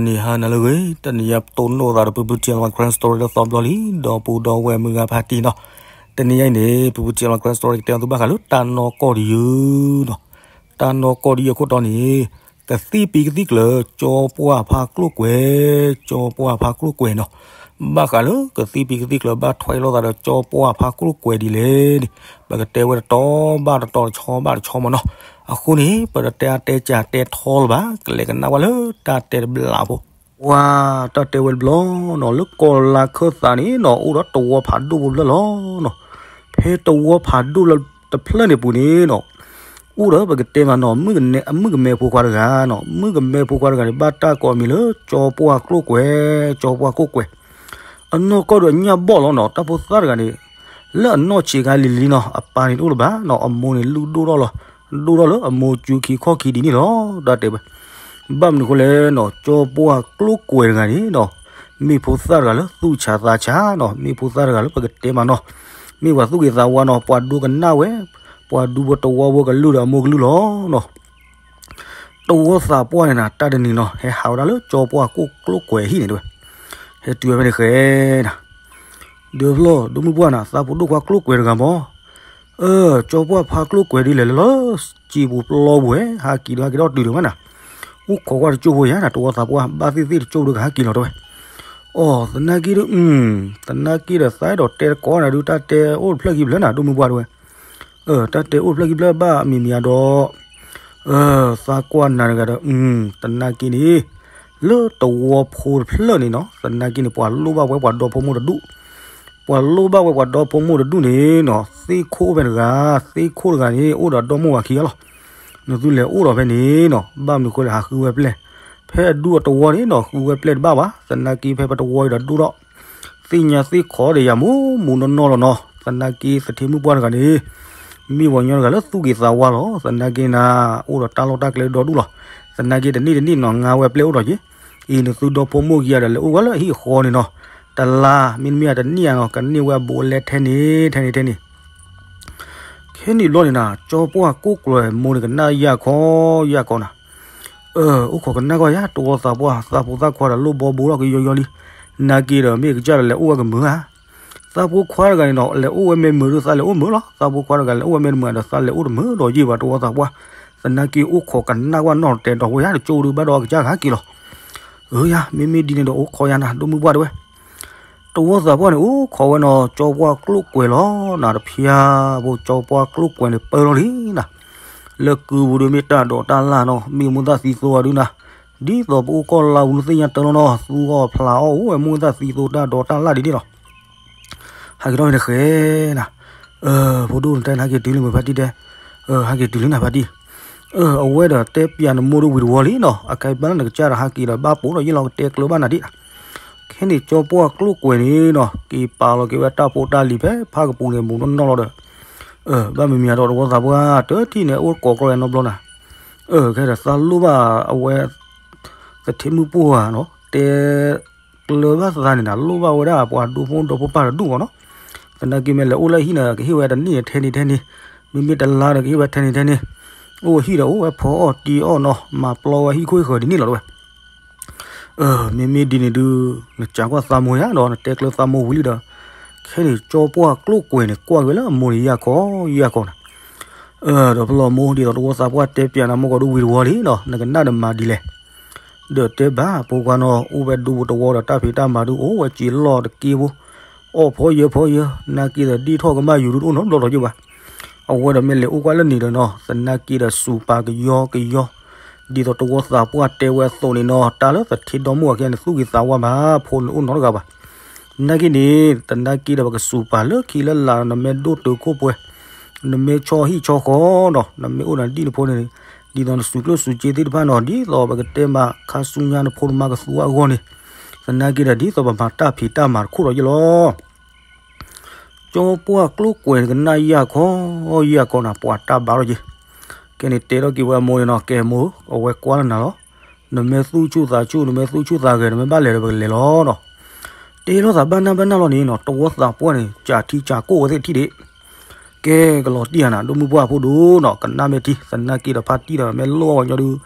နံၤဟါနၤလၢအဂ့ၤ, တနံၤအံၤပတိၢ်နီၣ်သးဒီး ပူပူထံလီၤ Karen Story ဒီးသီဘျီလံ, ဒီပုၢ်ဒီဝဲၢ်မုၢ်ဂၤဖါတံၢ်နီၤ. တနံၤအံၤန့ၣ် ပူပူထံလီၤ Karen Story ကတဲသုဘၣ်ဃးလၢတၢ်နီၢ်ကီၢ်တယုၢ်နီၤ. တၢ်နီၢ်ကီၢ်တယုၢ်အခိၣ်တီန့ၣ် ကသံၣ်ပံၤကသံၣ်ကျၢၤ ကၠီပှၢ်ဖါကျိၣ်ကွဲၤ, ကၠီပှၢ်ဖါကျိၣ်ကွဲၤနီၤ. ဘၣ်ဃးလၢကသံၣ်ပံၤကသံၣ်ကျၢၤ ဘၣ်ထွဲလိာ်သးဒီးကၠီပှၢ်ဖါကျိၣ်ကွဲၤဒ်လဲၣ်န့ၣ် ပကတဲဝဲတတီၤဘၣ်တတီၤ တဆီဘၣ်တဆီမးနီၤ. အဃိန့ၣ် ပတတဲအါတဲစှၤတဲထီလၢၤဘၣ်, ကလဲၤကနၣ်ဝဲလၢတၢ်တဲတဘျီဖိ. ပှၤတၢ်တဲဝဲတဘျီနီၤ, လၢကီၢ်လါခၢၣ်သးန့ၣ်နီၤ အိၣ်ဒီးတဝီဖးဒိၣ်ဖိတဖျၢၣ်လီၤနီၤ. ဖဲတဝီဖးဒိၣ်တဖျၢၣ်န့ၣ်ပူၤန့ၣ်နီၤ အိၣ်ဒီးပကတဲမးနီၤ မုၣ်ကမဲဖိခွါတဂၤနီၤ. မုၣ်ကမဲဖိခွါတဂၤန့ၣ် ဘၣ်တၢ်ကိးအမံၤလၢကၠီပှၢ်ကျိၣ်ကွဲၤ, ကၠီပှၢ်ကျိၣ်ကွဲၤ. အနီၢ်ကီၢ်ဒီးအညၣ်ဘီၣ်လီၤနီၤ, တၢ်ဖိသၣ်တဂၤန့ၣ် လၢအနီၢ်ဆံးခါလံၤလံၤနီၤ, အပၢ်န့ၣ်တအိၣ်လၢၤဘၣ်နီၤ, အမိၢ်န့ၣ်လုၢ်ဒိၣ်ထီၣ်လီၤ, ဒိၣ်ထီၣ်လၢအမိၢ်စုခံခီၣ်ခံဒ်န့ၣ်လီၤ. တၢ်တဲဝဲ ဘၣ်မနုၤအဃိလဲၣ်နီၤ, ကၠီပှၢ်ကျိၣ်ကွဲၤတဂၤန့ၣ်နီၤ မ့ၢ်ဖိသၣ်တဂၤလၢသူၣ်ဆးသးဆးနီၤ, မ့ၢ်ဖိသၣ်တဂၤလၢပကတဲမးနီၤ, မ့ၢ်ပှၤသူၣ်ဂ့ၤသးဝါနီၤ, ပှၤဒိကနၣ်ဝဲ, ပှၤဒူဖိတဝီဖိကလုၢ်ဒီးအမိၢ်ကလုၢ်လီၤနီၤ. တဝီသးပှၢ်န့ၣ်နၤ တၢ်တနံၤနီၤ ဟဲဟးဝဲဒၣ်လၢကၠီပှၢ်ကျိၣ်ကွဲၤအဟံၣ်န့ၣ်တဲဝဲ, ဟဲတုၤဝဲဖဲန့ၣ်ဃဲနၤ, ဒီးဖျီၣ် ဒိၣ်မုၢ်ပှၢ်နၤ သးဖိဒိၣ်ခွါကျိၣ်ကွဲၤတဂၤမး အၢ ကၠီပှၢ်ဖါကျိၣ်ကွဲၤဒ်လဲၣ်လၢ စံာ်ပူၤပျီပူၤဝဲ ဟးက့ၤဒီးဟဲက့ၤထီၣ်တုၤဒံးမးနၤ, အိၣ်ခိးကွၢ်တကၠိၢ်ဖိယါနၤ တဝီသးပှၢ် ဘၣ်သ့ၣ်သ့ၣ်တကၠိၢ်ဖိဒီးကဟဲက့ၤလီၤတဲဝဲ. အိ သနာ်က့ဒီး သနာ်က့ဒီး သးအဲၣ်ဒိးတဲတကိးနၤဒုး တၢ်တဲအိၣ်တဖျၢၣ်ခံဖျၢၣ်နၤ ဒိၣ်မုၢ်ပှၢ်တဲဝဲ. တၢ်တဲအိၣ်တဖျၢၣ်ခံဖျၢၣ်ဘၣ်မံၤမံၤအဒီး သးကွၢ်နၤတဂၤဒီး သနာ်က့န့ၣ် လၢတဝီဖိတဖျၢၣ်န့ၣ်နီၤ သနာ်က့န့ၣ် ပှၤလိၣ်ဘၣ်ဝဲပှၤဒီဖိမိၢ်တဒူၣ်, ပှၤလိၣ်ဘၣ်ဝဲပှၤဒီဖိမိၢ်တဒူၣ်န့ၣ်နီၤ သ့ၣ်ခိၣ်အိၣ်ဖဲတဂၤ, သ့ၣ်ခိၣ်တဂၤန့ၣ် အိၣ်ဒီးဒီမိၢ်ဝၤခံဂၤလီၤ. နသုလဲၤအိၣ်ဒီးဖဲန့ၣ်နီၤ ဘၣ်မနုၤဃိလဲၣ် ဟးဃုဝဲပျဲၢ်, ဖဲအဒူၣ်အတဝီန့ၣ်နီၤ ဃုဝဲပျဲၢ်တဘၣ်ဘၣ်, သနာ်က့ဖဲပတဝီအံၤဒီးဒိၣ်ထီၣ် သ့ၣ်ညါသ့ၣ်ခိးဒီးယၤမူးမူးနီၢ်နီၢ်လီၤနီၤ. သနာ်က့သထ့မုၣ်ပှၢ်တဂၤန့ၣ် မ့ၢ်ပှၤကညီတဂၤလၢသူၣ်ဂ့ၤသးဝါလီၤ. သနာ်က့နၤ အိၣ်ဒီးတၢ်လီၢ်တၢ်ကျဲဒီဒူၣ်လီၤ. သနာ်က့တနံၣ်တနံၣ်နီၤ ငါဝဲပျဲၢ်အိၣ်ဒီးက့ၤ, အံၤနသုဒီဖိမိၢ်ခံဂၤဒီးလဲၤအိၣ်ဝဲလၢအဟံၣ်အဃီန့ၣ်နီၤ, တလါ မ့တမ့ၢ်တနံၣ်ဧါနီၤ ကန့ၢ်ဝဲအဘူးအလဲထဲန့ၣ် ထဲန့ၣ် ထဲန့ၣ် ခဲန့ၣ်ဘျီန့ၣ်နၤ ကၠီပှၢ်ကျိၣ်ကွဲၤမိၢ်န့ၣ် ကနၣ်ယၢ်ခီယၢ်ခီနၤ, အိၣ်ခိးကနၣ်ကွၢ်ယၤ တဝီသးပှၢ် သးဖိသၣ်ခွါဒီးလိၣ်ဘီဘူးထီၣ်ကယီယီလံ, နာ်က့ဒီးမ့ၢ်ကစၢ်ဒီးလဲၤအိၣ်ဝဲကမုာ်ဧါ, သးဖိခွါတဂၤန့ၣ်နီၤ လဲၤအိၣ်ဝဲမ့ၢ်မုာ်ဒီး သးလဲၤအိၣ်မုာ်လီၤ, သးဖိခွါတဂၤလဲၤအိၣ်ဝဲမ့ၢ်တမုာ်ဒီး သးလဲၤအိၣ်တမုာ်ဒီးယ့ၢ်ဘၣ် တဝီသးပှၢ်, သနာ်က့အိၣ်ခိးကနၣ်ကွၢ်နီၢ်တဲဒီးဝဲယၤ တကၠိၢ်ဒုးဘၣ်ဒီးအကစၢ်ကဟဲက့ၤလီၤ. အၢယၤ မ့မ့ၢ်ဒ်န့ၣ်ဒီးအိၣ်ခိးယၤနၤ ဒိၣ်မုၢ်ပှၢ်တဲဝဲ တဝီသးပှၢ်န့ၣ် အိၣ်ခိးဝဲနီၤ ကၠီပှၢ်ကျိၣ်ကွဲၤလီၤနၤ တဖျါဖိ ကၠီပှၢ်ကျိၣ်ကွဲၤန့ၣ် ပၢလီၤလံနၤ, လၢကုပူၤဒီးမ့ၢ်တၢ်ဒိးတၢ်လၢ်နီၤ မ့ၢ်မူသၣ်သံသိအီၤဒုနၤ, ဒ်သိးပအိၣ်ကီၢ်လါပူၤနသ့ၣ်ညါတၢ်လီၤနီၤ သူအီၣ်ဖျးအီၣ်အိၣ်ဝဲမူသၣ်သံသိတၢ်ဒိးတၢ်လၢ်ဒ်န့ၣ်လီၤ. ဟဲက့ၤထီၣ်ဖဲန့ၣ်ဃဲနၤ, ဖိဒိၣ်နတဲနဟဲက့ၤတုၤလံမုၢ်ဖါတံၢ်တဲ, ဟဲက့ၤတုၤလံနၤဖါတံၢ် အဝဲဒီးတဲပျးနမိၢ်ဒိၣ်ဝံၤတဝီလံနီၤ အခဲအံၤပၢ်လၢနကစၢ်ဒီးဟးက့ၤဒီးဘၣ်ပိာ်ဒီးယ့ၢ်လီၤကတဲကျၢၤဘၣ်နၤဒ်နၤ, ခဲန့ၣ်ကၠီပှၢ်ကျိၣ်ကွဲၤန့ၣ်နီၤ က့ၤပာ်လီၤက့ၤဝဲတၢ်ဖိတၢ်လံၤဖဲဖးကပူၤန့ၣ် မူးနီၢ်နီၢ်လီၤဒီး, ဘၣ်မံၤမံၤဒီးတဝီသးပှၢ်တထံၣ်န့ၣ် အိၣ်ကိးကျီၢ်နီတဘျီနၤ, ခဲဒီးသးလိၣ်ဘၣ်အဝဲ သထ့မုၣ်ပှၢ်နီၤ တဲ ကျၢၤဘၣ်သးန့ၣ်နၤ လိၣ်ဘၣ်ဝဲဒၣ်ပှၤဒူဖိဒီဖိပၢ်တဒူၣ်မးနီၤ, သနာ်က့မ့ၢ်လဲၤအိၣ်လၢဟံၣ်န့ၣ် ကဟ့ၣ်ဝဲတနံၣ်ထဲန့ၣ်ထဲန့ၣ်, မ့မ့ၢ်တလါဒီးကဟ့ၣ်ဝဲထဲန့ၣ်ထဲန့ၣ်, အိၣ်ဟံၣ်ဒီးအိၣ်ဝဲဖီအီၣ်တံၤအီၣ်နီၤ မၤပျီဝဲဟံၣ်ခိၣ်ဟံၣ်ဃၢၤဒ်န့ၣ်လီၤတဲဝဲ. မ့မ့ၢ်ဒ်န့ၣ်ဒုး နစံးကွၢ်သးမိၢ်ယါဒီး နတဲကျၢၤသးမိၢ်ဝံၤလံဒီး, ခဲန့ၣ်ကၠီပှၢ်ကျိၣ်ကွဲၤန့ၣ် ကွၢ်က့ၤလၢအမိၢ်န့ၣ်ယၢ်ခီယၢ်ခီနၤ, ဒီးဖဲလီၤမိၢ်ဒ်သိးတဝီသးပှၢ်တဲပျးနၤမိၢ်ကီၢ်ဒိၣ်ဝံၤတဝီလံနီၤ နကနၣ်ဒီးမၤဒ်လဲၣ် ဒီးတဲဘၣ်ဖိခွါနီၤ အိၣ်ဝဲဒူဖိတဝီဒီးတၢ်ဖံးတၢ်မၤဒုးအိၣ်ဝဲစံးလီၢ်တက့ဖိ, အီၣ်ဖီယၢၤဖီယၢၤ နာ်က့ဒီးဒ်ထီၣ်ကမၣ်ယူၤဒုးတအိၣ်နီတဘျီလီၤယ့ၢ်ဘၣ်. အဝဲဒီးမ့ၢ်လဲၤအိၣ်ကွၢ်လၢန့ၣ်ဒီးနီၤ သနာ်က့ဒီးစူၢ်ပာ်ကယီကယီ, ဒ်သိးတဝီသးပှၢ်တဲဝဲအသိးန့ၣ်နီၤ တၢ်လၢသထ့ဒီမိၢ်အခံဂၤန့ၣ် သူၣ်ဂ့ၤသးဝါဘၣ် ဖိန့ၣ်အိၣ်နီတဂၤဘၣ်. နာ်က့န့ၣ် သနာ်က့ဒီးပကစူၢ်ပာ်လၢခံလၢလာ် နမ့ၢ်ဒိၣ်တုာ်ခိၣ်ပှဲၤ နမ့ၢ်ဆီဟံၣ်ဆီဃီနီၤ နမ့ၢ်အိၣ်နဒံၣ်နဖိန့ၣ် ဒ်သိးနစူၢ်ကျိၣ်စူၢ်စ့သ့ၣ်တဖၣ်နီၤ ဒ်သိးပကတဲမး ခါဆူညါနဖိနမါကသူအါအဂီၢ်န့ၣ် သနာ်က့ဒီးဒ်သိးပမၤတၢ်ဖံးတၢ်မၤတခီဒီးယ့ၢ်လီၤ. ကၠီပှၢ်ကျိၣ်ကွဲၤန့ၣ် ကနၣ်ယၢ်ခီယၢ်ခီနၤ ပှၤတၢ်ဘၣ်လီၤက့ၤ. ကဲန့ၣ်တဲထီၣ်က့ၤဝဲအမိၢ်န့ၣ်နီၤ ကဲမိၢ် အဝဲကွၢ်လၢနၤလီၤ. နမ့ၢ်သူၣ်ဆူၣ်သးဆူၣ် နမ့ၢ်သူၣ်ဆူၣ်သးဂဲၤ နမ့ၢ်ဘၣ်လဲၤဒီးပကလဲၤလီၤနီၤ. တဲလိာ်သးဘၣ်နၢ်ဘၣ်နၢ်လီၤန့ၣ်နီၤ တဝီသးပှၢ်န့ၣ် ကးထံကးကိၣ်ဝဲသ့ၣ်ထံၣ်ဒံး ကဲကလီၤတံၢ်ဧါနၤ ဒိၣ်မုၢ်ပှၢ်ဖိဒိၣ်နီၤ ကနၣ်မ့ၢ်ထံ သနာ်က့ဒီးဖါတံၢ်ဒီးမ့ၢ်လိၣ်အီၣ်ဝဲညီဒုး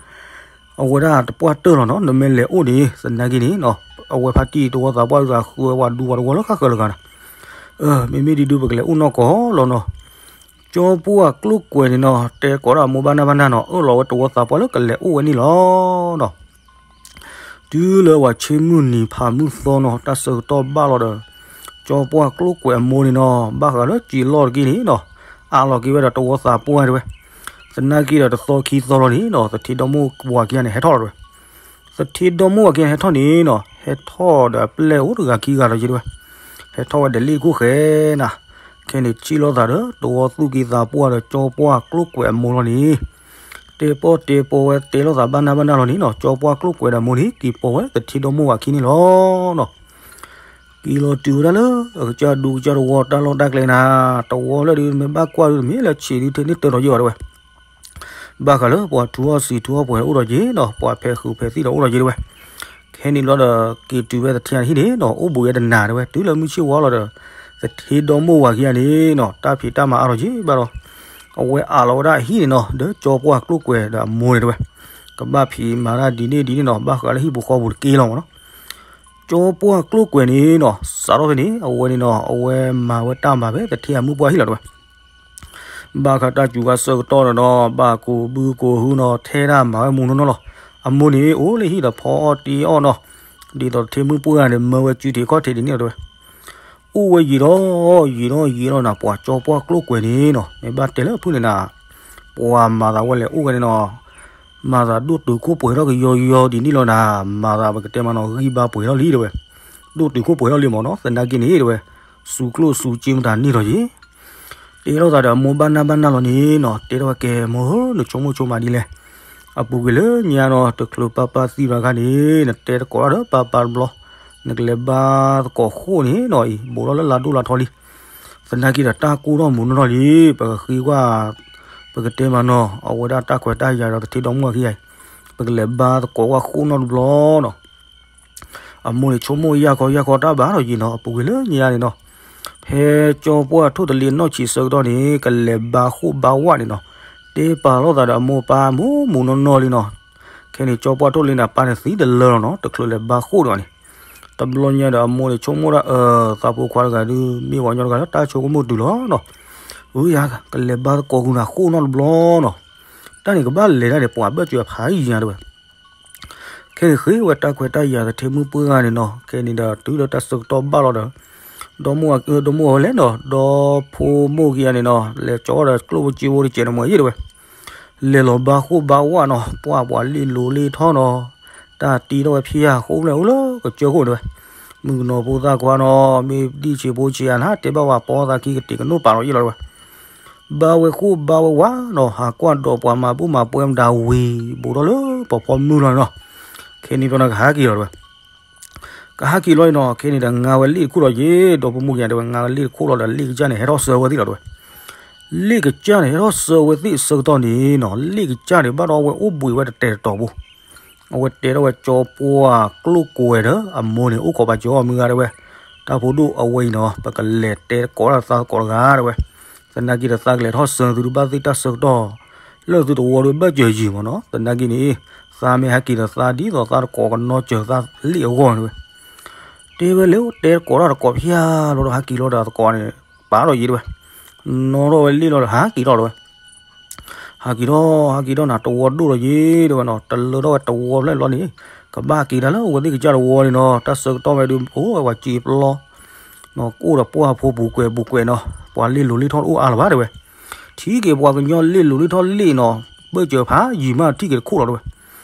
အဝဲဒၣ်တပှၢ်တၢၢ်လီၤနီၤ, နမ့ၢ်လဲၤအိၣ်န့ၣ် သနာ်က့န့ၣ်နီၤ, အဝဲဖါတံၢ်တဝီသးပှၢ်ဒုးသးဃုဝဲပှၤဒူပှၤတဝီလၢဃၣ်ဃၢၤလၢဂၤနီၤ. မ့မ့ၢ်ဒ်ဒုးပကလဲၤအိၣ်နီၢ်ကီၢ်လီၤနီၤ. ကၠီပှၢ်ကျိၣ်ကွဲၤန့ၣ်နီၤ တဲကိးဒၣ်အမိၢ်ဘၣ်နၢ်ဘၣ်နၢ်နီၤ, အၢၣ်လီၤဝဲတဝီသးပှၢ်လၢကလဲၤအိၣ်ဝဲန့ၣ်လီၤနီၤ. တုၤလၢပှၤဆ့မုၢ်နံၤဖးမုၢ်သီနီၤ, တၢ်ဆၢကတီၢ်ဘၣ်လီၤဒီး ကၠီပှၢ်ကျိၣ်ကွဲၤအမိၢ်န့ၣ်နီၤ, ဘၣ်ဃးလၢစံာ်လီၢ်တက့ၢ်န့ၣ်နီၤ, အးလီၤက့ၤဝဲဒီးတဝီသးပှၢ်တဲဝဲ. သနာ်က့ဒီးတသီခံသီလီၤန့ၣ်နီၤ, သထ့ဒီမိၢ်ဝၤခံဂၤန့ၣ် ဟဲထီၣ်လီၤတဲဝဲ. သထ့ဒီမိၢ်ဝၤခံဂၤန့ၣ် ဟဲထီၣ်န့ၣ်နီၤ, ဟဲထီၣ်ဒီးအပျဲၢ်အိၣ်တဂၤခံဂၤလီၤယဲတဲဝဲ. ဟဲထီၣ်ဝဲဒီးလ့ၣ်တခိၣ်ဃဲနၤ, ခဲန့ၣ်ထံၣ်လိာ်သးဒီး တဝီသူၣ်က့သးပှၢ်ဒီးကၠီပှၢ်ကျိၣ်ကွဲၤအမိၢ်လီၤန့ၣ် တဲပီၢ်တဲပီၢ်ဝဲတဲလိာ်သးဘၣ်နၢ်ဘၣ်နၢ်လီၤန့ၣ်နီၤ, ကၠီပှၢ်ကျိၣ်ကွဲၤဒီးအမိၢ်န့ၣ် က့ၤပိာ်ဝဲသထ့ဒီမိၢ်ဝၤခံန့ၣ်လီၤနီၤ. က့ၤလီၤတုၤဝဲဒၣ်လၢ အကစၢ်ဒူကစၢ်တဝီတၢ်လီၢ်တၢ်ကျဲနၤ, တဝီလၢဒုးမ့ၢ်ဘၣ်ကွၢ်ဒုးတမ့ၢ်လၢဆံးဒုးထဲန့ၣ်တၢ်ဒီးယဲၢ်ဘၣ်တဲဝဲ. ဘၣ်ဃးလၢပှၤထူအီၣ်စံာ်ထူအီၣ်ပှဲၤအိၣ်ဒီးယဲၢ်နီၤ, ပှၤဖဲးဃုာ်ဖဲးသံၣ်ဒီးအိၣ်ဒီးယဲၢ်တဲဝဲ. ခဲန့ၣ်ဘျီဒီး က့ၤတုၤဝဲသထ့ဟံၣ်န့ၣ်နီၤ, အိၣ်ဘှံးဝဲတနၤတဲဝဲ, တုၤလၢမုၢ်ဆ့ၣ်ဝါလီၤဒီး သထ့ဒီမိၢ်ဝၤခံဂၤန့ၣ်နီၤ တၢ်ဖံးတၢ်မၤအါထီၣ်ယဲၢ်ဘၣ်ဒီး အဝဲအးလီၤဝဲဒၣ်အဟံၣ်န့ၣ်နီၤ, ဒီးကၠီပှၢ်ကျိၣ်ကွဲၤဒီးအမိၢ်န့ၣ်တဲဝဲ, ကဘၣ်ဖံးမၤတၢ်ဒ်န့ၣ်ဒ်န့ၣ်နီၤ, ဘၣ်ဃးလၢဟံၣ်ပူၤဃီပူၤတက့ၢ်လီၤမ့ၢ်နီၤ. ကၠီပှၢ်ကျိၣ်ကွဲၤန့ၣ်နီၤ စးထီၣ်ဖဲန့ၣ် အဝဲန့ၣ်နီၤ အဝဲမၤဝဲတၢ်မၤဖဲသထ့အမုၢ်ပှၢ်ဟံၣ်လီၤတဲဝဲ. ဘၣ်ဃးတၢ်စူၤခါဆၢကတီၢ်န့ၣ်နီၤ ဘၣ်ကူးဘုကူးဟုနီၤ ထဲဒၣ်မၤဝဲမူနီၢ်နီၢ်လီၤ. အမိၢ်န့ၣ် အိၣ်လၢဟံၣ်ဒီးဖီအီၣ်တ့အီၣ်နီၤ, ဒ်သိးသထ့မုၢ်ပှၢ်န့ၣ် မၢဝဲစုထံးခီၣ်ထံးဒ်န့ၣ်လီၤတဲဝဲ. အိၣ်ဝဲယံာ်ဒီးယံာ်ဒီးယံာ်လီၤနၤ, ပှၤကၠီပှၢ်ကျိၣ်ကွဲၤန့ၣ်နီၤ မ့ၢ်ဘၣ်တဲလၢအဖုၣ်န့ၣ်နၤ, ပှၤမၤသးဝဲလဲၤအိၣ်ဝဲန့ၣ်နီၤ မၤသးဒိၣ်တုာ်ခိၣ်ပှဲၤထီၣ်ကယီယီဒ်န့ၣ်လီၤနၤ, မၤသးပကတဲမးနီၤ ဂံၢ်ဘါပှဲၤထီၣ်လံတဲဝဲ, ဒိၣ်တုာ်ခိၣ်ပှဲၤထီၣ်လံမ့ၢ်နီၤ, သနာ်က့န့ၣ်တဲဝဲ, စူၤကျိၣ်စူၤစ့မတၤန့ၢ်ထီၣ်ယံၤ တဲလိာ်သးဒီးအမိၢ်ဘၣ်နၢ်ဘၣ်နၢ်လီၤန့ၣ်နီၤ, တဲထီၣ်ဝဲကဲမိၢ်ဧၢ နဆိကမိၣ်ဆိကမးဒ်လဲၣ်. အပူၤကွံာ်လၢညါနီၤ တချုးပၢ်ပၢ်သံတဂၤန့ၣ် နတဲသကိးတၢ်ဒီးပၢ်ပၢ်တဘျီ, နကလဲၤဘါသကိးဃိၣ်န့ၣ်နီၤအံၤ ဘူးထီၣ်လၢလါဒိၣ်လါထီလံ. သနာ်က့ဒီးတၢ်ကိၢ်ထီၣ်မူးနီၢ်ထီၣ်လံ, ပကဃ့ကွၢ် ပကတဲမးနီၤ အဝဲဒၣ်တၢ်ခွဲးတၢ်ယာ်ဒီးသထ့ဒီမိၢ်ဝၤခံဂၤအံၤ, ပကလဲၤဘါသကိးကွၢ်ဃိၣ်နီတဘျီနီၤ. အမိၢ်န့ၣ်ဆိကမိၣ်ယၢ်ခီယၢ်ခီ တၢ်ဘၣ်ထီၣ်ယံၤနီၤ, အပူၤကွံာ်လၢညါန့ၣ်နီၤ, ဖဲကၠီပှၢ်ထိၣ်တလ့ၤနီၢ်ဆံးဆၢကတီၢ်န့ၣ် ကလဲၤဘါဃိၣ်ဘါဝၣ်န့ၣ်နီၤ, တဲပာ်လိာ်သးဒီးအမိၢ်ပၢ်မူးမူးနီၢ်နီၢ်လံနီၤ. ခဲန့ၣ်ကၠီပှၢ်ထိၣ်တလ့ၤန့ၣ် အပၢ်န့ၣ်သံတလၢလီၤနီၤ, တချုးလဲၤဘါဃိၣ်ဒီးန့ၣ်, တဘျီညါဒီးအမိၢ်န့ၣ်ဆိကမိၣ်ဒၣ်အၢ သးဖိခွါတဂၤဒုး မ့ၢ်ပှၤကညီတဂၤလၢတၢ်ဆိကမိၣ်တုၤလီၤနီၤ. အၢ ယၤ ကလဲၤဘါသကိးဃုာ်နၤဃိၣ်နီတဘျီနီၤ. တၢ်န့ၣ်ကဘၣ်လဲၤဒၣ်န့ၣ် ပှၤဘၢၣ်စၢၤဖးယံၤညါတဲဝဲ. ခဲန့ၣ်ဃ့ဝဲတၢ်ခွဲးတၢ်ယာ်သထ့မုၢ်ပှၢ်ဂၤန့ၣ်နီၤ, ခဲန့ၣ်ဒီးတုၤလၢတၢ်ဆၢကတီၢ်ဘၣ်လီၤဒီး ဒီမိၢ်ဝၤ ဒီမိၢ်ဝၤဝဲလဲၣ်နီၤ, ဒီဖိမိၢ်ခံဂၤန့ၣ်နီၤ လဲၤကၠီဒီးကျိၣ်ဖိစ့ဖိတကဲးန့ၣ်မ့ၢ်ယဲၢ်တဲဝဲ. လဲၤလီၤဘါဃိၣ်ဘါဝၣ်နီၤ, ပှၢ်ပှၤလ့ၣ်လိၤလ့ၣ်ထီၣ်နီၤ, တၢ်တ့ထီၣ်ဝဲဖျါဃိၣ်ဖျါအိၣ်လၢကစၢၢ်ခိၣ်တဲဝဲ. မုၣ်ကနီၤဖိသၣ်ခွါနီၤ, မ့ၢ်ဒံၣ်ဆံးဖိဆံးအါနၤ တဲဘၣ်ဝဲပီသးခံကတ့ၢ်ကနိးပာ်လီၤယဲၢ်လီၤတဲဝဲ. ဘါဝဲဃိၣ်ဘါဝဲဝၣ်နီၤ, ဟးကွၢ်ဒီးပှၤမၤဘူၣ်မၤပှဲၤမတၤဝံၤ ဘူးထီၣ်လၢပှၤဖီမုၢ်လီၤနီၤ. ခဲန့ၣ်ဘျီန့ၣ်ကဟးက့ၤလီၤတဲဝဲ. ကဟးက့ၤလီၤန့ၣ်နီၤ, ခဲန့ၣ်ဒီးငါဝဲလ့ၣ်တခိၣ်လီၤယဲၢ်, ဒီဖိမိၢ်ခံဂၤတဲဝဲ ငါဝဲလ့ၣ်တခိၣ်လီၤဒီးလ့ၣ်ကစၢ်န့ၣ် ဟဲထီၣ်ဆှၢဝဲသ့ၣ်လီၤတဲဝဲ. လ့ၣ်ကစၢ်န့ၣ် ဟဲထီၣ်ဆှၢဝဲသ့ၣ်ဆၢကတီၢ်န့ၣ်နီၤ, လ့ၣ်ကစၢ်န့ၣ် ဘၣ်ဒီးအဝဲအိၣ်ဘှံးဝဲတတဲာ်တတီၤပူၤ အဝဲတဲထီၣ်ဝဲကၠီပှၢ်ကျိၣ်ကွဲၤဒီးအမိၢ်န့ၣ် အိၣ်ခိးပာ်စၢၤအီၤမုၢ်ဂၤတဲဝဲ, တၢ်ဖိဒိၣ်အဝဲအံၤနီၤ ပကလဲၤတဲသကိးတၢ်သးသကိးတဂၤတဲဝဲ. သနာ်က့ဒီးသးကလဲၤထီၣ်ဆှၢသုတဘၣ်သ့ၣ်တၢ်ဆၢကတီၢ် လၢသုတဝီဒီးဘၢၣ်စၢၤယံၤမ့ၢ်နီၤ, သနာ်က့န့ၣ် သးမ့ၢ်ဟဲက့ၤဒီးသးဒ်သိးသးတကိးကနီၤစၢၤသးလ့ၣ်အဂီၢ်န့ၣ်ဝဲ. တဲဝဲလဲၤအိၣ်တဲသကိးတၢ်တကိးဖျါလီၤဒီးဟးက့ၤလီၤဒီးသကိးန့ၣ် ပာ်ထီၣ်ယံၤတဲဝဲ. နီၣ်ထီၣ်ဝဲလ့ၣ်လီၤဒီးဟးက့ၤထီၣ်တဲဝဲ. ဟးက့ၤထီၣ် ဟးက့ၤထီၣ်နၤ တဝီဒိၣ်လီၤယံၤတဲဝဲနီၤ, တလၢထီၣ်ဝဲတဝီဖျၢၣ်လီၤန့ၣ်, ကဘၣ်က့ၤတၢ်လၢအဝဲသ့ၣ်ကစၢ်တဝီန့ၣ်နီၤ, တၢ်ဆၢကတီၢ်ဝဲဒုး အိၣ်ဝဲပှၤစံာ်ပျီ နီၤ, ကအိၣ်ဒီးပှၢ်ဖိပူၤကွဲးပူၤကွဲးနီၤ, ပှၤလ့ၣ်လိၤလ့ၣ်ထီၣ်တအိၣ်အါလၢၤဘၣ်တဲဝဲ. ထံၣ်က့ၤပှၤကညီလ့ၣ်လိၤလ့ၣ်ထီၣ်လ့ၣ်နီၤ, ဘၢၣ်စၢၤဖးယံၤမးထံၣ်က့ၤတခိၣ်လီၤတဲဝဲ.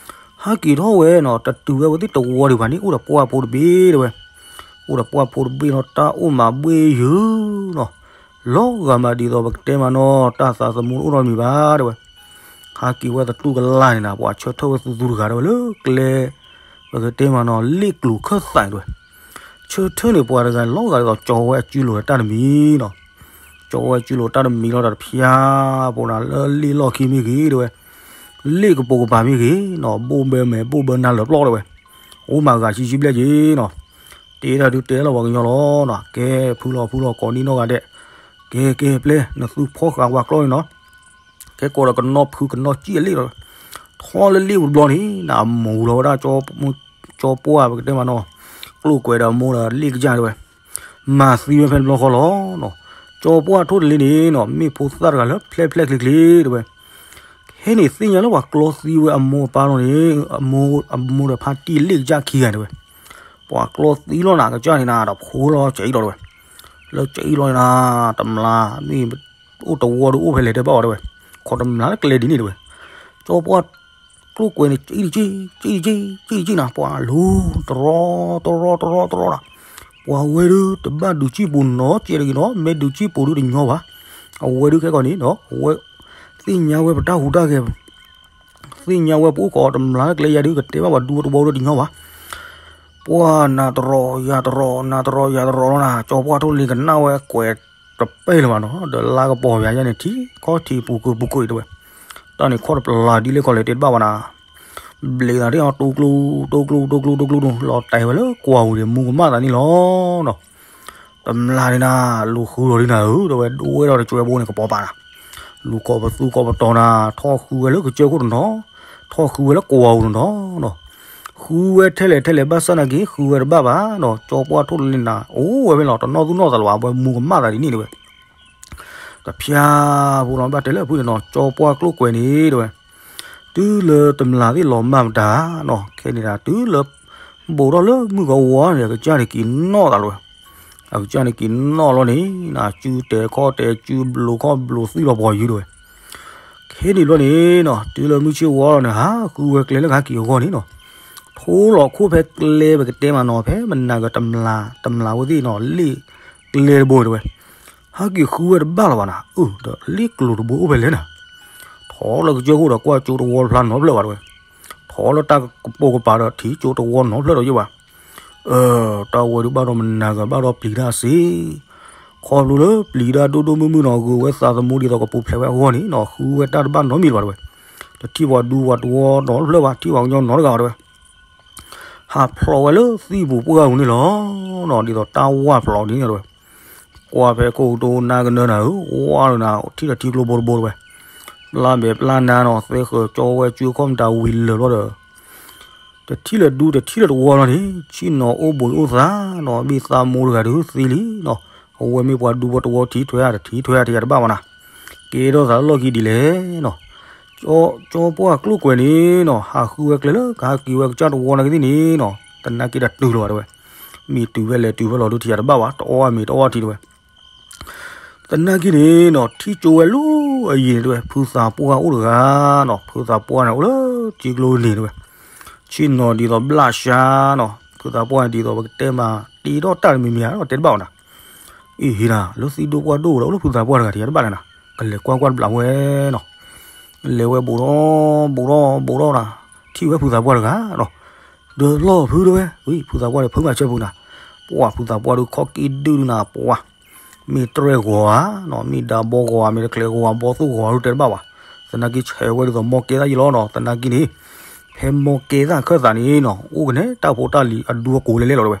ဟးက့ၤထီၣ်ဝဲနီၤ, တတုၤဝဲဝဲသ့ၣ်တဝီဒံးဘၣ်န့ၣ် အိၣ်ဒီးပှၢ်ဖိတဘ့ၣ်တဲဝဲ. အိၣ်ဒီးပှၢ်ဖိတဘ့ၣ်နီၤ, တၢ်အိၣ်မးဘှ့ၣ်ယုာ်နီၤ, လီၤဂာ်မးဒ်သိးပကတဲမးနီၤ, တၢ်သးသမူတအိၣ်နီတမံၤဘၣ်တဲဝဲ. ဟးက့ၤဝဲသတူၢ်ကလာ်န့ၣ်နၤ, ပှၤဆၢထၢၣ်ဝဲသူသူတဂၤတဲဝဲလၢကျဲ, ပကတဲမးနီၤ လ့ၣ်ကျိၤခၢၣ်သးတဲဝဲ. ဆၢထၢၣ်န့ၣ်ပှၤတဂၤလီၤဂာ်ဒ်သိးကၠီဝဲအစုလိၤတၢ်တမံၤနီၤ. ကၠီဝဲအစုလိၤတၢ်တမံၤလီၤဒီးတဖျါ, ပှၤနၤလၢလ့ၣ်လီၢ်ခံမ့ၢ်ဂ့ၤတဲဝဲ, လ့ၣ်ကပိာ်ကပၤမ့ၢ်ဂ့ၤနီၤ, ဘိၣ်ဘၢမဲာ်ဘိၣ်ဘၢနၤလၢာ်ပျီတဲဝဲ. အိၣ်မးဂၤဆံဆံဘျဲၣ်က့ၤနီၤ. တဲဒၣ်ဒုးတဲလီၤပှၤကညီလီၤနီၤ, ကဲဖုလီၤဖုလီၤကိးနံၤနီၢ်ဂၤဒဲး, ကဲကဲပျဲၢ် နသူဖီဃာ်ဝဲကျီန့ၣ်နီၤ. ကဲကိးဒီးကနီၢ်ဖုကနီၢ်စံၣ်အလ့ၣ်လီၤ. ထီၣ်လၢလ့ၣ်ပူၤတဘျီန့ၣ် နမူလီၤဝဲဒၣ် ကၠီပှၢ်ပကတဲမးနီၤ, ကျိၣ်ကွဲးဒီးမိၢ်ဒီးလ့ၣ်ကစၢ်တဲဝဲ, မၤသံဝဲဖဲတဘျီဃီလီၤ. ကၠီပှၢ်ထိၣ်တလ့ၣ်န့ၣ်နီၤ မ့ၢ်ဖိသၣ်တဂၤလၢဖျဲၣ်ဖျဲၣ်ချ့ချ့တဲဝဲ, ခဲန့ၣ်သ့ၣ်ညါလၢပှၤကျီသံဝဲအမိၢ်အပၢ်လီၤန့ၣ်, အမိၢ်, အမိၢ်ဒီးဖါတံၢ်လ့ၣ်ကစၢ်ခံဂၤတဲဝဲ, ပှၤကျီသံလီၤနၤ ကစၢ်န့ၣ်နၤ ဒီးဖိလီၤစံးလီၤတဲဝဲ, လၢစံးလီၤန့ၣ်နၤ, တမျာ်မ့ၢ်အိၣ်တဝီဒီးအိၣ်ဖဲလဲၣ်တဲဘၣ်ဝဲတဲဝဲ, ခီတမျာ်လၢကျဲဒ်န့ၣ်တဲဝဲ, ကၠီပှၢ်ကျိၣ်ကွဲးန့ၣ် ကံတကံ, ကံတကံ, ကံတကံနၤ, ပှၤလူၤတရီတရီတရီတရီနၤ, ပှၤဝဲဒုးတဘၣ်ဒုးစံၣ်ပူၤနီတစဲးတဂ့ၤနီၤ, မ့ၢ်ဒုးစံၣ်ပူၤဒုးတညီဘၣ်, အဝဲဒုးခဲကီးန့ၣ်ဒီး အဝဲသ့ၣ်ညါဝဲပတၢ်ဟူးတၢ်ဂဲၤ, သ့ၣ်ညါဝဲပအိၣ်ကီးတမျာ်လၢကျဲယၤဒုး ကတဲဘၣ်ပှၤဒူပတဝီဒုးတညီဘၣ်, ပှၤနၤတရီယၤတရီ, နၤတရီယၤတရီလီၤနၤ, ကၠီပှၢ်ထိၣ်လ့ၣ်ကနၣ်ဝဲကွဲးတပဲလၢၤဘၣ်နီၤ, ဒီးလါကပီၤပယၤယဲန့ၣ် ထံခီထံးပူၤကပူၤကွံာ်တဲဝဲ, တၢ်န့ၣ်ခီတပျၢ်ဒ်လဲၣ်ခီလဲၣ်တဲတဘၣ်ဝဲနၤ, ဘျ့းသးဒ်အီၤ တိကျိ တိကျိ တိကျိ တိကျိ လီၤတဲာ်ဝဲလၢကွၢ်ပူၤန့ၣ် မူကမၣ်သးန့ၣ်လီၤနီၤ, တမျာ်န့ၣ်နၤ လူၤဃုလီၤဒ်နၤဧၢ တဲဝဲ, ဒိဝဲဒီးတကွဲဘိန့ၣ် ကပီၤပာ်နၤ, လူၤကိးပသူကိးပတီၤနၤ, ထီၣ်ဃုဝဲလၢကစၢၢ်ခိၣ်တနီၤ, ထီၣ်ဃုဝဲလၢကွၢ်ပူၤတနီၤနီၤ, ဃုဝဲထဲလဲၣ်ထဲလဲၣ်ဘၣ်ဆၣ်နာ်က့ ဃုဝဲတဘၣ်ဘၣ်နီၤ, ကၠီပှၢ်ထိၣ်တလ့ၣ်နၤ အိၣ်ဝဲဖဲလီၤ တနီၣ်သူၣ်နီၣ်သးလၢၤဘၣ်, အဝဲမူကမၣ်သးဒ်န့ၣ်တဲဝဲ တဖၠါဖိလီၤ ဘၣ်တဲလၢဖုန့ၣ်နီၤ, ကၠီပှၢ်ကျိၣ်ကွဲးန့ၣ်တဲဝဲ, တုၤလၢတမျာ်သ့ၣ်လီၤမၢ်မတၤနီၤ, ခဲန့ၣ်ဒၣ် တုၤလၢ ဘူးထီၣ်လၢမုၢ်ကဝီၤန့ၣ် အကစၢ်န့ၣ်က့ၤနီၣ်သးလီၤဝဲ, အကစၢ်န့ၣ်က့ၤနီၣ်လီၤန့ၣ်, နၤစုတဲာ်ခီၣ်တဲာ် စုဘျုးခီၣ်ဘျုးသံလီၤပှီၤယုၤတဲဝဲ, ခဲန့ၣ်ဘျီန့ၣ်နီၤ တုၤလၢမုၢ်ဆ့ၣ်ဝီလီၤန့ၣ် ဟးဃုဝဲကျဲလၢကဟဲက့ၤအဂီၢ်န့ၣ်နီၤ, ထိလီၤခိၣ်ဖဲကျဲပကတဲမးနီၤ ဖဲမနၤကတမျာ် တမျာ်ဝဲသ့ၣ်နီၤ လ့ၣ်ကျဲတဘိတဲဝဲ, ဟဲက့ၤဃုဝဲတဘၣ်လၢၤဘၣ်နၤ, အၢ ဒီးလ့ၣ်ကျိၤတဘိအိၣ်ဖဲလဲၣ်နၤ, ထီၣ်လၢကစၢၢ်ခိၣ်ဒီးကွၢ်ကၠိတဝီတဖျါနီတဖျၢၣ်ဘၣ်တဲဝဲ, ထီၣ်လၢတၢ်ကပိာ်ကပၤဒီးထံၣ်ကၠိတဝီနီတဖျၢၣ်ဒီးယဲၢ်ဘၣ်, တၢ်ဝဲဒုးဘၣ်ဒီးမနၤဂၤဘၣ်ဒီးပျံၤတၢ်စ့ၢ်, ခီဖျိလၢပျံၤတၢ်ဒိၣ်ဒိၣ်မုၢ်မုၢ်နီၤ ဂုာ်ဝဲသးသမူဒ်သိးကပူၤဖျဲးဝဲအဂီၢ်န့ၣ်နီၤ ဃုဝဲတၢ်တဘၣ်နီတမံၤလၢၤဘၣ်တဲဝဲ, တထံၣ်ပှၤဒူပှၤတဝီနီတဖျၢၣ်ဘၣ် ထံၣ်ပှၤကညီနီတဂၤဘၣ်တဲဝဲ ဟးဖျိးဝဲလၢသံၣ်ပူၤပှၢ်ပူၤန့ၣ်လီၤနီၤ ဒ်သိးတၢ်ဝၢ်ဖျိးဒ်န့ၣ်တဲဝဲ, ကွၢ်ဖဲခိၣ်ကတိၤနါကနၢနၤဧၢ ဝၢ်လၢနၤ ထံၣ်ဒီးထံကျိဘိတဘိတဲဝဲ, ပျၢ်မဲာ်ပျၢ်နါနီၤ သဲဃၢၤကၠီဝဲစုခီၣ်မတၤဝံၤလၢာ်ဘျီဒီး တထံၣ်လၢၤဒူတထံၣ်လၢၤတဝီလီၤန့ၣ် ဆ့ၣ်နီၤအိၣ်ဘှံးအိၣ်သါနီၤ ဘၣ်သးမိၢ်တဂၤဒုးသံလံနီၤ, အဝဲမ့ၢ်ပှၤဒူဖိတဝီထံၣ်ထွဲဧါ တထံၣ်ထွဲဧါ တယၤတဘၣ်ဘၣ်နၤ, ကဲထီၣ်သးလၢလီၢ်ခံဒ်လဲၣ်နီၤ ကၠီပှၢ်ကျိၣ်ကွဲးန့ၣ်နီၤ ဟးဃုဝဲကျဲလၢကဟးက့ၤဝဲကစၢ်တဝီနာ်က့သ့ၣ်န့ၣ်နီၤ သနာ်က့ဒီးတုၤလီၤဘၣ်တဲဝဲ, မ့ၢ်တုၤဖဲလဲၣ်တုၤဖဲလဲၣ်ဒုးထံၣ်ယၤတဘၣ်ဘၣ် တအီၣ်မ့ၤတအီၣ်ထံတဲဝဲ, သနာ်က့န့ၣ်နီၤ ထံၣ်ကၠိဝဲလၢအယံၤန့ၣ်တဲဝဲ ဖုသးပှၢ်အိၣ်တဂၤနီၤ ဖုသးပှၢ်န့ၣ်အိၣ်လၢထံကျိန့ၣ်တဲဝဲ, ဆ့ၣ်နီၤဒ်သိးဘျၣ်ဆှါနီၤ ဖုသးပှၢ်န့ၣ်ဒ်သိးပကတဲမး တ့ထီၣ်တၢ်တမံၤမံၤဧါနီၤ တဲတဘၣ်ဘၣ်နၤ အံၤဟ့နၤ လၢသံၣ်ဒိၣ်ပှၢ်ဒိၣ်ဒီးအိၣ်လၢဖုသးပှၢ်တဂၤ တယၤတဘၣ်လၢၤနၤ, ကလဲၤကွၢ်ကွၢ်တဘျီဝဲနီၤ, လဲၤဝဲဘူးထီၣ်ဘူးထီၣ်ဘူးထီၣ်နၤ, ထံၣ်ဝဲဖုသးပှၢ်တဂၤနီၤ, ဒီးလီၢ်ဖုတဲဝဲ, ဖုသးပှၢ်ဒီးဖုမၤဆၢဖုနၤ, ပှၤဖုသးပှၢ်ဒုးခီၣ်က့ဒုၣ်နၤ ပှၤ မ့ၢ်တြဲၢ်ဂီၤဧါနီၤ, မ့ၢ်ဒၣ်ဘီဂီၤဧါ မ့ၢ်တကျဲၤဂီၤဧါ ဘီသိၣ်ဂီၤဧါဒုးတဲတဘၣ်ဘၣ်, သနာ်က့ဆဲးဝဲဒ်သိးမီၢ်ကဲသၣ်ယံၤလီၤနီၤ, သနာ်က့န့ၣ် ဖဲမီၢ်ကဲသၣ်ခၢၣ်သးန့ၣ်နီၤ အိၣ်ကနဲတၢ်ဖိတၢ်လံၤအဒူအကိးလဲၤလဲၤလီၤတဲဝဲ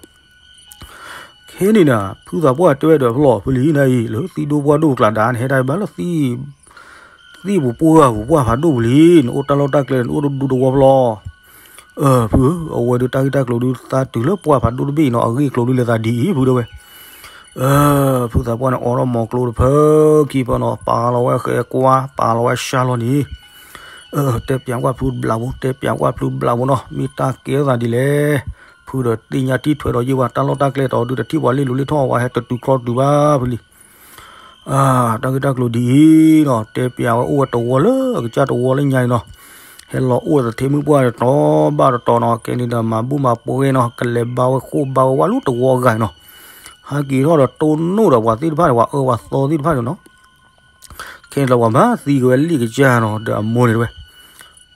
ခဲန့ၣ်နၤ ဖုသးပှၢ်တဲဝဲဒီးဖျီၣ်ဖုလံနၤအံၤ လၢသံၣ်ဒိၣ်ပှၢ်ဒိၣ်ကျါဒါ နဟဲတၢ်ဘၣ်လၢ သံၣ်ပူၤပှၢ်ပူၤပှၢ်ဖးဒိၣ်ပူၤလံ, နအိၣ်တၢ်လီၢ်တၢ်ကျဲ နအိၣ်တဒူတဝီဖျီၣ်, အၢ ဖုဧၢ အဝဲဒုးတၢ်ဂ့ၢ်တၢ်ကျိၤဒုးသးတုၤလၢပှၢ်ဖးဒိၣ်တဘ့ၣ်နီၤ အဂ့ၢ်အကျိၤဒုးလဲၤသးဒ်အံၤ ဖုတဲဝဲ, အၢ ဖုသးပှၢ်န့ၣ် အိးထီၣ်မီၤကျိတဖၢခံဖၢနီၤ ပာ်လီၤဝဲဃဲကွါ ပာ်လီၤဝဲရှါလီၤန့ၣ် တဲပၠးကွၢ်ဖုဘျးဖိ တဲပၠးကွၢ်ဖုဘျးဖိနီၤ မ့ၢ်တၢ်ကဲထီၣ်သးဒ်လဲၣ်, ဖုဒီးသ့ၣ်ညါထံၣ်ထွဲဒီးယ့ၢ်ဝဲ တၢ်လီၢ်တၢ်ကျဲတီၤဒုးတထံၣ်ပှၤလ့ၣ်လူၤလ့ၣ်ထီၣ်ဝဲ ဟဲတတုၤချီတုၤဘၣ်ဖုလံ, အၢ တၢ်ဂ့ၢ်တၢ်ကျိၤဒ်အံၤနီၤ တဲပၠးဝဲအိၣ်ဝဲတဝီလၢအကစၢ်တဝီလၢညါန့ၣ်နီၤ, ဟဲလီၤအိၣ်ဝဲသထ့မုၣ်ပှၢ်တတီၤဘၣ်တတီၤနီၤ ကဲန့ၣ်ဒီးမၤဘူၣ်မၤပှဲၤနီၤ ကလဲၤဘါဝဲဃိၣ်ဘါဝဲဝၣ်လၢတဝီဂၤနီၤ, ဟဲက့ၤထီၣ်ဒီးတိၢ်နီၣ်ဒီးပှၤသ့ၣ်တဖၣ်န့ၣ် ပှၤအၢပှၤသီသ့ၣ်တဖၣ်န့ၣ်နီၤ ခဲန့ၣ်လီၤပှၤမၤသံက့ၤဝဲလံာ်ကစၢ်နီၤ ဒီးအမိၢ်န့ၣ်တဲဝဲ,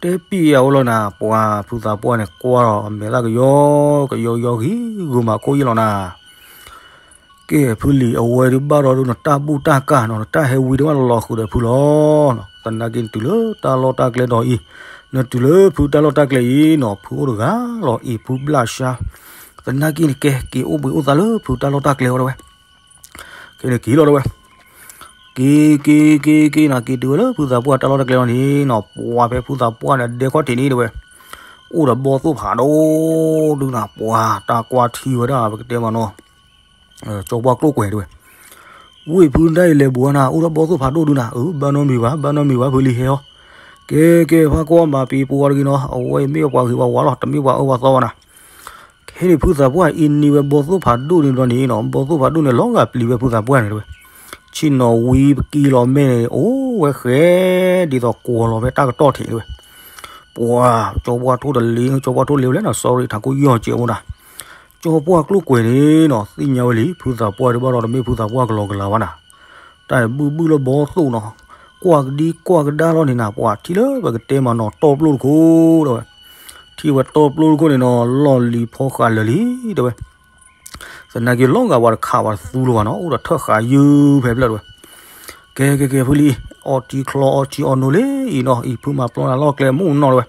တဲပံယဝဲလီၤနၤ ပှၤဖုသးပှၢ်န့ၣ် ကွၢ်ဒီးအမဲာ်သၣ်ကယီကယီကယီဂံၤဂုာ်မးခိၣ်ယဲၢ်လီၤနၤ, ကဲဖုလံၤ အဝဲဒုးဘၣ်ဒီးဒုးနတၢ်ဘူၣ်တၢ်ကၢ်နီၤ နတၢ်ဟဲဝံၤတဝဲလီၤဃုာ်ဒီးဖုလီၤ, သနာ်က့နတုၤလၢတၢ်လီၢ်တၢ်ကျဲဒီးအံၤ, နတုၤလၢဖုတၢ်လီၢ်တၢ်ကျဲအံၤနီၤ ဖုအိၣ်တဂၤလီၤအံၤဖုဘျၣ်ဆှါ, သနာ်က့နကဲက့ၤအိၣ်ဘှံးအိၣ်သါလၢဖုတၢ်လီၢ်တၢ်ကျဲဝဲတဲဝဲ ကဲန့ၣ်က့ၤလီၤတဲဝဲ, က့ၤက့ၤက့ၤက့ၤနီၤ က့ၤတုၤဝဲလၢဖုသးပှၢ်တၢ်လီၢ်တၢ်ကျဲလီၤန့ၣ်နီၤ ပှၤဖဲဖုသးပှၢ်န့ၣ် ဒဲခီၣ်ထံးန့ၣ်တဲဝဲ, အိၣ်ဒီးဘီၣ်သိၣ်ဖးဒိၣ်ဒုနီၤ ပှၤတၢ်ကွၢ်ထံဝဲဒၣ် ပကတဲမးနီၤ ကၠီပှၢ်ကျိၣ်ကွဲၤတဲဝဲ, ဝ့ၢ်ဖုဒၣ်အံၤလဲၤဘူးနၤ အိၣ်ဒီးဘီၣ်သိၣ်ဖးဒိၣ်ဒုနၤ အၢ ဘၣ်နီတမံၤဘၣ် ဘၣ်နီတမံၤဘၣ် ဖုလံဟဲအီၤ, ကဲကဲ ဖးကွၢ်မၤပံၤပှၤတဂ့ၤနီၤ အဝဲအံၤမ့ၢ်ပှၤဂ့ၤပှၤဝါလီၤ တမ့ၢ်ပှၤအၢပှၤသီဘၣ်နၤ ခဲန့ၣ်ဖုသးပှၢ်အံၤန့ၢ်ဝဲဘီၣ်သိၣ်ဖးဒိၣ်န့ၣ်ဘျီန့ၣ်နီၤ ဘီၣ်သိၣ်ဖးဒိၣ်န့ၣ် လီၤဂာ်ပျံၤဝဲဖုသးပှၢ်န့ၣ်တဲဝဲ, ဆ့ၣ်နီၤဝံၤပကံလီၤမဲာ်န့ၣ် အိၣ်ဝဲဃဲ ဒ်သိးကွီၤလီၤဖဲတၢ်ကတီၢ်ထံးတဲဝဲ, ပှၤ ကၠီပှၢ်ထိၣ်တလ့ ကၠီပှၢ်ထိၣ်လ့ဝဲလဲၣ်နီၤ sorry ထးခိၣ်ယီၢ်ကဲးမူဒါ ကၠီပှၢ်ကျိၣ်ကွဲၤန့ၣ်နီၤ သ့ၣ်ညါဝဲလံ ဖုသးပှၢ်တဘၣ်ဒီး တမ့ၢ်ဖုသးပှၢ်ကလီကလီဘၣ်နၤ, တၢ်အံၤဘုၣ်ဘုၣ်လၢဘီၣ်သိၣ်နီၤ, ကွၢ်ကဒံကွၢ်ကဒါလီၤန့ၣ်နၤ ပှၤထံၣ်လၢပကတဲမးနီၤ တီၢ်ပျိၢ်တခိၣ်တဲဝဲ, ထံၣ်ဝဲတီၢ်ပျိၢ်တခိၣ်န့ၣ်နီၤ လီၢ်လံၤဖီဃးလၢာ်လံတဲဝဲ, သနာ်က့လီၤဂာ်ပှၤတခးပှၤသူလိာ်ဘၣ်နီၤ အိၣ်ဒီးထၢၣ်ဃာ်ယုၢ်ဖဲဖျၢၣ်တဲဝဲ, ကဲကဲကဲ ဖုလံ အီထံချီအီထံအီနိလံအံၤနီၤ အံၤဖုမၤပျီနၤလီၢ်ကျဲမုၢ်နီၤတဲဝဲ,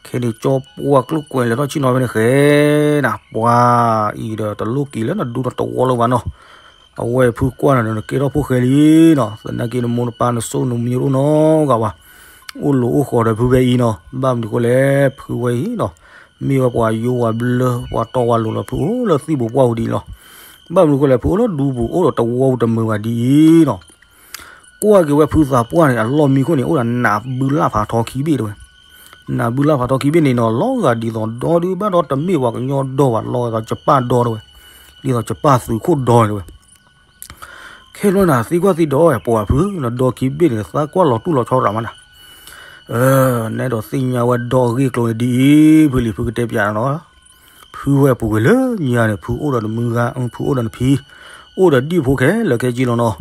ခဲန့ၣ်ကၠီပှၢ်ကျိၣ်ကွဲၤလဲၤထီၣ်ဆ့ၣ်နီၤဖဲန့ၣ်ဃဲနၤ ပှၤအံၤဒီးတလိၣ်က့ၤလၢနဒူတဝီလၢၤဘၣ်နီၤ, အဝဲဖုကွၢ်နၤဒီးနကဲထီၣ်ဖိၣ်ဃဲလံနီၤ သနာ်က့နမိၢ်နပၢ်နစိနမံၤတအိၣ်နီတဂၤဘၣ်, အိၣ်လိၤအိၣ်ဃီၤဒီးဖုဖဲအံၤနီၤ ဘၣ်မနုၤဃိလဲၣ် ဖုဝဲအံၤနီၤ မ့ၢ်ဝဲပှၤယိဝဲဘျၢ ပှၤတီဝဲလိၤလီၤ ဖုအိၣ်လၢသံၣ်ပူၤပှၢ်ပူၤဒ်အံၤလီၤ, ဘၣ်မနုၤဃိလဲၣ် ဖုအိၣ်လၢဒူပူၤအိၣ်ဒီးတဝီပူၤတမုာ်ဘၣ်ဒ်အံၤနီၤ ကွၢ်က့ၤဝဲဖုသးပှၢ်န့ၣ် အလီၢ်မံခိၣ်န့ၣ် အိၣ်ဒီးနးဘုလၣ်ဖးထီခံဘ့ၣ်တဲဝဲ, နးဘုလၣ်ဖးထီခံဘ့ၣ်န့ၣ်နီၤ လီၤဂာ်ဒ်သိးဒီဒုဘၣ်ဒီး တမ့ၢ်ပှၤကညီဒီဘၣ် လီၤဂာ်ဒီးကၠပၢ်ဒီတဲဝဲ, ဒ်သိးကၠပၢ်သုးခိၣ်ဒီတဲဝဲ, ခဲလၢာ်နၤသံကွၢ်သံဒီး ပှၤဖု နဒီခံဘ့ၣ်န့ၣ် သးကွၢ်လီၤတူၢ်လီၤဆီရးမးနၤ နအဲၣ်ဒိးသ့ၣ်ညါဝဲဒီအဂ့ၢ်အကျိၤန့ၣ်ဒ်အံၤ ဖုလံၤဖုကတဲပၠးနီၤ, ဖုဝဲပူၤကွံာ်လၢညါန့ၣ် ဖုအိၣ်ဒီးနမုၢ်ဂၤ ဖုအိၣ်ဒီးနဖံ, အိၣ်ဒီးဒံၣ်ဖိခဲလၢာ်ခဲဆ့လီၤနီၤ,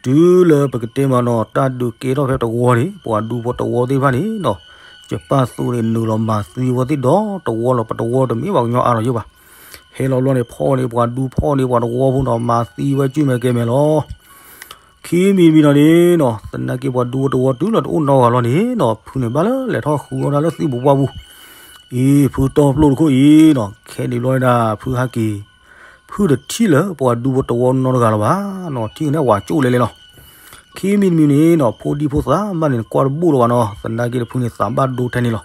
တုၤလၢပကတဲမးနီၤ တၢ်ဒုးကဲထီၣ်ဖဲတဝီန့ၣ် ပှၤဒူဖိတဝီသ့ၣ်တဖၣ်န့ၣ်နီၤ, ယပၢ်သူန့ၣ် နုာ်လီၤမၤသံဝဲသ့ၣ်ဒီးတဝီလီၤ ပတဝီတမ့ၢ်ပှၤကညီအါလီၤယိာ်ဘၣ်, ဟဲလီၤဘျီန့ၣ် ဖီၣ်န့ၢ်ပှၤဒူဖီၣ်န့ၢ်ပှၤတဝီဖိနီၤ မၤသံဝဲကုမဲာ်ကဲမဲာ်လီၤ ခံမံၤတမံၤနီၤန့ၣ်နီၤ သနာ်က့ပှၤဒူဖိတဝီတုၤလီၤတအိၣ်နီတဂၤလီၤန့ၣ်နီၤ ဖုန့ၣ်ဘၣ်လၢလဲၤထီၣ်ဃုဝဲဒၣ်လၢသံၣ်ပူၤပှၢ်ပူၤ, အံၤ ဖုတီၢ်ပျိၢ်တခိၣ်အံၤနီၤ ခဲန့ၣ်ဘျီဒၣ် ဖုဟးက့ၤ ဖုတထံၣ်လၢပှၤဒူဖိတဝီနီတဂၤလၢၤဘၣ်နီၤ ထံၣ်ကနဲၣ်ဝဲကၠိလဲၤလဲၤလီၤ, ခံမံၤတမံၤန့ၣ်နီၤ ဖိဒံဖိသၣ်မးန့ၣ် နကွၢ်တဘူၣ်လၢၤဘၣ်နီၤ သနာ်က့ဒီးဖုန့ၣ်သးဘၣ်ဒိထဲန့ၣ်လီၤ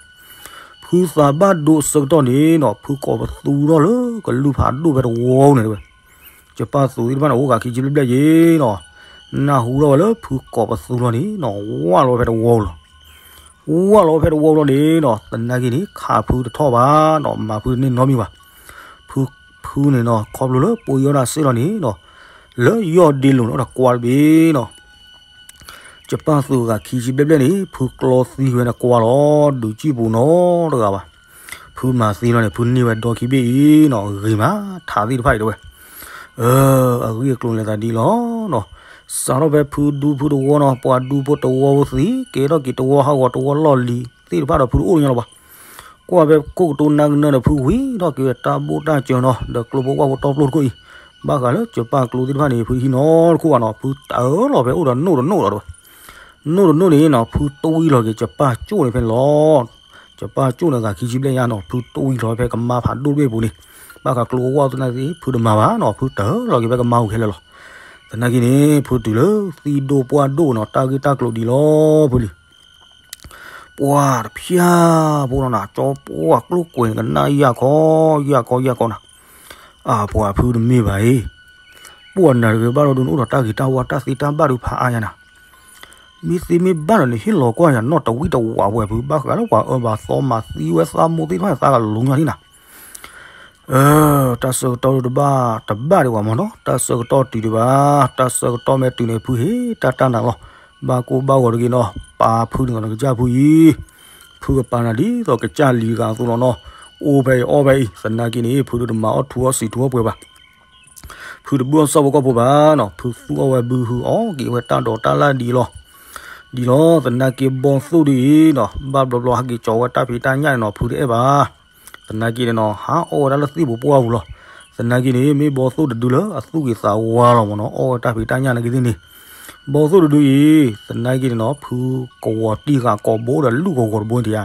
ဖုသးဘၣ်ဒိအဆၢကတီၢ်န့ၣ်နီၤ ဖုကိးပသူထီၣ်လၢကလုၢ်ဖးဒိၣ်ဖဲတဝီန့ၣ်တဲဝဲ, ယပၢ်သူသ့ၣ်တဖၣ်န့ၣ် အိၣ်ဂၤခံဆံဘျဲၣ်ဘျဲၣ်ယ့ၤနီၤ, နၢ်ဟူထီၣ်ဝဲလၢဖုကိးပသူလီၤန့ၣ်နီၤ ဝၢ်လီၤဖဲတဝီလီၤ, ဝၢ်လီၤဖဲတဝီလီၤန့ၣ်နီၤ သနာ်က့န့ၣ် ခးဖုတထီၣ်ဘၣ်နီၤ မၤဖုတန့ၢ်နီတမံၤဘၣ်, ဖု ဖုန့ၣ်နီၤ ခီဖျိလၢပှ့ၤအီၣ်တၢ်စ့ၢ်လီၤန့ၣ်နီၤ, လၢယီၢ်ဒ့လိၤန့ၣ်အိၣ်ဒီးကွါတဘ့ၣ်နီၤ ယပၢ်သူအဂၤခံဆံဘျဲၣ်ဘျဲၣ်န့ၣ် ဖုကျီသံဝဲန့ၣ်ကွါလီၤ ဒုးကံၣ်ပူၤနီတဂၤဘၣ်, ဖုမၤသံလီၤန့ၣ် ဖုန့ၢ်ဝဲဒီခံဘ့ၣ်အံၤနီၤ ဂ့ၤမး ထးသ့ၣ်တဖၣ်အံၤတဲဝဲ, အဂ့ၢ်အကျိၤလဲၤသးဒ်လီၤနီၤ, စးထီၣ်ဖဲဖုဒူဖုတဝီနီၤ ပှၤဒူဖိတဝီဖိသံ ကဲထီၣ်က့ၤတဝီဟးဂီၤတဝီလီၢ်လံၤသ့ၣ်တဖၣ်ဒီးဖုတအိၣ်ညီလီၤဘၣ် ကွၢ်ဖဲခိၣ်ကတိၤနါကနၢဒီးဖုဝံၤထီၣ်က့ၤဝဲတၢ်ဘိၣ်တၢ်စၢၤနီၤ ဒီးကျိဖိပှၢ်ဖိတီၢ်ပျိၢ်တခိၣ်အံၤ, ဘၣ်ဃးလၢကၠပၢ်ကျိသ့ၣ်တဖၣ်န့ၣ် ဖုတဟံးနီတခိၣ်ဘၣ်နီၤ ဖုတၢလီၤဖဲအိၣ်ဒီးနိၣ်တနိၣ်လီၤတဲဝဲ, နိၣ်တနိၣ်န့ၣ်နီၤ ဖုတဝံၤလီၤက့ၤကၠပၢ်ကၠိၣ်န့ၣ်ဖဲန့ၣ်လီၤ, ကၠပၢ်ကၠိၣ်န့ၣ်အဂၤခံဆံဘျဲၣ်ညါနီၤ ဖုတဝံၤလီၤဖဲကမါဖးဒိၣ်တဘ့ၣ်အပူၤန့ၣ်, ဘၣ်ဃးကျိအဝဲၢ်သနာ်က့ ဖုတမၤဘၣ်နီၤ ဖုတၢလီၤက့ၤဖဲကမါပူၤခဲလၢာ်လီၤ, သနာ်က့န့ၣ် ဖုတုၤလၢသံဒိၣ်ပှၢ်ဒိၣ်နီၤ တၢ်ဂ့ၢ်တၢ်ကျိၤဒ်လီၤ ဖုလံၤ ပှၤတဖၠၣ်ဖိနီၤနၤ ကၠီပှၢ်ကျိၣ်ကွဲၤန့ၣ် ကနၣ်ယၢ်ခီ ယၢ်ခီ ယၢ်ခီနၤ, အပှၤဖုတမ့ၢ်ဘၣ်အံၤ, ပှၤနၤတဂ့ၤဘၣ်ဒီးဒုးနအိၣ်ဒီးတၢ်ဂ့ၤတၢ်ဝါ တၢ်သ့တၢ်ဘၣ်ဒုးဖးအါယၤနၤ, မ့ၢ်သ့မ့ၢ်ဘၣ်ဒီးန့ၣ် ဟ့ၣ်လီၤကွၢ်ယၤနီၢ်တဝံၣ်တဝးပှဲၤဖု ဘၣ်ဃးလၢပှၤအၢပှၤသီမၤသံဝဲသးမိၢ်သ့ၣ်တဖၣ်န့ၣ် သးကလူၤညီထံၣ်နၤ တၢ်ဆၢကတီၢ်တဘၣ်တဘၣ်ဒံးဘၣ်မးနီၤ တၢ်ဆၢကတီၢ်တုၤဒံးဘၣ် တၢ်ဆၢကတီၢ်မ့ၢ်တုၤန့ၣ် ဖုဟ့ၣ်တၢ်တၢ်နၤလီၤ ဘၣ်ကိၢ်ဘၣ်ဂီၤတဂ့ၤနီၤ ပာ်ဖုန့ၣ်ကီးနကစၢ်ဖုအံၤ ဖုကပာ်နၤဒ်သိးကစၢ်လံၤဂၤအသိးလီၤနီၤ အိၣ်ဖဲအံၤအီၣ်ဖဲအံၤ သနာ်က့န့ၣ် ဖုဒုးတမၤအီၣ်ထူအီၣ်စံးထူအီၣ်ပှဲၤဘၣ် ဖုတဘၣ်စီၣ်ဖိကီၢ်ဖိဘၣ်နီၤ ဖုသူအီၣ်ဝဲဘုဟုအီၣ်က့ၤဝဲတၢ်ဒိးတၢ်လၣ်ဒ်လီၤ ဒ်လီၤ သနာ်က့ဘီၣ်သိၣ်ဒ်အံၤနီၤ ဘၣ်ဘျီဘျီဟဲက့ၤကၠီဝဲတၢ်ဖံးတၢ်ညၣ်န့ၣ်နီၤ ဖုတအဲၣ်ဘၣ် သနာ်က့န့ၣ်နီၤ ဟးအီၣ်ဝဲဒၣ်လၢသံၣ်ပူၤပှၢ်ပူၤလီၤ သနာ်က့န့ၣ် မ့ၢ်ဘီၣ်သိၣ်တဒုလၢအသူၣ်ဂ့ၤသးဝါလီၤမးနီၤ အီၣ်ဝဲတၢ်ဖံးတၢ်ညၣ်နာ်က့သ့ၣ်န့ၣ် ဘီၣ်သိၣ်တဒုအံၤ သနာ်က့န့ၣ်နီၤ ဖုကဝီၤတံၢ်ဃာ်ကိာ်ဘိဒီးလူၣ်ကဝီၤတဘိန့ၣ်တယါ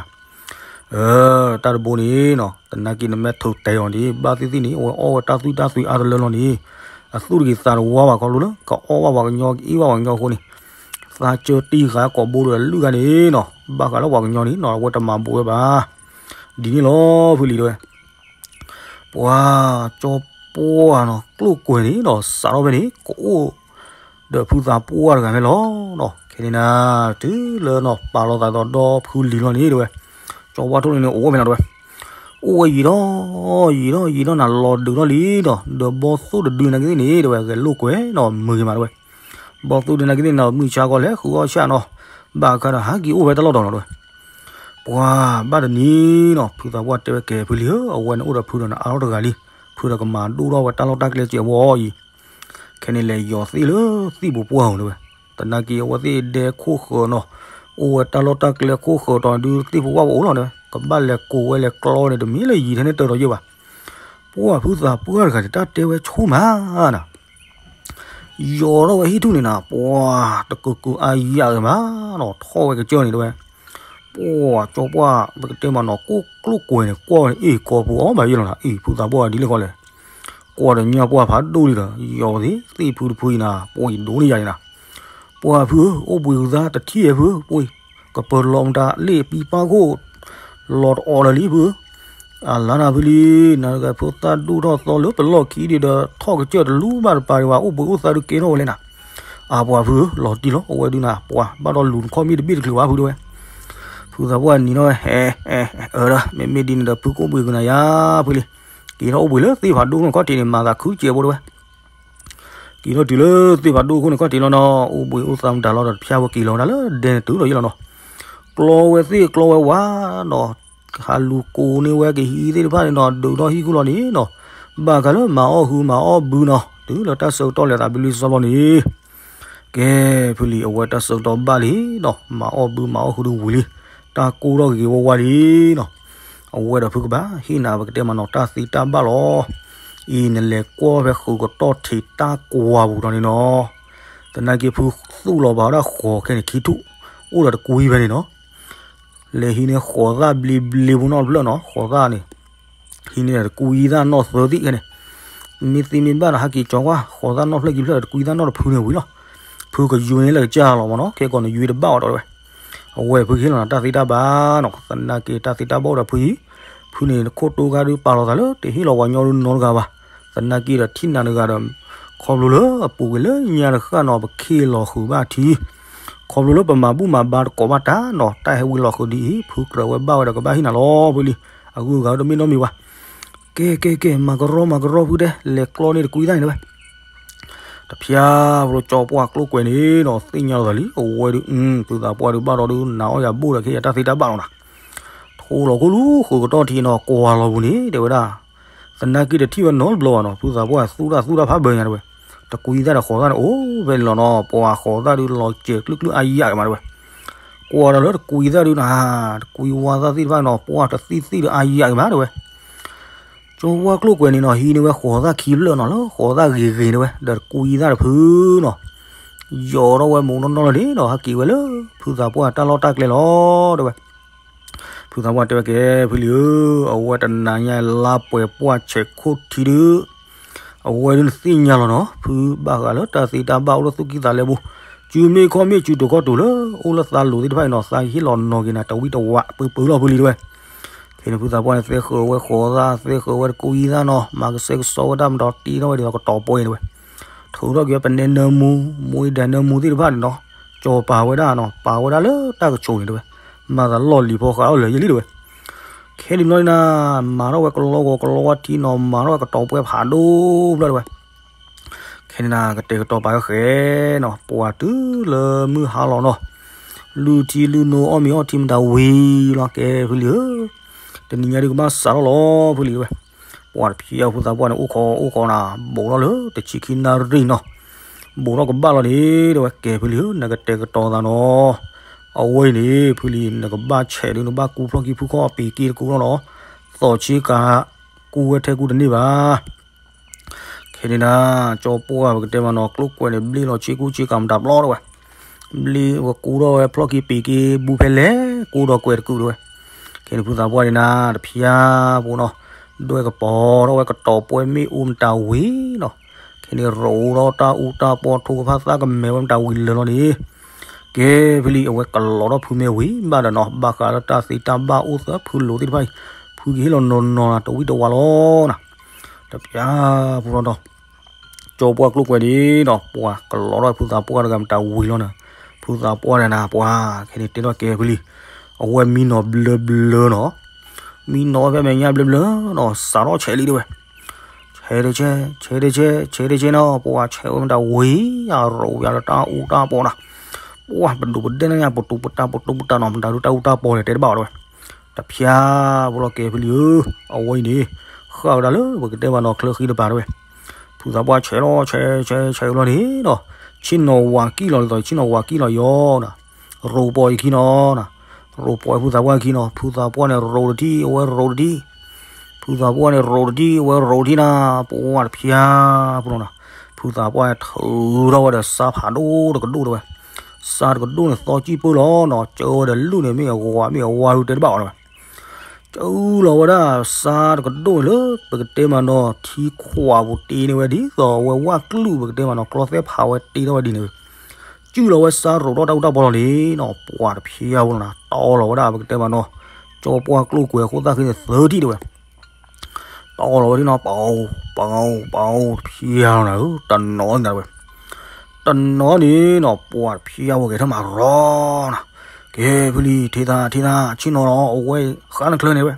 တၢ်တဘိန့ၣ်နီၤ သနာ်က့နမ့ၢ်ထုးတဲအီၤန့ၣ် ဘၣ်သ့ၣ်သ့ၣ်န့ၣ် အဝဲအီၣ်ဝဲတၢ်သွံၣ်တၢ်သွံၣ်အါတလၢလီၤန့ၣ် အသူၣ်တဂ့ၤသးတဝါဘၣ်ခီဖျိလၢ ကအီၣ်ဘၣ်ပှၤကညီကအံၣ်ဘၣ်ပှၤကညီအဃိန့ၣ်, သးကၢတံၢ်ဃာ်ကိာ်ဘိဒီးအလုၢ်ဂၤန့ၣ်နီၤ, ဘၣ်ဃးလၢပှၤကညီန့ၣ်နီၤ အဝဲတမၤဘူးဝဲဘၣ်. ဒ်န့ၣ်လီၤဖုလံၤတဲဝဲ ပှၤကၠီပှၢ်နီၤ ကျိၣ်ကွဲၤန့ၣ်ဒီး စးထီၣ်ဖဲန့ၣ် ကအိၣ်ဒီးဖုသးပှၢ်တဂၤဖဲလီၤနီၤ. ခဲန့ၣ်နၤ တုၤလၢနီၤ ပာ်လီၤသးဒီးဒီဖုလံၤလီၤန့ၣ်တဲဝဲ, ကၠီပှၢ်ထိၣ်န့ၣ်န့ၣ် အိၣ်ဝဲဖဲနီၤတဲဝဲ, အိၣ်ဝဲယံာ်ဒီး ယံာ်ဒီး ယံာ်ဒီးနၤ လီၤဒုးထီၣ်လံဒီး ဒီးဘီၣ်သိၣ်တဒုနာ်က့သ့ၣ်န့ၣ်တဲဝဲ ဂဲၤလိာ်ကွဲနီၤ မုာ်ဂ့ၤမးတဲဝဲ, ဘီၣ်သိၣ်ဒုနာ်က့သ့ၣ်န့ၣ် မုၢ်ဆါခီလဲၤဃုအီၣ်ဆၣ်နီၤ, ဘၣ်အခါဒီးဟးက့ၤအိၣ်ဖဲတၢ်လီၢ်တီၤနီၤတဲဝဲ ပှၤဘၣ်တနံၤနီၤ ဖုသးပှၢ်တဲဝဲ ကဲဖုလံၤဧၢ, အဝဲန့ၣ်အိၣ်ဒီးဖုဒီးနအါထီၣ်တဂၤလံ, ဖုဒီးကမၤဒိၣ်ထီၣ်ဝဲတၢ်လီၢ်တၢ်ကျဲစဲးဝဲအံၤ, ခဲန့ၣ်လဲၤယီၤသ့ၣ်လၢသ့ၣ်ပူၤပှၢ်ဧိၤတဲဝဲ, သနာ်က့အဝဲသ့ၣ်ဒဲခိၣ်ဃၢၤနီၤ, အိၣ်ဝဲတၢ်လီၢ်တၢ်ကျဲခိၣ်ဃၢၤတီၤဒုးသ့ၣ်ပူၤပှၢ်ပူၤအိၣ်လီၤတဲဝဲ, ကဘၣ်လဲၤကိးဝဲလဲၤကျီန့ၣ် တမ့ၢ်လၢယံာ်ထဲန့ၣ်တၢၤဒီးယဲၢ်ဘၣ်. ပှၢ်ဖုသးပှၢ်တဂၤန့ၣ် တၢ်တဲဝဲဆိမးနၤ ယီၤထီၣ်ဝဲဟံၣ်ထူၣ်န့ၣ်နၤ ပှၤတကၢၢ်ကၢၢ်အါယၢ်ဂ့ၤမးနီၤ ထီၣ်ဝဲကစၢၢ်န့ၣ်တဲဝဲ, ပှၤကၠီပှၢ် ပကတဲမးနီၤ ကိၣ်ကျိၣ်ကွဲၤန့ၣ် ကွၢ်ဝဲန့ၣ် အ့ၣ် ကီၢ်ပူၤအီၣ်ဘၣ်ယဲၢ်လီၤနၤ အ့ၣ် ဖုသးပှၢ်ဒ်လဲၣ်ဃီလဲၣ်, ကွၢ်ဒီးညၣ်ပှၢ်ဖးဒိၣ်လံဒီး ယီၤသ့ၣ်သ့ၣ်ဖုတဖုအံၤနၤ ပှၤယဒိၣ်န့ၢ်ယၤန့ၣ်နၤ, ပှၢ်ဖုဧၢ အိၣ်ဘှံးကသါတထံၣ်ဧါဖုဧၢ ပှၤ ကပၢၤလီၤမတၤလ့ၣ်ပံပၢ်ခိၣ် လီၤတအီၤလၢာ်လံဖုဧၢ အလါနၤဖုလံ, နၤတဂၤဖိသၣ်ဒိၣ်ထီၣ်သီလၢပလီၢ်ခံဒံးဒီး ထီၣ်ကစၢၢ်တလူၤဘၣ်တပၤဒံးဘၣ် အိၣ်ဘှံးအိၣ်သါဒုးကဲထီၣ်ဝဲလဲၣ်နၤ, အပှၤဖုဧၢ လီၤတံၢ်လီၤ အဝဲဒုးနၤ ပှၤဘၣ်ဒီးလူၤနခီၣ်မ့ၢ်တဘ့ၣ်တချုးဘၣ်ဖုတဲဝဲ, ဖုသးပှၢ်နံၤနီၤဝဲ ဟဲ ဟဲ အၢဒီး မ့မ့ၢ်ဒ်န့ၣ်ဒီး ဖုကအိၣ်ဘှံးကနၤယါဖုလံ, က့ၤထီၣ်အိၣ်ဘှံးလၢသ့ၣ်ဖးဒိၣ်န့ၣ်ခီၣ်ထံးန့ၣ် မၤသးခုကဲးဖိတဲဝဲ က့ၤထီၣ်တုၤလၢသ့ၣ်ဖးဒိၣ်ခိၣ်န့ၣ်ခီၣ်ထံးလီၤနီၤ အိၣ်ဘှံးအိၣ်သါမတၤလီၤဒီး တဖျါဝဲက့ၤလီၤဝဲဒၣ်လၢဒဲန့ၣ်တုၤလီၤယဲၢ်လီၤနီၤ, ကျီဝဲသ့ၣ်ကျီဝဲဝါနီၤ, ဟးလူၤကိးန့ၢ်ဝဲကဟံးသ့ၣ်တဖၣ်န့ၣ်နီၤ ဒုးထီၣ်ဟံၣ်ဃုလီၤန့ၣ်နီၤ, ဘၣ်ဃးလၢမၤအီၣ်ဟုမၤအီၣ်ဘုနီၤ တုၤလၢတၢ်ဆၢကတီၢ်လဲၤသးဘျ့လံစီလီၤန့ၣ် ကဲ ဖုလံ အဝဲတၢ်ဆၢကတီၢ်ဘၣ်လံနီၤ မၤအီၣ်ဘုမၤအီၣ်ဟုဒုးဝံၤလံ, တၢ်ကိၢ်ထီၣ်ဂ့ၤဂ့ၤဝါဝါလံနီၤ, အဝဲဒီးဖုကဘၣ်ဟ့ၣ်နၤပကတဲမးနီၤ တၢ်သ့တၢ်ဘၣ်လီၤ, အံၤနလဲၤကွၢ်ဖဲဃုာ်ကတီၢ်ထံးတၢ်ကွၢ်ပူၤဒီးန့ၣ်နီၤ, သနာ်က့ဖုသူၣ်လီၤဘၣ်ဝဲဒၣ်ဃိးခဲန့ၣ် ခံထူၣ်, အိၣ်ဒီးတကွံဖဲန့ၣ်နီၤ လဲၤဟံးန့ၢ်ဃိးသၣ်ဘျ့ဘျ့ဖိနီတဖျၢၣ်နီၤ ဃိးသၣ်န့ၣ်, ဟံးန့ၢ်တကွံသၣ်နီၣ်သၢသ့ၣ်ခဲန့ၣ်, မ့ၢ်သ့မ့ၢ်ဘၣ်ဒီးဟးက့ၤကၠီကွၢ် ဃိးသၣ်နီၣ်ဖျၢၣ်ခံဖျၢၣ်ဒီးတကွံသၣ်နီၣ်တဖုန့ၣ်ဝံၤလီၤ, ဖုကယွ့န့ၢ်လၢကစၢ်လီၤမးနီၤ ခဲကီးန့ၣ်ယွ့တဘၣ်အီၤဒီးဝဲ, အဝဲဖုကဟ့ၣ်လီၤနၤတၢ်သ့တၢ်ဘၣ်နီၤ သနာ်က့တၢ်သ့တၢ်ဘၣ်အိၣ်ဒီးဖုအံၤ, ဖုန့ၣ်နခိၣ်တိခါဒုးပာ်လီၤသးလၢတဟ့ၣ်လီၤပှၤညီဒုးနီတဂၤဘၣ်, သနာ်က့ဒီးထံၣ်နၤတဂၤဒီး ခီဖျိလၢအပူၤကွံာ်လၢညါတဃၣ်နီၤ ပခ့ၣ်လီၤဃုာ်ဘၣ်ထံ ခီဖျိလၢပမၤဘူၣ်မၤဘါတကိးဘၣ်တၢ်နီၤ တၢ်ဟဲဝံၤလီၤဃုာ်ဒ်အံၤ ဖုကြၢးဝဲဘၣ်ဝဲဒီးကဘၣ်ဟ့ၣ်နၤလီၤဖုလံ, အဂုၤအဂၤတမ့ၢ်နီတမံၤဘၣ်. ကဲ ကဲ ကဲ မၤကရီမၤကရီဖုတဲ လဲၤကျီန့ၢ်တကွံသၣ်န့ၣ်တဲဝဲ, တဖျါဖဲလၢကၠီပှၢ်ကျိၣ်ကွဲၤန့ၣ်နီၤ သ့ၣ်ညါလီၤသးလံ အဝဲဒုး ဖုသးပှၢ်ဒုးဘၣ်ဒီးဒုး နၤအီၣ်ယၤဘိၣ်ဒီးခဲယတၢ်သ့တၢ်ဘၣ်လီၤနၤ, ထိလီၤခိၣ်လူဃုာ်ကတီၢ်ထံးနီၤ ကွၢ်လီၤပူၤန့ၣ် တဲဝဲဒၣ် သနာ်က့တထံၣ်ဝဲနီတဘျီဘၣ်နီၤ ဖုသးပှၢ်သူၣ်တၢ်သူၣ်တၢ်ဖးဘၢညါတဲဝဲ, တကွံသၣ်ဒီးဃိးသၣ်န့ၣ် အိၣ်ဖဲန့ၣ်လီၤနီၤ ပှၤဃိးသၣ်ဒုးလီၤစဲးကျုၢ်ကျုၢ်အါယံၤအါဂ့ၤမးတဲဝဲ, ကွၢ်ဒီးလၢတကွံသၣ်ဒုးနၤ တကွံဝါသၣ်သ့ၣ်တဖၣ်နီၤ ပှၢ်တသံၣ်သံၣ်ဒီးအါယံၤအါဂ့ၤမးတဲဝဲ, ကၠီဝါကျိၣ်ကွဲၤန့ၣ်နီၤ ဟံးန့ၢ်ဝဲဃိးသၣ်ခံဖျၢၣ်နီၤ လၢဃိးသၣ်ဂ့ၤဂ့ၤတဲဝဲ ဒီးတကွံသၣ်တဖုနီၤ, ယီၤထီၣ်ဝဲမူးနီၢ်နီၢ်လီၤန့ၣ်နီၤ ဟဲက့ၤဝဲလၢ ဖုသးပှၢ်တၢ်လီၢ်တၢ်ကျဲလီၤတဲဝဲ, ဖုသးပှၢ်တဲဝဲကဲ ဖုလံဧၢ, အဝဲတနၤညါလါပှဲၤပှၢ်ဆဲးခိၣ်ထံဒုး အဝဲဒုးနသ့ၣ်ညါလီၤနီၤ ဖုဘၣ်ဃးလၢတၢ်သ့တၢ်ဘၣ်အိၣ်လၢသူၣ်ကံၢ်သးလဲပူၤ, စုမ့ၢ်ခီၣ်မ့ၢ်စုတိၤခီၣ်တိၤလၢ အိၣ်လၢသးလိၤသ့ၣ်တဖၣ်အံၤနီၤ သးဟ့ၣ်လီၤနီၤက့ၤနၤ တဝံတဝး ပၢပၢလီၤဖုလံတဲဝဲ, ခဲန့ၣ်ဖုသးပှၢ်န့ၣ် သဲဃုာ်ဝဲဃိးသၣ် သဲဃုာ်ဝဲတကွံသၣ်နီၤ မၤကစဲကစီဝဲတၢ်မတီၤတံၢ်ထီၣ်ဝဲဒ်သိးကတီၤပှဲၤန့ၣ်တဲဝဲ, ထုးထီၣ်က့ၤဝဲပနဲနၢမူ မူအံၤဒၣ်နၢမူသ့ၣ်တဖၣ်န့ၣ်နီၤ ကၠီၤပာ်ဝဲဒၣ်နီၤ ပာ်ဝဲဒၣ်လၢတၢ်ကဆိးန့ၣ်တဲဝဲ, မၤသးလီၢ်လံၤဖီဃာ်အီၣ်လၢာ်ယဲၢ်လံတဲဝဲ ခဲန့ၣ်ဘျီန့ၣ်နၤ မၤထီၣ်ဝဲကလီဂီၤကလီဝါထံနီၤ မၤထီၣ်ဝဲကတီၤပှဲၤဖးဒိၣ်ဘျီတဲဝဲ, ခဲန့ၣ်နၤ ကတဲာ်ကတီၤပာ်ဃဲနီၤ ပှၤတုၤလၢမုၢ်ဟါလီၤနီၤ, လုၢ်ထံလုၢ်နိအီၣ်မ့ၤအီထံမတၤဝံၤလီၤ ကဲဖုလံဧၢ, တနံၤညါဒုးကဘၣ်စးထီၣ်လီၤဖုလံတဲဝဲ, ပှၤတဖျၢၣ်ဖုသးပှၢ်န့ၣ် အိၣ်ခိးအိၣ်ခိးနၤ ဘူးထီၣ်လၢတဆံခံနၣ်ရံၣ်နီၤ ဘူးထီၣ်ကဘၣ်လီၤန့ၣ်တဲဝဲ ကဲဖုလံဧၢ နကတဲာ်ကတီၤသးနီၤ, အဝဲအံၤန့ၣ် ဖုလံ နကဘၣ်ဆဲးဒုး နဘၣ်ကူဖျီၣ်ခံဖုခီၣ်ပံၤက့တကူလီၤနီၤ, သီၣ်ဆ့ကၤ ကူဝဲထဲကူတန့ၢ်ဘၣ်. ခဲန့ၣ်ဒၣ် ကၠီပှၢ်ပကတဲမးနီၤ ကျိၣ်ကွဲးန့ၣ် ဘျ့လီၤဆ့ကူဆ့ကၤမတၤဘျီတဲဝဲ, ဘျ့ဝဲကူထီၣ်ဝဲဖျီၣ်က့ပံၤက့ ဘူးဖဲလဲၣ် ကူဒီးကွဲးတကူးတဲဝဲ. ခဲန့ၣ်ဖုသးပှၢ်န့ၣ်နၤ တဖျါပူၤနီၤ ဒွဲၣ်ကပီၤထီၣ်ဝဲကတီၤပှဲၤမ့ၣ်အူမတၤဝံၤနီၤ. ခဲ န့ၣ်ရိးဒီးတၢ်အူတၢ်ပီ ထိၣ်ကဖၣ်သၣ်ကမဲဝဲမတၤဝံၤလၢာ်လီၤန့ၣ်, ကဲဖဲလံ အဝဲကလီၤထီၣ်ဖုမ့ၢ်ဝံၤဘၣ်ဒီးနီၤ ဘၣ်ဃးလၢတၢ်သ့တၢ်ဘၣ်အိၣ်သၢဖုလိၤသ့ၣ်တဖၣ်အံၤ, ဖုကဟ့ၣ်လီၤနီၤနီၤနၤ တဝံၣ်တဝါလီၤနၤ, တပျၢ်ဖိလီၤဒီး ကၠီပှၢ်ကျိၣ်ကွဲၤန့ၣ်ဒီး ပှၤကလီၤထီၣ်ဖုသးပှၢ်တဂၤမတၤဝံၤလီၤနၤ, ဖုသးပှၢ်န့ၣ်နၤ ပှၤခဲန့ၣ်တဲထီၣ်ကဲဖဲလံ, အဝဲမံနီၤဘျၢဘျၢနီၤ, မံနီၤဖဲမဲာ်ညါဘျၢဘျၢနီၤ စးထီၣ်ဆဲးလံတဲဝဲ, ဆဲးတဆဲး ဆဲးတဆဲး ဆဲးတဆဲးနီၤ ပှၤဆဲးဝဲမတၤဝံၤ အရိးဝဲလၢတၢ်အူတၢ်ပီနၤ, ပှၤပဒိးပဒဲၣ်န့ၣ် ပတူးပတၢ်ပတူးပတၢ်နီၤ မတၤဒုတၢ်အူတၢ်ပီလဲၣ်တဲတဘၣ်အီၤတဲဝဲ, တဖျါဖိလီၤကဲဖဲလံဧၢ, အဝဲအံၤန့ၣ် ဃၣ်ဝဲဒၣ်လၢပကတဲမးနီၤ ချၢဃံတပၤတဲဝဲ, ဖုသးပှၢ်ဆဲးလီၤ ဆဲး ဆဲး ဆဲးလီၤန့ၣ်ဒီး ဆ့ၣ်နီၤဝၤကံၣ်လီၤဒ်သိး ဆ့ၣ်နီၤဝၤကံၣ်လီၤယီၤနၤ, ရိးပိာ်အခံနီၤ, ရိးပိာ်ဖုသးပှၢ်ခံနီၤ ဖုသးပှၢ်န့ၣ်ရိးတထံၣ် အဝဲရိးတထံၣ်, ဖုသးပှၢ်န့ၣ်ရိးတထံၣ် အဝဲရိးတထံၣ်နၤ, ပှၤတဖျါဖိလီၤနၤ, ဖုသးပှၢ်န့ၣ်ထုးထီၣ်ဝဲဒီးစါဖးဒိၣ်တကဒိၣ်တဲဝဲ, စါတကဒိၣ်န့ၣ်သီကံၣ်ပၢၢ်လီၤနီၤ ကၢဝဲဒီးလုၢ်န့ၣ် မ့ၢ်အဝၤမ့ၢ်အဝၤဒုတဲတဘၣ်အီၤတဲဝဲ ကၠူလီၤဝဲဒၣ်စါတကဒိၣ်န့ၣ်လၢ ပကတဲမးနီၤ ထံခွးပူၤတ့န့ၢ်ဝဲဒ်သိး အဝဲဝၣ်ကလုာ်ပကတဲမးနီၤ ကျီသဲဖးဝဲတ့ထီၣ်ဝဲဒ်န့ၣ်, ကၠူလီၤဝဲစါရိးထီၣ်တၢ်အူတၢ်ပီလီၤန့ၣ်နီၤ ပှၤတဖျါဖိလီၤနၤ တီလီၤဝဲဒၣ်ပကတဲမးနီၤ ကၠီပှၢ်ကျိၣ်ကွဲၤအခိၣ်သၣ်ဃံန့ၣ်သၢထံၣ်တဲဝဲ တီလီၤဝဲဒၣ်နီၤ ပအိ ပအိ ပအိ တဖျါလီၤနၤဧၢ တနီၤန့ၣ်တဲဝဲ တနီၤန့ၣ်နီၤ ပှၤတဖျါဖိကဲထီၣ်မးရီနၤ, ကဲဖုလံ ထံသး ထံသး ဆ့ၣ်နီၤလီၤ အဝဲဃါနချၢန့ၣ်ဝဲ,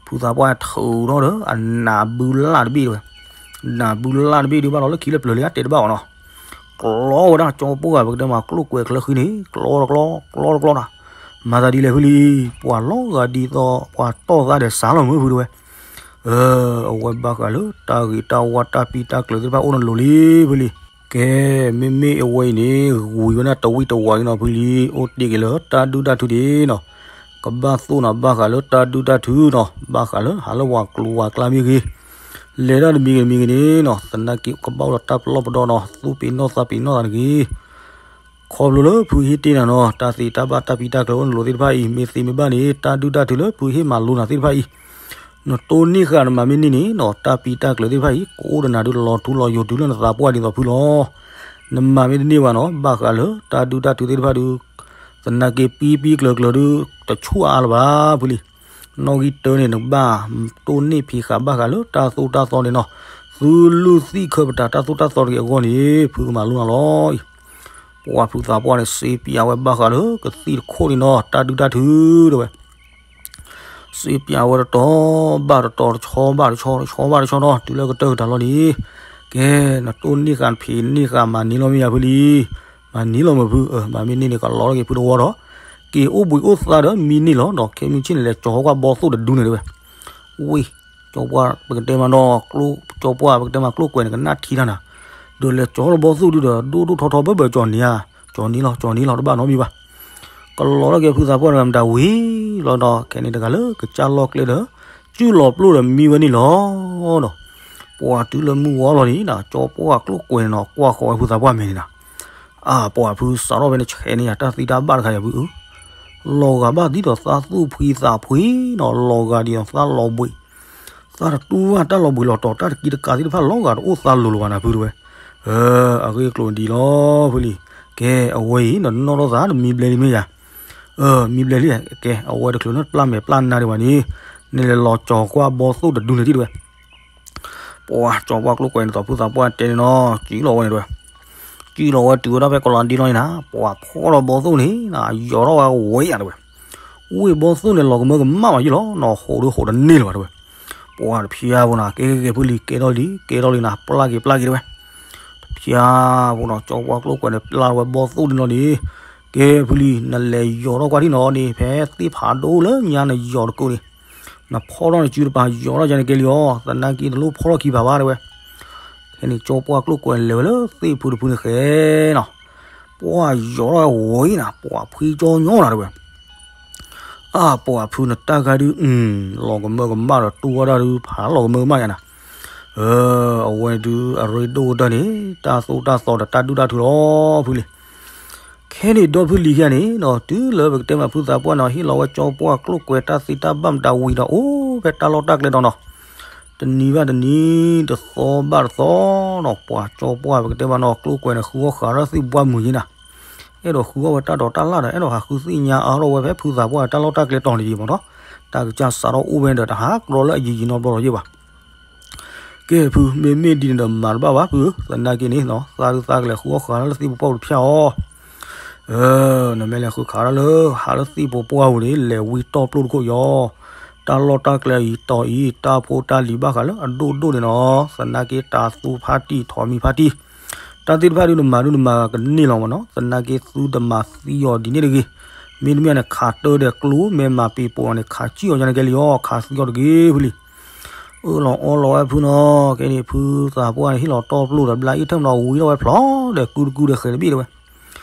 ဖုသးပှၢ်ထုးထီၣ်ဒီး အနးဘုလၢ်တဘ့ၣ်တဲဝဲ, နးဘုလၢ်တဘ့ၣ်ဒုးဘၣ်လီၤလၢခံလၢပျၢၤလံ အတဲတဘၣ်အီၤနီၤ, ကျီဝဲဒၣ်ကၠီပှၢ်ပကတဲမးကျိၣ်ကွဲၤချၢဃံန့ၣ် ကျီတကျီ ကျီတကျီနၤ, မၤသးဒ်လဲၣ်ဖုလံ, ပှၤလီၤဂာ်ဒ်သိး ပှၤတီၢ်သးဒီးစးလီၤမုၢ်ဖုတဲဝဲ အဝဲဘၣ်ဃးလၢတၢ်ဂ့ၤတၢ်ဝါတၢ်ပံတၢ်ကျၢၤသ့ၣ်တဖၣ်အိၣ်နလိၤလံဖုလံ, ကဲ မ့မ့ၢ်အဝဲအံၤန့ၣ် ဝံၤဝဲဒၣ်တဝံၣ်တဝါလံနီၤဖုလံ, အိၣ်တ့ၢ်က့ၤလၢတၢ်ဒုၣ်တၢ်ထုဒံးနီၤ, ကဘၣ်သိၣ်နၤဘၣ်ဃးလၢတၢ်ဒုၣ်တၢ်ထုနီၤ, ဘၣ်ဃးလၢဟးလၢပှၤကျိၤဝၤကျါမ့ၢ်ဂ့ၤ, လဲၤတၢ်တမံၤဂ့ၤတမံၤဂ့ၤန့ၣ်နီၤ, သနာ်က့ကဘၣ်အိၣ်ဒီးတၢ်ပလီၢ်ပဒီနီၤ, သူၣ်ပ့ၤနီၣ်သးပ့ၤနီၣ်သးတဂ့ၤ ခီဖျိလၢဖုဟ့ၣ်တ့ၢ်နၤနီၤ တၢ်သ့တၢ်ဘၣ်တၢ်ပံတၢ်ကျၢၤအိၣ်နလိၤသ့ၣ်တဖၣ်အံၤ မ့ၢ်သ့မ့ၢ်ဘၣ်န့ၣ် တၢ်ဒုၣ်တၢ်ထုလၢဖုဟ့ၣ်မၤလိနၤသ့ၣ်တဖၣ်အံၤ နတိၢ်နီၣ်ဃာ်နမၤမ့ၢ်န့ၢ်န့ၣ်နီၤ တၢ်ပံတၢ်ကျၢၤသ့ၣ်တဖၣ်အံၤ ကအိၣ်ဒီးနၤဒုးလီၤထူလီၤယိာ်တုၤလၢနသးပှၢ်ဒ်သိးဖုလီၤ. နမၤမ့ၢ်တန့ၢ်ဘၣ်နီၤ ဘၣ်ဃးလၢတၢ်ဒုၣ်တၢ်ထုသ့ၣ်တဖၣ်ဒုး သနာ်က့ပံပံကျၢၤကျၢၤဒုး တဆူၣ်အါလၢၤဘၣ်ဖုလံ. နီၣ်ဂံၢ်တၢန့ၣ် နကဘၣ်တိၢ်နီၣ်ဖံးဃာ်ဘၣ်ဃးလၢတၢ်သိၣ်တၢ်သီန့ၣ်နီၤ. သုလုၢ်သံၣ်ခၢပတာ်တၢ်သိၣ်တၢ်သီတဂ့ၤအဂီၢ်န့ၣ် ဖုကမၤလိနၤလီၤအံၤ. ပှၤဖုသးပှၢ်န့ၣ် စ့ပၠးဝဲဘၣ်ဃးလၢကသံၣ်တခိၣ်န့ၣ်နီၤ တၢ်ဒုၣ်တၢ်ထုတဲဝဲ စ့ပၠးဝဲတတီၤဘၣ်တတီၤ တဆီဘၣ်တဆီ တဆီဘၣ်တဆီနီၤ တုၤလၢကတၢၢ်ကတၢၢ်လီၤန့ၣ်, ကဲ နတိၢ်နီၣ်ဃာ်နဖံးနီၣ်ဃာ်မၤန့ၢ်လီၤမ့ၢ်ယၤဖုလံ. မၤန့ၢ်လီၤမ့ၢ်ဖု, မၤမ့ၢ်န့ၢ်န့ၣ် ကလီၤတဂ့ၤဖုတဝီဒီး က့ၤအိၣ်ဘှံးအိၣ်သါဒီးမံန့ၢ်လီၤနီၤ. ခဲမုၢ်ဆ့ၣ်န့ၣ် လဲၤကၠီၤဟီၣ်ကွၢ်ဘီသိၣ်တဒုန့ၣ်တဲဝဲ. ဝ့ၢ် ကၠီပှၢ်ပကတဲမးနီၤ ကၠီပှၢ်ပကတဲမးကျိၣ်ကွဲၤန့ၣ် ကနၣ်ထံတၢ်နၤ, ဒီးလဲၤကၠီၤလီၤဘီသိၣ်ဒုဒီး ဒိၣ်ဒိၣ်ထီထီဘၢဘၢကၠီၤန့ၢ်ဧါ, ကၠီၤန့ၢ်လီၤ ကၠီၤန့ၢ်လီၤ တဘၣ်နီတမံၤဘၣ်. ကလီၤထီၣ်က့ၤဖုသးပှၢ်တဂၤမတၤဝံၤလီၤဒီး ခဲန့ၣ်တဂၤလၢကစၢ်လီၢ်ကျဲဒီး စုၣ်လီၤပျိၢ်ဒီးမံဝဲန့ၣ်လီၤဒီး ပှၤတုၤလၢမုၢ်ဝီလီၤန့ၣ် ကၠီပှၢ်ကျိၣ်ကွဲၤန့ၣ်နီၤ ကွၢ်ဃီၤဝဲဖုသးပှၢ်မဲာ်န့ၣ်နၤ. အၢ ပှၤဖုစးထီၣ်ဖဲန့ၣ်ဆဲးန့ၢ်ယၤတၢ်သံတၢ်ဘၣ်တခါယၤဖုဧၢ, လီၤဂာ်ဘၣ်ဒ်သိးသးသူၣ်ဖှံသးဖှံနီၤ လီၤဂာ်ဒ်သိးသးလီၤဘှံး သးတတူၢ်ဘၣ်တၢ်လီၤဘှံးလီၤတီၤ တၢ်တကံတကးသ့ၣ်တဖၣ်လီၤဂာ်တအိၣ်သးလိၤလိၤဘၣ်နၤဖုတဲဝဲ. အဂ့ၢ်အကျိၤဒ်လီၤဖုလံ. ကဲ အဝဲအံၤ နနီၣ်ထီၣ်သးနမံဘျဲလံမ့ၢ်ယၤ, မံဘျဲလံ. ကဲ အဝဲတချုးလၢပျၢ်မဲာ်ပျၢ်နါဒံးဘၣ်န့ၣ် နလဲၤလီၤကၠီၤကွၢ်ဘီသိၣ်တဒုန့ၣ်ထံၣ်တဲဝဲ. ပှၤကၠီၤပှၢ်ကျိၣ်ကွဲၤန့ၣ်သိးဖုသးပှၢ်တဲန့ၣ်နီၤ စုၣ်လီၤဝဲန့ၣ်တဲဝဲ စုၣ်လီၤဝဲတုၤဝဲဒၣ်ဖဲကလီၤဒံလီၤန့ၣ်နၤ ပှၤဖီၣ်လီၤဘီသိၣ်န့ၣ်နၤ ယီၤထီၣ်ဝဲဝဲယၤတဲဝဲ. ဝ့ၢ်ဘီသိၣ်န့ၣ် လီၤကမၢကမၣ်မးယံၤလီၤနီၤ ဟိးဒုးဟိးတန့ၢ်လၢၤဘၣ်တဲဝဲ. ပှၤတဖျါဖိနၤ ကဲကဲကဲဖုလံ ကဲထီၣ်လံ ကဲထီၣ်လံနၤ ပျၢ်က့ၤပျၢ်က့ၤတဲဝဲ. တဖျါဖိနီၤ ကၠီၤပှၢ်ကျိၣ်ကွဲၤန့ၣ် ပျၢ်ဝဲဘီသိၣ်န့ၣ်လီၤန့ၣ်, ကဲဖုလံ နလဲၤယီၤထီၣ်ကွၢ်ထံၣ်နီၤန့ၣ် ဖဲသ့ၣ်ဖးဒိၣ်လၢညါနယီၤတကိးန့ၣ် နဖီၣ်ထီၣ်နစုတပၤ ယီၤထီၣ်ယါန့ၣ်ကဲလံအီၤ သနာ်က့နလိၣ်ဖီၣ်ထီၣ်ခံဖးဘၣ်တဲဝဲ. ခဲန့ၣ် ကၠီၤပှၢ်ကျိၣ်ကွဲၤလဲၤဝဲလၢသ့ၣ်ဖုတဖုန့ၣ်ဃဲနီၤ, ပှၤယီၤထီၣ်ဝဲဝဲနၤ ပှၤဖှံကၠီညီနၤတဲဝဲ. အၢ ပှၤဖုနတၢ်ဂၤဒုး လီၤကမၢကမၣ်ဒီးတူၢ်ဝဲဒၣ်ဒုး ဖးလီၤကမၢကမၣ်ယါနၤ, အဝဲဒုးအရ့ဒိၣ်ကတၢၢ်န့ၣ် တၢ်သိၣ်တၢ်သီဒီးတၢ်ဒုၣ်တၢ်ထုလီၤဖုလံ. ခဲန့ၣ်ဒီဖုလံခံဂၤန့ၣ်နီၤ တုၤလၢပကတဲမးဖုသးပှၢ်နီၤ ဟ့ၣ်လီၤဝဲကၠီၤပှၢ်ကျိၣ်ကွဲၤတၢ်သ့တၢ်ဘၣ်မတၤဝံၤဒီး အိၣ်ဖဲတၢ်လီၢ်တၢ်ကျဲဒီးနီၤ, တနံၤဘၣ်တနံၤ တသီဘၣ်တသီနီၤ ပှၤကၠီပှၢ်ပကတဲမးနီၤ ကျိၣ်ကွဲးန့ၣ် ဃုအီၣ်ဃာ်ထီၣ်သ့ၣ်ပူၤပှၢ်မုာ်ယဲနၤ, အဲၣ်ဒိးဃုအီၣ်ဝဲတၢ်ဒိးတၢ်လၣ်ဒီး အဲၣ်ဒိးဟးဃုသ့ၣ်ညါအါထီၣ်ဝဲဖဲဖုသးပှၢ်တၢ်လီၢ်တၢ်ကျဲတီၤန့ၣ်ယံၤမးနီၤ, တၢ်ကစၢ်စးထီၣ်အိၣ်ဝဲဒီး တဟးကြီလၢအယံၤယံၤနီတဘျီဒီးယဲဘၣ်. ကဲဖု မ့မ့ၢ်ဒ်န့ၣ်ဒီးမၤတဘၣ်ဘၣ်ဖုဧၢ, သနာ်က့န့ၣ်နီၤ သးဒုးသးကလဲၤဃုအီၣ်ဃာ်လၢသ့ၣ်ပူၤပှၢ်ပူၤတဖၠၣ်အီၤ နမ့ၢ်လဲၤဃုခးဒၣ်လၢ ဟးလၢသ့ၣ်ပူၤပှၢ်ပူၤန့ၣ် လဲၤဝံတီၢ်ပျိၢ်တခိၣ်ယီၤ, တၢ်လီၢ်တၢ်ကျဲအံၤတီၤအံၤ တၢ်ဖိတၢ်လံၤဘၣ်ဃးလၢအဒိၣ်ဒိၣ်န့ၣ်နီၤ, သနာ်က့တၢ်သူဖါတံၢ်ထီၣ်မံၤဖါတံၢ်, တၢ်သ့ၣ်တဖၣ်ဒုးနမၤဒုးနမၤကန့ၢ်လီၤမးနီၤ, သနာ်က့သုတမၤသံအီၤဒ်န့ၣ်တဂ့ၤ, မ့တမ့ၢ်န့ၣ် ခးတၢ်ဒီးကျိ မ့ၢ်မၤပ့ၤပိာ်အီၤန့ၣ် ခးစံၣ်အီၤညါန့ၣ်ကဲလံအီၤ, ခးသံအီၤတဂ့ၤဖုလံ အၢၣ်လီၤအီလီၤဝဲဖုနီၤ, ကဲန့ၣ်ဖုသးပှၢ်န့ၣ် ဟ့ၣ်လီၤတီပျိၢ်ဒီး ဘျါအံၣ်ထၢၣ်မနီၤ ဝံထီၣ်ဝဲဖျိးဒီး ကုတကုဒီးဃဲၤတဘ့ၣ်တဲဝဲ,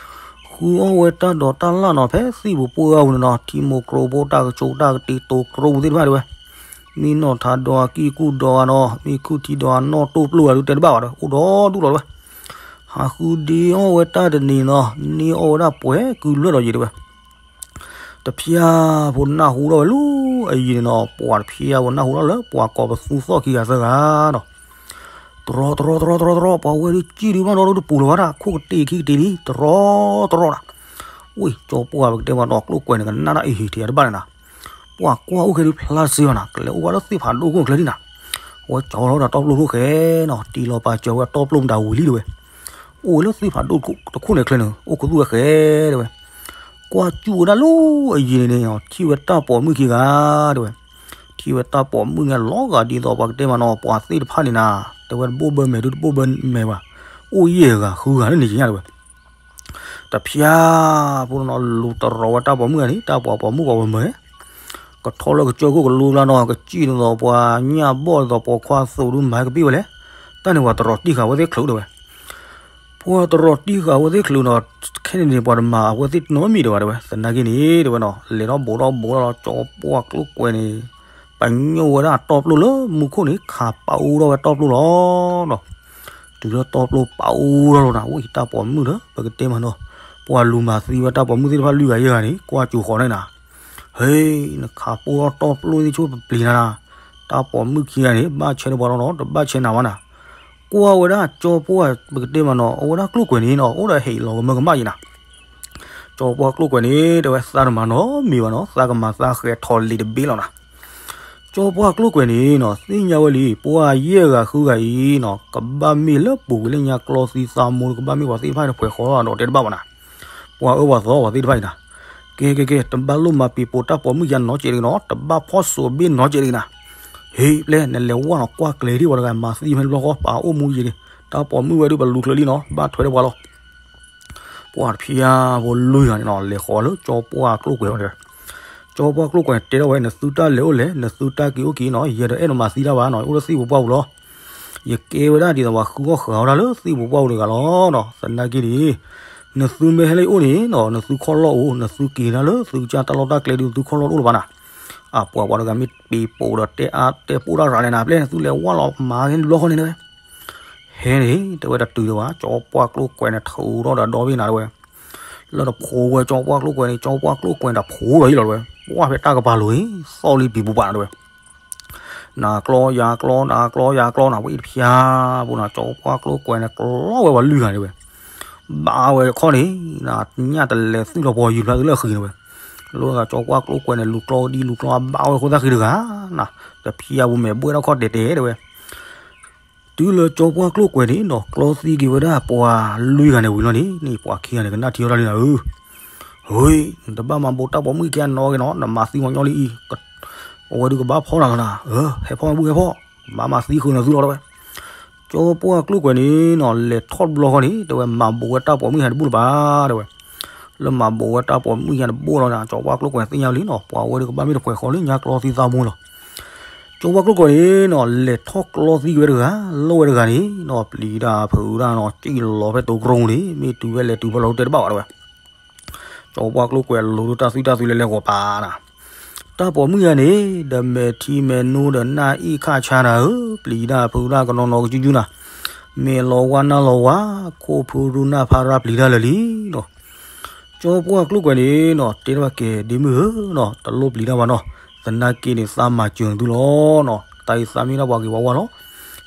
ဃုအီၣ်ဝဲတၢ်ဒိးတၢ်လၣ်နီၤ ဖဲသ့ၣ်ပူၤပှၢ်ပူၤန့ၣ်နီၤ, ထံမိၢ်ကျိဖိ တၢ်ကဆိးတၢ်ကတ့ၤတိၤကျိပူၤသ့ၣ်တဖၣ်တဲဝဲ, မ့ၢ်နီၢ်ထးဒီးအကံၢ်ကူၣ်ဒီးအနီၢ်, မ့ၢ်ခုၣ်ထံဒီးအနီၢ်တိၢ်ပျိၢ်ဂၤဒုးတဲတဘၣ်ဘၣ်ဒီး အိၣ်ဒီဒူၣ်လီၤတဲဝဲ, ဟးဃုဒ့အီၣ်ဝဲတၢ်တနံၤနီၤ, န့ၢ်အီၣ်ဝဲဒၣ်ပှဲၤကုလွဲၢ်ဒီးယံၤတဲဝဲ တဖၠၣ်ဖိနၢ်ဟူထီၣ်ဝဲလၢအယံၤန့ၣ်နီၤ, ပှၤတဖၠၣ်ဖိနၢ်ဟူထီၣ်လၢ ပှၤကိးပသူသီၣ်ခံဂၤသၢဂၤနီၤ, တရီတရီတရီတရီတရီ, ပှၤဝဲဒုးစံၣ်ဒုးဘၣ်ဒီး တပူၤလၢၤဝဲဒၣ် ခိၣ်ကတ့ၢ်ခံကတ့ၢ်လံ, တရီတရီဒၣ်, ဝံၢ်ကၠီပှၢ်ပကတဲမးနီၤ ကျိၣ်ကွဲးန့ၣ် ကနၣ်ဒၣ်အံၤဟ့ၣ်ထံးအတဘၣ်န့ၣ်နၤ, ပှၤကွၢ်အိၣ်ခဲဒုးဖျါစ့အီၤနၤ, ကလဲၤအိၣ်ဘၣ်လၢသ့ၣ်ဖးဒိၣ်ခိၣ်ကျဲလံနၤ, အဝဲကၠီထီၣ်ဒီးတီပျိၢ်ခိၣ်ဃဲနီၤ, တံၢ်လီၤပာ်စၢၤဝဲတီပျိၢ်မတၤဝံၤလံတဲဝဲ, အိၣ်ဝဲလၢသ့ၣ်ဖးဒိၣ်တခိၣ်န့ၣ်ကျဲန့ၣ် အိၣ်ခူသူၣ်ဝဲဃဲတဲဝဲ ကွၢ်စူၣ်ဝဲဒၣ်လၢအယံၤန့ၣ်န့ၣ် ထံၣ်ဝဲတၢ်ပိာ်မုၣ်ခံဂၤတဲဝဲ, ထံၣ်ဝဲတၢ်ပိာ်မုၣ်န့ၣ် လီၤဂာ်ဒ်သိးပှၤကတဲမးနီၤ ပှၤသ့ၣ်တဖၣ်န့ၣ်နၤ, တဲဝဲတဘိၣ်ဘၢမဲာ်ဒုတဘိၣ်ဘၢမဲာ်ဘၣ်, အိၣ်ယဲၢ်ဂၤဃုဂၤလၢန့ၣ်ညါတဲဝဲ, တဖၠၣ်ဖိနီၤ လူၤတရီၤဝဲတၢ်ပိာ်မုၣ်ဂၤန့ၣ် တၢ်ပိာ်ပိာ်မုၣ်ပှၤဝဲမၢ် ကထီၣ်လၢကစၢၢ်ခိၣ်ကလူကျါနီၤ ကစံၣ်ဒ်သိးပှၤညၣ်ဘီၣ်ဒ်သိးပိာ်ခွါသိးဒုမၤကပ့ၢ်ဝဲလဲၣ်, တၢ်န့ၣ်ပှၤတရီၤတံၢ်ဃာ်ဝဲသ့ၣ်ချုးတဲဝဲ ပှၤတရီၤတံၢ်ဃာ်ဝဲသ့ၣ်ချုးနီၤ, ခဲန့ၣ်န့ၣ် ပှၤတမၤအဝဲသ့ၣ်နီတမံၤတဲဝဲတဲဝဲ, သနာ်က့န့ၣ်တဲဝဲနီၤ လဲၤထီၣ်ဘူးထီၣ်ဘူးထီၣ်လီၤ ကၠီပှၢ်ကျိၣ်ကွဲးန့ၣ်, ပညိၣ်ဝဲဒၣ်တီပျိၢ်လၢမူခိၣ်န့ၣ် ခးပာ်အူထီၣ်ဝဲတီပျိၢ်လီၤနီၤ, တုၤလၢတီပျိၢ်ပာ်အူထီၣ်လီၤနၤ အိၣ်အံၤတၢ်ပိာ်မုၣ်ဒီး ပကတဲမးနီၤ, ပှၤလူၤမၤသံဝဲတၢ်ပိာ်မုၣ်သ့ၣ်တဖၣ်လွံၢ်ဂၤယဲၢ်ဂၤန့ၣ် ကွၢ်စူၣ်ဃီၤန့ၣ်နၤ ဟ့, နခးပူထီၣ်တီပျိၢ်သ့ၣ်ဆိပပျံၤနၤနၤ, တၢ်ပိာ်မုၣ်ခံဂၤန့ၣ် ဘၣ်ဆဲးတပှၤလီၤနီၤ တဘၣ်ဆဲးနၤဝဲနၤ, ကွၢ်ဝဲဒၣ်ကၠီပှၢ်ပကတဲမးနီၤ အဝဲဒၣ်ကျိၣ်ကွဲးန့ၣ်နီၤ အိၣ်ဒီးဟဲလီၤကမၢကမၣ်ယဲနၤ, ကၠီပှၢ်ကျိၣ်ကွဲးန့ၣ် တဲဝဲသးတမၤနီတမံၤဘၣ်နီၤ သးကမၤသးဃဲၤထီၣ်လံာ်တဘ့ၣ်လီၤနၤ ကၠီပှၢ်ကျိၣ်ကွဲးန့ၣ်နီၤ သ့ၣ်ညါဝဲလံ ပှၤယဲၢ်ဂၤဃုဂၤအံၤနီၤ ကဘၣ်မ့ၢ်လၢပူၤကွံာ်လၢညါကျီသံသးမိၢ် ကဘၣ်မ့ၢ်ပှၤသ့ၣ်တဖၣ်န့ၣ် ပှဲၤဃီလီၤဒီးတဲတဘၣ်ဘၣ်နၤ, ပှၤအၢပှၤသီပှၤသ့ၣ်တဖၣ်အံၤနၤ, ကဲကဲကဲ တဘၣ်လိၣ်မၤပံၤပိာ်တၢ်ပိာ်မုၣ်ယါနီတစဲးတဂ့ၤနီၤ တဘၣ်ဖီၣ်စိးဘ့ၣ်နီတစဲးတဂ့ၤနၤ, ဟ့ ပျဲ နလဲၤဝဲနီၤ ကွၢ်ကျဲၤဒံးပှၤတဂၤ မၤသံဖဲန့ၣ်တဘျီဃီ ပာ်အိၣ်မူယံာ်ဒံး, တၢ်ပိာ်မုၣ်ဝဲဒုးပလူၤချုးလံနီၤ ဘၣ်ထွဲဒီးပှၤလီၤ ပှၤတဖၠၣ်ဖိလွံၢ်ဂၤန့ၣ်နီၤ လဲၤဃီၤလၢကၠီပှၢ်ကျိၣ်ကွဲးဝဲတဲဝဲ, ကၠီပှၢ်ကျိၣ်ကွဲးန့ၣ် တဲထီၣ်ဝဲ နသုတၢ်လဲၤအိၣ်လဲၣ် နသုတၢ်က့ၤအိၣ်က့ၤနီၤ ယဲဒၣ်အဲၣ်ဒိးမၤသံတၢ်ဘၣ်နီၤ အိၣ်လၢသ့ၣ်ပူၤပှၢ်ပူၤလီၤ, ယကဲဝဲဒၣ်ဒ်သိးပှၤဃုအီၣ်ဃာ်အီၣ်တၢ်လၢသ့ၣ်ပူၤပှၢ်ပူၤတဂၤလီၤနီၤ သနာ်က့န့ၣ် နသုမ့ၢ်ဟဲလၢအအိၣ်န့ၣ်နီၤ နသုခီၣ်လီၢ်အိၣ် နသုက့ၤတၢ်လၢသုကစၢ်တၢ်လီၢ်တၢ်ကျဲဒုး သုခီၣ်လီၢ်တအိၣ်လၢၤဘၣ်နၤ, အပှၤပှၤတဂၤမ့ၢ်ပံၤပိာ်ဒီးတဲအါတဲပိာ်တၢ်ရၤလဲၣ်နၤ ပျဲ နသုလဲၤဝဲလီၤမၤက့ၤတဘျီဃီန့ၣ်တဲဝဲ ဟဲန့ၣ် တဲဝဲတတုၤလၢၤဘၣ် ကၠီပှၢ်ကျိၣ်ကွဲးန့ၣ် ထုးထီၣ်ဒီးဒီဘ့ၣ်နၤတဲဝဲ, လၢတဖိဝဲကၠီပှၢ်ကျိၣ်ကွဲးန့ၣ် ကၠီပှၢ်ကျိၣ်ကွဲးတဖိဒီးယံၤလီၤတဲဝဲ, ပှၢ်ဖဲတၢ်ကပၤလိၤအံၤ သီၣ်လံပံၤပူၤပာ်နၤတဲဝဲ, နၤကျီယၤကျီ နၤကျီယၤကျီနၤ ဝဲအံၤတဖၠၣ်ဖိနၤ ကၠီပှၢ်ကျိၣ်ကွဲးန့ၣ် ကျီဝဲပှၤလွံၢ်ဂၤန့ၣ်ဝဲ, ဘၣ်ဝဲခီၣ်န့ၣ် နညၣ်တလဲၤသုးလီၤပှီၤယုၤဖျါသုလၢအဃံန့ၣ်ဝဲ, လၢဂၤကၠီပှၢ်ကျိၣ်ကွဲးန့ၣ် လူၤကျီဒ်လူၤကျီအဘၣ်ဝဲဃိသၣ်ဃံတဂၤ, နတဖၠၣ်ပူၤမဲာ်ဘှဲၣ်ထီၣ်ခီၣ်တဲာ်တဲာ်တဲဝဲ တုၤလၢကၠီပှၢ်ကျိၣ်ကွဲးန့ၣ်နီၤ ကျီသံက့ၤဝဲဒၣ်ပှၤလွံၢ်ဂၤန့ၣ်ဝံၤလီၤန့ၣ် န့ၣ်ပှၤခံဂၤန့ၣ် ကနၣ်ထံအီၣ်တၢ်လံနၤဧၢ, ဟူး, နတဘၣ်မၤဘူးတၢ်ပိာ်မုၣ်ခံဂၤနီတဂ့ၤနီၤ နမၤသံမီၤညီလံအံၤ, အဝဲဒုးကဘၣ်ဖီၣ်နၤလီၤနၤ, ဟဲဖီၣ်မ့ၢ်ဘူၣ်ဟဲဖီၣ်, ဘၣ်မၤသံဃုာ်နၤသုလီၤတဲဝဲ, ကၠီပှၢ်ကျိၣ်ကွဲးန့ၣ်နီၤ လဲၤထီၣ်တဘျီဃီန့ၣ် တဲဝဲမၤဘူးဝဲတၢ်ပိာ်မုၣ်ဟဲတဘူၣ်လၢၤဘၣ်တဲဝဲ, လၢမၤဘူးဝဲတၢ်ပိာ်မုၣ်ဟဲတဘူၣ်လီၤနၤ ကၠီပှၢ်ကျိၣ်ကွဲးန့ၣ်သ့ၣ်ညါလံနီၤ ပှၤဝဲဒုးကဘၣ်မ့ၢ်တပှဲၤဃီလၢညါကျီသံသးမိၢ်လီၤ ကၠီပှၢ်ကျိၣ်ကွဲးန့ၣ်နီၤ လဲၤထီၣ်ကျီသံက့ၤဝဲတဂၤ လီၢ်ဝဲတဂၤန့ၣ်နီၤ ပျံၤတၢ်ဖုးတၢ်နီၤ စံၣ်လီၤဖဲတိၤကရိန့ၣ် မ့ၢ်တုၤဝဲလဲၤတုၤဖဲလီၤတဲတဘၣ်ဘၣ်တဲဝဲ, ကၠီပှၢ်ကျိၣ်ကွဲးလိၤဒုးတၢ်သွံၣ်တၢ်သွံၣ်လဲၤလဲၤဂီၤပာ်နၤ, တၢ်ပိာ်မုၣ်ယၤန့ၣ် ဒီးမဲာ်ထံမဲာ်နိဒီးနၢ်အ့ၣ်ခၣ်ဆါနၤဧၢ, ပျံၤတၢ်ဖုးတၢ်ကနီၤနီၤကစုကစုနၤ, မဲာ်လီၤဝါနၢ်လီၤဝါ ခိၣ်ဖုရူနၢ်ဖးရၣ်ပျံၤတၢ်လၢာ်လံနီၤ ကၠီပှၢ်ကျိၣ်ကွဲးန့ၣ်နီၤ တဲထီၣ်ကဲဒ့မုၣ်ဧၢနီၤ တလိၣ်ပျံၤတၢ်ဘၣ်နီၤ, သနာ်က့န့ၣ် သးမၤစၢၤနသုလီၤနီၤ, သးအံၤသးမ့ၢ်ဒၣ်ပှၤဂ့ၤဝါဝါလီၤ.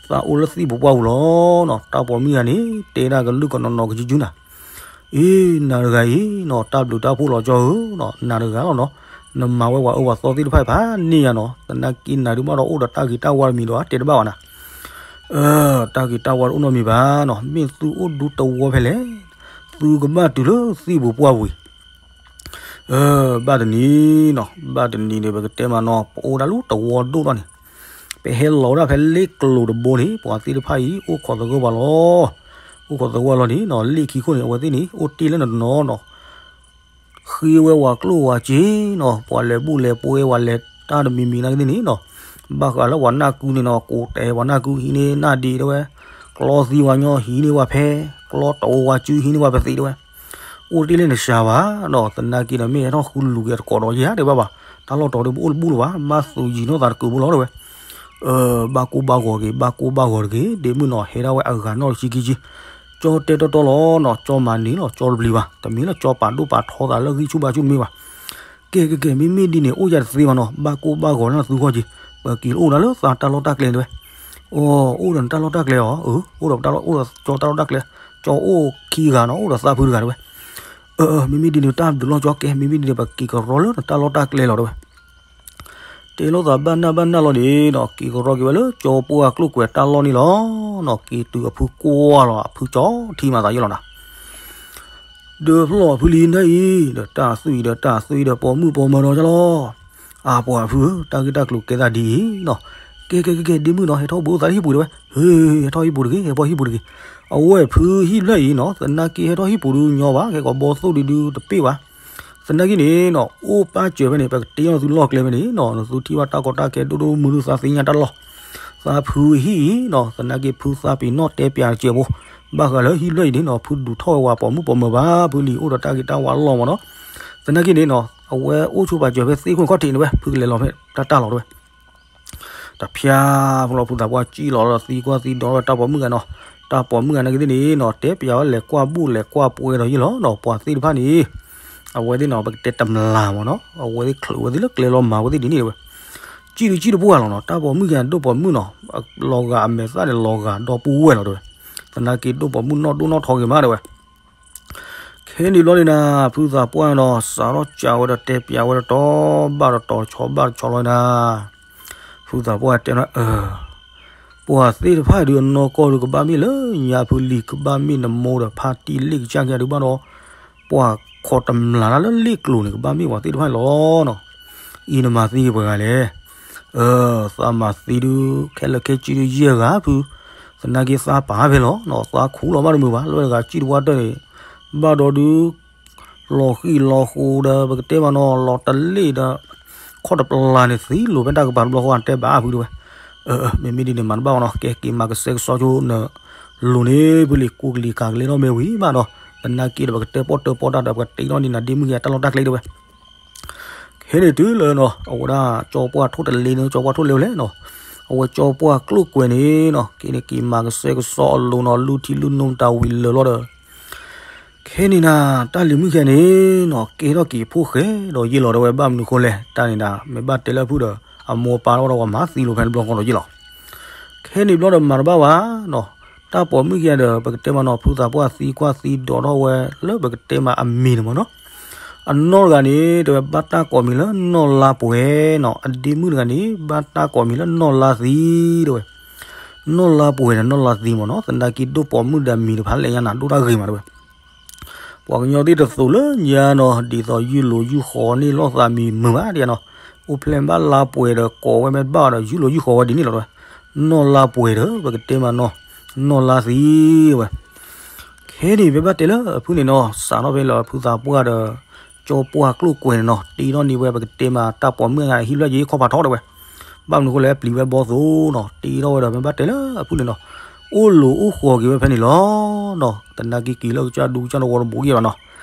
သးအိၣ်လၢသံၣ်ပူၤပှၢ်ပူၤလီၤနီၤ. တၢ်ပိာ်မုၣ်ဂၤန့ၣ် တဲဒၣ်ကလုၢ်ကနီၤနီၤကစုကစုနၤ, အ့ နၤတဂၤအံၤနီၤ တၢ်ဘျုးတၢ်ဖှိၣ်လီၤကၠီဧၢနီၤ, နၤတဂၤလီၤနီၤ, နမၤဝဲပှၤအၢပှၤသီသ့ၣ်တဖၣ်ဖးန့ၢ်ယၤနီၤ, သနာ်က့နၤဒုးဘၣ်ဒီးအိၣ်ဒီးတၢ်ဂ့ၤတၢ်ဝါတမံၤဒီး တဲတဘၣ်ဘၣ်နၤ တၢ်ဂ့ၤတၢ်ဝါတအိၣ်နီတမံၤဘၣ်နီၤ, မ့ၢ်သုအိၣ်ဒူသဝီဖဲလဲၣ်, သုကဘၣ်တုၤလၢသံၣ်ပူၤပှၢ်ပူၤအံၤ, ဘၣ်တနံၤနီၤ, ဘၣ်တနံၤန့ၣ် ပကတဲမးနီၤ ပအိၣ်ဒၣ်လၢသဝီဒိၣ်ထီၣ်န့ၣ်, ပဟဲလီၤဒၣ်ဖဲလ့ၣ်ကျိၤတဘိန့ၣ် ပှၤသ့ၣ်တဖၣ်အံၤ အိၣ်ခိးသဂၢၢ်ပှၤလီၤ. အိၣ်ခိးသဂၢၢ်လီၤန့ၣ်နီၤ လ့ၣ်ခံခိၣ်န့ၣ် အဝဲသ့ၣ်န့ၣ် အိၣ်တ့ၢ်လၢနတနီၤနီၤ ဃ့ဝဲဝၤကျိၣ်ဝၤစ့နီၤ, ပှၤလဲၤဘူၣ်လဲၤပှဲၤဝဲလဲၤတၢ်တမံၤမံၤနာ်က့သ့ၣ်န့ၣ်နီၤ, ဘၣ်ဃးလၢပှၤနၢ်ကုန့ၣ်နီၤ ကိးတဲပှၤနၢ်ကုဟံးန့ၢ်နၢ်ဒံးတဲဝဲ, ကျီသံဝဲညီဟံးန့ၢ်ပှၤဖဲ, ကျီတအိဝဲစုဟံးန့ၢ်ပှၤပသံးတဲဝဲ, အိၣ်တ့ၢ်လၢနစှၤဘၣ်နီၤ, သနာ်က့ဒီးမ့ၢ်ဟဲထီၣ်ဃုလူၤက့ၤတကိးဒီးယဲၢ်တဲဘၣ်ဘၣ်, တၢ်လီၢ်တီၤဒုးပအိၣ်တဘူၣ်လၢၤဘၣ်, ဘၣ်သူးယံၤနီၢ်သးတကုးဘိလီၤတဲဝဲ ဘၣ်ကိၢ်ဘၣ်ဂီၤတဂ့ၤ, ဘၣ်ကိၢ်ဘၣ်ဂီၤတဂ့ၤ, ဒ့မုၣ်နီၤ ဟဲဒၣ်ဝဲအဂၤနီၢ်တဆံခံဆံ, ကၠီတဲတီတီလီၤနီၤ, ကၠီမၤန့ၢ်လီၤ ကၠီတပျံၤဘၣ်, တမ့ၢ်လၢကၠီပာ်ဒိၣ်ပာ်ထီသးလၢဂံၢ်ဆူၣ်ဘါဆူၣ်တမ့ၢ်ဘၣ်, ကဲကဲကဲ မ့မ့ၢ်ဒ်န့ၣ် အိၣ်ယၤတသ့ဘၣ်နီၤ, ဘၣ်ကိၢ်ဘၣ်ဂီၤလၢသုဂီၢ်က့ၤ, ပက့ၤအိၣ်ဒၣ်လၢသးတၢ်လီၢ်တၢ်ကျဲတဲဝဲ, အိၣ်ဒီးနတၢ်လီၢ်တၢ်ကျဲအီၤ, အိၣ်ဒီးကၠီတၢ်လီၢ်တၢ်ကျဲ, ကၠီအိၣ်ခံဂၤနီၤ, အိၣ်ဒီးသးဖုတဂၤတဲဝဲ, မ့မ့ၢ်ဒ်န့ၣ် တၢ်ဒုးလီၢ်ကၠီကဲ, မ့မ့ၢ်ဒ်န့ၣ် ပက့ၤကရီလၢနတၢ်လီၢ်တၢ်ကျဲလီၤတဲဝဲ တဲလိာ်သးဘၣ်နၢ်ဘၣ်နၢ်လီၤန့ၣ်နီၤ, က့ၤကရီက့ၤဝဲလၢကၠီပှၢ်ကျိၣ်ကွဲၤတၢ်လီၢ်န့ၣ်လီၤနီၤ, က့ၤတုၤအဖုကွၢ်လီၤ အဖုကၠီထံမၤသးယဲလီၤနၤ, ဒုးဖျီၣ်အဖုလံနၢ်အံၤ, ဒီးတၢ်သွံၣ်ဒီးတၢ်သွံၣ်ဒီးပိာ်မုၣ်ပိာ်မၢၤဒီးကၠီလီၤ, အပှၤဖုဧၢ, တၢ်ဂ့ၢ်တၢ်ကျိၤကဲသးဒ်အံၤနီၤ, ကဲကဲကဲကဲ ဒ့မုၣ်နီၤ ဟဲထီၣ်ဘူးသးလၢဟံၣ်ပူၤတဲဝဲ, ဟ့ ဟဲထီၣ်ဟံၣ်ပူၤတဂ့ၤ, ဟဲထီၣ်ဟံၣ်ပူၤတဂ့ၤ, အဝဲၢ်ဖုဟံၣ်ဖျၢၣ်အံၤနီၤ, သနာ်က့ဟဲထီၣ်ဟံၣ်ပူၤဒုးညီဘၣ်, ကဲကီးဘီသိၣ်ဒုးဒုးတပ့ၢ်ဘၣ် သနာ်က့န့ၣ်နီၤ, အိၣ်ပာ်စၢၤဖဲန့ၣ် ပကတ့အီၤသုလီၢ်ကျဲဖဲန့ၣ်နီၤ, နသုထံၣ်ဘၣ်တၢ်ကီတၢ်ခဲဒိၣ်ဒိၣ်မုၢ်ဒုးသးသ့ၣ်ညါတၢ်လီၢ်, သးဖုဟံၣ်အံၤနီၤ, သနာ်က့ဖုသးပ့ၤနီၣ်တဲပၠးစၢၤဖိ, ဘၣ်ဃးလၢဟံၣ်ဖျၢၣ်အံၤန့ၣ်နီၤ, ဖုဒုးထီၣ်ဝဲပှၤပိာ်မုၣ်ပိာ်မၢၤဘၣ်, ဖုလံၤအိၣ်ဒီးတၢ်ဂ့ၤတၢ်ဝါလီၤမးနီၤ, သနာ်က့န့ၣ်နီၤ, အဝဲအိၣ်ဆိးပာ်စၢၤဖဲသ့ၣ်ခိၣ်ခီၣ်ထံးန့ၣ်ဝဲ, ဖုကလဲၤလီၤဖဲတၢ်တၢ်လီၤတဲဝဲ တဖျါဖိလီၤ ဖုသးပှၢ်စံၣ်လီၤဒီးသံကွၢ်သံဒိးဝဲတၢ်ပိာ်မုၣ်ဂၤနီၤ, တၢ်ပိာ်မုၣ်ဂၤနာ်က့သ့ၣ်န့ၣ်နီၤ, တဲပၠးဝဲလဲၤကွၢ်ဘူၣ်လဲၤကွၢ်ပှဲၤဒီးယဲလီၤနီၤ, ပှၤသ့ၣ်တဖၣ်န့ၣ်, အဝဲသ့ၣ်နီၤ ပကတဲတမျးမးနီၤ, အဝဲသ့ၣ်ချုးဝဲသ့ၣ်လၢကျဲလီၤမၤဝဲသ့ၣ်ဒ်န့ၣ်တဲဝဲ, စံၣ်ဒုးစံၣ်တပှၢ်လီၤနီၤ, တၢ်ပိာ်မုၣ်ဂၤဒိၣ်ပိာ်မုၣ်နီၤ, လီၤဂာ်အမဲာ်သၣ်န့ၣ်လီၤဂာ်ဒီပုၢ်ဝဲၢ်လီၤတဲဝဲ, သနာ်က့ဒိၣ်ပိာ်မုၣ်နီၢ်ဒိၣ်နီၢ်ထီဂ့ၤမးတဲဝဲ ခဲန့ၣ်ဘျီန့ၣ်နၤ, ဖုသးပှၢ်နီၤ စးထီၣ်ကးဝဲဒီးတဲပၠးဝဲတတီၤဘၣ်တတီၤ တဆီဘၣ်တဆီလီၤနၤ, ဖုသးပှၢ်တဲနီၤ, ပှၤသ့ၣ်တဖၣ်ဒုးအနီၢ်ကီၢ်ဒုးကဘၣ်မ့ၢ်လၢညါဖုလံၤ ကဘၣ်မ့ၢ်နမိၢ်ဒီးဖါတံၢ်လ့ၣ်ကစၢ်ကဲဒုးဘၣ်ဒီး, ပှၤခိးတမျးတၢ်လၢလ့ၣ်ကျိၤန့ၣ် ကဘၣ်မ့ၢ်ပှၤသ့ၣ်တဖၣ်န့ၣ်လီၤနီၤ, အံၤနမၤသံပှဲၤဂၤလဲၣ် သးမၤသံဒုး ခဲလၢာ်ခဲဆ့ဒုးယဲၢ်ဂၤဖု, သနာ်က့သးပာ်ဖဲလီၤနီၤ, သးခူလီၤဘၣ်တမုာ်ဘၣ်, လၢတဂၤစံၣ်တဝါတၢၢ်န့ၣ်, ဘၣ်ဒီးဒုး, လီၤဃံၤလီၤဃိးဒီး ပကတဲမးနီၤ လီၤတလ့ၣ်ဒီး, ခီၣ်တပျၢ်န့ၣ် သံလိာ်ဖဲတၢ်ကပၤတဘျီဃီတဲဘၣ်ဖုတဲဝဲ, မ့မ့ၢ်ဒ်န့ၣ်မၤတဘၣ်ဘၣ်နီၤ, ကဲက့ၤမၤကစဲကစီဆိန လိၤန့ၣ်ဖုလံၤကူကလံၤကၤကလ့ထီၣ်မ့ၢ်ဝံၤဘၣ်ဒီး, သနာ်က့ဒီးပကတဲပီၣ်တၢၢ်ပီၣ်တၢ်ဒီး ပကတဲထီၣ်န့ၢ်နၤဒ့မုၣ်ကဲတၢ်လီၢ်တၢ်ကျဲတဲဝဲ ခဲန့ၣ်တုၤလၢနီၤ အဝဲဒၣ်ကၠီပှၢ်ထိၣ်တလ့န့ၣ် ကၠီပှၢ်ထိၣ်လ့ဝဲလဲၣ်နီၤ, အဝဲကၠီပှၢ်ကျိၣ်ကွဲၤန့ၣ်နီၤ က့ၤန့ၣ်က့ၤမၤကစဲကစီအလိၤနီၤ လူထံလူနိတၢ်ဝံၤလၢာ်လီၤဒီး, ခဲန့ၣ်နၤ တၢ်လံၤမုၣ်ခဲန့ၣ်နီၤ ကဲထီၣ်က့ၤဖိၣ်ဃဲဒီးယ့ၢ်လီၤဒီးဝဲဘၣ်မနုၤဃိလဲၣ် တၢ်န့ၣ်ဒၣ် မ့ၢ်ဘၣ်တဲလၢအဖုဒီး အမိၢ်ပၢ်ထီၣ်ဒီးပှၤမၤသံလိာ်ဖဲတဘျီဃီဒီးယ့ၢ်လီၤ ခဲန့ၣ်ဘျီဒီးမၤတဘၣ်ဘၣ်နီၤ, တၢ်ပိာ်မုၣ်ခံဂၤဒီး ပကတဲမးနီၤ ဖုသးပှၢ်သံကွၢ်သံဒိးထီၣ်ဝဲလၢပကတဲမးအမံၤန့ၣ်မးနီၤ, အနီၢ်တဂၤန့ၣ် တဲဝဲဘၣ်တၢ်ကိးမံၤလၢနီၢ်လါပှဲၤနီၤ, အဒ့မုၣ်တဂၤန့ၣ် ဘၣ်တၢ်ကိးမံၤလၢနီၢ်လါသံတဲဝဲ, နီၢ်လါပှဲၤဒီးနီၢ်လါသံမးနီၤ, သနာ်က့ဒိၣ်ပိာ်မုၣ်ဒီးမံၤတဖၣ်လဲၣ်ညါနၤ ဒိၣ်တၢ်ဂ့ၤမးတဲဝဲ ပှၤကညီသ့ၣ်တသိးလၢညါနီၤ ဒ်သိးယုၢ်လိာ်ယုၢ်ဃီၤန့ၢ်လိာ်သးမံၤမုာ်ဘၣ်ဒ်နီၤ, အိၣ်ဖျဲၣ်ဘၣ်လါပှဲၤဒီးကိးဝဲမ့ၢ်ဘၣ်ဒီး ယုၢ်လိာ်ယုၢ်ဃီၤဝဲဒ်န့ၣ်လီၤတဲဝဲ, နီၢ်လါပှဲၤဒီး ပကတဲမးနီၤ, နီၢ်လါသံတဲဝဲ, ခဲန့ၣ်မ့ၢ်ဘၣ်တဲလၢအဖုန့ၣ်နီၤ စးထီၣ်ဖဲလၢဖုသးပှၢ်ဒီး ကၠီပှၢ်ကျိၣ်ကွဲၤန့ၣ်နီၤ တ့ထီၣ်န့ၢ်ဝဲပကတဲမးတၢ်ပိာ်မုၣ်အဟံၣ်ဖျၢၣ်ယ့ခီၣ်ဖးထီတဲဝဲ, ဘၣ်မနုၤဃိလဲၣ် ပျံၤဝဲဘီသိနီၤ တ့ထီၣ်ဝဲဒီးမ့ၢ်ဘၣ်တဲလၢအဖုန့ၣ်နီၤ, အိၣ်လိာ်အိၣ်ဃီၤက့ၤဝဲဖဲန့ၣ်လီၤနီၤ, သနာ်က့က့ၤလၢကစၢ်ဒူကစၢ်တဝီတဘိယဲၢ်လီၤနီၤ,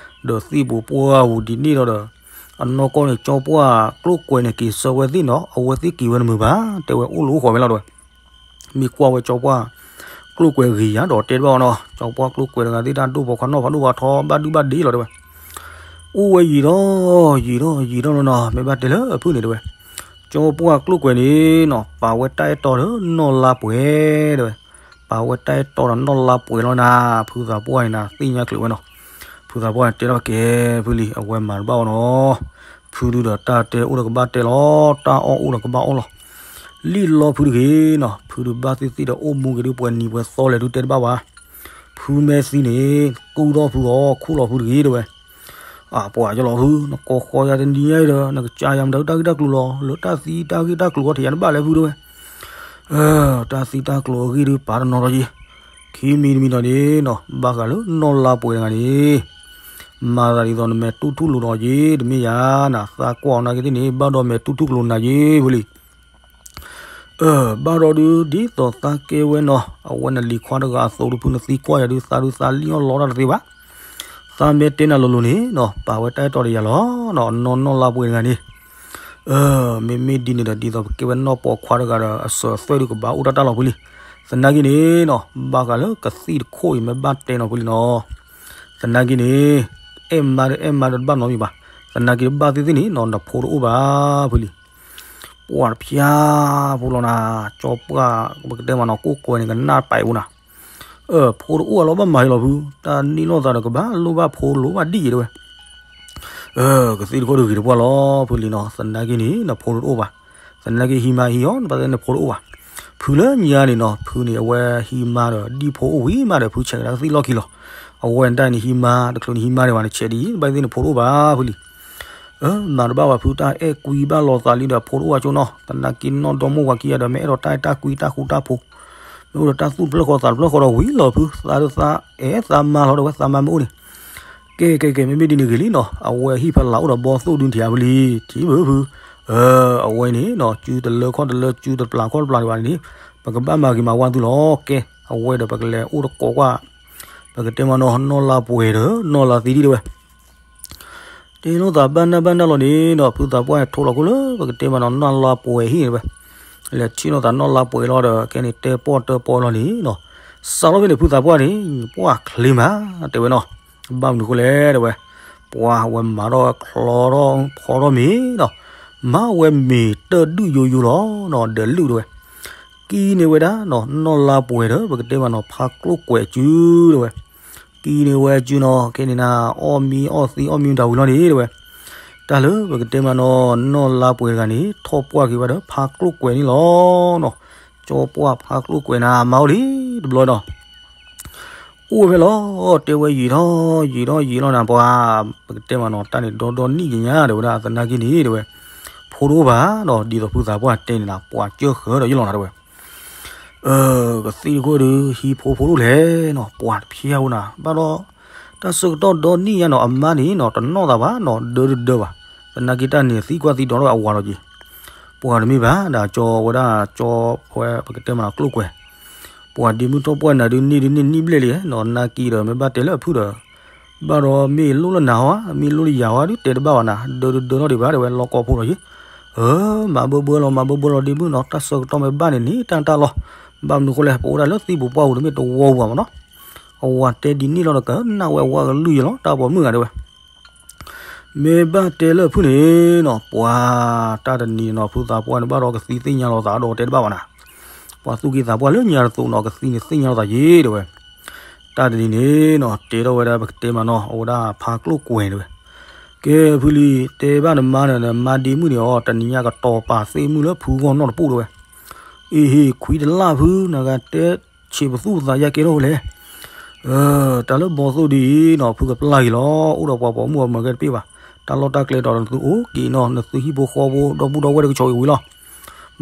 ဒီးသံၣ်ပူၤပှၢ်ပူၤဒ်န့ၣ်ဒီး အနီၢ်ကီၢ်န့ၣ် ကၠီပှၢ်ကျိၣ်ကွဲၤန့ၣ် က့ၤဆၢဝဲသ့ၣ်နီၤ အဝဲသ့ၣ်က့ၤဝဲတမုာ်ဘၣ် တဲဝဲအိၣ်လိာ်အိၣ်ဃီၤဝဲလီၤတဲဝဲ မ့ၢ်ကွၢ်ဝဲကၠီပှၢ်ကျိၣ်ကွဲၤဂ့ၤယၤဒီးတဲတဘၣ်နီၤ, ကၠီပှၢ်ကျိၣ်ကွဲၤတဂၤသ့ၣ်တၢ်ဒိၣ်ဖီခွါနီၢ်ဖးဒိၣ်ဖးထီဘၣ်ဒုဘၣ်ဒ့လီၤတဲဝဲ, အိၣ်ဝဲယံာ်ထီၣ်ယံာ်ထီၣ်ယံာ်ထီၣ်နီၤနီၤ မ့ၢ်ဘၣ်တဲလၢအဖုန့ၣ်တဲဝဲ, က ကၠီပှၢ်ကျိၣ်ကွဲၤန့ၣ်နီၤ ပာ်ဝဲတၢ်အဲၣ်တီဒီးနီၢ်လါပှဲၤတဲဝဲ, ပာ်ဝဲတၢ်အဲၣ်တီဒီးနီၢ်လါပှဲၤလီၤနၤ, ဖုသးပှၢ်န့ၣ်နၤ သ့ၣ်ညါချုးဝဲနီၤ, ဖုသးပှၢ်တဲထီၣ်ကဲ ဖုလံ အဝဲမၤတဘၣ်အီၤနီၤ, ဖုဒုဒီးတၢ်တဲအိၣ်ဒီးကဘၣ်တဲလီၤ, တၢ်အီၣ်အိၣ်ဒီးကဘၣ်အီၣ်လီၤ, လံၣ်လီဖုတဂ့ၤနီၤ, ဖုဒုဘၣ်သ့ၣ်သ့ၣ်ဒီးအိၣ်မူက့ၤဒုပှဲၤနံၤပှဲၤသီလဲၣ်ဒုတဲတဘၣ်ဘၣ်, ဖုမ့ၢ်သံန့ၣ် ကူၣ်ထီၣ်ဖုအီၤ ခူၣ်လီၤဖုတဂ့ၤတဲဝဲ အပှၤကၠီလီၤဖု နကိးဃီယၤတနံၤညါအံၤဒီး နကစၢ်ယၤမတၤဒုတၢ်ဂ့ၢ်တၢ်ကျိၤလီၤ, လၢတၢ်သံတၢ်ဂ့ၢ်တၢ်ကျိၤအီၤ ထံၣ်ယၤနဘၣ်လဲၣ်ဖုတဲဝဲ, တၢ်သံတၢ်ကျိၤအဂ့ၢ်ဒုပာ်တနီၤလီၤက့ၤ, ခံမံၤတမံၤနီၤန့ၣ်နီၤ ဘၣ်ဃးလၢနီၢ်လါပှဲၤတဂၤန့ၣ် မၤသးဒ်သိးနမဲာ်တူၢ်ထူၣ်လိာ်ဒီးက့ၤ တမ့ၢ်ယၤနၤ သးကွၢ်အီၤနာ်က့ၤသ့ၣ်န့ၣ် ဘၣ်ဒီးမဲာ်တူၢ်ထူၣ်ကလိာ်နၤက့ၤဖုလံ ဘၣ်ဒီးဒု ဒ်သိးသးကဲဝဲနီၤ အဝဲနလံၤခွါတဂၤအသိးဒု ဖုနသံကွၢ်ယၤဒု သးဒုသးလံၣ်အီၣ်လီတၢ်တသ့ဘၣ်, သးမ့ၢ်တဲနၤလိၤလိၤန့ၣ်နီၤ ပာ်ဝဲတၢ်အဲၣ်တီဒီးယၤလီၤ, နီၢ်နီၢ်လါပှဲၤတဂၤန့ၣ်, မ့မ့ၢ်ဒ်န့ၣ်ဒီး ဒ်သိးပကဲဝဲနီၢ်ပိာ်ခွါတဂၤဒီး အစၢၤအသွဲၣ်ဒုကဘၣ်အိၣ်တၢ်တၢ်လီၤဖုလံ, သနာ်က့န့ၣ်နီၤ ဘၣ်ဃးလၢကသံၣ်တခိၣ်အံၤ မ့ၢ်ဘၣ်တဲနီၤဖုလံနီၤ, သနာ်က့န့ၣ် အဲၣ်မါဒီးအဲၣ်မါဒီးတဘၣ်နီတမံၤဘၣ်, သနာ်က့ဘၣ်သ့ၣ်သ့ၣ်န့ၣ်နီၤ နဖိတအိၣ်ဘၣ်ဖုလံ ပှၤတဖျါဖိလီၤနၤ, ကၠီပှၢ်ပကတဲမးနီၤ ကိၣ်ကွဲၤန့ၣ် ကနၣ်ပာ်အံၤဖိနၤ, ဖိတအိၣ်အလီၤဘၣ်မၤအံၤလီၤဖု, တၢ်နံၣ်လိာ်သးဒီးကဘၣ်လိၣ်ဘၣ်ဖိလိၣ်ဘၣ်ဒံၣ်အံၤတဲဝဲ, ကသံၣ်တခိၣ်ဒုဂ့ၤတပှၢ်လီၤဖုလံနီၤ, သနာ်က့န့ၣ် နဖိတအိၣ်ဘၣ်, သနာ်က့ဟံးမါဟံးအီၤ နဘၣ်သ့ၣ်နဖိတအိၣ်ဘၣ်, ဖုလၢညါန့ၣ်နီၤ ဖုန့ၣ် အဝဲဟံးမါဒီး ဒံၣ်ဖိအိၣ်ဝံၤမးဒီး ဖုဆဲးကဒါကသံၣ်လီၢ်ခံလီၤ, အဝဲဒၣ်န့ၣ်ဟံးမါ တချုးန့ၣ်ဟံးမါဒံးဘၣ်န့ၣ် ဆဲးဒ်အံၤ နဘၣ်သ့ၣ်နဖိတအိၣ်ဘၣ်ဖုလံ မၤတဘၣ်ဘၣ်ဖု တၢ်အဲၣ်ကွံဘၣ်လိာ်သးလံဒီး ဖိတအိၣ်ဘၣ်ကၠိနီၤ, သနာ်က့နီၢ်ဒီမါဝၤခံဂၤဒီး မ့ၢ်အဲၣ်ဒိးတၢ်အဲၣ်တၢ်ကွံတၢ်ဃူတၢ်ဖိး, မ့ၢ်အိၣ်ဒီးတၢ်သူၣ်တဖျၢၣ်ဃီသးတဖျၢၣ်ဃီဒီးဝံၤလီၤဖု, သးဒုးသးအဲၣ်သးမါလီၤဒီးဝဲသးမါမ့ၢ်အိၣ်န့ၣ်, ကဲကဲကဲ မ့မ့ၢ်ဒ်န့ၣ်ဂ့ၤလံနီၤ, အဝဲဟံၣ်ဖဲလၢအိၣ်ဒီးဘီသိၣ်ဒုထံၣ်ဧါဖုလံ, ထံၣ်မုာ်ဖု, အဝဲန့ၣ်နီၤ စုတလၢခီၣ်တလၢ စုတပျၢ်ခီၣ်တပျၢ်ဒံးဘၣ်န့ၣ်, ပကဘၣ်မၤဂ့ၤမၤဝါသုလီၤ, ကဲ, အဝဲဒီးပကလဲၤအိၣ်တကိးကွၢ်, ပကတဲမးနီၤ နီၢ်လါပှဲၤဒီး နီၢ်လါသံဒံၣ်တဲဝဲ တဲလိာ်သးဘၣ်နၢ်ဘၣ်နၢ်လီၤန့ၣ်ဒီး ဖုသးပှၢ်ထိးလီၤခိၣ်လၢ ပကတဲမးနီၤ နီၢ်လါပှဲၤဟံၣ်န့ၣ်ဝဲ, လဲၤထံၣ်လိာ်သးနီၢ်လါပှဲၤလီၤဒီး ကဲန့ၣ်တဲပီၣ်တဲပီလီၤန့ၣ်နီၤ, စးထီၣ်ဖဲန့ၣ် ဖုသးပှၢ်န့ၣ် ပှၢ်ချ့မး တဲဝဲနီၤ, ဘၣ်မနုၤဃိလဲၣ်တဲဝဲ, ပှၢ်ဝဲမၤထီၣ်ချီထီၣ်ဖီထီၣ်မ့ၤဒီး မၤဝဲမ့ၤတၢၢ်ဒုၣ်ယိယိလီၤနီၤ ဒီးလုၢ်တဲဝဲ ကံန့ၢ်ဝဲဒၣ်နီၤ နီၢ်လါပှဲၤဒီး ပကတဲမးနီၤ ဖါကျိၣ်ကွဲၤစုတဲဝဲ, ကံန့ၢ်ဝဲစုနီၤ ခဲန့ၣ်နၤ အီၣ်မံအီၣ်သံအီၣ်မံတၢ်ဝံၤလီၤန့ၣ်တဲဝဲ, တၢ်လၢပကတဲမးနီၤ နီၢ်လါပှဲၤတဂၤန့ၣ် ထီၣ်ပှၢ်က့ၤဝဲဒီးဖါကျိၣ်ကွဲၤန့ၣ်လီၤနီၤ, ကၠီပှၢ်ဖါကျိၣ်ကွဲၤနၤ မၤအိၣ်လံတဘျီနီၤ အိၣ်ဝဲဖဲလီၤ တဲဝဲယံာ်ထီၣ်ယံာ်ထီၣ်ယံာ်လီၤနၤ ပှၤ ပကတဲမးနီၤ တၢ်န့ၣ်ဒီဒီနံၣ်ကညါတဲဝဲဒၣ် သနာ်က့န့ၣ်တဲဝဲ, ဖိတအိၣ်ဘၣ်နီၤ ဒ်သိးဖုသးပှၢ်တဲန့ၣ်နၤ ပှၤကၢဃၢၤဒီးယလီၤနၤတဲဝဲ, ကသံၣ်တခိၣ်ဒုး ဟံးဖိဖိတအိၣ်လဲၣ်နီၤ ပှၤတဖျါဝဲနၤ ဘၣ်ဒီး တၢ်ဆၢကတီၢ်ဒီနံၣ်ညါနီၤ အမါန့ၣ်နီၤ တနီၣ်သးဘၣ်နီၤ ဒၢတဒၢဘၣ်, သနာ်က့တၢ်န့ၣ်သံကွၢ်သံဒိးထီၣ်အဝၤလီၤက့ၤ, ပှၤတမ့ၢ်ဘၣ် ဒ်ကၠီဝဲဒၣ်ကၠီဝဲပကတဲမးနီၤ ကျိၣ်ကွဲၤ ပှၤဒ့မုၣ်ထီၣ်ပှၢ်နၤဒုးန့ၢ်ဒုးန့ၢ်နံၣ်ဘျဲၣ်လံနီၤ နာ်က့ဒီး မ့ၢ်ဘၣ်တဲလၢအဖုဒီး ဘၣ်ဒီးမ့ၢ်လိၣ်လၢနၤဟီ မ့ၢ်လိၣ်လၢယၤဟီဒုးတဲတဘၣ်ဘၣ်နၤ ဒၢတဒၢထီၣ်ဒံးဘၣ်တဲဝဲ လီၤကီဖိလီၤက့ၤ, မၤဘၢဘၢလီၤ မၤဘၢဘၢလီၤ ဒ့မုၣ်နီၤ တၢ်ဆၢကတီၢ်မ့ၢ်ဘၣ်န့ၣ်န့ၣ် တၢ်တၢ်လီၤ, ဘၣ်မနုၤဃိလဲၣ် ပအိၣ်ဒၣ်လၢသံၣ်ပူၤပှၢ်ပူၤတမ့ၢ်တဝီပူၤဘၣ်မးနီၤ, အဝၤတဲဒ်န့ၣ်လီၤဒီး ကနၣ်ဝဲအဝၤကလုၢ်ယလီၤ တၢ်ပိာ်မုၣ်ဂၤတဲဝဲ မ့ၢ်ဘၣ်တဲလၢဖုန့ၣ်နီၤ ပှၤတၢ်တနံၤနီၤ ဖုသးပှၢ်န့ၣ်ဘၣ်ဒီးကသံသ့ၣ်ညါလီၤသးဒီးတဲတဘၣ်ဘၣ်နၤ, ပှၤသူၣ်က့သးပှၢ်လၢညါတသိးနီၤ ကသံန့ၣ်သ့ၣ်ညါလီၤသးက့ၤတဲဝဲ, တၢ်တနံၤန့ၣ်နီၤ တဲထီၣ်ဝဲဒၣ်ပကတဲမးနီၤ အဝဲဒၣ်ဖါကျိၣ်ကွဲၤတဲဝဲ, ကဲဖုလံ တဲဘၣ်နမါန့ၣ် နမါဒ့မုၣ်န့ၣ်အီၤ တနံၤညါကတီၤပာ်သ့ၣ်မုၢ်လၢဖုဂီၢ်နီၣ်တပူၣ်တဲဝဲ, အ့ဟ့ၣ်ခွံတလၢ်ဖု နဂၤတဲဆံးပသူၣ်ပသးယါကဲထီၣ်ဝဲလဲၣ် တၢ်လၢဘီသိၣ်ဒ်အံၤနီၤ ဖုကပျၢ်က့ၤလီၤ အိၣ်ဒီးပှၤပိာ်မုၣ်အမၢကဲတပ့ၢ်ဘၣ်, တၢ်လီၢ်တၢ်ကျဲဒီးနသုအိၣ်က့ၤနီၤ နသုဟံၣ်ဖိဃီဖိဒီပုၢ်ဒီဝဲၢ်တကဆှီက့ၤဝံၤလီၤ,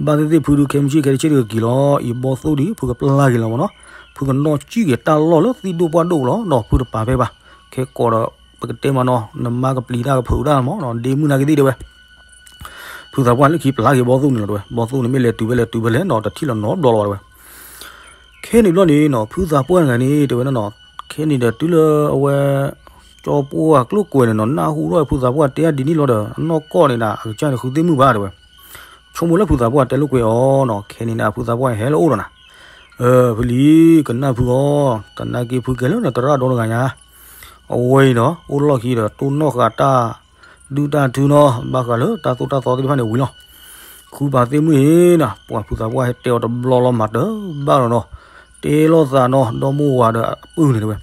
ဘၣ်သ့ၣ်သ့ၣ်ဖုဒုးခဲမုၢ်ဆ့ၣ်ခဲတဆ့ၣ်တဂ့ၤလီၤ အံၤဘီသိၣ်ဒ်ဖုကပျၢ်က့ၤလီၤမးနီၤ, ဖုကနီၣ်ကံၣ်က့ၤတၢ်လီၢ်လၢသံၣ်ဒိၣ်ပှၢ်ဒိၣ်လီၤနီၤ ဖုတပာ်ဖဲဘၣ်, ခဲကိးဒီး ပကတဲမးနီၤ နမါကပျံၤတၢ်ကဖုးတၢ်မးနီၤ ဒ့မုၣ်နာ်က့သ့ၣ်တဲဝဲ ဖုသးပှၢ်လၢခံပျၢ်က့ၤဘီသိၣ်န့ၣ်လီၤတဲဝဲ, ဘီသိၣ်န့ၣ်မ့ၢ်လဲၤတုၤဖဲလဲၤတုၤဖဲလဲၣ်နီၤ တထံၣ်လီၤနီတဘျီလီၤဘၣ်တဲဝဲ, ခဲန့ၣ်ဘျီန့ၣ်နီၤ ဖုသးပှၢ်တဂၤန့ၣ် တဲဝဲဒၣ်နီၤ, ခဲန့ၣ်ဒီးတုၤလၢအဝဲ ကၠီပှၢ်ကျိၣ်ကွဲၤန့ၣ်နီၤ နၢ်ဟူထီၣ်ဖုသးပှၢ်တဲဒ်န့ၣ်လီၤဒီး အနီၢ်ကီၢ်န့ၣ်ဒၣ် အကစၢ်န့ၣ်ဃုသ့ၣ်မုၢ်ဘၣ်တဲဝဲ, ဆိကမိၣ်လၢဖုသးပှၢ်တဲလိာ်ကွဲအီၤနီၤ ခဲန့ၣ်ဒၣ်ဖုသးပှၢ်ဟဲလၢအအိၣ်ဒီးနၤ, ဖုလံ ကနၣ်ဖုအီၤ, သနာ်က့ဖုကဲလၢနသရၣ်ဒီတဂၤညါ, အဝဲအံၤဒီး အိၣ်လီၢ်ခံဒီး တိၢ်နီၣ်ဃာ်တၢ်ဒုၣ်တၢ်ထုနီၤ ဘၣ်ဃးလၢတၢ်သိၣ်တၢ်သီသ့ၣ်တဖၣ်န့ၣ်ဝံၤလီၤ. ခူပာ်သ့ၣ်မုၣ်န့ၣ်နီၤ ပှၤဖုသးပှၢ်ဟဲတဲအီၤတဘျီလီၤမၤတဘၣ်လီၤနီၤ, တဲလိာ်သးနီၤ ဒီမိၢ်ဝၤဒီးအပုၢ်န့ၣ်တဲဝဲ, တဲ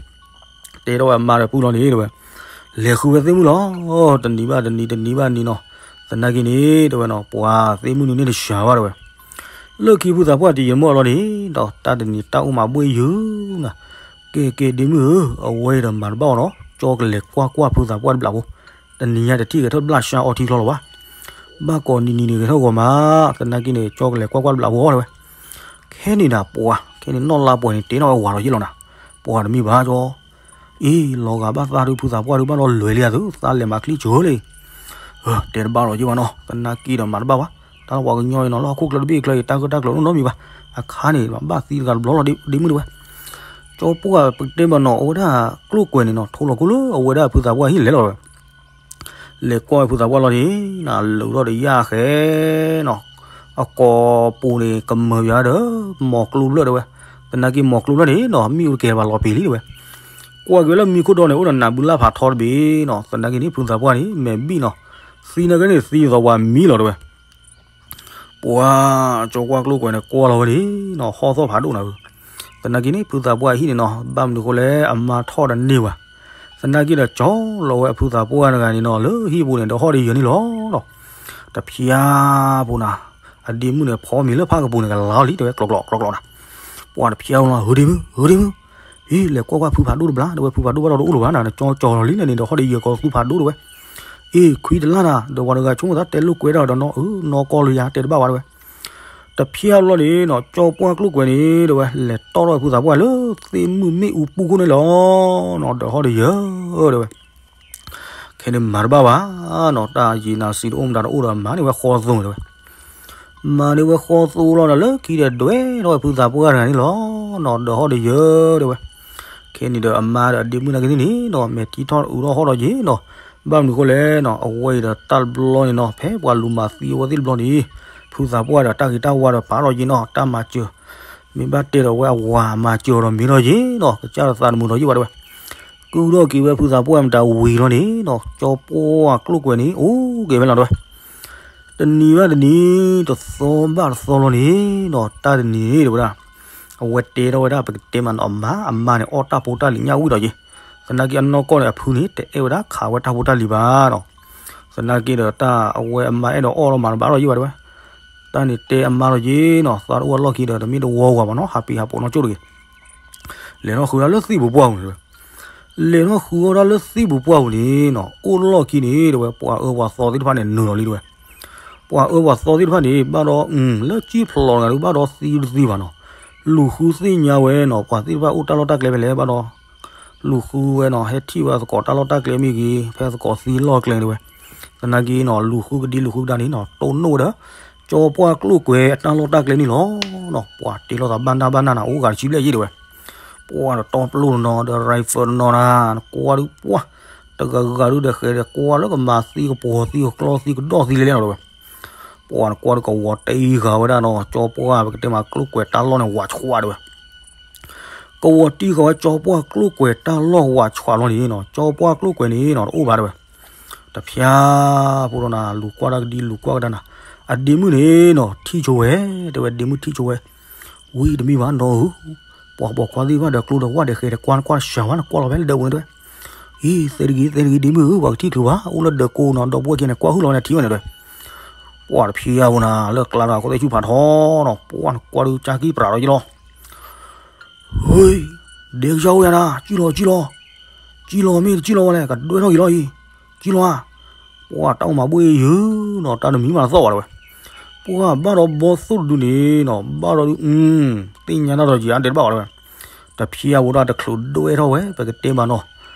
ထီၣ်ဝဲအမါဒီးပုၢ်လီၤန့ၣ်တဲဝဲ, လဲၤဃုဝဲသ့ၣ်မုၣ်လီၤ, တနံၤဘၣ်တနံၤ တနံၤဘၣ်နံၤနီၤ, သနာ်က့န့ၣ်တဲဝဲနီၤ ပှၤသ့ၣ်မုၣ်န့ၣ်န့ၢ်တစှၤဘၣ်တဲဝဲ, လၢခံဖုသးပှၢ်တယံာ်မီၢ်အလီၢ်န့ၣ်ဒီး တၢ်တနံၤတၢ်အိၣ်မးဘှ့ၣ်ယုာ်နၤ, ကဲကဲဒ့မုၣ်ဧၢ, အဝဲအံၤဒီးမၤတဘၣ်အီၤနီၤ, ကၠီကလဲၤကွၢ်ကွၢ်ဖုသးပှၢ်တဘျးဖိ, တနံၤညါတထံၣ်ဂဲၤထီၣ်ဘျၣ်ဆှါအီထံချီလီၤဘၣ်, ဘၣ်ကိးနံၤနံၤန့ၣ်ဂဲၤထီၣ်ဂီၤမး, သနာ်က့န့ၣ် ကၠီကလဲၤကွၢ်ကွၢ်တဘျးဖိတဲဝဲ, ခဲန့ၣ်ဒၣ်ပှၤ ခဲန့ၣ်နီၢ်လါပှဲၤန့ၣ် တဲထီၣ်ဝဲဝၤလီၤယ့ၣ်လီၤနၤ, ပှၤတမ့ၢ်ဘၣ်ကၠီ အံၤ လီၤဂာ်ဘၣ်သးဒုးဖုသးပှၢ်ဒုးဘၣ်ဒီးလွဲၤလံဧါသု သးလဲၤမၤချံစၢၤလံ, တဲတဘၣ်လီၤယ့ၣ်ဘၣ်နီၤ, သနာ်က့ဒီးမၤတဘၣ်ဘၣ်, တၢ်လၢပှၤကညီအံၤနီၤ လၢဟီၣ်ခိၣ်ချၢတဘ့ၣ်ချၢအံၤ တၢ်ဂၢၢ်တၢ်ကျၢၤအိၣ်နီတမံၤဘၣ်, အခါန့ၣ် ဘၣ်သံတဂၤတဘျီလီၤဒ့မုၣ်တဲဝဲ, ကၠီပှၢ်ပကတဲမးနီၤ အဝဲဒၣ်ကျိၣ်ကွဲၤန့ၣ်နီၤ ထိလီၤကိၣ်လၢအဝဲဒၣ်ဖုသးပှၢ်ဟံၣ်လဲၤလီၤဝဲ လဲၤကွၢ်ဝဲဖုသးပှၢ်လီၤန့ၣ် လၢာ်ဒီးယၣ်ဃဲနီၤ, အကိာ်ပူၤန့ၣ် ကမၢၤယၤဒီး မီၤကျိဖျၢၣ်တဲဝဲ, သနာ်က့မီၤကျိဖျၢၣ်န့ၣ်နီၤ မ့ၣ်အူတကဲၤဘၣ်လီၤပံာ်လံတဲဝဲ, ကွၢ်က့ၤဝဲလၢမံခိၣ်ဒီန့ၣ် အိၣ်ဒီးနးဘုလၢ်ဖးထီတဘ့ၣ်နီၤ, သနာ်က့န့ၣ် ဖုသးပှၢ်န့ၣ် မဲာ်ဘံၣ်နီၤ, သံနာ်က့န့ၣ် သံသီဝၤမံလီၤတဲဝဲ ပှၤကၠီကွၢ်ကျိၣ်ကွဲၤန့ၣ် ကွၢ်လီၤဝဲန့ၣ်နီၤ ဟီၣ်သီၣ်ဖးဒိၣ်နၤဧၢ, သနာ်က့န့ၣ် ဖုသးပှၢ်ဟံၣ်န့ၣ်နီၤ ဘၣ်မနုၤဃိလဲၣ် အမါထီၣ်တန့ၢ်ဘၣ်, သနာ်က့ဒီးကၠီလီၤဝဲအဖုသးပှၢ်တဂၤန့ၣ်နီၤ လၢဟံၣ်ပူၤန့ၣ် ဒီးဟီၣ်ဒီးယၢၤန့ၣ်လီၤနီၤ, တဖျါဖိနၤ, အဒ့မုၣ်န့ၣ် ဖီမ့ၤလၢဖးကပူၤန့ၣ် ကလီၤလံတဲဝဲ ကျီကျီကျီကျီနၤ, ပှၤတဖျါဖိနၤ ဟုဒ့မုၣ် ဟုဒ့မုၣ် ဟံၣ် လဲၤကွၢ်ကွၢ်ဖုဖးဒိၣ်တဘျီ တဲဝဲ ဖုဖးဒိၣ်ဘၣ်ဒီးတအိၣ်လၢၤဘၣ်နၤ နကၠီကၠီလီၤလံန့ၣ် ဒီးဟီၣ်ဒီးယၢၤကိးသူဖးဒိၣ်တဲဝဲ, အ့ ခွံတလၢ်နၤ ဒီးပှၤတဂၤဆိကမိၣ်သးတဲလိာ်ကွဲဒၣ်ဒီးနီၤ အၢ နီၢ်ကီၢ်လၢယၤတဲတဘၣ်ဘၣ်တဲဝဲ, တဖျါလီၤန့ၣ်နီၤ ကၠီပှၢ်ကျိၣ်ကွဲၤန့ၣ်တဲဝဲ လဲၤတီၣ်ထီၣ်ဖုသးပှၢ်လၢသ့ၣ်မုၢ်မ့ၣ်အူပူၤခိၣ်န့ၣ်လီၤနီၤ ဒီးဟီၣ်ဒီးယၢၤတဲဝဲ ခဲန့ၣ်မၤတဘၣ်ဘၣ်နီၤ တၢ်ယံာ်နၤစံးတအိၣ်မတၤတအိၣ်ဒီးမၤန့ၢ်ဝဲဃီသိတဲဝဲ, မၤန့ၢ်ဝဲဃီသိလီၤဒီးလၢခံဒီးဒွဲၣ်ထီၣ်ဝဲဖုသးပှၢ်တဂၤန့ၣ်လီၤနီၤ ဒီးဟီၣ်ဒီးယၢၤတဲဝဲ, ခဲန့ၣ်ဒီးအမါဒီးအဒ့မုၣ်နာ်က့သ့ၣ်န့ၣ်နီၤ မဲာ်ထံထီၣ်အုးထီၣ်ဟီၣ်ဒီးယ့ၤနီၤ, ဘၣ်မနုၤဃိလဲၣ်နီၤ အဝဲအံၤဒီးတၢ်တဘျီန့ၣ်နီၤ ဖဲပှၤလူၤမၤသံအဝဲသ့ၣ်တဘျီန့ၣ် ဖုသးပှၢ်ဒီးတၢ်ဂ့ၤတၢ်ဝါဒီးပာ်ထီၣ်ယ့ၤနီၤ တၢ်မၤစၢၤ မ့ၢ်ဘၣ်တဲဒီးဝဲအဝၤမၤစၢၤဒီးမ့ၢ်ထီၣ်ယ့ၤနီၤ ကစၢ်ဒီးသးတမုာ်ထီၣ်ယ့ၣ်ဘၣ်တဲဝဲ, ကုၢ်ထီၣ်က့ၤဝဲဖုသးပှၢ်မတၤဝံၤလီၤန့ၣ်နီၤ ကၠီပှၢ်ကျိၣ်ကွဲၤန့ၣ် အိၣ်က့ၤဝဲလီၤတဲဝဲ, တနံၤဘၣ်တနံၤ တသီဘၣ်တသီလီၤန့ၣ်နီၤ တၢ်တနံၤန့ၣ်တဲဝဲဒၣ် အဝဲတဲထီၣ်ဝဲဒၣ်ပကတဲမးနီၤ အမါ အမါန့ၣ် အီၣ်တၢ်ဖိတၢ်လံၤညၣ်ဝံၣ်ဒီးယ့ၤ, သနာ်က့အနီၢ်ကီၢ်န့ၣ် အဖုန့ၣ် တအဲၣ်ဝဲဒၣ်ခးဝဲတၢ်ဖိတၢ်လံၤဘၣ်နီၤ, သနာ်က့ဒီးတၢ်အဝဲအမါအဲၣ်ဒိးအီၣ်လီၤမၤတဘၣ်လီၤယ့ၣ်ဘၣ်တဲဝဲ, တၢ်န့ၣ်တဲအမါလီၤယ့ၤနီၤ သးတအိၣ်အလီၢ်ခံဒီး တမ့ၢ်တဝီဝၤဘၣ်နီၤ ဟးပံၤဟးပိာ်နီၢ်ကၠိၣ်တဂ့ၤ လဲၤထီၣ်ဃုဒၣ်လၢသံၣ်ပူၤပှၢ်ပူၤန့ၣ်တဲဝဲ, လဲၤထီၣ်ဃုအီၣ်ဒၣ်လၢသံၣ်ပူၤပှၢ်ပူၤန့ၣ်နီၤ အိၣ်လီၢ်ခံန့ၣ်တဲဝဲ ပှၤအၢပှၤသီသ့ၣ်တဖၣ်န့ၣ် နုာ်လီၤလံတဲဝဲ, ပှၤအၢပှၤသီသ့ၣ်တဖၣ်န့ၣ် ဘၣ်ဒီး လၢကံၣ်ဖျိးတဂၤဒုး ဘၣ်ဒီးသံတသံဘၣ်နီၤ, လူၤဃုသ့ၣ်ညါဝဲနီၤ ပှၤသ့ၣ်တဖၣ်အိၣ်တၢ်လီၢ်တၢ်ကျဲဖဲလဲၣ် ဘၣ်ဒီး လူၤဃုဝဲနီၤ ဟဲထံၣ်ဝဲသကိးတၢ်လီၢ်တၢ်ကျဲမ့ၢ်ဂ့ၤ ဖဲသကိးသံလီၢ်ကျဲတဲဝဲ, သနာ်က့နီၤ လူၤဃုကဒံလူၤဃုကဒါန့ၣ်နီၤ တိၢ်နီၣ်ဝဲဒီး ကၠီပှၢ်ကျိၣ်ကွဲၤအတၢ်လီၢ်တၢ်ကျဲန့ၣ်လီၤနီၤ ပှၤတ့လီၤသးဘၣ်နၢ်ဘၣ်နၢ်နၤ အိၣ်ဂၤတဆံဘျဲၣ်ယ့ၣ်တဲဝဲ, ပှၤဒီးတီပျိၢ်တနီၤဒီး ရံၣ်ဖၢၣ်တနီၤနၤ နကွၢ်ဒုးပှၢ် တဂၤဂၤဒုးဒီးဃဲၤဒီးကွၢ်လၢကမၤသံကပှီၤသံကကျီသံကဒီၣ်သံလဲၣ်လဲၣ်နီၤတဲဝဲ, ပှၤနကွၢ်ဒုးကဝီၤတံၢ်ဃာ်ဝဲဒၣ်နီၤ ကၠီပှၢ်ပကတဲမးကျိၣ်ကွဲၤတၢ်လီၢ်န့ၣ် ဝးဆှးတဲဝဲ ကဝီၤတံၢ်ဃာ်ဝဲကၠီပှၢ်ကျိၣ်ကွဲၤတၢ်လီၢ်ဝးဆှးလီၤန့ၣ်နီၤ ကၠီပှၢ်ကျိၣ်ကွဲၤန့ၣ်နီၤ တအိၣ်ဘၣ်တဲဝဲ, တဖျါဖိဒီးနၤ လူၤကွၢ်တၢ်ကဒံလူၤကွၢ်ကဒါနၤ, အဒ့မုၣ်န့ၣ်နီၤ ထံၣ်ဆိဝဲ တဲဝဲဒ့မုၣ်ထံၣ်ဆိဝဲ, ဝံၤတမံၤဘၣ်နီၤဧၢ, ပှၤပိာ်ခွါသ့ၣ်တဖၣ်ဒီးကျိဒီးဝၣ်ဒီးဃဲၤဒီးကွၢ်နကွၢ်တစှၤဝဲ နကွၢ်လီၤဖဲလၢဒၢးပူၤန့ၣ်တဲဝဲ, အံၤ သဲတဂ့ၤ သဲတဂ့ၤ ဒ့မုၣ်ဧၢ ပှၤကထံၣ်ချုးဘၣ် အိၣ်လၢဒၢးကိးနီၤ ဒီပုၢ်ဝဲၢ်ခံန့ၣ် ကွၢ်ဟုၣ်လီၤဝဲန့ၣ်ထံၣ်ဝဲန့ၣ်တဲဝဲ, ပှၤတဖျါဖိနၤ လၢကျါဒီး ခိၣ်သ့ၣ်ဆူၣ်ဖးထီနီၤ ပှၤနကွၢ်ဒုးကၢ်ကံၢ်ပြးဒီးယ့ၣ်လီၤ ဟ့, ဒဲကစၢ်အိၣ်ယၤနၤ ကံၣ်လီၤကံၣ်လီၤ, ကံၣ်လီၤမ့ၢ်တကံၣ်လီၤဝဲလဲၣ် ကဒွဲၣ်ထီၣ်က့ၤလီၤအံၤ, ကံၣ်လီၤဧါ, ပှၤတၢ်အိၣ်မးဘှ့ၣ်ယုာ်နီၤ တၢ်တမံၤမးတသီၣ်ဘၣ်တဲဝဲ, ပှၤဘၣ်ဒီးဘီသိၣ်တဒုန့ၣ်နီၤ ဘၣ်ဒီးဒုး သ့ၣ်ညါတၢ်ဒီးယၤတဲတဘၣ်ဘၣ်တဲဝဲ, တဖျါဝဲဒၣ်တချုးဒွဲၣ်ထီၣ်ဝဲ ပကတဲမးနီၤ,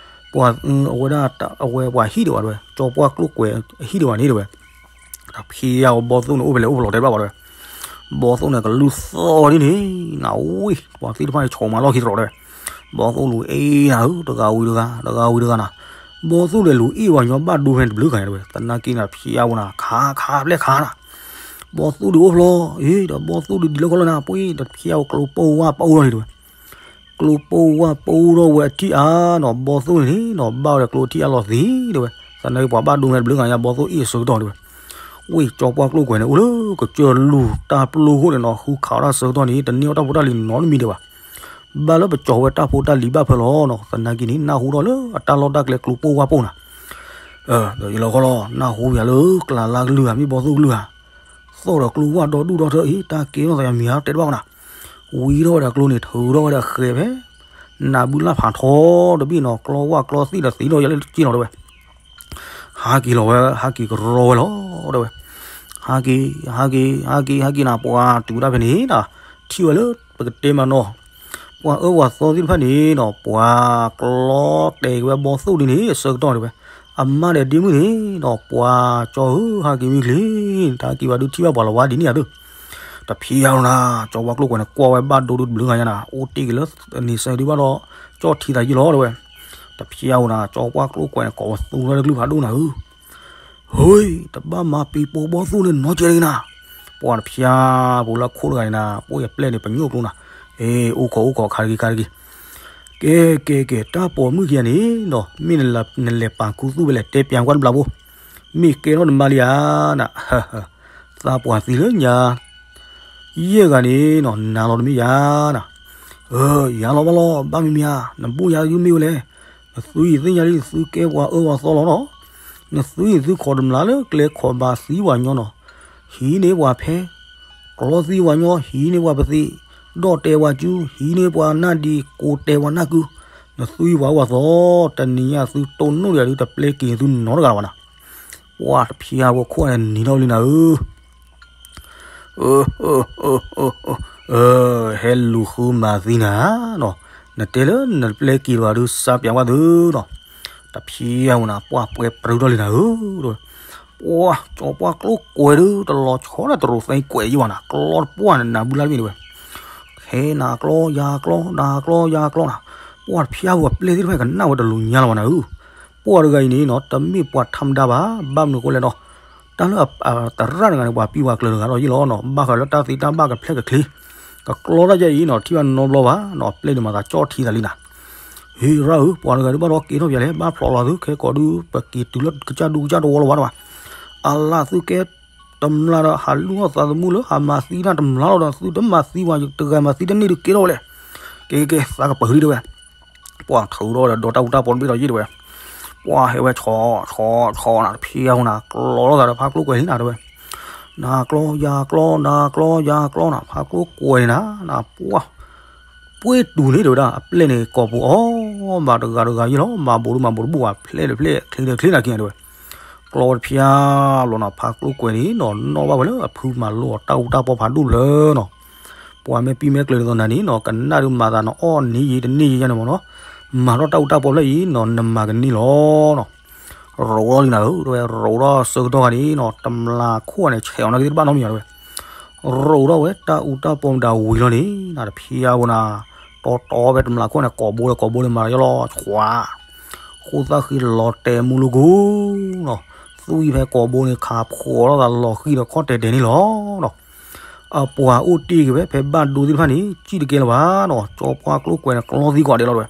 ပှၤအဝဲဒၣ်အဝဲပှၤဟံၣ်ဒံးဘၣ်တဲဝဲ ကၠီပှၢ်ကျိၣ်ကွဲၤဟံၣ်ဒံးဘၣ်န့ၣ်တဲဝဲ တဖျါဝဲဘီသိၣ်န့ၣ်အိၣ်ဖဲလဲၣ်အိၣ်ဖဲလဲၣ်တဲဘၣ်ဘၣ်တဲဝဲ, ဘီသိၣ်န့ၣ်ကလုၢ်သီၣ်ဒ်န့ၣ် နဝံၤ ပှၤသ့ၣ်တဖၣ်န့ၣ် ဆိးမးလီၢ်ခံတြီၤတဲဝဲ, ဘီသိၣ်လူၤအ့ၣ်နၤဧၢ တဂၤဝံၤတဂၤ တဂၤဝံၤတဂၤနၤ, ဘီသိၣ်ဒီးလူၤအ့ၣ်ပှၤညီဘၣ်ဒိဖဲန့ၣ်တဘျုးဂၤန့ၣ်တဲဝဲ, သနာ်က့န့ၣ် တဖျါဝဲနၤ ခါခါဘျဲၣ်ခါနၤ, ဘီသိၣ်ဒုးအိၣ်ဖျီ အ့ ဒီးဘီသိၣ်ဒုးဒ်လၢခီလၢနၤ ပှ့ၤ တဖျါဝဲကျိပိၢ်ဝၢ်ပိၢ်လီၤန့ၣ်တဲဝဲ ကျိပိၢ်ဝၢ်ပိၢ်ထီၣ်ဝဲအထံၣ်အါနီၤ ဘီသိၣ်န့ၣ်နီၤ ဘၣ်ဝဲဒီးကျိအထံၣ်အါလီၤသံတဲဝဲ, သနာ်က့ပှၤဘၣ်ဒိဖဲတဘျုးဂၤညါ ဘီသိၣ်အ့ၣ်အဆၢကတီၢ်တဲဝဲ, ဝ့ၢ်ကၠီပှၢ်ကျိၣ်ကွဲၤန့ၣ် အိၣ်လၢကစၢၢ်လူၢ်တၢ်ပျိၢ်ဃိန့ၣ်နီၤ, ဃုခးအီၣ်တၢ်ဆၢကတီၢ်န့ၣ် တန့ၢ်အီၣ်တၢ်ဖိတၢ်လံၤနီတမံၤဒံးဘၣ်. ဘၣ်လၢပကၠီၤဝဲတၢ်ဖိတၢ်လံၤဘၣ်ဖၢလီၤနီၤ, သနာ်က့န့ၣ် နၢ်ဟူထီၣ်လၢအတၢ်လီၢ်တၢ်ကျဲကျိပိၢ်ဝၢ်ပိၢ်နၤ, ဒီးယလီၤဃီလီၤ, နၢ်ဟူယၤလၢကျးလါကလုၢ်ဧါ မ့ၢ်ဘီသိၣ်ကလုၢ်ဧါ, သီၣ်ဒီးကျိဝၢ်ဒီဒူၣ်ဒီထၢအံၤ တၢ်ကဲထီၣ်သးယမံၤဧါ တဲတဘၣ်ဝဲနၤ, ဝံထီၣ်ဝဲဒၣ်ကျိန့ၣ် ထုးထီၣ်ဝဲဒၣ်ဃဲၤဖဲ နးဘုလၢ်ဖးထီတဘ့ၣ်နီၤ, ကျီဝၢ်ကျီသ့ၣ်ဒီးသံထီၣ်ယၤလၢက့နီၤတဲဝဲ ဟးက့ၤလီၤဝဲ ဟးက့ၤကရီဝဲလီၤ တဲဝဲ, ဟးက့ၤ ဟးက့ၤ ဟးက့ၤ ဟးက့ၤနၤ ပှၤတုၤဝဲဒၣ်ဖဲန့ၣ်ဒီး ထံၣ်ဝဲလၢပကတဲမးနီၤ, ပှၤအၢပှၤသီသ့ၣ်တဖၣ်န့ၣ်နီၤ ပှၤကျီတဲာ်က့ၤဝဲဘီသိၣ်ဒ်န့ၣ် အဆၢကတီၢ်တဲဝဲ, အမါဒီးဒ့မုၣ်န့ၣ်နီၤ ပှၤကၠီဧၢ ဟးက့ၤမံချ့, တၢ်က့ၤဘၣ်ဒုးထံၣ်ဘၣ်ပှၤလီၤဝါဒ်န့ၣ်ဧါဒုး, တဖျါဧိၤနၤ, ကၠီပှၢ်ကျိၣ်ကွဲၤန့ၣ် ကွၢ်ဝဲဘၣ်ဒိဒုးတဘျုးဂၤညါနၤ, အိၣ်တ့ၢ်က့ၤလၢန့ဆၢဒုးဘၣ်ဒီး ကၠီထံသးယံာ်လီၤတဲဝဲ, တဖျါဧိၤနၤ, ကၠီပှၢ်ကျိၣ်ကွဲၤန့ၣ် ကိးပသူထီၣ်တကလုၢ်ဖးဒိၣ်နၤဧၢ ဟ့, တဘၣ်မၤပ့ၤပိာ်ဘီသိၣ်န့ၣ်နီတစဲးတဂ့ၤနၤ, ပှၤတဖျါပူၤလၢခိၣ်တဂၤန့ၣ်နၤ, ပှၤယပျဲၢ်န့ၣ် ပညိၣ်ကျိနၤ, အ့ အိၣ်ခိးအိၣ်ခိး ခးတဂ့ၤခးတဂ့ၤ, ကဲကဲကဲ တၢ်ပိာ်မုၣ်ခံဂၤန့ၣ်နီၤ မ့ၢ်နလဲၤပာ်ခူသူၣ်ဖဲလဲၣ် တဲပၠးကွၢ်တဘျီဖိ, မ့ၢ်ကဲထီၣ်နမါလံဧါနၤ, သးပှၢ်သံလၢညါ ယဲၢ်ဂၤန့ၣ်နီၤ နၤလီၤတမ့ၢ်ယၤနၤ, ယၤလီၤဘၣ်လီၤ ဘၣ်မံၤမံၤဧါ, နဘူၣ်ယၤယုၢ်မ့ၢ်ဝဲလဲၣ်, နသုအံၤသ့ၣ်ညါလံ သုကဲပှၤအၢပှၤသီလီၤနီၤ, နသုအံၤ သုခိးတမျးလၢကျဲခိးဘၣ်သံပှၤညီနီၤ, ဟံးန့ၢ်ပှၤဖဲ ကျီသံပှၤညီ ဟံးန့ၢ်ပှၤပသံး, ဒီၣ်တဲပှၤကၠူ ဟံးန့ၢ်ပှၤနၢ်ဒံး ကိးတဲပှၤနၢ်ကု, နသုအံၤပှၤအၢပှၤသီ, တနံၤညါသုတိၢ်နီၣ်ဒီးယၤဒုး တပျဲက့ၤသုနီတဂၤဘၣ်နၤ, ပှၤတဖျါဖိခိၣ်န့ၣ်နံၤထီၣ်လံနၤဧၢ ဟဲလူၤဃုမၤသံနၤနီၤ, နတဲလၢနတပျဲက့ၤလၢၤဒုး စါပၠးဝဲသုနီၤ, တဖျါဝဲနၤ ပှၢ်ပှဲၤပြူထီၣ်လံနၤဧၢ, ပှၢ်ကၠီပှၢ်ကျိၣ်ကွဲၤဒုး တလီၤဆီဒၣ်တရူးသဲကွဲးယံၤဘၣ်နၤ, ကျီတပှၢ်န့ၣ် နးဘုလၢ်တဘ့ၣ်တဲဝဲ, ဟဲနၤကျီယၤကျီ နၤကျီယၤကျီနၤ, ပှၢ်တဖျါဝဲပျဲၢ်သ့ၣ်တဖၣ်ကနၣ်ဝဲတလူၤညါလီၤဘၣ်နၤဧၢ, ပှၢ်တဂၤအံၤန့ၣ်နီၤ တမ့ၢ်ပှၤထါမတၤဘၣ်, ဘၣ်မနုၤအဃိလဲၣ်နီၤ တၢ်လၢအသရၣ်တဂၤန့ၣ် ပှၤပံပှၤကျၢၤတဂၤလီၤယံၤလီၤနီၤ, ဘၣ်ဃးလၢတၢ်သ့တၢ်ဘၣ်ကဖျဲၣ်ကချ့, ကကျီတၢ်ယဲၢ်အံၤနီၤ ထံၣ်ဘၣ်နီတဘျီဘၣ်နီၤ, ပျဲၢ်န့ၣ်မၤသးကၠီထံသးလံနၤ, ဟ့ၣ်ရၣ်ဧၢ ပှၤတဂၤဒုးဘၣ်ဒီးကဲထီၣ်ပၠးလဲၣ်, ဘၣ်ဖျိးလီၤသု ခဲကိးဒုး ပက့ၤတုၤလၢကစၢ်ဒူကစၢ်တဝီလီၤဘၣ်တဘၣ်, အလၢသုကဲ တမျးဒီး ဟးလူၤထီၣ်သးသမူလၢ ဟးမၤသံတၢ်တမျးလီၤဒီး သုတမၤသံပှၤ တဂၤမၤသံတန့ၢ်ဒုးကဲထီၣ်ဝဲလဲၣ်, ကဲကဲ သးကပၢၤလံတဲဝဲ ပှၢ်ထုးထီၣ်ဝဲဒီးဒီတၢ်အူတၢ်ပီတဘ့ၣ်ဒီးယံၤတဲဝဲ, ပှၢ်ဟဲဝဲဆီဆီဆီနၤ တဖျါဝဲနၤ ကျီလိာ်သးဒီးဖါကျိၣ်ကွဲၤလံနၤတဲဝဲ, နၤကျီယၤကျီ နၤကျီယၤကျီနၤ ဖါကျိၣ်ကွဲၤန့ၣ်နၤ နၤပှၢ် ပှ့ၤတူၢ်န့ၣ်တဲဝဲဒၣ် အပျဲၢ်န့ၣ် ကိာ်ပူၤအီၤ မၤတဂၤတဂၤယံၤလီၤ မၤဘူးတမၤဘူးတဘူၣ်ဘၣ် ဖျဲးတဖျဲး ချ့တချ့နၤက့ၤတဲဝဲ, ကျီဝဲတဖျါလီၤနၤ ဖါကျိၣ်ကွဲၤန့ၣ်နီၤ နီၣ်ဘၣ်ဝဲလၢအဖုမၤလိအီၤတၢ်အူတၢ်ပီဖးဒိၣ်လၢနီၤ ပှၤမ့ၢ်ပံမ့ၢ်ကျၢၤဒ်သိးနၤန့ၣ်နီၤ ကနၣ်ဒုးမၤသးနအီၣ်နံၤယံၤတနံၤယံၤယါန့ၣ်မ့ၢ်နီၤ, မၤထီၣ်တၢ်အူတၢ်ပီဖျၢၣ်အံၤနီၤ နမၤကန့ၢ်လီၤနီၤ, ရိးထီၣ်လံနၤဧၢ တဲဝဲ ရိးထီၣ်ဆၢကတီၢ်ခါန့ၣ်နီၤ တမျးခိၣ်န့ၣ် ဆဲးအီၤနာ်က့တဘၣ်နီတမံၤဘၣ်တဲဝဲ, ရိးထီၣ်ဝဲတၢ်အူတၢ်ပီမတၤဝံၤလီၤန့ၣ် နတဖျါဝဲနၤ, တီတီဖဲတမျးခိၣ်န့ၣ် ကိာ်ဘိလၢကိာ်ဘိလၢမၤလီၤယလီၤခွါ ဃိသၣ်ဃံလီၤတဲာ်မူလိကိနီၤ, သွံၣ်ဖဲကိာ်ဘိန့ၣ် ခးဖှိးထီၣ်သးလီၤဃံဒီးခီၣ်တဲာ်တဲာ်န့ၣ်လီၤနီၤ, အပှၤအိၣ်တ့ၢ်က့ၤဝဲဖဲဘၣ်ဒိသ့ၣ်တဖၣ်န့ၣ် စံၣ်တကဲလၢၤဘၣ်နီၤ, ကၠီပှၢ်ကျိၣ်ကွဲၤန့ၣ် ကျီသံကွၢ်ဒဲးလီၤတဲဝဲ,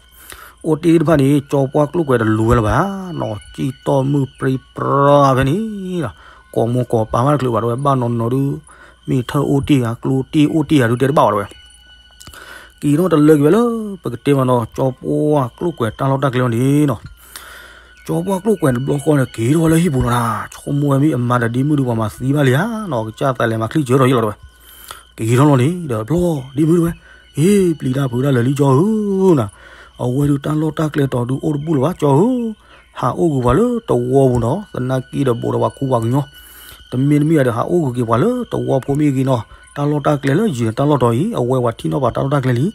အိၣ်တ့ၢ်သ့ၣ်တဖၣ်န့ၣ် ကၠီပှၢ်ကျိၣ်ကွဲၤတလူၤဝဲလၢၤဘၣ်နီၤ, စံၣ်တီၢ်မုၢ်ပြံပြါဖဲန့ၣ် ကိာ်မိၢ်ကိာ်ပၢ်မးတချုးဘၣ်တဲဝဲ ဘၣ်နီၤနီၤဒုး မ့ၢ်ထၢၣ်အိၣ်တ့ၢ်ဧါ ကျိတ့ၢ်အိၣ်တ့ၢ်ဧါဒုးတဲတဘၣ်ဘၣ်တဲဝဲ က့ၤထီၣ်တလၢက့ၤဝဲလၢ ပကတဲမးနီၤ ကၠီပှၢ်ကျိၣ်ကွဲၤတၢ်လီၢ်တၢ်ကျဲလီၤန့ၣ်နီၤ, ကၠီပှၢ်ကျိၣ်ကွဲၤတဘျီဃီန့ၣ် က့ၤထီၣ်ဝဲလၢဟံၣ်ပူၤလီၤနၤ, ဆိကမိၣ်ဝဲမ့ၢ်အမါဒီးဒ့မုၣ်ဒုး ပှၤမၤသံဘၣ်လံဧါနီၤ, ကစၢ်သးလဲၤမၤချံၣ်စၢၤထီၣ်ယံၤလီၤတဲဝဲ, က့ၤထီၣ်လီၤန့ၣ် ဒီးဘျီ ဒ့မုၣ်တဲဝဲ, ဟ့ၣ် ပျံၤတၢ်ဖုးတၢ်လၢာ်လံကၠီဧၢနၤ, အဝဲဒုးတၢ်လီၢ်တၢ်ကျဲတီၤဒုးအိၣ်တဘူၣ်လၢၤဘၣ်ကၠီဧၢ ဟးအိၣ်ဂုာ်ပှၤလၢတဝီပူၤနီၤ, သနာ်က့ဒီးဘူးဒီးပှၤခူပှၤကညီ, တမ့ၢ်တမ့ၢ်ဒီးဟးအိၣ်ဂုာ်က့ၤပှၤလၢတဝီဖိမ့ၢ်ဂ့ၤနီၤ, တၢ်လီၢ်တၢ်ကျဲလၢယံၤန့ၣ် တၢ်လီၢ်တီၤအံၤ အဝဲပှၤထံၣ်နီၣ်ပာ်တၢ်လီၢ်တၢ်ကျဲလံ,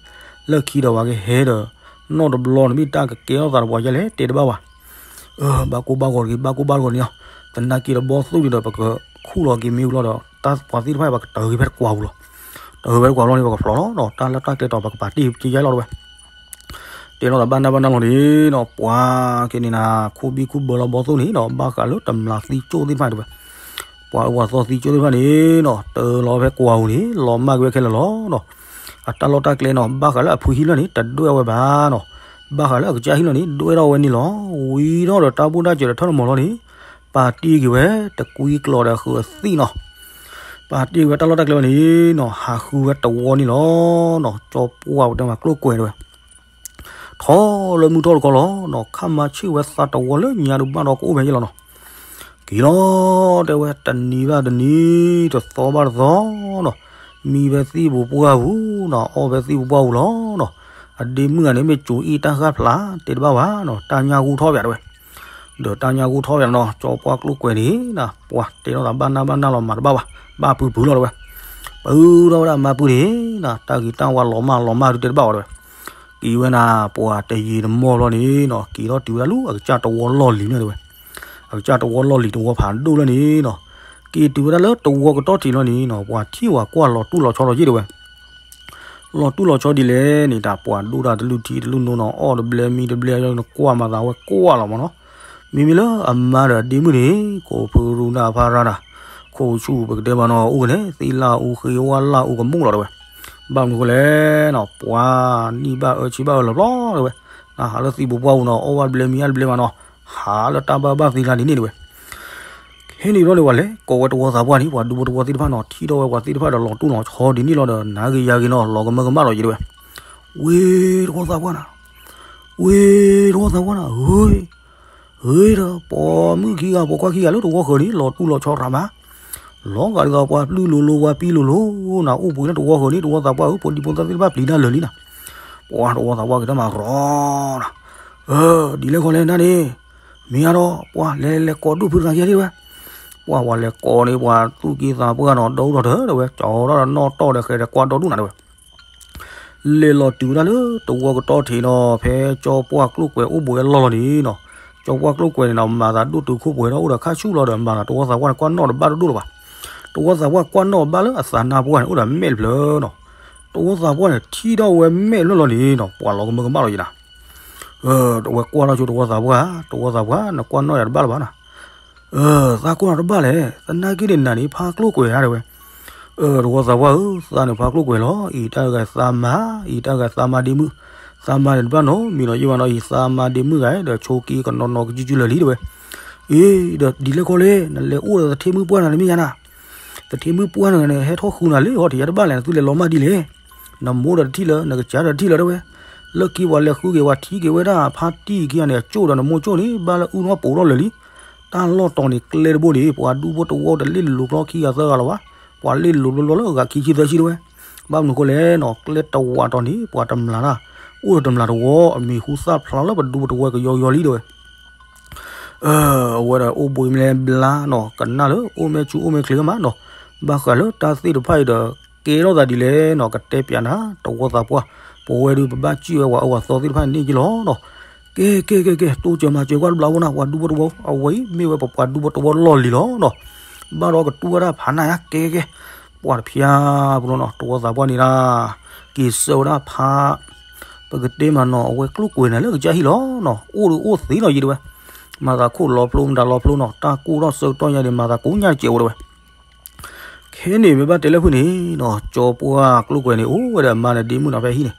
လၢခံဒီးပှၤကဟဲဒီး နီၢ်တဘျီန့ၣ်မ့ၢ်တၢ်ကကဲထီၣ်သးဒီးပှၤယဲလဲၣ် တဲတဘၣ်ဘၣ်, ဘၣ်ကိၢ်ဘၣ်ဂီၤတဂ့ၤ ဘၣ်ကိၢ်ဘၣ်ဂီၤန့ၣ်လီၤ, သနာ်က့ဒီးဘီသိၣ်န့ၣ်ဒီး ပကခူၣ်လီၤက့ၤမ့ၢ်ဝံၤလီၤဒီး တၢ်ပှၤသ့ၣ်တဖၣ် ပကတၢၢ်ဂ့ၤဖဲတကွၢ်ပူၤလီၤ, တၢၢ်ဂ့ၤဖဲတကွၢ်ပူၤလီၤန့ၣ် ပကဖျိးလီၤနီၤ, တၢ်လၢတၢ်ကျဲတီၤ ပကပာ်တ့ၢ်က့ၤယါလီၤတဲဝဲ တဲလီၤသးဘၣ်နၢ်ဘၣ်နၢ်လီၤန့ၣ်နီၤ, ပှၤက့ၤန့ၣ်နၤ ခူဘံၣ်ခူဘၢလီၤဘီသိၣ်န့ၣ်နီၤ, ဘၣ်ဃးလၢတမျးသံကၠိၣ်သ့ၣ်တဖၣ်တဲဝဲ, ပှၤအၢပှၤသီသံကၠိၣ်သ့ၣ်တဖၣ်န့ၣ်နီၤ, တၢလီၤဖဲကွၢ်ပူၤန့ၣ် လီၤမၢ်က့ၤဝဲခဲလၢာ်လီၤနီၤ, အတၢ်လီၢ်တၢ်ကျဲနီၤ, ဘၣ်ဃးလၢအဖုဟံၣ်လီၢ်န့ၣ် တဒွဲၣ်ဝဲဘၣ်နီၤ, ဘၣ်ဃးလၢအကစၢ်ဟံၣ်လီၢ်န့ၣ် ဒွဲၣ်ထီၣ်ဝဲန့ၣ်လီၤ, ဝံၤထီၣ်ဒီးတၢ်ဘူၣ်တၢ်စၢၤဒီးထၢၣ်တမီၤလီၤန့ၣ်, ပာ်တ့ၢ်က့ၤဝဲတကွံကျီၤဒီးဃုာ်အသံၣ်နီၤ. ပာ်တ့ၢ်က့ၤဝဲတၢ်လီၢ်တၢ်ကျဲဝဲန့ၣ်နီၤ ဟးဃုဝဲတဝီန့ၣ်လီၤနီၤ. ကၠီပှၢ်ပတဲမးကျိၣ်ကွဲၤတဲဝဲ ထီၣ်လၢမုၢ်ထီၣ်တခီလီၤနီၤ ခါမၤဆ့ၣ်ဝဲသးတဝီလၢညါဒုးဘၣ်ဒီးကအိၣ်ဖဲယ့ၢ်လီၤနီၤ. က့ၤလီၤတဲဝဲ တနံၤဘၣ်တနံၤ တသီဘၣ်တသီနီၤ မံဖဲသ့ၣ်ပူၤပှၢ်ပူၤနီၤ အီၣ်ဖဲသ့ၣ်ပူၤပှၢ်ပူၤလီၤနီၤ. အဒ့မုၣ်ဂၤန့ၣ် မ့ၢ်ကၠိအ့ၣ်တၢ်ဃၣ်ဖျါတဲတဘၣ်ဘၣ်နီၤ တၢ်ညၣ်ဂိၢ်ထီၣ်ပၠးတဲဝဲ ဒီးတၢ်ညၣ်ဂိၢ်ထီၣ်ပၠးနီၤ ကၠီပှၢ်ကျိၣ်ကွဲၤန့ၣ်နီၤ ပှၤတဲထီၣ်သးဘၣ်နၢ်ဘၣ်နၢ်လီၤမၤတဘၣ်ဘၣ် ဘၣ်ပုၢ်ပုၢ်လီၤတဲဝဲ ပုၢ်ထီၣ်ဝဲဒၣ်မါပုၢ်န့ၣ်နီၤ တၢ်ဂ့ၤတၢ်ဝါလီၤမၢ်လီၤမၢ်ဒုးတဲတဘၣ်ဝဲတဲဝဲ က့ၤဝဲနၤ ပှၤတယံာ်တမီၢ်ဘျီန့ၣ်နီၤ က့ၤထီၣ်တုၤဝဲဒၣ်လၢအကစၢ်တဝီလီၢ်လံၤန့ၣ်တဲဝဲ အကစၢ်တဝီလီၢ်လံၤတဝီဖးဒိၣ်လၢန့ၣ်နီၤ က့ၤတုၤဝဲဒၣ်လၢတဝီကတီၢ်ထံးလီၤန့ၣ်နီၤ ပှၤထံၣ်ဝဲကွၢ်လီၤတူၢ်လီၤဆီလီၤယ့ၢ်တဲဝဲ လီၤတူၢ်လီၤဆီဒ်လဲၣ်န့ၣ် တၢ်ပှၤဒိၣ်တၢ်တလုၢ်ထံတလုၢ်နိနီၤ အီၣ်တဘျဲမံတဘျဲ နကွၢ်မၤသးဝဲကွၢ်လီၤမးနီၤ. မ့မ့ၢ်လၢအမါဒီးအဒ့မုၣ်န့ၣ် ခိၣ်ဖုရူဒၣ်ဖါရါဒၣ် ခိၣ်ဆူၣ်ပကတဲမးနီၤ အိၣ်ကနဲ သ့ၣ်လၣ်အူဃ့ဝၣ်လၣ်အူကမူၣ်လီၤတဲဝဲ. ဘၣ်မနုၤဃိလဲၣ်နီၤ ပှၤနံၣ်ဘၣ်အၢဆံးဘၣ်အၢလီၤပျီတဲဝဲ. နဟးလၢသံၣ်ပူၤပှၢ်ပူၤနီၤ အီၣ်ဝဲတဘျဲမံအါတဘျဲမးနီၤ ဟးလၢတၢ်ဘၣ်ဘၣ်သ့လၢဒ်န့ၣ်တဲဝဲ ခဲန့ၣ်ဘျီန့ၣ် ပှၤလဲၤကိးဝဲတဝီသးပှၢ်န့ၣ် ပှၤဒူဖိတဝီသ့ၣ်တဖၣ်နီၤ ထံၣ်ထီၣ်ဝဲပှၤသ့ၣ်တဖၣ်ဒီးလီၤတူၢ်လီၤဆီဒ်န့ၣ်လီၤဒီး နၤဂ့ၤယၤဂ့ၤနီၤ လီၤကမၢကမၣ်လီၤယ့ၢ်တဲဝဲ. ဝ့ၢ်တဝီသးပှၢ်နၤ, ဝ့ၢ်တဝီသးပှၢ်နၤဧၢ, ဂ့ၤဒီး ပိာ်မုၣ်ခံဂၤပိာ်ခွါခံဂၤလၢတဝီဃၢၤန့ၣ် လီၤတူၢ်လီၤဆီရၤမး, လီၤဂာ်ဒ်သိးပှၤပျုၢ်လိၤလိၤ ပှၤပံလိၤလိၤနၤ အိၣ်ဘှံးလၢတဝီဃၢၤန့ၣ် တဝီသးပှၢ်ဧၢ ဖိဒံဖိသၣ်သ့ၣ်တဖၣ်ပျံၤတၢ်လၢာ်လံနၤ. ပှၤတဝီသးပှၢ်က့ၤတၢ်မၤရီနၤ ဒ်လဲၣ်ခီလဲၣ်နၤန့ၣ် မ့ၢ်အါဒီး ပှၤလဲၤလဲၤကိးဒူၣ်ဖုတဂၤခံဂၤဒ်ဝဲ, ပှၤဝဲလဲၤကိးန့ၣ် ပှၤသူၣ်က့သးပှၢ်နီၤ ဒီဒူၣ်ဒီထၢတဲဝဲ ကၠီၤထီၣ်ဒီးနီၣ်တီၢ်ဒီးဃဲၤဒီးကွၢ်ဒီဒူၣ်နၤတဲဝဲ. လဲၤလီၤတုၤဝဲဒၣ်လၢတဝီကတီၢ်ထံးနီၤ ဖဲကၠီပှၢ်ကျိၣ်ကွဲၤအိၣ်ဘှံးအလီၢ်လီၤန့ၣ်နီၤ, ကၠီပှၢ်ကျိၣ်ကွဲၤန့ၣ်နီၤ မၤသးဒိၣ်တုာ်ခိၣ်ပှဲၤဒီးအိၣ်ဒီးခါဆူၣ်လီၤဒီး မၤသးတဝီသးပှၢ်န့ၣ် ကွၢ်နီၣ်တဘၣ်တဒိၣ်လၢၤဘၣ်. တဝီသးပှၢ်ကွၢ်နီၣ်ဘၣ်လၢအသးနါပှၢ်န့ၣ် အိၣ်ဒီးမဲာ်တဖျၢၣ်နီၤ. တဝီသးပှၢ်န့ၣ် ထံၣ်ထီၣ်ဝဲမဲာ်ဖျၢၣ်လီၤန့ၣ်နီၤ ပှၤလီၤကမၢကမၣ်လီၤယံၤနၤ. တဝဲကွၢ်ထီၣ်ဆိတဝီသးပှၢ်, တဝီသးပှၢ် နကွၢ်နီၣ်ယၤတဘၣ်လၢၤဘၣ်နၤ. သးကွၢ်နီၣ်တဘၣ်လဲၣ်, သနာ်က့န့ၣ်နၤန့ၣ် ဖါကျိၣ်ကွဲၤဧါတဲဝဲ. တဝီသးပှၢ်ဧၢ, သးန့ၣ်ဖါကျိၣ်ကွဲၤလီၤ, အံၤတၢ်ဂၤသးမါ, အံၤတၢ်ဂၤသးမါဒ့မုၣ်, သးမါန့ၣ်တဘၣ်နီတမံၤနီၤ ယ့ၢ်ဘၣ်နီၤ အံၤသးမါဒ့မုၣ်ဂၤဒီး ဆိက့ကနီၤနီၤကစုကစုလၢာ်လံတဲဝဲ. အ့ ဒီးဒ်လဲၣ်ခီလဲၣ် နလဲၤအိၣ်ဒီးသထ့မုၣ်ပှၢ်နၤန့ၣ်မ့ၢ်ယါနၤ. သထ့မုၣ်ပှၢ်နၤန့ၣ် ဟဲထီၣ်ဃုနၤလၢဟီၣ်ထံးယါတဘၣ်လဲၣ် နသုလဲၤလီၤမၢ်ဒ်လဲၣ်. နမိၢ်ဒီးတထံၣ်လၢၤ နကစၢ်ဒီးတထံၣ်လၢၤတဲဝဲ. လၢခံပှၤလဲၤဃုက့ၤပှၤထံၣ်က့ၤဝဲဒၣ် ဖါတံၢ်ခံဂၤန့ၣ် အကၠိၣ်ဒီးနမိၢ်ကၠိၣ်န့ၣ် ဘၣ်လၢအုၣ်ထီၣ်ပိာ်ထီၣ်လၢာ်လံ. တၢ်လီၢ်တီၤန့ၣ်ကျဲတဘိန့ၣ် ပှၤဒူဖိတဝီတလ့ၣ်လိၤဘျီခံဂၤသၢဂၤလီၤဘၣ်, ပှၤလ့ၣ်လိၤဘျီဘျီလၢအဂၤခံဆံသၢဆံတဲဝဲ. ဘၣ်မနုၤဃိလဲၣ်နီၤ ကျဲတဝးတီၤန့ၣ် ပှၤတမျၢ်တၢ် အိၣ်ဒီးတမျၢ်တဝီ အမံၤဟူသၣ်ဖျါလၢပဒူပတဝီကယီကယီလံတဲဝဲ. အဝဲဒၣ်အိၣ်ဘှံးမ့ၢ်ဘျါနီၤ ကနၣ်လၢအိၣ်မဲာ်ဆူၣ်အိၣ်မဲာ်ချ့မးနီၤ. ဘၣ်ဃးလၢတၢ်သ့ၣ်တဖၣ်အံၤဒီး ကဲထီၣ်သးဒ်လဲၣ်နီၤ ကတဲပၠးနၤ တဝီသးပှၢ်, ပဝဲဒုးပဘၣ်စံၣ်ဝဲပှၤအၢပှၤသီသ့ၣ်တဖၣ်န့ၣ်က့လီၤနီၤ. ကဲကဲကဲကဲ တိစၢၤမၤစၢၤကွၢ်တဘျီဖိနၤ ပှၤဒူဖိတဝီ အဝဲအံၤမ့ၢ်ဝဲပပှၤဒူဖိတဝီလီၢ်လံၤလီၤနီၤ. ဘၣ်ဒီးကတူၢ်ဝဲဒၣ်ဖးနၢ်ယါကဲကဲ ပှၤတဖၠါပနီၤနီၤ တဝီသးပှၢ်န့ၣ်ဒၣ် က့ၤဆၢဝဲဒၣ်ဖး ပကတဲမးနီၤ အဝဲကျိၣ်ကွဲၤနၤလၢကစၢ်ဟံၣ်လီၤနီၤ အိၣ်ဒီးအိၣ်သ့လီၤယံၤတဲဝဲ. မၤသးခိၣ်လီၤဖျိမတၤလီၤဖျိနီၤ တၢ်ကိၢ်ထီၣ်ဆၢကတီၢ်ညါန့ၣ် မၤသးကိးညါတစဲးဝဲတဲဝဲ. ခဲန့ၣ်မ့ၢ်ဘၣ်တဲလၢဖုန့ၣ်နီၤ ကၠီပှၢ်ကျိၣ်ကွဲၤန့ၣ် အိၣ်ဝဲဒီးအမါန့ၣ်ဒ့မုၣ်နီၤဖဲဟံၣ်န့ၣ်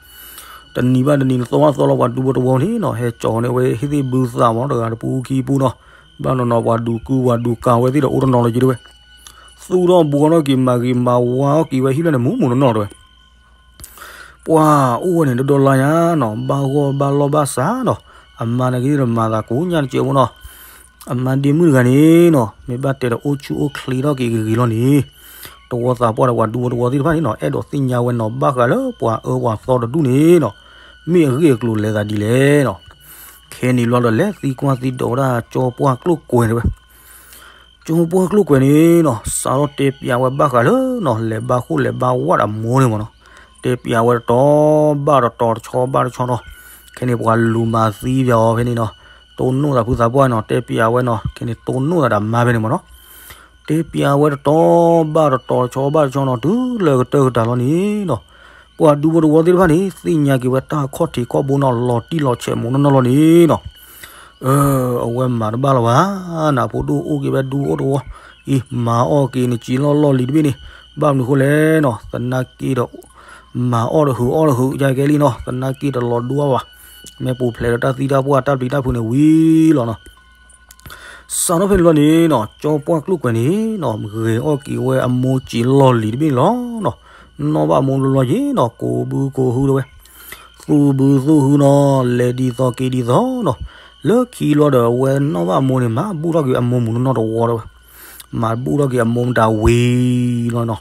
တနံၤဘၣ်တနံၤ နသီဘၣ်သီလီၤ ပှၤဒူဖိတဝီန့ၣ်နီၤ ဟဲကၠီၤန့ၢ်ဝဲဟ့ၣ်သ့ၣ်ဘုသးမး တဂၤတပူၤခံပူၤနီၤ. ဘၣ်နီၤနီၤ ပှၤဒူကုပှၤဒူကၤဝဲသ့ၣ်ဒီးအိၣ်တနီၤလီၤယံၤတဲဝဲ. သူၣ်ထီၣ်ဘှီထီၣ်က့ၤမၤဂ့ၤမၤဝါအီၣ်က့ၤဝဲဟံၣ်ဖျၢၣ်န့ၣ် မူးမူးနီၢ်နီၢ်တဲဝဲ. ပှၤအိၣ်ဝဲန့ၣ် တဒီလါညါနီၤ ဘၣ်ဂီၢ်ဘၣ်လီၢ်ဘၣ်စးနီၤ အမါန့ၣ်က့ၤဒီးမၤသးကိးညါတစဲးဖိနီၤ. အမါဒ့မုၣ်တဂၤန့ၣ်နီၤ မ့ၢ်ဘၣ်တဲဒီးအိၣ်ဆူၣ်အိၣ်ချ့ထီၣ်က့ၤဂ့ၤဂ့ၤလီၤန့ၣ် တဝီသးပှၢ်ဒီးပှၤဒူဖိတဝီသ့ၣ်တဖၣ်န့ၣ်နီၤ အဲၣ်ဒိးသ့ၣ်ညါဝဲနီၤ ဘၣ်ဃးလၢပှၤအၢပှၤသီတဒူၣ်န့ၣ်နီၤ မ့ၢ်အဂ့ၢ်အကျိၤလဲၤသးဒ်လဲၣ်နီၤ. ခဲန့ၣ်ဘျီဒီးလဲၤသံကွၢ်သံဒိးဝဲဒၣ်ကၠီပှၢ်ကျိၣ်ကွဲၤတဲဝဲ. ကၠီပှၢ်ကျိၣ်ကွဲၤန့ၣ်နီၤ စးထီၣ်တဲပၠးဝဲဘၣ်ဃးလၢနီၤ လဲၤဘါဃိၣ်လဲၤဘါဝၣ်ဒီးမိၢ်န့ၣ်မးနီၤ. တဲပၠးဝဲတတီၤဘၣ်တတီၤ တဆီဘၣ်တဆီနီၤ. ခဲန့ၣ်ပှၤလူၤမၤသံပၠးအီၤဖဲန့ၣ်နီၤ တိၢ်နီၣ်သးဖုသးပှၢ်နီၤ တဲပၠးဝဲနီၤ ခဲန့ၣ်တိၢ်နီၣ်သးဒီးမါဖဲန့ၣ်မးနီၤ. တဲပၠးဝဲတတီၤဘၣ်တတီၤ တဆီဘၣ်တဆီနီၤ တုၤလၢကတၢၢ်ကတၢၢ်လီၤန့ၣ်နီၤ ပှၤဒူဖိတဝီသ့ၣ်တဖၣ်န့ၣ် သ့ၣ်ညါက့ၤဝဲတၢ်ခီၣ်ထံးခီၣ်ဘိနီၤ လီၤတံၢ်လီၤဆဲးမးနီၢ်နီၢ်လီၤန့ၣ်နီၤ. အဝဲမၤတဘၣ်လၢၤဘၣ်, နဖိဒိၣ်အိၣ်က့ၤဝဲဒူအိၣ်တဝီအံၤ မၤအီၣ်က့ၤန့ၣ် စံာ်လီၢ်လီၢ်လံၤတဘ့ၣ်န့ၣ်, ဘၣ်မနုၤဃိလဲၣ်နီၤ, သနာ်က့ဒီး မၤအီၣ်တဟုးအီၣ်တဟုး ယကဲလံနီၤ, သနာ်က့တလီၤဒိၣ်ဘၣ်, မ့ၢ်ပူၤဖျဲးဒီးတၢ်သံတၢ်ပှၢ်တၢ်ပျံၤတၢ်ဖုးန့ၣ်ဝံၤလီၤနီၤ. စးထီၣ်ဖဲန့ၣ်ဘျီန့ၣ်နီၤ ကၠီပှၢ်ကျိၣ်ကွဲၤန့ၣ်နီၤ ဂဲၤအီၣ်က့ၤဝဲအမိၢ်စံာ်လီၢ်လံၤတဘ့ၣ်န့ၣ်လီၤနီၤ. နီၣ်ဘၣ်အမိၢ်လီၤလီၤယ့ၣ်နီၤ ကိးဘုကိးဟုတဝဲ, သူၣ်ဘုသူၣ်ဟုနီၤ လဲၤဒ်သိးက့ၤဒ်သိးနီၤ. လၢခံလီၤဒီး အဝဲနီၣ်ဘၣ်အမိၢ်န့ၣ် မၤဘူၣ်ထီၣ်က့ၤအမိၢ်မုၢ်နီၢ်နီၢ်တဝီတဝဲ, မၤဘူၣ်ထီၣ်က့ၤအမိၢ်မတၤဝံၤလီၤနီၤ.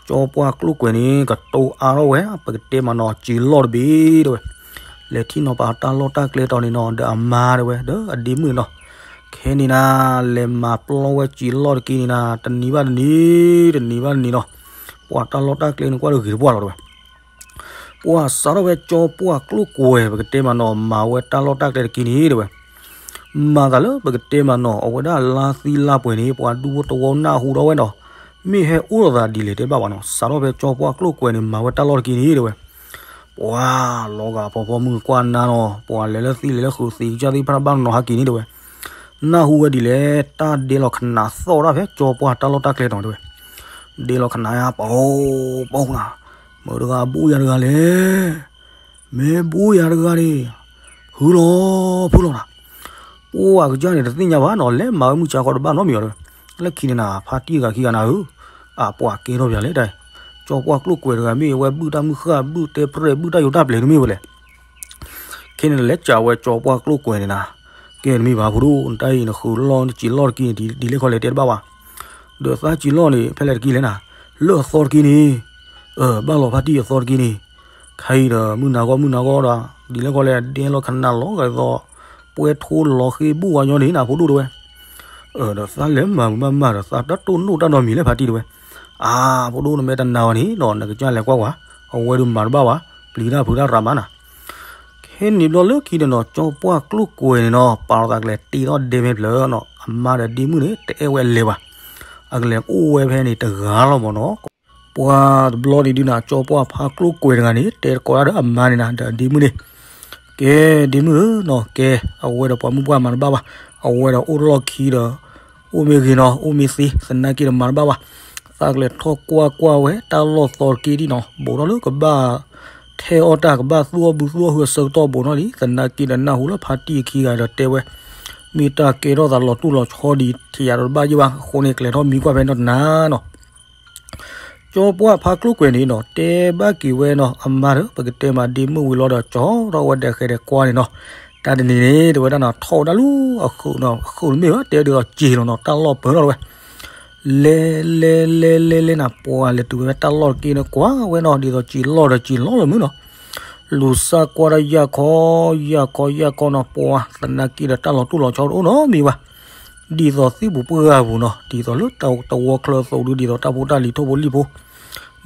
ကၠီပှၢ်ကျိၣ်ကွဲၤန့ၣ် ကတိၤအါထီၣ်ဝဲ ပကတဲမးနီၤ စံာ်လီၢ်တဘ့ၣ်တဝဲ, လဲၤထံၣ်နီၤပာ်တၢ်လီၢ်တၢ်ကျဲတီၤန့ၣ်နီၤ ဒီးအမါတဝဲ ဒီးအဒ့မုၣ်န့ၣ်နီၤ. ခဲန့ၣ်နၤ လဲၤမၤပျီဝဲစံာ်လီၢ်တက့ၢ်န့ၣ်နၤ တနံၤဘၣ်တနံၤ တနံၤဘၣ်တနံၤနီၤ. ပှၤတၢ်လီၢ်တၢ်ကျဲန့ၣ်ကွၢ်တဂ့ၤတပှၢ်လီၤတဝဲ. ပှၤစးထီၣ်ဖဲကၠီပှၢ်ကျိၣ်ကွဲၤ ပကတဲမးနီၤ မၤဝဲတၢ်လီၢ်တၢ်ကျဲတက့ၢ်န့ၣ်တဝဲ, မၤသးလၢပကတဲမးနီၤ အဝဲဒၣ်လါသံလါပှဲၤန့ၣ် ပှၤဒူဖိတဝီနၢ်ဟူထီၣ်ဝဲနီၤ, မ့ၢ်ဟဲအိၣ်လိာ်သးဒ်လဲၣ်တဲဘၣ်ဘၣ်နီၤ. စးထီၣ်ဖဲကၠီပှၢ်ကျိၣ်ကွဲၤန့ၣ် မၤဝဲတၢ်လီၢ်တက့ၢ်န့ၣ်တဝဲ, ပှၤလီၤဂာ်ဖီဖီမုၢ်ကွၢ်နၤနီၤ ပှၤလဲၤလၢသံလဲၤလၢဃုာ်သံကစၢ်သ့ၣ်တဖၣ်ဘၣ်နီၤနီၤဟဲက့ၤန့ၣ်တဝဲ, နၢ်ဟူဝဲဒ်လဲၣ် တၢ်ဒဲလီၤခနၣ်သီၣ်ဒၣ်ဖဲကၠီပှၢ်တၢ်လီၢ်တၢ်ကျဲတီၤတဝဲ, ဒဲလီၤခနၣ်ယါ ပှၤ ပှၤ မတၤတဂၤဘူၣ်ယၤတဂၤလဲၣ်, မ့ၢ်ဘူၣ်ယၤတဂၤန့ၣ် ဟုလီၤဖုလီၤနၤ. ပှၤကစၢ်န့ၣ်တသ့ၣ်ညါဘၣ်နီၤ လဲၤမၤဝဲမုၢ်ဆါခီတဘၣ်နီတမံၤအီၤတဝဲ, လၢခံန့ၣ်နၤ ဖါတံၢ်တဂၤခံဂၤနၤဧၢ, အပှၤကဲထီၣ်ပယၤလဲၣ်တၢ်, ကၠီပှၢ်ကျိၣ်ကွဲၤတဂၤမ့ၢ်အဝဲဘုၣ်တၢ်မုၢ်ဃၢ် ဘုၣ်တဲပြဲၢ် ဘုၣ်တၢ်ယိၤတၢ်ပျဲၤတမ့ၢ်ဝဲလဲၣ်. ခဲန့ၣ်လဲၤစံးဝဲကၠီပှၢ်ကျိၣ်ကွဲၤန့ၣ်နၤ, ကဲတမ့ၢ်ဘၣ်ဖိဒိၣ် နတၢ်အံၤနဃုာ်လီၢ်နစံာ်လီၢ်တက့ၢ်န့ၣ် ဒ်လဲၣ်ခီလဲၣ်တဲတဘၣ်ဘၣ်, ဒီးသးစံာ်လီၢ်န့ၣ် ဖဲလဲၣ်တက့ၢ်လဲၣ်နၤ, လၢအသီတက့ၢ်န့ၣ်, ဘၣ်လီၤဖါတံၢ်အသီတက့ၢ်န့ၣ်, ခဲအံၤဒီးမုၢ်နၤဂီၢ်မုၢ်နၤဂီၢ်ဒီး ဒ်လဲၣ်ခီလဲၣ် ဒဲလီၤခနၣ်လီၤဂာ်ဒ်သိး ပှဲၤထိလီၤဃ့ဘူၣ်ဝါညီန့ၣ်နၤ ဖိဒိၣ်တဝဲ ဒီးသးလဲၤမၤမုာ်ဘၣ်မၤဒီးသးတတိၢ်နီၣ်တၢ်နီတမံၤလၢဖါတံၢ်တဝဲ, အါ ဖိဒိၣ်နမ့ၢ်တနာ်ဝဲန့ၣ်ဒီး နကစၢ်လဲၤကွၢ်ကွၢ်, အဝဲဒုးမၤတဘၣ်ဘၣ်, ပျံၤတၢ်ဖုးတၢ်ရၤမးနၤ. ခဲန့ၣ်ဘျီလၢခံန့ၣ်နီၤ ကၠီပှၢ်ကျိၣ်ကွဲၤန့ၣ်နီၤ ပာ်လီၤသးကလဲၤတ့ထီၣ်ဒဲဖဲဖျၢၣ်နီၤ အမါဒီးဒ့မုၣ်န့ၣ် တအဲၣ်ဝဲလဲၤဘၣ်, အကလဲၤအိၣ်ဝဲဖဲန့ၣ်တဂၤလီၤမးနီၤ. ပှၤတဘျီန့ၣ်ဒုးနၤ ကၠီပှၢ်ဖါကျိၣ်ကွဲၤတဂၤန့ၣ် တဲကိးတၢ်ဒီးအမါန့ၣ်နၤ ဒီးဒ့မုၣ်န့ၣ်, ကဲဒ့မုၣ်ဧၢနီၤ ကဲ, အဝဲဒီးပှၤမုၢ်ပှၢ်မၤတဘၣ်ဘၣ်, အဝဲဒီးအိၣ်လီၢ်ခံဒီး အိၣ်မ့ၢ်ဂ့ၤနီၤ အိၣ်မ့ၢ်သ့ သနာ်က့ဒီးမၤတဘၣ်ဘၣ်, သးကလဲၤထီၣ်ကွၢ်ကွၢ်ဝဲတၢ်လီၢ်သီတက့ၢ်ဒံးနီၤ ဘူးထီၣ်လၢကဘၣ် ထဲအီၣ်တၢ်ကဘၣ်သူၣ်အီၣ်ဘုသူၣ်အီၣ်ဟုအဆၢကတီၢ်ဘူးနီၤလံ သနာ်က့ဒီးနၢ်ဟူလၢဖါတံၢ်အခံဂၤဒီးတဲဝဲ, မ့ၢ်တၢ်ကဲထီၣ်သးလီၤတူၢ်လီၤဆီဒံးထံၣ်ယၤဒီးတဘၣ်ယိၣ်ဘၣ် အဃိန့ၣ်ကျဲၤထီၣ်မံကွၢ်ဖဲနီတနၤနီၤ ကၠီပှၢ်ဖါကျိၣ်ကွဲၤန့ၣ်နီၤ တဲဘၣ်က့ၤဝဲနီၤ အမါဒီး ပကတဲမးဒ့မုၣ်ဝံၤလီၤဒီး ကၠီထီၣ်ဝဲဒီးဃဲၤဒီးကွၢ်န့ၣ်နီၤ, တၢ်တနံၤန့ၣ် တဲဝဲဒၣ်နီၤ ထီၣ်ဝဲဒၣ်လၢအဃုာ်နီၤ အဃုာ်တမ့ၢ်ဘၣ် တဲဒ်သိးစ့ၤလီၤနီၤ တၢ်လီၢ်ပၢၤလီၤတဝဲ, လဲၤလဲၤလဲၤလဲၤလဲၤနၤ ပှၤလဲၤတုၤဝဲတၢ်လီၢ်တက့ၢ်န့ၣ် ကွၢ်ဝဲနီၤ ဒ်သိးစ့ၤလီၢ်ဒီးစ့ၤလီၢ်လၢမုၢ်နီၤ လူၤစၢ်ကွၢ်တၢ်ယၢ်ခီ ယၢ်ခီယၢ်ခီနီၤ ပှၤသနာ်က့ဒီးတၢ်လီၤတူၢ်လီၤဆီတအိၣ်နီတမံၤဘၣ်, ဒ်သိးသ့ၣ်ပူၤပှၢ်ပူၤနီၤ ဒ်သိးလၢတဝီချၢအသိးဒုး ဒ်သိးတၢ်ဖိတၢ်လံၤထိၣ်ဖိလံၣ်ဖိ, ဒ်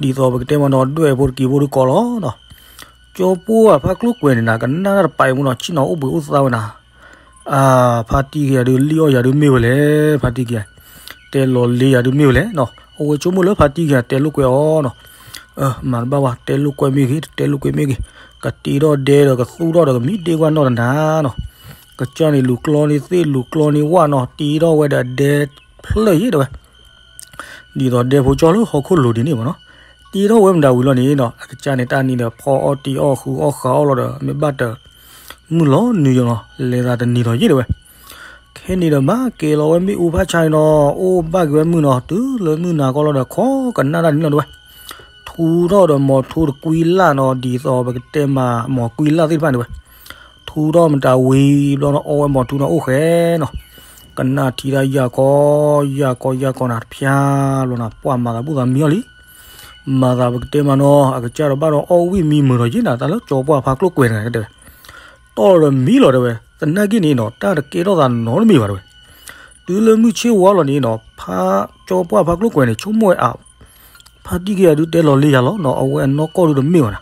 သိးပကတဲမးနီၤ ဒွဲၣ်ဖိတက့ၤဖိဒုးကိးလီၤနီၤ, ကၠီပှၢ်ဖါကျိၣ်ကွဲၤန့ၣ်နၤ ကနၣ်တၢ်တပာ်အံၤမူနီၤ ဆ့ၣ်နီၤအိၣ်ဘှံးအိၣ်သါဝဲနၤ အါ ဖါတံၢ်က့ၤယၤဒုးလံၣ်အီၣ်ယၤဒုးမ့ၢ်ဝဲလဲၣ် ဖါတံၢ်က့ၤယၤ, တဲလီၤလ့ယၤဒုးမ့ၢ်ဝဲလဲၣ်နီၤ အဝဲဆိကမိၣ်လၢဖါတံၢ်က့ၤယၤတဲလိာ်ကွဲအီၤနီၤ, မၤတဘၣ်ဝဲ တဲလိာ်ကွဲမ့ၢ်ဂ့ၤ တတဲလိာ်ကွဲမ့ၢ်ဂ့ၤ, ကတ့ထီၣ်ဒဲဒီးကသူၣ်ထီၣ်ဒီးကမံဒ့ကွၢ်နီၢ်တနၤနီၤ, ကစၢ်န့ၣ်လူၤကျီန့ၢ်သ့ၣ် လူၤကျီန့ၢ်ဝၣ်နီၤ တ့ထီၣ်ဝဲဒီးဒဲဖျၢၣ်ယ့ၣ်တဲဝဲ ဒ်သိးဒဲဖိကၠီလၢဟီၣ်ခိၣ်လိၤဒ်န့ၣ်မးနီၤ, တ့ထီၣ်ဝဲမတၤဝံၤလီၤန့ၣ်နီၤ အကစၢ်န့ၣ်တၢ်နံၤဒီးဖီအီၣ်တ့အီၣ်ဃုအီၣ်ဃးအီၣ်လီၤဒီး မ့ၢ်ဘၣ်တၢ် မုၢ်လီၤနုာ်ယီၤလီၤ လဲၤသးတနံၤလီၤယ့ၣ်တဲဝဲ, ခဲန့ၣ်ဒီးမၤကဲၤလီၤဝဲမ့ၣ်အူဖးဆါန့ၣ်နီၤ အိၣ်ဘၣ်က့ၤဝဲမုၢ်နီၤ တုၤလၢမုၢ်နၤကီလီၤဒီး ခိးကနၣ်တၢ်န့ၣ်လီၤတဲဝဲ, ထူထီၣ်ဒီးမီၤထူတကွံလၢ်နီၤ ဒ်သိးပကတဲမးမီၤကွံလၢ်သ့ၣ်တဖၣ်န့ၣ်ဝဲ ထူထီၣ်မတၤဝံၤဘျီနီၤ အီၣ်ဝဲမီၤထူနီၤအိၣ်ဃဲနီၤ, ကနၣ်ထံတၢ်ယၢ်ကီ ယၢ်ကီယၢ်ကီနၤ တဖျါဘျီနီၤ ပှၤမၤသးဘူၣ်သးမံအီၤလံ, မၤသးပကတဲမးနီၤ အကစၢ်ဒီးဘၣ်ဒီးအီၣ်ဝံၣ်မံမုာ်ဒီးယ့ၣ်နၤ တၢ်လၢကၠီပှၢ်ဖါကျိၣ်ကွဲၤန့ၣ်တဲဝဲ, တီၢ်လီၤဒီးမံလီၤတဲဝဲ, သနာ်က့န့ၣ်နီၤ တၢ်တကဲထီၣ်သးနီတမံၤဘၣ်တဲဝဲ, တုၤလၢမုၢ်ဆ့ၣ်ဝါလီၤန့ၣ်နီၤ ဖါ ကၠီပှၢ်ဖါကျိၣ်ကွဲၤန့ၣ် ဆိကမိၣ်ဝဲအ ဖါတံၢ်က့ၤယၤဒုးတဲလီၤလ့ယၤလီၤနီၤ အဝဲအနီၢ်ကီၢ်ဒုးတမ့ၢ်ဘၣ်နၤ,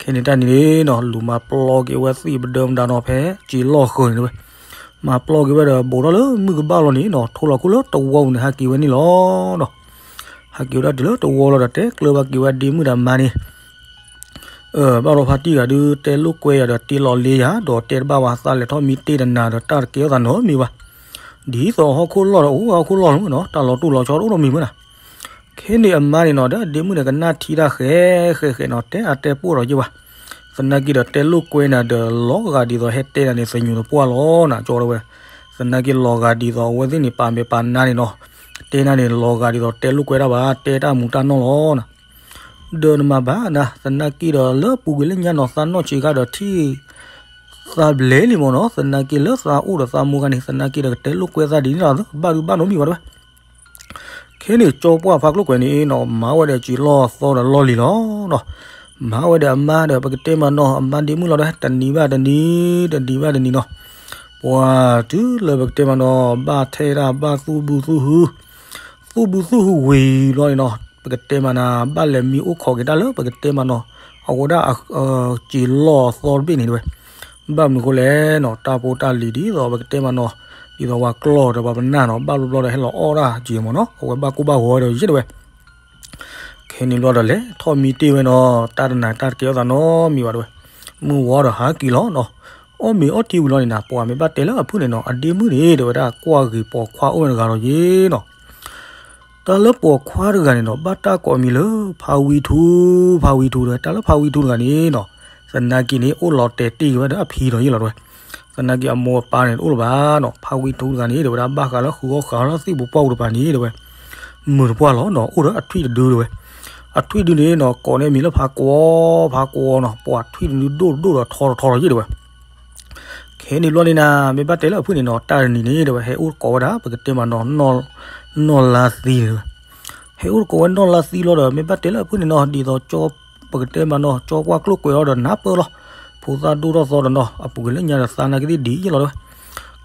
ခဲန့ၣ်တၢ်န့ၣ်နီၤ လူၤမၤပျီက့ၤဝဲသ့ၣ်ပဒၢမတၤနီၤဖဲ စ့လီၢ်ဃၢၤန့ၣ်တဲဝဲ, မၤပျီက့ၤဝဲဒီးဘူးထီၣ်လၢမုၢ်ကဘၣ်လီၤန့ၣ်နီၤ ထိလီၤခိၣ်လၢတဝီပူၤန့ၣ် ဟးက့ၤဝဲန့ၣ်လီၤနီၤ, ဟးက့ၤဝဲဒၣ်တုၤလၢတဝီလီၤဒီး တဲကျၢၤဘၣ်က့ၤဝဲဒ့မုၣ်ဒီးမါန့ၣ် ဘၣ်ဒီးဖါတံၢ်ဂၤဒုးတဲလိာ်ကွဲယၤဒီးတ့လီၤလ့ယၤ ဒီးတဲတဘၣ်ဝဲသးလဲၤထီၣ်မံတ့ၢ်တနၤဒီးတၢ်တကဲထီၣ်သးနီတမံၤဘၣ်, ဒ်သိးဟီၣ်ခိၣ်လီၢ်ဒီးအိၣ်ဝဲဟီၣ်ခိၣ်လီၢ်လီၤနီၤ တၢ်လီၤတူၢ်လီၤဆီတအိၣ်နီတမံၤမ့ၢ်နၤ, ခဲန့ၣ်အမါန့ၣ်နီၤ ဒီးဒ့မုၣ်န့ၣ်ကနၣ်ထံတၢ်ဃဲဃဲဃဲနီၤ တဲအတဲပိၢ်ဒီးယ့ၢ်ဘၣ်, သနာ်က့ဒီးတဲလိာ်ကွဲနၤဒီးလီၤဂာ်ဒ်သိးဟဲတဲနၤန့ၣ်သညူးတပှၢ်လီၤနၤ ကၠီတဲဝဲ, သနာ်က့လီၤဂာ်ဒ်သိးအဝဲသ့ၣ်န့ၣ် ပာ်မဲာ်ပာ်နါန့ၣ်နီၤ, တဲနၤန့ၣ် လီၤဂာ်ဒ်သိးတဲလိာ်ကွဲတၢ်ဘၣ်, တဲတၢ်မူၤတၢ်နီၢ်လီၤနၤ. ဒီးနမၤဘၣ်နၤ, သနာ်က့ဒီးလၢပူၤကွံာ်လၢညါနီၤ သးနီၢ်ဆံးခါဒီးထံၣ် သးဘျဲလံမ့ၢ်နီၤ, သနာ်က့လၢသးအိၣ်ဒီးသးမူခါန့ၣ် သနာ်က့ဒီးကတဲလိာ်ကွဲသးဒ်န့ၣ်လီၤ, ဘၣ်ဒုးဘၣ်နီတမံၤဘၣ်တဲဝဲ. ခဲန့ၣ် ကၠီပှၢ်ဖါကျိၣ်ကွဲၤန့ၣ်နီၤ မၤဝဲဒီးစံာ်လီၢ်သီဒီးလီၢ်လံၤလီၤနီၤ. မၤဝဲဒီးအမါဒီး ပကတဲမးနီၤ အမါဒ့မုၣ်လီၤဒီး တနံၤဘၣ်တနံၤ တနံၤဘၣ်တနံၤနီၤ. ပှၤတုၤလၢပကတဲမးနီၤ ဘၣ်ထဲဒၣ်ဘၣ်သူၣ်ဘုသူၣ်ဟု သူၣ်ဘုသူၣ်ဟုဝံၤလီၤန့ၣ်နီၤ, ပကတဲမးနၤ ဘၣ်လဲၤမံအိၣ်ခိးက့ၤတၢ်လၢပကတဲမးနီၤ အဝဲဒၣ် စံာ်လီၢ်အသီတဘ့ၣ်န့ၣ်တဲဝဲ. ဘၣ်မနုၤဃိလဲၣ်နီၤ, တၢ်ဖိတၢ်လံၤဒ်သိးပကတဲမးနီၤ ဒ်သိးပှၤကျီၢ်ဒီးပှၤပနၢ်နီၤ ဘၣ်ဘျီဘျီဒီးဟဲလီၤအီၣ်ဒၣ်က့ၤမးနီၤ, အဝဲဘၣ်ကိၢ်ဘၣ်ဂီၤဝဲဒီးယဲၢ်တဲဝဲ. ခဲန့ၣ်ဘျီဒီးလဲၤထီၣ်မံတ့ၢ်ဝဲနီၤ, တၢ်တနၤတၢ်တကဲထီၣ်သးနီတမံၤဘၣ်တဲဝဲ. မုၢ်ဝီဒီးဟးက့ၤလီၤနီၤ. အီၣ်မ့ၤအီထံဝံၤလီၤန့ၣ်နၤ ပှၤမ့ၢ်ဘၣ်တဲလၢအဖုၣ်န့ၣ်နီၤ အဒ့မုၣ်န့ၣ် တဲဝဲဒၣ် ကွၢ်ဂ့ၤပိာ်ခွါအိၣ်ဝဲတဂၤလီၤယ့ၤနီၤ. တၢ်လၢပိာ်ခွါတဂၤန့ၣ်နီၤ ဘၣ်တၢ်ကိးမံၤလၢ ဖါဝံထူ, ဖါဝံထူဒီး တၢ်လၢဖါဝံထူတဂၤန့ၣ်နီၤ သနာ်က့န့ၣ် အိၣ်လီၤတဲာ်တ့ၢ်က့ၤဝဲဒီးအဖံဒီးယ့ၢ်လီၤတဲဝဲ. သနာ်က့အမိၢ်အပၢ်န့ၣ်တအိၣ်လၢၤဘၣ်နီၤ, ဖါဝံထူတဂၤန့ၣ် တဲဝဲဒၣ် ဘၣ်ဃးလၢဃုအီၣ်ဃုအီလၢသ့ၣ်ပူၤပှၢ်ပူၤတဖၣ်န့ၣ်တဲဝဲ မုာ်တပှၢ်လီၤနီၤ, အိၣ်ဒီးအထွံၣ်တဒုတဲဝဲ. အထွံၣ်တဒုန့ၣ်နီၤ ကိးန့ၢ်မံၤလၢဖါကွီ, ဖါကွီနီၤ, ပှၤထွံၣ်တဒုဒိၣ်တဒိၣ်ဒီးထီတထီလီၤယ့ၢ်တဲဝဲ. ခဲန့ၣ်ဘျီန့ၣ်နၤ မ့ၢ်ဘၣ်တဲလၢအဖုၣ်န့ၣ်နီၤ တၢ်တနံၤန့ၣ်တဲဝဲ ဟဲအိၣ်ကိးဝဲဒၣ် ပကတဲမးနီၤ နီၢ်လါသံတဲဝဲ. ဟဲအိၣ်ကိးဝဲနီၢ်လါသံလီၤဒီး မ့ၢ်ဘၣ်တဲလၢအဖုၣ်န့ၣ်နီၤ ဒ်သိးကၠီ ပကတဲမးနီၤ ကၠီကွၢ်ကျိၣ်ကွဲၤအီၤဒီးနၢ်ပၢၢ်လီၤ. ဖိသၣ်ဒိၣ်ထီၣ်သီဒီးနီၤ အပူၤကွံာ်လၢညါဒီးသးနာ်က့သ့ၣ်ဒ်ယ့ၢ်လီၤတဲဝဲ.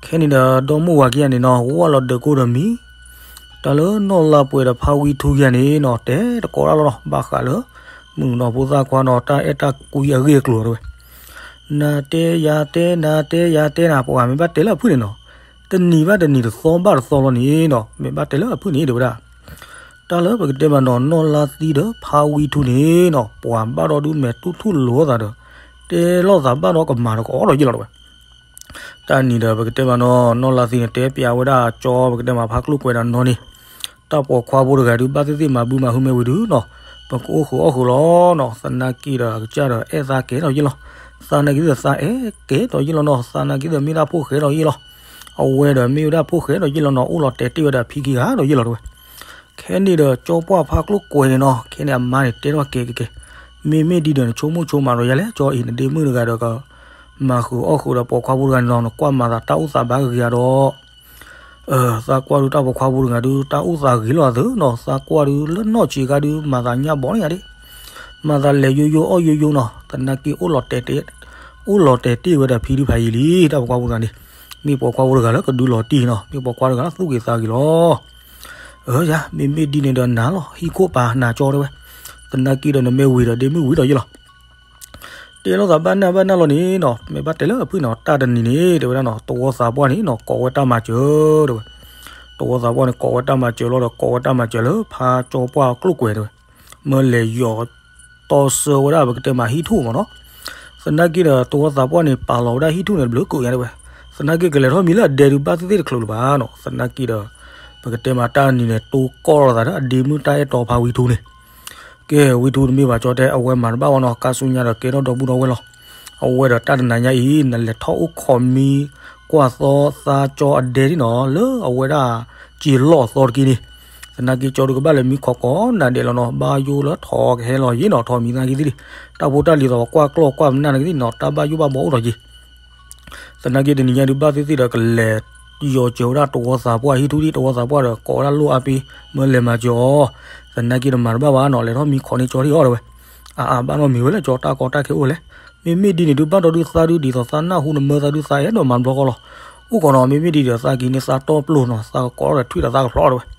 ခဲန့ၣ်ဒီး ဒီမိၢ်ဝၤခံဂၤန့ၣ်နီၤ ဝၢ်လီၤဒၢးကိၢ်ဒီးမံၤ တၢ်လၢနီၢ်လါပှဲၤဒီးဖါဝံထူခံဂၤန့ၣ်နီၤ တဲတကိးတၢ်လီၤနီၤ, ဘၣ်ဃးလၢ မုၢ်နီၤဖိသၣ်ခွါနီၤ တၢ်အဲၣ်တၢ်ကွံအဂ့ၢ်အကျိၤတဲဝဲ. နၤတဲယၤတဲ နၤတဲယၤတဲနၤ ပှၤမ့ၢ်ဘၣ်တဲလၢအဖုၣ်န့ၣ်နီၤ တနံၤဘၣ်တနံၤ တသီဘၣ်တသီလီၤန့ၣ်နီၤ မ့ၢ်ဘၣ်တဲလၢအဖုၣ်န့ၣ်တဲဝဲဒၣ် တၢ်လၢပကတဲမးနီၤ နီၢ်လါသံဒီးဖါဝံထူန့ၣ်နီၤ ပှၤဘၣ်ဒီးဒုးမဲာ်တူၢ်ထူၣ်လိာ်သးဒီး တဲလိာ်သးဘၣ်ဒီးကမၤဒီးကအီၣ်ဒီးယ့ၢ်လီၤတဲဝဲ. တၢ်နံၤဒီး ပကတဲမးနီၤ နီၢ်လါသံန့ၣ် တဲပျးဝဲဒၣ်ကၠီ ပကတဲမးဖါကျိၣ်ကွဲၤဒီးနီၤန့ၣ် တၢ်ပိာ်ခွါဖိတဂၤဒုး ဘၣ်သ့ၣ်သ့ၣ်မၤဘုမၤဟုမဲဝံၤဒုးနီၤ ပကအိၣ်ဃုာ်အီၣ်ဃုာ်လီၤနီၤ, သနာ်က့ဒီးအကစၢ်ဒီးအဲၣ်သးကဲဒီးယ့ၢ်လီၤ. သးနာ်က့ဒီးသးအဲၣ်ကဲဒီးယ့ၢ်လီၤနီၤ, သးနာ်က့ဒီးမ့ၢ်ဒၣ်ဖိဃဲဒီးယ့ၢ်လီၤ. အဝဲဒီးမ့ၢ်ဝဲဒၣ်ဖိဃဲဒီးယ့ၢ်လီၤနီၤ, အိၣ်လီၤတဲာ်တ့ၢ်ဝဲဒီးဖံခံဂၤဒီးယ့ၢ်လီၤတဲဝဲ. ခဲန့ၣ်ဒီး ကၠီပှၢ်ဖါကျိၣ်ကွဲၤန့ၣ်နီၤ, ခဲန့ၣ်အမါန့ၣ်တဲထီၣ်ကဲကဲကဲ, မ့မ့ၢ်ဒ်ဒီး နဆိကမိၣ်ဆိကမးဒီးယၤလဲၣ်, ကၠီအံၤနဒ့မုၣ်တဂၤဒီးက မၤဃုာ်အီၣ်ဃုာ်ဒီးပိာ်ခွါဖိတဂၤန့ၣ်နီၤ, နကွၢ်မၤသးတၢ်အိၣ်သးဘၣ်ဂ့ၤဂ့ၤဒီး သးကွၢ်ဒုးတၢ်ပိာ်ခွါဖိတဂၤဒုး တၢ်အိၣ်သးဂ့ၤလီၤအသးနီၤ, သးကွၢ်ဒုးလၢနီၢ်ဆံးခါဒုး မၤသးညၣ်ဘီန့ၣ်ယါဒၣ်, မၤသးလဲၤယိယိအီၣ်ယိယိနီၤ, သနာ်က့အိၣ်လီၤတဲာ်တ့ၢ်, အိၣ်လီၤတဲာ်တ့ၢ်ဝဲဒီးဖံဒုးဖးယံာ်လံ, တၢ်ပိာ်ခွါဖိတဂၤန့ၣ်, မ့ၢ်ပိာ်ခွါဖိတဂၤလၢကဒုးလီၤတံၢ်နီၤ, မ့ၢ်ပိာ်ခွါတဂၤလၢသူၣ်ဂ့ၤသးဂ့ၤလီၤ. အၢ ယၤ မ့မ့ၢ်ဒ်န့ၣ်ဒီးနၤလီၤ, ဟံၣ်ခိၣ်ပာ်နၤကၠီတဲဝဲ, သနာ်က့ဒီးနမ့ၢ်ဝံၤဒီးဒ့မုၣ်ဝံၤဒီးယ့ၢ်လီၤ. တဲလိာ်သးဘၣ်နၢ်ဘၣ်နၢ်လီၤန့ၣ်နီၤ, မ့ၢ်ဘၣ်တဲလၢအဖုၣ်န့ၣ်နီၤ, တၢ်တနံၤန့ၣ် တဲဝဲဒၣ်နီၤ, တဝီသးပှၢ်န့ၣ်နီၤ ကိးဝဲတၢ်မၤစၢၤတဲဝဲ, တဝီသးပှၢ်န့ၣ် ကိးဝဲတၢ်မၤစၢၤလီၤဒီး ကိးဝဲတၢ်မၤစၢၤလၢဖါကၠီပှၢ်ကျိၣ်ကွဲၤတဲဝဲ, မၢလဲၤယီၤတီဆၢဝဲဒၣ်ပကတဲမးဟံၣ်ထူၣ်မးနီၤ, သနာ်က့ဒီးတဝီသးပှၢ်န့ၣ် ပာ်လီၤဝဲဒၣ်ဟံၣ်ထူၣ်န့ၣ်တဘျုးကိးညါတဲဝဲ, သနာ်က့ကလဲၤထီၣ်မံၤလၢအဒဲဒုးဘၣ်သ့ၣ်သ့ၣ်တချုးလၢၤဘၣ်နီၤ, သနာ်က့ဒီး ပကတဲမးတၢ်တနံၤန့ၣ် တိကိးလိာ်သးဒီးအဒ့မုၣ်တၢ်အဲၣ်တီဖါဝံထူန့ၣ် ကဲ ဝံထူတမ့ၢ်ဘၣ်ကၠီတဲ အဝဲမၤတဘၣ်ဝဲနီၤ, ကါဆူညါဒီးကဲထီၣ်ဒီဘူးဒီဝဲၢ်လီၤ. အဝဲဒီးတၢ်တနၤညါအံၤ နလဲၤထီၣ်အိၣ်ခိးမံကွၢ်သီသးကၠီအဒဲဒ်နီၤ လၢအဝဲဒၣ်စံာ်လီၢ်အသီတက့ၢ်န့ၣ်, သနာ်က့ကၠီဒုးကဘၣ်လဲၤမံခိးကိးနၤဒဲးလီၤနီၤ, ဘၣ်ယိၣ်လၢထီကဟဲလီၤယ့ၢ်နီၤ, ထီမံၤသနာ်က့သ့ၣ်န့ၣ်, တၢ်ဖိတၢ်လံၤသိးပှၤကွၢ်ကျီၢ်ကွၢ်ပနၢ်သနာ်က့သ့ၣ်နီၤ, တၢ်ဘၣ်ယိၣ်ဘၣ်ဘှီအိၣ်ထီၣ်က့ၤ သနာ်က့တနံၤညါဒုးဘၣ်သ့ၣ်သ့ၣ်ဒီး ကလဲၤယီၤစၢၤဝဲဒၣ်တဝီသးပှၢ်ဟံၣ်ထူၣ်ဒံး, တဝီသးပှၢ်ဒီးကိးဝဲဒၣ်လိၣ်အါပ့ၤ မၢလဲၤမၤစၢၤအီၤ, သနာ်က့ဒီးမၤတဘၣ်ဘၣ်နီၤ, လဲၤထီၣ်မံခိးန့ၢ်ကၠီထံၣ်အီၤတဲဝဲ, အါအါဘၣ်နီတမံၤဝဲလၢကၠီတၢ်ကီတၢ်ခဲအိၣ်လဲၣ်, မ့မ့ၢ်ဒ်န့ၣ်ဒုးဘၣ်ဒီးဒုးသးဒုးဒ်သိးသးနၢ်ဟူနမၢသးဒုးသးအဲၣ်ဒိးမၤတဘျီဃီလီၤ, အိၣ်ကီးနီၤ, မ့မ့ၢ်ဒ်ဒီးသးက့ၤန့ၢ်သးတီပျိၢ်နီၤ, သးကကိးထီၣ်ဒီးထွံၣ်ဒီးသးကဖျီတဲဝဲ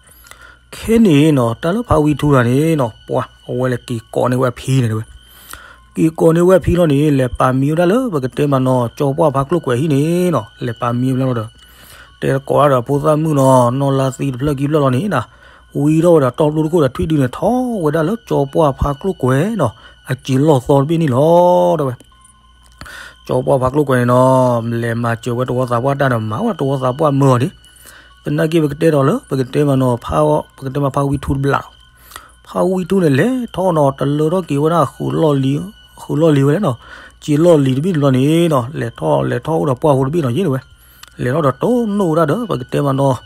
ခဲန့ၣ်နီၤ တၢ်လၢဖါဝံထူတဂၤန့ၣ်နီၤ ပှၤအဝဲလဲၤက့ၤကိးန့ၢ်ဝဲအဖံန့ၣ်တဲဝဲ, က့ၤကိးန့ၢ်ဝဲအဖံလီၤန့ၣ် လဲၤပာ်မံဝဲဒၣ်လၢပကတဲမးနီၤ ကၠီပှၢ်ဖါကျိၣ်ကွဲၤဟံၣ်န့ၣ်နီၤ, လဲၤပာ်မံဝဲဒၣ်လီၤဒီး တဲကိးဒၣ်ဒီးဖိသၣ်မုၣ်နီၤ နီၢ်လါသံတဖျၢၣ်ခံဖျၢၣ်လီၤန့ၣ်နီၤ, ဝံထီၣ်ဝဲဒီးတီပျိၢ်တခိၣ်ဒီးထွံၣ်ဒုန့ၣ် ထီၣ်ဝဲဒၣ်လၢကၠီပှၢ်ဖါကျိၣ်ကွဲၤနီၤ အစံာ်လီၢ်သီတဘ့ၣ်န့ၣ်လီၤ တဲဝဲ ကၠီပှၢ်ဖါကျိၣ်ကွဲၤန့ၣ်နီၤ လဲၤမၤစၢၤဝဲတဝီသးပှၢ်တၢ်ဒီးမၤဝဲတဝီသးပှၢ်မၢအီၤန့ၣ်, သနာ်က့ပကတဲဒီးလၢ ပကတဲမးနီၤ ဖါ ပကတဲမးဖါဝံထူတဘျီလီၤ, ဖါဝံထူန့ၣ် လဲၤထီၣ်နီၤ တလၢထီၣ်က့ၤဝဲဒၣ် ဃုာ်လီၢ်လံၤဝဲလဲၣ်နီၤ, စံာ်လီၢ်လံၤတဘ့ၣ်န့ၣ်လီၤန့ၣ်နီၤ လဲၤထီၣ်လဲၤထီၣ်အိၣ်ဒီးပှၢ်ဖိတဘ့ၣ်နီၤယ့ၢ်တဲဝဲ, လဲၤထီၣ်ဒီးတိၢ်နီၣ်ဝဲဒၣ်ဒီး ပကတဲမးနီၤ,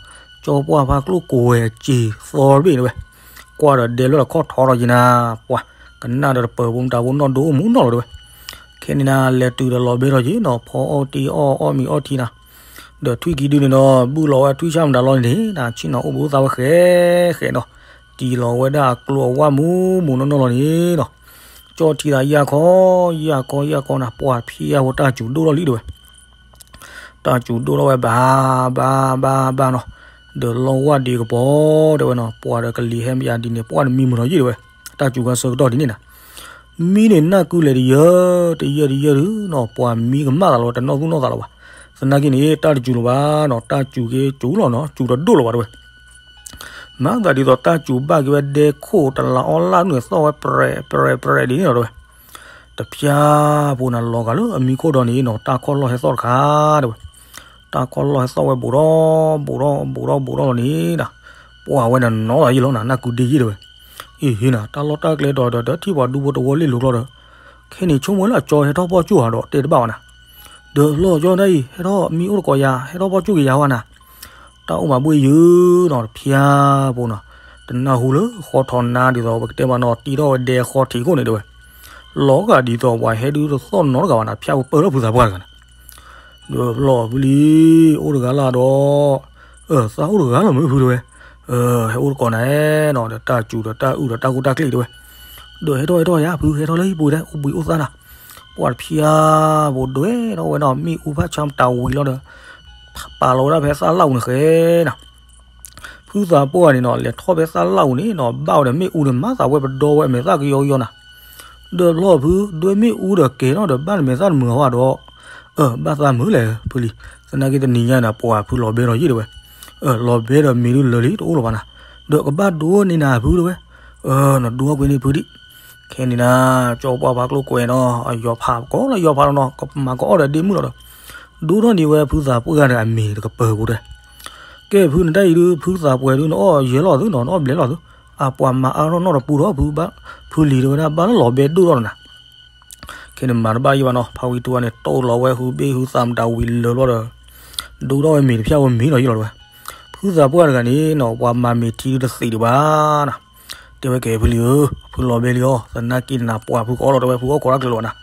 ကၠီပှၢ်ဖါကျိၣ်ကိးဝဲအစ့ၤသီတဘ့ၣ်န့ၣ်ဝဲ, ကွၢ်ဒီးဒဲလၢခီၣ်ထီထီၣ်က့ၤနၤ, ပှၤ ကနၣ်ဒီးတပၢၤဖိမတၤဖိနီၣ်ဒိအိၣ်မူနီၣ်လီၤတဲဝဲ. ခဲန့ၣ်နၤ လဲၤတုၤဒီးလီၤဘဲထီၣ်က့ၤနီၤ, ဖီအီၣ်တ့ၢ်အီၣ် အီၣ်မ့ၤအီထံနၤ, ဒီးထွံၣ်ကံဒုန့ၣ်ဒီး ဘုၣ်လီၤဝဲထွံၣ်ဆၣ်မတၤလီၤန့ၣ်န့ၣ် ဆ့ၣ်နီၤအိၣ်ဘှံးအိၣ်သါဝဲဃဲဃဲနီၤ, တံၢ်လီၤဝဲဒၣ်အကျိၤအဝၣ်မူမူနီၣ်နီၣ်လီၤန့ၣ်နီၤ, ကၠီထံသးယၢ်ခီ ယၢ်ခီ ယၢ်ခီနၤ, ပှၤဖဲအဝဲတၢ်စူၤဒိၣ်ထီၣ်လံတဲဝဲ. တၢ်စူၤဒိၣ်ထီၣ်ဝဲဘၣ် ဘၣ် ဘၣ် ဘၣ်နီၤ, ဒီးလီၢ်ဝၢ်ဒံးကပီၤတဲဝဲနီၤ, ပှၤဒီးကလံၤဟဲမယၤဒ်န့ၣ် ပှၢ်တမံမုာ်ထီၣ်ယံာ်တဲဝဲ, တၢ်စူၤခါဆၢကတီၢ်ဒ်န့ၣ်နၤ, မံန့ၣ်နၢ်ကုလဲၤတယၢၢ် တယၢၢ်တယၢၢ်ဒုနီၤ, ပှၤမံကမၣ်သးလီၤ တနီၣ်သူၣ်နီၣ်သးလီၤဘၣ်, သနာ်က့န့ၣ် တၢ်တစူၤလီၤဘၣ်နီၤ, တၢ်စူၤက့စူၤလီၤနီၤ, စူၤတဒိၣ်လီၤဘၣ်တဲဝဲ. မၤသးဒ်သိးတၢ်စူၤဘၣ်က့ၤဝဲဒဲခိၣ်တလးအီလၣ်န့ၣ် သီၣ်ဝဲပြဲးပြဲးပြဲးဒ်န့ၣ်လီၤတဲဝဲ. တဖျါဖိနၤလီၤဂာ်လၢအမံခိၣ်ဒီးန့ၣ်နီၤ, တၢ်ခီၣ်လီၢ်ဟဲသီၣ်တခါတဲဝဲ, တၢ်ခီၣ်လီၢ်ဟဲသီၣ်ဝဲဘူးထီၣ် ဘူးထီၣ် ဘူးထီၣ် ဘူးထီၣ်လီၤန့ၣ်ဒီး, ပှၤဝဲန့ၣ်နီၤသးယံာ်လီၤနၤ, နၢ်ကုဒ့ယံာ်တဲဝဲ. အ့ၣ်ဟ့နၤ တၢ်လီၢ်တၢ်ကျဲဒီးဒီးထံၣ်ပှၤဒူဖိတဝီလ့ၣ်လိၤကျီဒီး, ခဲန့ၣ်ဆိကမိၣ်လၢအကၠီဟဲထီၣ်ဖီၣ်ကၠိၣ်ဧါဒီးတဲတဘၣ်ဝဲနၤ, ဒီးလီၢ်ကၠီဒၣ်အံၤ ဟဲထီၣ်မံအိၣ်တကိးယၤ ဟဲထီၣ်ဖီၣ်ကၠိၣ်က့ၤယၤဝဲနၤ တၢ်အိၣ်မးဘှ့ၣ်ယုာ်နီၤ, တဖျါဖိနီၤ, တနၢ်ဟူလၢဃီထီၣ်နါဒ်သိး ပကတဲမးနီၤ တံထီၣ်ဝဲဒဲဃီထံးခိၣ်န့ၣ်တဲဝဲ, လီၤဂာ်ဒ်သိးပှၤဟဲဒုတသီၣ်နီတဂၤဘၣ်နၤ, ဖျါပၢၢ်ထီၣ်ဖုသးပှၢ်တဂၤနၤ, ဒီးလီၢ်ဖုလံ, အိၣ်တဂၤလၢ်ဒီး, သးအိၣ်တဂၤလီၤမ့ၢ်ဖုတဲဝဲ, ဟဲအိၣ်တကိးနၤနီၤ, ဒီးတၢ်စူၤဒီးတၢ်အုၣ်ဒီးတၢ်ကိၢ်တၢ်ကျ့ၣ်တဲဝဲ, ဒီးဟဲထီၣ်ဟဲထီၣ်ယၤ ဖုဟဲထီၣ်လၢဟံၣ်ပူၤဒဲ အိၣ်ဘှံးအိၣ်သါနၤ, ပှၤတဖျါဖိဒွဲထီၣ်ဝဲနီၤ, မ့ၣ်အူဖးဆါမတၤဝံၤလီၤဒီး, ပာ်လီၤဝဲဒၣ်ဖဲသၣ်လၣ်အူန့ၣ်ဃဲနၤ, ဖုသးပှၢ်န့ၣ်နီၤ လဲၤထီၣ်ဖဲသၣ်လၣ်အူန့ၣ်နီၤ, ဘၣ်ဝဲဒီးမ့ၣ်အူန့ၣ် မၤသးဝဲပဒီဝဲအမဲာ်သၣ်ကယီကယီနၤ, ဒီးလီၢ်ဖု ဒွဲမ့ၣ်အူဒီးကဲၤထီၣ်ဒီးဘၣ်နမဲာ်သၣ်တမုာ်အီၤဘၣ်ဒီး, အၢ ဘၣ်သးမုာ်လဲၣ်ဖုလံ, သနာ်က့တနံၤညါနၤ ပှၤဖုလီၤဘဲထီၣ်ယံာ်တဲဝဲ, အၢ လီၤဘဲဒီးမ့ၢ်ဒုလၢာ်လံတအိၣ်လၢၤဘၣ်နၤ, ဒီးကဘၣ်ဒိန့ၢ်နၤဖုတဲဝဲ, အၢ နဒိကွ့န့ၢ်ဖုဒံး, ခဲန့ၣ်နၤ ကၠီပှၢ်ဖါကျိၣ်ကွဲၤနီၤ အယီၤဖးကီးလၢယီၤဖးလီၤနီၤ, ကမၤကအီၣ်ဒီးဒ့မုၣ်လီၤဒီး, ဒိထီၣ်န့ၢ်ဝဲဖုသးပှၢ်တဂၤအမံၤတကပၢၤဖိတဲ, ကဲဖုနတၢ်အံၤဒု ဖုသးပှၢ်ဒု နအီၣ်ယဲၢ်လီၢ်သုနီၤ နအီၣ်ဘျဲးလီၢ်သု, အပှၤမၤအါထီၣ်နီၢ်တပူၤဒီးဖုဘၣ်, ဖုလံၤတဲဝဲဒၣ်ဘၣ်လၢလီၤဘဲဒိၣ်ထီၣ်နၤ, ခဲန့ၣ်မၤတဘၣ်ယံာ်ဘၣ်နီၤ, ဖါဝံထူန့ၣ် တိၢ်လီၤဝဲဟုဘ့ၣ်ဟုသးမတၤဝံၤလၢာ်ဘျီဒီး, ဒိထီၣ်ဝဲမ့ၤတဖျၢၣ်ဝဲမ့ၤလီၤယံာ်လီၤတဲဝဲ, ဖုသးပှၢ်တဂၤန့ၣ်နီၤ ပှၤမၤမ့ၤထံဒုတသံးဒံးဘၣ်နၤ, တဲဝဲကဲဖုလံၤဧၢ, ဖုလီၤဘဲလံအီၤ သနာ်က့နၤ ပှၤဖုကအီၣ်လီၤတဲဝဲ ဖုအီၣ်ကိးတၢ်ကျဲၤလီၤနၤ,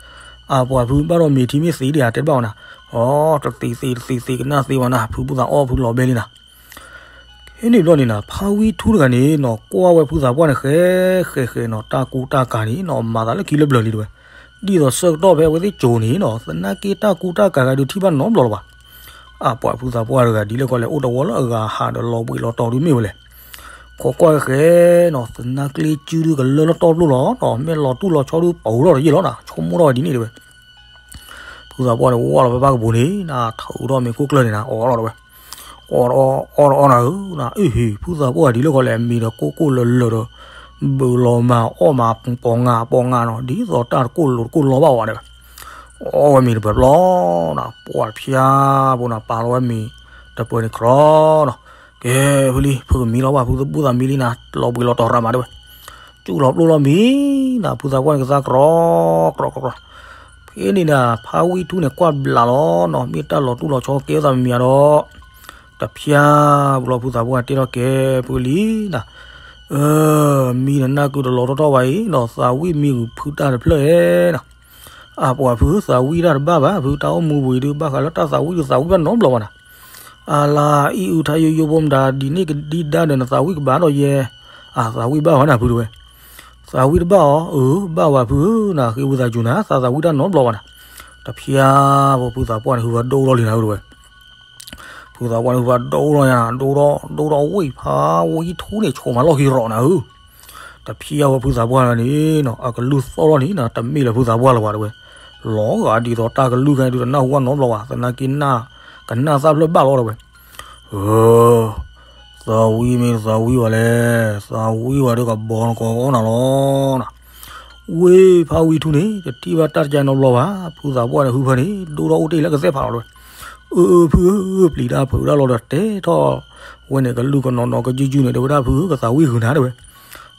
အပှၤဖုဘၣ်ဒီးမ့ၤထံမ့ၢ်သံးဒံးဧါ တဲတဘၣ်ဝဲနၤ, အီ တသံးသံးတသံးသံးကနၣ်သ့ဝဲနၤ ဖုဘူၣ်သးအီၣ်ဖုလီၤဘဲလံနၤ ခဲန့ၣ်ဘျီန့ၣ်နၤ ဖါဝံထူတဂၤန့ၣ်နီၤ ကွၢ်ဝဲဖုသးပှၢ်န့ၣ် ဃဲဃဲဃဲနီၤ တၢ်ကူတၢ်ကၤန့ၣ်နီၤ မၤသးလၢခံလၢဘျၢလံတဲဝဲ, ဒ်သိးဆၢကတီၢ်ဖဲအဝဲသ့ၣ်ကိၤန့ၣ်နီၤ သနာ်က့တၢ်ကူတၢ်ကၤဂၤဒုးထံၣ်ဘၣ်နီတဘျီလၢၤဘၣ်. အပှၤဖုသးပှၢ်တဂၤဒ်လဲၣ်ကီးလဲၣ် အိၣ်တဝီလၢအဂၤဟးဒီးလီၤဘှံးလီၤတီၤဒုးမ့ၢ်ဝဲလဲၣ်, ခိးကွၢ်ဃဲနီၤ သနာ်က့စုဒုကလၢလၢတီပျိလီၤနီၤ မ့ၢ်လီၤတူၢ်လီၤဆီဒုပှၤအိၣ်ထီၣ်တယံာ်လီၤနၤ ဆိကမိၣ်ထီၣ်ဝဲဒ်န့ၣ်တဲဝဲ ဖုသးပှၢ်န့ၣ် ဝီၣ်လီၤဖဲဘၣ်ကပူၤန့ၣ် နထူးထီၣ်မ့ၤခိၣ်ကျၢၢ်န့ၣ်နၤ အီၣ်လီၤတဲဝဲ, အီၣ်တအီၣ်အီၣ်တအီနၤဧၢ, အ့ၣ်ဟ့ၣ် ဖုသးပှၢ်ဒ်လဲၣ်ကီးလဲၣ် မ့ၤဒီးကိၢ်ကိၢ်လၢလၢဒီး ဘုးလီၤမၤအီၣ်မၤပီၤငါပီၤငါနီၤ ဒ်သိးတၢ်တကိၢ်လိၤတကိၢ်လီၤဘၣ်ဝဲတဲဝဲ, အီၣ်ဝဲမ့ၤတပၢၤပျီနၤ ပှၤတဖျါဖိနၤ ပာ်လီၤဝဲမ့ၤတပၢၤန့ၣ်ကြီနီၤ, ကဲဖုလံ ဖုကမံလီၤဘၣ် ဖုဘူၣ်သးမံလံနၤ လီၤဘှံးလီၤတီၤရၤမးတဲဝဲ စူၣ်လီၤပျိလီၤမံနၤ ဖုသးပှၢ်န့ၣ်ကသါကြီ ကြီကြီကြီ, ဖဲန့ၣ်နၤ ဖါဝံထူန့ၣ် ကွၢ်ဘျးလီၤနီၤ မ့ၢ်တၢ်လီၤတူၢ်လီၤဆီကဲသးမံၤမံၤဒီး တဖျါပူၤလီၤ ဖုသးပှၢ်တဲထီၣ်ကဲဖုလံနၤ, အၢ မံနနၢ်ကုတလီၤထီၣ်ထီၣ်ဘၣ်အံၤနီၤ သးဝံၣ်မံဂုၤဖုတၢ်တဖျၢၣ်ဧဲနၤ အပှၤဖုသးဝံၣ်တၢ်တဘၣ်ဘၣ် ဖုတၢ်အိၣ်မူပူၤအံၤဒုး ဘၣ်ဃးလၢတၢ်သးဝံၣ်ဒုးသးဝံၣ်ဘၣ်နီတဘျီဘၣ်နၤ, အလါအံၣ်အုထါယိယိဖိမတၤဒ်န့ၣ်ကဒံဒါဒီးနသးဝံၣ်ကဘၣ်ဒီးယဲ, အသးဝံၣ်ဘၣ်ဝဲနၤဖုတဲဝဲ, သးဝံၣ်တဘၣ်အီၤ အၢ ဘၣ်ဝဲဖုဧၢ နဃ့ဝံသးစူၤနၤ သးသးဝံၣ်တၢ်နီတဘျီဘၣ်နၤ, တဖျါဖိဖုသးပှၢ်န့ၣ် ဟုဖၢဒိၣ်ထီၣ်လံနၤတဲဝဲ ဖုသးပှၢ်န့ၣ် ဟုဖၢဒိၣ်ထီၣ်ညါနၤ ဒိၣ်ထီၣ် ဒိၣ်ထီၣ်ဝံၣ်ဖးဝံၣ်ထူန့ၣ် ဆိးမၤလီၢ်ခံရီၤနၤဧၢ, တဖျါဝဲဖုသးပှၢ်န့ၣ်နီၤ အကလုၢ်သီၣ်ထီၣ်န့ၣ်နၤ တမ့ၢ်လၢဖုသးပှၢ်လၢၤဘၣ်တဲဝဲ, လီၤဂာ်ဒ်သိးတၢ်ကလုၢ်ခါဒုးတနၢ်ဟူဘၣ်နီတဘျီဘၣ် သနာ်က့နၢ် ကနၣ်သၣ်ဖျၢၣ်ဘၣ်လီၤတဲဝဲ, အၢ သးဝံၣ်မ့ၢ်တသးဝံၣ်ဘၣ်လဲၣ်, သးဝံၣ်ဘၣ်ဒီးကဘီနကိးအီၣ်နၤလီၤနၤ, ဝ့ၢ်ဖးဝံထူန့ၣ် တထံၣ်ဘၣ်တၢ်တကဲနီတဘျီဘၣ်, ဖုသးပှၢ်န့ၣ် ဟုဖၢန့ၣ် ဒိၣ်ထီၣ်အိၣ်တ့ၢ်လၢကသဲၣ်ဖးလီၤတဲဝဲ, အၢ အၢ ဖုဧၢ ပျံၤတၢ်ဖုးတၢ်လီၤဒီးတဲထီၣ်ဝဲန့ၣ် ကလုၢ်ကနီၤနီၤကယုၢ်ယုၢ်န့ၣ် တဲဝဲဒၣ်ဖုဧၢ ကသးဝံၣ်ဃုာ်နၤတဲဝဲ,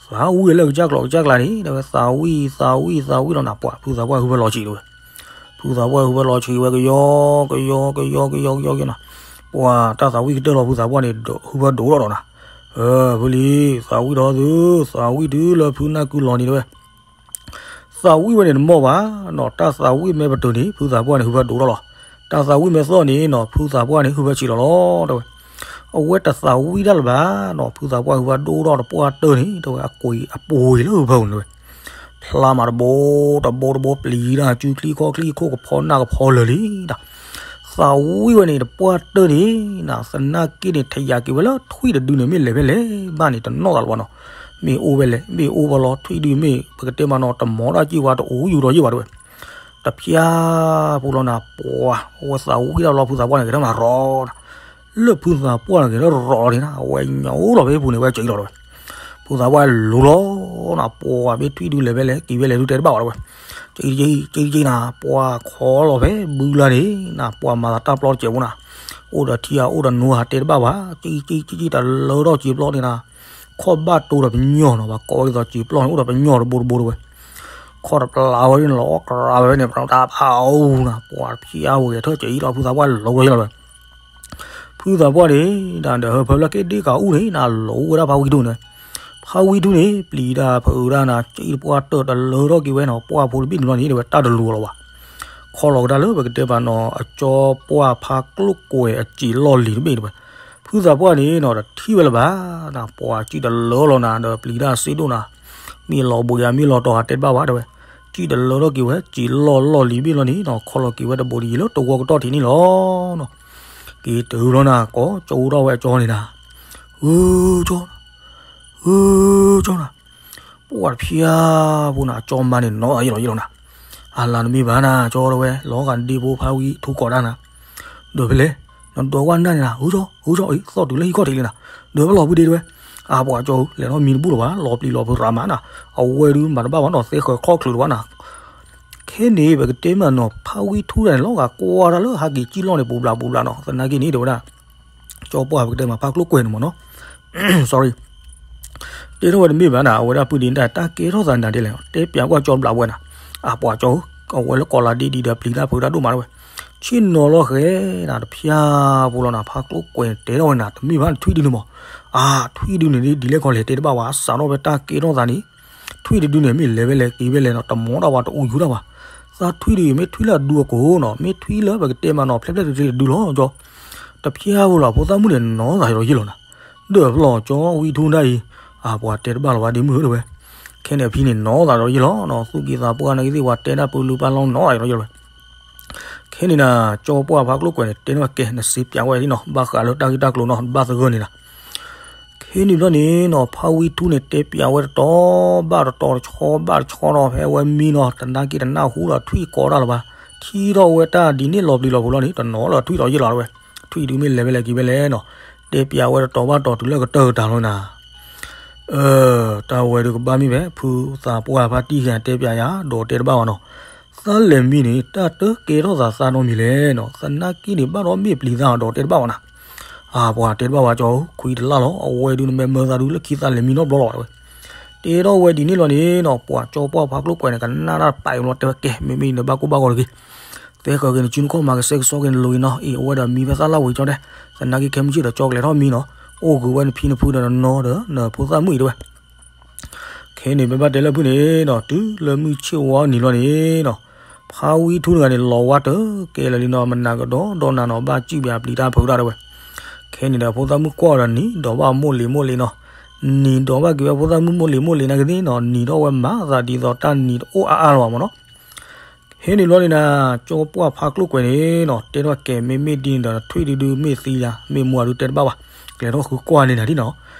သးဝံၣ်လၢကစၢ်ကျိးကစၢ်ကျါန့ၣ် တဲဝဲ သးဝံၣ် သးဝံၣ် သးဝံၣ်လီၤနၤ ပှၤဖုသးပှၢ်ဟုဖၢလီၤဆံးတဲဝဲ, ဖုသးပှၢ်ဟုဖၢလီၤဆံးဝဲကယီ ကယီ ကယီ ကယီ ကယီ ကယီနၤ, ပှၤတၢ်သးဝံၣ်ကတၢၢ်လီၤ ဖုသးပှၢ်န့ၣ် ဟုၣ်ဖၢဒိၣ်ထီၣ်ဒီးနၤ, ဖုလံ, သးဝံၣ်ထီၣ်သု, သးဝံၣ်တုၤလၢဖုနၢ်ကုလီၤန့ၣ်တဲဝဲ, သးဝံၣ်ဝဲန့ၣ်တမီၢ်ဘၣ်နီၤ, တၢ်သးဝံၣ်မ့ၢ်ပတုာ်န့ၣ် ဖုသးပှၢ်န့ၣ် ဟုၣ်ဖၢဒိၣ်ထီၣ်လီၤ. တၢ်သးဝံၣ်မ့ၢ်သီၣ်န့ၣ်နီၤ ဖုသးပှၢ်န့ၣ် ဟုၣ်ဖၢဆံးလီၤလီၤ တဲဝဲ. အဝဲတသးဝံၣ်တၢ်လၢၤဘၣ်နီၤ, ဖုသးပှၢ်ဟုၣ်ဖၢဒိၣ်ထီၣ်တပှၢ်တၢၢ်န့ၣ် တဲဝဲ အကွံာ်အပူၤလၢဟုၣ်ဖၢန့ၣ်တဲဝဲ. ဖျါမးတဘိတဘိတဘိပျံၤတၢ် စုချံခီၣ်ချံခိၣ်ကဖီနၢ်ကဖီလၢာ်လံဒီး သးဝံၣ်ဝဲန့ၣ်တပှၢ်တၢၢ်န့ၣ်နီၤ သနာ်က့န့ၣ် ထယၤက့ၤဝဲလၢထွံၣ်တဒုန့ၣ် မ့ၢ်လဲၤဖဲလဲၣ်ဘၣ်န့ၣ် တနီၣ်သးလၢၤဘၣ်နီၤ. မ့ၢ်အိၣ်ဖဲလဲၣ် မ့ၢ်အိၣ်ဖဲလီၤ ထွံၣ်ဒုမ့ၢ်ပကတဲမးနီၤ တမီၤတၢ်ကံၢ်ဝါ တအိၣ်ယူၢ်ဒီးယံၢ်ဘၣ်တဲဝဲ. တဖျါဖိလီၤနၤ ပှၤအဝဲသးဝံၣ်တၢ်လီၤ ဖုသးပှၢ်န့ၣ် ကဲထီၣ်မးရီၤဒီး လၢဖုသးပှၢ်န့ၣ် ကဲထီၣ်ရီၤလီၤန့ၣ်နီၤ အဝဲညိလီၤဖဲပူၤန့ၣ် ဝဲကၠံလီၤတဲဝဲ. ဖုသးပှၢ်လူၤလီၤနီၤ ပှၤမ့ၢ်ထွံၣ်ဒုလဲၤဖဲလဲၣ် က့ၤဖဲလဲၣ်ဒုတဲတဘၣ်ဘၣ်တဲဝဲ. ကၠံကၠံကၠံနၤ ပှၤခိးလီၤဖဲဘုလါန့ၣ်နီၤ ပှၤမၤသးတၢ်ပျီတစဲးဖိနၤ အိၣ်ဒီးထံဧါ အိၣ်ဒီးနိဧါ တဲတဘၣ်ဘၣ် ကၠံကၠံကၠံကၠံ တလၢထီၣ်စံာ်ပျီန့ၣ်နီၤ ခီၣ်ဘၣ်တိၢ်ဒီးပညိၣ်နီၤ ပှၤကိးဝဲဒ်သိးစံာ်ပျီန့ၣ် အိၣ်ဒီးပညိၣ်တဘိတဘိတဲဝဲ. ခီၣ်တပျးဝဲဒၣ်န့ၣ် လီၤအီၣ်ကြးဝဲဖဲန့ၣ် ပတၢ်ဖးအူနၤ ပှၤတဖျါဝဲဂဲၤထၢၣ်ကၠံလီၤ ဖုသးပှၢ်လူၤလီၤလီၤတဲဝဲ. ဖုသးပှၢ်န့ၣ် ဒီးဟၢဖၢလၢက့ဒ့ကၤအူန့ၣ်နီၤ လူၤဝဲဒၣ်ဖါဝံထူန့ၣ် ဖါဝံထူန့ၣ် ပျံၤတၢ်ဖုးတၢ်နၤ ကၠံတပှၢ်တၢၢ်တလၢထီၣ်က့ၤဝဲနီၤ ပှၢ်ဖိတဘ့ၣ်န့ၣ်ဘျီန့ၣ် တဲဝဲတၢ်တလူၤလီၤဘၣ်. ခီလီၤကဒါလၢပကတဲပာ်နီၤ အကၠီပှၢ်ဖါကျိၣ်ကွဲၤအစံာ်လီၢ်လံၤတဘ့ၣ်တဲဝဲ. ဖုသးပှၢ်န့ၣ်နီၤ တထံၣ်ဝဲလၢၤဘၣ်နၤ ပှၤကၠံတလၢလီၤနၤ ဒီးပျံၤတၢ်စ့ဒိၣ်နၤ မ့ၢ်လီၤဘှံးဧါ မ့ၢ်လီၤတီၤဧါ တဲတဘၣ်ဘၣ်တဲဝဲ. ကၠံတလၢထီၣ်က့ၤဝဲ စံာ်လီၢ်လီၢ်လံၤဘ့ၣ်လီၤန့ၣ်နီၤ ခီလီၤက့ၤဝဲတဘိတယံၤလၢတဝီကတီၢ်ထံးန့ၣ်လီၤနီၤ. က့ၤတုၤလီၤနၤ ကိးကၠီအိၣ်ထီၣ်ဝဲအကၠီန့ၣ်နၤ ဧၢကၠီ ဧၢကၠီနၤ ပှၤတဖျါဖိနၤ ကၠီမါန့ၣ်နီၤ ယလီၤယလီၤနၤ. အလၤတမ့ၢ်ဘၣ်နၤ ကၠီတဲဝဲ လီၤဂာ်ဒ့ဖိဖါဝံထူကိးတၢ်နၤ ဒီးဖဲလဲၣ် နဒိးဝဲနၢ်န့ၣ်နၤ ဧၢကၠီ ဧၢကၠီအံၤ သီၣ်တုၤလၢဟံၣ်ခီၣ်ထံးလံနၤ ဒီးဖဲလီၤဖုဒ့တဲဝဲ. အပှၤကၠီဧၢ လဲၤထီၣ်မံတဘူၣ်လၢၤဘၣ် လီၤပျံၤလီၤဖုးရၤမးနၤ အဝဲဒုးမၤတဘၣ်ဘၣ်နီၤ သဲဃၢၤခီၣ်ချုးလၢၤဘၣ်နၤ ခဲန့ၣ် ပကတဲမးနီၤ ဖါဝံထူတၢ်န့ၣ် လီၤဂာ်ကွၢ်တၢ်လၢဟးက့ၤကၠံလီၢ်န့ၣ် ပူၤဘျးပူၤဘျးနီၤ သနာ်က့န့ၣ် တဲဝဲဒၣ် ကၠီပှၢ်ပကတဲမး ဖါကျိၣ်ကွဲၤန့ၣ်မးနီၤ sorry တဲထီၣ်ဝဲတမ့ၢ်ဘၣ်နၤ အဝဲဒၣ်ပုၢ်ဒ့တၢ် တၢ်ကဲထီၣ်သးနၤဒ်လဲၣ် တဲပျးကွၢ်ကၠီဘျးဝဲနၤ အပှၤကၠီဧၢ အဝဲလၢကီးလၤဒ့ဒံးဒီးပျံၤတၢ်ဖုးတၢ်ဒိၣ်မးတဲဝဲ ဆ့ၣ်နီၤလီၤဃဲၤနၤ တဖျါဖိလီၤနၤ ဖါကျိၣ်ကွဲၤတဲထီၣ်ဝဲနၤ တမ့ၢ်ဘၣ်နထွံၣ်ဒုန့ၣ်မး အထွံၣ်ဒုန့ၣ်ဒ်လဲၣ်ခီလဲၣ်တဲတဘၣ်ဝဲ စးထီၣ်ဖဲတၢ်ကဲထီၣ်သးန့ၣ် ထွံၣ်တဒုန့ၣ် မ့ၢ်လဲၤဖဲလဲၣ်က့ၤဖဲလဲၣ်နီၤ တမီၤတၢ်ဝဲတအိၣ်ယူၢ်တၢ်ဘၣ် သးထွံၣ်ဒုမ့ၢ်ထွံၣ်လၢအဒူအကိာ်နီၤ မ့ၢ်ထွံၣ်လၢပကတဲမးနီၤ ဖျဲးဖျဲးတကျ့တဒုလီၤကၠီ တဖျါဖိလီၤ ဖိသၣ်မုၣ်န့ၣ်နီၤသးယလီၤယလီၤနၤ ဒီးဖျီကၠီဝံထူတၢ်အံၤ အပှၤတဲတဘၣ်လီၤဘၣ်ဒ့မုၣ်ဧၢတဲဝဲ ခဲန့ၣ်အဖံန့ၣ်နီၤသးယလီၤယလီၤနီၤ သူၣ်ကံၢ်သးပှၢ်နာ်က့သ့ၣ်ပှၤတဲတၢ်ပၢလုၢ်ပာ်လီၤနီၤသးယလီၤယလီၤဝဲ ခဲန့ၣ်နၤ ကၠီပှၢ်ဖါကျိၣ်ကွဲၤန့ၣ် တဲန့ၢ်ဝဲကဲ နစံးပျးဝဲဒ်နီၤ ဘၣ်ဃးလၢတၢ်ဂ့ၢ်တၢ်ကျိၤနီၤ ဘၣ်သဂၢၢ်န့ၣ်နၤ ခဲန့ၣ်ဘျီန့ၣ်နီၤ ဖါဝံထူန့ၣ် တဲပျးဝဲတတီၤဘၣ်တတီၤ တဆီဘၣ်တဆီနီၤ ဖဲအဝဲမံနီၤ တနာ်က့တနၢ်ဟူဒီးထွံၣ်ကိးတၢ်လၢၤဘၣ် ထံထီၣ်ဝဲတၢ်ဒ်န့ၣ်လီၤပျံၤလီၤဖုးလီၤန့ၣ် တနီၤလၢထွံၣ်လီၤယ့ၢ်လီၤတဲဝဲ ထွံၣ်ဒုမ့ၢ်လဲၤဖဲလဲၣ်က့ၤဖဲလဲၣ်နီၤ တဲပျးဝဲတတီၤဘၣ်တတီၤတုၤလၢကတၢၢ်ကတၢၢ်လီၤနၤ တၢ်ဝဲဒုးကဘၣ်မ့ၢ်ဝဲ ဖုသးပှၢ်ဖါတံၢ်ဂၤတဲပျးယၤ ဒီးတဲတဘၣ်ဘၣ်နီၤ သးလဲၤမံန့ၣ် တၢ်တကဲထီၣ်သးသးနီတမံၤလဲၣ်နီၤ သနာ်က့န့ၣ် ဘၣ်ဒီးမ့ၢ်ပျံၤသးဒီးတဲတဘၣ်ဘၣ်နၤ အပှၤတဲတဘၣ်ဝဲကၠီ ခွံတလၢ်လီၤ အဝဲဒုးနမ့ၢ်မၢသးဒုးလၢခံသးလဲၤမံနီတဘျီလီၤဝဲ တဲထီၣ်ဝဲဒ်န့ၣ်လီၤန့ၣ်နီၤ ပှၤကၠီပှၢ်ဖါကျိၣ်ကွဲၤန့ၣ် ကနၣ်တၢ်ပာ်အံၤဘျီတဲဝဲကဲ မ့မ့ၢ်နဘၣ်ကိၢ်ဘၣ်ဂီၤတဂ့ၤ သဲဃၢၤက့ၤနစုနခီၣ်မၤကဆှဲကဆှီက့ၤနလိၤအံၤနီၤ အံၤအဝဲဒီးမံဖဲသၣ်လၢ်ဝံၤကၠီတဲ သနာ်က့ခဲမုၢ်ဆ့ၣ်ဒီးကၠီကလဲၤထီၣ်မံနီၤ အိၣ်ဂုၤဝဲနဖံနဖုဒီးနနီၤဒီးနဖိသၣ်မုၣ်အံၤတဲဝဲ ခဲန့ၣ် ပဘၣ်တဲလၢဖုန့ၣ်နီၤ တုၤလၢမုၢ်ဆ့ၣ်ဝါနံၤလီၤန့ၣ်နီၤ ဖါဝံထူတဂၤန့ၣ် လီၤဝါတကဲလၢာ်လံနီၤ မနၤကဒီးဒီးနၤနီၤ ဘၣ်စံၣ်ဘၣ်ပျံၤတၢ်ဖုးတၢ်တဲဝဲ ခဲန့ၣ်ဒီးဖိသၣ်မုၣ်ကွၢ်ဒီးနံၤဒီးဘၣ်မိၢ်လံၤမိၢ်လံၤနီၤ နံၤဒီးဘၣ်က့ၤဝဲဖိသၣ်မုၣ်မိၢ်လံၤမိၢ်လံၤနာ်က့သ့ၣ်နီၤ နံၤထီၣ်ဝဲမးသးဒ်သိးတၢ်နံၤတအိၣ်အါအါလၢၤဘၣ်မးနီၤ ခဲန့ၣ်ဘျီန့ၣ်နၤ ကၠီပှၢ်ဖါကျိၣ်ကွဲၤန့ၣ်နီၤ တဲထီၣ်ကဲ မ့မ့ၢ်ဒ်န့ၣ်ဒီး ထွံၣ်ဒုဒုမ့ၢ်သံယၤ မ့ၢ်မူအဒုတဲတဘၣ်ဘၣ် ကျဲၤထီၣ်ဃုကွၢ်န့ၣ်နၤဒ်နီၤ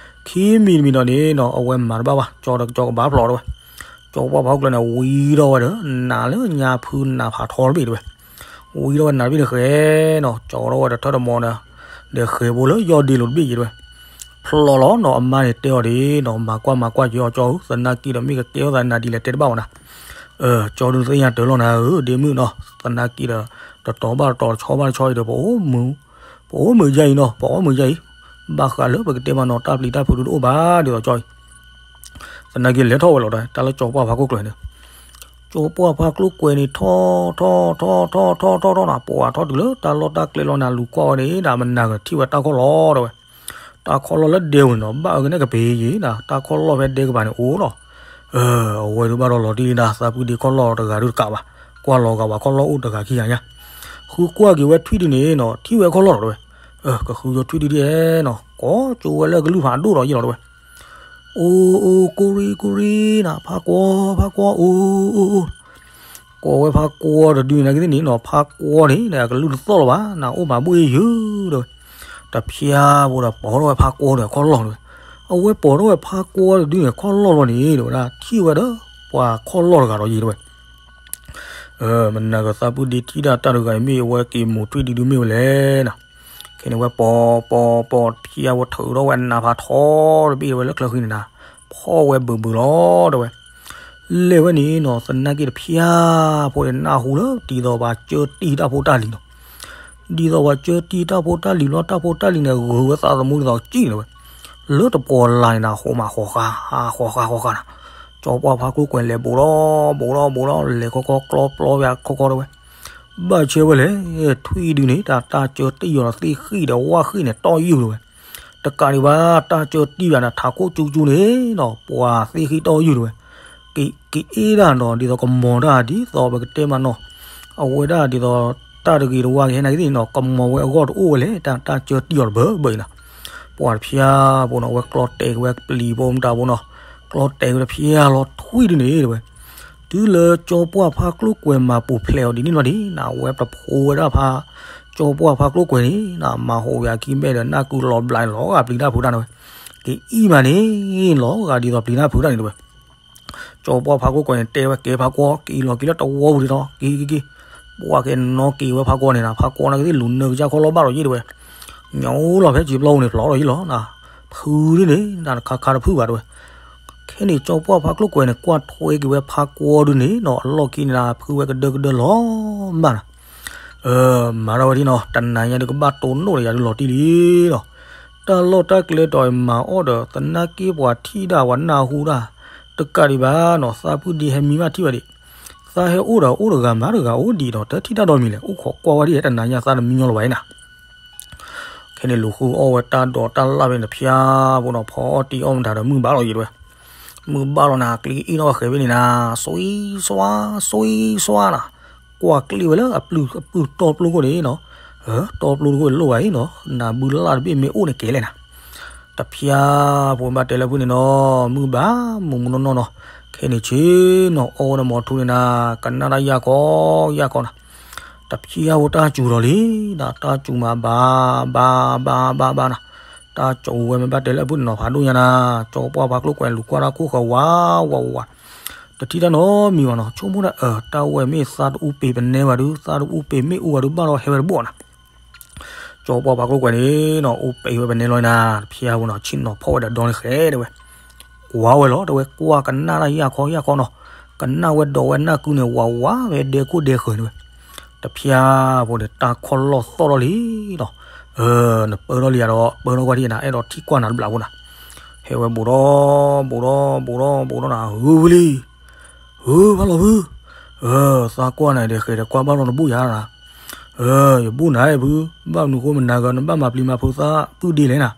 ခံမံၤတမံၤဒီးန့ၣ်နီၤ အဝဲမၤတဘၣ်ဘၣ် ကၠီဒီးကၠီကဘၣ်ဖျိးတဲဝဲ ကၠီပှၢ်ဖါကျိၣ်ကွဲၤန့ၣ် ဝံထီၣ်ဝဲဒီး နးလၢညါဖုနးဖးထီတဘ့ၣ်တဲဝဲ ဝံထီၣ်ဝဲနးတဘ့ၣ်တဃဲနီၤ ကၠီထီၣ်ဝဲဒီးထၢၣ်တမီၤဒီး ဒီးဃဲၤဘိလၢယီၢ်ဒ့လိၤတဘ့ၣ်ယံၤတဲဝဲ ဖျိးလီၤနီၤ အမါန့ၣ်တဲအီၤဒ်နီၤ မၤကွၢ်မၤကွၢ်က့ၤအီၤကၠီဧၢ သနာ်က့ဒီးမ့ၢ်ကကဲထီၣ်သးနၤဒ်လဲၣ်တဲတဘၣ်ဝဲနၤ ကၠီဒုးသ့ၣ်ညါတၢ်လီၤနၤဧၢ ဒ့မုၣ်နီၤ သနာ်က့ဒီး တတီၤဘၣ်တတီၤ တဆီဘၣ်တဆီအံၤဒီး ပအိၣ်မုာ်ယါအံၤနီၤ ပအိၣ်မုာ်ယါအံၤ ဘၣ်ဃးလၢပကတဲမးနီၤ တၢ်ပျံၤတၢ်ဖုးဒုတအိၣ်ဘၣ်ဒ်သိးကၠီအံၤ သနာ်က့လဲၤထီၣ်ဝဲလီၤဒီး တၢ်လၢကၠီပှၢ်ဖါကျိၣ်ကွဲၤန့ၣ် ကၠီပှၢ်ဖါကျိၣ်ကွဲၤန့ၣ် ထီၣ်ထီၣ်ထီၣ်ထီၣ်ထီၣ်ထီၣ်ထီၣ်ထီၣ်နၤ, ပှၤထီၣ်တုၤလၢတၢ်လီၢ်တၢ်ကျဲလီၤနၤ, လူၤကွၢ်ဝဲန့ၣ် ဒၣ်မနၤကထံၣ်ဝဲတၢ်ခီၣ်လီၢ်တဲဝဲ, တၢ်ခီၣ်လီၢ်လၢဒဲဝဲန့ၣ်နီၤ, ဘၣ်အဂ့ၤန့ၣ်ကပ့ၤယံၤနၤ, တၢ်ခီၣ်လီၢ်ဖဲဒဲကပၤန့ၣ်အိၣ်လီၤ. အဝဲဒုးဘၣ်ဒီးလီၤတံၢ်လံနၤ, သးပုၢ်ဒ့ခီၣ်လီၢ်တဂၤဒုးတကးဘၣ်, ကွၢ်လီၤဂာ်ဝဲခီၣ်လီၢ်အိၣ်တဂၤခံဂၤညါ, ဃုကွၢ်က့ၤဝဲထွံၣ်ဒုန့ၣ်နီၤ, ထံၣ်ဝဲခီၣ်လီၢ်လီၤတဲဝဲ, ကဃုယိၤထွံၣ်ဒုဒ်နီၤ, ကိးကၠိဝဲလၢကလုၢ်ဖးဒိၣ်ဒီးယံၤလီၤတဲဝဲ အိၣ်အိၣ် ကိၢ်ရံကိၢ်ရံနၤ, ဖါကွီဖါကွီ အိၣ်အိၣ်အိၣ်, ကိးဝဲဖါကွီတဒုန့ၣ်ကသ့ၣ်န့ၣ်နီၤ, ဖါကွီန့ၣ် အကလုၢ်တသီၣ်လၢၤဘၣ်နၤ, အိၣ်မၤဘူၣ်အ့ၣ်ယုၤတဲဝဲ, တဖျါဖိဒီးပိာ်ထီၣ်ဝဲဖါကွီန့ၣ်ခီၣ်လီၢ်တဲဝဲ, အဝဲပိာ်ထီၣ်ဝဲဖါကွီတဒုန့ၣ်ခီၣ်လီၢ်လီၤန့ၣ်တဲဝဲဒၣ်, ထံၣ်ဝဲဒီးပှၤခီၣ်လီၢ်တဂၤဒီးယံၤတဲဝဲ မနၤကသးပုၢ်ဒ့ထံၣ်ဒၣ်တၢ်တဂၤအံၤ မ့ၢ်အဝဲက့ၤမိာ်ထွံၣ်ဒုဒုမ့ၢ်ဝဲလဲၣ်နၤ, ခဲန့ၣ်ဝဲပိာ်ပိာ်ပိာ်တဖျါဖိထုးထီၣ်ဝဲနးဖးထီတဘ့ၣ်တဲဝဲလၢချၢဃံန့ၣ်နၤ, ဖီၣ်ဝဲဘုးဘုးလီၤတဲဝဲ လဲၤဝဲန့ၣ်နီၤ, သနာ်က့တဖျါဖိန့ၣ် နၢ်ဟူလၢဒ်သိးပှၤကၢတံၢ်တၢ်ဖိတၢ်လံၤနီၤ, ဒ်သိးပှၤကၢတံၢ်တၢ်ဖိတၢ်လံၤလီၤ, တၢ်ဖိတၢ်လံၤန့ၣ် ဂုာ်ဝဲသးသမူဒ်သိးကံၣ်န့ၣ်ဝဲ, လၢတပီၤလၢ်န့ၣ်နၤ, ဟိးမးဃီၤဃာ်ဃီၤဃာ်ဃာ်နၤ, ကၠီပှၢ်ဖါကျိၣ်ကွဲၤလဲၤဘူးဒီးဘူးဒီးဘူးဒီး လဲၤခီခီကျီပျီဝဲခီခီတဲဝဲ, ဘၣ်ဆၢဝဲလဲၣ်, ထွံၣ်ဒုန့ၣ် တၢ်တၢ်ကၢတံၢ်အီၤဒီးသ့ၣ်ဃံၣ်ဒီးဝၣ်ဃံၣ်န့ၣ် တီၢ်ယုၢ်တဲဝဲ တကးဒံးဘၣ် တၢ်ကၢတံၢ်ဘၣ်န့ၣ် ထးခိၣ်ကၠူကၠူန့ၣ်နီၤ, ပှၤသ့ၣ်ဃံၣ်တီၢ်ယုၢ်တဲဝဲ, က ကအ့ၣ်ဒၣ်နီၤ, ဒ်သိးကမီၤတၢ်ဒ်သိးပကတဲမးနီၤ, အဝဲဒၣ်ဒ်သိး တၢ်တဂ့ၤတဝါကဟဲနာ်က့သ့ၣ်နီၤ, ကမီၤဝဲအဂီၢ်တအိၣ်ဝဲလဲၣ်, တၢ် တၢ်ကၢတံၢ်အီၤတဘၢဘၢအံၤနၤ, ပှၤတဖျါဖိနီၤ, အဝဲကျီတဲာ်ဝဲပျံၤဖိမတၤဖိနီၤ, ကျီတဲာ်ဝဲတဖျါလီၤထွံၣ်ဒုန့ၣ်တဲဝဲ တုၤလၢကၠီပှၢ်ဖါကျိၣ်ကွဲၤမၤပူၤဖျဲးအီၤဒ်န့ၣ်လီၤန့ၣ်နၤ, အဝဲတဖိဝဲဒၣ်ဖါ ကၠီပှၢ်ဖါကျိၣ်ကွဲၤန့ၣ်နၤ, မၤဟူးဝဲအခံဘ့ၣ်ဒီး နၢ်ကုလီၤဘျးန့ၣ် လီၤဂာ်ပျံၤတၢ်ဖုးတၢ်န့ၣ်ဝဲ, ကအံၣ်မးန့ၣ် လီၤဂာ်ဒ်သိးပျံၤတၢ်ဖုးတၢ်န့ၣ်တဲဝဲ, ကၠီပှၢ်ဖါကျိၣ်ကွဲၤန့ၣ် တဲဝဲကဲဖါကွီ က့ၤလီၤက့ၤလၢတဝီပူၤဒ်သိး က့ၤက့ၤက့ၤ, ပှၤကဲနီၣ်က့ၤဝဲဖါကွီန့ၣ်နၤ, ဖါကွီန့ၣ်ကသ့ၣ်လူၤနၢကစၢ်ခီၣ်လီၢ်ဘၣ်ဒီးယံၤတဲဝဲ, ညိလီၤဖဲစံာ်ပျီပူၤန့ၣ် ဖျိးဒီးယံၤလီၤနၤ, ဖုဒုန့ၣ် နၤတခါခါတဖုးဘၣ်တဲဝဲ, ခဲန့ၣ် ကၠီပှၢ်ဖါကျိၣ်ကွဲၤန့ၣ် ကွၢ်ထွဲက့ၤဝဲဖါကွီဒုန့ၣ်နီၤ, အလီၢ်ခံန့ၣ်နၤ ဖုဝဲကဒၢကဒၢလီၤမၢ်နၤ, မၤထီၣ်ဝဲဒ်နီၤ, တနၤညါဒုးကဘၣ်တိၢ်နီၣ်ဒီးယၤဒုးလီၤတံၢ်လံနီၤ, တၢ်လီၢ်တၢ်ကျဲတီၤအံၤမၤအီၣ်ဒီး သနာ်က့ပှၤထံၣ်ဒၣ်ပှၤနၢ်ဟူဒၣ်, တကးဒံးဘၣ်နီၤ, သးပုၢ်ဒ့ဟဲမံဘၣ်ထံၣ်ဝဲဒံး, သးဟဲအိၣ်ဒီးအိၣ်တဂၤမၤတဂၤအိၣ်ဒံးဒီး တထံၣ်တၢ်ဒီးမံၤလဲၣ်, အိၣ်ခိးကွၢ်ဝဲဒ်ဟဲတနၤညါသးတမံညီလီၤဘၣ်အံၤနၤ ခဲန့ၣ်လူၤဃုအီၣ်ဝဲတၢ်ဒိးတၢ်လၣ်ဖဲန့ၣ်တဖျါဖိနီၤ, ဖီအီၣ်တံၢ်အီၣ်မတၤဒီးမုၢ်ဘၣ်လီၤယံၤတဲဝဲ, မုၢ်ဘၣ်လီၤနၤ ကျ့အ့ၣ်ထီၣ်ဝဲဃဲၤဖဲန့ၣ်နၤ, စွံစွါ စွံစွါနၤ, ကွၢ်ကျ့ဝဲလၢအပျုၢ်အပျုၢ်တီပျိခိၣ်န့ၣ်နီၤ, တီပျိတခိၣ်လိၣ်ဘၣ်အံၤနီၤ, နၤဘုလၢ်တဘ့ၣ်မ့ၢ်အိၣ်န့ၣ်ကဲလဲၣ်နၤ တဖျါဖိဘၣ်တဲလၢဖုန့ၣ်နီၤ, မုၢ်ဘၣ်မုၢ်မုၢ်နီၢ်နီၢ်နီၤ, ခဲန့ၣ်ဆ့နီၤ အီၣ်ဝဲဒီးမီၤထူန့ၣ်နၤ, ကနၣ်တၢ်ယၢ်ခီယၢ်ခီနၤ, တဖျါဖိတၢ်စူၤဒီးလံနၤ, တၢ်စူၤမးဘၣ်ဘၣ်ဘၣ်ဘၣ်ဘၣ်နၤ, တၢ်စူၤဝဲမ့ၢ်ဘၣ်တဲလၢဖုန့ၣ်နီၤ ဖးဒိၣ်ညါနၤ, ကၠီပှၢ်ဖါကျိၣ်ကွဲၤလူၤကွၢ်တၢ်ခိၣ်ဃၢၤဝးဝးဝးဝး, တထံၣ်တၢ်နီတမံၤဘၣ်နီၤ, ဆိကမိၣ်ဒၣ်အၢ တၢ်ဝဲမ့ၢ်သးတအူပ့ၤပနဲဝဲဒုး သးတအူပ့ၤမ့ၣ်အူဝဲဒုးဘၣ်ဒီးဟဲဝဲတဘိၣ်နၤ ကၠီပှၢ်ဖါကျိၣ်ကွဲၤန့ၣ်နီၤ အိၣ်ပ့ၤဝဲပနဲလီၤနၤ, တဖျါဖိနီၤ ဆ့ၣ်နီၤဖီၣ်ဝဲဒီးဒီန့ၣ်ဃဲတဲဝဲ, ကွၢ်ဝဲလီၤတဲဝဲ, ကွၢ်ကနၣ်တၢ်ယၢ်ခီယၢ်ခီနီၤ, ကနၣ်ဝဲဒီးဝဲနၢ်ကုန့ၣ် ဝးဝးဝဲဒဲခိၣ်ဒဲဃၢၤန့ၣ်ဝဲ, တဖျါဖိန့ၣ် တၢ်ခီၣ်လီၢ်သီၣ်ထီၣ်လံနီၤ, နပၢထီၣ်လံယၤဒီး ပၢထီၣ်ကွၢ်ထံၣ်နၤ အဲၣ်ဒိးထံၣ်ကွၢ်နၤတဘျီဖိနၤ, ဟဲဝဲဘူးဒီး ဘူးဒီး ဘူးဒီး ဘူးဒီးနၤ ဟုဖုလံ ဟု ဘၣ်လီၤဖု, သးကွၢ်နၤဒဲးဃဲၤဒီးကွၢ်ဘၣ်လီၤနဘူၣ်ယၤနၤ, ယဘူၣ်နၤဖု, ဘၣ်မနုၤဃိမနၤဂၤ နဘၣ်မၤပျံၤမၤဖုးသးပုၢ်ဒ့လဲၣ်နၤ,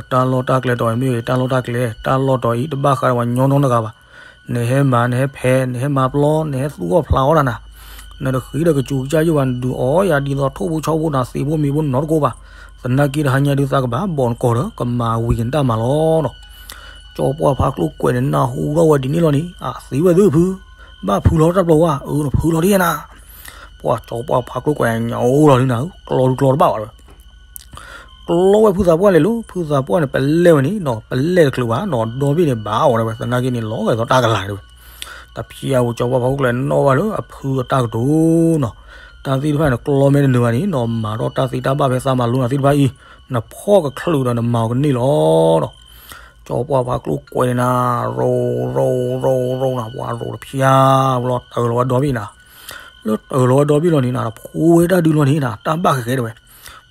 တၢ်လီၢ်တၢ်ကျဲတီၤအံၤမ့ၢ်ဂ့ၤ တၢ်လီၢ်တၢ်ကျဲ တၢ်လီၢ်တီၤအံၤ တဘၣ်ဃးဒီးပှၤညီနီတဂၤဘၣ်, နဟဲမၤ နဟဲဖဲး နဟဲမၤပျီ နဟဲသူၣ်အီၣ်ဖျးအီၣ်တၢ်နၤ, နတဃ့ဒီးကစူၤကစၢ်ယိၣ်ဘၣ် နဒုးအီၣ်ယၤဒ်သိးထိၣ်ဖိဆီဖိနၤ သ့ဖိမ့ၤဖိနီတကိးဘၣ်, သနာ်က့တဟါညါဒုးသးကဘၣ်ဘီၣ်နကီၢ်ဒီး ကမၤဝံၤကနတၢ်မၤလီၤနီၤ ကၠီပှၢ်ဖါကျိၣ်ကွဲၤန့ၣ် နၢ်ဟူထီၣ်ဝဲဒ်န့ၣ်လီၤန့ၣ် အသ့ဝဲသ့ၣ်ဖု, ဘၣ်ဖုလီၤတၢ်ပျီဝါ အၢ နဖုလီၤဒ်နၤ, ပှၤကၠီပှၢ်ဖါကျိၣ်ကွဲၤညိလီၤဒ်နၤ ကျီဒုးကျီတဘၣ်ဘၣ်ဝဲ, ကျီဝဲဖုသးပှၢ်လဲၤလိၤ ဖုသးပှၢ်န့ၣ် ပလဲၢ်ဝဲန့ၣ်နီၤ ပလဲၢ်တချုးဘၣ်နီၤ ဒီဘ့ၣ်န့ၣ်ဘၣ်အီၤဒၣ်ဝဲ သနာ်က့န့ၣ် လီၤဂာ်ဒ်သိးတၢ်ကလၤဒၣ်ဝဲ, တဖျါဝဲကၠီပှၢ်ဖါကျိၣ်ကွဲၤန့ၣ် နီၣ်ဘၣ်လၢအဖုအတၢ်ကတိၤနီၤ, တၢ်သ့ၣ်တဖၣ်န့ၣ် ကျီမဲတနုာ်ဘၣ်န့ၣ်နီၤ မၤထီၣ်တၢ်သ့တၢ်ဘၣ်ဖဲသးမၤလိနၤသ့ၣ်တဖၣ်အံၤ, နဖီၣ်ကချုးဒီးနမၤအီၤကန့ၢ်လီၤနီၤ ကၠီပှၢ်ဖါကျိၣ်ကွဲၤန့ၣ်နၤ ရိၤ ရိၤ ရိၤ ရိၤနၤ ပှၤရိၤတဖျါလီၤ တၢၤလီၤဝဲဒီဘ့ၣ်နၤ, လၢတၢၤလီၤဝဲဒီဘ့ၣ်လီၤန့ၣ်နၤ တဖိဝဲတၢ်ဒုးလီၤန့ၣ်နၤ တၢ်ဘၣ်ဃဲဃဲဒၣ်ဝဲ,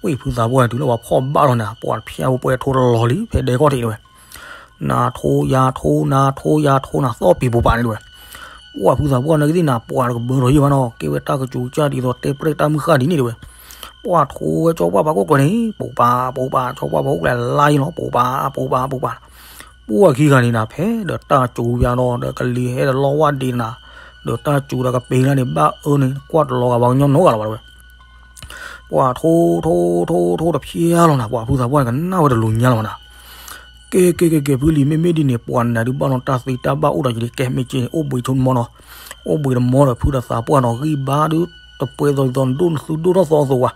ဝ့ၢ်ဖုသးပှၢ်န့ၣ် တုၤလၢပှၤဖီၣ်ဘၣ်လီၤန့ၣ် ပှၤတဖျါဝဲပှဲၤထိတလီၤလံ ဖဲဒဲကီၢ်ထံးဒၣ်ဝဲ နၤထိယၤထိ နၤထိယၤထိ နၤသီၣ်ပံၤပူၤပာ်န့ၣ်ဒၣ်ဝဲ, ပ ပှၢ်ဖုသးပှၢ်နာ်က့သ့ၣ်နၤ ပှၢ်တကဘၢထီၣ်ယံာ်ဘၣ်နီၤ ကဲဝဲတၢ်ကစူၤကစၢ်ဒ်သိးတဲပြဲၢ်တၢ်မုၢ်ဃၢ်ဒ်န့ၣ်တဲဝဲ, ပှၢ်ထိဝဲကၠီပှၢ်ဖးခိၣ်ကွဲၤန့ၣ် ပိာ်ပာ်ပိာ်ပာ် ကၠီပှၢ်ဖးခိၣ်ကွဲၤလါယံာ်လီၤ ပိာ်ပာ်ပိာ်ပာ်ပိာ်ပာ်, ပှၢ်ခံဂၤန့ၣ်နၤ ဖဲဒီးတၢ်ကစူၤပၠးဒီး ဒီးကလံၤဟဲဒီးလီဝၣ်ဒ့နၤ, ဒီးတၢ်ကစူၤဒီးကပ့ၤလၢန့ၣ် ဘၣ်အၢန့ၣ် ကွၢ်တလီၤဂာ်ပှၤကညီနီတဂၤလီၤဘၣ်တဲဝဲ ပှၢ်ထိထိထိထိတဖျဲလီၤနၤ ပှၢ်ဖုသးပှၢ်န့ၣ် ကနၣ်ဝဲတလူၤညါလီၤနၤ, ကဲကဲကဲကဲ ဖုလံၤ မ့မ့ၢ်ဒ်န့ၣ် ပှၢ်နၤဒုးဘၣ်နီၤ တၢ်သ့တၢ်ဘၣ်အိၣ်ဒီးယၤလံ ကဲမ့ၢ်က့န့ၣ် အိၣ်ဘှံးဆိကမိၣ်နီၤ, အိၣ်ဘှံးတမီဒီး ဖုဒီးသးပှၢ်နီၤ ဂံၢ်ဘါဒုး တပှဲၤသိးသိး နဒိၣ်နသုဒိၣ်ထီၣ်သီအသိးဝဲ,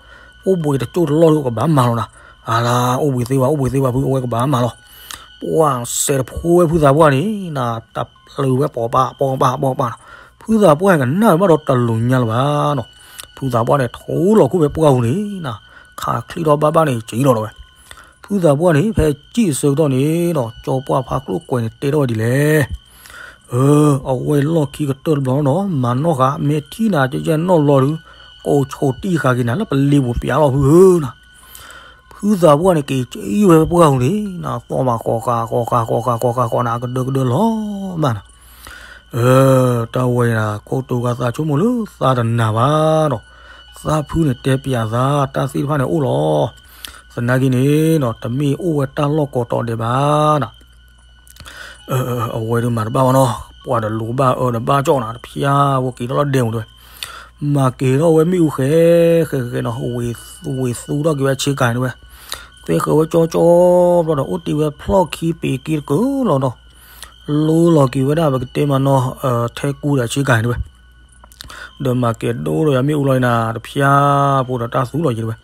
အိၣ်ဘှံးတကၠိၢ်တလီၢ်ဒုး ကဘၣ်မၤလီၤနၤ, အလါ အိၣ်ဘှံးသ့ဘၣ် အိၣ်ဘှံးသ့ဘၣ် ဖုအိၣ်ဝဲကဘၣ်မၤလီၤ, ပှၢ်စဲးတဖိဝဲဖုသးပှၢ်န့ၣ် နၤတပျုာ်ဝဲပိာ်ပာ်ပိာ်ပာ်ပိာ်ပာ်နီၤ, ဖုသးပှၢ်ကနၣ်ဝဲဘၣ်ဒီးတလူၤညါလၢၤဘၣ်နီၤ, ဖုသးပှၢ်န့ၣ် ထိလီၤခိၣ်ဖဲပှၢ်ပူၤန့ၣ်နၤ, ခးချံထီၣ်ဘၣ်ဘၣ်န့ၣ် ကံလီၤတဲဝဲ ဖုသးပှၢ်န့ၣ် ဖဲကံၣ်အဆၢကတီၢ်န့ၣ်ဒီး ကၠီပှၢ်ဖးကျိၣ်ကွဲၤန့ၣ် တဲထီၣ်ဝဲဒ်လဲၣ်, အၢ အဝဲလီၢ်ခံကတၢၢ်တဘျီနီၤ မၤနီၢ်ဃာ် မ့ၢ်ထံၣ်နၤကဲကဲနီၢ်ဘျီဒုး ကိးဆိးတံၢ်ဃာ်က့ၤနၤလၢပလ့ပူၤပၠးလီၤဖုဧၢနၤ, ဖုသးပှၢ်န့ၣ် က့ၤကံၣ်ဝဲပှၢ်ပူၤန့ၣ် နၤသီၣ်မးဃီဃာ်ဃီဃာ်ဃီဃာ်ဃီဃာ်ဃီနၤ ကဒၢကဒၢလီၤမးနၤ တၢ်ဝဲန့ၣ် ခိၣ်တိၤဂၤသးဆိကမိၣ်လၢသးတနာ်ဘၣ်ဒီး သးဖုန့ၣ်တဲပၠးသး တၢ်သ့ၣ်တဖၣ်န့ၣ်အိၣ်လီၤ. သနာ်က့န့ၣ်နီၤ တမ့ၢ်အိၣ်ဝဲတၢ်လီၢ်ကိးတီၤဒဲးဘၣ်နၤ. အဝဲဒုးမၤတဘၣ်ဘၣ်နီၤ ပှၤတလူၤဘၣ်အၢတဘၣ်ကၠီၣ်နၤ တဖျါဝဲက့ၤထီၣ်လီၤဒဲးမးတဲဝဲ မၤက့ၤထီၣ်ဝဲမ့ၣ်အူဃဲဃဲဃဲနီၤ ဝ့ၤသူထီၣ်က့ၤဝဲဆ့ကၤန့ၣ်တဲဝဲ သ့ဃၢၤဝဲကၠီကၠီဘျီဒီး အိၣ်တ့ၢ်ဝဲဖျီၣ်ခံပ့ၤက့တကၢလီၤနီၤ လိလီၤက့ၤဝဲဒၣ် ပကတဲမးနီၤ ထဲကူဒီးဆ့ကၤန့ၣ်တဲဝဲ ဒီးမၤကဲၤဒိၣ်ဒီးယၤမ့ၣ်အူလီၤနၤ တဖျါဖိဒီးတၢ်သူလီၤယံၤတဲဝဲ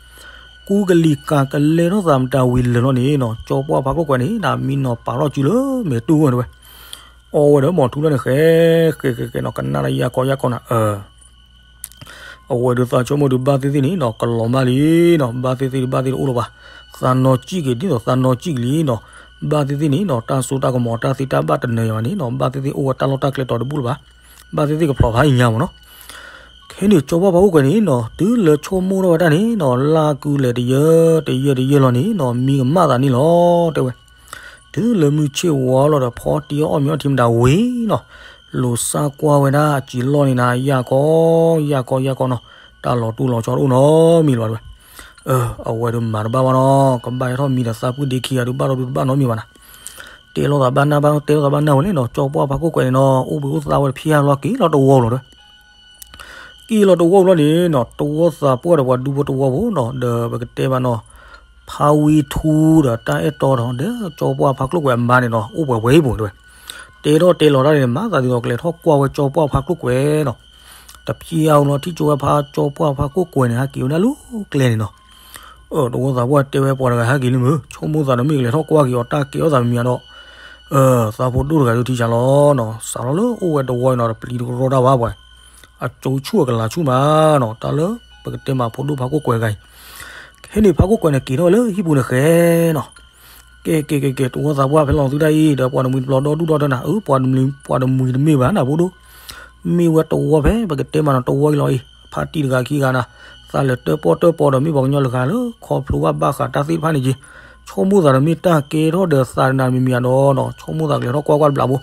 ကူကလံၤကၤကလဲထီၣ်သးမတၤဝံၤလၢာ်လီၤန့ၣ်နီၤ ကၠီပှၢ်ဖးခိၣ်ကွဲၤန့ၣ် နမံနီၤပာ်ထီၣ်စုလၢမဲာ်တူၢ်ဝဲတဲဝဲ အီဝဲဒီးမီၤထူလၢန့ၣ် ဃဲဃဲဃဲဃဲနီၤ ကနၣ်ဒီးယၢ်ကီယၢ်ကီနၤ အဝဲဒုးသးဆိကမိၣ်ဒုးဘၣ်သ့ၣ်သ့ၣ်န့ၣ်နီၤ ကလီၤမၢ်လံနီၤ ဘၣ်သ့ၣ်သ့ၣ်ဒုးဘၣ်သ့ၣ်တအိၣ်လၢၤဘၣ် သးနီၢ်ကံၣ်က့ၤဒ်သိးသးနီၢ်ကံၣ်ကလံနီၤ ဘၣ်သ့ၣ်သ့ၣ်န့ၣ်နီၤ တၢ်စိတၢ်ကမီၤတၢ်သ့တၢ်ဘၣ်တနၢၤယၤဘၣ်န့ၣ်နီၤ ဘၣ်သ့ၣ်သ့ၣ်အိၣ်ဝဲတၢ်လီၢ်တၢ်ကျဲတီၤတဘူၣ်လၢၤဘၣ် ဘၣ်သ့ၣ်သ့ၣ်ကဖျိးဖးယံၤညါမးနီၤ ခဲန့ၣ်ကၠီပှၢ်ဖးခိၣ်ကွဲၤန့ၣ်နီၤ တုၤလၢဆိကမိၣ်ထီၣ်ဝဲဒၣ်န့ၣ်နီၤ လၢကုလဲၤတယၢတယၢတယၢလီၤန့ၣ်နီၤ မံကမၣ်သးန့ၣ်လီၤ တဲဝဲ တုၤလၢမုၢ်ဆ့ၣ်ဝါလီၤဒီး ဖီတံၢ်အီၣ်မ့ၤအီထံမတၤဝံၤနီၤ လိၤစၢ်ကွၢ်ဝဲဒၣ်အစံာ်လီၢ်န့ၣ်နၤ ယၢ်ကီယၢ်ကီယၢ်ကီနီၤ တၢ်လီၤတူၢ်လီၤဆီတအိၣ်နီတမံၤလၢၤဘၣ်တဲဝဲ အဝဲဒုးမၤတဘၣ်ဘၣ်နီၤ ကဘၣ်ဟဲထီၣ်မံဒီးသးပုၢ်ဒ့ခံဂၤဒုး ဘၣ်ထီၣ်ဒုးတဘၣ်နီတမံၤဘၣ်နၤ တဲလိာ်သးဘၣ်နၢ်ဘၣ် တဲလိာ်သးဘၣ်နၢ်ဝဲလဲၣ်နီၤ ကၠီပှၢ်ဖးခိၣ်ကွဲၤန့ၣ်နီၤ အိၣ်ဘှံးအိၣ်သါဝဲတဖျါလီၤက့ၤလီၤတဝီလီၤတဲဝဲ က့ၤလီၤတဝီလီၤန့ၣ်နီၤ တဝီသးပှၢ်ဒီးပှၤဒူဖိတဝီဖိနီၤ ဒီးပကတဲဘၣ်နီၤ ဖါဝံထူဒီးတၢ်အဲၣ်တီဒီး ဒီးကၠီပှၢ်ဖးခိၣ်ကွဲၤအမါန့ၣ်နီၤ အိၣ်ပှဲၤပှဲၤအံၤပူၤတဲဝဲ တဲထီၣ်တဲလီၤတၢ်န့ၣ် မၤသးဒ်သိးကလဲၤထီၣ်ကွၢ်ဝဲကၠီပှၢ်ဖးခိၣ်ကွဲၤနီၤ တဖျါအူလီၤထံၣ်ကၠိဝဲဖးကၠီပှၢ်ဖးခိၣ်ကွဲၤန့ၣ် ဟးက့ၤဝဲဒၣ်လၢကျဲန့ၣ်နီၤ အၢ တဝီသးပှၢ်တဲဝဲပှၤတဂၤဟဲက့ၤလံမုၢ် ဆိကမိၣ်သးတမ့ၢ်ကလဲၤထီၣ်ကွၢ်က့ၤအီၤတၢ်ကဲထီၣ်သးမံၤဒီး သးဖိဒိၣ်တဂၤဒုးထံၣ်စၢ်လီၤနီၤ စးထီၣ်လၢအိၣ်ဝဲတဝီအံၤနီၤ တပျံၤတကရီတၢ်ဘၣ်ပှၤ အကၠိဆူၣ်အကလၤဆူၣ်မးနီၤ တၢ်လၢပကတဲမးဖိဒိၣ်ဖးခိၣ်ကွဲၤတဂၤအံၤ ခဲန့ၣ်ဖးခိၣ်ကွဲၤန့ၣ်က့ၤထီၣ်ဝဲလၢဟံၣ်ပူၤန့ၣ်ဃဲနီၤ ကဲကဲကဲကဲ တဝီသးပှၢ်ဖဲလီၤသုတၢ်အံၤ ဒီးပှၤတမှံၤတပျီၤဒီဒူၣ်ဒီထၢနၤ အၢ ပှၤတမှံၤတမ့ၢ်ဘၣ်နၤဖိဒိၣ် မ့ၢ်ဝဲတဝီဖဲ ပကတဲမးနီၤ တဝီအံၤလီၤအံၤ ဖါတံၢ်တဂၤခံဂၤနၤ သးလဲၤတၢၣ်ပီၣ်တၢၣ်ပီဒီးမ့ၢ်ပှၤကညီတဂၤလၢ ခီဖျိဘၣ်ဘၣ်ဃးတၢ်သ့ၣ်တဖၣ်န့ၣ်က့ၤ ဆိကမိၣ်သးဒီးမ့ၢ်တၢ်ကဲထီၣ်ဒီးသးတနၤတမံၤမံၤဒီးနီၤ ဆိကမိၣ်သးကလဲၤထီၣ်ကွၢ်ကွၢ်တဘျီဘိ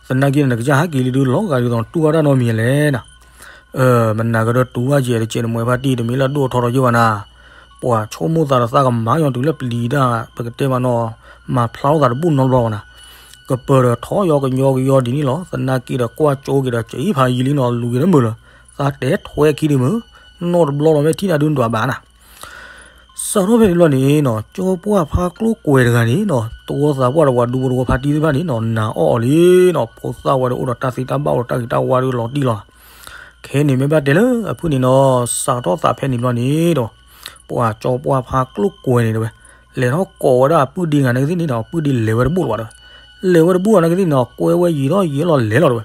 သနာ်က့န့ၣ် နကစၢ်ဟးက့ၤလံဒုးလီၤဂာ်ဒ်သိးနတူၢ်ဘၣ်တၢ်နီတမံၤလဲၣ်နၤ မနၤကဒီးတူၢ်ဘၣ်ကဲတကဲးနမွဲဖါတံၢ် တမ့ၢ်လၢအဒိၣ်အထီဒီးယဲၢ်ဘၣ်နၤ ပှၤဆိကမိၣ်သးဒီးသးကမၤယွၤတုၤလၢပျံၤတၢ် ပကတဲမးနီၤ မၤဖျါထီၣ်သးတဘူၣ်နီတဘျီဘၣ်နၤ ကပၢၤဒီးထီၣ်ယီကညီကယီဒ်န့ၣ်လီၤ သနာ်က့ဒီးကွၢ်ကၠိက့ၤဒီး ကၠံဖးယံၤလံနီၤ လူၤက့ၤတမုာ်လၢၤ သးတဲထွဲခံဒုးမုၢ် နီတဘျီလီၤမ့ၢ်ထံၣ်နၤဒုးနဒွးဘၣ်နၤ စးထီၣ်ဖဲန့ၣ်ဘျီန့ၣ်နီၤ ကၠီပှၢ်ဖါကျိၣ်ကွဲၤတဂၤန့ၣ်နီၤ တဝီသးပှၢ်ဒီးပှၤဒူဖိတဝီဖါတံၢ်သ့ၣ်တဖၣ်န့ၣ်နီၤ နာ်အီၣ်အီၤလံနီၤ ဖိသၣ်ဝဲဒီးအိၣ်ဒီးတၢ်သံတၢ်ဘၣ်အိၣ်ဒီးတၢ်ဂ့ၤတၢ်ဝါဒုးလီၤတံၢ်လီၤ ခဲန့ၣ်မ့ၢ်ဘၣ်တဲလၢအဖုၣ်န့ၣ်နီၤ စးထီၣ်သးဖဲန့ၣ်ဘျီန့ၣ်ဒီး ပှၤကၠီပှၢ်ဖါကျိၣ်ကွဲၤန့ၣ်တဲဝဲ လဲၤထီၣ်ကိးဝဲဒၣ်အပုၢ်ဒ့ဂၤနာ်က့သ့ၣ်န့ၣ်ဒီး အပုၢ်ဒ့လဲၤဝဲတဘူၣ်လၢၤဘၣ်တဲဝဲ လဲၤဝဲတဘူၣ်နာ်က့သ့ၣ်န့ၣ်ဒီး ကွဲဝဲယံာ်ထီၣ်ယံာ်လီၤလဲၤလီၤတဲဝဲ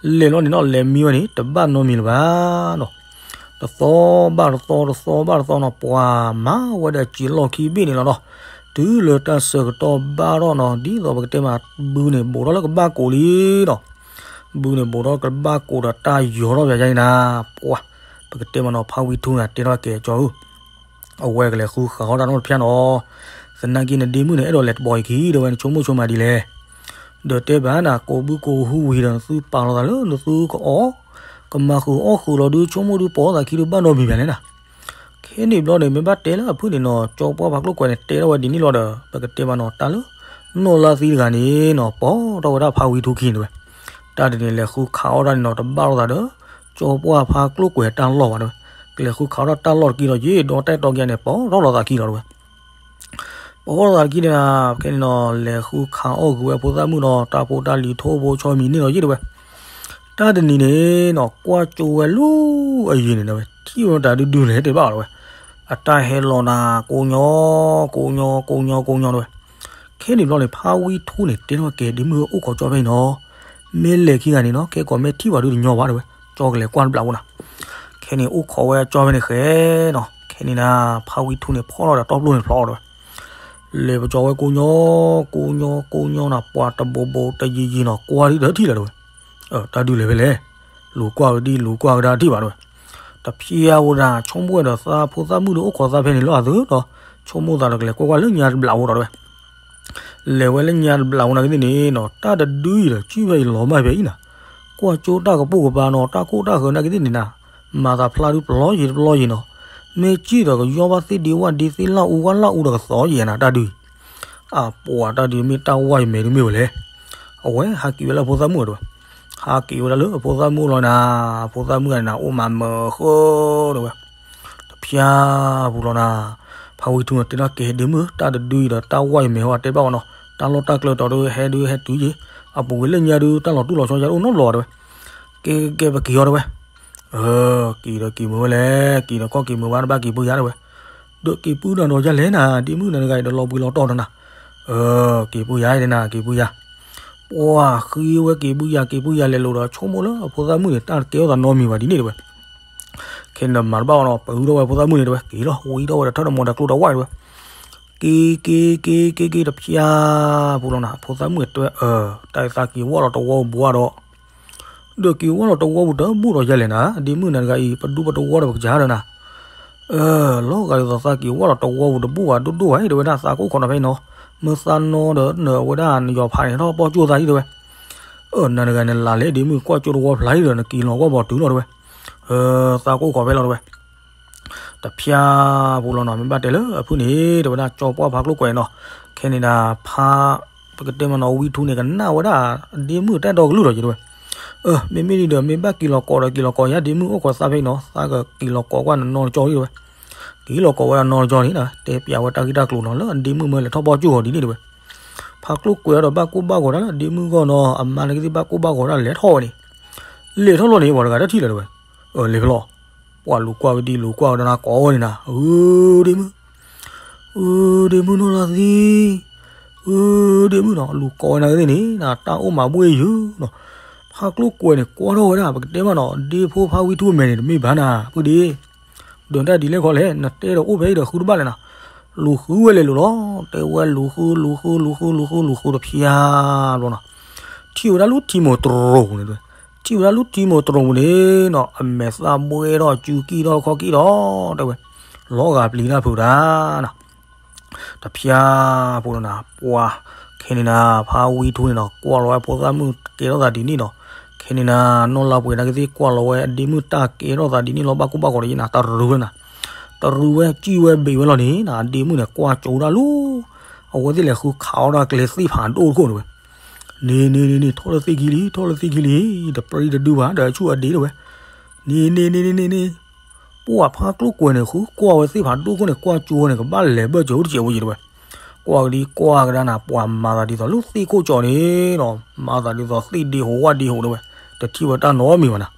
လဲၤလီၤန့ၣ်နီၤ လဲၤမံဝဲန့ၣ် တဘၣ်နီတမံၤလၢၤဘၣ်နီၤ တသီဘၣ်တသီ တသီဘၣ်တသီနီၤ ပှၤမၤဝဲဒီးစံာ်လီၢ်ခံဘ့ၣ်န့ၣ်လီၤနီၤ တုၤလၢတၢ်ဆၢကတီၢ်ဘၣ်ထီၣ်နီၤ ဒ်သိးပကတဲမး ဘုန့ၣ်ဘူးထီၣ်လၢကဘၣ်ကိးလံနီၤ ဘုန့ၣ်ဘူးထီၣ်ကဘၣ်ကိးဒီးတၢ်ယီၤထီၣ်ပယါန့ၣ်နၤ ပှၤ ပကတဲမးနီၤ ဖါဝံထူန့ၣ် တဲထီၣ်ကဲကၠီဧၢ အဝဲကလဲၤဃုဃာ်ထီၣ်တၢ်နီတဖျါနီၤ သနာ်က့နဒ့မုၣ်န့ၣ် အဲၣ်ဒိးလဲၤတဘီအံၤခံ တဲဝဲ နဆိကမိၣ်ဆိမးဒ်လဲၣ် ဒီးတဲဘၣ်နၤ ကိးဘုကိးဟုဝံၤဒီး နသုပာ်လီၤသးလၢနသုကအီၣ်, ကမၤဃုာ်အီၣ်ဃုာ်လီၤဒုး ဆိကမိၣ်ဒုး ပိာ်သးခံဒုး ဘၣ်နီတမံၤဘၣ်လဲၣ်နၤ. ခဲန့ၣ်ဘျီန့ၣ် မ့ၢ်ဘၣ်တဲလၢအဖုၣ်န့ၣ်နီၤ ကၠီပှၢ်ဖါကျိၣ်ကွဲၤန့ၣ် တဲထီၣ်ဝဲဒ်န့ၣ်လီၤဒီး ပကတဲဘၣ်နီၤ တၢ်လၢ နီၢ်လါသံတဂၤန့ၣ်နီၤ ပိာ်ထီၣ်ဝဲဒၣ်ဖါဝံထူခံန့ၣ်ဝဲ. တၢ်တနံၤလဲၤဃုခးအီၣ်တၢ်န့ၣ်နီၤ တဘၣ်လိာ်သးဒီး ကၠီပှၢ်ဖါကျိၣ်ကွဲၤတၢ်လီၢ်ဘၣ်တဲဝဲ. ကလဲၤဃုခးအီၣ်တၢ်တၢ်လီၢ်တက့ၢ်ဒီး ယ့ၣ်ဒီးတၢ်အဲၣ်တီက့ၤန့ၣ် ပိာ်ထီၣ်လိာ်သးခံလီၤတဲဝဲ. ပိာ်ထီၣ်လိာ်သးခံန့ၣ်နၤ ခဲန့ၣ်နီၤ လဲၤဃုခးအီၣ်ဂုာ်ဝဲဖိသၣ်မုၣ်ဒီး တၢ်ဖိတၢ်လံၤထိဘိဆီမံၤန့ၣ်လီၤယ့ၣ်တဲဝဲ. တၢ်တနံၤန့ၣ်နီၤ ကွၢ်ကၠိဝဲလၢအယံၤန့ၣ်တဲဝဲ ထံၣ်ဝဲတၢ်ဒုဒုလဲၣ်တဲဘၣ်အီၤတဲဝဲ. အတၢ်ဟဲလီၤနၤ ကိးညီ ကိးညီ ကိးညီ ကိးညီတဲဝဲ. ခဲန့ၣ်ဘျီန့ၣ် ဖါဝံထူန့ၣ် တဲထီၣ်ကဲ ဒ့မုၣ်ဧၢ အိၣ်ခိးကၠီဖဲအံၤနီၤ, မ့ၢ်လဲၤခံဂၤန့ၣ်နီၤ ခဲကိးမ့ၢ်ထံၣ်ပှၤဒုတညီဘၣ်တဲဝဲ, ကၠီကလဲၤကွၢ်တဘျီဖိနၤ. ခဲန့ၣ်အိၣ်ခိးဝဲကၠီဖဲန့ၣ်ဃဲနီၤ, ခဲန့ၣ်နၤ ဖါဝံထူန့ၣ် ဖီၣ်ထီၣ်ဒီးတီပျိန့ၣ်ဖျီအီၤတဲဝဲ. လဲၤပကၠီဝဲကိးညီ ကိးညီ ကိးညီနၤ ပှၤတဘိးဘိးတယံၤယံၤနီၤ ကွၢ်ဒ်ဒီးထံၣ်လီၤတဲဝဲ. တၢ်ဒုးလဲၤဖဲလဲၣ်, လူၤကွၢ်ကဒံ လူၤကွၢ်ကဒါထံၣ်ဘၣ်တဲဝဲ. တဖျါဝဲဒၣ် ဆိကမိၣ်ဝဲဒီးသးဖိသၣ်မုၣ်ဒီး အိၣ်ခိးသးဖဲန့ၣ်လီၤအသိးဒီး ဆိကမိၣ်သးဒီးကလဲၤကွၢ်ကွၢ်လၢညါတဘျီဖိဒီးတဲဝဲ. လဲၤဝဲလၢညါတဘျီဖိနာ်က့သ့ၣ်န့ၣ်နီၤ တၢ်တဒုအံၤဒီး ကံၣ်ဖဲအံၤလီၤမၢ်ဖဲအံၤနၤ, ကွၢ်ကၠိတၢ်ကပိာ်ကပၤနီၤ တၢ်ခိၣ်တၢ်ဃၢၤနာ်က့သ့ၣ်န့ၣ်နၤ, မၤသးဖျါဒုပျီယံၤတပျီယံၤနီၤ, မ့ၢ်ကံၣ်ဒီးကယီဘၣ်သ့ၣ်ဒ့ဝၣ်ဒ့သ့ၣ်လၢအူဝၣ်လၢအူဒီးကသီယံၤနၤ တၢ်ဒုး အပှၤတၢ်ဒုးမ့ၢ်တၢ်ဝါယမဲာ်ဒုးမ့ၢ်ဝဲလဲၣ်. အဝဲဟးက့ၤဝဲလၢအဖိသၣ်မုၣ်တဲဝဲ, ဟးက့ၤဝဲဒၣ်လၢအဖိသၣ်မုၣ်လီၤနၤ, အဖိသၣ်မုၣ်ဂၤန့ၣ်နၤ အိၣ်မးမၢဃၢတဲဝဲ. တဖျါပူၤလီၤနၤ, ဖါဝံထူန့ၣ်တဲထီၣ်ကဲဒ့မုၣ် တၢ်တဒုအံၤဒီးတၢ်ဝါယမဲာ်ဟီတဲဘၣ်ဝဲနီၤ, တၢ်လီၢ်တၢ်ကျဲတီဒုးဟဲဒုးဟဲတုၤယံၤ, အပူၤကွံာ်လၢညါဒုး တၢ်လီၤတူၢ်လီၤဆီယါအိၣ်နီတဘျီတဲဝဲ. ကဲကဲကဲ ပက့ၤအီၤတဲဝဲ. က့ၤဒီးက့ၤမုာ်ဝဲလဲၣ်, က့ၤဒီးကီၢ်က့ၤမုာ်ဘၣ်တဘၣ်က့ၤပုၢ်ယါတဲဝဲ. ဒီးက့ၤပုၢ်ဒီးဒီးယါလဲၣ်နၤ, ဒ့မုၣ်နၤတဂၤအံၤဒီးလီၤဘှံးလီၤတီၤဒီးနၤ. က့ၤပုၢ်ယါတဲနၤ, က့ၤပုၢ်ယါ. ပှၤဃ့ဝဲက့ၤပုၢ်ယါ က့ၤပုၢ်ယါလဲၤလိာ်ဒီး ဆိကမိၣ်လၢအဖိသၣ်မုၣ်န့ၣ် တၢ်ကဲထီၣ်သးနီတမံၤဘၣ်ဒ်န့ၣ်တဲဝဲ. ခဲန့ၣ်ဒီးမၤတဘၣ်အီၤနီၤ, ပအုးထီၣ်ဝဲဖိသၣ်မုၣ်န့ၣ်တဲဝဲ, က့ၤလီၤ ဝံထီၣ်ဝဲဒီးထၢၣ်တမီၤဒီးကျိတဝါတဲဝဲ. က့ၤက့ၤက့ၤက့ၤက့ၤတဖျါပူၤလီၤနၤ, အဖိသၣ်မုၣ်တဲဝဲ, တၢ်သးက့ၤဝဲလီၤတဝီပူၤဘၣ်ဒီး ဒီးက့ၤဝဲလီၤတဝီပူၤတဘူၣ်ဒီးယဲလဲၣ်နၤ, ဒ့မုၣ်နၤတဂၤအံၤ ပဒူပတဝီဒီးပကစၢ်ဒီးနၤ. လီၤဂာ်ဒ်သိးသးက့ၤဝဲလီၤတဝီပူၤတဘူၣ်ဘၣ်ဒိၣ်ဒိၣ်ဘၣ်အံၤ တဲဝဲဒၣ်သးကိၣ်ခိးနီၤဖဲအံၤနီၤ, မ့ၢ်သးနီဒီးနဝဲဒၣ်နယီၤဖးန့ၣ် ထီၣ်ပီၢ်ကၠိၣ်သးအံၤတဲဝဲ. နၤတဂၤနလၤလဲၣ်ဒ့မုၣ် ကွၢ်ကၠိတဝီဖျါအံၤဒီး နက့ၤလီၤကွၢ်ဘီတုၤလီၤတဲဝဲ. သးကိၣ်ခိးဖဲလီၤတဲဝဲ. တဖျါပူၤလီၤနီၤ, မ့ၢ်ဘၣ်တဲလၢအဖုၣ်န့ၣ် တဲဝဲဒၣ်ကၠီပှၢ်ဖါကျိၣ်ကွဲၤနီၤ, ခဲန့ၣ်ဒၣ်ဖါ ပကတဲမနီၤ ဝံထူန့ၣ် ကနၣ်ဝဲဒၣ်ဒ့မုၣ်တၢ်ဒီကလုၢ်ဒီးယတဲဝဲ. မ့မ့ၢ်ဒ်ဒီး မ့ၢ်ဘၣ်က့ၤလီၤကိးဒီးက့ၤလီၤကိးယါဒ့မုၣ်အိၣ်ခိးသးဖဲအံၤနီၤ, သးကက့ၤလီၤကိးကွၢ်နနီတကၠီဒ်တဲဝဲ. က့ၤလီၤကိးဝဲဒၣ်နီတကၠီန့ၣ် တဲပျးဝဲတၢ်ဂ့ၢ်တၢ်ကျိၤနီၤ လၢအဒ့မုၣ်မၢလဲၤထီၣ်ပီၢ်ကၠိၣ်အီၤဒ်န့ၣ်တဲဝဲ. ဖါကျိၣ်ကွဲၤဒီးဘၣ်ကိၢ်ဘၣ်ဂီၤဒၣ်လၢအဒ့မုၣ်ဂီၢ်နီၤ, အမါန့ၣ်ကသ့ၣ်ဘၣ်ကိၢ်ဘၣ်ဂီၤဒၣ်လဲၤထီၣ်ဝဲန့ၣ်, လဲၤထီၣ်လီၤန့ၣ် ပှၤတဂၤတထံၣ်လၢၤတဲဝဲ. လဲၤဖဲလီၤ ပှၤလူၤကွၢ်ဝဲဒ်လူၤကွၢ်ဝဲဒီးနၤကိးဝဲန့ၣ်နၤ, အၢ ဒ့မုၣ်, အၢ ဒ့မုၣ်နီၢ်လါသံ, အၢ ဒ့မုၣ်နီၤ, လူၤကိးဝဲနာ်က့သ့ၣ်န့ၣ် တၢ်အိၣ်မးဘှ့ၣ်ယုာ်နီၤ. ဖါကျိၣ်ကွဲၤန့ၣ် ကွၢ်ထီၣ်ဝဲဒၣ် ပကတဲမနီၤ ဒ့ဖိဖါဝံထူအမဲာ်န့ၣ် တမ့ၢ်ဘၣ်နၤ ဖုဒ့ ဒီးတၢ်ဒ်လဲၣ်ခီလဲၣ် နတဲဒီးအိၣ်ဖဲအံၤဒီးဃုတဘၣ်လဲၣ်နၤ. လူၤဃုဝဲလဲၤလိာ်လီၤ, တဲဝဲလူၤဃု လူၤဃု လူၤဃု လူၤဃု လူၤဃုတဖျါဘျီနီၤ, ထံၣ်ဝဲဒၣ်လၢထံမိၢ်တရိာ်ပူၤန့ၣ်တဲဝဲ. ထံၣ်ဝဲဒၣ်လၢထံမိၢ်တရိာ်ပူၤန့ၣ်နီၤ အမဲာ်သၣ်ဘှဲဒီး စုကံၢ်ထီၣ်ခီၣ်ကံၢ်ဒီး တဲဝဲ, လီၤဂာ်ပျံၤတၢ်ဖုးတၢ်နီၤ. တဖျါဖိလီၤနၤ, ပှၤ ခဲန့ၣ်နၤ ဖါဝံထူန့ၣ်နီၤ ကွၢ်လီၤဝဲဖိသၣ်မုၣ်ကဲထီၣ်သးဒ်န့ၣ်နီၤ. ခဲန့ၣ်နၤ နီၢ်လါပှဲၤနာ်က့သ့ၣ် ကွၢ်လီၤဝဲ အဒ့မုၣ်တၢ်ကဲထီၣ်သးဒ်န့ၣ်လီၤ ဘၣ်ကိၢ်ဘၣ်ဂီၤဒီးယဲနၤ တရူးဝဲနၤ, တရူးဝဲ စံၣ်ဝဲဘ့ၣ်ဝဲလီၤန့ၣ်နၤ အဒ့မုၣ်န့ၣ် ကွၢ်ကၠိဒၣ်လီၤ. အဝဲသ့ၣ်လဲၤဃုခးအီၣ်ဒၣ်ကျဲသ့ၣ်ဖးဒိၣ်တခိၣ်န့ၣ်ဝဲ, န့ၣ်န့ၣ်န့ၣ်န့ၣ် ထီၣ်လၢသ့ၣ်ခံလံ ထီၣ်လၢသ့ၣ်ခံလံ, တပြံတဒုဘၣ် ဒီးဆူၣ်အဒ့တဲဝဲ, န့ၣ်န့ၣ်န့ၣ်န့ၣ်န့ၣ် ပှၤဖါကျိၣ်ကွဲၤန့ၣ် ဃုကွၢ်ဝဲသ့ၣ်ဖးဒိၣ်ခိၣ်န့ၣ် ကွၢ်ကၠိဝဲန့ၣ် ကဘၣ်လဲၤဘၢၣ်စၢၤအိၣ်တစဲးဖိယံၤတဲဝဲ. ကွၢ်ကဒံကွၢ်ကဒါနၤ ပှၤမၤသးဒ်သိးလၢသ့ၣ်ခိၣ်ကၠီန့ၣ်နီၤ, မၤသးဒ်သိးသ့ၣ်ဒ့ဟိးဝၣ်ဒ့ဟိးတဲဝဲ, တထံၣ်ဝဲတၢ်နီတမံၤဘၣ်နၤ.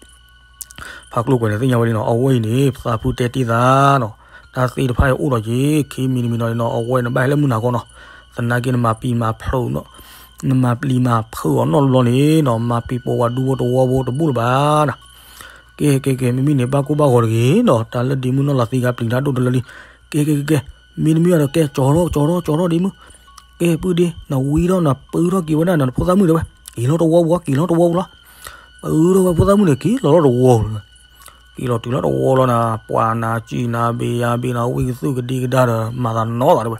ဖါကျိၣ်ကွဲၤန့ၣ်သ့ၣ်ညါဝဲဒ်နီၤ အဝဲအံၤန့ၣ် ပသးဖုတဲတ့ၢ်သးနီၤ, တၢ်သ့ၣ်တဖၣ်အံၤအိၣ်ဒီးက့ၤ ခံမံၤတမံၤနီၤနီၤ အဝဲန့ၣ်ဘၣ်ဟဲလၢမုၢ်နၤခီနီၤ, သနာ်က့နမၤပျံၤမၤဖုးနီၤ, နမၤပျံၤမၤဖုးအီၤနီတဘျီန့ၣ်နီၤ မၤပျံၤပိာ်ဝဲဒူဖိတဝီဖိတဘူၣ်လၢၤဘၣ်နၤ. ကဲကဲကဲ မ့မ့ၢ်န့ၣ် ဘၣ်ကိၢ်ဘၣ်ဂီၤတဂ့ၤနီၤ, တၢ်လၢဒ့မုၣ်နီၢ်လါသံဂၤပျံၤတၢ်ဒိၣ်တလၢလံ. ကဲကဲကဲကဲ, မ့တမ့ၢ်ဘၣ်ဒီးကဲ ကၠီထီၣ်ကၠီထီၣ်ကၠီထီၣ်ဒ့မုၣ်, ကဲပုၢ်ဒ့ နဝံထီၣ်နပုၢ်ထီၣ်က့ၤဝဲဒၣ်နဖိသၣ်မုၣ်တဲဝဲ, က့ၤလီၤတဝီပူၤ က့ၤလီၤတဝီပူၤလီၤ. ပုၢ်ထီၣ်ဝဲဖိသၣ်မုၣ်န့ၣ် က့ၤလီၤလီၤတဝီပူၤလီၤ. က့ၤလီၤတုၤလီၤတဝီလီၤနၤ ပှၤနၤစံၣ်နၤဘ့ၣ်ယၤဘ့ၣ်နၤ ဝံၣ်ကသူၣ်ကဒံကဒါဒီး မၤသးနီသးတဲဝဲ.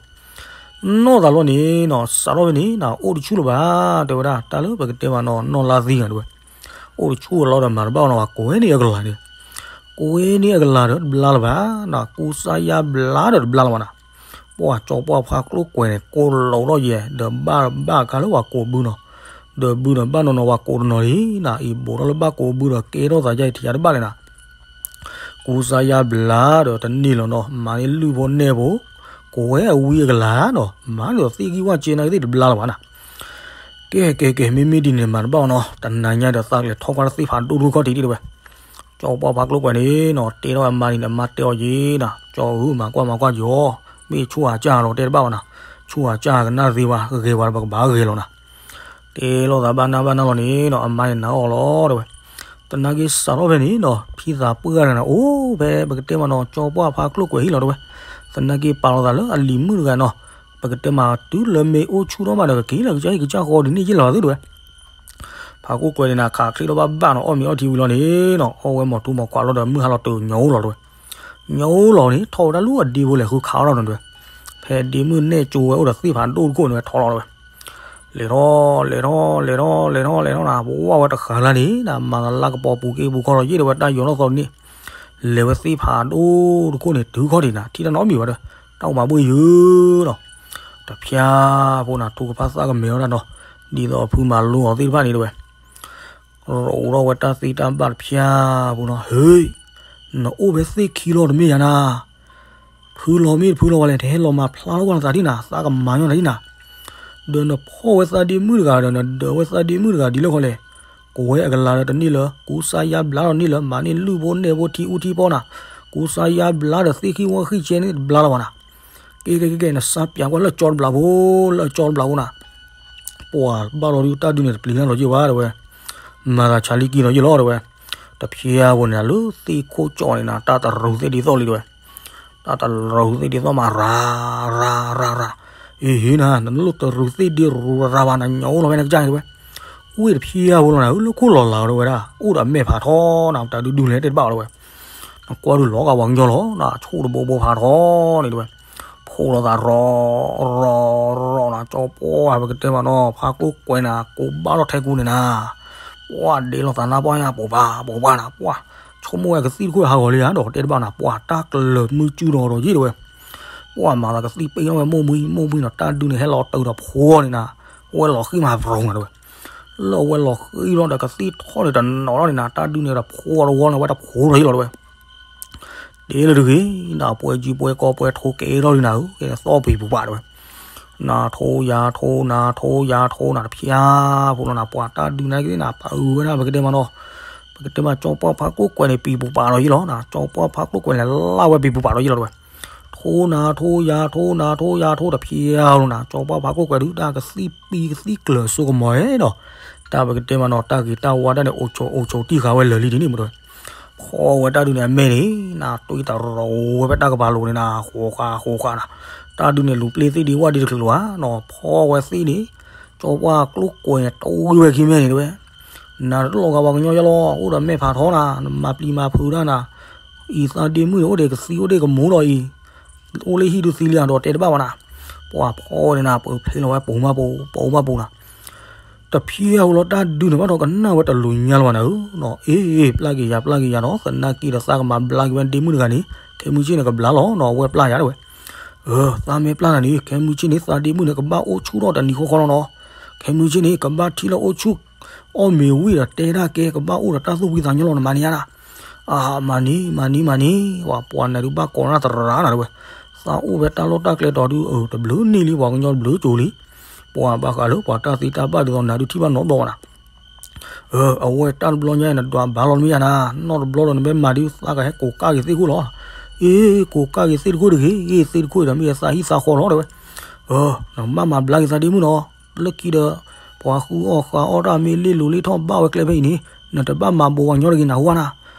နီၢ်သးလီၤန့ၣ်နီၤ စးထီၣ်ဖဲန့ၣ်နီၤ အိၣ်တဆူၣ်လၢၤဘၣ် တဲဝဲဒၣ် တၢ်လၢပကတဲမးနီၤ နီၢ်လါသံဂၤတဲဝဲ, အိၣ်တဆူၣ်လီၤဒီးမၤတဘၣ်နီၤ ကွဲန့ၢ်အကလၤန့ၣ်, ကွဲန့ၢ်အကလၤဒီးတဘျါလၢၤဘၣ်နီၤ ကူစါယါဘျါဒီးတဘျါလၢၤဘၣ်နီၤ, ပှၢ်ကၠီပှၢ်ဖါကျိၣ်ကွဲၤန့ၣ် ကိးလီၤထီၣ်ယဲ ဒီးဘၣ်ဘၣ်ခါလၢပှၤကိးဘုနီၤ, ဒီးဘုဒီးဘၣ်နီၤနီၤ ပှၤကိးတနီၤလံနီၤ အံၤဘူးထီၣ်လၢဘၣ်ကိးဘုဒီးကဲထီၣ်သးယါအံၤထံၣ်ယါတဘၣ်န့ၣ်နီၤ ကူစါယါဘျါဒီးတန့ၢ်လီၤနီၤ မၤန့ၢ်လုၢ်ဖိနဲၣ်ဖိ, ကိးဝဲအဝံအကလၤနီၤ မၤန့ၢ်ဒီးသ့ၣ်ဂံၢ်ဝၣ်ကဲနၤကသ့ၣ်တဘျါလၢၤဘၣ်နီၤ, ကဲကဲကဲ မ့မ့ၢ်ဒ်န့ၣ်မၤတဘၣ်နီၤ တနၤညါဒီးသးကလဲၤထီၣ်ကွၢ်လၢသ့ၣ်ဖးဒိၣ်တခီၣ်ထံးဒံးတဲဝဲ, ကၠီပှၢ်ဖါကျိၣ်ကွဲၤန့ၣ်နီၤ တဲထီၣ်အမါန့ၣ် အမါတဲအီၤယံၤနီၤ ကၠီဧၢ မၤကွၢ်မၤကွၢ်ယီၤ, မ့ၢ်ဆူၣ်အစၢ်လီၤတဲတဘၣ်ဘၣ်နီၤ, ဆူၣ်အစၢ်ကနၣ်သ့ဝဲ ဂဲၤဝဲပကဘၣ်ဂဲၤလီၤနီၤ တဲလိာ်သးဘၣ်နၢ်ဘၣ်နၢ်လီၤန့ၣ်နီၤ အမါန့ၣ်နာ်အီၤလီၤတဲဝဲ, သနာ်က့စးထီၣ်ဖဲန့ၣ်နီၤ ဖံသးပှၢ်တဂၤန့ၣ် အိၣ်ဖဲပကတဲမးနီၤ ကၠီပှၢ်ဖါကျိၣ်ကွဲၤဟံၣ်လီၤတဲဝဲ, သနာ်က့ပာ်လီၤသးလၢအလံၤမုၣ်တဂၤနီၤ, ပကတဲမးတုၤလၢမ့ၢ်အိၣ်ဆူၣ်ထီၣ်မးဒီး ကက့ၤလၢကစၢ်ဟံၣ်ကစၢ်ဃီဒ်န့ၣ်ယ့ၢ်လီၤသုတဲဝဲ ဖါကျိၣ်ကွဲၤန့ၣ် ခးချ့ထီၣ်ဘၣ်ဘၣ်နီၤ အီၣ်မ့ၤအီထံဝံၤလီၤန့ၣ်နီၤ အီၣ်ဝဲမီၤထူမီၤခွးလီၤဒီး မုၢ်ဟါလီၤတုၤညီလီၤတဲဝဲ, ညီလီၤန့ၣ် ထီၣ်ဝဲဒၣ်လၢအဒ့ဖိလဲၤဃုခးအီၣ်ထီၣ်နီၤတဲဝဲ, ဖဲဒ့မုၣ်နဲၣ်ကၠိဝဲအိၣ်ဒီးသ့ၣ်ဖးဒိၣ်တခိၣ်န့ၣ်ဝဲထီလီၤတဲဝဲ, လဲၤထီၣ် လဲၤထီၣ် လဲၤထီၣ် လဲၤထီၣ် လဲၤထီၣ်နၤ ပဝၢ်ဝဲတဃၤလၢ်န့ၣ်နၤ မၤသးလၢကပီၤပူၤက့ပူၤခီလီၤယ့ၢ်တဲဝဲ တၢ်ယီၤထီၣ်သီန့ၣ်, လဲၤဝဲသ့ၣ်ဖးဒိၣ်တခိၣ်န့ၣ် တုၤခီၣ်ဒံးနၤ ထံၣ်တၢ်နီတမံၤဘၣ်ဒီး, တၢ်အိၣ်မးဘှ့ၣ်ယုၢ်နီၤ တဖျၢၣ်ဖိနၤ ထူကဖၣ်သၣ်ကမဲာ်ဝဲဒၣ်နီၤ, ဒ်သိးအဖုမၤလိအီၤသ့ၣ်တဖၣ်န့ၣ်တဲဝဲ, ရိးထီၣ်ဝဲတၢ်သ့တၢ်ဘၣ်တဖျၢၣ်ဖိနီၤ ဟ့ၣ်, နအိၣ်ဖဲသ့ၣ်ခံလီၤတမ့ၢ်ယၤနၤ, ဖုလီၤမ့ၢ်တဖုလီၤဝဲလဲၣ် တဟဲလီၤမၤဖျါထီၣ်ကွၢ်နသးဒ်နၤ သးကမၤညီနၤဒ်နၤ, ဒီးနဖီၣ်ဝဲသးဒ့မုၣ်တဂၤဒီး နဒၢးဝဲသးဒ့မုၣ်တဂၤဒ်လဲၣ်ဃီလဲၣ်, ကိးဝဲအကလၤဒီးတန့ၢ်လၢၤ ကူစါယါဘျါဒီးန့ၢ်လၢၤ မၤန့ၢ်လုၢ်ဖိနဲၣ်ဖိထံအူထံဖီနၤ, ကူစါယါဘျါဒီးသ့ၣ်ဃံဝၣ်ဃံကဲန့ၣ်တဘျါလၢၤဘၣ်နၤ ကဲကဲကဲကဲ နစၢ်ပၠးကွၢ်လၢကၠီတဘျးဖိ, လၢကၠီတဘျးဖိနၤ, ပှၤဘၣ်လီၤဒုးတၢ်ဒုးန့ၣ်တပျံၤလၢ်လီၤယ့ၢ်ဝဲတဲဝဲ, မၤသးဆါလံကံလီၤယ့ၢ်လီၤတဲဝဲ, တဖျၢၣ်ဖိန့ၣ် လၢသ့ၣ်ခိၣ်ကၠီန့ၣ်နၤ တၢ်တရူးသ့ၣ်ဒ်သိးလံတဲဝဲ, တၢ်တရူးသ့ၣ်ဒ်သိးမး ရၤ ရၤ ရၤ ရၤ, အ့ဟ့နၤ နလိၣ်တရူးသ့ၣ်ဒ်ရူးရၤဘၣ်နၤ ညီလီၤဖဲနကစၢ်န့ၣ်တဲဝဲ, ဝ့ၢ်တဖျၢၣ်ဖိလီၤနၤ လၢခိၣ်လီၤလၤတဲဝဲဒၣ် အိၣ်ဒီးအမဲာ်ဖးထီနၤ တၢ်ဒုးဒုးလဲၣ်တဲတဘၣ်တဲဝဲ နကွၢ်ဒုးလီၤဂာ်ပှၤကညီလီၤ နဆိၣ်တဘိဘိဖးထီန့ၣ်တဲဝဲ, ဖိးလိာ်သးရီ ရီ ရီနၤ ကၠီပှၢ်ပကတဲမးနီၤ ဖါကျိၣ်ကွဲၤနၤ ကိးဘၣ်ထီၣ်ထဲကူန့ၣ်နၤ, ပှၢ်ဒ့လိာ်သးနါပှၢ်ညါ ပိာ်ပၢ် ပိာ်ပၢ်နၤ ပှၢ် ဆိကမိၣ်ဝဲကသံၣ်တခိၣ်ဟးဂီၤလံဧါ ဒီးတဲတဘၣ်နၤ ပှၢ်တၢ်ကလၢၤမုၢ်စုဒီးဒီးယ့ၢ်တဲဝဲ, ပှၢ်မၤသးကသံၣ်ပ့ၤထီၣ်ဝဲမိၢ်မှံ မိၢ်မှံနီၤ တၢ်ဒုးန့ၣ်ဟဲလီၤတုၤဒီးဖိန့ၣ်နၤ, ဝဲလီၤဃံမၤပရီနၤတဲဝဲ လၢအဝဲလီၤဃံလီၤဒီးကသံၣ်ထီၣ်န့ၣ်တနီၤထီၣ်န့ၣ်နၤ တၢ်ဒုးန့ၣ်ဒီးဖိတဝီန့ၣ် ဝဲတဖိထီၣ်ယ့ၢ်လီၤတဲဝဲ, တဲလၢတဂ့ၤနၤ ပှဲၤကံပှဲၤကီပှဲၤထိကဲထီၣ်လံနၤဧၢ ကဲသီၣ်ပံၤပူၤပာ်တဲဝဲ, နၤထိယၤထိနၤထိယၤထိနၤ တဖျၢၣ်ဖိလီၤနၤ ပှၤတၢ်ဒုးနၤက့ၤနၤ ပာ်အုးဝဲဒၣ်ပကတဲမးနီၤ, ပကတဲမးကၠီပှၢ်ဖါကျိၣ်ကွဲၤန့ၣ် ပံၤပူၤပာ်လီၤယ့ၢ်လီၤနၤ ကၠီပှၢ်ဖါကျိၣ်ကွဲၤန့ၣ် လၢဝဲပံၤပူၤပာ်လီၤယ့ၢ်လီၤတဲဝဲ ထိနၤထိယၤထိနၤထိယၤထိတဖျၢၣ်လီၤနၤ ကၠီပှၢ်ဖါကျိၣ်ကွဲၤဒုး တၢ်ကသံၣ်ပံၤကသံၣ်ကျၢၤစိကမီၤနီၤ, တၢ်ပကတဲမးနီၤ တၢ်ဂ့ၤတၢ်ဝါတၢ်န့ၣ် အိၣ်ဆိးအိၣ်ဆိးတံၢ်ဃာ်ဝဲလၢာ်လံဒ်န့ၣ်မးတဲဝဲ, ဖီဝဲတၢ်ဒုးန့ၣ်အမဲာ်န့ၣ် နၤတွံၢ်တရီဝဲဖဲတၢ်ကပၤလိၤန့ၣ်နၤ ဃိးဃာ်ဃိးဃာ်နၤ, တၢ်ဒုးန့ၣ် လူၤပျ့ၤသ့ၣ်ဒံးဝၣ်ဒံးတချုးလၢၤဧါနီၤ ဖီဝဲသ့ၣ်န့ၣ်, ကၠီပှၢ်ကျိၣ်ကွဲၤန့ၣ် တွံၢ်ဝဲခံမဲာ်န့ၣ်တဲဝဲ နၤတလီၤဂာ်ပှၤကညီယလီၤ အိၣ်ဒီးမဲာ်ဖးထီနၤ နမၤပျံၤမၤဖုးတၢ်နၤ, အံၤသးဒ့မုၣ်န့ၣ် အိၣ်ဒီးကသံအိၣ်ဒီးကမူလီၤအံၤ, အိၣ်လၢဟံၣ်ဒုးသံလံဧါဒီးတဲတဘၣ်ဘၣ်နၤ, ပှၤဖီဝဲန့ၣ်နၤ ပဖျ့လီၤဝဲပိာ်မးပူၤ ပိာ်မးပူၤနၤ, တဖျၢၣ်ဖိလီၤတၢ်ဒုးန့ၣ်ဘၣ်ဒီးကနၣ်ဝဲတလူၤညါလၢၤဘၣ်နၤဧၢနီၤ, အ့ ပျၢ်က့ၤယၤပျၢ်က့ၤယၤဒီး သနာ်က့ဒီးသးကမၤဘျါက့ၤဝဲဒ့မုၣ်တဂၤန့ၣ် ခဲမုၢ်ဆ့ၣ်န့ၣ်ကဘျါလီၤနီၤ အဝဲပျၢ်ယၤတဲဝဲ သးမ့ၢ်ပျၢ်နၤန့ၣ် ခဲမုၢ်ဆ့ၣ်န့ၣ် သးဒ့မုၣ်န့ၣ် ကဘၣ်အိၣ်ဆူၣ်ထီၣ်တနံၤဃီဃီလီၤနီၤ, ခဲမုၢ်ဆ့ၣ်န့ၣ် ကဘၣ်ထံၣ်လၢအိၣ်ဆူၣ် အီၣ်မ့ၤဝံၤဒီးတဲဒၣ်ကဲ ကဘၣ်အိၣ်ဒီးတၢ်သူၣ်ဖှံသးညီလီၤ နမၤန့ၢ်ဧါနၤ, အမၤန့ၢ် မၤန့ၢ် မၤန့ၢ်, ပှၤပှၤနၤဒုးဘၣ်ကိးနၢ်သရၣ်နၤတဲဝဲ, သးအိၣ်ဖဲတၢ်လီၢ်တၢ်ကျဲတီၤဒုး တဘျုးန့ၢ်လံ ပှၤကညီတဘျုးကၠိလံ, ပှၤဘၣ်ဃးလၢပှၤတၢ်သ့တၢ်ဘၣ်ဒ်သိးနၤဒုးထံၣ်ဘၣ်နီတဘျီဘၣ်နၤ အဝဲတၢ်တဘျီညါအံၤ နဒွးဘၣ်လီၤတမ့ၢ်ယါနၤ, နီၢ်တဘျီဒီးနဘဲမၤဒုး သးကဟဲကိးကၢ်က့ၤသ့ၣ်ခိၣ်လီၤ. အ့ ကိးကၢ်က့ၤသ့ၣ်တခိၣ်တဂ့ၤ, အ့ သ့ၣ်တခိၣ်အံၤဒီးမ့ၢ်သးဟံၣ်သးဃီလီၤတဲဝဲ. နကဘၣ်မၤဘျါက့ၤသးဒ့မုၣ်နီၤ, လၢခံဒီး ပှၤဃုအီၣ်ဃုအီၣ်တၢ်မ့ၢ်လ့ၣ်လိၤလ့ၣ်ထီၣ်ဘၣ်ဝဲကျဲဖဲအံၤန့ၣ် နတဘၣ်မၤဘိးဝဲညီတဂ့ၤနၤဟူဧါနၤ.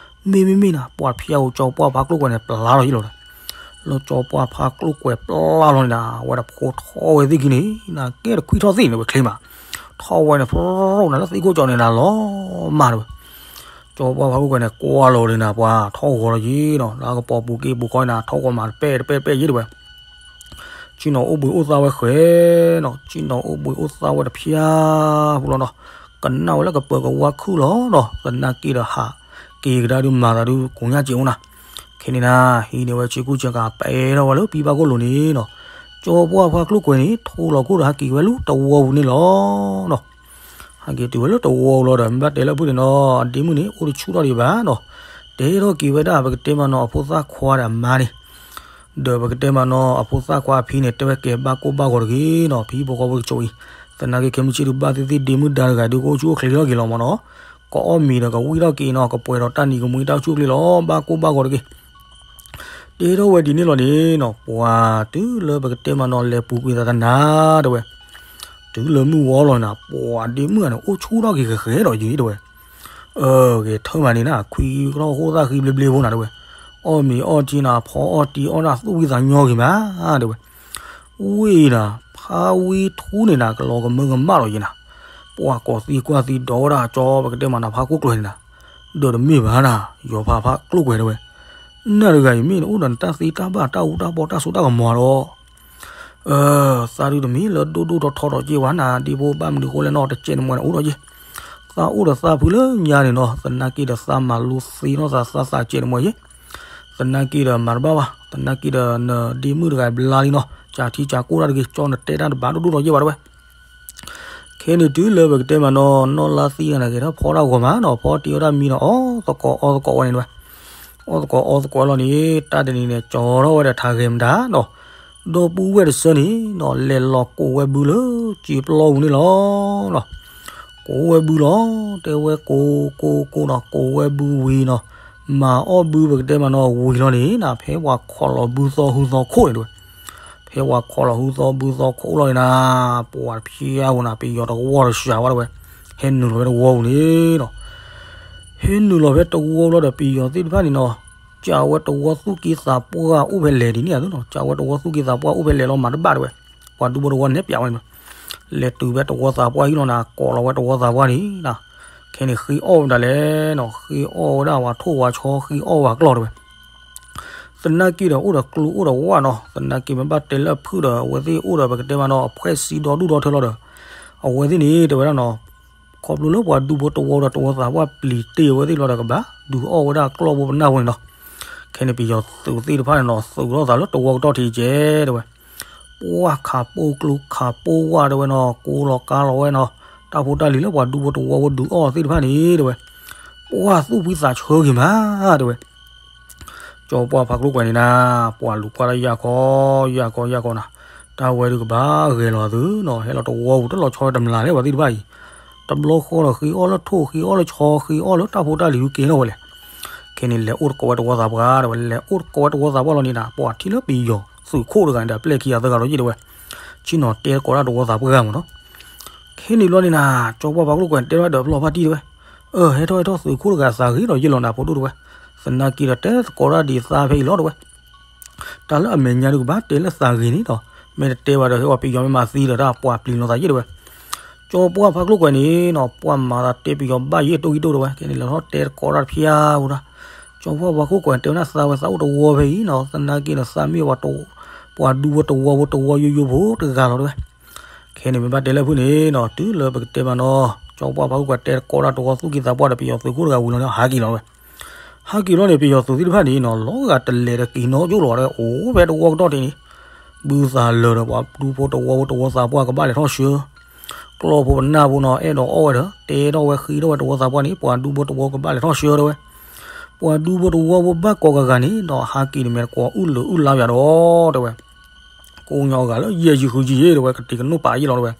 မ့မ့ၢ်မ့ၢ်နၤ ပှၤဖျါဧိၤကၠီပှၢ်ဖါကျိၣ်ကွဲၤန့ၣ် ပျၢ်လီၤယံလီၤဒီး လၢကၠီပှၢ်ဖါကျိၣ်ကွဲၤပျၢ်လီၤန့ၣ်ဒီး အဝဲဒၣ်ဖိထီၣ်ဝဲသ့ၣ်ခံန့ၣ် နကဲတခွံထီၣ်သ့ၣ်န့ၣ်ဝဲချ့မး, ထီၣ်ဝဲန့ၣ် ဖရူနၤလၢသ့ၣ်ခိၣ်ကၠီန့ၣ်နၤလီၤမၢ်တဲဝဲ. ကၠီပှၢ်ဖါကျိၣ်ကွဲၤန့ၣ် ကွၢ်လီၤန့ၣ်နၤ ပှၤထီၣ်ဂီၤလီၤယံနီၤ, လၢကပီၤပူၤက့ပူၤခီန့ၣ်နၤ ထီၣ်ဂီၤမးတပဲၣ်တပဲၣ်တပဲၣ်ယံတဲဝဲ. ဆ့ၣ်နီၤအိၣ်ဘှံးအိၣ်သါဝဲဃဲၤနီၤ, ဆ့ၣ်နီၤအိၣ်ဘှံးအိၣ်သါဝဲတဖျါဖိလီၤနီၤ, ကနၣ်ဝဲလၢကပၢၤကဝါခုၣ်လီၤနီၤ, သနာ်က့ဒီးဟးက့ၤကဒါဒုးမၤသးဒုးကိးညါက့ၤအိၣ်နၤ, ခဲန့ၣ်နၤ ဟံးန့ၢ်ဝဲဆ့ကူဆ့ကၤ ပအဲၣ်ထီၣ်ဝဲလၢပံဘၣ်ခိၣ်လိၤန့ၣ်နီၤ, ကၠီပှၢ်ဖါကျိၣ်ကွဲၤန့ၣ် ထိလီၤခိၣ်ဒီးဟးက့ၤဝဲလၢတဝီပူၤန့ၣ်လီၤနီၤ. ဟဲက့ၤတုၤဝဲလၢတဝီလီၤဒီး မ့ၢ်ဘၣ်တဲလၢအဖုၣ်န့ၣ်နီၤ, အဒ့မုၣ်န့ၣ် အိၣ်တဆူၣ်ထီၣ်ဒံးဘၣ်နီၤ, တဲထီၣ်က့ၤဝဲဒၣ်ပကတဲမးနီၤ အဖိသၣ်ခွါဒီးအမါန့ၣ်, ဒီးပကတဲမးနီၤ အဖိသၣ်ခွါအဖံန့ၣ် တဲဝဲကဲဘၣ်ကိၢ်ဘၣ်ဂီၤတဂ့ၤနီၤ, ဖံဖိဃီဖိတကၠိအံၤ, သနာ်က့ခဲမုၢ်ဆ့ၣ်ဒုးဘၣ်သ့ၣ်သ့ၣ် ဒ့မုၣ်ဒါတဂၤဒုးကအိၣ်ဆူၣ်အိၣ်ချ့ထီၣ်က့ၤလီၤမးနီၤ, ကအီၣ်မ့ၤဒီးကဝံၣ်ထီၣ်က့ၤနီၤ, ကပှဲၤဒီးတၢ်နံၤကမှံတၢ်ဆူၣ်ချ့လီၤ, ဘၣ်ကိၢ်ဘၣ်ဂီၤတဂ့ၤ တဲထီၣ်ဝဲဒ်န့ၣ်လီၤန့ၣ်နီၤ, ပှၤတုၤလၢပကတဲမးနီၤ လဲၤပူၤကွံာ်သးတနၤတဲဝဲ, တုၤလၢမုၢ်ဝီလီၤနၤ, ပှၤဒ့မုၣ်ဂၤန့ၣ် အိၣ်ဆူၣ်ထီၣ်က့ၤဃဲၤဃဲၤဒီးယံၤတဲဝဲ, အဂဲၤထၢၣ်မးန့ၣ်နၤ ခွံကထီၣ်ဃိသၣ်ဃံဘျ့ဘျ့ဖိနၤတဲဝဲ, အီၣ်မ့ၤအီၣ်ထံနၤ ဖီအီၣ်တံၢ်အီၣ်နၤ သူၣ်ဝံသးညီဂ့ၤမးတဲဝဲ, ဝံၤနၤ ဖါဝံထူန့ၣ်နၤ ကလီၤကမၢကမၣ်လီၤယံၤနၤ, ပှၤကိးသံကွၢ်သံဒီးဝဲဒၣ်ကၠီပကတဲမးနၤ ဖါကျိၣ်ကွဲၤန့ၣ်နၤ, ဒီးတမ့ၢ်ဘၣ်နၤ, ယီၤဖးဖါကျိၣ်ကွဲၤတဲဝဲ, နၤတဂၤအံၤမ့ၢ်နအိၣ်ဒီးနတၢ်သ့တၢ်ဘၣ်တၢ်အူတၢ်ပီတၢ်စိတၢ်ကမီၤဒီး သးဒုးတမ့ၢ်လၢဒိၣ်ဒိၣ်ထီထီဒီးက့ၤဝဲနၤ, ဒ့ဖိဘၣ်မနုၤဃိလဲၣ်နီၤ တကဲးနမှဲနအိၣ်ဒီးယ့ၢ်, သးအိၣ်ဒီးသးဖုလၢညါန့ၣ်နီၤ, သနာ်က့ဒီးသးမၤလိသ့နီၢ်သးသးသးကဲးနမှဲယ့ၢ်, သနာ်က့ဒီးမၤတဘၣ်ဘၣ်, သနာ်က့ဒီးနဒ့မုၣ်တဂၤဘျါလံနီၤ, ကၠးထံကၠးကိၢ်တၢ်တဂ့ၤ, ကၠီနတဲတၢ်တဘၣ်ဒိၣ်ဒိၣ်ဒီးယ့ၢ်ဘၣ်တဲဝဲ ခဲန့ၣ်တုၤလၢပကတဲမးနီၤ နီၢ်လါသံဂၤန့ၣ် ဂဲၤထီၣ်ဖီတၢ်ဂီၤမးနီၤ, ဖီတံၢ်ဝဲဒၣ်မံနီၤ အီၣ်သကိးအီသကိးဝဲန့ၣ်တဲဝဲ, အီၣ်သကိးအီသကိးလီၤန့ၣ် တၢ်တနံၤန့ၣ် ကၠီထီၣ်ဝဲဒီးထးဂဲၤမတၤနီၤ, ဒီပုၢ်ဝဲၢ်တဆၢန့ၣ်နီၤ လဲၤလီၤကိးဝဲဘုလၢစ့ပျီပူၤန့ၣ်လီၤနီၤ, ကိးဝဲဘုလီၤ, တဲဝဲကိးကိးကိးနီၤ ကိးဝဲဘုဝံၤနီၤ, မၤအီၣ်ဘုပကတဲမးနီၤ ဝံၤလီၤန့ၣ်နၤ ဖဲပှၤခိးလီၤဘုသီဟူသီခိၣ်န့ၣ်တဲဝဲ ဖဲပှၤခိးလီၤဟူသီဘုသီခိၣ်လီၤန့ၣ်နၤ, ပှၤတဖျါဝဲနၤ ပယီၤတဝီတစှၤဝဲတဲဝဲ, ဟဲနုာ်လီၤဖဲတဝီပူၤန့ၣ်နီၤ, ဟဲနုာ်လီၤဖဲတဝီလီၤဒီးပယီၤသ့ၣ်တဖၣ်န့ၣ်နီၤ, ကၢ်ဝဲတဝီသူၣ်က့သးပှၢ်အိၣ်ဖဲလဲၣ်ဒ်န့ၣ်အသိးနီၤ, ကၢ်ဝဲတဝီသူၣ်က့သးပှၢ်အိၣ်ဖဲလဲၣ်လီၤမၤတဘၣ်တဲဝဲ, ပှၤဒူဖိတဝီန့ၣ်ပျးဝဲန့ၣ်နီၤ, လဲၤတုၤဖဲတဝီသးပှၢ်ဟံၣ်လီၤနၤ ကိးလီၤဝဲတဝီသးပှၢ်န့ၣ်နၤ, ခဲန့ၣ်ဃ့အီၣ်ဝဲဒၣ်လဲၣ်နီၤ, ဃ့အီၣ်ဝဲဒၣ်ပှၤထိၣ်ပှၤဆီ ဃ့အီၣ်ပှၤကျီၢ်တဲဝဲ သနာ်က့ဒီးအိၣ်ဒီးကျိအိၣ်ဒီးဝၣ်နီၤ, သနာ်က့မ့ၢ်ဘၣ်တဲလၢအဖုၣ်ဒီး အဝဲသ့ၣ်အိၣ်ဒီးပကတဲမးနီၤ အဖှဲၣ်စံဒီဒူၣ်ဒီထၢလီၤဒီး အဝဲသ့ၣ်န့ၣ်တဲဝဲဒၣ်နီၤ, ခီဖျိလၢပှၤဒူဖိတဝီဒီးတဝီသးပှၢ်ပျံၤတ့ၢ်အဝဲသ့ၣ်လီၤဒီး ကဘၣ်ဒုးအီၣ်ဝဲဒၣ်ကျီၢ်ဖိပနၢ်ဖိန့ၣ်နီၤ, ခဲန့ၣ်ပယီၤသုးသ့ၣ်တဖၣ်န့ၣ်နီၤ သုးထီၣ်သးလၢတဝီကတီၢ်ထံးကဲတဲဝဲ ပှၢ်ခးပိာ်ကျိခးပိာ်ဝၣ်တဲဝဲနီၤ, ကိးလီၤကါလီၤဝဲနီၤ, တၢ်ဖိတၢ်လံၤလၢပှၤဒူဖိတဝီဖိဒုးအီၣ်သ့ၣ်တဖၣ်န့ၣ်တဲဝဲ, ပှၢ်သူၣ်ဖှံသးဆၢဂ့ၤမးတဲဝဲ, ကၠီပှၢ်ဖးကျိၣ်ကွဲၤန့ၣ်နၤ, ပှၤလူၤကွၢ်လၢယၢ်ခီ, ယၢ်ခီယၢ်ခီနၤ, တၢ်ဝဲဒုးကဘၣ်ဂဲၤလီၤသုနီၤ, ဟဲလီၤတဝီပူၤတလီၤဆီဝဲတမျၢ်လၢပှၤသ့ၣ်တဖၣ်အံၤ, တဘျီဃီဒီးဃ့အီၣ်လၢထိၣ်ဃ့အီၣ်လၢဆီဃ့အီၣ်လၢတၢ်ဖိတၢ်လံၤဒုးကဲထီၣ်ဝဲလဲၣ်, ခဲန့ၣ်လဲၤအိၣ်တကိးဝဲတဝီသးပှၢ်တဲဝဲ, လဲၤအိၣ်တကိးဝဲတဝီသးပှၢ်လီၤန့ၣ်နၤ, ပှၤထံၣ်လၢပယီၤသုးခိၣ်တဂၤန့ၣ်ဒီး အပျဲၢ်ခံဂၤသၢဂၤလီၤယ့ၢ်တဲဝဲ, ဆ့ၣ်နီၤတဲတကိးဒၣ်တဝီသးပှၢ်ဂၤမးနီၤ, ခဲန့ၣ်ဘျီန့ၣ်နၤ, ကၠီပှၢ်ဖးကျိၣ်ကွဲၤတဲဝဲဒီးဖျီဖါတံၢ်တဲဝဲ, အၢ ဟဲထီၣ်ဟဲထီၣ်သုးခိၣ်တဂၤသးဂ့ၤဒီးယ့ၢ်လီၤနၤဖိဒိၣ်တဲဝဲ, သနာ်က့ဒီးတဲသကိးတၢ်ဒ်သးဖဲအံၤလီၤတဲဝဲ တၢ်လၢအမဲာ်ညါဒုးကဘၣ်တဲလၢသးဂ့ၤန့ၣ်ဒီး, မ့ၢ်တတဲဘၣ်ဒီးဟဲဝဲပယီၤမ့ၢ်မၤသံဒီးတၢ်ပှၤပျံၤလီၤသးယ့ၢ်တဲဝဲ, ကၠီပှၢ်ဖးကျိၣ်ကွဲၤန့ၣ်နီၤ, ပှၢ်မၤသးတဲပယီၤဘၣ်ယ့ၢ်တိၢ်ကံၢ်တိၢ်တဲဝဲ, ခဲန့ၣ်လဲၤထီၣ်တဲတကိးတၢ်တဖျါဝဲဒၣ်, ကၠီပှၢ်ဖးကျိၣ်ကွဲၤတဲဝဲဒၣ်သးဝဲသးအိၣ်တဝီဖဲအံၤနီၤ, သနာ်က့ဒီးသးမ့ၢ်ဝဲ ပှၤဒူဖိတဝီဖိတဝီယိယိဖိတဂၤလီၤတဲဝဲ, ခဲန့ၣ်မ့ၢ်ဘၣ်တဲလၢဖုၣ်န့ၣ်နီၤ, တုၤလၢပကတဲမးနီၤ, ကၠီပှၢ်ဖးကျိၣ်ကွဲၤတဲတကိးတၢ်တဝီသူၣ်က့သးပှၢ်ဒီးပယီၤသုးခိၣ်တဂၤဝံၤလီၤန့ၣ် ဟးက့ၤလီၤဝဲ ဟဲက့ၤလီၤန့ၣ် ပယီၤသုးသ့ၣ်တဖၣ်န့ၣ်နီၤ လီၤဂာ်တလဲၤဒီးက့ၤနီၢ်ကၠိလီၤဝဲဒၣ် အိၣ်ဖဲတဝီကတီၢ်ထံးန့ၣ်, ဘုသးလၢာ်ဒီးပှၤဒူဖိတဝီဖိတဝီသးပှၢ်ကဘၣ်လဲၤထီၣ်ဆှၢ, ကျီၢ်ဖိပနၢ်ဖိနီၤ အဲၣ်ဒိးအီၣ်ဝဲဒီး တဲထီၣ်ဝဲဃ့ထီၣ်ဝဲတဝီသးပှၢ်န့ၣ် ပှၤဒူဖိတဝီကဘၣ်လဲၤထီၣ်ဆှၢတဲဝဲ, ပှၤဒူဖိတဝီဖိဘၣ်ကိးဂၤဂၤန့ၣ်နီၤ ဟးက့ၤန့ၣ်မ့ၢ်တကိးအုၣ်လုာ်အုၣ်လါယၤဒီးတဲဝဲ ကိးညီအဂၤလၢယဲၢ်ယုၢ်ဃုယုၢ်ယဲၢ်တဲဝဲ ကတံၤကနိၣ်ပာ်ယဲၢ်လီၤတဲဝဲ,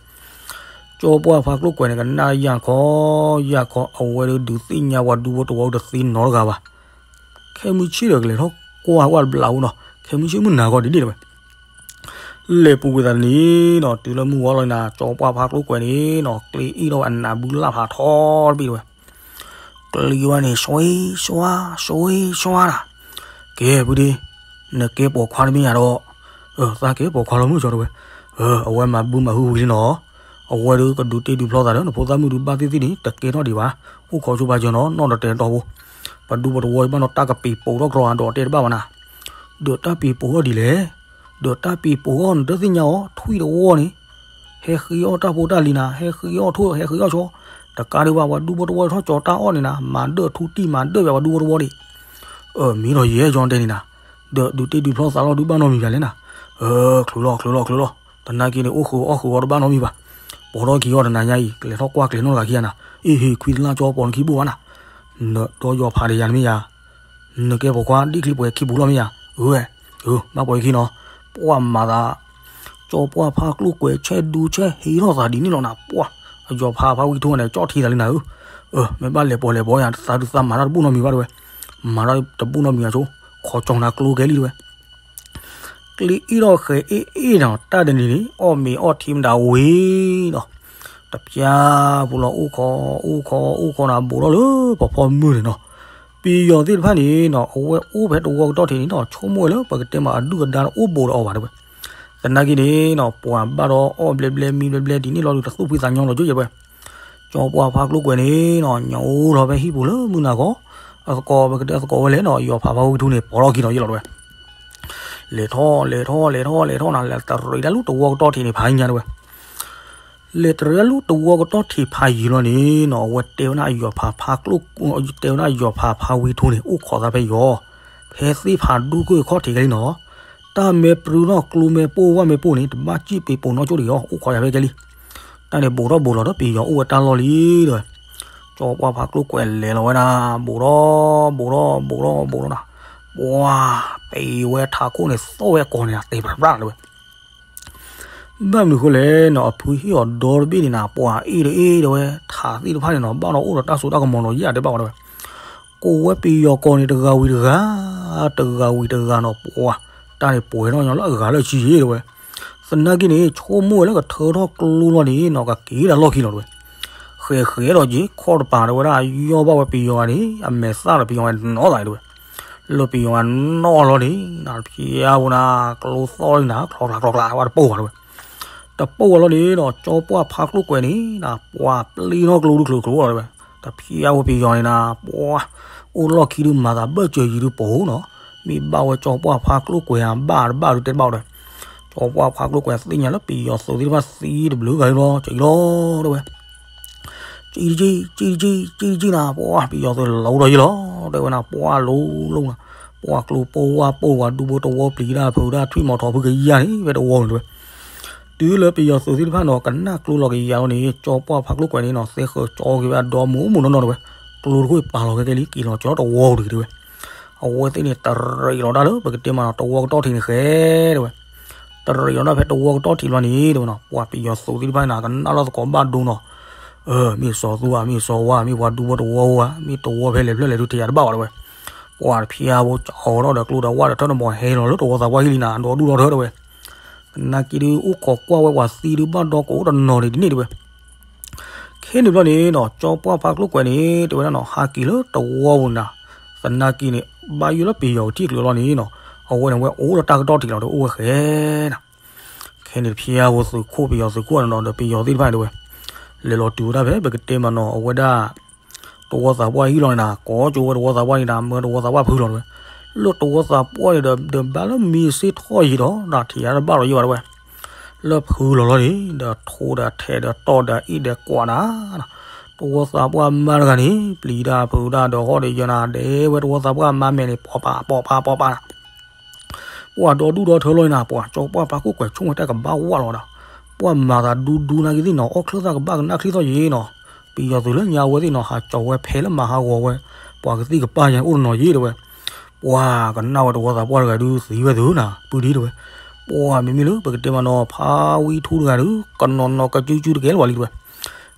ကၠီပှၢ်ဖးကျိၣ်ကွဲၤန့ၣ် ကနၣ်ယၢ်ခီ, ယၢ်ခီ အဝဲဒၣ်ဒုးသ့ၣ်ညါပှၤဒူဖိတဝီတသ့နီတဂၤဘၣ်, ခဲမုၢ်ဆ့ၣ်ဒီးကလဲၤထီၣ်ကွၢ်ဝဲတဘျီဖိနီၤ ခဲမုၢ်ဆ့ၣ်မုၢ်နၤဂီၤဒ်န့ၣ်တဲဝဲ, လဲၤပူၤကွံာ်သးန့ၣ်နီၤ တုၤလၢမုၢ်ဝီလီၤနၤ ကၠီပှၢ်ဖးကျိၣ်ကွဲၤန့ၣ်နီၤ ကျ့အ့ၣ်ထီၣ်ဝဲအနးဘုလၢ်ဖးထီတဘ့ၣ်တဲဝဲ ကျံဝဲန့ၣ် ဆွံဆွါ, ဆွံဆွါနၤ, ကဲဖုဒ့, နကဲပိာ်ခွါတမ့ၢ်ယၤဒီး, သးကဲပိာ်ခွါလီၤမုၢ်ကၠီတဲဝဲ, အဝဲမၤဘုမၤဟုဝံၤလံနီၤ, အဝဲဒၣ်ကဒုးတ့ဒုးဖျီသးဒီး နဖိသၣ်မုၣ်ဒုးဘၣ်သ့ၣ်သ့ၣ်န့ၣ် တကဲထီၣ်ဒံးဘၣ်, အိၣ်ခိးဆိပာ်စၢၤနီၤ နီၢ်ဒီးတဲတီဖိ, ပှၤဒူဖိတဝီဘၣ်နီၤ တၢ်ကပံာ်ပိာ်ထီၣ်ကျီအဒီးတဲတဘၣ်ဘၣ်နၤ, ဒီးတၢ်ပံာ်ပိာ်ထီၣ်ဒ်လဲၣ် ဒီးတၢ်ပ့ၤပိာ်အီၣ်နတသ့ၣ်ညါအီၤ ထွံၣ်တဝီန့ၣ် ဟဲဃ့အီၣ်တၢ်ဖိတၢ်လံၤနၤ, ဟဲဃ့အီၣ်ထိၣ် ဟဲဃ့အီၣ်ဆီ, တကးဒံးဘၣ် ပှၤဒူဖိတဝီထီၣ်ကၠီၤတၢ်အီၣ်န့ၣ်နၤ, မၤဒၢၣ်ထူတံၢ်မၤဒၢၣ်ဝဲပှၤဒူဖိတဝီန့ၣ်, အၢ မ့ၢ်ဒီးယဲၢ်ကၠီတဲန့ၣ်နၤ, ဒီးဒုးတ့ၢ်ဒုးဖျီသးလီၤဒုးဘၣ်နီတမံၤဘၣ်လဲၣ်နၤ, အၢ ချုးလီၤ ချုးလီၤ ချုးလီၤ, သနာ်က့န့ၣ် အိၣ်ဃုာ်အီၣ်ဃုာ်အီၤတဘၣ်နီတမံၤဘၣ်, ပိာ်ထီၣ်ခံအီၤတနၤညါအံၤ ကလဲၤထီၣ်ကွၢ်ကျဲၤနီၢ်တဂၤခံဂၤနၤ, အ့ၣ်ဟ့ၣ် ခွံတလၢ်ကၠီပိာ်နခံဘိၣ်ဘၣ်နၤ, နဒီးယွၤဖးဒီးယၤနမ့ၢ်ယၤ နကဲပိာ်ခွါဒ်ချံပှဲၤခံပူၤလီၤမ့ၢ်ယၤ, အၢ အၢ ဘၣ်ပိာ်ယခံနီၤ, ပှၢ်မၤသး, ကၠီပှၢ်ဖါကျိၣ်ကွဲးဆဲးဒူဆဲးဟ့ထီၣ်သးဒ်န့ၣ်လီၤနၤ, ပှၢ်, အယွၤဖးဖါဝံထူန့ၣ် ကၠီထံသးလံနၤဧၢ, အၢ မ့ၢ်ဘၣ်လဲၤပိာ်လဲၤပိာ်ယၤ သးဒုးသးမၤတၢ်တဘူၣ်နီတမံၤဘၣ်တဲဝဲ, မၤတၢ်တဘူၣ်နီတမံၤအဆိ, ခိးကၠီနၤကျိကဲလံတဲဝဲ ကျ့အ့ၣ်ထီၣ်ဃဲၤအ့ၣ်အ့ၣ်နီၤ တၢ်တနံၤန့ၣ် အီၣ်မ့ၤအီၣ်ထံမတၤဝံၤနီၤ, တဖျါပူၤလီၤ အိၣ်ခိး အိၣ်ခိး အိၣ်ခိးနၤ ဘူးထီၣ်လၢပဖီမုၢ်န့ၣ်နီၤ, ပယီၤသ့ၣ်တဖၣ်န့ၣ်နီၤ အဝဲအိၣ်ဖဲတဝီကတီၢ်ထံးန့ၣ်နီၤ ဆိကမိၣ်ဝဲလၢပကတဲမၤအဒုၣ်အဒါတအိၣ်ဘူးဒီးအီၤဘၣ်တဲဝဲ, သနာ်က့န့ၣ်နီၤ ပှၤဘၣ်ဒီးအီၣ်ဘျဲဘျဲမံဘျဲဘျဲဒ်န့ၣ်လီၤဒုး တသူၣ်ဖှံသးညီလီၤကၠိယဲၢ်ဝဲ ကၠီပှၢ်ဖါကျိၣ်ကွဲးန့ၣ်နီၤ ညိးထီၣ်ဖဲဟံၣ်ပူၤလၢမုၢ်နၤခီ, အသကိးပကတဲအသကိးဝဲလဲၣ်နီၤ ယွၤဖးဖါဝံထူန့ၣ် ပိာ်ထီၣ်ခံနီၤယဲၢ်လီၤတဲဝဲ, လဲၤထီၣ် လဲၤထီၣ် လဲၤထီၣ် လဲၤထီၣ်နၤ လဲၤတရံးတၢ်လူတဝီကတီၢ်ထံးန့ၣ် ဖးညါတဲဝဲ, လဲၤတရံးတၢ်လူတဝီကတီၢ်ထံးဖးယံၤလီၤန့ၣ်နီၤ အဝဲတဲဝဲဒၣ်ယွၤဖးဖါကျိၣ်, တဲဝဲဒၣ်ယွၤဖးဖါဝံထူန့ၣ် အိၣ်ခိးသးဖဲယီၤ, ဖဲသ့ၣ်ဖးဒူၣ်ခိၣ်ခီၣ်ထံးခဲလံနီၤ တၢ်မ့ၢ်ပြူထီၣ်ကျိမ့ၢ်ပိၢ်ဝၣ်မ့ၢ်ပိၢ်န့ၣ် တဘၣ်စံၣ်ပ့ၤပိာ်နီၣ်ကၠိတဂ့ၤအီၤ အိၣ်ခိးယၤဖဲကဲလံ, တၢ်န့ၣ်ဘူးထီၣ်ဘူးလီၤဒီးပယီၤအိၣ်ဝဲတၢ်လီၢ်လံတဲဝဲ, ကၠီပှၢ်ဖါကျိၣ်ကွဲးလဲၤလီၤဝဲဒၣ် ဘူးထီၣ် ဘူးထီၣ် ဘူးထီၣ် ဘူးထီၣ်နၤ, ပှၤ ပ့ၤဝဲထးခိၣ်န့ၣ် သီၣ်ဝဲကိာ်န့ၣ် တဲပြးပြးတဲဝဲ ဘၣ်မနုၤဃိလဲၣ်နီၤ အဖုဟ့ၣ်အီၤဒီတဘ့ၣ်န့ၣ်နၤ ပှၤအ့ၣ်တအ့ၣ်တဲဝဲ ထးသ့ၣ်တဖၣ်န့ၣ်နီၤ ဘၣ်ဒီးအိၣ်ဒီးတၢ်စိတၢ်ကမီၤနီၤ ယဲၢ်တဲဘၣ်ဝဲတဲဝဲ, ကိးဝဲပယီၤကိာ်န့ၣ် တဂၤဝံၤတဂၤ, တဂၤဝံၤတဂၤနီၤ ပှၤ တၢ်န့ၣ်ပှဲၤထီၣ်ညီလၢအဂၤလၢအဆံယဲၢ်တဲဝဲ, သနာ်က့န့ၣ် ဆိကမိၣ်ဝဲလၢကထၢထီၣ်ကျိလီၤန့ၣ်နီၤ ကက့ၤဒၣ်လီၢ်ခံလီၤတဲဝဲ, ဃဲးဃဲးဒီးက့ၤခီၣ်တပၤတဲဝဲဒၣ် ယီၢ်ဘၣ်ဝဲပယီၤဂၤန့ၣ် အမဲာ်သၣ်ဒီးပယီၤဂၤနီၣ်သးတဲဝဲ လၢပယီၤဂၤနီၣ်လီၤန့ၣ် နဖျါဝဲနၤ ကျိသီၣ်လံနၤ ချီကျါချီကျါဝဲတပိၢ်ဘၣ်တဲဝဲ, တပိၢ်ဝဲလီၤန့ၣ်နီၤ ကၠီပှၢ်ဖါကျိၣ်ကွဲးန့ၣ်နၤ ပှၤပျံၤထီၣ်ကျိဒုးချုးချုးလီၤတဲဝဲ, တဖျါဝဲပယီၤန့ၣ်နၤ ပှၤ အိၣ်လီၢ်ခံဒုးမၤသးဘၢၣ်စၢၤယံၤဒုးပိာ်နီၤ, မ့ၢ်ဘၣ်ဝဲကၠီပှၢ်ဖါကျိၣ်ကွဲးဧါဘၣ်တဘၣ်ဒုးတဲတဘၣ်ဝဲတဲဝဲ, ကၠီပှၢ်ဖါကျိၣ်ကွဲးသ့ၣ်ညါလၢပယီၤသုးသ့ၣ်တဖၣ်သံတဘျုးဂၤလီၤ စံးလီၤတဲဝဲ ကံတကံ ကံတကံ ကံတကံနၤ ပှၤပယီၤသုးလီၤဒီးယံၤလီၤ တဲဝဲနၤ ပှၤလိၤလိၤနၤ, ပှၤကျိပိၢ်ဝၣ်ပိၢ်ဝဲဒူဖိတဝီပျံၤတၢ်ဖုးတၢ်ထွံၣ်မီၤထီၣ်ဖုကယၤန့ၣ် ဖဲတဝီန့ၣ်တဲဝဲ, တုၤလၢပယီၤသုးသ့ၣ်တဖၣ်နီၤ ကနၣ်ကျိလီၤကယၤလီၤန့ၣ် ကၠီပှၢ်ဖါကျိၣ်ကွဲးန့ၣ်နီၤ သဲဃၢၤကၠီက့ၤဝဲအဒီမိၢ်မိၢ်နီၢ်နီၢ်တဲဝဲ, ကျိတခိၣ်ပာ်လီၤကဲကဲလံ က့ၤလီၤကၠီတဝီဒုးတဲဝဲ, အဝဲသ့ၣ်န့ၣ် တရံးလီၤတၢ်လၢပကတဲမးနီၤ တဝီကတီၢ်ထံးန့ၣ်ဃဲတဲဝဲ တရံးလီၤဒၣ်ဖဲတဝီကတီၢ်ထံးလီၤန့ၣ် တဲဝဲနီၤ ပှၤပယီၤသုးသ့ၣ်တဖၣ်န့ၣ် ကနၣ်လီၤသကိးဘၣ်ဒိနီၤ, မ့ၢ်စီၤသူဧါ မ့ၢ်စီၤဝါ မ့ၢ်ပှၤဒူဖိတဝီဧါ မ့ၢ်တဝီဖဲလဲၣ်ဖျၢၣ်လဲၣ်ဒုးထဲယၤတဘၣ်ဘၣ်တဲဝဲ, ပှၤတဖျါဖိကၠီဒီးကျိဒီးဝၣ်ဒီးထၢၣ်တမီၤဟဲလီၤလၢတဝီသးပှၢ်ဟံၣ်လံနၤ ဒီဒူၣ်ဒီထၢတဲဝဲ, သနာ်က့ဒုးအိၣ်ခိးကွၢ်ဝဲပှၤသံဒုးဘၣ်ဒီကိးအိၣ်တနီၤန့ၣ်ဒ်န့ၣ်တဲဝဲ ခဲန့ၣ်ဘျီန့ၣ်နီၤ ကၠီပှၢ်ဖါကျိၣ်ကွဲးန့ၣ် တဲဝဲဒၣ်နီၤ ဟးက့ၤလၢတဝီပူၤနၤ, သနာ်က့န့ၣ် ဘၣ်ယိၣ်လၢပယီၤကထံၣ်ကျၢၤလီၤန့ၣ်နီၤ, အဝဲန့ၣ်ဝဲအိၣ်လၢတၢ်ကတီၢ်ထံးလီၤဒီး အိၣ်ဝဲဃဲနၤ, ခဲန့ၣ်တဖျါဖိသုးခိၣ်ပယီၤသုးခိၣ်န့ၣ်နီၤ ဒီးပယီၤသ့ၣ်တဖၣ်န့ၣ်တဲဝဲ, လဲၤလီၤတုၤဝဲဒၣ်ဖဲပကတဲမးနီၤ အဝဲဒၣ် တဝီသးပှၢ်ဟံၣ်လီၤန့ၣ်နၤ ကိးကၠိဝဲတဝီသးပှၢ်န့ၣ်နၤ မၢတဝီသးပှၢ်ဖုလီၤတဲဝဲ, လၢတဝီသးပှၢ်န့ၣ်ဒီး ဒီးဘၣ်လၢမံစ့ၢ်ထီၣ်ယံၤဒီး နထံၣ်ယၤတဘၣ်လီၤယံၤဘၣ်တဲဝဲ လၢဖုလီၤလီၤန့ၣ် ဒီးထိဒီးထဲးဒီးတီၢ်ဒီးအ့ၣ်ဒီးကွးနၤ, တဝီသးပှၢ်မါတဂၤန့ၣ် ပျံၤတၢ်ဖုးတၢ်ဒီးဟီၣ်ဒီးယၢၤနၤ ဒဲးဝဲတဝီသးပှၢ်မါမဲာ်န့ၣ် ပိာ်ပာ်ပိာ်ပာ်ပိာ်ပာ်နၤ, ပှၤဒီဒူၣ်ဒီထၢလီၤန့ၣ်နၤ ပှၤကၠီပှၢ်ဖါကျိၣ်ကွဲးဆိကမိၣ်တၢ်ကဘၣ်ဝၢ်လီၤဒီး, ပှၤမၤသးဒူဒူနာ်က့သ့ၣ်နီၤ အီၣ်ချၢၣ်သၣ်ကဘၣ်ကနၣ်ချံသီၣ်ယံၤနီၤ, ပယီၤသုးလၢညါအဝဲသ့ၣ်နီၤ ဟးကၠီၤဝဲဖဲလၢမၤဟးဂီၤဝဲ, ပှၤကသံၣ်ကပၢ်ယဲၢ်အိၣ်တနီၤယံၤတဲဝဲ ပှၤကနၣ်ဝဲတဝီသးပှၢ်တဂၤဒုးသံဝဲသုးနၤ ပုၢ်ဒံတဲဝဲ, ပှၤမ့မ့ၢ်လၢပကတဲမးနီၤ ဖါဝံထူတဂၤဒုး ကနီၤနီၤကစုကစုတကဲလၢၤဝဲလံတဲဝဲ,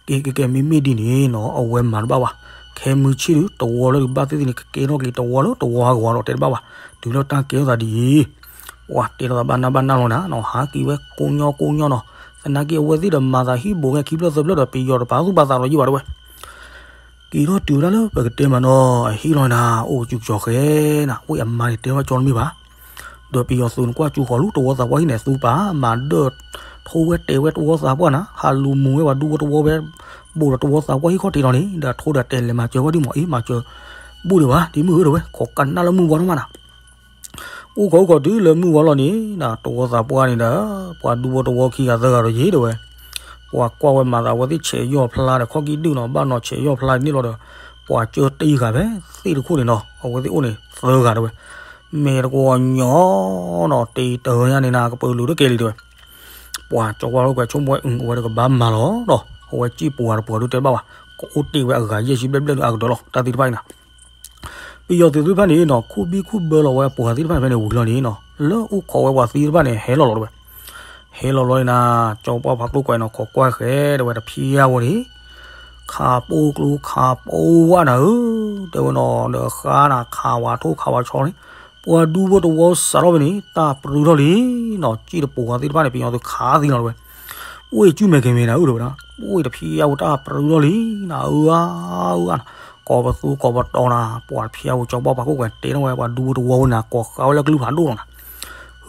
ကဲကဲကဲ မ့မ့ၢ်ဒ်န့ၣ်နီၤ အဝဲမၤတဘၣ်ဘၣ်, ခဲမုၢ်ဆ့ၣ်ဒုး တဝီလၢဒုးဘၣ်သ့ၣ်သ့ၣ်န့ၣ် ကကဲထီၣ်က့ၤတဝီလၢတဝီဟးဂီၤဒီးတဲတဘၣ်ဘၣ်, တုၤလၢတၢ်ကဲထီၣ်သးဒ်အံၤ, ပှၤတဲလီၤသးဘၣ်နၢ်ဘၣ်နၢ်လီၤနၤနီၤ ဟးက့ၤဝဲကိးညီကိးညီနီၤ, သနာ်က့အဝဲသ့ၣ်ဒီးမၤသးဟံၣ်ဘိးဝဲခံဖျၢၣ်သၢဖျၢၣ်ဒီးပယီၤတပာ်သူၣ်ပာ်သးလီၤယံၤဘၣ်တဲဝဲ က့ၤထီၣ်တုၤဝဲဒၣ်လၢပကတဲမးနီၤ အဟံၣ်လီၤနၤ အိၣ်ကစူၤကစီၤဃဲနၤ ဝဲအမါန့ၣ်တဲထီၣ်ကၠီတမ့ၢ်ဘၣ်, ဒီးပယီၤသုးန့ၣ်ကွၢ်ကၠူဃီၤလူတဝီသးပှၢ်ဟံၣ်န့ၣ် သူပာ်မၤဒၢၣ် ထိဝဲတဲဝဲတဝီသးပှၢ်နၤ ဟးလူၤမုာ်ဝဲပှၤဒူဖိတဝီဝဲ ဘူးဒီးတဝီသးပှၢ်ဟံၣ်ခီၣ်ထံးလီၤန့ၣ် ဒီးထိဒီးတဲလဲၤမၤစၢၤဝဲဒ်မးအံၤ မၤစၢၤ ဘူးဒံးဘၣ် ဒ်မုၢ်ဧၢတဲဝဲ ခိးကနၣ်လၢမုၢ်ဝါထီၣ်မးနၤ ဝဲ အိၣ်ခိးအိၣ်ခိးတုၤလၢမုၢ်ဝါလီၤန့ၣ် တဝီသးပှၢ်န့ၣ်ဒီး ပှၤဒူဖိတဝီခံဂၤသၢဂၤဒီးယ့ၢ်တဲဝဲ, ပှၤကွၢ်ဝဲမၤသးအဝဲသ့ၣ်ဆဲးယီၢ်ဖျါဒီး ခီၣ်ကံၣ်ဒုၣ်နီၤ ဘၣ်နီၤဆဲးယီၢ်ဖျါန့ၣ်လီၤဒီး ပှၤကၢတံၢ်ဂၤဖဲသ့ၣ်တခိၣ်န့ၣ်နီၤ အဝဲသ့ၣ်အိၣ်န့ၣ်သၢဂၤတဲဝဲ, မ့ၢ်တကဝီၤညီနီၤ တ့တၢ်ညါန့ၣ်နၤ ကပၢၤလုာ်တကဲလံတဲဝဲ ပှၤကၠီပှၢ်ခိၣ်ကွဲးဆိကမိၣ်ဝဲ အဝဲတကဘၣ်မၤလီၤဒီး အဝဲစံၣ်ပှၤတပှၤဒုတဲတဘၣ်ဘၣ်, ကအိၣ်တ့ၢ်ဝဲအဂၤယဲၢ်ဆံဘျဲၣ်ဘျဲၣ်ဒုအကတၢၢ်လီၤ တၢ်သ့ၣ်တဖၣ်အံၤနၤ ပယီၤသုးသ့ၣ်တဖၣ်န့ၣ်နီၤ ခူၣ်ဘံၣ်ခူၣ်ဘၢလီၤဝဲပှၤသ့ၣ်တဖၣ်ဖဲန့ၣ်ဝံၤလီၤန့ၣ်နီၤ လၢအိၣ်ခိးဝဲပှၤသံသ့ၣ်တဖၣ်န့ၣ် ဟဲလီၤလီၤတဲဝဲ, ဟဲလီၤလီၤန့ၣ်နၤ ကၠီပှၢ်ဖါကျိၣ်ကွဲးနီၤ ခိးကွၢ်ဃဲတဲဝဲတဖျါဝဲန့ၣ် ခးပိကျိခးပိဝဲနၤဧၢ, တဲဝဲနီၤ ဒီးဃါနၤခးဝဲထိၣ်ခးဝဲဆီန့ၣ် ပှၤဒူဖိတဝီစးထီၣ်ဖဲန့ၣ် တၢ်ပြူထီၣ်လံနီၤ စံၣ်တပှၤသ့ၣ်တဖၣ်န့ၣ် ပယီၤသုးခးသံလီၤတဲဝဲ အိၣ်စုမဲာ်ကဲၤမဲာ်နၤဧၢတဲဝဲဒၣ် အိၣ်တဖျါဝဲတၢ်ပြူထီၣ်လံနၤ အၢအါအၢအါနၤ ကိးပသူကိးပတီၤနၤ ပှၤတဖျါဝဲကၠီပှၢ်ဖါကျိၣ်ကွဲးတဲထီၣ်ဝဲ ပှၤဒူဖိတဝီဝဲနၤ ကိးဃာ်ဝဲလၢကလုၢ်ဖးဒိၣ်လီၤနၤ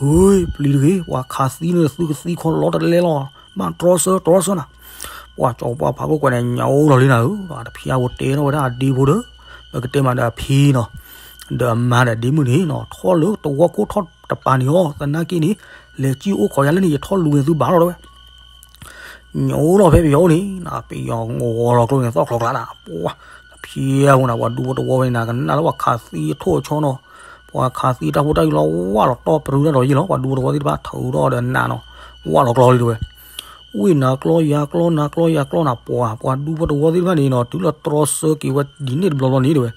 ဟ့ ပျံၤတဂ့ၤ ပှၤခးသံန့ၣ်သုကသံခီလီတလဲလီၤ ဘၣ်တြီဆၢတြီဆၢနၤ ပှၤကၠီပှၢ်ဖါကျိၣ်ကွဲးန့ၣ် ညါအိၣ်လီၤလံနၤဧၢ, တဖျါဝဲတဲထီၣ်ဝဲဒၣ်အဒ့ဖိဒီး ပကတဲမးဒီးအဖံနီၤ ဒီးအမါဒီးဒ့မုၣ်န့ၣ်နီၤ ထီၣ်လၢတဝီခိၣ်ထီၣ်တပၤန့ၣ်အီၤ သနာ်က့န့ၣ် လဲၤစံၣ်အိၣ်ခိးယၤလၢန့ၣ် ယထီၣ်လူၤန့ၢ်သုဘၣ်လီၤတဲဝဲ ညါအိၣ်လီၤဖဲပယီၤအိၣ်န့ၣ်နၤ ပယီၤငိးလီၤကျိန့ၣ် သီၣ်ချီကျါနၤ ပှၤ တဖျါဝဲနၤ ပှၤဒူဖိတဝီဝဲန့ၣ်နၤ ကနၣ်လၢပှၤခးသံအထိၣ်အဆီနီၤ ပှၤခးသံတၢ်ဖိတၢ်ယုၢ်လီၤဝၢ်လီၤတီၢ်ပြူတၢ်ဒီးယ့ၢ်လီၤ ပှၤဒူဖိတဝီသ့ၣ်တဖၣ်ထုးထီၣ်ဒီးနးနီၤ ဝၢ်လီၤကျီလံတဲဝဲ ဝ့ၢ်နၤကျီယၤကျီနၤကျီယၤကျီနၤ ပှၤ ပှၤဒူဖိတဝီသ့ၣ်တဖၣ်န့ၣ်နီၤ တုၤလၢတြီဆၢက့ၤဝဲဒ်န့ၣ်တဘျီဘျီန့ၣ်တဲဝဲ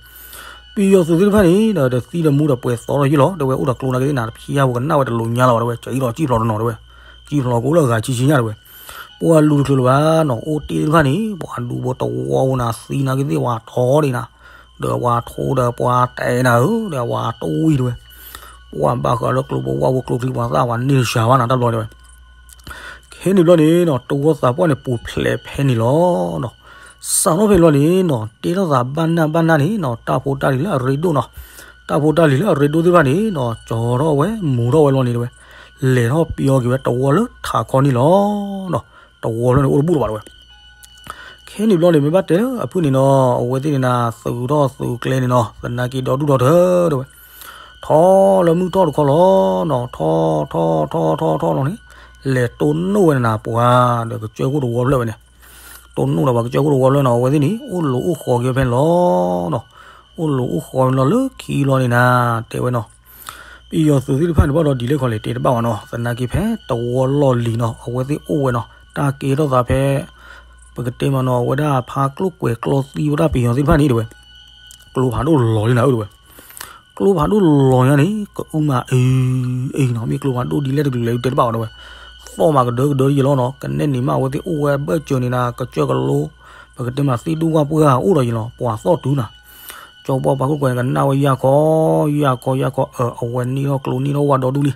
ပယီၤသုးသ့ၣ်တဖၣ်န့ၣ်ဒီး တသံဒီးမူဒီးပှဲၤသီထီၣ်ယ့ၢ်လီၤ တဲဝဲအိၣ်ဒီးကျိနာ်က့သ့ၣ်နၤ တဖျါဝဲကနၣ်ဝဲတလိာ်ညါလီၤဘၣ်တဲဝဲ စံၣ်လီၤစံၣ်ဖျိးတနီၤတဲဝဲ စံၣ်ဖျိးကအိၣ်လၢအဂၤဆံဆံညါတဲဝဲ ပှၤလူၤတချုးလၢၤဘၣ်နီၤ အိၣ်တ့ၢ်သ့ၣ်တဖၣ်န့ၣ် ပှၤဒူဖိတဝီဝဲနၤ သံနာ်က့သ့ၣ်ဝဲထီၣ်ဒံးနၤ ဒီးဝဲထိဒီးပှၤတဲနၤဧၢ ဒီးဝဲတဝံၣ်တဲဝဲ ပှၤဘၣ်ဃးလၢကျိဖိဝၣ်ဖိကျိချံပှၤသၣ်ပှၤန့ၢ်တစှၤဘၣ်နၤတၢ်ဘျီတဲဝဲ ခဲန့ၣ်ဘျီန့ၣ်နီၤ တဝီသးပှၢ်န့ၣ်ပူၤဖျဲးဖဲန့ၣ်လီၤနီၤ စးထီၣ်ဖဲန့ၣ်ဘျီန့ၣ်နီၤ တဲထီၣ်သးဘၣ်နၢ်ဘၣ်နၢ်န့ၣ်နီၤ တၢ်ဖိတၢ်လံၤလၢအရ့ဒိၣ်နီၤ တၢ်ဖိတၢ်လံၤလၢအရ့ဒိၣ်သ့ၣ်တဖၣ်န့ၣ်နီၤ ကၠီထီၣ်ဝဲမူၤထီၣ်ဝဲလီၤန့ၣ်တဲဝဲ လဲၤထီၣ်ပျီက့ၤဝဲတဝီလၢထးခီန့ၣ်လီၤ တဝီဖျၢၣ်န့ၣ်အိၣ်တဘူၣ်လၢၤဘၣ်တဲဝဲ ခဲန့ၣ်ဘျီန့ၣ် မ့ၢ်ဘၣ်တဲလၢအဖုၣ်န့ၣ်နီၤ အဝဲသ့ၣ်န့ၣ်နၤ သုးထီၣ်သုးကျဲန့ၣ်နီၤ သနာ်က့ဒီဒူၣ်ဒီထၢတဲဝဲ ထီၣ်လၢမုၢ်ထီၣ်တခီလီၤနီၤ ထီၣ်ထီၣ်ထီၣ်ထီၣ်ထီၣ်ထီၣ်လီၤန့ၣ် လဲၤတိၢ်နီၣ်ဝဲန့ၣ်နၤ ပှၤဒီးကစၢၢ်ခိၣ်တဝီဖျၢၣ်ဝဲန့ၣ် တိၢ်နီၣ်ဒီးပှၤကစၢၢ်ခိၣ်တဝီဖျၢၣ်နီၤ အဝဲသ့ၣ်န့ၣ် အိၣ်လိာ်အိၣ်ဃီၤက့ၤဖဲန့ၣ်လီၤနီၤ အိၣ်လိာ်အိၣ်ဃီၤလီၤလၢခံလီၤန့ၣ်နၤ တဲဝဲနီၤ ပယီၤသုးသ့ၣ်တဖၣ်န့ၣ်ဘၣ်ဒီးဒ်လဲၣ်ခီလဲၣ်တဲတဘၣ်ဘၣ်နီၤ သနာ်က့ဖဲတဝီလီၢ်လံၤနီၤ အဝဲသ့ၣ်အိၣ်ဝဲနီၤ တၢ်ကဲထီၣ်သးဖဲ ပကတဲမးနီၤ အဝဲဒၣ်ဖါကျိၣ်ကွဲၤကျီသံဝဲဒၣ်ပယီၤသ့ၣ်တဖၣ်န့ၣ်တဲဝဲ ကျိဖးဒိၣ်လီၤလံနၤဧၢတဲဝဲ ကျိဖးဒိၣ်လီၤညါန့ၣ် ကအုမးအံၤအံၤနီၤ မ့ၢ်ကျိဖးဒိၣ်ဒ်လဲၣ်တကလုာ်လဲၣ်တဲတဘၣ်ဘၣ်တဲဝဲ သီၣ်မးကဒၢကဒၢယ့ၢ်လီၤနီၤ ကနဲၣ်နံၤမးအဝဲသ့ၣ်အိၣ်ဝဲဘၢၣ်စၢၤန့ၣ်နၤ ကစၢၢ်ကလိ ပကတဲမးသ့ၣ်ဒူၣ်ဝၣ်ပှၢ်အိၣ်ဒီးယ့ၢ်လီၤ ပှၤသီၣ်တုၤနၤ ကၠီပှၢ်ဖါကျိၣ်ကွဲၤန့ၣ် ကနၣ်ဝဲယၢ်ခီ ယၢ်ခီ ယၢ်ခီ အၢ အဝဲန့ၢ်ထီၣ်ကျိန့ၢ်ထီၣ်ဝၣ်ဒီဒူၣ်လံ.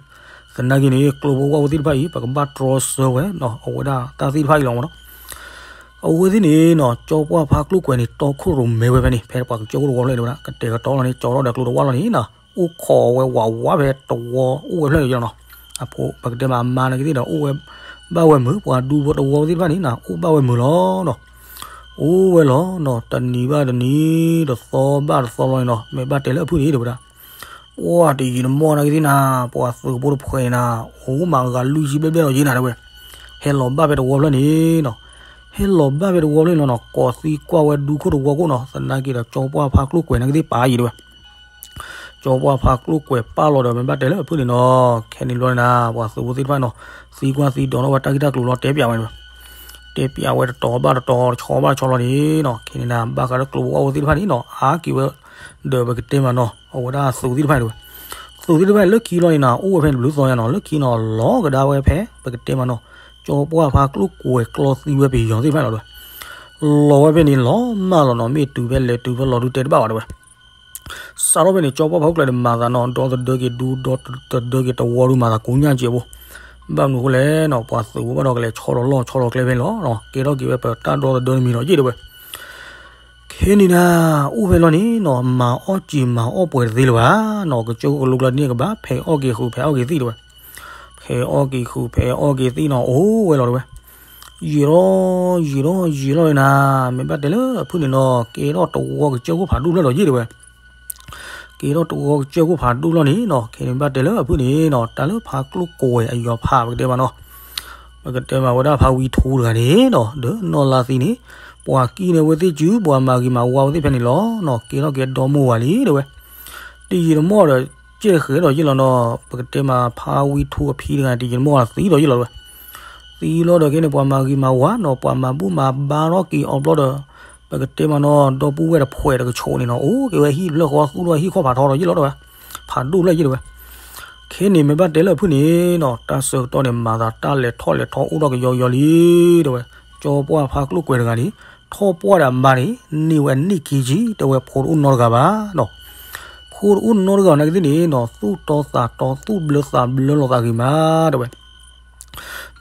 သနာ်က့န့ၣ် ကျိဖိဝၣ်ဖိသ့ၣ်တဖၣ်အံၤ ပကဘၣ်တြီဆၢဝဲနီၤ အဝဲဒၣ်တၢ်သ့ၣ်တဖၣ်အံၤလီၤမးနီၤ. အဝဲသ့ၣ်န့ၣ်နီၤ ကၠီပှၢ်ဖါကျိၣ်ကွဲၤန့ၣ် တီခိၣ်ရိၣ်မဲဝဲဖဲန့ၣ် ဖဲပှၤကစၢၢ်ခိၣ်တဝီဖျၢၣ်န့ၣ်ဝဲဒၣ် ကတဲာ်ကတီၤလီၤန့ၣ် ကၠီထီၣ်ဒီးကျိတဝၣ်လီၤန့ၣ်နီၤ အိၣ်ခိးဝဲဝးဝးဖဲတဝီအိၣ်ဝဲဖျၢၣ်န့ၣ်နီၤ. အဖိပကတဲမးအမါနာ်က့သ့ၣ်ဒီး အိၣ်ဝဲဘၣ်ဝဲမုာ် ပှၤဒူဖိတဝီသ့ၣ်တဖၣ်န့ၣ်နီၤ အိၣ်ဘၣ်ဝဲမုာ်လီၤနီၤ. အိၣ်ဝဲလီၤနီၤ တနံၤဘၣ်တနံၤ တသီဘၣ်တသီလီၤန့ၣ်နီၤ မ့ၢ်ဘၣ်တဲလၢအဖုၣ်န့ၣ်တဲဝဲဒၣ် ပှၢ်တယံာ်တမီၢ်နာ်က့သ့ၣ်နၤ ပှၤသုးဖိတဖှဲးန့ၣ်နၤ အိၣ်မးဂၤလွံၢ်ဆံဘျဲၣ်ဘျဲၣ်လီၤယ့ၢ်နၤတဲဝဲ ဟဲလီၤဘၣ်ဖဲတဝီဖျၢၣ်န့ၣ်နီၤ ဟဲလီၤဘၣ်ဖဲတဝီဖျၢၣ်န့ၣ်လီၤနီၤ ကိးသံကွၢ်ဝဲဒူခိၣ်တဝီခိၣ်နီၤ သနာ်က့ဒီးကၠီပှၢ်ဖါကျိၣ်ကွဲၤနာ်က့သ့ၣ်ပာ်ယံၤတဲဝဲ ကၠီပှၢ်ဖါကျိၣ်ကွဲၤပာ်လီၤဒီး မ့ၢ်ဘၣ်တဲလၢအဖုၣ်န့ၣ်နီၤ ခဲန့ၣ်ဘျီန့ၣ်နၤ ပှၤသုးဖိသ့ၣ်တဖၣ်နီၤ သံကွၢ်သံဒိးထီၣ်ဝဲတၢ်ဂ့ၢ်တၢ်ကျိၤလီၤ တဲပၠးဝဲန့ၣ် တဲပၠးဝဲတတီၤဘၣ်တတီၤ တဆီဘၣ်တဆီလီၤန့ၣ်နီၤ ခဲန့ၣ်နၤ ဘၣ်ဃးလၢကျိဖိဝၣ်ဖိသ့ၣ်တဖၣ်န့ၣ်နီၤ အါက့ၤဝဲ ဒီးပကတဲမးနီၤ အဝဲဒၣ်သုးသ့ၣ်တဖၣ်န့ၣ်တဲဝဲ သုးသ့ၣ်တဖၣ်န့ၣ် လၢခံလီၤန့ၣ်နၤ အိၣ်ဝဲဖဲန့ၣ်တဘျုးသီညါနီၤ လၢခံနီၤ လီၤကဒါဝဲဖဲ ပကတဲမးနီၤ ကၠီပှၢ်ဖါကျိၣ်ကွဲၤကျီသံဝဲပယီၤသ့ၣ်တဖၣ်လီၤတဲဝဲ လီၤဝဲဖဲန့ၣ်လီၤမၢ်လီၤနီၤ မ့ၢ်တုၤဖဲလဲၤတုၤဖဲလီၤဒုးတဲတဘၣ်ဘၣ်တဲဝဲ စးထီၣ်ဖဲန့ၣ် ကၠီပှၢ်ဖါကျိၣ်ကွဲၤန့ၣ် မၤသးနီၤ ဒီသဒၢက့ၤဒူ ဒီသဒၢက့ၤတဝီဒုး မၤသးကိညၢ်စဲးဖိ ဘၣ်မနုၤအဃိလဲၣ်နီၤ ပှၤသုးဖိဘၣ်ဒီးကလဲၤဆီလီၤလီၢ်ဆီလီၤကျဲဖဲန့ၣ်လီၤ ကဲထီၣ်က့ၤဝဲပတၢ်ဒီသဒၢတမံၤလီၤယ့ၢ်တဲဝဲ ခဲန့ၣ်နၤ အိၣ်ဖဲလီၤန့ၣ်နီၤ မၤအီၣ်စံာ်မၤအီၣ်ပှဲၤတသ့လၢၤဘၣ်နီၤ ကစၢၢ်ခိၣ်ကလိကျါန့ၣ်ကဘၣ် ဖဲးအီၣ်က့ၤဃုာ်ဖဲးအီၣ်က့ၤသံၣ်တဲဝဲ ဖဲးအီၣ်က့ၤဃုာ်ဖဲးအီၣ်က့ၤသံၣ်နီၤ အိၣ်ဝဲလီၤတဲဝဲ ယံာ်လီၤ ယံာ်လီၤ ယံာ်လီၤလၢနၤ မ့ၢ်ဘၣ်တဲလၢအဖုၣ်န့ၣ်နီၤ ကဲထီၣ်တဝီကစၢၢ်ခိၣ်ဖးဒိၣ်ဖျၢၣ်လီၤယ့ၢ်တဲဝဲ က့ၤထီၣ်တဂီၤကစၢၢ်ခိၣ်ဖးဒိၣ်လီၤန့ၣ်နီၤ, ခဲန့ၣ်ဘၣ်တဲလၢအဖုၣ်န့ၣ်နီၤ, တၢ်လၢဖါကျိၣ်ကွဲၤအယီၤဖး ပကတဲမးနီၤ, ပကတဲမးဝဲဒၣ်ဖါဝံထူတဂၤန့ၣ်နီၤ, ဒီးနီၢ်လါသံန့ၣ် ပှၤကံၣ်န့ၢ်ဝဲသ့ၣ်စု, ပှၤမၤဂ့ၤမၤဝါဝဲသ့ၣ်ဖဲန့ၣ်လီၤနီၤ, ကဲထီၣ်က့ၤဒီမိၢ်ဝၤလံတဲဝဲ. တယံာ်တမီၢ်ဒီး ကဲဃဲၤဒီးယ့ၢ်လီၤနီၤ, ပကတဲမးဖါဝံထူအဖံတဂၤန့ၣ် တယံာ်တမီၢ်ဒီးသံဒီးယ့ၢ်လီၤတဲဝဲ. သံလီၤဒီးခဲန့ၣ် ပှၤမၤဂ့ၤမၤဝါနီၤ, ပှၤမၤဘူၣ်မၤဘါထီၣ်က့ၤအီၤဘျီဒီး ပကတဲမးနီၤ, ဒီပုၢ်ဝဲၢ်တဖှဲးတကဆိးန့ၣ်နီၤ, အိၣ်က့ၤဝဲဟံၣ်တဖျၢၣ်ဃီ သူၣ်ထီၣ်ဟံၣ်ခီၣ်ဖးထီဒီးယ့ၢ်လီၤတဲဝဲ, ဖးဒိၣ်ဖျၢၣ်ယ့ၢ်တဲဝဲ. ခဲန့ၣ်မ့ၢ်ဘၣ်တဲလၢအဖုၣ်န့ၣ်နီၤ, တၢ်ဆၢကတီၢ်န့ၣ် မၤသးတၢ်လဲၤထီၣ်လဲၤထီအိၣ်ထီၣ်ကယီကယီလံတဲဝဲ. ကၠီပှၢ်ဖါကျိၣ်ကွဲၤတဂၤန့ၣ် ထီၣ်ပှၢ်ဒီးအမါန့ၣ် န့ၢ်ဝဲအနံၣ်ခံဆံ တဲဝဲ, ဖိတအိၣ်နီတဂၤဘၣ်နီၤ. ဖိတအိၣ်နီတဂၤနာ်က့သ့ၣ်န့ၣ်နီၤ, သူၣ်တီသးတီ သူၣ်ဘျၢသးဘျၢလိာ်သးဂ့ၤမး တဲဝဲ.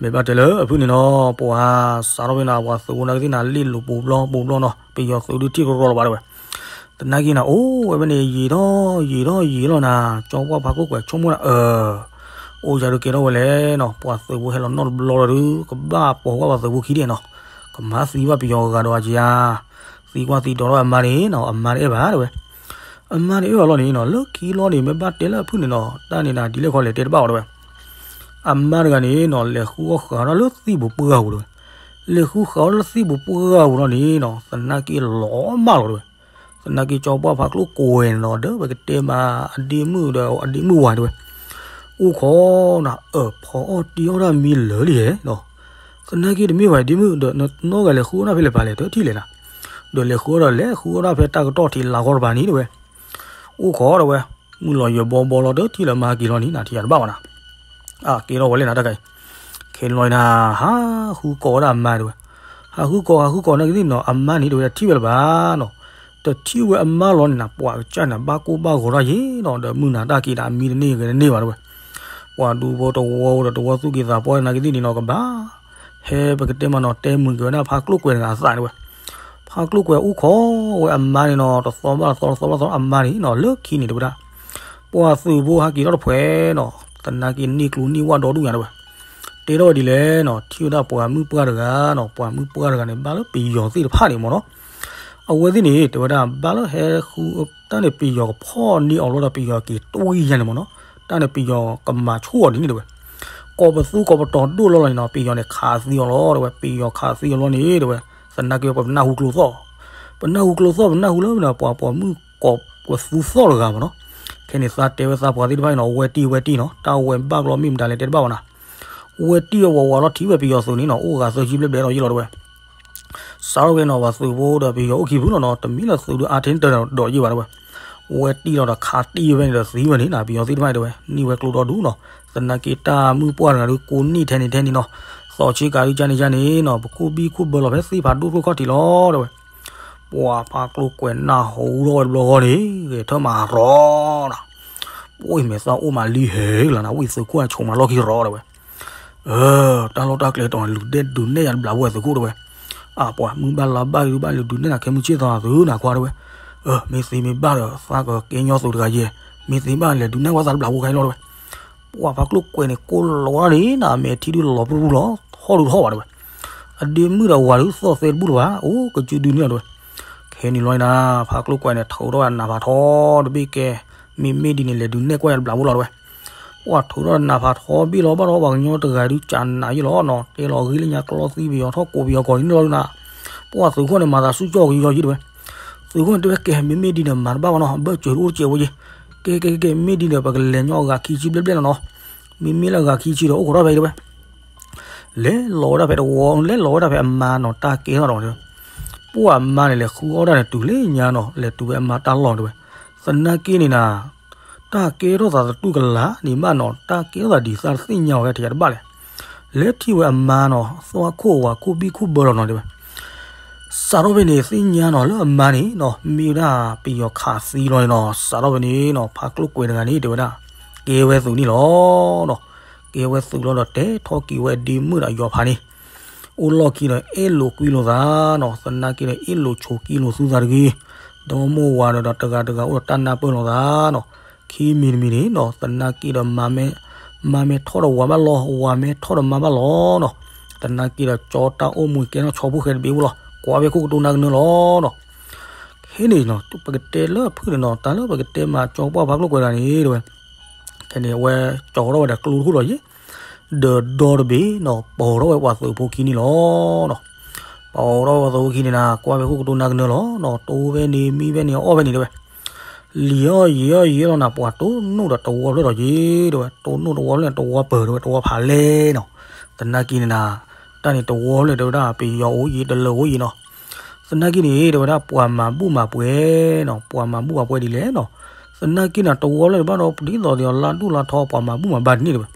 မ့ၢ်ဘၣ်တဲလၢအဖုၣ်န့ၣ်နီၤ, ပှၤစးထီၣ်ဖဲန့ၣ် ပှၤသုးဖိနာ်က့သ့ၣ်န့ၣ် လ့ၣ်လိၤပူၤဘျီပူၤဘျီနီၤ, ပယီၤသုးဒုးထံၣ်ကရီလီၤဘၣ်တဲဝဲ. သနာ်က့န့ၣ် အိၣ်ဝဲဖဲန့ၣ် ယံာ်ထီၣ်ယံာ်ထီၣ်ယံာ်လီၤနၤ, ကၠီပှၢ်ဖါကျိၣ်ကွဲၤဆိကမိၣ်ဒၣ်အၢ အိၣ်ယၤဒုးကဲထီၣ်ဝဲလဲၣ်နီၤ, ပှၤသုးဖိဟဲလီၤနီတဘျီလီၤဒုး ကဘၣ်ပိာ်ဝဲပှၤသုးဖိခံဒဲးနီၤ, ကမၤသံဘၣ်ပယီၤဂၤဒီးအကယၤ, သံကွၢ်သံဒိးထီၣ်အမါန့ၣ်နီၤ, အမါတအဲၣ်ဘၣ်တဲဝဲ. အမါတအဲၣ်ဘၣ်လီၤန့ၣ်နီၤ, လၢခံလီၤန့ၣ် မ့ၢ်ဘၣ်တဲလၢအဖုၣ်န့ၣ်နီၤ, တၢ်န့ၣ်နၤဒ်လဲၣ်ခီလဲၣ်တဲတဘၣ်အီၤတဲဝဲ. အမါတဂၤန့ၣ်နီၤ လဲၤဃုအီၣ်ဃးထီၣ်လၢသံၣ်ပူၤပှၢ်ပူၤတဲဝဲ. လဲၤဃုဃးထီၣ်လၢသံၣ်ပူၤပှၢ်ပူၤလီၤန့ၣ်နီၤ, သနာ်က့လီၤမၢ်လီၤတဲဝဲ. သနာ်က့ကၠီပှၢ်ဖါကျိၣ်ကွဲၤန့ၣ်နီၤ, ဒီးပကတဲမးအဒ့မုၣ်ဒီးအဒ့မုၣ်ဝၤတဲဝဲ, အိၣ်ခိးနၤ အၢၣ်ဖီအီၣ်တံၢ်အီၣ်တၢ်မံလၢာ်လံဧါနီၤ. သနာ်က့တမ့ၢ်ဘၣ်ဒ့မုၣ်ဒီး နနီၢ်ဂၤလဲၤဃုအီၣ်တၢ်ဖဲလဲၣ်ပၤလဲၣ် တထံၣ်လဲၣ်နၤ. ဒီးလဲၤဃုအီၣ်ဒီးလဲၤဃုအီၣ်တၢ်ဖဲတၢ်ကတီၢ်ထံးလၤဂီၢ်တပၤန့ၣ်တဲဝဲ. အိၣ်ခိးတဲဝဲ, မုၢ်လီၤယၢၤဘီဘီလီၤ တထံၣ်လၢၤမၤက့ၤလီၤန့ၣ် နၤထံၣ်ယၤတဘၣ်ဘၣ်နၤ. အကဲထီၣ်ဝဲလဲၣ်နၤတၢ်ခါအံၤ, ခဲန့ၣ်လီၤနၤ ဟးဃုကိးဝဲဒၣ်အမါတဲဝဲ. ဟးဃုကိး ဟးဃုကိးနာ်က့သ့ၣ်နီၤ, အမါန့ၣ်တဲဝဲ တထံၣ်ဝဲလၢၤဘၣ်နီၤ. တထံၣ်ဝဲအမါလီၤန့ၣ်နၤ ပှၤကစၢ်န့ၣ် ဘၣ်ကိၢ်ဘၣ်ဂီၤထီၣ်ယ့ၣ်နီၤ, ဒီးမုၢ်နၤတၢ်က့ၤဒီးအမံတန့ၢ်ဂဲၤတန့ၢ်ဘၣ်တဲဝဲ. ပှၤဒူဖိတဝီဒီးတဝီသူၣ်က့သးပှၢ်နာ်က့သ့ၣ်န့ၣ်နီၤ ကဘၣ် ဟဲပကတဲမးနီၤတဲမုာ်က့ၤဝဲဒၣ်ဖါကျိၣ်ကွဲၤတဂၤအသးတဲဝဲ. ဖါကျိၣ်ကွဲၤအိၣ်ခိးဝဲအမါန့ၣ်နီၤ တသီဘၣ်တသီ တသီဘၣ်တသီ အမါန့ၣ်နီၤ လၢခံန့ၣ်တဲဝဲဒၣ် ပှၤသုးဖိဟးက့ၤထီၣ်တဖှဲးနီၤ, သနာ်က့န့ၢ်ကျိၣ်န့ၢ်ဝၣ်ဒီဒူၣ်ညါတဲဝဲ. တဲထီၣ်ဝဲဒ်လဲၣ်နီၤ, ထံၣ်ဝဲဒၣ်ပှၤမုၣ်ပှၢ်တဂၤနီၤ, ပှၤမုၣ်ပှၢ်တဂၤန့ၣ် ဘၣ်လၢပယီၤသ့ၣ်တဖၣ်န့ၣ်မ့ၢ်နီၤ. အဝဲသ့ၣ်န့ၣ် တဲဝဲဒၣ် ဘၣ်လၢဟဲဃုတၢ်န့ၣ် ပယီၤကဖီၣ်န့ၢ်အီၤလီၤဒီး ပယီၤက့ၤတွံၢ်ယါန့ၣ်မ့ၢ်နီၤ, တၢ်န့ၣ်ပယီၤကမၤဆိၣ်အီၤဒ်န့ၣ်တဲဝဲ. ကိးပသူကိးပတီၤဒိၣ်လီၤလီၤန့ၣ်နီၤ ပယီၤန့ၣ်ခးသံအီၤလီၤတဲဝဲ, ပယီၤခးသံအီၤလီၤန့ၣ်တဲဝဲ, သနာ်က့ပနၢ်ဟူကျိသီၣ်, ပနၢ်ဟူကျိသီၣ် ပနၢ်ဟူလၢပှၤပိာ်မုၣ်ကိးပသူသီၣ်တဂၤမ့ၢ်နီၤ. ခဲန့ၣ်သးတဲဝဲသးပှၢ်သ့ၣ်တဖၣ်န့ၣ်နီၤ ဝဲတံၢ်ဝဲတံၢ်နီၤ, တၢ်ဝဲဘၣ်ကျီမ့ၢ်မတၤလဲၣ်တဲတဘၣ်ဘၣ်နၤ. ဝဲတံၢ်ဝဲဝးဝးလီၤထံၣ်ဝဲပယီၤသုးန့ၣ်နီၤ အိၣ်ဂၤသၢဆံဘျဲၣ်ဘျဲၣ်ဒီးယ့ၢ်လီၤတဲဝဲ. စးထီၣ်က့ၤနီၤ ပှၤသုးဖိဒီးပယီၤအိၣ်ခံဖုလီၤနီၤ, တမ့ၢ်လၢသုးဒုးအါထဲတၢ်ဒီးယ့ၢ်ဘၣ်တဲဝဲ. ဝဲတံၢ်လီၤဒီးခးတံၢ်ဝဲဖဲန့ၣ်ဒီးသံဝဲန့ၣ်နီၤ ပယီၤသ့ၣ်တဖၣ်တဲဝဲ, န့ၢ်ဝဲကျိဒီဒူၣ်နီၤ. သနာ်က့တၢ်မုၣ်ပှၢ်တဂၤဒုးကိးန့ၢ်ထဲန့ၣ်ထဲန့ၣ်နီၤ, သီးဆ့ကၤဒုးကန့ၣ်ကန့ၣ်နီၤ ပခိၣ်ဘံၣ်ခိၣ်ဘၢလီၤဖဲသ့ၣ်ဖးဒိၣ်ကျိခီၣ်ထံးလီၤတဲဝဲ. ပှၤဖါကျိၣ်ကွဲၤနၢ်ဟူထီၣ်ဝဲတဘျီဃီန့ၣ် ဂဲၤထၢၣ်မၤရီနီၤ, ပှၤမဲာ်သၣ်အိၣ်မးလံဟဲလီၤနၤ ဝံၣ်သုးခိၣ်အဆိးမးလီၢ်ခံရီတဲဝဲ. တၢ်လီၢ်တၢ်ကျဲတီၤန့ၣ် လူၤဒဲဒုးနဲၣ်ယၤတဘျီဖိသုးခိၣ်တဲဝဲ. အပှၤမုၢ်ဘၣ်လါဘၣ်ဒုးဘၣ်လူၤဒုးနဲၣ်နၤ ခဲမုၢ်ဆ့ၣ်သီသုးနၤခွါတဲဝဲ. မ့ၢ်သ့မ့ၢ်ဘၣ်ဒီး သးကကဲညီသုးတဂၤယဲ, မ့ၢ်သ့ဘၣ်လဲၤဒုးနဲၣ်ဝဲသးတဘျီဖိခါအံၤလီၤတဲဝဲ. ပှၤဖါကျိၣ်ကွဲၤန့ၣ် ကိးလီၤဝဲဒၣ်န့ၣ်နီၤ အမဲာ်ထံဒုးလီၤပရူၢ်လီၤ ဟီၣ်ဒုးတဟီၣ်ဘၣ်တဲဝဲ. အဒ့မုၣ်ဒီးဝၤဒုးသီၣ်သဲတဘူၣ်လၢၤဘၣ် အိၣ်ကစုဒုန့ၣ်လီၤတဲဝဲ. ခဲန့ၣ်လီၤနၤ ဖါကျိၣ်ကွဲၤန့ၣ် ထုးထီၣ်ဝဲနးဖးထီတဘ့ၣ်ကဲ, မ့မ့ၢ်ဒ်န့ၣ် လဲၤဒုးနဲၣ်ကွၢ်ယၤတဘျီဖိလီၤတဲဝဲ. ပှၤထုးထီၣ်နးဖးထီဘ့ၣ်လီၤဘၣ်ဒီး ပှၤကညီတဂၤဒုးကနးယ့ၢ်လီၤနီၤ တဲလီၤဂ့ၤလၢညါကျီသံပယီၤထီၣ်ကိးပယီၤကီၢ်ဒ်န့ၣ်လီၤနၤ. ပှၤသုးခိၣ်န့ၣ် မၤသးဆူၣ်ကၠီၣ်ကယီယ့ၢ်တဲဝဲ. သုးခိၣ်န့ၣ်တဲဝဲ ကဲ မ့မ့ၢ်ဒ်န့ၣ် မၤတဘၣ်ဘၣ်နီၤ ဘၢၣ်စၢၤတအိၣ်တစဲးဝဲယ့ၢ်. ကဲကဲကဲ မ့ၢ်ဒ်န့ၣ် ပကလဲၤညီအဂၤခံဆံဘျဲၣ်ဘျဲၣ်လီၤနီၤ. မ့မ့ၢ်လၢအဂၤခံဆံဒီး အိၣ်ခိးထီၣ်ဖဲအံၤတဲဝဲ. လဲၤလီၤဝဲဒၣ်ဖဲတဝီ လဲၤလီၤဝဲဒၣ်ဖဲအမါနီၤ တၢ်ကဲထီၣ်ဒီး ပှၤအမါန့ၣ် လဲၤဃုအီၣ်တၢ်န့ၣ် တုၤလၢညါနီၤ လဲၤတုၤဖဲအမါတၢ်လီၢ်တဲဝဲ. သနာ်က့န့ၣ်နၤ တၢ်ကဲထီၣ်သးသတူၢ်ကလာ်န့ၣ်ဘၣ်နီၤ တၢ်ကဲထီၣ်သးဒ်သးတသ့ၣ်ညါအီၤဖဲထံးတဘၣ်လဲၣ်. လဲၤထံၣ်ဝဲအမါနီၤ သွၣ်ခိၣ်ဝၤခိၣ်ဘံၣ်ခိၣ်ဘၢလီၤနီၤတဲဝဲ. စးထီၣ်ဖဲန့ၣ် သ့ၣ်ညါနီၤလၢအမါန့ၣ်နီၤ မ့ၢ်ဝဲဒၣ်ပယီၤခးသံလီၤန့ၣ်နီၤ စးထီၣ်ဖဲန့ၣ်နီၤ ဖါကျိၣ်ကွဲၤတဂၤန့ၣ်တဲဝဲဒၣ် ကဲဝဲသုးန့ၣ်လီၤနီၤ. ကဲဝဲသုးလီၤဒီးတဲထီၣ်က့ၤဝဲဒ့မုၣ်ဒီးယီၤဖးန့ၣ် အိၣ်လီၢ်ခံဒီးအဲၣ်လိာ်ကွံလိာ်သးနီၤ သနာ်က့ဒီးအ့ၣ်လိာ်ဆိးကံလိာ်သူသးတဂ့ၤ. ဒီမိၢ်ဝၤဒီးတဂၤတဂၤအိၣ်ဒီးတၢ်နၢ်ပၢၢ်လိာ်သးနီၤ. ခံမံၤတမံၤန့ၣ်နီၤ သနာ်က့ဒီး မါမ့ၢ်ထီၣ်ဒီးဝၤဘၣ်လီၤ ဝၤမ့ၢ်ထီၣ်ဒီးမါဘၣ်လီၤနီၤ. သနာ်က့ဒီးကၠီတၢ်အိၣ်မူကဲထီၣ်ဆီဖိၣ်ဃဲတဘ့ၣ်အိၣ်လီၤ ကွၢ်ဖဲခိၣ်ကတိၤနၢ်ကနၢလီၤနီၤ. ခဲန့ၣ်နီၤ ပကတဲလၢအဖုၣ်န့ၣ်နီၤ တၢ်လၢပကတဲမးကၠီပှၢ်ဖါကျိၣ်ကွဲၤတဂၤန့ၣ်တဲဝဲ, ခဲန့ၣ် အဝဲကၠီထီၣ်ဝဲဒီးကျိတခိၣ်လီၤယ့ၣ်, ဒီးဒီတဘ့ၣ်နီၤ ပိာ်ထီၣ်ဝဲပှၤသုးဖိခံန့ၣ်လီၤနီၤ. ပိာ်ထီၣ်ဝဲပှၤသုးဖိခံန့ၣ်နၤ ကွၢ်ဖဲခိၣ်ကတိၤနၢ်ကနၢလီၤနီၤ တိဖဲန့ၣ် မံဖဲန့ၣ် အီၣ်ဖဲန့ၣ်တဲဝဲ, လံၤအီၣ်ယံၤအီၣ်ယံၤလီၤနၤ ပှၤတိၢ်နီၣ်ဒီးတဝီဖျၢၣ်ဒီးယ့ၣ်တဲဝဲ, တိၢ်နီၣ်တဝီဖျၢၣ်န့ၣ် တဝီပၢၢ်တဲဝဲ တဝီဖးလဲၢ်နီၤ. သနာ်က့န့ၣ်နၤ တၢ်န့ၣ်တဝီဖျၢၣ်တဲဝဲဒၣ် ပယီၤအိၣ်ယံၤ တလၢၤအိၣ်ယံၤနီၤ. သနာ်က့န့ၣ် တဲဝဲဒၣ် ပှၤမၤဘူၣ်မၤပှဲၤနီၤ ပှၤမၤဘူၣ်မၤပှဲၤဒ်လဲၣ်နီၤ. သနာ်က့န့ၣ် တဝီဖျၢၣ်န့ၣ်ဘၣ်ဒီး ဒ်သိးဒီးလါဒိၣ်လါထီ ပှၤမၤဘူၣ်မၤဘါဒ်န့ၣ်တဲဝဲ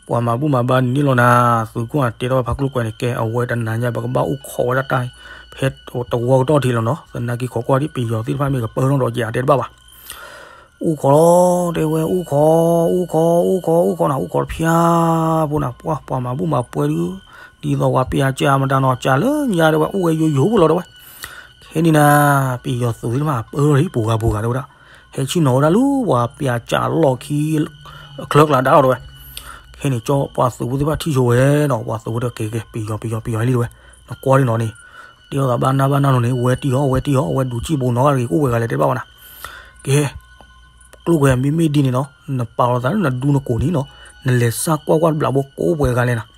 ပှၤမၤဘူၣ်မၤဘါဒ်န့ၣ်လီၤနၤ. သုးခိၣ်အတဲထီၣ်ဖါကျိၣ်ကွဲၤန့ၣ် ကဲအဝဲတနၤညါ ပကဘၣ်အိၣ်ခိးဝဲဒၣ်တၢ် ဖဲတဝီကတီၢ်ထံးလီၤနီၤ. သနာ်က့ခိးကွၢ်ဒ်ပယီၤသ့ၣ်တဖၣ်မ့ၢ်ကပၢထီၣ်ဒီးယတဲတဘၣ်ဘၣ်. အိၣ်ခိးလီၤ တဲဝဲ အိၣ်ခိး အိၣ်ခိး အိၣ်ခိး အိၣ်ခိးနၤ အိၣ်ခိးတဖျါဖိနၤ ပှၤ ပှၤမၤဘူၣ်မၤပှဲၤဒုး ဒ်သိးပှၤပျးကးမတၤနီၤ ကးလၢညါတဲဝဲ အိၣ်ဝဲယိယိဖိလီၤတဲဝဲ. ခဲန့ၣ်နၤ ပယီၤသုးသ့ၣ်တဖၣ်ပၢထီၣ်လံ ပူၤဂၤပူၤဂၤတဲဝဲဒၣ်, ဟဲဆ့ၣ်နီၤဝဲဒၣ်လၢပှၤပျးကးလီၢ်ခံ ချၢကလၤဒါလီၤတဲဝဲ. ခဲန့ၣ် ကၠီပှၤသုးဖိသ့ၣ်တဖၣ်ထံၣ်ဆိဝဲနီၤ ပှၤသုးဖိတဲကဲကဲ ပယီၤ ပယီၤ ပယီၤလံတဲဝဲ, နကွၢ်ဒ်နီၤန့ၣ် တ့ၢ်အီၣ်သးဘၣ်နၢ်ဘၣ်နၢ်လိၤန့ၣ် ဝဲတံၢ်အီၣ် ဝဲတံၢ်အီၣ် အဝဲဒူးစံၣ်ဘိးနီၤဂၤတဂ့ၤ ကအိၣ်ပှဲၤဂၤလဲၣ်တဲတဘၣ်ဘၣ်နၤ. ကဲ ကျိၣ်ကွဲၤ မ့မ့ၢ်ဒ်န့ၣ်နီၤ နပာ်လီၤသးလၢနဒူနကိာ်န့ၣ်နီၤ နလဲၤစၢ်ကွၢ်ကွၢ်တဘျီဖိ ကအိၣ်ပှဲၤဂၤလဲၣ်နၤ.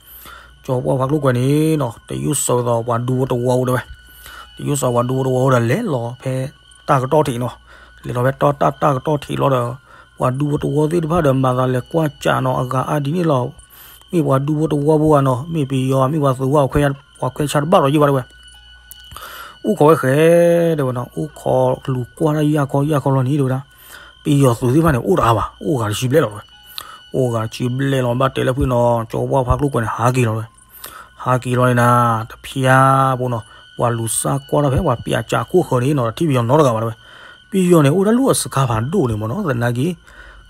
ကၠီပှၢ်ဖါကျိၣ်ကွဲၤန့ၣ်နီၤ တယုၢ်စိးသိးပှၤဒူဖိတဝီဖိတဲဝဲ, တယုၢ်စိးပှၤဒူဖိတဝီဖိဒီး လဲၤလီၤဖဲတၢ်ကတီၢ်ထံးနီၤ, လဲၤလီၤဖဲတၢ် တၢ် တၢ်ကတီၢ်ထံးလီၤဒီး ပှၤဒူဖိတဝီသ့ၣ်တဖၣ်ဒီး မၤသးလဲၤကွၢ်ကးနီၤ အဂၤအါဒ်န့ၣ်လီၤ. မ့ၢ်ပှၤဒူဖိတဝီဖိဂၤနီၤ မ့ၢ်ပယီၤ မ့ၢ်ပှၤသုးဝါ ပှၤခွဲးဆါတဘၣ်ဒီးယံၣ်ဘၣ်တဲဝဲ အိၣ်ခိးဝဲဃဲ တဲဝဲနီၤ အိၣ်ခိးလူၤကွၢ်တၢ်ယၢ်ခီယၢ်ခီလီၤန့ၣ်တဲဝဲဒၣ်, ပယီၤသုးသ့ၣ်တဖၣ်န့ၣ် အိၣ်တအါဘၣ် အိၣ်ဂၤတဆံဘျဲၣ်လီၤတဲဝဲ, အိၣ်ဂၤတဆံဘျဲၣ်လီၤ ဘၣ်တဲလၢဖုၣ်နီၤ ကၠီပှၢ်ဖါကျိၣ်ကွဲၤန့ၣ် ဟးက့ၤလီၤတဲဝဲ, ဟးက့ၤလီၤန့ၣ်နၤ တဖျါဖိနီၤ ပှၤလူၤစၢ်ကွၢ်ထီၣ်ဖဲ ပှၤပျးကးခိၣ်ဃၢၤန့ၣ်နီၤ တထံၣ်ပယီၤနီတဂၤဘၣ်တဲဝဲ, ပယီၤန့ၣ် အိၣ်တၢ်လၢအစခါဖးဒိၣ်န့ၣ်မ့ၢ်နီၤ သနာ်က့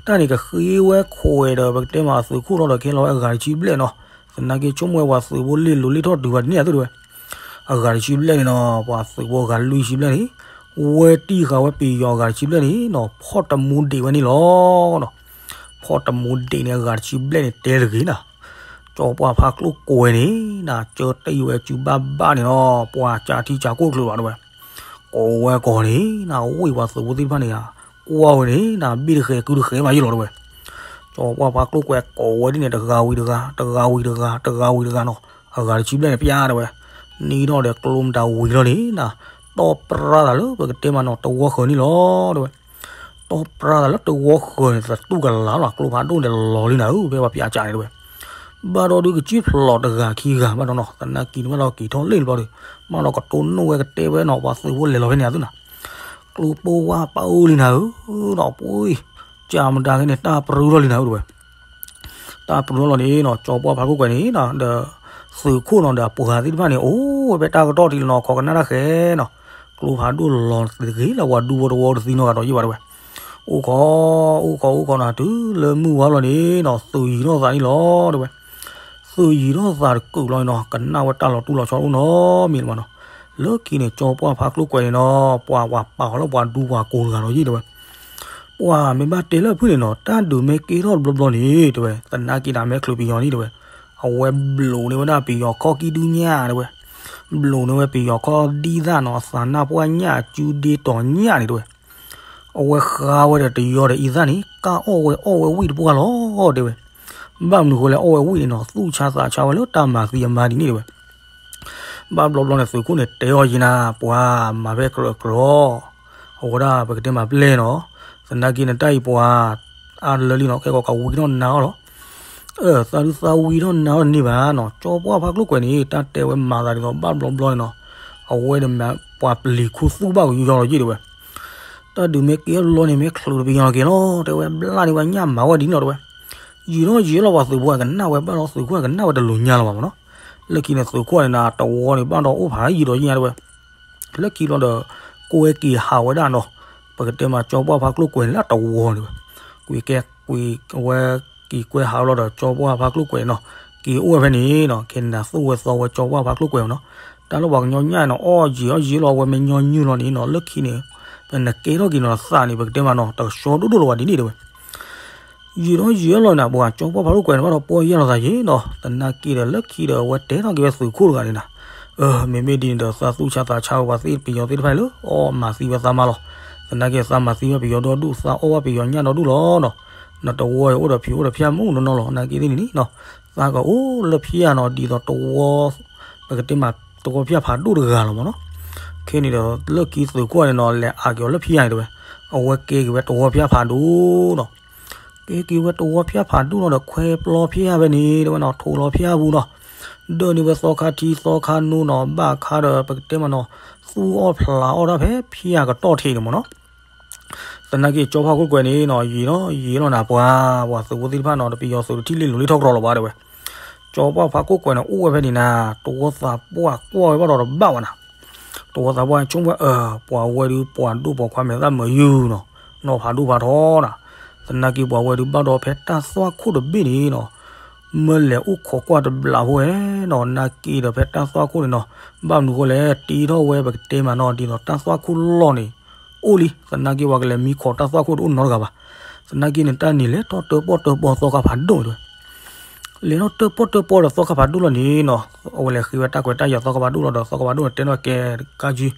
တၢ်န့ၣ်ကဃ့ဝဲခိးဝဲဒီး ပကတဲမးသုးခိၣ်လီၤဒီး ကဲလီၤဝဲအဂၤတဆံဘျဲၣ်နီၤ, သနာ်က့ဆိကမိၣ်ဝဲပှၤသုးဖိလ့ၢ်လိၤလ့ၢ်ထီၣ်တုၤဘၣ်ဒ်န့ၣ်အသိးတဲဝဲ အဂၤတဆံဘျဲၣ်န့ၣ်နီၤ ပှၤသုးဖိအဂၤလွံၢ်ဆံဘျဲၣ်န့ၣ် ဝဲတံၢ်ဃာ်ဝဲပယီၤအဂၤတဆံဘျဲၣ်န့ၣ်နီၤ ဖီၣ်တမူဒံးဝဲန့ၣ်လီၤနီၤ, ဖီၣ်တမူဒံးန့ၣ် အဂၤတဆံဘျဲၣ်န့ၣ် တဲတဂ့ၤနၤ, ကၠီပှၢ်ဖါကျိၣ်ကွဲၤန့ၣ် နၤကၢတံၢ်ဝဲစုဘၣ်ဘၣ်န့ၣ်နီၤ ပှၤကးထံကးကိၣ်တချုးဘၣ်တဲဝဲ, ကိးဝဲကိးန့ၣ် နၤဝ့ၢ်ပှၤသုးဖိသ့ၣ်တဖၣ်န့ၣ် ကွၢ်ဝဲန့ၣ် နၤဘ့ၣ်တဃဲၤကုတဃဲၤမးယံၣ်လီၤတဲဝဲ ကၠီပှၢ်ဖါကျိၣ်ကွဲၤကိးဝဲဒ်န့ၣ် တဂၤဝံၤတဂၤ တဂၤဝံၤတဂၤ တဂၤဝံၤတဂၤနီၤ အဂၤတဆံဘျဲၣ်န့ၣ် ပျါတဲဝဲ, နံၤထီၣ်ဒီးကျိမတၤဝံၤလီၤန့ၣ် နၤ တီၢ်ပြါသးလၢပကတဲမးနီၤ တဝီဃၢၤန့ၣ်လီၤတဲဝဲ, တီၢ်ပြါသးလၢတဝီဃၢၤန့ၣ် သတူၢ်ကလာ်လီၤ ကျိဖးဒိၣ်န့ၣ်လီၤလံနၤဧၢ ဖဲပှၤပျးကးန့ၣ်တဲဝဲ, ဘၣ်ဒီးဒုးကစံၣ်ဖျိးတဂၤခံဂၤဘၣ်ဒီးနီၤ သနာ်က့န့ၣ်ဘၣ်ဒီးက့ၤထီၣ်လ့ၣ်တဘျီဒီး ဘၣ်ဒီးကတိၢ်နီၣ်ဝဲကတဲဝဲနီၤ ပှၤသုးဖိလဲၤလီၤဖဲန့ၣ်အသုနၤ ကျိပိၢ်ဝါပၢလံနၤဧၢ, ဒီးပှၤ ကၢမတၤခဲန့ၣ် တၢ်ပြူထီၣ်လံနၤဧၢတဲဝဲ, တၢ်ပြူထီၣ်လီၤန့ၣ်နီၤ ကၠီပှၢ်ဖါကျိၣ်ကွဲၤန့ၣ် ဒီး သုးခိၣ်နီၤဒီးအပှၤသ့ၣ်တဖၣ်န့ၣ် အိၣ်ဝဲဖဲတၢ်ကတီၢ်ထံးလီၤနီၤ ခိးကနၣ်တၢ်ဃဲနီၤ, ကျိဖးဒိၣ်လီၤတဂ့ၤလၢပှၤဒူဖိတဝီတသံနီတဂၤဒီးယံၣ်ဘၣ်တဲဝဲ, အိၣ်ခိး အိၣ်ခိးအိၣ်ခိးနီၤ တုၤလၢမုၢ်ဝါလီၤန့ၣ်နီၤ သုးယံၤထီၣ်သးန့ၣ်လီၤတဲဝဲ သုးယံၤထီၣ်သးတကုာ်လီၤန့ၣ်နီၤ ကနၣ်ဝဲတၢ်လီၤတူၢ်လီၤဆီအိၣ်နီတမံၤလၢၤဘၣ်နီၤ, လၢခံန့ၣ်ကၠီပှၢ်ဖါကျိၣ်ကွဲၤန့ၣ်နီၤ ပှၤပှၤပာ်အီၤလၢပှၤဒူပှၤကိးတဂၤဒီးယံၣ်တဲဝဲ, ပှၤမ့ၢ်ဘၣ်တဲလၢအဖုၣ်န့ၣ်နီၤ တၢ်ဒုးမ့ၢ်ကဲထီၣ်တဘျီဘျီန့ၣ်တဲဝဲ သနာ်က့ဒီးမ့ၢ်ချုးပယီၤန့ၣ်တဲဝဲ, အဝဲဘျိးန့ၢ်ဝဲဒၣ်ပယီၤခီၣ်ကံၢ်ဒုညၣ်တဲဝဲ, ဘျိးန့ၢ်ဝဲပယီၤခီၣ်ဒံသၣ်နီၤ အသးနၢ်ပှၢ်ညၣ်အစုဒ့တီၤညၣ်န့ၣ်တဲဝဲ အဝဲဃါဝဲဒီးတယီဒီးအံသၣ်န့ၣ် ကၢ်အီၣ်ဝဲအီၣ်ဝဲဝံၣ်တပှၢ်လီၤတဲဝဲ, ဘၣ်မနုၤဃိလဲၣ်အီၣ်ဝဲဝံၣ်န့ၣ်နီၤ သူၣ်ဆါသးဆါဝဲလၢတၢ်မၤသံအမါဒ်န့ၣ်တဲဝဲ, ဘၣ်ဘျီဘျီန့ၣ် သုးခိၣ်န့ၣ်တဲအီၤယံၤနၤ ပှၤမၤဖဲကြၢးကြၢး အဝဲဒၣ်ပကတဲမၤပျဲၢ်နီၤ, သနာ်က့န့ၣ်တၢ်အံၤပှၤ အါတလၢလံနီၤ ခဲကီးကဝံထီၣ်နါအီၤလီၤ, အၢ သးဒုးသးဝံထီၣ်နါအီၤတန့ၢ်ဘၣ်နီၤ ကၠီပှၢ်ဖါကျိၣ်ကွဲၤန့ၣ် တၢ်တဲဝဲမၤသးဒ်သိးဘၣ်ဘျီဘျီန့ၣ်နီၤ, အဝဲန့ၣ်မ့ၢ်ပှၤပျံၤခူသူၣ်ဘၣ်ကယီလီၤယံၣ်တဲဝဲ တၢ်ဒုးမ့ၢ်ကဲထီၣ်တဘျီန့ၣ် မ့ၢ်ချုးတပယီၤက့ၤလီၤ တဲဝဲ ဘျါန့ၢ်ဝဲညၣ်မၤဝဲဒ်န့ၣ်လီၤတဲဝဲ, ယံာ်ထီၣ်ယံာ်လီၤပှၤသုးဖိအကနၣ်ဝဲဘၣ်ဒီးသုးခိၣ်အကနၣ်ဝဲတလိၤညါလီၤဘၣ်မ့ၢ်နီၤ, လၢခံန့ၣ်သုးခိၣ်န့ၣ်နၤ တဝီန့ၣ်ဘၣ်ဒီးအိၣ်ဖးယံာ်ဒီးယံာ်ညါတဲဝဲ, လၢခံဘျီဒီး ကွဲက့ၤဟးဝဲဒၣ်နီၤ, ပကတဲမးကၠီပှၢ်ဖါကျိၣ်ကွဲၤန့ၣ်လၢတဝီန့ၣ်ဝဲ, ကွံာ်ကဲကွံာ်ဝဲက့ၤကွဲဟးဝဲလီၤဒီးကၠီပှၢ်ဖါကျိၣ်ကွဲၤနီၤ, က့ၤအိၣ်ဝဲဖဲန့ၣ်နီၤ ခဲန့ၣ်နၤသိၣ်ဝဲသီဝဲကၠီပှၢ်ဖါကျိၣ်ကွဲၤနီၤ, တၢ်လၢပှၤကညီညၣ်နီၤ အီၣ်ယံာ်အီၣ်ယံာ်လီၤ အဝဲမ့ၢ်ညီနုၢ်လီၤန့ၣ်နီၤ လၢခံန့ၣ် ပနကဲထီၣ်က့ၤနီၤသးန့ၣ် ပကတဲမးနီၤ တကဆှီဒိၣ်ဒိၣ်လီၤဝဲဒ်န့ၣ်တဲဝဲ ယံာ်ထီၣ်ယံာ်လီၤနၤ ပှၤကၠီပှၢ်ဖါကျိၣ်ကွဲၤန့ၣ်ဘၣ်ဒီးပီၢ်ယၢ်လီၤသးယ့ၣ်နီၤ, သနာ်က့ဒီးလၢခံဒီးအဝဲတဲထီၣ်က့ၤဝဲသုးခိၣ်တဂၤန့ၣ်နၤ, မ့မ့ၢ်ဒ်န့ၣ်ဒီး သးသူၣ်ဆါသးဆါဝဲပှၤသ့ၣ်ပယီၤသ့ၣ်တဖၣ်အံၤလၢ အီၣ်မၤသံဝဲသးမါလီၤ. သနာ်က့သးမၤသံဝဲပယီၤဒီဒူၣ် သးအီၣ်ဘၣ်ပယီၤညၣ်ဒီဒူၣ်လီၤနီၤ. နတဝီအံၤအိၣ်ဒီးဖံးအိၣ်ဒီးဖၠၣ်မုၢ်နီၢ်နီၢ်လီၤ. သနာ်က့သ့ၣ်န့ၣ်နီၤ သးကအိၣ်လၢဖၠၣ်နီၤ ဒ်သိးတဝီ ပကတဲမးတဝီဖၠၣ်ဖးဒိၣ်တဂၤလီၤမ့ၢ်နီၤ. ခဲန့ၣ်ဒီး လၢခံသုးကွၢ်န့ၣ်နီၤ လဲၤအးက့ၤအီၤလၢဖၠၣ်န့ၣ်တဲဝဲ, အဝဲကဲက့ၤဝဲတဝီဖၠၣ်ဖးဒိၣ်နီၤ. ကဲက့ၤဝဲတဝီဖၠၣ်ဖးဒိၣ်နီၤဒီး ခွဲပျီဖၠၣ်ဖဲန့ၣ်တဲဝဲနီၤ ထိးလီၤဖၠၣ်ပူၤနီၤ. ဒၢၣ်န့ၢ်ဝဲသီခါထံသီခါနိနီၤ ဘၣ်ခါဒီးပကတဲမးနီၤ သူၣ်အီၣ်ဖျးအီၣ်တၢ်ဖဲဖၠၣ်ကတီၢ်ထံးန့ၣ်မ့ၢ်နီၤ. သနာ်က့ကၠီဖးခိၣ်ကွဲးန့ၣ်နီၤ ယံာ်နီၤယံာ်လီၤနၤပှၤ, ပှၤသုးဖိသ့ၣ်တဖၣ်နီၤ တပယီၤသုးတထံၣ်လံလိၤလံထီၣ်ကြီလီၤဘၣ်တဲဝဲ. ကၠီပှၢ်ဖးခိၣ်ကွဲးန့ၣ် အိၣ်ဝဲဖဲန့ၣ်နၤ တဝီသးပှၢ်ကွၢ်ဝဲဘၣ်ဒီးတဘၣ်ဝဲနၤ. တဝီသးပှၢ်ဆိကမိၣ်ဝဲ အၢ ပှၤဝဲဒုးပှၤဒိၣ်ပှၤခွါမဲာ်သၣ်မုာ်ယုာ်နီၤ, နီၢ်ဖးဒိၣ်ဖးထီနီၤ. သနာ်က့ပှၤဝဲဒုးဘၣ်ဒီးဖဲတၢ်သွၣ်ခိၣ်တဘ့ၣ်န့ၣ်နီၤ မ့ၢ်လဲၤအိၣ်ခိးကွၢ်တဘျီဖိဝဲနီၤ နာ်က့ဒီးဖဲတၢ်သွၣ်ခိၣ်န့ၣ်နီၤ ဘၣ်မနုၤဃိလဲၣ် တ့ထီၣ်ဝဲပကတဲမးနီၤ ဒ်သိးတၢ်သွၣ်ခိၣ်လီၢ်န့ၣ် အိၣ်လံ သနာ်က့ပှၤကလဲၤမံခိးတၢ်သွၣ်ခိၣ်တအိၣ်နီတဂၤဘၣ်. သနာ်က့န့ၣ်တၢ်န့ၣ်လဲၤထီၣ်တၢၣ်ပီၣ်တၢၣ်ပီသီခါဖးဒိၣ်တဲဝဲ လဲၤထီၣ်တၢၣ်ပီၣ်တၢၣ်ပီဒီးသီခါဖးဒိၣ်လီၤန့ၣ်နီၤ အဝဲလဲၤဃ့ဝဲတၢ်ကွဲးတၢ်ယာ်သီခါဖးဒိၣ်လီၤဒီးသီခါဖးဒိၣ်န့ၣ်တဲထီၣ်ကဲကါကၠံ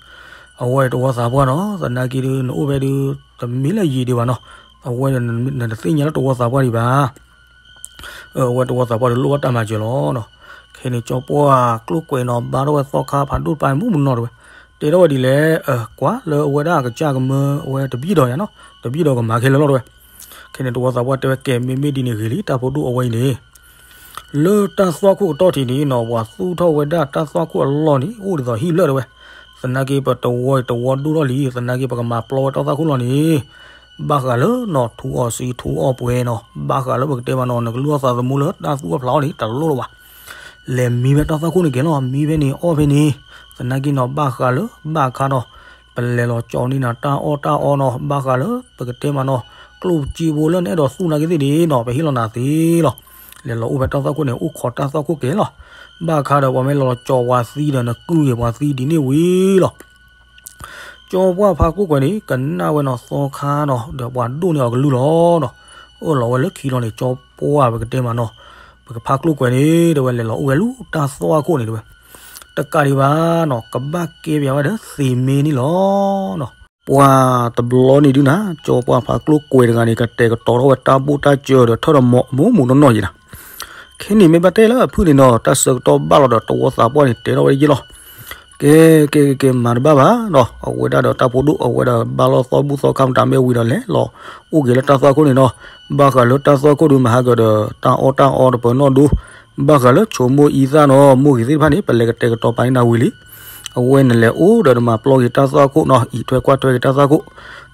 အဝဲတဝီသးပှၢ်နီၤ သနာ်က့ဒုး နအိၣ်ဖဲဒုး တမ့ၢ်လၢယံာ်ဒံးဘၣ်နီၤ အဝဲနတသ့ၣ်ညါလၢတဝီသးပှၢ်ဒံးဘၣ်. အဝဲတဝီသးပှၢ်ဒုးလိၣ်ဘၣ်တၢ်မၤစၢၤလီၤနီၤ. ခဲန့ၣ်ကၠီပှၢ်ကျိၣ်ကွဲးနီၤ ဘါထီၣ်ဝဲသီခါဖးဒိၣ်တပၤမုၢ်မနီၤတဲဝဲ, တဲထီၣ်ဝဲဒ်လဲၣ် ကွၢ်လၢအဝဲဒၣ်အကစၢ်ကမၢအဝဲတဘံၣ်ဒီးယၤနီၤ တဘံၣ်ဒီးကမၤခဲလၢာ်လီၤတဲဝဲ. ခဲန့ၣ်တဝီသးပှၢ်တဲဝဲကဲ မ့မ့ၢ်ဒ်န့ၣ်ဂ့ၤလံ တၢ်ဖိဒိၣ်အဝဲအံၤန့ၣ် လၢတၢ်သွၣ်ခိၣ်ကတီၢ်ထံးန့ၣ်နီၤ ပှၤသူၣ်ထီၣ်ဝဲဒၣ်တၢ်သွၣ်ခိၣ်အလီၢ်န့ၣ် အိၣ်ဒ်သိးဟံၣ်လၢာ်တဲဝဲ. သနာ်က့ပတဝီအံၤတဝီဒိၣ်ထီၣ်လံ သနာ်က့ပကမၤပျီဝဲတၢ်သွၣ်ခိၣ်လီၢ်န့ၣ် ဘၣ်ဃးလၢနီၤ ထူအီၣ်စံထူအီၣ်ပှဲၤနီၤ ဘၣ်ဃးလၢပကတဲမးနီၤ နကလုၢ်အီၣ်သးသမူလၢတၢ်သူၣ်အီၣ်ဖျးအီၣ်န့ၣ် တလိၣ်လၢၤဘၣ်. လဲၤမံဖဲတၢ်သွၣ်ခိၣ်န့ၣ်ကဲလီၤ မံဖဲန့ၣ်အီၣ်ဖဲန့ၣ် သနာ်က့နီၤ ဘၣ်ဃးလၢဘၣ်ခါနီၤ ပလဲၤလီၤကၠီန့ၢ်နၤတၢ်အီၣ်တၢ်အီနီၤ ဘၣ်ဃးလၢပကတဲမးနီၤ ကျိၣ်စ့ဖိလၢနအဲၣ်ဒိးသူၣ်နာ်က့သ့ၣ်န့ၣ်နီၤ ပဟ့ၣ်လီၤနၤသ့လီၤ. လဲၤလီၤအိၣ်ဖဲတၢ်သွၣ်ခိၣ်န့ၣ် အိၣ်ခိးတၢ်သွၣ်ခိၣ်ကဲလီၤ. ဘၣ်ခါဒီးပှၤမ့ၢ်လီၤကၠီပှၤသံဒီး နကုၢ်က့ၤပှၤသံဒ်န့ၣ်ဝံၤလီၤ. ကၠီပှၢ်ဖးခိၣ်ကွဲးန့ၣ် ကနၣ်ဝဲနီၤသီခါနီၤ ဒီးပှၤဒိၣ်န့ၢ်အီၤကလုၢ်လီၤနီၤ. အၢၣ်လီၤဝဲလၢခံလီၤန့ၣ် ကၠီပှၢ်ပကတဲမးနီၤ ပကဖးကျိၣ်ကွဲးန့ၣ် တဲဝဲလဲၤလီၤအိၣ်ဝဲလူၤတၢ်သွၣ်ခိၣ်န့ၣ်တဲဝဲ. တကးဒံးဘၣ်နီၤ ကဘၣ်ကဲပၠးဝဲဒီးသ့ၣ်မ့ၢ်န့ၣ်လီၤနီၤ. ပှၤတဘျီန့ၣ်ဒုးနၤ ကၠီပှၢ်ဖးကျိၣ်ကွဲးတဂၤန့ၣ် ကတဲာ်ကတီၤထီၣ်ဝဲတၢ်ဘိၣ်တၢ်စၢၤဒီးထၢၣ်ဒီးမူးမူးနီၢ်နီၢ်ယံၤနၤ. ခဲန့ၣ်မ့ၢ်ဘၣ်တဲလၢအဖုၣ်န့ၣ်နီၤ တၢ်ဆၢကတီၢ်ဘၣ်လီၤဒီးတဝီသးပှၢ်န့ၣ် တဲထီၣ်ဝဲယဲၢ်လီၤ. ကဲ ကဲ ကဲ ကဲ မၤတဘၣ်ဘၣ်နီၤ အဝဲဒၣ်ဒီးတၢ်ဖိဒိၣ် အဝဲဒၣ်ဘၣ်လီၢ်သီဘူၣ်သီခါမတၤမ့ၢ်ဝံၤဒီးလဲၤလီၤ အိၣ်က့ၤလၢတၢ်သွၣ်ခိၣ်န့ၣ်နီၤ. ဘၣ်ဃးလၢတၢ်သွၣ်ခိၣ်ဒုးမၤဟးဂီၤဒီး တၢ်အီၣ်တၢ်အီတပၢၤနီၣ်ဒိ ဘၣ်ဃးလၢဆိမိၣ်အံသၣ်နီၤ မိၢ်ဂ့ၤသ့ၣ်တဖၣ်န့ၣ် ပလဲၤကတဲာ်ကတီၤပာ်န့ၢ်နၤဝံၤလံ. အဝဲနလဲၤအိၣ်ဒီးနမၤပျီက့ၤတၢ်သွၣ်ခိၣ်နီၤ အံးထွဲကွၢ်ထွဲက့ၤတၢ်သွၣ်ခိၣ်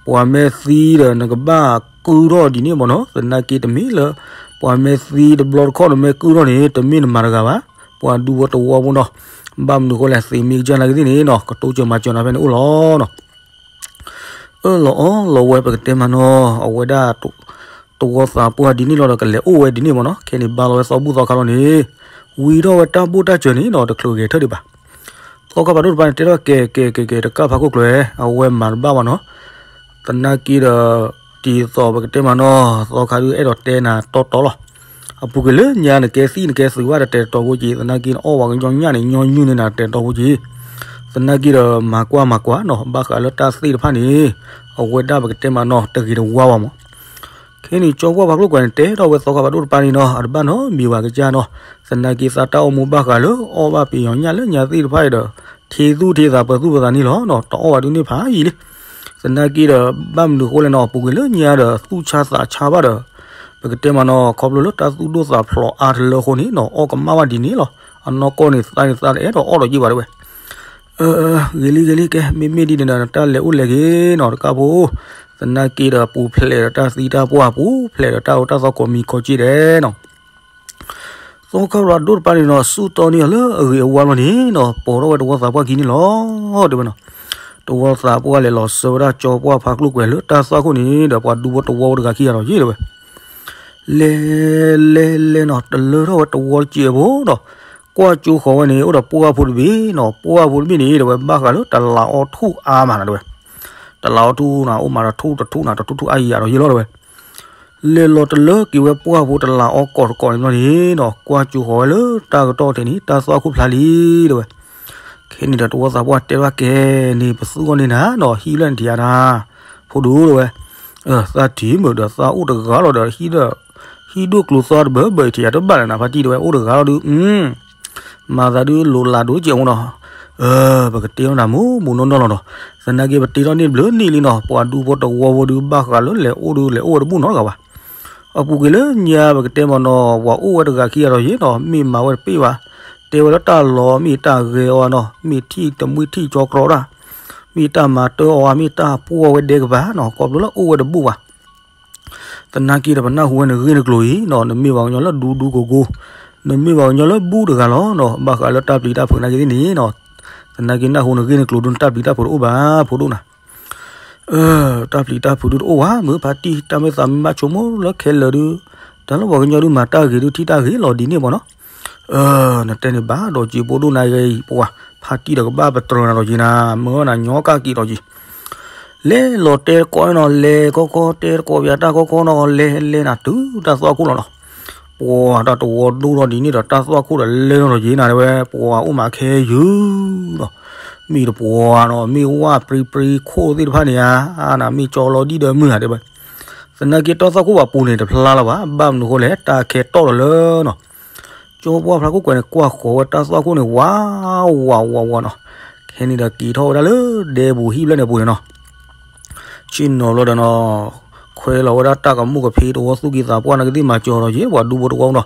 ပှၤမ့ၢ်သံဒီးနကဘၣ်ကုၢ်ထီၣ်ဒ်န့ၣ်မ့ၢ်နီၤ သနာ်က့တမ့ၢ်လၢ ပှၤမ့ၢ်သံတဘျီတခီၣ်ဒီးမ့ၢ်ကုၢ်ထီၣ်န့ၣ် တမ့ၢ်နမၤတဂၤဘၣ် ပှၤဒူဖိတဝီဖိနီၤ. ဘၣ်မနုၤဃိလဲၣ် သ့ၣ်မ့ၢ်ကစၢ်နာ်က့သ့ၣ်န့ၣ်နီၤ ကတိစၢၤမၤစၢၤနၤဖဲန့ၣ်အိၣ်လီၤနီၤ. အၢၣ်လီၤအီလီၤဝဲပကတဲမးနီၤ အဝဲဒၣ် တဝီသးပှၢ်ဒ်န့ၣ်လီၤဒီးကလဲၤအိၣ်ဝဲဒ်န့ၣ်မ့ၢ်နီၤ ခဲန့ၣ်ဘၣ်လီၤဝဲသီဘူၣ်သီခါလီၤန့ၣ် ဝံၤထီၣ်ဝဲတၢ်ဘိၣ်တၢ်စၢၤန့ၣ်နီၤ တချုးဂဲၤထၢၣ်ဒံးဘၣ်. သီခါဖးဒိၣ်တပၤန့ၣ် တဲထီၣ်ကဲ ကဲ ကဲ ကဲ တကၣ်ဖးခိၣ်ကျၢၤ အဝဲမၤတဘၣ်ဘၣ်နီၤ. သနာ်က့ဒီး ဒ်သိးပကတဲမးနီၤ သီခါဒုးအဲၣ်ဒိးတဲနၤတီတီလီၤ. အပူၤကွံာ်လၢညါနကဲသံၣ်နကဲသုးဘၣ်ဒီးတဲာ်တတီၤဖိက့ၤ သနာ်က့နအီၣ်ဝဲကညီညၣ်န့ၣ် ညီနုၢ်န့ၢ်နၤတဲာ်တတီၤဖိက့ၤ သနာ်က့ဒီးမၤကွၢ်မၤကွၢ်နီၤ ဘၣ်ဃးလၢတၢ်သ့ၣ်တဖၣ်န့ၣ် အဝဲဒၣ်ပကတဲမးနီၤ တဂ့ၤတဝါဘၣ်မး. ခဲန့ၣ်ကၠီပှၢ်ဖးကျိၣ်ကွဲးန့ၣ် တဲထီၣ်ဝဲသီခါဖးဒိၣ်တပၤန့ၣ်နီၤ အတဘၣ်နီတမံၤဘၣ်ကစၢ်နီၤ. သနာ်က့သးတၢ်အိၣ်မူဘၣ်ဃးလၢ အီၣ်ဘၣ်ပယီၤညၣ်လၢညါသ့ၣ်တဖၣ်အံၤဒီး ထံသူၣ်ထံသးပၢၤသူၣ်ပၢၤသးန့ၣ်လီၤနီၤ တအီၣ်ဘၣ်ဒုးန့ၢ်ဖးယံာ်လံ. သနာ်က့ဒီး ဘၣ်မနုၤဃိလဲၣ်နီၤ ပူၤကွံာ်လၢညါဒီး သူၣ်ဆါသးဆါဘၣ်ဒီး ပကတဲမးနီၤ ခီဖျိလၢတၢ်သူၣ်ဒိၣ်သးဖျိးအါတလၢအဃိန့ၣ်နီၤ အီၣ်ကမၣ်ဘၣ်ဒ်န့ၣ်လီၤ. အနီၢ်ကီၢ်န့ၣ် သးန့ၣ်သးတအဲၣ်ဒိးအီၣ်ဒီးယံာ်ဘၣ်တဲဝဲ. ဂ့ၤလံဂ့ၤလံ ကဲ မ့မ့ၢ်ဒ်န့ၣ်ဒီး နတၢ်လဲၤအိၣ်လဲၤဂ့ၤနီၤ တကၣ်ဖိ သနာ်က့ဒီး ပူၤဖျဲးဒီးတၢ်သံတၢ်ပှၢ် ပူၤဖျဲးဒီးတၢ်အိၣ်တၢ်သီကိးမံၤခီက့ဒဲးနီၤ. သီခါဖးဒိၣ်တပၤန့ၣ်နီၤ ဆူၣ်တီန့ၢ်အီၤလၢအဂ့ၤအဝါလီၤန့ၣ်နီၤ ပိာ်ထီၣ်ဝဲတဝီသးပှၢ်ခံန့ၣ်လီၤ တဲဝဲနီၤ. တဝီသးပှၢ်လဲၤလီၤစၢၤဝဲဒၣ်ကၠီပှၢ်ဖးကျိၣ်ကွဲးလၢတၢ်သွၣ်ခိၣ်န့ၣ်ဒီး ပှၤဒူဖိတဝီဖိတဂၤခံဂၤဒီးယ့ၢ်တဲဝဲ လဲၤ လဲၤ လဲၤနီၤ တလၢထီၣ်ဝဲတဝီတစဲးဖိနီၤ ကွၢ်ကၠိဃီၤဝဲန့ၣ် အိၣ်ဒီးပှၢ်ဖိတဘ့ၣ်နီၤ ပှၢ်ဖိတဘ့ၣ်န့ၣ် တဲဝဲဘၣ်ဃးလၢတလးအီထူၣ်အါမးနီၤတဲဝဲ. တလးအီထူၣ်နၤ အိၣ်မးဒီးထူၣ်တထူၣ်နၤ တထူၣ်ထူၣ်အါယံာ်ယံာ်ဒီးယ့ၢ်လီၤတဲဝဲ. လဲၤလီၤတလၢက့ၤဝဲပှၢ်ဖိတလးအီကိးတကိးန့ၣ်ဘျီန့ၣ်နီၤ ကွၢ်ကၠိဃီၤဝဲလၢတၢ်ကတီၢ်ထဲန့ၣ် တၢ်သွၣ်ခိၣ်ဖျါလံတဲဝဲ. ခဲန့ၣ်ဒီးတဝီသးပှၢ်တဲဘၣ်ကဲန့ၣ် ပသူအီၤန့ၣ်နၤနီၤ ဟံၣ်လၢနထံၣ်ဧါနၤ, ဖိဒိၣ်ဝဲ, သးထံၣ်မုာ်ဒီးသးအိၣ်တဂၤလီၤဒီးဟံၣ်ဒီး, ဟံၣ်ဒိၣ်ကျိၤသီတဘၢဘၢအံၤထံၣ်ဧါတဘၣ်လၢနၤ ဖါတံၢ်တဲဝဲ အိၣ်တဂၤလီၤဒုး, မၤသးဒုးလိၤလးဒိၣ်ကဲးမနီၤ, ပကတဲထီၣ်နၤမူမူနီၢ်နီၢ်လီၤနီၤ, သနာ်က့ပတဲထီၣ်န့ၣ်ဘျုးနံၣ်လံနီၤ ပှၤဒူဖိတဝီဖိဒုးဘၣ်ဃးလၢလဲၤအိၣ်ဒုးလဲၤအိၣ်ဝဲတဘူၣ်နီတဂၤဘၣ် အပူၤကွံာ်လၢညါပကတဲမ့ၢ်နီၤ ပှၤအိၣ်ဝဲတဂၤခံဂၤဒီးယ့ၢ်နီၤ မ့ၢ်မၤဝဲတပ့ၢ်ဘၣ်, တဲဝဲလၢတၢ်လီၤမ့ၢ်တၢ်ဂဲၤအီၤနီၤ မ့ၢ်ထံၣ်တမှံထံၣ်ကၠီကြီတၢ်, မ့ၢ်တၢ်မၤတၢ်အီၤ မ့ၢ်တၢ်ပှီၢ်ဝဲဒဲကပၤနီၤ ခီဖျိလၢအိၣ်ဝဲတဘူၣ်ဘၣ်. သနာ်က့ဒီးပနၢ်ဟူဝဲနဂ့ၢ်နကျိၤအံၤနီၤ နမ့ၢ်ပှၤကညီလၢဒူဒူကိၤကိၤ, နမ့ၢ်ပှၤကညီလၢဘူၣ်တဂၤလီၤနီၤ ဘၣ်ဃးလၢတၢ်ပျံၤတၢ်ဖုးနာ်က့သ့ၣ်န့ၣ်နီၤ, သနာ်က့နၢ်ဟူနဂ့ၢ်နကျိၤဒုးနတၢ်ပျံၤတၢ်ဖုးတအိၣ်ဘၣ် ဖိဒိၣ်နၤ တၢ်ပျံၤတၢ်ဖုးဒုးတအိၣ်ဘၣ် မ့ၢ်ဖါတံၢ် တၢ်မ့ၢ်သးမ့ၢ်ဘၣ်ဆိကမိၣ်လၢခဲလၢာ်ဒုး, တၢ်လၢပှၤကညီဒုးမၤတၢ်ဂ့ၤဒုးထံၣ်တၢ်ဂ့ၤလီၤဒ်န့ၣ်မ့ၢ်နီၤ, နတဲန့ၣ်ဘၣ်ဒီးက့ၤဖိဒိၣ်နၤဂ့ၤအံၤ ပှၤဖါတံၢ်ဒီးကဘၣ်ပတြၢၤနၤဒီးက့ၤနၤ မ့ၢ်နၤညီကၢ်က့ၤဒီးက့ၤ လဲၤလီၤတဲတကိးနီၤ လဲၤကီကီတဲတကိးပၠးတၢ်ကီကီနီၤ လဲၤလဲၤနၤတုၤတၢ်သွၣ်ခိၣ်လီၤနီၤ, ပှၤတၢ်တဝီဒိၣ်ထီၣ်ဒ်န့ၣ်ဒီးတၢ်သွၣ်ခိၣ်ဒီးလဲၤနီၤဒီးက့ၤနၤတဲဝဲ ပှၤအိၣ်မးခဲယုၢ်နီၤ မ့ၢ်တပှၤနီၤ မ့ၢ်ဝၣ်ပြံပြံခိၣ်သ့ၣ်တဖၣ်န့ၣ်ဧါ, နမ့ၢ်ကၠီလီၤဒံၣ်ဒီးမုၢ်ဧါတဲဝဲ, သနာ်က့တၢ်သွၣ်ခိၣ်ပှၤပူၤန့ၣ်တဖျါလၢၤဘၣ် ဘၣ်မနုၤဃိလဲၣ် တၢ်ခဲတီၢ်လီၤလၢနီၤ, ကၠီပှၢ်ဖါခိၣ်ကွဲးန့ၣ် ကွၢ်ဃီၤဝဲတၢ်သွၣ်ခိၣ်န့ၣ် ဝးဝးဝးဝးနီၤ, ခဲန့ၣ်ဒီးက့ၤထီၣ်ဝဲဒၣ်လၢဒဲပူၤဟံၣ်ဖျၢၣ်န့ၣ်ပူၤန့ၣ်နီၤ ဆ့ၣ်နီၤဘျီဒီးနီၤ, ခွဲလီၤဝဲဒၣ်တၢ်ကမူၣ်ကဖ့တဝီသူၣ်ကံၢ်သးပှၢ်နာ်က့သ့ၣ်မၤစၢၤဒီးယ့ၢ် ပှၤဒူဖိတဝီနီၤ,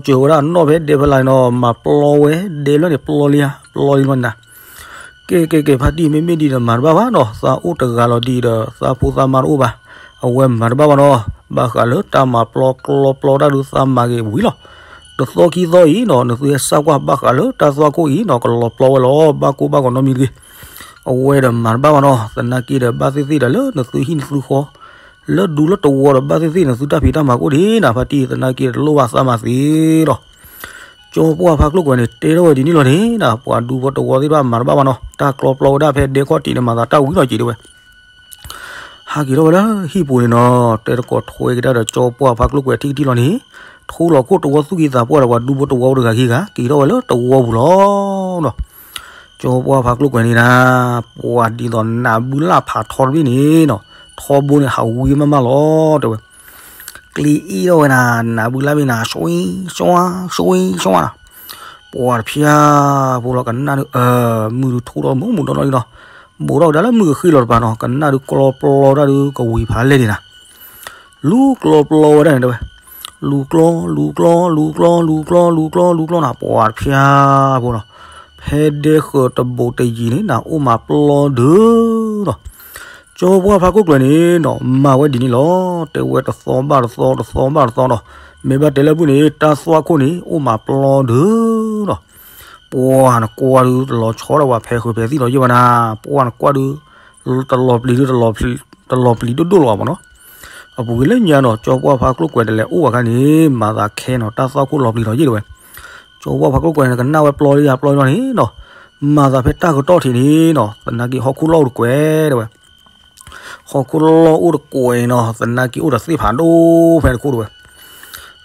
ကျီစၢၤဝဲဒၣ်နီၣ်ဖဲဒဲဖဲလၢ်နီၤ မၤပျီဝဲဒဲဖျၢၣ်န့ၣ် ပျီလံဧါ ပျီလံမနီၤ, ကဲကဲကဲ ဖါတံၢ်မ့မ့ၢ်ဒ်ဒီးမၤတဘၣ်ဘၣ်နီၤ သးအိၣ်တဂၤလီၤဒ်ဒီး သးဖိသးမါတအိၣ်ဘၣ်, အဝဲမၤတဘၣ်ဘၣ်နီၤ, ဘၣ်ဃးလၢတၢ်မၤပျီကျီပျီတၢ်ဒုးသးမၤဂ့ၤဝံၤလီၤ, တသီခံသီအံၤနီၤ နသုဟဲစၢ်ကွၢ်ဘၣ်ဃးလၢတၢ်သွၣ်ခိၣ်အံၤနီၤ ကလီၤပျီဝဲလီၤ ဘၣ်ကိၢ်ဘၣ်ဂီၤနီတမံၤတဂ့ၤ, အဝဲဒီးမၤတဘၣ်ဘၣ်နီၤ သနာ်က့ဒီးဘၣ်သ့ၣ်သ့ၣ်ဒီးလၢနသုဟံၣ်နသုဃီ လၢဒူလၢတဝီဒီးဘၣ်သ့ၣ်သ့ၣ်နသုတၢ်ဖံးတၢ်မၤကအိၣ်ဒံးနၤ ဖါတံၢ်သနာ်က့တလိၣ်ဘၣ်သးမၤသ့ဒီး ကၠီပှၢ်ဖါကျိၣ်ကွဲးန့ၣ် တဲထီၣ်ဝဲဒ်န့ၣ်လီၤန့ၣ် ပှၤဒူဖိတဝီသ့ၣ်တဖၣ်မၤတဘၣ်ဘၣ်နီၤ တၢ်ကျီပျီဝဲဒၣ်ဖဲဒဲခီၣ်ထံးန့ၣ် မၤသးတၢ်ဝံၤလီၤက့ၤတဲဝဲ ဟးက့ၤထီၣ်ဝဲလၢဟံၣ်ပူၤန့ၣ်နီၤ တဲတကိးထွဲက့ၤတၢ်ဒီးကၠီပှၢ်ဖါကျိၣ်ကွဲးထံၣ်ကထံၣ်လီၤန့ၣ် ထူလီၤခိၣ်တဝီသူၣ်ကံၢ်သးပှၢ်ဒီးပှၤဒူဖိတဝီတဂၤခံဂၤ က့ၤထီၣ်ဝဲလၢတဝီပူၤလီၤနီၤ ကၠီပှၢ်ဖါကျိၣ်ကွဲးန့ၣ်နၤ ပှၤဒ်သိးနးဘုလၢ်ဖးထီတဘ့ၣ်န့ၣ်နီၤ ထီဘိန့ၣ်ဟးဝံမးမးလီၤ တဲဝဲ ကျံအ့ၣ်ထီၣ်ဝဲနၤ နးဘုလၢ်ဘ့ၣ်နၤ ဆွံဆွါ ဆွံဆွါနၤ ပှၤတဖျၢၣ်ဖိလီၤကနၣ်ဒုး မုၢ်ဒုးထူထီၣ်မူးမူးဒီးလီၤလံနီၤ ဘူးထီၣ်ကဒါလၢမုၢ်ကဃ့ၢ်လီၤတပၤနီၤ ကနၣ်ဒုးကျီပျီတၢ်ဒုးကဝံၤဖးလဲၢ်န့ၣ်နၤ လူၤကျီပျီဝဲဒၣ်န့ၣ်တဲဝဲ လူၤကျီ လူၤကျီ လူၤကျီ လူၤကျီ လူၤကျီ လူၤကျီ လူၤကျီနၤ ပှၤတဖျၢၣ်ဖိနီၤ ဖဲဒဲဃၢၤတဘူးတယံၤန့ၣ် နအိၣ်မးပျီဒုးနီၤ ကၠီပှၢ်ဖါကျိၣ်ကွဲးန့ၣ်နီၤ မၤဝဲဒ်န့ၣ်လီၤ တဲဝဲတသီဘၣ်တသီ တသီဘၣ်တသီနီၤ မ့ၢ်ဘၣ်တဲလၢဖုၣ်န့ၣ် တၢ်သွၣ်ခိၣ်န့ၣ် အိၣ်မးပျီဒုးနီၤ ပှၤနကွၢ်ဒုးတလီၤဆီဒၣ်ဝဲဖဲဃုာ်ဖဲသံၣ်လီၤယဲၢ်ဘၣ်နၤ ပှၤနကွၢ်ဒုး တလီၤပျံၤဒုး တလီၤပျံၤဒိၣ်ဒိၣ်လီၤဘၣ်နီၤ အပူၤကွံာ်လၢညါနီၤ ကၠီပှၢ်ဖါကျိၣ်ကွဲးတလဲၤအိၣ်ဘၣ်ခါန့ၣ် မၤသးခဲနီၤ တၢ်သွၣ်ခိၣ်လီၤပျံၤလီၤယဲၢ်တဲဝဲ ကၠီပှၢ်ဖါကျိၣ်ကွဲးန့ၣ် ကနၣ်ဝဲပျီလံယၤပျီလံလီၤန့ၣ်နီၤ မၤသးဖဲတၢ်ကတီၢ်ထံးန့ၣ်နီၤ သနာ်က့ဟီၣ်ခိၣ်လီၢ်အိၣ်တကွဲးတဲဝဲ ဟီၣ်ခိၣ်လီၢ်အိၣ်တကွဲးနီၤ သနာ်က့အိၣ်ဒီးသ့ၣ်ဖးဒိၣ်ဖဲတခိၣ်တဲဝဲ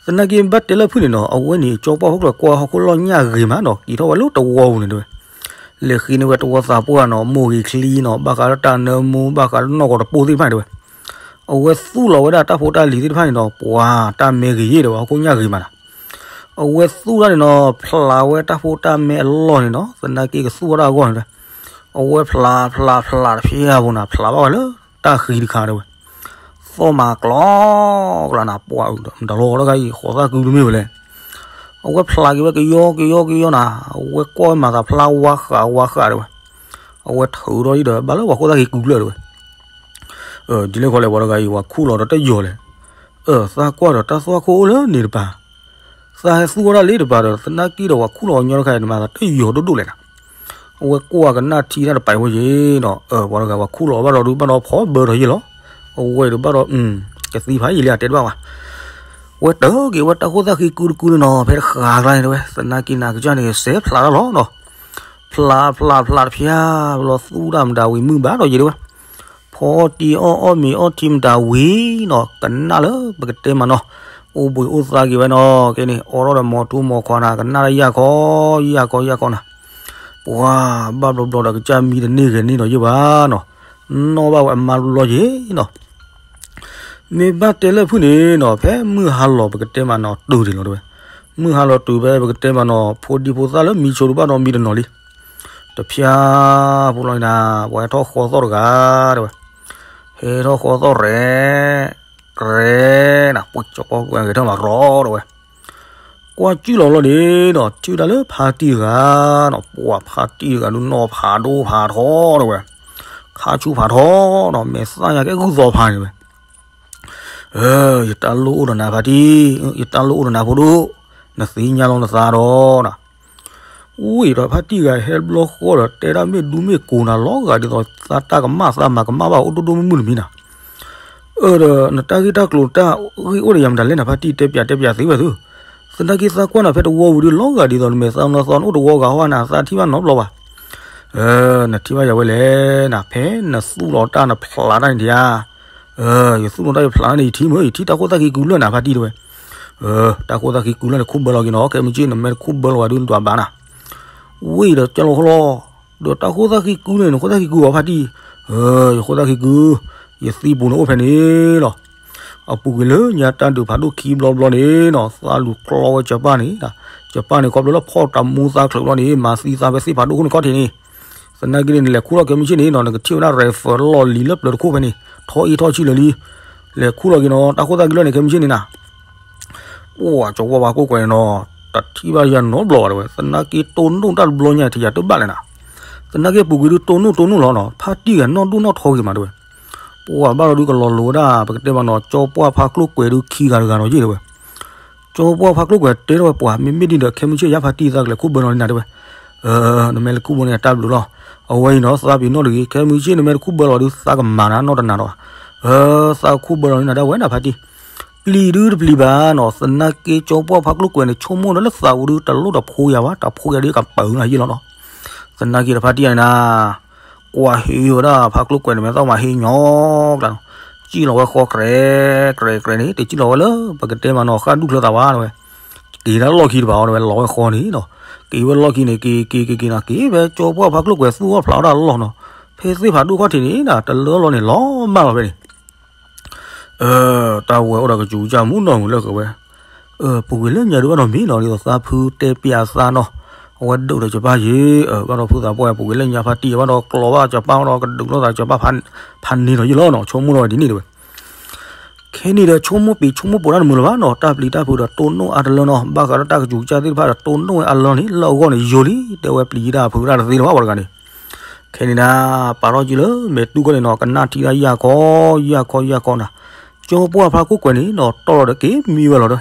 သနာ်က့ဘၣ်တဲလၢဖုၣ်န့ၣ်နီၤ အဝဲန့ၣ် ကၠီပှၢ်ဖါကျိၣ်ကွဲးကွၢ်ဟီၣ်ခိၣ်လီၢ်ညၣ်ဂ့ၤမးနီၤ က့ၤထီၣ်ဝဲလၢတဝီပူၤန့ၣ်တဲဝဲ လဲၤဃ့န့ၢ်ဝဲတဝီသးပှၢ်နီၤ မိၢ်ဂ့ၤချံနီၤ ဘၣ်ဃးလၢတၢ်နၢမူဘၣ်ဃးလၢနီၢ်ကီၢ်တပိၢ်သ့ၣ်တဖၣ်န့ၣ်တဲဝဲ အဝဲသူၣ်လီၤဝဲဒၣ်တၢ်ဖိတၢ်လံၤသ့ၣ်တဖၣ်န့ၣ်နီၤ ပှၤတၢ်မဲဂ့ၤယဲၢ်တဲဝဲ ဟီၣ်ခိၣ်ညၣ်ဂ့ၤမးနီၤ အဝဲသူၣ်တၢ်န့ၣ်နီၤ ဖျးဝဲတၢ်ဖိတၢ်မဲအလီၢ်န့ၣ်နီၤ သနာ်က့ကသူၣ်ဝဲဒၣ်အဂီၢ်န့ၣ်တဲဝဲ အဝဲဖျးဖျးဖျးတဖျၢၣ်ဖိန့ၣ် ဖျးဘၣ်ဝဲလၢတၢ်ဃံတခါတဲဝဲ သီၣ်မးကျီကျါနၤ ပှၤအုးဒီး မတၤလီၤတဂၤအံၤ ဃိးသၣ်ကုတမ့ၢ်ဝဲလဲၣ် အဝဲဖျးက့ၤဝဲကယီကယီကယီနၤ အဝဲကွၢ်ဝဲမၤသးဖျါဝါဃးဝါဃးတဲဝဲ အဝဲထုးထီၣ်အံၤဒီး ဘၣ်လၢပှၤဃိသၣ်က့ၤကုကျၢၢ်တဲဝဲ ဒ်လဲၣ်ခီလဲၣ် ပှၤတဂၤအံၤ ပှၤခူၣ်လီၤဒီးတယီၤလဲၣ် အၢ သးကွၢ်ဒီးတၢ်သွၣ်ခိၣ်အိၣ်လၢန့ၣ်တပၤ သးဟဲသူၣ်ဝဲဒၣ်လၢတပၤဒီး သနာ်က့ဒီးပှၤခူၣ်လီၤကညီတခါအံၤ နမၤသးတယီၤဒိၣ်ဒိၣ်လဲၣ်နၤ အဝဲကွၢ်ကနၣ်ထံတၢ်တပာ်ဖိယ့ၣ်နီၤ အၢ ပှၤတဂၤပှၤခူၣ်လီၤဘၣ်ဒီးဒုးဘၣ်ဒီးဖီဘၢထီၣ်ယ့ၣ်လီၤ အဝဲဒီးဘၣ်ဒီး ကသံဖးယံာ်လံ အတဲတဘၣ်ဘၣ် ဝဲတၢ်က့ၤဝဲတၢ်ခိၣ်သၣ်ဃံကုတကုန့ၣ်နီၤ ဖဲတဃာ်ကျါန့ၣ်တဲဝဲ သနာ်က့နၤကစၢ်န့ၣ် စဲးဖျးတၢ်လီၤနီၤ ဖျးဖျးဖျးတဖျၢၣ် ဘျီသူၣ်တၢ်မတၤဝံၤမုၢ်ဘၣ်ဒီးယ့ၣ်တဲဝဲ ဖီတံၢ်အီၣ်အီၣ်မ့ၤအီၣ်ထံမတၤဝံၤနီၤ ကနၣ်လၢပကတဲမးနီၤ အိၣ်ဘှံးအိၣ်သါက့ၤဝဲနီၤ ကဲန့ၣ် အိးထီၣ်ဒီးမီၤထူမီၤခွါနၤ ကနၣ်လၢယၢ်ခီ ယၢ်ခီ ယၢ်ခီနၤ ပှၤဘၣ်ဘျီဘျီဒီး ကစၢ်မံတန့ၢ်ဂဲၤန့ၢ်ဒီးယဲၢ်ဘၣ်နီၤ, နီၣ်ဘၣ်ဝဲအမါဘျီယဲၢ်နီၤ. မ့ၢ်ဘၣ်တဲလၢဖုၣ်န့ၣ်နီၤ, ဖဲမုၢ်ဟါလီၤပကတဲမးနီၤ တုၤဒံးလီၤတဲဝဲ, မုၢ်ဟါလီၤတုၤဖဲပကတဲမးနီၤ ဖိဒံဖိသၣ်လၢမံဆိးတဘၣ်ဒီးမံတနီၤလံ. တဖၠါဖိလီၤနၤ, ပှၤဟဲထီၣ်ဃီသီၣ်တဂၤတဲဝဲ, ဟဲထီၣ်ဃီသီၣ်ရဲၣ် ရဲၣ်နၤ, ပှၤကၠီပှၢ်ဂဲၤထၢၣ်မးရီတဲဝဲ ကွၢ်ကၠုၢ်လီၤလီၤန့ၣ်နီၤ, ထံၣ်ဝဲဒၣ်လၢဖါတံၢ်တဂၤနီၤ, ပှၤဖါတံၢ်တဂၤဒုးနီၢ်ဖးဒိၣ်ဖးထီတဲဝဲ, ခါဆူဖးထီနီၤ, မဲာ်သၣ်ညါကဲဂုၢ်သီဖးန့ၣ်ဝဲ. ယတၢ်လိၣ်အိၣ်ဒီးနၤဖါတံၢ်, ယတၢ်လိၣ်အိၣ်ဒီးနၤဖိဒိၣ်, နသ့ၣ်ညါလီၤနသးဒီးနၤ ဝံၤဒီးဖါတံၢ်ဂၤဟဲဘျီဃီဒီး တဲဒၣ်မ့ၢ်ဒူမ့ၢ်ကိးနၤ လီၤဂာ်ဒ်သိးသးတၢ်ကမၣ် သးမၤကမၣ်ဘၣ်အိၣ်ဒိၣ်ဒိၣ်မုၢ်မုၢ်တမံၤနၤ. အၢ ဒီးနတၢ်ဂ့ၢ်တၢ်ကျိၤတၢ်ဂ့ၢ်အိၣ်ဒီးယၤမတၤလဲၣ်နၤ ဖါတံၢ် တဲပၠးတဲပၠးသ့ဝဲသု. သနာ်က့သးကွၢ်နၤဖဲတဝီဝံၤဒုး လီၤဂာ်ဒ်သိးနမဲာ်သၣ်နီၢ်သီန့ၣ် အိၣ်တဝီဂၤဟီနၤ သးထံၣ်ဘၣ်နီတဘျီဘၣ်. နထံၣ်ဘၣ်ယၤဝဲလဲၣ်နၤ ဖဲနသူၣ်လီၤတၢ်နဖျးတၢ်န့ၣ်ဒံးဧါ. ယသူၣ်လီၤတၢ်ယဖျးန့ၣ် ယထံၣ်မ့ၢ် ယထံၣ်တၢ်ခိၣ်သၣ်ခံကုလၢာ်နၤ ဖါတံၢ်တဲဝဲ. တၢ်ခိၣ်သၣ်ခံကုလၢာ်န့ၣ် ခိၣ်ဘၢလီၤက့ၤနီၤ ခဲမုၢ်ဆ့ၣ် နမ့ၢ်တခိၣ်ဘၢလီၤဘၣ်ဒုးနဒွးဘၣ်နၤ. ဝံၤဒီးကၢ်လီၤဃီလီၤ, ဒီးတၢ်ခိၣ်သၣ်ခံကုန့ၣ် နခိၣ်သၣ်ခံကုဘၣ်ဖါတံၢ်. ယခိၣ်သၣ်ခံကု, ယသံပူၤန့ၣ်အိၣ်ဖဲန့ၣ်လီၤ. အပူၤကွံာ်လၢညါတၢ်ဒုးဖးဒိၣ်ခံဘျီဘျီန့ၣ်နီၤ သးလူၤကျီဝဲကၠီၤပၢ်န့ၣ်, ကၠီၤပၢ်န့ၣ် ခီဖျိလၢဖီၣ်တၢ်မူသးချုးဘျီန့ၣ် မၤသံသးဖဲသ့ၣ်ဖးဒိၣ်ခိၣ်န့ၣ်ခီၣ်ထံးန့ၣ်. သနာ်က့န့ၣ် နလဲၤခူၣ်လီၤခဲမုၢ်ဆ့ၣ်န့ၣ်နီၤ နကထံၣ်ဝဲဒၣ် rifle လီၢ်လံၤလၢပျၢၤတခိၣ်ဖဲန့ၣ် ထီအ့ၣ်ထီၣ်ဆံလၢာ်လံ. လဲၤခူၣ်လီၤက့ၤနီၤ တၢ်ခိၣ်သၣ်ခံကုလၢာ်န့ၣ် ခဲမုၢ်ဆ့ၣ်န့ၣ်နၤ ပှၤကၠီၤပှၢ်ဖါကျိၣ်ကွဲၤန့ၣ်နီၤ တထံၣ်ဘၣ်ယၤနီတဘျီဘၣ်တဲဝဲ, သနာ်က့တိၢ်နီၣ်တၢ်တဘျီညါ ထံၣ်ယၤတဘၣ်လဲၣ်နၤ. သနာ်က့ပူၤကွံာ်ဒုးတိၢ်နီၣ်တိၢ်နီၣ်လီၤနီၤ ဖါတံၢ်ဂၤနီၢ်ဒိၣ်နီၢ်ထီဂ့ၤမးတဲဝဲ. ပှၤဘၣ်လီၤဒုးကလီၤလိၤဝဲဒၣ် ပကတဲမးနီၤ ကၠီၤပှၢ်ဖါကျိၣ်ကွဲၤဒုးခံဂၤတဂၤနီၤယ့ၢ်တဲဝဲ. ကၠီၤပှၢ်ဖါကျိၣ်ကွဲၤတဲထီၣ်ဝဲပှၤ မ့မ့ၢ်ဒ်ဒီး ခဲမုၢ်ဆ့ၣ်ယါဖါတံၢ်သးကလဲၤခူၣ်ဘၢလီၤန့ၣ်နၤတဲဝဲ. နမ့ၢ်လဲၤခူၣ်ဘၢန့ၣ်တၢ်ဘျုးလီၤ. အဝဲအံၤနီၤ သးပ့ၤနီၣ်တဂ့ၤ ခဲမုၢ်ဆ့ၣ်နမ့ၢ်တခူၣ်ဘၢလီၤဒုး သးကမၤနၤနီတနၤဒီး သးခူၣ်ဘၢလီၤန့ၣ်နၤဒၣ်ဝဲနၤဖါတံၢ်. ပျံၤဒုးတပျံၤဘၣ်နီၤ သနာ်က့ကၠီၤပှၢ်ဖါကျိၣ်ကွဲၤန့ၣ် ဆိကမိၣ်ဒီးလၢသးပူၤဒုး တလိၣ်တဖိယၤဘၣ် တဖိယၤဒုးကပၢၤနၤယ့ၢ်လီၤနီၤ. သနာ်က့ဒီးဖါတံၢ်န့ၣ်နၤ ကွၢ်ဟ့ၣ်ဝဲဒၣ်ဖါကျိၣ်ကွဲၤန့ၣ် မဲာ်သၣ်မၤဟ့ၣ်ညီကျါနီၤ. စံၣ်လီၤဝဲဃီ ကြဲးကြဲးကြဲးန့ၣ် တစံၣ်လီၤဝဲလၢ ပကတဲမးနီၤ ဃၣ်ဒူၣ်ချၢသးဝါတဲဝဲ. က့ၤဒၣ်လီၢ်ခံတဘၣ်အီၤတဲဝဲ လီၤဝဲဃီန့ၣ်နီၤ. က့ၤဝဲလီၢ်ခံန့ၣ် က့ၤက့ၤက့ၤက့ၤနီၤ က့ၤဖဲကၠီၤပှၢ်ဖါကျိၣ်ကွဲၤသူၣ်အီၣ်ဖျးအီၣ်တၢ်လီၢ်နီၤ. ဖဲသ့ၣ်ဖးဒိၣ်ခီၣ်ထံးန့ၣ်နၤ တလၢလီၤန့ၣ် လီၤမၢ်လီၤဖဲန့ၣ် တၢ်ဝဲအိၣ်ဒီးကစူၤကစၢ်မူနီၢ်မုာ်လၢဃုာ်ဝဲ. ပူၤကွံာ်လၢညါဒုးဘၣ်ဒီးမ့ၢ်နီၤ ဒ်သိးသးဖုတဲပျးသးနီၤ. အဝဲဒုးဒီးကၠီၤပၢ်ယ့ၢ် ဘၣ်ဒီးဖုသးပှၢ် ပူၤကွံာ်လၢညါဖါတံၢ်ဘၣ်ဒီးကျီဘၣ်ကၠီၤပၢ်ဒီးကဒုးလိာ်သးကၠီၤပၢ် ဖးန့ၢ်ဒီးယ့ၢ်လီၤနီၤ ဆိကမိၣ်လီၤဝဲဒ်န့ၣ်တဲဝဲ. ခဲန့ၣ်ဒီးဆိကမိၣ်ပံၤဆိကမိၣ်ပိာ်တၢ်တမုာ်လၢၤဘၣ်နီၤ တၢ်ပျံၤတၢ်ဖုးဒီးတိၢ်နီၣ်အါတလၢနီၤ ဘၣ်ဃးဒီးတၢ်ကစူၤကစၢ်သ့ၣ်တဖၣ်ဒီးတိၢ်နီၣ်ဝဲအါလၢန့ၣ် လၢအဂီၢ်န့ၣ်ယိာ်လံ တဲဝဲပျံၤတၢ်ဖုးတၢ်တသ့လၢၤဘၣ်ပှၤတဂၤန့ၣ်. ခဲန့ၣ်နၤ ပာ်ထီၣ်ကံလၢမဲာ်တူၢ်ခီန့ၣ်နီၤ ကနၣ်ထံၣ်ဒၣ်ယၢ်ခီ ယၢ်ခီ ယၢ်ခီနၤ. ကၠီၤပှၢ်ဖါကျိၣ်ကွဲၤန့ၣ်နီၤ တီၢ်လီၤဒီးက့ၤမံဝဲလီၤ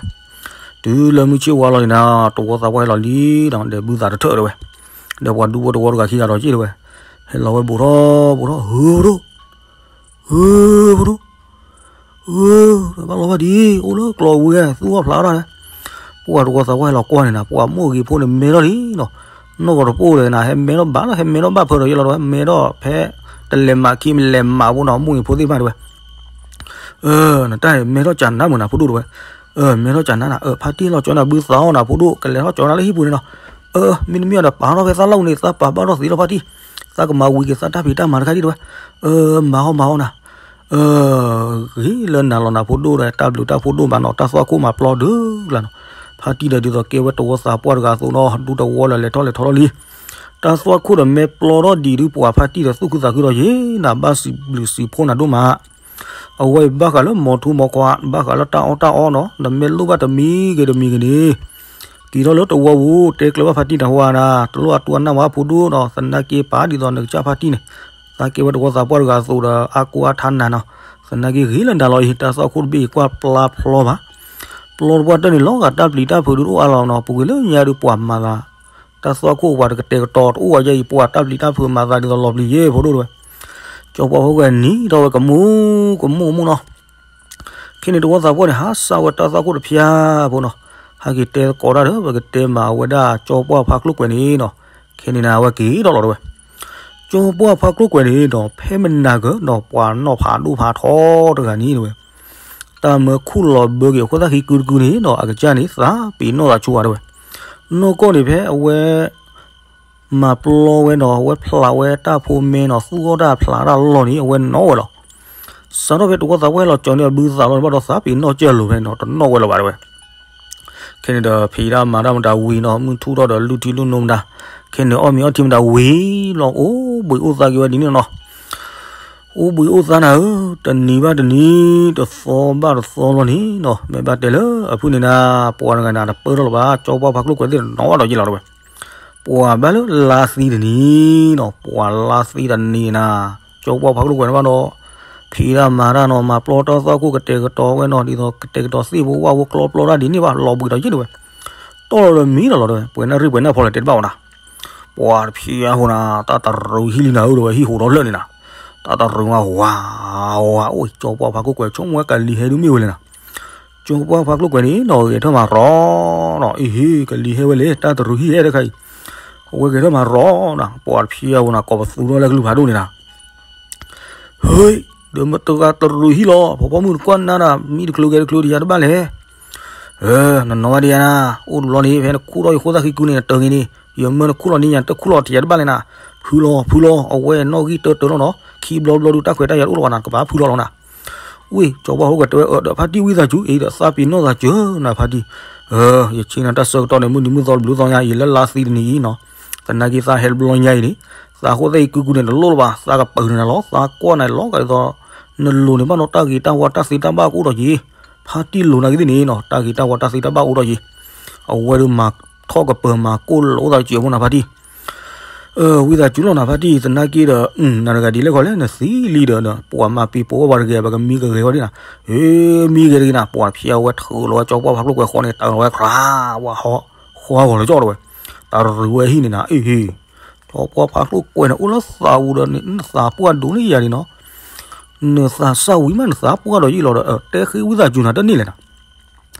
ဒီး တုၤလၢမုၢ်ဆ့ၣ်ဝါလီၤန့ၣ်နၤ တဝီသးပှၢ်ဟဲလီၤလံဒီး ဒီးဘုသးတထၢၣ်တဲဝဲ. ဒီးပှၤဒူဖိတဝီတဂၤခံဂၤဒီးက့ၢ်တဲဝဲ. ဟဲလီၤဝဲဘူးထီၣ်ဘူးထီၣ် ဟုးဖဒိၣ် ဟုးဖဒိၣ် အၢ ဘၣ်လီၤဘၣ်ဒံး အိၣ်လၢကျီဝံၤ သူၣ်အီၣ်ဖျးအီၣ်တၢ်န့ၣ်. ပှၤတဝီသးပှၢ်ဟဲလီၤကွၢ်န့ၣ်နၤ ပှၤမိၢ်ဂ့ၤဖိန့ၣ်မဲထီၣ်လံနီၤ. နီၢ်ကီၢ်တပိၢ်ဒီးနၤ ဟဲမဲထီၣ်ဘၣ်လီၤ ဟဲမဲထီၣ်ဘၣ်ဖၢဒီးယဲလီၤတဲဝဲ မဲထီၣ်ဖဲ တလဲၤမၤခံမလဲၤမၤဖိနီၤ မိၢ်ဂ့ၤဖိသ့ၣ်တဖၣ်တဲဝဲ. နတၢ်မဲထီၣ်ကနါမုၢ်နၤဖိဒိၣ်တဲဝဲ. မဲထီၣ်ကနါနၤ ဖါတံၢ်လီၤကၠီနၤဘုသးအီၣ်နၤဖိဒိၣ် ကလဲၤထီၣ်ကၠီနၤလၢဟံၣ်ပူၤန့ၣ်နီၤ. မ့တမ့ၢ်ဒီးပာ်ထီၣ်ဖဲသးလီၢ်န့ၣ် သးပာ်ဘၣ်ထီၣ်သ့လီၤဖါတံၢ်. သးကမၤဝံၤက့ၤသးတၢ်ဖံးတၢ်မၤတခါဒံးတဲဝဲ. မၤဟီမၤဟီနၤ ဂ့ၤလၢနၤလီၤနၤဖိဒိၣ်ဒီး တၢ်ဘျုးတၢ်ဖှိၣ်ဒိၣ်မးနီၤ တၢ်သွၣ်ခိၣ်မၤပျီဒုးကျါနီၤ. ဖါတံၢ်ဒီးဒ်သိးကဲဝဲတဝီသးပှၢ်တဂၤအသိးနီၤ ဒူတဝီလၢလဲၤထီၣ်လဲၤထီၣ်လီၤလံ. တၢ်သွၣ်ခိၣ်ဒီးမဲပျီထီၣ်ဒံးဒုးပှၤဖါတံၢ်ဒီးသူၣ်ခုသးခုဒီးယ့ၢ်နၤ ဘၣ်စံးဘျုးစံးဖှိၣ်နၤဒိၣ်မး. အဝဲအံၤဘၣ်ဃးလၢမိၤထူမိၤခွါ ဘၣ်ဃးလၢတၢ်အီၣ်တၢ်အီနီၤ နမ့ၢ်လိၣ်ဘၣ်တမံၤဂ့ၤတမံၤဂ့ၤန့ၣ် က့ၤထီၣ်လၢတဝီပူၤ တဲကျၢၤဘၣ်ဖါတံၢ်နၤဟူဧါနၤ တလိၣ်အတူၢ်အနၢ်ဝဲဖိဒိၣ်နီၤ သနာ်က့ပာ်ဒ်သိးနကစၢ်ဖါတံၢ်န့ၣ် သးကဲဝဲတဝီသးပှၢ်တဂၤအသိးဒီး အါကိးအါထါနၤနီၤ သနာ်က့ဂ့ၤလၢနၤလီၤအံၤ တၢ်သွၣ်ခိၣ်တဘ့ၣ်အံၤကွၢ်ပျီဖျီဘၣ် ပျီတပှၢ်တၢၢ်န့ၣ် လီၤဂာ်တၢ်ပျံၤတၢ်ဖုးဒုးအိၣ်အါလီၤနီၤ ပူၤကွံာ်လၢညါဒုးပှၤမၤသး တၢ်သွၣ်ခိၣ်ပှၤတကတဲာ်ကတီၤ တအိၣ်ဝဲယဲအံၤ ပှၤတၢ်ပျံၤတၢ်ဖုးမၤသးဒ်သိးလီၤပျံၤယဲၢ်ဖိဒိၣ်တဲဝဲ. ကၠီပှၢ်ဖိကွဲၤနံၤထီၣ်ဝဲကမူၣ်ကမူၣ်ကမူၣ်နီၤ ခဲန့ၣ်တဝီသးပှၢ်န့ၣ် ဟးစၢ်ဝဲတၢ်သွၣ်ခိၣ်တဖၠါဖိနီၤ ဟဲက့ၤတဲသကိးတၢ်ဒီး ပကတဲမၤဝဲဒၣ်ကၠီပှၢ်ဖါကျိၣ်ကွဲၤန့ၣ်နီၤ ခဲန့ၣ်နၤအဝဲက့ၤထီၣ်လီၤတဲဝဲ. ကၠီပှၢ်ဖါကျိၣ်ကွဲၤန့ၣ်နီၤ ဖဲမနၤကၢၤနီၤ ပှၤနီၢ်ဖးဒိၣ်ဖးထီတဂၤန့ၣ်တဲဝဲ တၢ်မၢခူၣ်လီၤဘၢက့ၤအခိၣ်သၣ်ခံကုတကုန့ၣ်နီၤ အကစၢ်န့ၣ် သးပ့ၤနီၣ်သးဆိဝဲတဲဝဲ. နီၢ်ကီၢ်န့ၣ်ဖဲအဝဲ မၤပျီဝဲနီၤ အဝဲဖျးဝဲတၢ်ဖိမဲနီၤ သူၣ်ထီၣ်တၢ်ဖျးတၢ်လီၢ်န့ၣ် အဝဲနီၣ်ဝဲလီၤ. စးထီၣ်ဖဲတဝီသးပှၢ်လီၤကၠီၤန့ၣ် အဘုသးလီၤန့ၣ်ဘၣ်ဒီးသးပ့ၤနီၣ်ကၢၢ်လိာ်ဖဲန့ၣ်နီၤ တနီၣ်ဝဲလၢၤဘၣ်တဲဝဲ. ခဲန့ၣ်ဒီးဖံးတၢ်မၤတၢ်မတၤဝံၤနီၤ မုၢ်ထူၣ်ထီၣ်ဒီးလုၢ်ထံလုၢ်နိမတၤ, ခဲန့ၣ်အီၣ်မ့ၤအီထံမတၤဝံၤလီၤ အိၣ်ဘှံးအိၣ်သါက့ၤဝဲဒ်န့ၣ်နီၤ. အိၣ်ဘှံးအိၣ်သါနၤဧၢ, တနံၤဘၣ်တနံၤ တသီဘၣ်တသီလီၤန့ၣ်နီၤ မ့ၢ်ဘၣ်တဲလၢအဖုၣ်န့ၣ်နၤ ပှၤတဂၤနၤတပၢၢ်ထီၣ်လၢၤဘၣ် ကၠီပှၢ်ဖါကျိၣ်ကွဲၤသ့ၣ်တနီၤဘၣ်ဒီးယ့ၢ်လီၤတဲဝဲ. ပှၤဘၣ်လၢလါသံတနံၤနီၤ ပှၤလါသံတနံၤနၤ ကၠီပှၢ်ဖါကျိၣ်ကွဲၤန့ၣ်ဘၣ်ဒီး ဖံးတၢ်မၤတၢ်နီၤ မၤပျီတၢ်သီၣ်ခိၣ်ကတဲာ်ကတီၤဝဲနီၤ ဒ်သိးကတဲာ်ကတီၤသ့ၣ်ဖိဝၣ်ဖိကျီပျီတၢ်ဒ်န့ၣ်ဘၣ် လီၤဘှံးဒီးယ့ၢ်တဲဝဲ. တီၢ်လီၤဒီးမံလီၤလီၤတဲဝဲ ပှဲၤနၣ်ရံၣ်ပှဲၤနၣ်ဖီလဲၣ်တဲတဘၣ်ဝဲနၤ ပှၤတဖျဲအဃိနၤ တၢ်တရူးဟံၣ်လံနၤဧၢဒီးဝဲဟံၣ်ဟိးထီၣ်လၢာ်န့ၣ်နၤ, တၢ်တရူးမးဝါဝါ အိၣ်ကၠီပှၢ်ဖါကျိၣ်ကွဲၤဆိကမိၣ်ဝဲကလံၤဟဲဒုးမ့ၢ်ဝဲလဲၣ်နၤ, ကၠီပှၢ်ဖါကျိၣ်ကွဲၤန့ၣ်နီၤ ဂဲၤထၢၣ်မၤရီနီၤ အ့ဟ့ ကလံၤဟဲဝဲလဲၣ် တၢ်တရူးဟံၣ်ဟဲတခါအံၤ, အဝဲဂဲၤထၢၣ်မၤရီနၤ ပှၤတဖျဲအဃိနၤ ကိးပသူထီၣ်လၢကလုၢ်ဖးဒိၣ်န့ၣ်နၤ ဟ့, ဒီးမတဂၤတရူးဟံၣ်လီၤ ဖီဖီမုၢ်တကွၢ်နါဒၣ် မံတချုးဂဲၤတချုးဒီးယၤတဘၣ်လဲၣ်. နနီၢ်ဘၣ်ဒံးယၤနၤ, အိၣ်တဘျီန့ၣ် ဖဲနခူၣ်ထီၣ်ယဃိသၣ်ဃံကုန့ၣ် နတၢ်ဂ့ၤန့ၣ် ယမၢနခူၣ်လီၤန့ၣ် ယတခူၣ်လီၤတယၤတဘၣ်လဲၣ်နၤ. ဖုလီၤ ဖုလီၤ အဝဲနီၣ်ဂံၢ်တၢတၢလီၤနီၤ ခံဘျီဘျီဒုးတၢ်ခွဲးတၢ်ယာ်တအိၣ်လၢၤဘၣ်နၤ ကဘၣ်ဖုလီၤလီၤနၤ. ဝ့ၢ် ကၠီပှၢ်ဖါကျိၣ်ကွဲၤတဲဝဲ အၢ ဒီးဖါတံၢ်ဝံသးစူၤ အံၤဒီးသးပ့ၤနီၣ်သးစၢၤနၤဖါတံၢ်, ယဆ့နၤတၢ်ဆၢကတီၢ်န့ၣ် မုၢ်နံၤမုၢ်သီတဘျုးသီညါအံၤ လၢလါသံတနံၤအံၤနီၤ, သနာ်က့သးဟဲတဘျီညါအံၤန့ၣ်, သးဃိသၣ်အံၤကုကုန့ၣ်တလိၣ်လၢၤဘၣ် သးကပၢၤန့ၣ်နၤလီၤ သးကွၢ်နၤလီၤ ကဒ်သိး နလိၤန့ၣ်ဘၣ်နီၤ တၢ်ဂ့ၤတၢ်ဝါတၢ်သ့တၢ်ဘၣ်ကအိၣ်ထီၣ်က့ၤ, ဖါတံၢ်လိၤနာ်က့သ့ၣ်န့ၣ်နီၤ တၢ်ဂ့ၤတၢ်ဝါတၢ်သ့တၢ်ဘၣ်ကအိၣ်ထီၣ်က့ၤ, အဝဲဒုးမၤထီၣ်ကပၢၤမၤကိၢ်လိာ်သးစၢၤဖိနၤဖါတံၢ် ဝံသးစူၤလီၤနၤဖါတံၢ် သနာ်က့ဒီး နၤတဂၤဒ်လဲၣ်ခီလဲၣ် နသံလံဒီး ပှၤမၤပံၤပိာ်ဝဲပှၤတဂ့ၤ ပကမံကဂဲၤဝဲဒ်နၤ, မံဂဲၤတဂ့ၤနၤ ပှၤတဖျဲအဝဲထုးလီၤဝဲကၠီပှၢ်ဖါကျိၣ်ကွဲၤဃီန့ၣ် တၢ်လီၤဝဲခြး ဝါဟီ ဃီဂီၤလၢကၠီတဲဝဲ, တၢ်ရူးဝဲဟံၣ်န့ၣ်နၤ အ့ဟ့, ကၠီပှၢ်ဖါကျိၣ်ကွဲၤန့ၣ် အိၣ်လၢသးပူၤဒီး နသးပှၢ်ဒိၣ်န့ၢ်ယၤန့ၣ်နီၤ, နသးစၢ်ဝံၤမး နသးပှၢ်ဒီးယံာ်လီၤဒီး တဲဃ့ဝံသးစူၤနၤတန့ၢ်လဲၣ်နၤ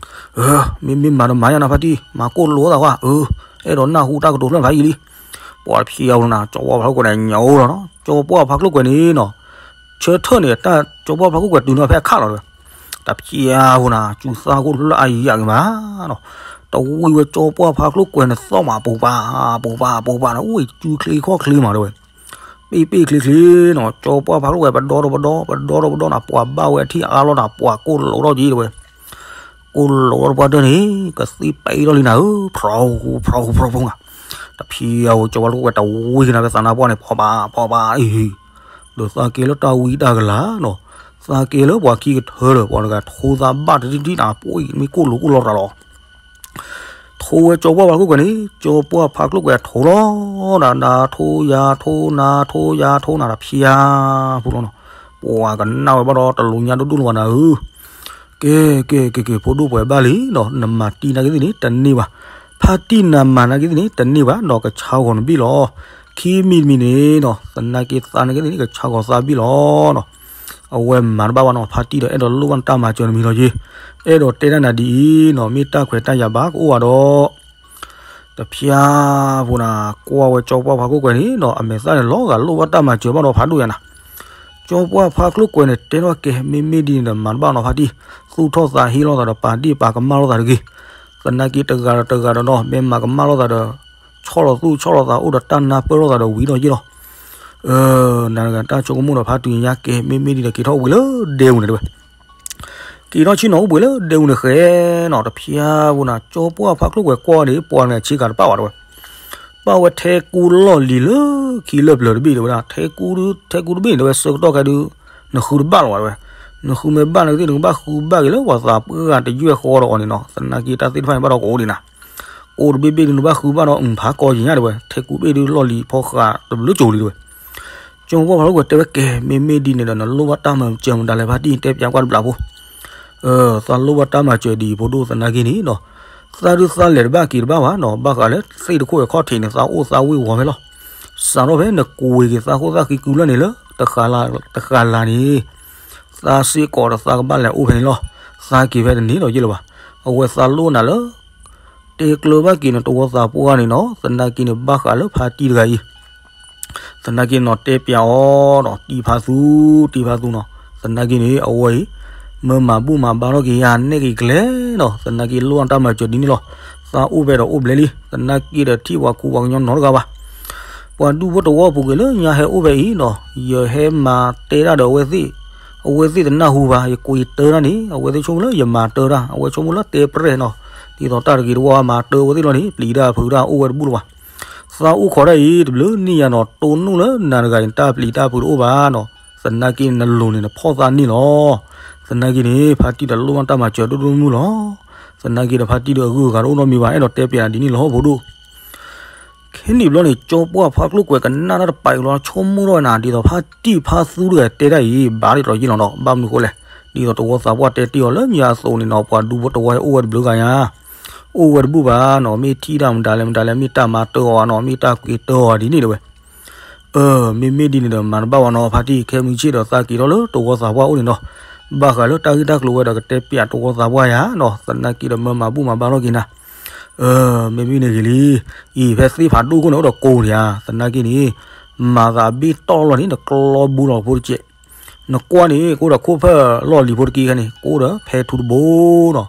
မ့မ့ၢ်မၤဒီးမၤယါနၤဖါတံၢ် မၤကိၢ်လိာ်သးကွၢ်, အဲၣ်ဒိးနၢ်ဟူတၢ်ကတိၤဖျၢၣ်ဖးယံာ်လံ, ပှၤတဖျဲအဃိနၤ ကၠီပှၢ်ဖါကျိၣ်ကွဲၤန့ၣ် ညၣ်အိၣ်လီၤနီၤ ကၠီပှၢ်ဖါကျိၣ်ကွဲၤန့ၣ်နီၤ, ဆၢထၢၣ်န့ၣ် တၢ်ကၠီပှၢ်ဖါကျိၣ်ကွဲၤတုၤနီၤဖဲအခၣ်လီၤတဲဝဲ, တဖျဲအဃိနၤ စူၤသးခိၣ်လၢအယံၤယံၤက့ၤမးနီၤ, တဝံၤဝဲကၠီပှၢ်ဖါကျိၣ်ကွဲၤန့ၣ်သီၣ်မး ပူၤပာ်ပူၤပာ်နီၤ ဝံၤစူၤချ့ခီၣ်ချ့မးတဲဝဲ ပ့ၣ်ပ့ၣ်ချ့ချ့နီၤ ကၠီပှၢ်ဖါကျိၣ်ကွဲၤ ပဒီတပဒီ ပဒီတပဒီနၤ ပှၤဘၣ်ဝဲအထံၣ်အါလီၤနၤ ပှၤကိၢ်လိာ်ထီၣ်က့တဲဝဲ, ကိၢ်လိာ်ထီၣ်တပှၢ်တၢၢ်န့ၣ် ကသံပ့ၣ်ထီၣ်လံနၤဧၢ ဖျီဖျီဖျီဖျီနၤ, တဖျဲအဃိ ကၠီပှၢ်ဖါကျိၣ်ကွဲၤ တဝံၤက့ၤနၤဖဲသးနါပှၢ်န့ၣ် ဖီဘၣ်ဖီဘၣ်အံၤ, ဒီးသးက့ၤလၢတၢ်ဝံတၢ်ကလၤနီၤ, သးက့ၤလၢပှၤခံကထၢဒီး ပှၤတဂၤထိသးဘၣ်တဒံဒံနၤ ပှၤမ့ၢ်ကိၢ်လိာ်ကိၢ်လိာ်တၢ်လီၤ ထိဝဲကၠီပှၢ်ဖါကျိၣ်ကွဲၤန့ၣ် ကၠီပှၢ်ဖါကျိၣ်ကွဲၤထိလီၤ, နၤနၤထိယၤထိနၤထိယၤထိနၤတဖျါဖိလီၤနီၤ, ပှၤကနၣ်ဝဲဘၣ်ဒီးတလူၤညါဒိၣ်ဒိၣ်လီၤဘၣ်နၤဧၢ, ကဲ ကဲ ကဲ ကဲ ဖိဒိၣ်ပှဲၤဘၣ်လံနီၤ, နမၤတံၢ်နာ်က့သ့ၣ်န့ၣ် တန့ၢ်ဘၣ်, ဖါတံၢ်နၤမၤနာ်က့သ့ၣ်န့ၣ် တန့ၢ်ဘၣ်နီၤ, ကဆါဂီၤနဘ့ၣ်လီၤ, ခံမံၤတမံၤန့ၣ်နီၤ သနာ်က့သးနာ်က့သ့ၣ်န့ၣ် ကဆါဂီၤသးဘ့ၣ်လီၤနီၤ, အဝဲမၤတဘၣ်ဘၣ်နီၤ, ဖါတံၢ်ဒီးအဲၣ်ဒိးလိၣ်ဘၣ်နတၢ်မၤစၢၤတမံၤလီၤက့ၤ, အဲၣ်ဒိးတဲတၢ်နၤဒ်အံၤနီၤ, မ့ၢ်တၢ်ခွဲးတၢ်ယာ်ဘၣ်ကအိၣ်ဘၣ်ဒီး တဖျါဖိနၤ, ကွၢ်ဝဲကၠီပှၢ်ဖါကျိၣ်ကွဲၤန့ၣ်နီၤ, အမဲာ်သၣ်န့ၣ်လီၤဂာ်လိၣ်ဘၣ်တၢ်မၤစၢၤဘၣ်ဒီးဖးဒိၣ်ယါနၤ, ကၠီပှၢ်ဖါကျိၣ်ကွဲၤန့ၣ် တဲထီၣ်ကဲ မ့မ့ၢ်ဒ်န့ၣ်ဒီးမၤတဘၣ်နီၤဖါတံၢ်, သူၣ်ထီၣ်သးဟ့လီၤသးဒီး ပာ်ဒ့ၣ်ပာ်ကမၣ်လိာ်သးတဂ့ၤ, သနာ်က့တဂၤဒီးတဂၤဒီးနီၤ မ့ၢ်မၤကမၣ်လိာ်သးဒီး ဆီၣ်လီၤသူၣ်ဆီၣ်လီၤသး အိၣ်ဒီးတၢ်နၢ်ပၢၢ်လိာ်သးဒီးဝံၤဒီးယ့ၢ်လီၤ နၤတဂၤတၢ်ဆိကမိၣ်ဒီးဖါတံၢ်ညါကဲ မ့မ့ၢ်ဒ်န့ၣ် က့ၤထီၣ်အိၣ်ဘှံးလၢဒဲဝုၤန့ၣ်တဲဝဲ, က့ၤထီၣ်ဆ့ၣ်နီၤအိၣ်ဘှံးလၢဒဲဝုၤန့ၣ်ဃဲနီၤ, တဖျါဖိနၤ, ကၠီပှၢ်ဖါကျိၣ်ကွဲၤကွၢ်န့ၣ် ပှၤန့ၣ်ဆ့ကၤတပၣ်ဝဲတဲဝဲ, ပၣ်ဝဲထဲကူလီၢ်လံၤလၢခံလၢပျၢၤတဘ့ၣ်တဲဝဲဒၣ်, ထဲကူ ထဲကူတဘ့ၣ်န့ၣ်တဲဝဲ ဆၢကတီၢ်ခဲဒုး နဃုတဘၣ်လီၤဘၣ်တဲဝဲ, နဃုမ့ၢ်ဘၣ်နာ်က့သ့ၣ် နကဘၣ်ဃုဘၣ်က့ၤလၢပှၤသးပှၢ်တယွဲၢ်ဃီဒီးအီၤန့ၣ်နီၤ, သနာ်က့တၢ်သ့ၣ်တဖၣ်န့ၣ်ဘၣ်ဒီးကအိၣ်ဒံးနၤ ကိးတဘ့ၣ်ဘ့ၣ်ဒုးနဘၣ်ဃုဘၣ်ဒီး အုၣ်ဖးကီယံာ်ညါတဲဝဲ, ထဲကူဘ့ၣ်ဒုးလီၢ်လံၤဖီဃးတဘျုးကၠိလံတဲဝဲ, ကၠီပှၢ်ဖါကျိၣ်ကွဲၤတဲဝဲကဲ မ့မ့ၢ်ဒ်န့ၣ်ဒီး နလိၣ်ဘၣ်တၢ်မၤစၢၤမတၤလဲၣ်ဖါတံၢ် တဲပၠးကွၢ်တဘျီဖိ, သးလိၣ်ဘၣ်တၢ်မၤစၢၤဒ်အံၤဖိဒိၣ်သနာ်က့န့ၣ်နီၤ, သးဒုးသးလဲၤတဘၣ်က့ၤတဘၣ်ဘၣ်နီၤ, ဘၣ်ဃးလၢသ့ၣ်တခိၣ်အခီၣ်ထံးန့ၣ် သးအိၣ်သးဝ့ၤဝီၤဖဲလီၤ, စးထီၣ်ဖဲနကွံာ်က့ၤသးခိၣ်သၣ်ဃံကုလၢန့ၣ်လၢ တဃာ်လၤန့ၣ် သးစ့ၢ်ကီးဒီးသးကဘၣ်လဲၤအိၣ်ဖဲန့ၣ်လီၤ, သးက့ၤဖဲတန့ၢ်ဒီးယ့ၢ်လၢၤဘၣ်, အဝဲသးလိၣ်နၤလၢ တဲကျၢၤဘၣ်က့ၤနတဝီသးပှၢ်န့ၣ်နီၤ, သနာ်က့န့ၣ် ဘၣ်ဃးလၢဖါတံၢ်တဂၤအံၤ, သနာ်က့နီၤ တဲပၠးအီၤဒီး တံၢ်ဖါသူ တံၢ်ဖါသူနီၤ, သနာ်က့န့ၣ် အဝဲအံၤ မၢမၤဘူၣ်မၤဘါထီၣ်က့ၤယၤနဲၣ်က့ၤကျဲနီၤ, သနာ်က့လိၣ်အတၢ်မၤစၢၤဒ်န့ၣ်လီၤ, သးအိၣ်ဖဲဒီးအိၣ်ဘျဲလံ, သနာ်က့ဒီးထံၣ်ပှၤခူပှၤကညီနီတဂၤဘၣ် ပှၤဒူဖိတဝီပူၤကွံာ်လၢညါဟဲအိၣ်ဖဲအံၤနီၤ, ယဟဲမၤတဲတၢ်ဒီးအဝဲသ့ၣ်, အဝဲသ့ၣ်တနၢ်ဟူဘၣ်, ယကွံာ်တၢ်တၢ်န့ၣ် အဝဲသ့ၣ်ဆိကမိၣ်လၢယမၤတၢ်တၢ်, အဝဲဆိကမိၣ်လၢတဲပြဲၢ်နီၤ, ဒ်သိးတၢ်တဂ့ၤတဝါမၤတၢ်အဝဲသ့ၣ်လီၤန့ၣ် ပျံၤတၢ်ဖုးတၢ်အိၣ်ဝဲတဘူၣ်လၢၤဘၣ်. သးအိၣ်ခိးတၢ်အံၤ တဘျုးနံၣ်ယၤနီၤ တိၢ်နီၣ်လၢနၤတဂၤန့ၣ် တၢ်ပျံၤတၢ်ဖုးတအိၣ်ဘၣ်နီၤ, သနာ်က့န့ၣ် နလိၤန့ၣ် နဖီၣ်သးန့ၣ်လီၤ. သနာ်က့န့ၣ် ဖါတံၢ်ဒီးလိၣ်ဘၣ်တၢ်မၤစၢၤဒိၣ်ဒိၣ်မုၢ်မုၢ်လီၤ. သနာ်က့ဒီးဖါတံၢ်ဒီးအဂုၤအဂၤတအိၣ်နီတမံၤဘၣ်, အဲၣ်ဒိးတဲပျးနၤဒ်န့ၣ်လီၤ ဖိဒိၣ်. ခဲနံၣ်ဘျီန့ၣ် ကၠီပှၢ်ဖါကျိၣ်ကွဲၤကနၣ်တၢ်တပာ်အံၤလီၤ ဆိကမိၣ်ထီၣ်ဝဲနၤ ဒ်သိးဖါတံၢ်ဖါသူတဂၤတဲတၢ်အံၤ ဘၣ်ဒ်သိးယ့ၢ်လီၤနီၤ, ဘၣ်မနုၤဃိလဲၣ်, ဒ်သိးတဝီသးပှၢ်တဲတ့ၢ်အီၤလၢညါအသိးန့ၣ်နီၤ ပှၤဒူဖိတဝီဟဲအိၣ်ဝဲတဘျုးဂၤညါ, အိၣ်ဝဲတဘူၣ်ဘၣ်နီၤ, မ့ၢ်ထံၣ်တၢ်မတၤလဲၣ်မတၤလဲၣ် မ့ၢ်တၢ်မၤတၢ်အီၤနီၤ မ့ၢ်တၢ်ကွံာ်တၢ်အီၤဒ်န့ၣ်တဲဝဲ. အၢ မ့မ့ၢ်ဒ်န့ၣ်ဒီးမၤတဘၣ်ဝဲနီၤ ဖါတံၢ် ခဲမုၢ်ဆ့ၣ်ဒီးသးက့ၤထီၣ်လၢတဝီသးပှၢ်အိၣ်န့ၣ်နီၤ, ဘၣ်ဃးလၢတၢ်ဂ့ၢ်တၢ်ကျိၤဝဲဒီးကတဲပျးတဝီသးပှၢ်ယၤနီၤ, သနာ်က့ဒီးမၢမၤဘူၣ်မၤဘါထီၣ်က့ၤနၤ အၢ မ့မ့ၢ်န့ၣ်ဂ့ၤလံ, အံၤဖဲသ့ၣ်ဖးဒိၣ်ခိၣ်န့ၣ်အိၣ်ဒီးကိးနၤ, သနာ်က့န့ၣ် မၤသးအဘ့ၣ်တီၢ်လီၤန့ၣ် နကျီဘူလီၤဖိတကဲး, နကွၢ်န့ၣ် ကအိၣ်ဒီးခိၣ်ဖၢၣ်လီၢ်လံၤဖိတက့ၢ်ခဲန့ၣ် ကအိၣ်ဒီးဖဲထူတဘိနီၤ,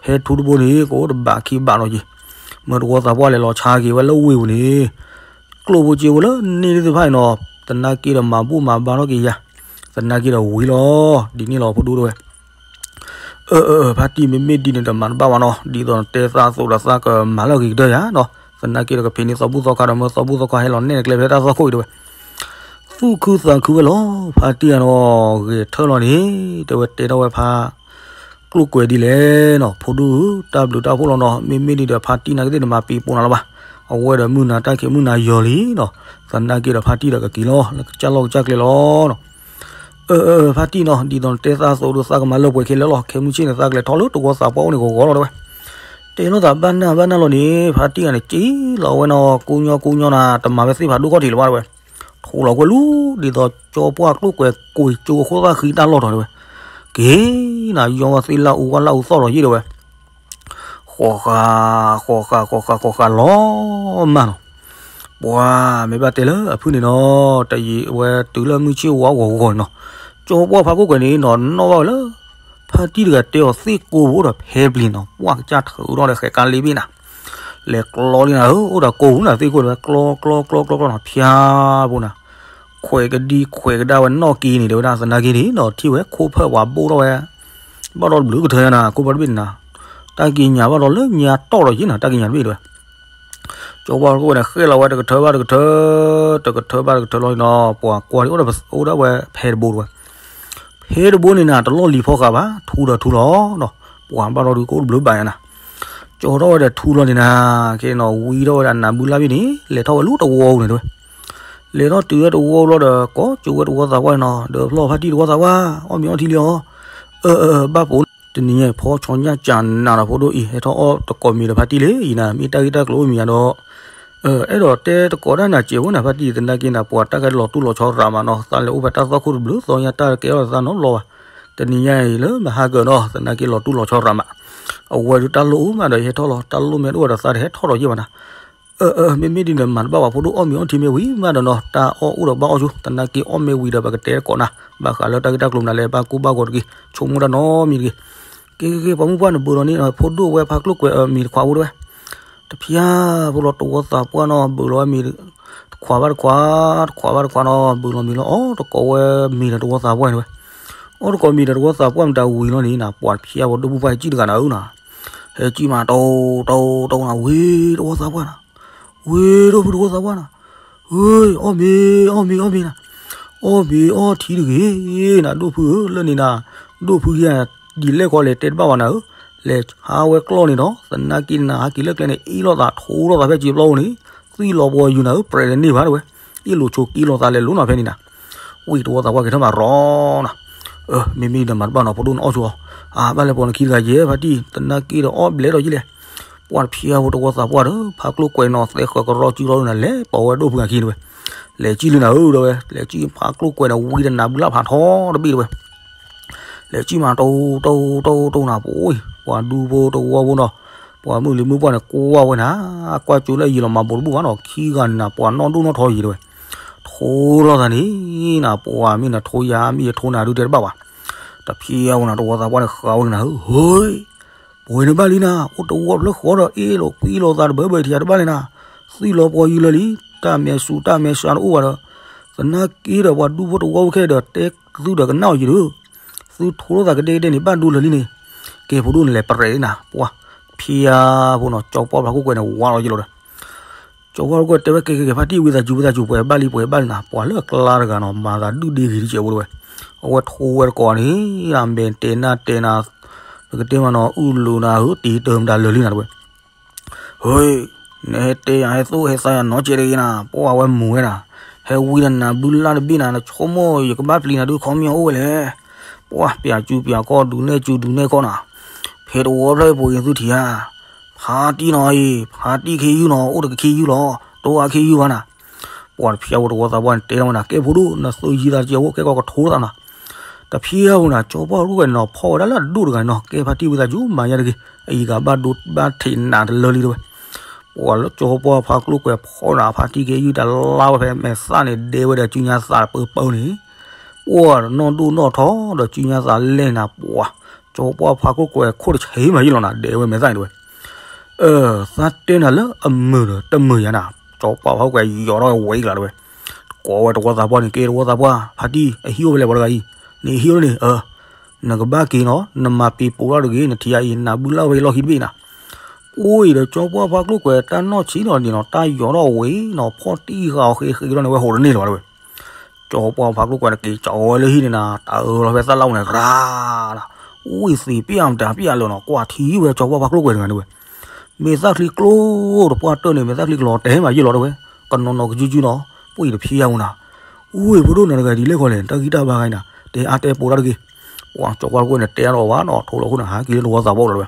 ဖဲထူတဘိန့ၣ် ကအိၣ်တဘးခံဘးလီၤက့ၤ, မ့ၢ်တဝီသးပှၢ်လဲၤလီၤဆါက့ၤဝဲလၢဝ့ၢ်ပူၤန့ၣ် ကျိၣ်ဖိစ့ဖိလၢန့ၣ်သ့ၣ်တဖၣ်န့ၣ်နီၤ, သနာ်က့ဒီးမၤဘူၣ်မၤဘါထီၣ်က့ၤယၤ, သနာ်က့ဒီးဝံၤလီၤ, ဒ်န့ၣ်လီၤဖိဒိၣ်တဲဝဲ. အၢ အၢ ဖါတံၢ် မ့မ့ၢ်ဒ်န့ၣ်ဒီးမၤတဘၣ်ဝဲနီၤ, ဒ်သိးနတဲသးအသိးဒီးသးကမၤလၢအဂ့ၤကတၢၢ်ယၤနီၤ, သနာ်က့ဒီးကဖံးန့ၢ်သီဘူၣ်သီခါဒီး မၢသီဘူၣ်သီခါဟဲလီၤနဲၣ်ကျဲဖဲတၢ်သီခိၣ်အံၤတဲဝဲ, သူၣ်ခုသးခုဝဲလီၤ, ဖါတံၢ်ဧၢနီၤ, ဂဲၤထၢၣ်လီၤန့ၣ် တဲဝဲတဲထီၣ်ဝဲဖါ ကျိၣ်ကွဲၤဒ်လဲၣ်နီၤ, ဖိဒိၣ်ဧၢ တၢ်ဘျုးတၢ်ဖှိၣ်လီၤနီၤ, မ့မ့ၢ်ဒ်ဒီးဖါတံၢ်နာ်က့သ့ၣ်နမၤပံးပိာ်နၤလၢၤဘၣ်, အဝဲဒီးမုၢ်နၤတၢ်ခံးမုၢ်နၤယီၤလံနီၤ, သနာ်က့ဒီးဖါတံၢ်ဒီးကက့ၤလီၤ လၢကစၢ်လီၢ်ကစၢ်ကျဲလီၤနီၤ. အၢ အၢ ဖါတံၢ်နီၤ, ဒ်သိးနတဲသးအသိးဒီးသးကမၤလၢပှဲၤခဲလၢာ်လီၤ, ခဲမုၢ်ဆ့ၣ်န့ၣ် သးကလဲၤထီၣ်လၢတဝီသးပှၢ်အိၣ်န့ၣ်ဂီၤဂီၤလီၤတဲဝဲ. တဲလိာ်သးဘၣ်နၢ်ဘၣ်နၢ်လီၤန့ၣ် ဖါတံၢ်ဂၤန့ၣ် က့ၤလီၤဝဲနီၤ, ကိညီကိညီနၤ, တမၤဝဲသ့ၣ်ဖးဒိၣ်ခီၣ်ထံးလၢၤဘၣ်တဲဝဲ, ထိးလီၤကွဲလူၤ ဒ်သိးကၠီပှၢ်ကျိၣ်ကွဲၤကွံာ်ကၠိအခိၣ်သၣ်ဃံတၢ်လီၢ်ထီၣ်တဲဝဲ, က့ၤနၤ ယီဝဲသ့ၣ်လၢအူဝဲလၢအူသီၣ်လီၤယ့ၢ်တဲဝဲ ဃီဃာ် ဃီဃာ် ဃီဃာ် ဃီဃာ်လီၤမၢ်နီၤ, ပှၤမ့ၢ်ဘၣ်တဲလၢအဖုၣ်န့ၣ်နီၤ, တယံာ်ဝဲတုၤလၢမုၢ်ဆ့ၣ်ဝါဂီၤဂီၤန့ၣ်နီၤ, ကၠီပှၢ်ဖါကျိၣ်ကွဲၤန့ၣ်နီၤ နီၣ်ဘၣ်ဝဲလၢ ဖါတံၢ်တဂၤတဲအီၤသ့ၣ်ကိးဖိဒီးဖဲပျံၤနီၤ, ပှၢ်ကစၢ်ထုးထီၣ်ဒီးဃဲးကါလ့ဘ့ၣ်နၤ, လဲၤကျီလံနၤဧၢ, အိၣ်ဒီးကိးပူၤနၤသ့ၣ်ကိးတဲဝဲ, ကျီ ကျီ ကျီ ကျီ ကျီနီၤ, ဖျါဖိနၤ, ခွဲးကဒံခွဲးကဒါဝဲနီၣ်က့ၤန့ၣ်တဲဝဲဒၣ်, သနာ်က့န့ၣ်နီၤ ထံၣ်ဝဲခိၣ်ဖၢၣ်ပှၤဘိၣ်ထီၣ်ဝဲ ဘၣ်ဒီးတဘျုးကထၢညါနၤ, ခိၣ်ဖၢၣ်တဘ့ၣ်န့ၣ်နၤ, တၢ်က့ၤညါဘၣ်ဒီးလၢညါတီၢ်ဒီးယ့ၢ်နၤ, တၢ်က့ၤညါတဘ့ၣ်တဲဝဲ, ကၠီပှၢ်ဖါကျိၣ်ကွဲၤန့ၣ် ဃဲလီၤဝဲတကထၢဘၣ်တကထၢ, တကထၢဘၣ်တကထၢလီၤန့ၣ်နီၤ, ပှၤကွၢ်လံ အိၣ်ဒၣ်ဝဲဖဲတဘိတဲဝဲ, ဖဲတဘိန့ၣ်နၤ တလီၢ်လံၤဖီဃာ်ဘၣ်, ထူဒီးထူလီၤနီၤ, ပှၤဘၣ်ဒီးဒုးကအိၣ်တဘျုးဘၣ်ညါနၤ, ကၠီထီၣ်ဝဲဒီးထူလီၤန့ၣ်နၤ, ခဲနီၤ ဝံထီၣ်ဝဲဒၣ်နးဘုလၢ်ဘ့ၣ်န့ၣ် လဲၤထီၣ်ဝဲလၢတဝီပူၤန့ၣ်တဲဝဲ လဲၤထီၣ်တုၤဝဲတဝီဘျီဒီး ကိးကၠိဝဲတဝီသးပှၢ်န့ၣ်နီၤ, ဒီးဖျီဖါတံၢ်တဝီသးပှၢ်, အီၣ်မ့ၤအီထံလံအီၤ, အၢ အၢ ဘၣ်ပိာ်, တနံၤညါအံၤ ဖီဆီညၣ်ကၠးနးဒီးဖိဒိၣ်အံၤ ဟဲထီၣ်အီၣ်တကိးမ့ၤဒီးဖါတံၢ်လံအံၤနၤ, မ့ၢ်တၢ်ဂ့ၢ်တၢ်ကျိၤအိၣ်မ့ၢ်ယါဒီး အဲၣ်ဒိးတဲတကိးဒၣ်နၤစဲးဖိနၤ ဖါတံၢ်, သနာ်က့နၤ ပှၤတၢ်ကလီၤတူၢ်လီၤဆီရးမးနီၤ, သးလဲၤအိၣ်ဖဲတၢ်သီခိၣ်တဘျုးသီညါတၢ်ကဲထီၣ်သးနီတဘျီဘၣ်, တနံၤညါအံၤလၢမဟါကၢၤနီၤ, သနာ်က့လီၤတူၢ်လီၤဆီရးမး, အဝဲဒုးတၢ်လိၣ်အိၣ်မးဒီးယဟဲထီၣ်လီၤ, တၢ်လိၣ်မ့ၢ်တအိၣ်ဒီးသးတဟဲထီၣ်ဒီးယ့ၢ်ဘၣ်နၤ အၢ အၢ မ့မ့ၢ်ဒ်န့ၣ် မၤတဘၣ်ဘၣ်ဖိဒိၣ်, အီၣ်မ့ၤအီထံမ့ၢ်ဝံၤမးဒီးနီၤ, တၢ်အီၣ်အိၣ်ဒီးဘၣ်အီၣ်ဆူ, သနာ်က့အီၣ်မ့ၤဝံၤဒီး ပကတဲတကိးနၤ, ဘၣ်ဃးလၢတၢ်ဂ့ၢ်တၢ်ကျိၤမနုၤလဲၣ် ဘၣ်ကိၢ်ဘၣ်ဂီၤတဂ့ၤ, ဆိကမိၣ်တၢ်နီတမံၤတဂ့ၤ. ကဲ ကဲ ကဲ ပှၤမုၣ်ပှၢ်န့ၣ် ဘုးလီၤန့ၣ် ဖိဒိၣ်ဝဲဖါကျိၣ်ကွဲၤအမံၤတခွးဖိတဲဝဲ, တဖျါဖိလီၤတဝီသးပှၢ်နီၤ, ဘုးလီၤဝဲမံၤ တခွးဘၣ်တခွး, တခွးဘၣ်တခွးနီၤ, ဘုးလီၤမံၤလီၤ အီၣ်တကိးဝဲမ့ၤဒီးတဝီသးပှၢ်န့ၣ်ဝဲ, အီၣ်တကိးမ့ၤဒီးတဝီသးပှၢ်မတၤဝံၤလီၤန့ၣ်နၤ, ပှၤတဖျါဖိဒိၣ်ဖိပှၢ်ဟဲကံၣ်တဂၤနၤဧၢနၤ ဟဲကံၣ်မး တိတိတိနၤ, ဝ့ၢ်တဝီသးပှၢ်နၤ, ဝ့ၢ်ဒိၣ်ဖုတဝီသးပှၢ်နၤ, ဝ့ၢ် အီၣ်မ့ၤ အီၣ်မ့ၤ အီၣ်မ့ၤနၤ, အီၣ်မ့ၤအီထံတဂ့ၤနၤ, ဒိၣ်ဖုဧၢ, လၢန့ၣ်နၤ, ဒိၣ်ဖုယၤ ဒ်လဲၣ်ခီလဲၣ်တဲတဘၣ်ဘၣ်နၤဧၢ, လဲၤဟးဝဲကျီၢ်န့ၣ်ဒီး သနာ်က့နၤ ဟးက့ၤလၢကျဲန့ၣ် အ့ၣ်လိာ်သးထိလိာ်သးဖဲစံာ်ပျီပူၤန့ၣ်, သွံၣ်လီၤပှီၤယုာ်နၤဧၢ, ပြဲးတန့ၢ်ဘၣ်တဲဝဲ, အ့ၣ်လိာ်ဆိးက့လိာ်သးလဲၤလိၤနၤဖဲန့ၣ်နၤ ဝံတဝီသးပှၢ်က့ၤထီၣ်မးရီနၤ, အၢ မ့မ့ၢ်ဒီးမၤတဘၣ်နီၤ ဖိဒိၣ်န့ၣ်အီၣ်ဆိးအီၤ, အါ ဘၣ်လဲၤပိာ်နခံတဂၤယဲၢ်ဖါတံၢ်, သနာ်က့ဒီးအီၣ်ဘျဲးဒီးယလဲၣ်, ပှၤတဖျါဖိတဝီသးပှၢ်ဒီး ဖါကျိၣ်ကွဲၤနီၤ သဲဃၢၤကရီကံလီၤနၤ လဲၤပိာ်ဝဲဒိၣ်ဖုအခံတဲဝဲ, လဲၤကံၣ်လံနၤဧၢတဲဝဲ, လဲၤကံၣ်ဖါကျိၣ်ကွဲၤဒီးဝံတနးဘုလၢ်ဖးထီတဘ့ၣ်တဲဝဲ လဲၤကံၣ်မး တိတိတိတိနၤ ပှၤ ပှၤဒူဖိတဝီဖိနီၤ, ပှၤမုၢ်လံၤမုၢ်ပှၢ်န့ၣ် ကွၢ်ဝဲနၤ, ကွၢ်ကၠိလၢအယံၤလီၤမၤဘူးတဘူၣ်ဘၣ်နီၤ, ခံဂၤနၤ ပှၤနီၢ်ဒိၣ်နီၢ်ထီယံၤတဲဝဲ, ထိလိာ်သးန့ၣ်နၤ ပှၤမ့ၢ်နၤထိယၤ မ့ၢ်ယထိနၤဒုးတဲတဘၣ်ဘၣ်, တဖျါဝဲနၤ တဝီသးပှၢ်န့ၣ်ဃးဝဲနၤဧၢ, ဟ့ ပှၤနဘၣ်လံနၤ အိၣ်တဝီဖျၢၣ်ဃီဒီးအ့ၣ်လိာ်ကွံလိာ်သးတဘၢဘၢထံၣ်တဘၣ်လဲၣ်နၤ, သွံၣ်လီၤပှီၤယုာ်လၢာ်လံ တၢ်မဲာ်ဆူးတၢ်မဲာ်ဆါတအိၣ်ဘၣ်ဒီး, သနာ်က့ဒီးပှၤဒူဖိတဝီဖိခဲဒီး တဲသုဒီးကနၣ်အီၤယံၤဒီး, သုထိလိာ်သးကဒဲကဒဲန့ၣ် ဘၣ်ဒိလၢာ်လံန့ၣ်, ကဲဖိဒိၣ်န့ၣ်လဲၤပရဲးနၤ, ပှၤဖံယါဖိနီၤ ကၠီပှၢ်ဖးခိၣ်ကွဲးန့ၣ် ဝါလီၤယံၤလီၤဒီး ကၠီပှၢ်ဖးခိၣ်ကွဲးတဲဝဲ ကဲကဲကဲ ဖါတံၢ်ဝံသးစူၤဝံသးစူၤ ပှဲၤဘၣ်လံပှဲၤဘၣ်လံနၤ, ပှၤလၢအကျါတဂၤနီၤ မၤသးဒုၣ်ဒ့ဂ့ၤတကဲးဖိတဝဲ, အဝဲထိဝဲတကိးန့ၣ်, အမဲာ်တဲာ်နၢ်တဲာ်နၤ, ပကတဲမးနီၤ အုၣ်လူၤနၤဧၢ တံၤတၢ်မတၤလၢာ်လံနၤတဝဲ ဟ့, နဟဲတဲယၤဟဲသိၣ်ဟဲသးယၤနီတစဲးတဂ့ၤနၤ, ပှၤဝဲမူၤဝဲနၤ, ဟဲဝံနနၤဘုလၢ်တဘ့ၣ်နၤ နဆိကမိၣ်ယကဘၣ်ပျံၤနၤဒုးခီမီအိၣ်ဝဲလဲၣ်, ပှၤပျးကူပျးကီၢ်ဒုးနဲၣ်ကူဒုးနဲၣ်ကီၢ်နၤ, ဖဲတဝီဖျၢၣ်အံၤပှၤက့ၤသုထံၣ်ဧါ, ဖါတံၢ်နီၤအံၤ ဖါတံၢ်ခ့ယုၢ်နီၤ အိၣ်တကခ့ယုၢ်လီၤ တိအါခ့ယုၢ်ဘၣ်နၤ ပှၤတဖျၢၣ်ဖိတဝီသးပှၢ်န့ၣ် တဲထီၣ်ဝဲနၤ ကဲဖိဒိၣ် နသုယံသးတကဲးဖိ ကဲကီးကထိသးနၤ, တဖျၢၣ်ဖိနၤ ကၠီပှၢ်ဖးခိၣ်ကွဲးန့ၣ်နီၤ ဖီၣ်ဝဲဒၣ်လၢအဒိၣ်တဂၤန့ၣ်နီၤ ကဲဖါတံၢ်ဝံသးစူၤ မၤယါတဂ့ၤ အယံၤကဘၣ်ဒိဘၣ်ထံးနၤတလၢလံတဝဲ, ပှၤလၢကၠီပှၢ်ဖးခိၣ်ကွဲးဖီၣ်နၤ ဖါတံၢ်ခ့ယုၢ်တလါဝဲဖဲမဲာ်သၣ်န့ၣ် ဒဲဝဲဒီးစုညါသးပၢပၢန့ၣ် ပှၤနီၢ်ဒိၣ်နီၢ်ထီဒီးစုညါသးလဲၢ်နၤ ပှၤ ကၠီပှၢ်ဖးခိၣ်ကွဲးခိၣ်တဆံးမးယံၤလီၤနၤ ဒဲဝဲမဲာ်သၣ်န့ၣ်တဝဲ သးတဲနၤလၢအမုာ်ဒီးတမုာ်ယၤနၤ, ကၠီပှၢ်ဖးခိၣ်ကွဲးယီၤထီၣ်ဝဲဝဲအံၤကျါတဝဲ, ကိးဝဲတဝီသးပှၢ်န့ၣ် ကဲတဝီသးပှၢ် ဖါတံၢ် အဟံၣ်အိၣ်ဖဲလဲၣ်ပှၤတဂၤအံၤ, နဟံၣ်အိၣ်န့ၣ် နကဘၣ်က့ၤနီၤ နမၤပ့ၤပိာ်ထီၣ်တဂ့ၤ နထံၣ်အံၤ နၤဘုလၢ်ဝဲလီၢ်ခံတဘ့ၣ်နၤ, အိၣ်အံၤဒီးကၠီပှၢ်ဖးခိၣ်ကွဲးတၢ်နီၢ်ဆံးလီၤန့ၣ်နီၤ တၢ်ယီၤထီၣ်ဝံၤနီၤ ဖီၣ်တံၢ်ဃာ်အီၤဃ့ဃ့လီၤန့ၣ် ဝဲဟိးတန့ၢ်လၢၤဘၣ်တဝဲ ကၠီပှၢ်ဖးခိၣ်ကွဲးန့ၣ် က့ၤကၠီဝဲလၢဟံၣ်န့ၣ်နၤ တၢ်အၢလီၤဖဲသၣ်လၣ်အိၣ်န့ၣ် ရၤနၤ, အိၣ်အံၤသ့ၣ်ပျၢ်မတၤပျၢ်လၢာ်နီၤ ကွၢ်ထံဝဲကၠီပှၢ်ဖးခိၣ်ကွဲးတဂၤန့ၣ်ဝဲ, မဲာ်သၣ်ချံကျိတပှၢ်တၢၢ်န့ၣ် မဲာ်သၣ်ချံကလီၤတဲာ်မးယံၤလီၤတဝဲ, ကနီၤနီၤကစုကစုနီၤ, ပှၤအံၤတဖံးယါဝဲနၤ, အိၣ်အံၤဖိဒိၣ်နၤတဂၤဒ်လဲၣ်ဃီလဲၣ် တၢ်ဂံၢ်တၢ်ဘါဂၤအံၤနၤ တဲအါတဲပိာ်တၢ်တဂ့ၤ, ပှၤကၠီပှၢ်ဖးခိၣ်ကွဲးန့ၣ် တဲအါထီၣ်ဝဲနီၤ ထိလီၤခိၣ်န့ၣ် ဟးက့ၤလၢတဝီသးပှၢ်အိၣ်လီၤတဝဲ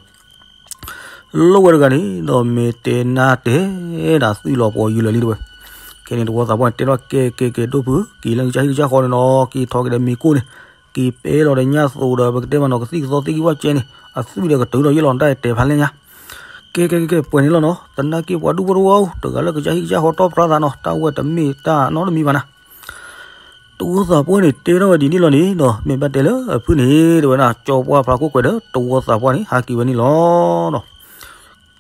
လၢဝဲတဂၤန့ၣ်ဒီး မ့ၢ်တဲနၢ်တဲဒၣ်သုးလီၤပှီၤယံၤလၢာ်လံတဝဲ, ခဲန့ၣ်တဝီသးပှၢ်န့ၣ် တဲထီၣ်ကဲကဲကဲဒိၣ်ဖုး က့ၤလၢကစၢ်ဟံၣ်ကစၢ်ဃီန့ၣ်နီၤ က့ၤထီၣ်က့ၤဒီးမ့ၤကိၢ်န့ၣ်, က့ၤပဲလီၤဒီးညၣ်သိးဒီး ပကတဲမးနီၤ ကသံၣ်ကသီသံၣ်ကဝၣ်ကဲန့ၣ် အသွံၣ်ဒီးကတုၤထီၣ်ယံၤလီၤ တၢ်တဲဖးလဲၢ်ညါ, ကဲကဲကဲကဲ ပှဲၤန့ၣ်လီၤနီၤ သနာ်က့ပှၤဒူဖိတဝီ တဂၤလၢကစၢ်ဟံၣ်ကစၢ်ဃီတီပသးနီၤ တၢ်ဝဲတမ့ၢ်တၢ်နီတမံၤဘၣ်နၤ တဝီသးပှၢ်န့ၣ်တဲထီၣ်ဝဲဒ်န့ၣ်လီၤန့ၣ်နီၤ မ့ၢ်ဘၣ်တဲလၢအဖုန့ၣ် တဲဝဲဒၣ် ကၠီပှၢ်ဖးခိၣ်ကွဲးဒီး တဝီသးပှၢ်န့ၣ် ဟးက့ၤဝဲန့ၣ်လီၤနီၤ.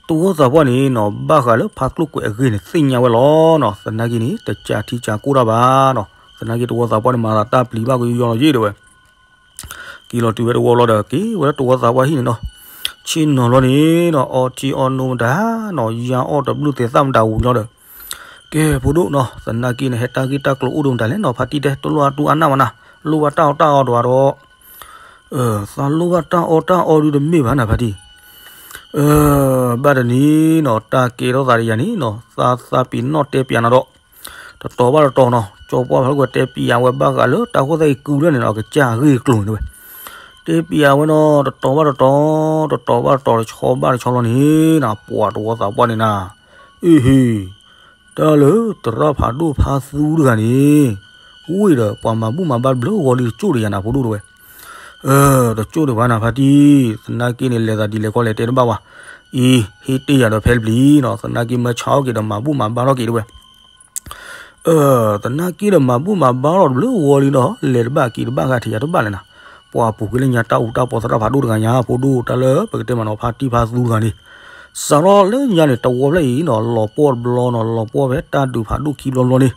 တဝီသးပှၢ်န့ၣ်နီၤ ဘၣ်ဃးလၢဖးကျိၣ်ကွဲးအဂ့ၢ်န့ၣ် သ့ၣ်ညါဝဲလီၤနီၤ. သနာ်က့န့ၣ် တကးထံကးကိၢ်တၢ်ဘၣ်နီၤ. သနာ်က့တဝီသးပှၢ်န့ၣ် မၤသးတၢ်ပျံၤဘၣ်ကယီယီလီၤယ့ၣ်တဲဝဲ က့ၤလီၤတုၤဝဲတဝီလီၤဒီး က့ၤဝဲလၢတဝီသးပှၢ်ဟံၣ်န့ၣ်နီၤ. ဆ့ၣ်နီၤလီၤန့ၣ်နီၤ အီထံအီနိမတၤနီၤ ယါအီၣ်တဘျုးသဲးသၣ်မတၤဝံၤလီၤဒီး ကဲဖိဒိၣ်နီၤ သနာ်က့န့ၣ် ဟဲတၢ်ဂ့ၢ်တၢ်ကျိၤအိၣ်ဒိၣ်မတၤလဲၣ်နီၤ ဖါတံၢ်တဲ တလိၣ်အတူၢ်အနၢ်မနၤ လိၣ်ဘၣ်တၢ်အီၣ်တၢ်အီဒွးဒီး သးလိၣ်ဘၣ်တၢ်အီၣ်တၢ်အီဒုတမ့ၢ်ဘၣ်နၤဖါတံၢ် ဘၣ်တနံၤနီၤ တၢ်ကဲထီၣ်သးဒီးယၤန့ၣ်နီၤ သးသးပ့ၤနီၣ်တဲပျးနၤဒီး တတီၤဘၣ်တတီၤနီၤ ကၠီပှၢ်ဖးကျိၣ်ကွဲးတဲပျးဝဲဘၣ်ဃးလၢတၢ်ဃိသတးအံၤကုၢ်လၢန့ၣ်နီၤ ကစၢ်အဂ့ၢ်အကျိၤန့ၣ်ဝဲ တဲပျးဝဲနီၤ တတီၤဘၣ်တတီၤ တတီၤဘၣ်တတီၤ တဆီဘၣ်တဆီလီၤန့ၣ်နီၤ ပှၤတဝီသးပှၢ်န့ၣ်နၤ အ့ဟ့ တၢ်လၢသရၣ်ဖးဒိၣ်ဖါသူတဂၤန့ၣ် ဝံၤဒီး ပှၤမၤဘူၣ်မၤဘါတဘျုးဂီၤလံတကၠိၢ်ဒီးယၤနၤဖိဒိၣ်တဲဝဲ တကၠိၢ်ဒံးဘၣ်နၤဖါတံၢ် သနာ်က့န့ၣ် လဲၤသးဒ်လဲၣ်ခီလဲၣ်တဲတဘၣ်ဝဲ အံၤ ဟ့ၣ်တ့ၢ်ယၤဒီးဖဲတပျံၤနီၤ သနာ်က့မၢဆါအီၣ်က့ၤဒီးမၤဘူၣ်မၤဘါထီၣ်က့ၤတဲဝဲ သနာ်က့ဒီးမၤဘူၣ်မၤဘါထီၣ်တဘျုးဂီၤလံဒီး လဲၤတဘၣ်က့ၤတဘၣ်ဂၤထံးယၤတဘၣ်လဲၣ်နၤ ပှၤပူၤကွံာ်လၢညါတၢ်အူတၢ်ပီသရၣ်ဖးဒိၣ်တဂၤညါ ဖိဒိၣ်တၢ်လၢပကတဲမးနီၤ ဖါတံၢ်ဖါသူတဂၤန့ၣ် စးထီၣ်လၢညါန့ၣ် တဝီဖျၢၣ်အံၤနီၤ လီၤပှီၢ်တဘျီနီၤ လီၤပှီၢ်ဖဲတၢ်ဒုးဖးဒိၣ်ခံဘျီဘျီန့ၣ်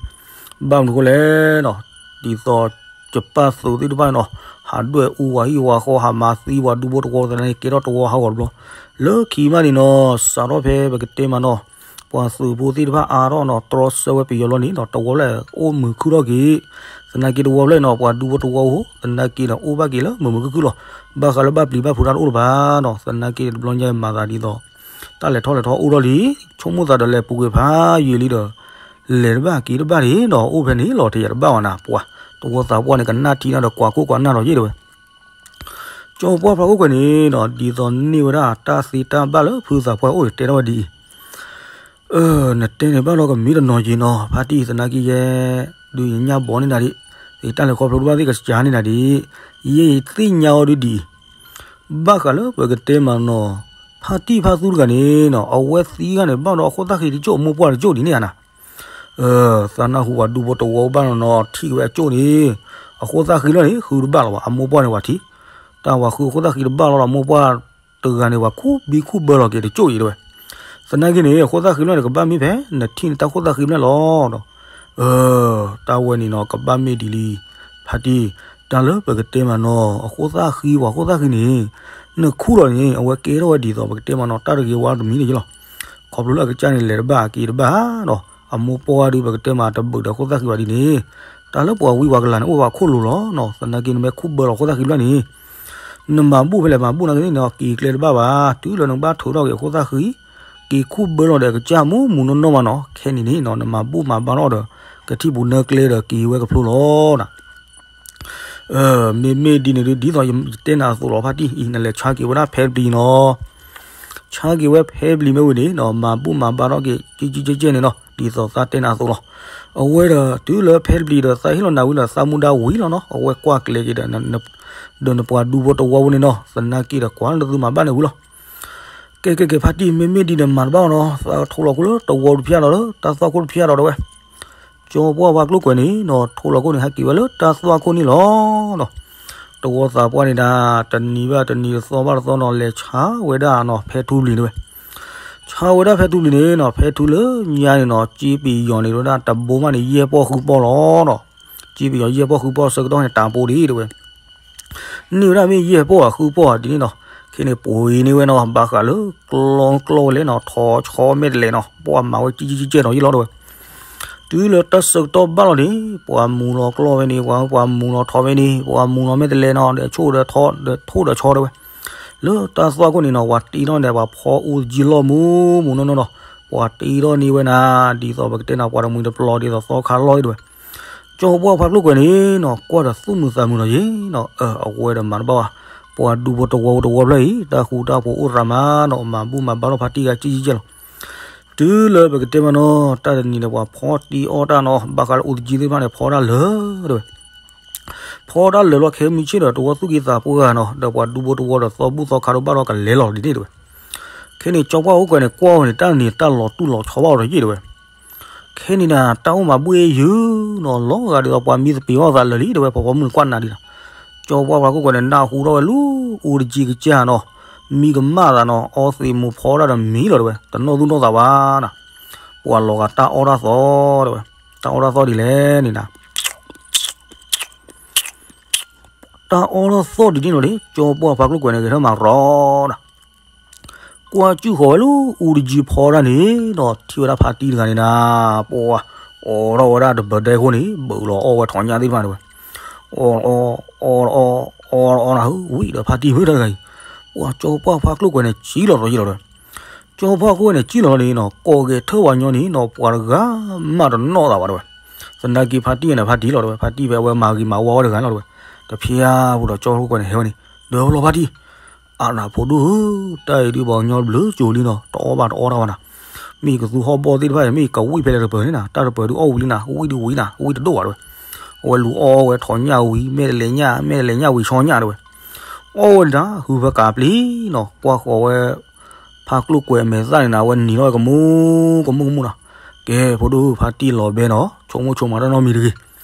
ဘၣ်မနုၤဃိလဲၣ်နီၤ ဒ်သိးယပၢ်သုးသ့ၣ်တဖၣ်န့ၣ်နီၤ ဟးဒွဲၣ်အူဝၤဟံၣ်ဝၤဃီ ဟးမၤသံဝၤဒူဖိတဝီသနာ်က့ ကဲထီၣ်တဝီဟးဂီၤတဘျီ လၢခံမးန့ၣ်နီၤ စးထီၣ်ဖဲပကတဲမးနီၤ ပှၤသုးဖိသ့ၣ်တဖၣ်အါထီၣ်နီၤ တြီဆၢဝဲပယီၤလီၤန့ၣ်နီၤ တဝီဖျၢၣ်အိၣ်မုာ်ခုၣ်ထီၣ်က့ၤ သနာ်က့တဝီဖျၢၣ်နီၤ ပှၤဒူဖိတဝီဖိ သနာ်က့ဒီးအိၣ်ဘၣ်က့ၤလၢမုာ်မုာ်ခုၣ်ခုၣ်လီၤ ဘၣ်ဃးလၢဘၣ်ပျံၤဘၣ်ဖုးတၢ်တအိၣ်လၢၤဘၣ်နီၤ သနာ်က့တဘျီညါမၤသးဒ်သိး တၢ်လဲၤထီၣ်လဲၤထီအိၣ်ထီၣ်လံ ဆိကမိၣ်သးဒီးလဲၤပူၤကွံာ်ဖးယံာ်လံဒီး လဲၤတဘၣ်က့ၤတဘၣ်န့ၣ်နီၤ အိၣ်ဖဲန့ၣ်လီၤ ထဲယၤတဘၣ်ဝဲနၤ ပှၤ တဝီသးပှၢ်န့ၣ် ကနၣ်ထံနၢ်ဒီးကွၢ်ကိၢ်ကွၢ်နၢ်ဒီးယ့ၣ်တဲဝဲ ကၠီပှၢ်ဖးခိၣ်ကွဲးန့ၣ်နီၤ ဒ်သိးန့ၢ်ဝဲဒၣ်တၢ်သ့တၢ်ဘၣ်လၢဖုသးပှၢ်အိၣ်န့ၣ် တဲထီၣ်ဝဲဒ်အံၤ နတဲန့ၣ်ဘၣ်လီၤကမံတနီၤယံၤနီၤ ဖါတံၢ်သနာ်က့ယဲ ဒုးယညၣ်ဘီန့ၢ်နၤဒံး သ့ၣ်တၢ်လဲၤခီဖျိတဘၣ်သ့ၣ်ကစၢ်န့ၢ်နၤဒံး ယဲယသ့ၣ်ညါအီၤဒုးဒံး ဘၣ်ဃးလၢပကတဲမးနီၤ ဖါတံၢ်ဖါသူတဂၤန့ၣ်နီၤ အဝဲသံဂၤန့ၣ် ဘၣ်ဒီးအခိၣ်သၣ်ဃံတကၠိၢ် အမိၢ်ပှၢ်တကၠိၢ်ဒ်န့ၣ်ဧါနၤ သးနၢ်ဟူပှၤဒူဖိတဝီဘၣ်နီၤနီၤ ထံၣ်က့ၤဝဲအကၠိၢ်န့ၣ် အခိၣ်သၣ်ဃံလီၤန့ၣ် ဃုတဘၣ်လီၤဘၣ် အမိၢ်ပှၢ်န့ၣ်ပှၤထံၣ် တၢ်ပှၤဃုအခိၣ်သၣ်ဃံတဘၣ်လီၤဒီး အမိၢ်ပှၢ်တဂၤန့ၣ် ပှၤခူဘံခူဘၢလီၤက့ၤတကၠိၢ်အံၤတဲဝဲ သနာ်က့န့ၣ် အဃိသၣ်ဃံဖျၢၣ်န့ၣ် ကဘၣ်မ့ၢ်ဖဲ နထံၣ်န့ၣ်တၢ်ဃိသၣ်ဃံဖျၢၣ်လီၤဒီး, အၢ, တၢ်ဝဲန့ၣ်နီၤ ကဘၣ်မ့ၢ်ဒ်လံ, ဖါတံၢ်, တၢ်လၢပကတဲမးနီၤ အဃိသၣ်ဃံ ပှၤဃိသၣ်ဃံန့ၣ်, နခူၣ်လီၤန့ၣ် အဝဲကဲထီၣ်ဝဲဒ်သိး ပကတဲမးနီၤ တၢ်တဂ့ၤဝါတမံၤန့ၣ်လီၤ. ခီဖျိလၢအကစၢ်န့ၣ် လဲၤတဘၣ်က့ၤတဘၣ်ဒီး အမိၢ်ပှၢ်ဒုး ပကတဲမးတဘုးဒီးဃိသၣ်ဃံဘၣ်ဒ်န့ၣ်, တၢ်လၢပှၤဝံပှၤကလၤန့ၣ် အိၣ်ဝဲပှၤခိၣ်လိၤလီၤနီၤ. သနာ်က့နမ့ၢ်ခူၣ်ဘၢလီၤဃိသၣ်ဃံဖျၢၣ်န့ၣ် နမၤဘူၣ်ဖဲလဲၣ် မၤဘူၣ်နာ်က့န့ၣ်နီၤ က့ၤကျဲတဘၣ်ဘၣ်, တုၤလၢနကဘၣ်ထုးထီၣ်က့ၤအဃိသၣ်ဃံ, က့ၤခူၣ်ဘၢလီၤဒီးအကစၢ်မူးမူးနီၢ်နီၢ်မးနီၤ. ခဲန့ၣ်န့ၣ်နီၤ နမၤဘူၣ်မၤဘါထီၣ်ဒီး ကထံၣ်ပူၤနၢကျဲဒီးက့ၤဝဲကဖျိလီၤနီၤ. မ့မ့ၢ်ဒ်န့ၣ်ဒုး ဒ်သိးယတဲနၤအသိးလီၤ ဖါတံၢ်အံၤ နလဲၤဆါက့ၤဝဲဒၣ်ဖဲပျံၤနီၤ ဆါက့ၤဝဲဖဲပျံၤမ့ၢ်ဝံၤန့ၣ်နီၤ မၤဘူၣ်မၤဘါထီၣ်က့ၤ ကဲကဲကဲကဲန့ၣ်နီၤ ဒ်သိးသးတဲနၤအသိးလီၤ. အဝဲဒီးတုၤလၢဖဲပျံၤဒီး သးဟ့ၣ်လီၤနၤဝံၤဒီး သးမူဒါဝံၤလီၤနီၤ အဝဲကွၢ်ကျဲၤက့ၤဒီး ဒီးနပှၤဒူဖိတဝီဖိန့ၣ်နီၤ သနာ်က့ဒီးကွၢ်လၢနသုမၤဘၣ်န့ၣ်ဝံၤလီၤ. ကဲကဲကဲ ဖါတံၢ် မ့မ့ၢ်ဒ်န့ၣ်မၤတဘၣ်နီၤ သးထိးလီၤခိၣ်လၢတဝီတဖျၢၣ်ဒီး လၢတၢ်သွၣ်ခိၣ်တဖျၢၣ်ဒီးတဲဝဲ ကၠီပှၢ်ဖါကျိၣ်ကွဲၤန့ၣ်နီၤ ထိးလီၤခိၣ်န့ၣ် ဟဲက့ၤဝဲလၢတၢ်သွၣ်ခိၣ်န့ၣ်လီၤဒီး တဝီသးပှၢ်န့ၣ်ဒၣ် တနံၤဘၣ်တနံၤ တသီဘၣ်တသီနီၤ လဲၤဆါဝဲဒၣ်နီၤ ဖဲထူပျံၤန့ၣ်ဝဲ ဆါဝဲဒၣ်ဖဲထူပျံၤန့ၣ်နီၤ ဖဲထူလၢညါန့ၣ်နီၤ စ့ပယီၤန့ၣ်ဝဲဒၣ် တဘိမးန့ၣ် ယဲၢ်ပီၢ်ဃုပီၢ်လီၤဒီး စ့ပယီၤယဲၢ်ပီၢ်ဃုပီၢ်ဆၢကတီၢ်န့ၣ် တၢ်ပိဒံးတဲဝဲ န့ၢ်ဝဲဒၣ်မ့ၢ်ယဲၢ်ပီၢ်ဧါဃုပီၢ်ဧါဒ်န့ၣ်နီၤ ခဲန့ၣ်ပှ့ၤန့ၢ်ဝဲနီၤ ဘၣ်ဃးလၢကျီကျီဝဲလဲၣ်နီၤ ထိးဆီမဲာ်တလဲးနီၤ ပှၤမၤဝဲကဲကဲကဲကဲနီၤ ယလီၤတဲဝဲ တုၤလၢတၢ်ဆၢကတီၢ်ဘၣ်လီၤန့ၣ် ပှၤမူၤလီၤကျီဝဲန့ၣ် ပှၤ ပှၤမူၤလီၤထိးဝဲန့ၣ် ပှၤမူၤလီၤမဲာ်တလဲးနီၤ ဒီးဆိၣ်ဒီးထိး ဒီးထိၣ်ဒီးဆီတဲဝဲ လၢတၢ်သွၣ်ခိၣ်န့ၣ်နီၤ ပှၤတ့ထီၣ်န့ၣ် ပှၤဖီအူတကံလီၢ်မူးမူးနီၢ်နီၢ်နီၤ ပှၤတ့ထီၣ်န့ၢ်ဝဲနၤ ဒ်သိးပကတဲနၤ ပှၤတမှံၤတပျီၤ ဒ်သိးသီခါလီၢ်တဲဝဲ ကၠီပှၢ်ဖါကျိၣ်ကွဲၤန့ၣ်နီၤ ကွၢ်ဒီးသူၣ်မုာ်သးမုာ်လီၤယ့ၤနီၤ အဝဲဒီးမၤတဘၣ်ဘၣ် ပှၤဒူဖိတဝီဖိတဝီဖျၢၣ်အံၤ တၢ်ဃူတၢ်ဖိးအိၣ်ရၤမးနီၤ မၤဘူၣ်မၤဘါထီၣ်ဖါတံၢ်ဂၤကံကံကဲလီၤ တုၤလၢပကတဲမးနီၤ တၢ်တနံၤဒီးပှၤဖီတ့အီၣ်တၢ်နီၤ ဘၣ်ဃးလၢအူတကံသ့ၣ်တဖၣ်န့ၣ် ဖီတၢ်လၢာ်တဲဝဲ ဖီတၢ်လၢာ်လီၤ ခဲမုၢ်ဆ့ၣ်ဒီးတဝီသူၣ်က့သးပှၢ်ဂၤနီၤ ဒီးပှၤဒူဖိတဝီဒီးသီဘူၣ်သီခါဒီးဘၣ်ဒီးကလဲၤလီၤဒ်န့ၣ်တဲဝဲ ခဲန့ၣ်ကၠီပှၢ်ဖါကျိၣ်ကွဲၤန့ၣ် ကွၢ်ဝဲန့ၣ် တၢ်န့ၣ်တၢ်လီၤတူၢ်လီၤဆီဘၣ်အီၤဒီးယ့ၢ်တဲဝဲ ခဲန့ၣ်နၤ တၢ်အိၣ်မၤဘူၣ်အ့ၣ်ယုာ်နီၤ လီၤဂာ်ဒ်သိးပှၤမံသပ့ၤအီၣ်သးလၢာ်လံတဲဝဲ ဖီဖီမုၢ်နကွၢ်နၤဒံးနီၤ ကၠီပှၢ်ဖါကျိၣ်ကွဲၤန့ၣ် နၢ်ဟူထီၣ်ဝဲလူၤ အူတကံကစၢ်နီၤ မံကမၣ်သးနီၤ အီသံးမူၤဖီတၢ်ဒီးမံလီၤတဲဝဲ တနီၣ်သူၣ်နီၣ်သးဘၣ်နၤ ပှၤလီၤဂာ်တၢ်အီၣ်တၢ်သီတဲဝဲ တၢ်အီၣ်တၢ်သီဒ်လဲၣ်န့ၣ်နၤ တၢ်အီၣ်တၢ်သီဒ်န့ၣ်လီၤန့ၣ် ကၠီပှၢ်ဖါကျိၣ်ကွဲၤန့ၣ် ဂဲၤထၢၣ်မၤရီနၤ ကွၢ်ကၠူၣ်ဃီၤဝဲလၢအူတကံဖီတၢ်န့ၣ်နီၤ ထံၣ်ဝဲဒၣ်ဖါတံၢ်တဂၤန့ၣ်နၤ ပှၤ အိးထီၣ်ဝဲဒၣ်တဘၢဒဲခိၣ်န့ၣ် ဘုးလီၤအီၣ်ဝဲထိးညၣ်သ့ၣ်တဖၣ်န့ၣ်ဝဲ အီၣ်အီၣ်အီၣ်အီၣ်အီၣ်နၤ ဝံၤဒီးဖါတံၢ်ဖုတၢ်တဂၤအံၤ ပှၤကၠီပှၢ်ဖါကျိၣ်ကွဲၤန့ၣ် စံၣ်လီၤဒီးယ့ၢ်လီၤဒီး ကၠီပှၢ်ဖါကျိၣ်ကွဲၤန့ၣ် စံၣ်လီၤလီၤန့ၣ်နီၤ ကိးဂဲၤထၢၣ်ဝဲညီန့ၣ်နီၤ ပှၤတဂၤမးတနီၣ်သးဘၣ်တဲဝဲ သနာ်က့ဖါတံၢ်န့ၣ် ဖါတံၢ်လီၤတဲဝဲ ဖါတံၢ်ဖဲအဝဲမၤဂ့ၤမၤဝါဝဲတဂၤလီၤတဲဝဲ တဖျါပူၤဒီးကၠီပှၢ်ဖါကျိၣ်ကွဲၤန့ၣ် ဟဲဝဲန့ၣ် ဒီးလီၤဖါတံၢ် အါနၤဖိဒိၣ်ဧၢ, တၢ်အံၤဒုးပှၤကညီတဘျုးကၠိၤလံနီၤ, တအီၣ်ဘၣ်တအီၣ်တၢ်ဘၣ်နၤ, မ့ၢ်ကသူဟီၣ်ဘီၣ်သ့ၣ်တဖၣ်အံၤ မ့ၢ်ကဝံၣ်ဖဲလဲၣ်တပၢၤန့ၣ်နၤ, တၢ်တပၢၤဒုးအီၣ်ဝံၤလံနၤ, ဝံၣ်ဒုးဝံၤနၤ, ဝံၣ်တဒိၣ်ဘၣ်တဲဝဲ, အဝဲလူၤအီၣ်ဝဲထိးညၣ်ဝံၤ မဲာ်တလဲၤညၣ် မဲာ်တလဲၤညၣ်ဝံၤဆီညၣ်တဲဝဲ, အီၣ်ဝဲန့ၣ်တၢ် ဟုဖဲကးပျံၤနီၤ, ကွၢ်ဃီၤဝဲ ဖါကျိၣ်ကွဲၤအမဲာ်သၣ်န့ၣ်နၤ အဝဲနံၤထီၣ်ဝဲကမူၣ်ကမူၣ်ကမူၣ်နီၤ, ကဲ ဖိဒိၣ်ဧၢ ဖါတံၢ်လီၤဘဲနီၤ, ဆိကမိၣ်ဆိကမးတၢ်နီတမံၤတဂ့ၤ,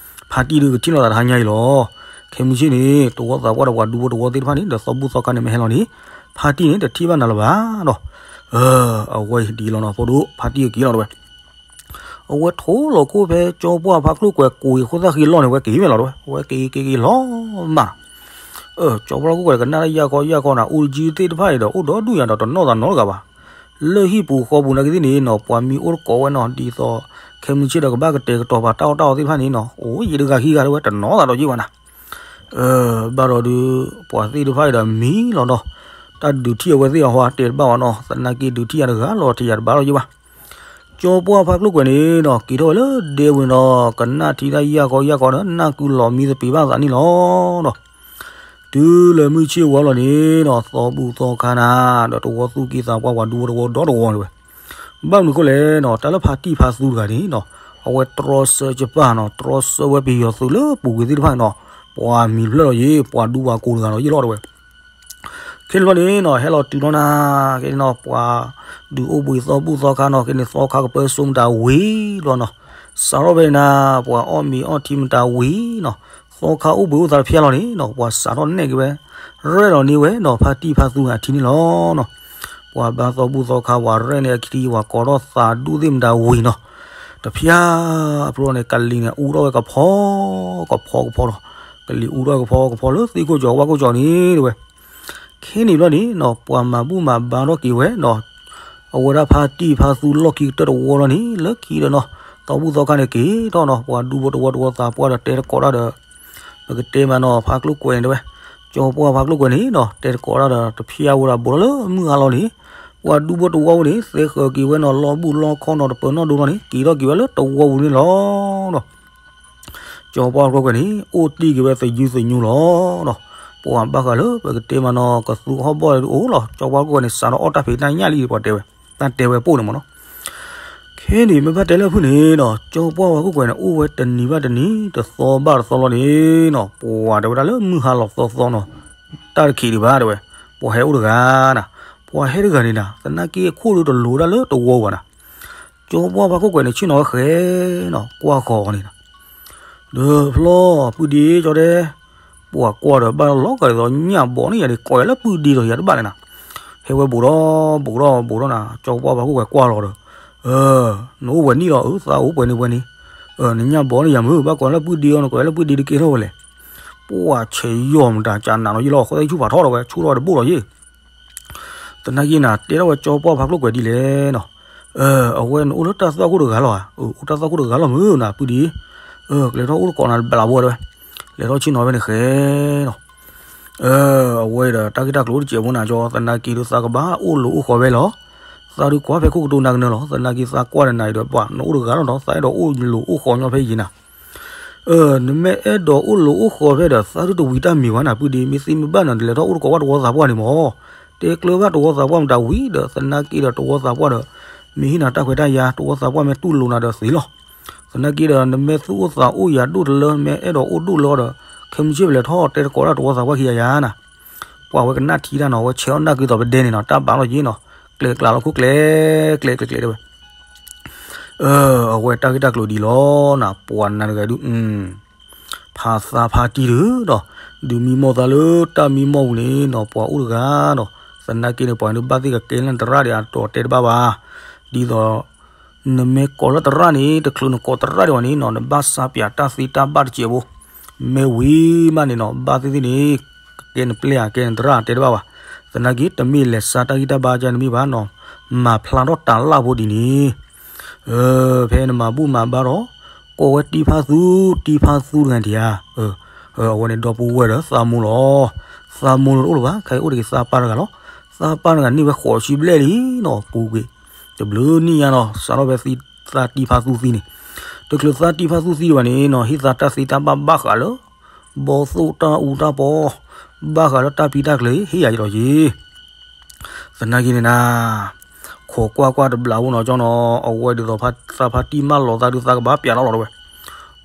ဖါတံၢ်ဒုးကထံၣ်လိာ်သးတဟါညါအံၤလီၤ, ခဲမုၢ်ဆ့ၣ်န့ၣ် တဝီသးပှၢ်ဒီးပှၤဒူဖိတဝီသ့ၣ်တဖၣ်န့ၣ် ဒီးသီဘူၣ်သီခါန့ၣ် မ့ၢ်ဟဲလီၤန့ၣ် ဖါတံၢ်န့ၣ် တထံၣ်ဘၣ်နၤလၢၤဘၣ်နီၤ, အဝဲအံၤဒ်လီၤနီၤ ဖိဒိၣ် ဖါတံၢ်ကက့ၤလီၤတဲဝဲ အဝဲထိးလီၤခိၣ်ဖဲကၠီပှၢ်ဖါကျိၣ်ကွဲၤကိးအံၤအဃိသတးဃံလီၤန့ၣ် အဝဲက့ၤဝဲလီၤတဲဝဲ, အဝဲက့ၤက့ၤက့ၤလီၤမး, အၢ ကၠီပှၢ်ဖါကျိၣ်ကွဲၤကနၣ်တၢ်ယၢ်ခီယၢ်ခီနၤ, အူတကံသ့ၣ်တဖၣ်အံၤဒီး အိၣ်ဒီဒူၣ်ညါဒီးတနီၣ်သးနီတဂၤဘၣ်, လၢဟံၣ်ပူၤဃီပူၤနာ်က့သ့ၣ်န့ၣ်နီၤ ပှၤမံအိၣ်တကိးဝဲနီၤ, ဒ်သိး ခဲမုၢ်ဆ့ၣ်ဒီးကဘၣ်ကတဲာ်ကတီၤပာ်တၢ်အီၣ်တၢ်အီသ့ၣ်တဖၣ်န့ၣ်နီၤ, အိၣ်ယံၤတဂၤခံဂၤတဲဝဲ တနီၣ်သးဒီးယံၤဘၣ်နၤ အၢ ဘၣ်ဒီးဒုး ပှၤသ့ၣ်တဖၣ်အံၤဒီးမံလီၤဒီး, တၢ်ဒုးထံၣ်အဝဲသ့ၣ်အဟီတဲတဘၣ်ဘၣ်နီၤ, သနာ်က့ဒုးထံၣ်ယၤတဂၤလီၤ ထံၣ်ယၤတဘၣ်လီၤယံၤဘၣ်, ကၠီပှၢ်ဖါကျိၣ်ကွဲၤန့ၣ်နီၤ က့ၤထီၣ်ဝဲလၢဒဲဝ့ၤနီၤ, ကနၣ်ထံတၢ်ယၢ်ကီယၢ်ကီဒီး နၢ်ကုလီၤမံသပ့ၤဘၣ်သးန့ၣ်လီၤဒီး တုၤလၢမုၢ်ဆ့ၣ်ဝါလီၤန့ၣ်နီၤ, သီဘူၣ်သီခါနၤ, ဒီးတဝီသူၣ်က့သးပှၢ်ပှၤဒူဖိတဝီဒီတဝီတဲဝဲ, ဘၣ်မနုၤအဃိလဲၣ်နီၤ, တၢ်လၢဖါတံၢ်ဖါသူတဂၤန့ၣ်နီၤ, အဝဲတြီဆၢကပၢ်နီၤ, တြီဆၢဝဲပယီၤသုးလၢပူၤကွံာ်သ့ၣ်တဖၣ်န့ၣ်နီၤ, ပှၤမံၤတဖျၢၣ်လီၤယံၤ, ပှၤဒူပှၤကိးတဂၤဒီးယံၤလီၤတဲဝဲ ခဲန့ၣ်ဘျီန့ၣ်နီၤ, ဟဲလီၤတုၤလီၤနၤ, ခဲန့ၣ်နီၤ, ပှၤဒုးအိၣ်ဘှံးသီဘူၣ်သီခါနီၤ, ခဲန့ၣ်သီခါကပၢစိမတၤဝံၤလီၤနီၤ, စးထီၣ်ဖဲန့ၣ်နၤ, ပှၤအီၣ်မ့ၤအီထံမတၤဝံၤနီၤ, သီခါအိၣ်ဘှံးအိၣ်သါတဖျါလီၤန့ၣ်နီၤ, ပှၤစးထီၣ်နဲၣ်က့ၤဝဲ, ရဲၣ်လီၤန့ၢ်ဝဲနီၤ, ဖါတံၢ်ဖါသူအထံန့ၣ်လီၤနီၤ, ပှၤဘါသီဘူၣ်သီခါ ပှၤရဲၣ်န့ၢ်အခံ ပှၤကိးထီၣ်သးဒူၣ်သ့ၣ်မတၤဝံၤနီၤ, တဖျါအဖျိန့ၣ် ကလံၤန့ၣ် အူထီၣ်ဝဲကဖီ ကဖီကဖီဒီး, ကလံၤအူထီၣ်ဝဲကဖီကဖီလၢသ့ၣ်ခိၣ်ကၠီၤဝၣ်ခိၣ်ကၠီၤန့ၣ် တဲဝဲ. ခဲန့ၣ်ဘျီန့ၣ်နီၤ ပှၤမၤဘူၣ်မၤဘါထီၣ်က့ၤဝဲဒီး အဝဲဒၣ်ဖါတံၢ်ဖါသူလီၢ်ခံကတၢၢ်တဝီလီၤန့ၣ် လၢခံဒီးနီၤ သီဘူၣ်သီခါန့ၣ်က့ၤထီၣ်နီၤ ပှၤဒူဖိတဝီတဝီသးပှၢ်ဒီးတဲတကိးတၢ်ဒီး ပကတဲမးနီၤ ဖါကျိၣ်ကွဲၤန့ၣ်တဲဝဲ, ကၠီပှၢ်ဖါကျိၣ်ကွဲၤန့ၣ်နီၤ တဲတကိးတၢ်ဒီး တဖျါဝဲဒၣ်ဘူးထီၣ်လၢမုၢ်ဟါလီၤန့ၣ် ပှၤဒူဖိတဝီဝဲန့ၣ် သဲဃၢၤက့ၤဝဲနီၤ လီၢ်ဘူၣ်လီၢ်ခီနီၤ တပၢၤနီၣ်ဒိနီၤန့ၣ် က့ၤထီၣ်က့ၤဝဲလၢတဝီပူၤန့ၣ်လီၤဒီး ကၠီပှၢ်ဖါကျိၣ်ကွဲၤန့ၣ် အိၣ်တ့ၢ်က့ၤဝဲသယုသညူလီၤဒီး ပှၤဘၣ်ဃးလၢပကတဲမးနီၤ ကသူဟီၣ်ဘီၣ်အိၣ်လီၤ ကၠီပှၢ်ဖါကျိၣ်ကွဲၤန့ၣ် စးထီၣ်အီၣ်တၢ်ဖံးတၢ်ညၣ်လံ ပှၤတဲဝဲ, တၢ်တဲဝဲပိၢ်န့ၣ်မးနီၤ ခဲန့ၣ်မ့ၢ်ဘၣ်တဲလၢဖုၣ်န့ၣ်နီၤ ကၠီပှၢ်ဖါကျိၣ်ကွဲၤန့ၣ် အိၣ်ဝဲတနံၤဘၣ်တနံၤ တသီဘၣ်တသီလီၤန့ၣ်နီၤ ပှၤတဲဝဲဒၣ်လၢမုၢ်ဟါလီၤသီသီနီၤ တၢ်တခံးဒံးဘၣ်တဲဝဲ, ပှၤဟဲအိၣ်တဂၤနၤ, ပှၤဟဲတဂၤန့ၣ်နၤ သနာ်က့အခိၣ်ဒုးတလိၤဒၣ်လၢတဝီဘၣ်နၤ, ကၠီပှၢ်ဖါကျိၣ်ကွဲၤန့ၣ် ဆ့ၣ်နီၤဝဲဃဲနီၤ ကွၢ်ဃီၤအီၤန့ၣ်နၤ ဒီးဖျီ ပုၢ်ဒ့ကၠီတဲ, ပှၤကွၢ်ဒီးဘၣ်လီၤကဒီး ညၣ်ဘီန့ၣ်ယၤဒ် ကိးယၤလၢပုၢ်ဒ့ဒီးယၤတဘၣ်န့ၣ်နၤ, ဟဲဝဲဘူးဒီးဘူးဒီးဘူးဒီးနၤ ကၠီပှၢ်ဖါကျိၣ်ကွဲၤကွၢ်လီၤဒီး, နအိၣ်ပှဲၤနံၣ်လီၤ အသးအိၣ်ပှဲၤန့ၣ်ပှဲၤန့ၣ်, နညၣ်ဘီန့ၣ်ယၤမုၢ် ဘၣ်ကိးလၢပုၢ်ဒ့အီၤ နကိးယၤလၢပုၢ်ဒ့တကဲထီၣ်ဝဲလဲၣ်, ပှၤဆဲးယီၤမတၤ ကနးနီၤယလီၤ ဃီသဲဆူၣ်ဖးထီၣ်ဒီးဝဲ ဆူၣ်ထီၣ်ဝဲတဘိၣ်လီၤယ့ၣ် သနာ်က့နၤ တဲထီၣ်ဝဲကၠီပှၢ်ဖါကျိၣ်ကွဲၤဒ်လဲၣ်နီၤ, အဝဲနအိၣ်လၢတၢ်သွၣ်ခိၣ်တဂၤလီၤဧါ, အိၣ်တၢ်သွၣ်ခိၣ်တဂၤလီၤမုၢ်နၤ ပုၢ်ဒ့, ကလဲၤထီၣ်အိၣ်တကိးနၤတဘျီဘၣ်တဲဝဲ, လဲၤထီၣ်ဆ့ၣ်နီၤဖဲန့ၣ်ဃဲနီၤ, အဝဲဒီးတၢ်ဂ့ၢ်တၢ်ကျိၤအိၣ်တစဲးဖိနၤကၠီ သနာ်က့ဒီးသးကဘၣ်အိၣ်လိၤအိၣ်ဃီၤဖဲလီၤ, သးဒုးကွၢ်ဖဲခိၣ်ကတိၤနၤကနၢၤလီၤ သနာ်က့သးကွၢ်ဒီးနၤအံၤဒီးပှၤ နအိၣ်တဂၤလီၤဒီး သးအဲၣ်ဒိးအိၣ်လိၤအိၣ်ဃီၤညီဖဲယံၤနၤ နမ့ၢ်အဲၣ်ဒိးအိၣ်လိၤအိၣ်ဃီၤဖဲဒီး သးဒုးတဝံၤတၢ်မံၤဝဲနၤ ပုၢ်ဒ့ မ့ၢ်သ့မ့ၢ်ဘၣ်နၤ နလဲၤထီၣ်အိၣ်တကိးဘၣ်တဝီသးပှၢ်န့ၣ်မး, တဲကျၢၤဘၣ်တဝီသးပှၢ်မတၤဝံၤဒီး သနာ်က့ဒီးတဝီသးပှၢ်ဒီး မ့ၢ်ဟ့ၣ်နၤတၢ်ခွဲးတၢ်ယာ် တဝီသးပှၢ်မ့ၢ်တူၢ်လိာ်နၤဒီးသ့လီၤ, သနာ်က့ဒီး နမ့ၢ်သူၣ်အိၣ်သးအိၣ်ယၤဒိၣ်တလၢ မ့ၢ်အဲၣ်ဒိးအိၣ်ဒိၣ်လၢဒီး ခဲမုၢ်ဆ့ၣ်ပလဲၤထီၣ်တဲတကိးဒၣ်တဝီသးပှၢ်ခံဂၤယၤနၤ, ပှၤဝဲကနၣ်ထံတၢ်နီၤ ဝဲဆဲးအီၣ်နၢ်ကုသိးပဒဲန့ၣ်နီၤ တၢ်ဘၣ်လီၤယ့ၣ်နီၤ, ကျဲကျးလီၤခိၣ်ကျဲ ကျဲကျဲကျဲတဲဝဲ အဝဲတၢ်ဂ့ၢ်တၢ်ကျိၤဒ်လီၤနၤ ပှၤနၤတဂၤဒုး, ဖါသးဖါတံၢ်ဒုးဒီး ဒုးမံမီၢ်သးလၢတၢ်မံမီၢ်ပူၤန့ၣ်နီၤ ပှၤအိၣ်တဂၤဒီး သနာ်က့န့ၣ် ပှၤဒုးဘၣ်သ့ၣ်ကကဲလၢသရၣ်ဒံး အတတဲတဘၣ်ဘၣ်, ဒ်သိး နမ့ၢ်ကိးလၢသရၣ်န့ၣ် တချုးနကိးသရၣ်ဒံးဘၣ်န့ၣ်နီၤ နဘၣ်စၢ်ပၠးတၢ်သ့တၢ်ဘၣ်တစဲးဖိ, မ့ၢ်ဝံၤမးန့ၣ်နီၤ ဘၣ်သ့ၣ်သ့ၣ်န့ၣ် ကကဲနပျဲၢ်ဧါ ကဲနသရၣ်တဲတဘၣ်ဘၣ်, သနာ်က့ တမ့ၢ်လဲၤစၢ်တၢ်ဂံၢ်တၢ်ဘါကန့ၣ်မ့ၢ်ဘၣ်နီၤ, မၤဖျါထီၣ်တၢ်လၢ်ဖိဒ်န့ၣ် ဖဲနမၤဘူၣ်မၤဘါဒီး ကိးဝဲတံၤဖါသူ, တံၤဖါသူတဂၤဒံးဧါ, အဝဲန့ၣ်ဒီပုၢ်ဝဲၢ်ဒီးသးမိၢ်လီၤ, သးမိၢ်လီၤတအိၣ်လၢၤဘၣ် ခဲအံၤအိၣ်တက့ၤသးပၢ်တဂၤလီၤ, သးပၢ်တဂၤန့ၢ်ဝဲဃိးဆံဘျဲၣ်လံနီၤ ပူၤကွံာ်, တဘျုးနံၣ်ညါနီၤ စးထီၣ်ဖဲသးတံၤဖါသူသံန့ၣ်, တချုးသးတံၤဖါသူသံဘၣ်န့ၣ်နီၤ ဟ့ၣ်သးတၢ်သ့တၢ်ဘၣ်ဘၣ်ဃးလၢ ဘီသိၣ်တၢ်အူတၢ်ပီ, ဘၣ်ဃးလၢတၢ်ပံတၢ်ကျၢၤ ဟ့ၣ်ယၤယလီၤယ့ၣ် သနာ်က့န့ၣ်နၤ, ခိးကွၢ်ကွၢ်တဘျီဖိနီၤကၠီနီၤ အဝဲဒ်သိးသးဖါတံၢ်မၢလီၤသးဒုးသးကဘၣ်ပၠးလီၤလီၤတဲဝဲ,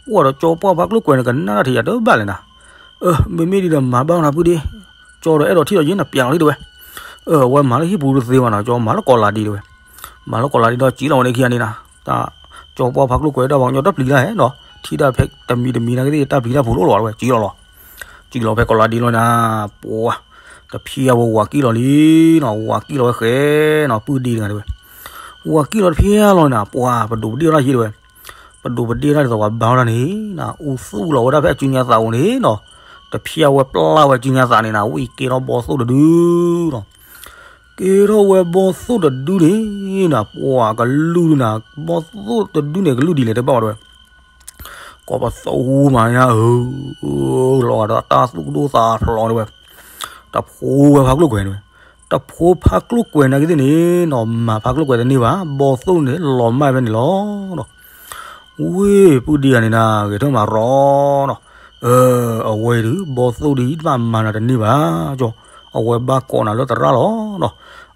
ပှၤဒီးကၠီပှၢ်ဖါကျိၣ်ကွဲၤန့ၣ် ကနၣ်တၢ်ထံးယၤတဘၣ်လဲၣ်နၤ, မ့မ့ၢ်ဒ်ဒီးမၤဘၣ်နၤပုၢ်ဒ့, ကၠီဒီးအဲၣ်ဒိးထံၣ်လီၤယ့ၣ်နၤပၠးလီၤလံတဲဝဲ, အဝဲမၤလၢဟံၣ်ပူၤတသ့ဘၣ်နီၤ ကၠီမၤလၢကီးလးဒံးတဲဝဲ, မၤလၢကီးလးဒံးဒီးစံၣ်လီၤဝဲန့ၣ်ခံဂၤန့ၣ်နၤ, တၢ်ကၠီပှၢ်ဖါကျိၣ်ကွဲၤဒီးပှၤကညီတပျံၤတၢ်ဟဲဒီး ထံၣ်တၢ်ဖဲတမံၤတမံၤနာ်က့သ့ၣ် တၢ်ပျံၤတၢ်ဖုးတအိၣ်လီၤဝဲ စံၣ်လီၤလီၤ စံၣ်လီၤဖဲကီးလးဒံးလီၤနၤ, ပှၤ, တဖျါဝဲဝၤကံၣ်လီၤလံနီၤ ဝၤကံၣ်လီၤဝဲဃဲနီၤ ပုၢ်ဒ့တဂၤတဲဝဲ, ဝၤကံၣ်လီၤတဖျါလီၤနၤ ပှၤပဒိးပဒ့ၣ်ထီၣ်ယ့ၣ်တဲဝဲ, ပဒိးပဒ့ၣ်ထီၣ်ဒ်သိးပှၤဘါထီၣ်တၢ်န့ၣ်နၤ အူသူၣ်လီၤဝဲဒၣ်ဖဲအစုညါသးအိၣ်န့ၣ်နီၤ, တဖျါဝဲပျၢ်ဝဲစုညါသးန့ၣ်နၤ ဝံၤကဲထီၣ်ဘီသိၣ်တဒုနီၤ ကဲထီၣ်ဝဲဘီသိၣ်တဒုန့ၣ်နၤ ပှၤကလုၢ်ဒုနၤ ဘီသိၣ်တဒုန့ၣ်ကလုၢ်ဒ်လဲၣ်တဲဘၣ်ဝဲတဲဝဲ ကိးပသူမးညါဧၢ, လီၤဂာ်ဒီးတၢ်သူၣ်ကဒိၣ်သးဖျိးတဲဝဲ, တဖိဝဲဖါကျိၣ်ကွဲၤန့ၣ်ဝဲ, တဖိဖါကျိၣ်ကွဲၤနာ်က့သ့ၣ်န့ၣ်နီၤ မၤဖါကျိၣ်ကွဲၤတန့ၢ်ဘၣ် ဘီသိၣ်န့ၣ်လီၤမၢ်ဖဲန့ၣ်လီၤ. ဝ့ၢ်ပုၢ်ဒ့ဂၤန့ၣ်နၤ ဂဲၤထၢၣ်မၤရီနီၤ, အဝဲဒုး ဘီသိၣ်ဒုး တဘၣ်မၤနၤတန့ၢ်ဘၣ်, ကၠီ အဝဲဘၣ်ကိးနၤလၢသရၣ်လီၤနီၤ,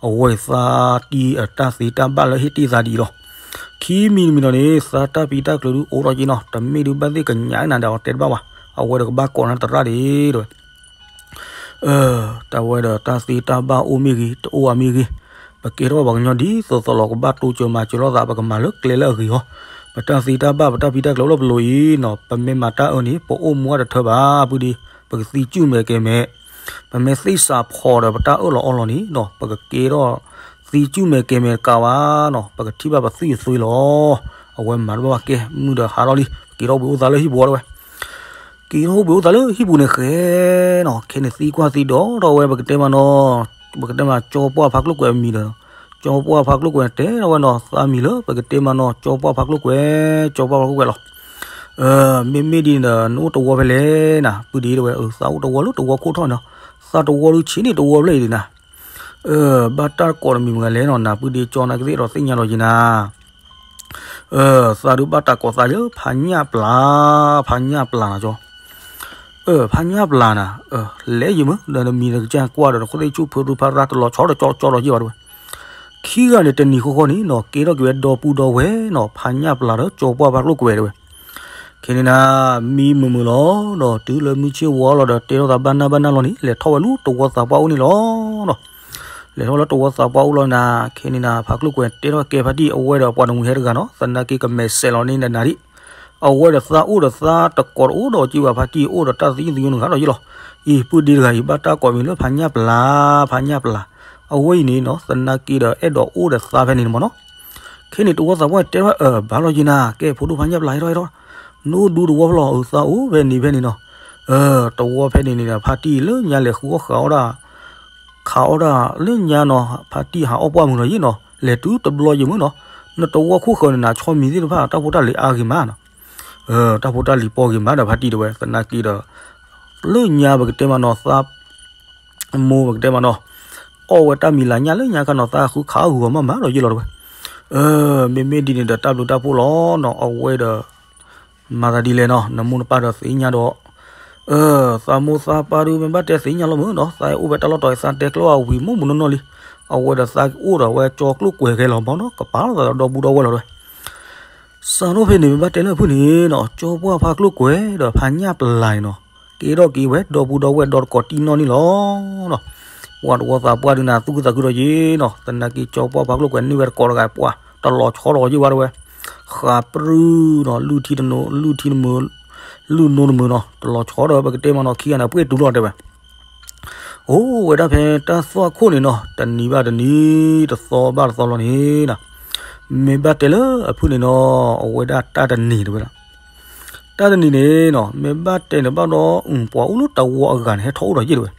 အဝဲသးတံၢ်အတၢ်သ့တၢ်ဘၣ်လၢဟ့ၣ်တ့ၢ်သးဒ်အံၤလီၤ. ခံမံၤတမံၤဒီးန့ၣ် သးတၢ်ပံတၢ်ကျၢၤဒုးအိၣ်ထီၣ်က့နီၤ, တမ့ၢ်ဒုးဘၣ်သ့ၣ်ကညးနၤဒီးတဲတဘၣ်ဘၣ်, အဝဲဒီးကဘၣ်ကိးနၤသရၣ်ဒ်တဲဝဲ တၢ်ဝဲဒီးတၢ်သ့တၢ်ဘၣ်အိၣ်မ့ၢ်ဂ့ၤ တအိၣ်ဧါမ့ၢ်ဂ့ၤ, ပကဲထီၣ်ပှၤကညီဒ်သိးသိးလီၤ ကဘၣ်တိစၢၤမၤစၢၤလိာ်သး ပကမၤလၢကျဲလၢအဂ့ၤအီၤ, ပတၢ်သ့တၢ်ဘၣ် ပတၢ်ပံတၢ်ကျၢၤအိၣ်လၢပလိၤအံၤနီၤ, ပမ့ၢ်မၤတၢ်အၢန့ၣ် ပအိၣ်မူအတထၢဘၣ်, ပုၢ်ဒ့ ပကသံစုၣ်မဲာ်ကဲၤမဲာ်, ပမ့ၢ်သ့ၣ်စးဖီဒီးပတၢ်အၢၣ်လီၤအီလီၤန့ၣ်နီၤ ပကကဲထီၣ်သ သံကၠူၣ်မဲာ်ကဲၤမဲာ်တကးဘၣ်နီၤ, ပကထံၣ်ဘၣ်ပသွံၣ်အသွံၣ်လီၤ. အဝဲမၤတဘၣ်ဘၣ်ကဲ မုၢ်ဒီးဟးထီၣ်လံ ပက့ၤထီၣ်ဘှံးအိၣ်သးလၢဟံၣ်ပူၤအီၤတဝဲ. က့ၤထီၣ်ဘှံးအိၣ်သးလၢဟံၣ်ပူၤန့ၣ်ဃဲနီၤ, ခဲန့ၣ်သံကွၢ်သံဒိးထီၣ်ဝဲ ပကတဲမးနီၤ, ပကတဲမး ကၠီပှၢ်ဖါကျိၣ်ကွဲးအမံၤဒီး, ကၠီပှၢ်ဖါကျိၣ်ကွဲးန့ၣ် တဲထီၣ်ဝဲနီၤ သးမံၤလၢ ပကတဲမးနီၤ ကၠီပှၢ်ဖါကျိၣ်ကွဲး, ကၠီပှၢ်ဖါကျိၣ်ကွဲးလီၤ. မ့မ့ၢ်ဒ်န့ၣ်ဒီး နအိၣ်တဝီဖဲလဲၣ်နၤ, ပုၢ်ဒ့တဝဲ, သးအိၣ်တဝီလၢတဝီခိၣ်ထီၣ်နီၤ, သးတဝီဒုးဆံးန့ၢ်တဝီဖျၢၣ်အံၤဒံးနၤ. ဘၣ်တၢ်ကိးတမံၤမတၤလဲၣ်နီၤ, နပုၢ်ဒ့ကၠီ နကသ့ၣ်ဒီးသ့ၣ်ညါလီၤက့ၤနၤ. သးဒုးဘၣ်တၢ်ကိးသးလၢ ဖါညၣ်ပျၢ်, ဖါညၣ်ပျၢ်နၤကၠီ. ဖါညၣ်ပျၢ်နၤ, လဲၤယံၤမုၢ် ဒီးနမံၤနကစၢ်ကွၢ်ဒီး နခိၣ်သ့ၣ်ဆူၣ်ဖုရူဖးရၣ် တလီၤဆီဒီးကၠီကၠီဒီးယံၤဘၣ်တဝဲ. ခံဂၤန့ၣ် တနံၤဃီဃီန့ၣ်နီၤ ကဲထီၣ်က့ၤဝဲဒီပုၢ်ဒီဝဲၢ်နီၤ, ဖါညၣ်ပျၢ်ဒီးကၠီပှၢ်ဖါကျိၣ်ကွဲးတဝဲ. ခဲန့ၣ်နၤ မံမုာ်မုာ်လီၤဒီး တုၤလၢမုၢ်ဆ့ၣ်ဝါလီၤဒီး တဲထီၣ်သးဘၣ်နၢ်ဘၣ်နၢ်လီၤန့ၣ် လဲၤထီၣ်ဝဲလၢတဝီသးပှၢ်အိၣ်န့ၣ်လီၤ. လဲၤထီၣ်လၢတဝီသးပှၢ်အိၣ်လီၤနၤ, ခဲန့ၣ်နၤ ဖါကျိၣ်ကွဲးတဲထီၣ်ကဲဖါတံၢ် အဝဲဒီးပှၤတမှံၤဟဲတဂၤနီၤ, သနာ်က့ကမဲာ်စဲးလီၤန့ၣ်နၤဒံး. အဝဲဒီးသးအိၣ်ဒီးသးတကိးတအိၣ်ဒီးက့ၤဘၣ် ဖါတံၢ်အိၣ်ဒီးတၢ်သံသယိနဂၤဒီးယ့ၢ်လီၤ. အံၤ ပုၢ်ဒ့တဂၤအံၤ ဘၣ်တၢ်ကိးမံၤလၢဖါညၣ်ပျၢ်, ဖါညၣ်ပျၢ်. အဝဲအံၤန့ၣ်နီၤ သနာ်က့ဒီးအဲၣ်ဒိးအိၣ်ဒီးသးဖဲန့ၣ်န့ၣ်မ့ၢ်နီၤ. ခဲန့ၣ်တဝီသးပှၢ်တဲထီၣ် အၢ ဘၣ်လီၤက့ၤနၤ ကဲဖိဒိၣ်ဖါညၣ်ပျၢ် ဟဲထီၣ်ဟဲထီၣ်, နအိၣ်ဒူတဝီဖဲလီၤ အၢ သးအိၣ်ဖဲန့ၣ်ဖဲန့ၣ်နီၤ. တဝီဖဲန့ၣ်န့ၣ်ဒီး ဖါတံၢ်လၢညါလဲၤဃုအီၣ်ဃးအီၣ်ဒၣ် ခးအီၣ်ဒၣ်လၢညါနီၤ, ဖါတံၢ်ဟးအီၣ်ပှၢ်မုၢ်လီၤယ့ၢ်နီၤ, လဲၤတုၤတဘျီယံၤမုၢ်နီၤ. နတဝီခိၣ်ဃၢၤန့ၣ်နၤ ဆီမံၤသ့ၣ်တဖၣ် တၢ်ဖိတၢ်လံၤအါဂ့ၤမးနီၤ. တၢ်ဖိတၢ်လံၤပှဲၤဂ့ၤမးဒီးဖါတံၢ်တဝဲ သနာ်က့ဒီး လၢညါပကတဲမးနီၤ သး မိၢ်ပကတဲမးနီၤ, အီၣ်ဝဲတၢ်မံၤလၢညါလၢညါခါနီၤ သးဃုခးအီၣ်ဂုာ်အီၤမးမးဒီးယ့ၢ်လီၤတဝဲ. မ့မ့ၢ်ဒ်န့ၣ်ဒီးတၢ်ဘျုးတၢ်ဖှိၣ်လီၤနီၤ အဝဲဒီး မၤသးဒ်လဲၣ်နီၤ နမိၢ်နပၢ်ဒီးသ့ၣ်ညါဒီး သးမိၢ်သးပၢ်ဒုးမ့ၢ်ဘၣ်တဲသ့ၣ်ညါလီၤမုၢ်နီၤ သးအိၣ်ဝဲတၢ်လီၢ်တီၤအံၤ သးတဲကျၢၤအဝံၤမိၢ်မုၢ်နီၢ်နီၢ်လံ. အဝဲဒီးသးအိၣ်ဒီးဝဲကၠီကျိၣ်ကွဲးဂဲၤလီၤဘီနီၤ ကပာ်လီၤသးဒီးဒီပုၢ်ဒီဝဲၢ်လီၤတဝဲ. စးထီၣ်ဖဲန့ၣ် မ့ၢ်ဘၣ်တဲလၢအဖုၣ်န့ၣ်နီၤ ကၠီပှၢ်ဖါကျိၣ်ကွဲးဒီးဖါညၣ်ပျၢ်န့ၣ်နီၤ ကဲထီၣ်က့ၤဝဲဒီပုၢ်ဒီဝဲၢ်ဒီတကိးတံၢ်နီၢ်န့ၣ်လီၤ. ပှၤတဝီသးပှၢ်ဒုးနၤသူၣ်ခုသးခုဒီးယ့ၢ်နီၤ သနာ်က့ကၠီပှၢ်ဖါကျိၣ်ကွဲးန့ၢ်ဝဲတကိးတဂၤပှၤ တလီၤဆီဒီးယ့ၢ်ဝဲတဝဲ. ဃးပြူၢ်နီၤ လုၢ်ထံတနိ လုၢ်ထံတမုာ် လုၢ်နိတမုာ်နီၤ တလီၤဆီဒီးပကတဲမးနီၤ ခံဂၤန့ၣ် ပှ့ၢ်တူၤလီၤတဲဝဲ အိၣ်ဝဲဒၣ်ဖဲတၢ်သွၣ်ခိၣ်န့ၣ်နီၤ တနံၤဘၣ်တနံၤ တသီဘၣ်တသီလီၤန့ၣ်နီၤ မ့ၢ်ဘၣ်တဲလၢအဖုၣ်န့ၣ်နီၤ အဝဲဒၣ်တၢ်တနံၤတဝဲဒၣ် တၢ်တနံၤန့ၣ်နီၤ မ့ၢ်ဘၣ်တဲန့ၣ်ဘၣ်ဒီး ပှၤအိၣ်လၢတဝီအဂၤန့ၣ် ဟဲထီၣ်အိၣ်ဒီးယ့ၢ်တဝဲ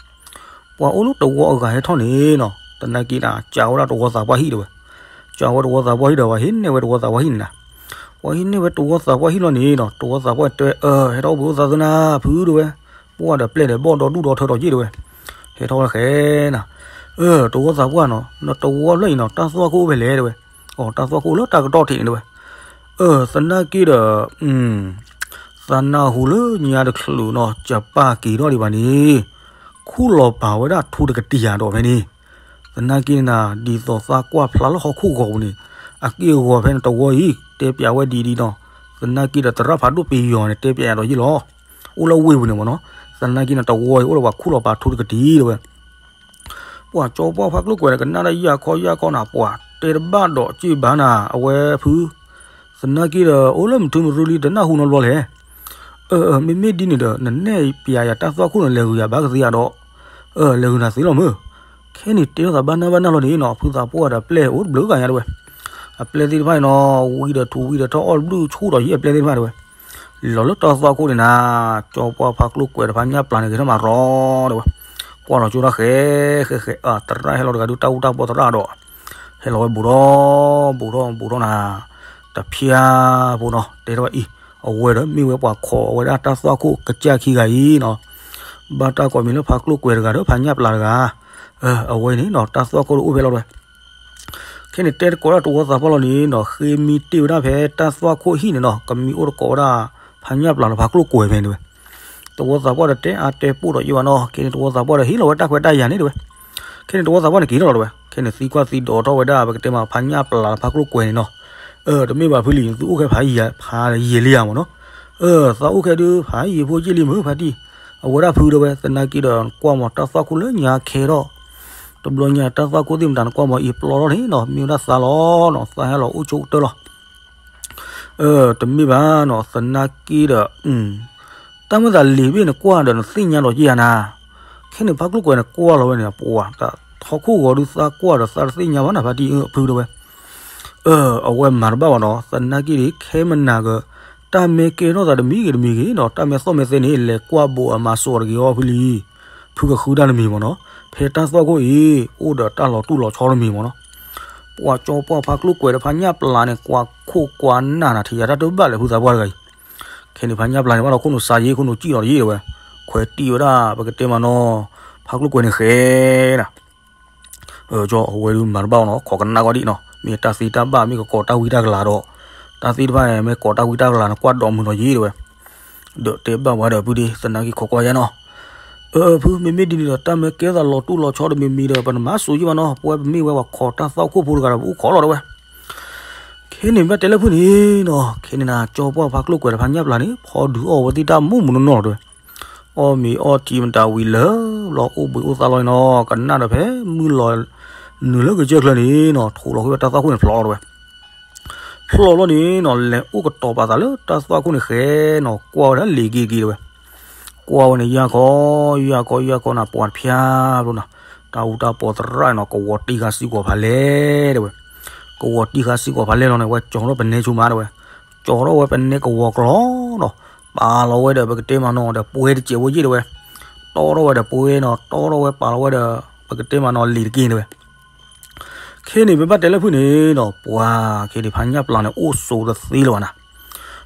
ပှၤအိၣ်လၢတဝီအဂၤဟဲထီၣ်န့ၣ်နီၤ သနာ်က့ဒၣ် ကးဝဲဒၣ်တဝီသးပှၢ်ဟံၣ်တဝဲ ကးဝဲတဝီသးပှၢ်ဟံၣ်ဒီး ပှၤဟံးန့ၢ်ဝဲတဝီသးပှၢ်ဟံၣ်န့ၣ်နီၤ ပှၤဟံးန့ၢ်ဝဲတဝီသးပှၢ်ဟံၣ်လီၤန့ၣ်နီၤ တဝီသးပှၢ်တဲ အၢ ဟဲထီၣ်အိၣ်ဘှံးအိၣ်သါသၢနၤ ဖုတဝဲ ပှၢ်ဒီးပျဲၢ်ဒီးဘီၣ်ဒီဒူၣ်ဒီထၢဒီးယ့ၢ်တဝဲ ဟဲထီၣ်ဝဲဃဲနီၤ အၢ တဝီသးပှၢ်နီၤ နတဝီဖျၢၣ်အံၤနီၤ တၢ်သွၣ်ခိၣ်အိၣ်ဖဲလဲၣ်တဝဲ အိ တၢ်သွၣ်ခိၣ်လၢတၢ်ကတီၢ်ထံးန့ၣ်တဝဲ အၢ သနာ်က့ဒီး သးနၢ်ဟူလၢညါတချုးနီၤ ယပၢ်က့ၤထီၣ်ဒံးဘၣ်န့ၣ် ခူၣ်လီၤပာ်ဝဲဒၣ်ထူတကတံာ်ယၤဒီးဖဲန့ၣ် သနာ်က့န့ၣ် ဒ်သိးသးကွၢ်ဖျါလၢဟီၣ်ခိၣ်ဂီၤပူၤန့ၣ် အက့ၢ်အဂီၤဖဲန့ၣ်တဝီအံၤ တဲပၠးဝဲဒ်အံၤဒ်နီၤ သနာ်က့ဒီးသရၣ်ဖးဒိၣ်ပယီၤန့ၣ် တဲပၠးယၤဒီးယ့ၢ်လီၤ အိၣ်လၢဝ့ၢ်ပူၤန့ၣ်မ့ၢ်နီၤ သနာ်က့န့ၣ် တဝီအံၤအိၣ်ဒီးပှၤခူၣ်လီၤပာ်ထူတကတံာ်တဝဲ ပှၤကၠီပှၢ်ဖါကျိၣ်ကွဲးန့ၣ် ကနၣ်တၢ်ယၢ်ခီယၢ်ခီနၤ ပှၤတဲတဘၣ်ဒီးစ့ၢ်ဘၣ်နၤ အဝဲဖု သနာ်က့ဒီး အိၣ်လၢမုၢ်ထူမုၢ်ရူလံ တနၢ်ဟူနီတဘျီလဲၣ် အၢ မ့မ့ၢ်ဒ်န့ၣ်ဒီး နနဲၣ်ပၠးယၤတၢ်သွၣ်ခိၣ်န့ၣ် လဲၤဂုၤယၤဘၣ်ကသ့ဧါဒီး အၢ လဲၤဂုၤနၤသ့လီၤမုၢ် ခဲန့ၣ်တဲထီၣ်သးဘၣ်နၢ်ဘၣ်နၢ်လီၤန့ၣ်နီၤ ဖုသးပှၢ်ဒီးပျဲၢ်အိၣ်တဘျုးဂၤညါတဝဲ အပျဲၢ်သ့ၣ်တဖၣ်န့ၣ်နီၤ ဝံၤဒီးထူဝံၤဒီးထီၣ်အီၣ်တဘျုး ဆူၣ်ဒီးယံၤအပျဲၢ်သ့ၣ်တဖၣ်တဝဲ လီၤလၢတၢ်သွၣ်ခိၣ်န့ၣ်နၤ ကၠီပှၢ်ဖါကျိၣ်ကွဲးဒီးဖါညၣ်ပျၢ်န့ၣ် ဂဲၤထီၣ်မးရီတဝဲ ကွၢ်လီၤကၠိတၢ်ဃဲ ဃဲဃဲ အသရၣ်ဟဲလီၤတဂၤဒုး တၢ်အူတၢ်ပီသရၣ်ဒီး ဟဲလီၤဝဲဘူးထီၣ် ဘူးထီၣ် ဘူးထီၣ်နၤ တဖၠၣ်ဖိနီၤ တဲထီၣ်ဝဲအံၤ အဝဲဒီးမ့ၢ်ဝဲပှၤခိးဝဲဒၣ်တၢ်သွၣ်ခိၣ်ကစၢ်ခံဂၤအံၤနီၤ ဘၣ်တၢ်ကိးမံၤလၢဖါကျိၣ်ကွဲးတဂၤဒီးဖါညၣ်ပျၢ်တဂၤ အဝဲန့ၣ်နီၤ တၢ်သွၣ်ခိၣ်တအိၣ်ဖဲလီၤတဝဲ ခဲန့ၣ်တဲတကိးဒၣ်တဝီသးပှၢ်လီၤန့ၣ်နီၤ ဃ့မံတ့ၢ်ဝဲဒၣ်ဖဲတၢ်သွၣ်ခိၣ်ဟံၣ်န့ၣ်နီၤ ကမံၤအိၣ်တကိးဝဲဒၣ် ဖါညၣ်ပျၢ်လီၤဖါကျိၣ်ကွဲးဖဲန့ၣ်တဝဲ တဝီသးပှၢ်ဒီးတဲအါတဲပိၢ်ဒီးယ့ၢ်ဘၣ်နီၤ ခဲန့ၣ်တဝီသးပှၢ်ဒီးဟ့ၣ်လီၤဝဲတၢ်ခွဲးတၢ်ယာ်န့ၣ်တဝဲ ခဲန့ၣ်တဝီသးပှၢ်န့ၣ်က့ၤထီၣ်လီၤတဝဲ ခဲန့ၣ်သံကွၢ်သံဒိးထီၣ်ဝဲဒၣ် ပကတဲမး ဖါညၣ်ပျၢ်လီၤဖါကျိၣ်ကွဲးန့ၣ်နီၤ တမ့ၢ်ဘၣ်ဖုလံၤ သုအိၣ်ခဲဖးယံာ်လံဧါမ့ၢ်နီၤ သးအိၣ်ခဲဒုး ဖးယံာ်ဖိယ့ၢ်လံမုၢ်ဖါတံၢ် အဝဲဒၣ်ဖုတဝဲ သနာ်က့ဒီးကွၢ်မးတၢ်သွၣ်ခိၣ်လၢညါခဲထီၣ် တဘျီညါတၢ်သွၣ်ခိၣ်သ့ၣ်မတၤနကွၢ်မးအံၤပျီထီၣ်န့ၣ်နီၤ မ့ၢ်ဝဲဒၣ်သးလီၤနီၤ သးဟဲလီၤအိၣ်ဆိကတၢၢ်လီၤ တမ့ၢ်ဘၣ်နီၤ သနာ်က့ဒီး တၢ်မ့ၢ်သးလံာ်ဘ့ၣ်နကွၢ်ဒီးနသ့ၣ်ညါလီၤက့ၤယၤနၤ ခဲန့ၣ်ဖါကျိၣ်ကွဲးန့ၣ်ကွၢ်လီၤဝဲန့ၣ် ပှၤတၢ် ထီခိၣ်ဂီၤဒုးသးကွၢ်ဒီးသးတသ့ၣ်ညါဘၣ်နၤ ဖါတံၢ်အဖုတဲဝဲ. အၢ အဝဲမၤတဘၣ်ဘၣ်နီၤ, သနာ်က့ဒီး ခဲမနၤက တၢ်မ့ၢ်ကဲထီၣ်သးတမံၤဂ့ၤတမံၤဂ့ၤနီၤ, တၢ်မ့ၢ်သီၣ်မ့ၢ်သဲန့ၣ် လဲၤကွၢ်ဘိးအမၤစိာ်တဂ့ၤအီၤဖုလံ, ဖုကဃုတၢ်တမံၤမ့ၢ်နီၤ, ဖဲတၢ်သွၣ်ခိၣ်အံၤ အိၣ်ဒီးတၢ်လီၤတူၢ်လီၤဆီတမံၤမ့ၢ်နီၤ. ပှၤကၠီပှၢ်ဖါကျိၣ်ကွဲးဒီးဖါညၣ်ပျၢ်န့ၣ် ကွၢ်ခိၣ်ကွၢ်နၢ်နၤ ထံၣ်ယၤတၢ်တဘၣ်လဲၣ် ဖုသးပှၢ်တဂၤအံၤ. ခဲန့ၣ်ဖါညၣ်ပျၢ်န့ၣ် ဘၣ်ဒီးခိၣ်နူာ်စါယ့ ခိၣ်နူာ်စံၣ်လီၤတယ့ၣ်တဲဝဲ, ခွဲးတံၢ်ဝဲဒၣ် ပကတဲမးနီၤ ဖါကျိၣ်ကွဲးန့ၣ်ဃဲနၤ. အဝဲဒုးမၤတဘၣ်အီၤနီၤ, ခိးကနၣ်ဂီၢ်ဒံးနီၤ, မ့ၢ်တၢ်သ့တၢ်ဘၣ် မ့ၢ်ကကိးတၢ်ဝံတၢ်ကလၤဒီး, တၢ်သ့ၣ်တဖၣ်န့ၣ် မ့ၢ်ကိးတၢ်ဝံတၢ်ကလၤန့ၣ် ကွၢ်ဒီးမုာ်နီၤယ့တဲဝဲ. ဒီးတဲဘၣ်ဝဲဒီးဖုဒ့ သနာ်က့ခိးကွၢ်ယဲနီၤ. အၢ ဖု မ့မ့ၢ်ဒ်န့ၣ်ဒီး တၢ်မ့ၢ်ကဲထီၣ်သးလီၤတူၢ်လီၤဆီတမံၤမံၤဒီး ပနမၤစိာ်ယ့ၢ်ဘၣ်နီၤ, ပဝဲပမ့ၢ်ဝဲပှၤခိးတၢ်သွၣ်ခိၣ်ဖိတဂၤဒီး ပအိၣ်ခိးလီၤတဲဝဲ. ခဲန့ၣ်ဘၣ်တဲလၢဖုန့ၣ်နီၤ, ခဲန့ၣ်နၤ ကၠီပှၢ်ဖါကျိၣ်ကွဲးဒီးဖါညၣ်ပျၢ်န့ၣ် ဖီဒုးအီၣ်ဝဲသ့ၣ်တၢ်မူးမူးနီၢ်နီၢ်တဲဝဲ. အီၣ်မ့ၤအီထံမတၤဝံၤလၢာ်ဘျီ အိၣ်ဘှံးအိၣ်သါလီၤန့ၣ်နီၤ, ကနၣ်ဒီးဖဲမုၢ်လီၤနုာ်လၢကစၢၢ်ချၢန့ၣ်နီၤ, ထိးလီၤဃုာ်ဝဲတၢ်သွၣ်ခိၣ်န့ၣ်ဖျိးလီၤတဲဝဲ. ဖျိးလီၤန့ၣ်နီၤ, လဲၤအိၣ်ကတီၤပာ်သးလၢတၢ်သွၣ်ခိၣ်န့ၣ်ဃဲနီၤ, ကွၢ်ဝဲဒၣ်လ့ၤက့ၤက့ၤတဲဝဲ. ကွၢ်ဝဲန့ၣ် ယၢ်ခီ ယၢ်ခီ ယၢ်ခီနၤ ပှၤတဖၠၣ်ဘျီနၤ, တၢ်အူတၢ်ပီသရၣ်နီၤ ကဝီၤတံၢ်ဃာ်စ့ၢ်ကီးဖးလဲၢ်တဲဝဲ. ကဝီၤတံၢ်ဃာ်စ့ၢ်ကီးဖးလဲၢ်လီၤန့ၣ် ဝဲကၠီထီၣ်ပနဲဆိမးတဲဝဲ. ကၠီထီၣ်ဝဲပနဲကဝီၤကျီနီၤ, ပာ်လီၤဝဲဒီးပကတဲမးနီၤဒီးပှဲၤတစဲးဝဲယ့ၢ်တဲဝဲ. တီထီၣ်ဝဲဒီးပှဲၤနီၤ, တီထီၣ်ဝဲပာ်လီၤဝဲဒီး ပကတဲမးနီၤလ့ၤတက့ၢ်တဲဝဲ. ခဲန့ၣ်ပဘၣ်တဲလၢဖုန့ၣ်နီၤ, ပှၤခဲန့ၣ်ဖါညၣ်ပျၢ်န့ၣ် အိၣ်ဆိးတသ့လၢၤဘၣ်နၤ.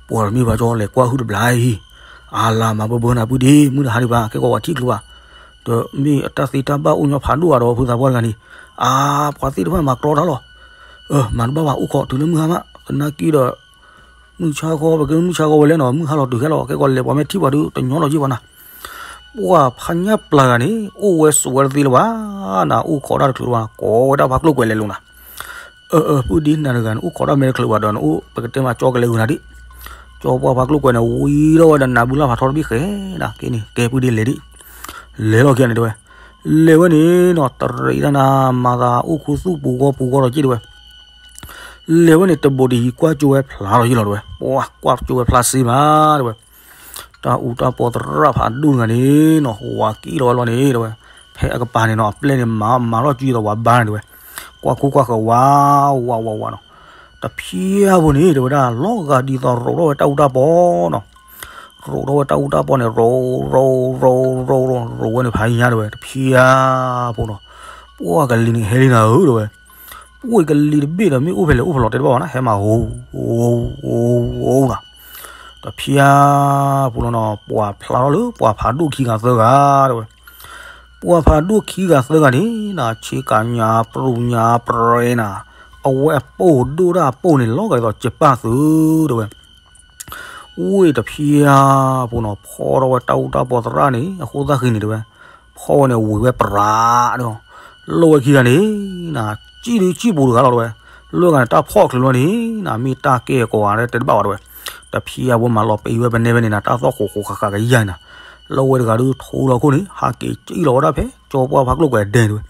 ပှၤတမ့ၢ်ဘၣ်ကၠီလဲၤကွၢ်ဟုၣ်တဘျီအံၤ, အလၤမၤဘၢဘၢနၤပုၢ်ဒ့ မုၢ်တဟါဒံးဘၣ် ကဲကီးဝဲထံၣ်ချုးဘၣ်. ဒီးမ့ၢ်အတၢ်သ့တၢ်ဘၣ်အိၣ်ညီဖးဒိၣ်အါဒီးဖုသးပှၢ်တဂၤန့ၣ်, အါ ပှၤသ့ၣ်တဖၣ်မၤကြီတၢ်လီၤ. အၢ မၤတဘၣ်ဘၣ် အိၣ်ခိးတုၤလၢမုၢ်ဟါမး, သနာ်က့ဒီး မုၢ်ဆါခီ ပကမုၢ်ဆါခီဝဲလဲၣ်နီၤ, မုၢ်ဟါလီၤတုၤခဲလီၤ, ကဲကီးလဲၤပှၤမ့ၢ်ထံၣ်ပှၤဒုး တညီလီၤယ့ၢ်ပှၤနၤ. ပှၤဖါညၣ်ပျၢ်တဂၤန့ၣ် အိၣ်ဝဲဆိးဝဲတသ့လၢၤဘၣ်နၤ, အိၣ်ခိးတၢ်တချုးလၢၤဘၣ်, ကိးဝဲဒၣ်ဖါကျိၣ်ကွဲးလဲၤလိၤနၤ. အၢ အၢ ပုၢ်ဒ့ နၤတဂၤန့ၣ် အိၣ်ခိးတၢ်မ့ၢ်တချုးဘၣ်ဒီး နအိၣ် ပကတဲမးကၠီကလဲၤဂုာ်နၤဒံး. ကၠီပှၢ်ဖါကျိၣ်ကွဲးန့ၣ် ဝံၤထီၣ်ဝဲဒီးနးဘုလၢ်ဖးထီတဘ့ၣ်ဃဲနၤ, ကဲန့ၣ် ကဲပုၢ်ဒ့လဲၤဒံး. လဲၤလီၤခံဂၤန့ၣ်တဲဝဲ, လဲၤဝဲန့ၣ်နီၤ တရံးတၢ်နၤ မၤသးအိၣ်ခူသူၣ်ပူၤဂီၢ်ပူၤဂီၢ်ဒီးက့ၢ်တဲဝဲ. လဲၤဝဲန့ၣ် တဘိးတယံၤကွၢ်ကၠိဝဲဖျါလီၤယ့ၢ်လီၤတဲဝဲ, ပှၤကွၢ်ကၠိဝဲဖျါစ့မးတဲဝဲ. တၢ်အူတၢ်ပီသရၣ်ဖးဒိၣ်တဂၤန့ၣ်နီၤ ဝၤက့ၢ်လီၤဝဲလီၤန့ၣ်တဲဝဲ. ဖဲအကပၤန့ၣ်နီၤ အပျဲၢ်န့ၣ် မၤမၤထီၣ်ကၠိဒီးဝၤဘါန့ၣ်တဲဝဲ. ကွၢ်ခိၣ်ကွၢ်ဃၢၤဝါ ဝါဝါဝါနီၤ. တဖျါဖိန့ၣ်တဲဝဲဒၣ် လီၤဂာ်ဒ်သိးရိးထီၣ်ဝဲတၢ်အူတၢ်ပီနီၤ. ရိးထီၣ်ဝဲတၢ်အူတၢ်ပီန့ၣ် ရိး ရိး ရိး ရိး ရိးဝဲန့ၣ်ဖးညါတဲဝဲ တဖျါဖိနီၤ. ပှၤကလံၤန့ၣ်ဟဲလံနၤဧၢတဲဝဲ. ပှၤကလံၤတဘ့ၣ်ဒီးမ့ၢ်အိၣ်ဖဲလဲၣ်အိၣ်ဖဲလဲၣ်တဲတဘၣ်ဘၣ်နၤ ဟဲမၤဧိၤ ဧိၤ ဧိၤ ဧိၤနီၤ. တဖျါဖိလီၤနီၤ ပှၤဖျါထီၣ်လၢပှၤဖးဒိၣ်ခံဂၤသၢဂၤတဲဝဲ. ပှၤဖးဒိၣ်ခံဂၤသၢဂၤန့ၣ်နၤ ဆ့ကၤညါပြူညါပြဲနၤ, အဝဲအပိၢ်ဒိၣ်ဒၣ်အပိၢ်န့ၣ် လီၤဂာ်ဒ်သိးကပၢ်သုးတဲဝဲ. ဝ့ၢ်တဖျါဖိနီၤ ဖီထီၣ်ဝဲတၢ်အူတၢ်ပီသရၣ်န့ၣ် အဃိသတးဃံန့ၣ်တဲဝဲ. ဖီဝဲန့ၣ်ဝံၤဝဲပြးဒီး လိၣ်ဝဲခံဂၤန့ၣ် နၤ ကံၣ်ဒုးကံၣ်ပူၤတဂၤလီၤတဲဝဲ. လိၣ်ဝဲဂၤန့ၣ် တၢ်ဖီၣ်ချုးလီၤန့ၣ် နၤ မ့ၢ်တၢ်ကဲကိးဂၤတဲတဘၣ်ဘၣ်တဲဝဲ. တဖျါဖိမၤလီၤပံးဝဲပနဲဖဲန့ၣ်နၤ တၢ်သီၣ်ဃိးဃိးဃာ်ဃာ်ကယၤနၤ. လိၣ်ဝဲတဂၤဒုးထူလီၤခိၣ်န့ၣ် ဟးက့ၤကံၣ်လီၤဝဲဒၣ်ဖဲ ကၠီပှၢ်ဖါကျိၣ်ကွဲးဒဲန့ၣ်တဲဝဲ.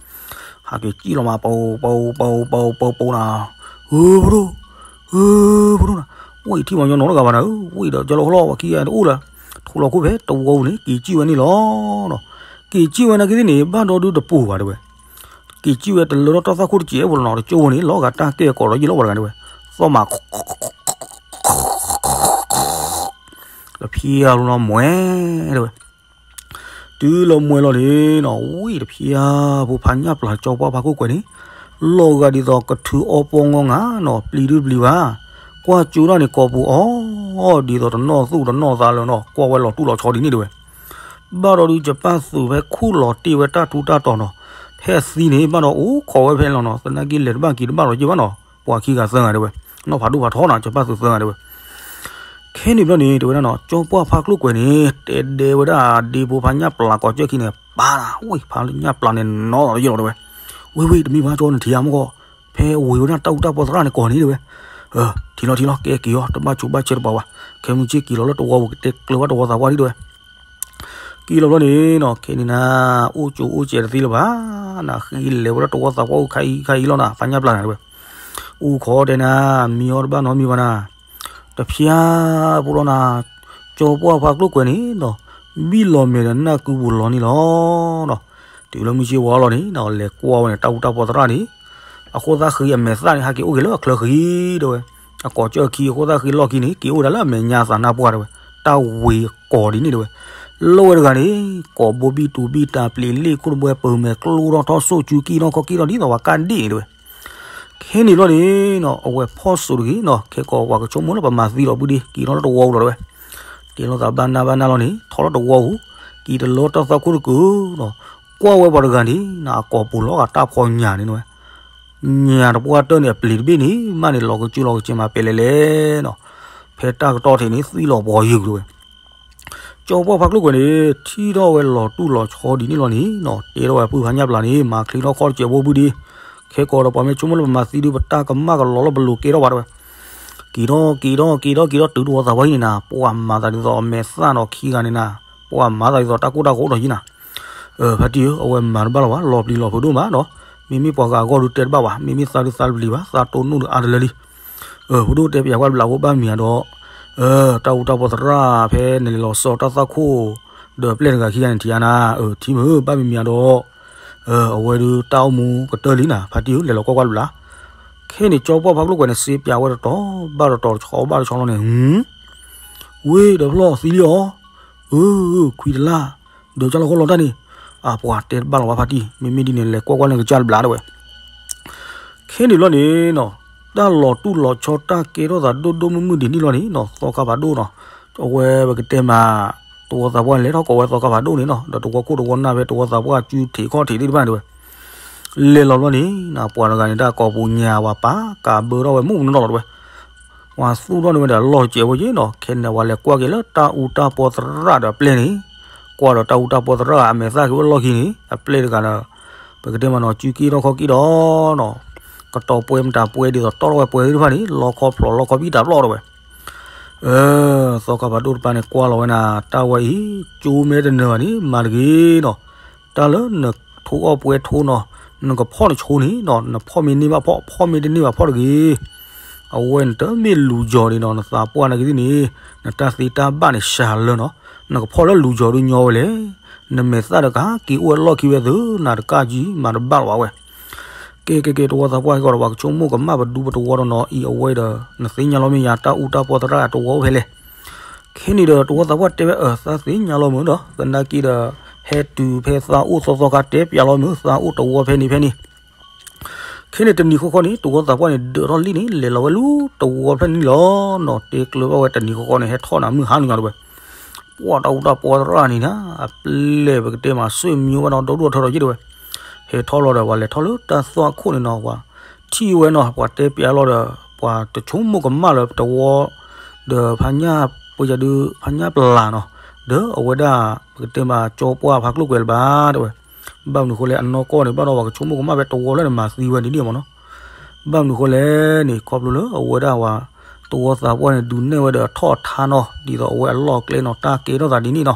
ဟးက့ၤကံၣ်လီၤမး ပူၤ ပူၤ ပူၤ ပူၤ ပူၤ ပူၤနၤ. ဧၢ ပဒိၣ် ဧၢ ပဒိၣ်နၤ, ဝ့ၢ်ထံၣ်မၤညီနီတဂၤဘၣ်နၤဧၢ, ဝ့ၢ်ဒီးကၠီလီၤဟီလီၤ ပှၤခံဂၤတအိၣ်လၢၤ, ထူလီၤခိၣ်ဖဲတဝီပူၤန့ၣ် က့ၤကံၣ်ဝဲန့ၣ်လီၤနီၤ. က့ၤကံၣ်ဝဲနာ်က့သ့ၣ်န့ၣ် ဘၣ်ဒီဒုတပူၤဘၣ်တဲဝဲ. က့ၤကံၣ်ဝဲတလၢထီၣ်တၢ်သွၣ်ခိၣ်တစဲးဖိလီၤနီၤ, တကၠိဖိန့ၣ် လီၤဂာ်တၢ်ကဲကိးဒီးယံာ်လီၤပှၤတဂၤတဲဝဲ. သီၣ်မး တဖျါလီၤနီၤ မှဲတဲဝဲ. တုၤလီၤမှဲလီၤန့ၣ်နီၤ ဝ့ၢ်တဖျါဖိ ဖါညၣ်ပျၢ် ကၠီပှၢ်ဖါကျိၣ်ကွဲးန့ၣ် လီၤဂာ်ဒ်သိးကထုးအီပီငီငၤနီၤ, ပျံၤဒုပျံၤဘၣ်, ကွၢ်ကၠိဒၣ်န့ၣ်ကိာ်ပူၤအီၤ ဒ်သိးတနီၣ်သူၣ်တနီၣ်သးလၢၤနီၤ, ကွၢ်ဝဲလီၤတူၢ်လီၤဆီဒ်န့ၣ်တဲဝဲ. ဘၣ်ဒီးဒုး ယပၢ်သုးဖဲခူၣ်လီၤတ့ၢ်ဝဲတၢ်ထူးတၢ်တီၤနီၤ, ဖဲအသံန့ၣ် ဘၣ်ဒီးအိၣ်ခိးဝဲဖဲန့ၣ်လီၤနီၤ, သနာ်က့လဲၤတဘၣ်က့ၤတဘၣ်လီၤက့ၤဘၣ်နီၤ, ပှၤခံဂၤသၢဂၤတဲဝဲ, နီၢ်ဖးဒိၣ်ဖးထီနီၤ ယပၢ်သုးသၢဂၤတဲဝဲ. ခဲန့ၣ်ဘျီန့ၣ် တဲဝဲဒၣ်နီၤ ကၠီပှၢ်ဖါကျိၣ်ကွဲးန့ၣ် တဲဒဲဝဲဒၣ်ဒ့ဖိဖါညၣ်ပျၢ်ကိးကၠၢၢ်ခံန့ၣ် ပၢ်နၤ, ဝ့ၢ်ဖါညၣ်ပျၢ်န့ၣ်နီၤလီၤယ့ၢ်လီၤတဲဝဲ. ဝ့ၢ်ဝ့ၢ် တမ့ၢ်ဘၣ်ကၠီနထံၣ်ဧါမ့ၢ်ကီး, ဖဲဝ့ၢ်ဝဲဒၣ်တၢ်အူတၢ်ပီသရၣ်န့ၣ်ကိးန့ၣ်တဲဝဲ. ထံၣ်လီၤထံၣ်လီၤ ကဲက့ၤအီၤ တဘၣ်ဆိးဘၣ်ဆဲးတပှၤဘၣ်, ခဲမုၢ်ဆ့ၣ်က့ၤလီၤလၢတဝီပူၤ ကတဲကျၢၤဘၣ်တဝီသးပှၢ်ဒံးတဲဝဲ. က့ၤလီၤဘျီန့ၣ်နီၤ ခဲန့ၣ်နၤ အိၣ်ကၠိအိၣ်စဲးတသ့လၢၤဘၣ်, နဃ့လဲၤဝဲဒၣ်တဝီသးပှၢ်အိၣ်ခါအံၤခါအံၤလီၤနၤ ဖါညၣ်ပျၢ်န့ၣ်တဲဝဲ. အိၣ်ခိးတဲနၤ မံအီၤတဘၣ်နီတမံၤဘၣ်နၤ. တဖျါဖိလီၤနၤ ကၠီပှၢ်ဖါကျိၣ်ကွဲးန့ၣ်နီၤ ဘံၣ်လီၤမဲာ်ဒီးနၢ်ကုပူၤလီၤန့ၣ်လီၤနီၤ. တုၤလၢမုၢ်ဆ့ၣ်ဝါလီၤန့ၣ် လဲၤကွၢ်ဝဲန့ၣ် တၢ်အူတၢ်ပီသရၣ်န့ၣ် အဃိသတးဃ့အမဲာ်သၣ်န့ၣ် ဟဲက့ၤအိၣ်က့ၤလၢအချၢဃံ တဲဝဲ. အကိးကၠၢၢ်ခံအဃိသတးဃ့လီၢ်ခံန့ၣ် က့ၤအိၣ်ဒၣ်လၢအမဲာ်ညါသးနါပှၢ်တဲဝဲ. တၢ်ဝ့ၤကိးဒ်န့ၣ်တဲဝဲ. လီၢ်ဝဲတဂၤန့ၣ် ကိးဘိဘံၣ်တူၤဘံၣ်တၢ်ပျံၤလ့ၣ်ခိၣ်တဘှဲပၢၤမဲာ်ကျိထီၣ်ထီၣ်စိၣ်ကၠူကံၣ်ထီၣ်ခီကံၣ်ထီၣ်ဒ်သိးပှၤကၢ်ဒ့ၣ်န့ၣ်တဲဝဲ. ခဲန့ၣ်လီၤန့ၣ်နီၤ အဝဲဖီၣ်စိးတဂ့ၤနီၤ ခဲကီးပှၤကဆိကမိၣ်လၢပမၤသံဒီးဘုဒ့ က့ၤထီၣ်လၢတဝီပူၤလီၤတဲဝဲ. က့ၤလီၤသးဘၣ်နၢ်ဘၣ်နၢ်လီၤန့ၣ် ထီၣ်လၢတဝီပူၤ က့ၤတလၢတၢ်သွၣ်ခိၣ်တကုာ်နီၤ ကွၢ်ဝဲပှၤတဂၤန့ၣ်နီၤ အကိာ်ပူၤလီၤဂာ်တၢ်ဖီညၣ်န့ၣ်ဝဲ ညၣ်တပှၢ်တၢၢ်န့ၣ် အပျံၤတဘ့ၣ်န့ၣ် မ့ၢ်န့ၣ်လီၤကစၢၢ်လီၤကစၢၢ်မးပဲလဲၣ်လဲၣ်နီၤ ဖဲတၢ်ကတီၢ်ထံးန့ၣ် သွံၣ်လီၤပှီၤယုာ်တဲဝဲ. ကၠီပှၢ်ဖါကျိၣ်ကွဲၤန့ၣ် ထံၣ်ထီၣ်ဝဲလီၤတူၢ်လီၤဆီဒ်န့ၣ်လီၤန့ၣ်နီၤ တဲထီၣ်ဝဲပုၢ်ဖါညၣ်ပျၢ်န့ၣ် မၤချ့ထီၣ်ခီၣ်တစဲးဘိဘုဒ့ ခဲကီးဒီးပှၤမ့ၢ်ဆိကမိၣ်လၢပမၤသံဒုး ပတၢ်ကမၣ်ကလီၤလၢပလိၤကဲထီၣ်ဘၣ်တဲဝဲ. က့ၤထီၣ်က့ၤထီၣ်က့ၤထီၣ်က့ၤထီၣ်တုၤတဝီသးပှၢ်ဟံၣ်န့ၣ်နၤ ပှၤမၤသးဒ်သိးအမဲာ်သၣ်နီၤခံဂၤန့ၣ်နၤ ပှၤမၤသးဒ်သိးတၢ်ကိၢ်တၢ်ဂီၤအိၣ်ထီၣ်ယံၤနၤ ဖါတံၢ်ဧၢ အဝဲမၤတဘၣ်လီၤဘၣ် လီၤပျံၤလီၤဖုးဒိၣ်မးနီၤ မ့မ့ၢ်ပှၤဂၤအဂီၢ်ဒုးတဲတဘၣ်ဘၣ် မ့မ့ၢ်သးဒုးသးတပျံၤဘၣ် သးတိၢ်နီၣ်ဒုးအါတလၢလံ ဖုးဒိၣ်တဲပၠးကွၢ်တဘျီ ဘၣ်မံၤဒီး တၢ်အူတၢ်ပီသရၣ်ဖဲနလဲၤလီၤစီတၢ်သွၣ်ခိၣ် ဒီးပျဲၢ်တဂၤခံဂၤန့ၣ်ထံၣ်အါနၤ ထံၣ်မုာ် ဘၣ်မံၤမံၤဒီး အဝဲဒုးတၢ်အိၣ်မူကတၢၢ်လံနၤ ဖါတံၢ်ဧၢ လဲၤလီၤကွၢ်ကွၢ်တဘျီ ခဲန့ၣ်ကၠီပှၢ်ဖါကျိၣ်ကွဲၤန့ၣ် စ့ပၠးဝဲတတီၤဘၣ်တတီၤတဆီဘၣ်တဆီလီၤန့ၣ် ဝ့ၢ်ဒီးဖျီၣ်သံလံအီၤ အၢ ခွံတလၢ် ဒီးကၢ်လီၤဃီလီၤတၢ်န့ၣ် အပှၤတဲတဘၣ်လီၤဘၣ်ဖါတံၢ် မ့မ့ၢ်ဒ်န့ၣ် လဲၤကွၢ်ကွၢ်လၢကစၢ်တဘျီတဲဝဲ. ခဲန့ၣ်လီၤန့ၣ်နီၤ တၢ်လီၤတူၢ်လီၤဆီတၢ်ကဲထီၣ်သးဒိၣ်ဒိၣ်မုၢ်မုၢ်ဒ်န့ၣ်လီၤန့ၣ်နီၤ သီခါဖးဒိၣ်နီၤ အဝဲပကတဲမး တဝီသးပှၢ်န့ၣ် လဲၤထီၣ်ကိးဝဲသီခါဖးဒိၣ်န့ၣ်နီၤ ဒီးတဝီခိၣ်တဝီနၢ်ဖဲတဝီသးပှၢ်ကၠူထံးခီၣ်ထံးသ့ၣ်တဖၣ်န့ၣ်တဲဝဲ လဲၤလီၤဘျီန့ၣ် ပှၤတဂၤန့ၣ် တၢ်ကိာ်ပူၤညါဝဲပာ် ကးဘၢထီၣ်ဝဲမုၢ်မနီၢ်လီၤတဲဝဲ ပှၤသူၣ်ထီၣ်န့ၢ်ဝဲဒီးအလီၢ်ကဲးဝဲက့နီၤ ခဲန့ၣ် ပှၤလဲၤကွၢ်က့ၤလၢတၢ်အူတၢ်ပီသရၣ်ဒီးအပျဲၢ်န့ၣ် ကွၢ်ဒီးတၢ်အူတၢ်ပီသရၣ်အမဲာ်သၣ်က့ၤအိၣ်လီၢ်ခံန့ၣ် အပျဲၢ်တဂၤဒီး ပကတဲမးနီၤ စုက့ထီၣ်ခီက့ထီၣ်နီၤ ကတီၤပှဲၤမတၤပှဲၤဒ်သိးတီၢ်ထီၣ်ဝဲပှဲၤသ့ၣ်တဖၣ်န့ၣ် လီခီဖျိလီခီဘံၣ်တၢ်ပျီၢ်တဲဝဲ သီခါဖးဒိၣ်တပၤန့ၣ် ကွၢ်လီၤဝဲနၤ တၢ်ဝဲအံၤ ကၠိမ့ၢ်တနၢၤဘၣ်န့ၣ် မၤတဂ့ၤနီၤ တၢ်လၢနထိအီၣ်ပှဲၤထိနီၤ နကဖီၣ်နဆိန့ၣ်နီၤ နဖီၣ်မ့ၢ်န့ၢ်ဘၣ်ဖီၣ် ဖီၣ်မ့ၢ်တန့ၢ်ဘၣ်ဖီၣ်တဂ့ၤ အဝဲနတမ့ၢ်လူၤကၠီၤန့ၣ်နီၤ နသးပှၢ်နာ်က့သ့ၣ်န့ၣ် နတၢ်သ့တၢ်ဘၣ်န့ၣ်စှၤလၢနီၤ နကဖီၣ်လၢလူၤကၠီၤဒုးညီဝဲလဲၣ် နမဲာ်သၣ်တကဟဲက့ၤအိၣ်ဝဲလီၢ်ခံဝဲသု နၤတကးကံ မၤတဘၣ်လီၤဘၣ်ဝဲ ကဲကဲကဲ တဝီသးပှၢ်ကီးဒီး ပှၤကဆိကမိၣ်ကမၣ်ပဒူပတဝီဒီးနီၤ အံၤအဝဲဒီး နသ့ၣ်ညါလီၤမ့ၢ်ယၤ တၢ်အူတၢ်ပီသရၣ်တဝီအိၣ်ဖဲလဲၣ် ခဲန့ၣ်ဒီး တဝီသးပှၢ်တဲဝဲ အၢ သးသ့ၣ်ညါလီၤမုၢ်ဒီး သနာ်က့ဒီး ဟဲတုၤဖဲသးအိၣ်သီသီခါ တဲပၠးလီၤမုၢ် သးအိၣ်တဝီဖဲန့ၣ်ဖဲန့ၣ် ခဲန့ၣ်တနံၤဃီဃီန့ၣ် တဝီသးပှၢ်န့ၣ် ဒၢးထီၣ်လံန့ၣ် လဲၤလီၤဝဲလူၤတဝီဖဲန့ၣ်လီၤနီၤ တဲကျၢၤဘၣ်ဝဲတနံၤဃီဃီန့ၣ် ဟဲထီၣ်နၤမုၢ်ဟါနုာ်ညီတဲဝဲ ပှၤတၢ်အူတၢ်ပီသရၣ်န့ၣ်နၤ အပျဲၢ်ပကတဲမး ဆွေမျိုးဘၣ်ဒီးဒီဒူၣ်အထၢထီၣ်ယ့ၣ်တဲဝဲ ဟဲထီၣ်လီၤဒီး ပှၤလဲၤထီၣ်လၢတၢ်သွၣ်ခိၣ်န့ၣ်နီၤ ပှၤထံၣ်ဝဲနီၤ ပှၤတဲပၠးလီၤဒီး ပှၤတဆိကမိၣ်ကမၣ်လၢတဝီ ဒီးဖးညၣ်ပှဲၤယၤဒုး ဖးညၣ်ပျၢ်နီၤ ဒီးအဝဲဒၣ် ပကတဲမး ကၠီပှၢ်ဖါကျိၣ်ကွဲၤလၢၤဘၣ်တဲဝဲ ဘၣ်မနုၤဃိလဲၣ် အနီၢ်ကီၢ်န့ၣ် ဘၣ်ဒီးပှၤကဆိကမိၣ်ကမၣ်ဖဲတဝီလၢနမၤသံဝဲဒ်န့ၣ်မးနီၤ ဘၣ်မနုၤဃိလဲၣ်န့ၣ် ခီဖျိလၢအဝဲဒၣ်ဝဲ တဝီသးပှၢ်န့ၣ် ဒုးနဲၣ်ဝဲဒီးအထီၣ်အထါနီၤ ဒ်သိးအဝဲအလီၢ်အကျဲနီၤ တၢ်ကဲထီၣ်သးဒ်န့ၣ်နီၤ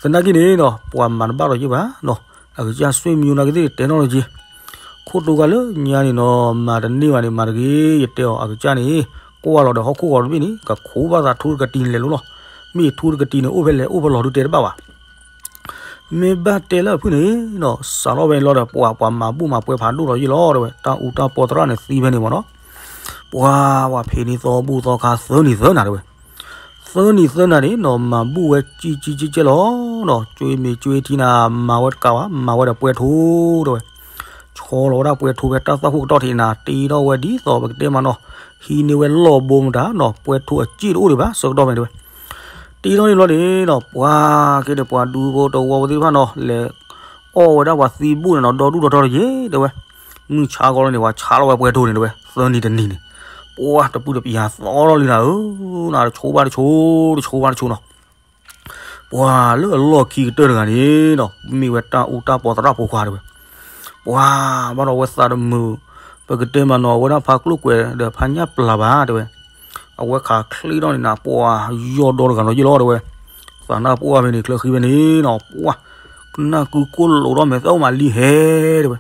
သနာ်က့န့ၣ်နီၤ ပှၤမၤတဘၣ်ဒီးယ့ၣ်ဘၣ်နီၤ အကစၢ်ဆွေမျိုးနာ်က့သ့ၣ် တဲနီၣ်လီၤက့ၤ ခိၣ်တိဂၤလၢညါန့ၣ်နီၤ မၤတန့ၢ်ဘၣ်န့ၣ် မၤတဂ့ၤ ယတဲအီၤ အကစၢ်န့ၣ် ကွၢ်လီၤဒီးဟီၣ်ခိၣ်ဂီၤတဘ့ၣ်န့ၣ် ကခိးဘၣ်သးထူတကတံၤန့ၣ်လဲၤလိၤလီၤ မ့ၢ်ထူတကတံၤန့ၣ် အိၣ်ဖဲလဲၣ်အိၣ်ဖဲလဲၣ်ဒုးတဲတဘၣ်ဘၣ် မ့ၢ်ဘၣ်တဲလၢအဖုၣ်န့ၣ်နီၤ စးထီၣ်ဖဲန့ၣ်လီၤဒီး ပှၤပှၤမၤဘူၣ်မၤပှဲၤဖးဒိၣ်ဒီးယ့ၣ်လီၤတဲဝဲ တၢ်အူတၢ်ပီသရၣ်န့ၣ်သံဖဲန့ၣ်မးနီၤ ပှၤပှၤဖံးန့ၢ်သီဘူၣ်သီခါသၢနံၤသၢနၤတဲဝဲ သၢနံၤသၢနၤန့ၣ်နီၤ မၤဘူၣ်ဝဲကံကံကဲကဲလီၤနီၤ ကၠွ့မ့ၤကၠွ့ထံနၤ မၤဝဲတကးဘၣ် မၤဝဲဒီးပှဲၤထိတဲဝဲ ဆီလီၤဝဲဒၣ်ပှဲၤထိဖဲတၢ်သွၣ်ခိၣ်ကတီၢ်ထံးနၤ တ့ထီၣ်ဝဲဒ်သိးပကတဲမးနီၤ ဟံးန့ၢ်ဝဲလီၢ်ဘိမတၤနီၤ ပှဲၤထိအစ့ၣ်တအိၣ်ဒံးဘၣ် ဆၢကတီၢ်ဖဲန့ၣ်တဲဝဲ တ့ထီၣ်န့ၣ်ဘျီန့ၣ်နီၤ ပှၤက့ၤဒီးပှၤဒူဖိတဝီဖိသ့ၣ်တဖၣ်နီၤ လဲၤအီၣ်ဝဲဒၣ်ပှၤသံဘူၣ်န့ၣ်နီၤ ဒီဒူၣ်ဒီထီၣ်တယ့ၣ်တဲဝဲ မုၢ်ဆါဂီၤလီၤန့ၣ် ပှၤဆါလီၤဝဲပှဲၤထိန့ၣ်တဲဝဲ သၢနံၤတနံၤန့ၣ် ပှၤတပုၢ်တပယၤသီထီၣ်လံနၤဧၢ နတဆိဘၣ်တဆိ တဆိဘၣ်တဆိနီၤ ပှၤလၢအလီၢ်ခံကတၢၢ်တဂၤန့ၣ်နီၤ မ့ၢ်ဝဲတၢ်အူတၢ်ပီသရၣ်ဖိခွါတဲဝဲ ပှၤဘၣ်ဒီးအဝဲသးတမုာ် ပကတဲမးနီၤ အဝဲဒၣ်ဖါကျိၣ်ကွဲၤဒီးဖါညၣ်ပျၢ်ဘၣ်တဲဝဲ အဝဲခးချ့ထီၣ်န့ၣ်နၤ ပှၤယီၢ်ဒီတဂၤနီၤယ့ၣ်လီၤတဲဝဲ သးနၢ်ပှၢ်ဖဲန့ၣ် ချၢဃံဖဲန့ၣ်နီၤ ပှၤ ကနၢ်ကုကိၢ်လိာ်ထီၣ်မဲာ်သၣ်အိၣ်မးလံဟဲတဲဝဲ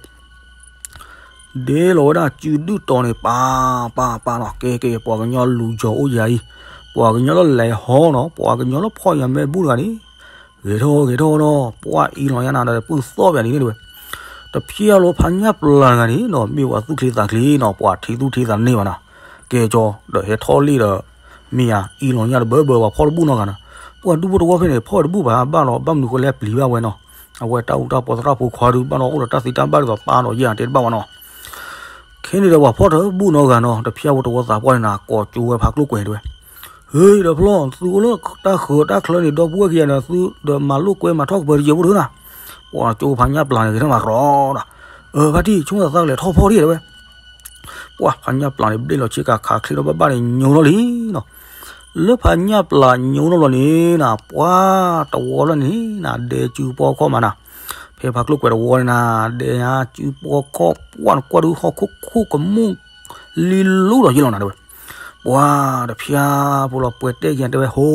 ဒဲလီၤဝဲဒၣ်စုဒုၣ်တီၤန့ၣ် ပာ် ပာ် ပာ်နီၤ ကဲ ကဲ ပှၤကညီလူၤကၠီၤအိၣ်ယၤအံၤ ပှၤကညီလၢလဲၤဟီနီၤ ပှၤကညီလၢဖီၣ်ယၤမဲာ်ဘူၣ်တဂၤန့ၣ် ဂဲၤထီၣ် ဂဲၤထီၣ်နီၤ ပှၤအံၤလီၤညါနၤဒီး ပုၢ်သီၣ်ပယၤန့ၣ်တဲဝဲ တဖျါလီၤဖးညၣ်ပျၢ်တဂၤန့ၣ်နီၤ မ့ၢ်ဝဲသူၣ်ချ့သးချ့နီၤ ပှၤထံသူၣ်ထံသးန့ၢ်ဘၣ်နီၤ, ကဲကၠီ ဒီးဟဲထီၣ်လံဒီး မ့ၢ်ယၤအံၤလီၤညၣ်တဘၢဘၢ ပှၤဖီၣ်တဘူၣ်နီတဂၤနီၤ, ပှၤဒူဖိတဝီဖဲန့ၣ် ဖီၣ်တဘူၣ်ဘၣ် ဘၣ်လီၤ ဘၣ်မနုၤဃိလဲၣ်ပျံၤဘၣ်ဝဲနီၤ, အဝဲတၢ်အူတၢ်ပီသရၣ်ဖိခွါဒုး ဘၣ်လီၤအိၣ်ဒီးတၢ်သံတၢ်ဘၣ်ဒ်သိးပၢ်ဒီးယဲၢ်တဲတဘၣ်ဝဲနီၤ, ခဲန့ၣ်ဒီးပှၤဖီၣ်တဘူၣ်နီတဂၤနီၤ တဖျါဖိတဝီသးပှၢ်န့ၣ်နီၤ ကိးကၠိဝဲဖးကျိၣ်ကွဲၤတဲဝဲ ဟ့ၣ်ဒီးဖျီၣ် သုအိၣ်လၢတၢ်ဃၢၤတၢ်ချၢန့ၣ် ဒီပုၢ်ဝဲၢ်ခံဂၤန့ၣ် သုဒီးမၤလိာ်ကွဲမၤထီၣ်ကပၢၤတယဲၢ်ဖိတဂၤနီၤ, ပှၤကၠိဖးညၣ်ပျၢ်န့ၣ်ဂ့ၤထီၣ်မးရီနီၤ, အၢ ဖါတံၢ် ဆိကမိၣ်သးကလဲၤထီၣ်ဖီၣ်ဒံးတဲဝဲ, ပှၤဖးညၣ်ပျၢ်န့ၣ် ဘျ့ၣ်လီၤဆ့ကၤခးချ့ထီၣ်ဘၣ်ဘၣ်န့ၣ် ညိထီၣ်လံနီၤ, လၢဖးညၣ်ပျၢ်ညိထီၣ်လီၤန့ၣ်နီၤ ပှၤတဝီလၢန့ၣ်နီၤ ဒဲစုပှီၢ်ခီၣ်မးနီၤ, ဖဲဖးကျိၣ်ကွဲၤတဝီန့ၣ်နီၤ ဒဲစုပှီၢ်ခီၣ် ပှၢ်နကွၢ်ဒုးဟီၣ်ခိၣ်ခိၣ်ကမူၣ် လံလိၤဒီးယ့ၢ်လီၤနၤတဲဝဲ, ပှၤတဖျါဖိလီၤပှဲၤတဲက့ၤတဲဝဲ ဟိ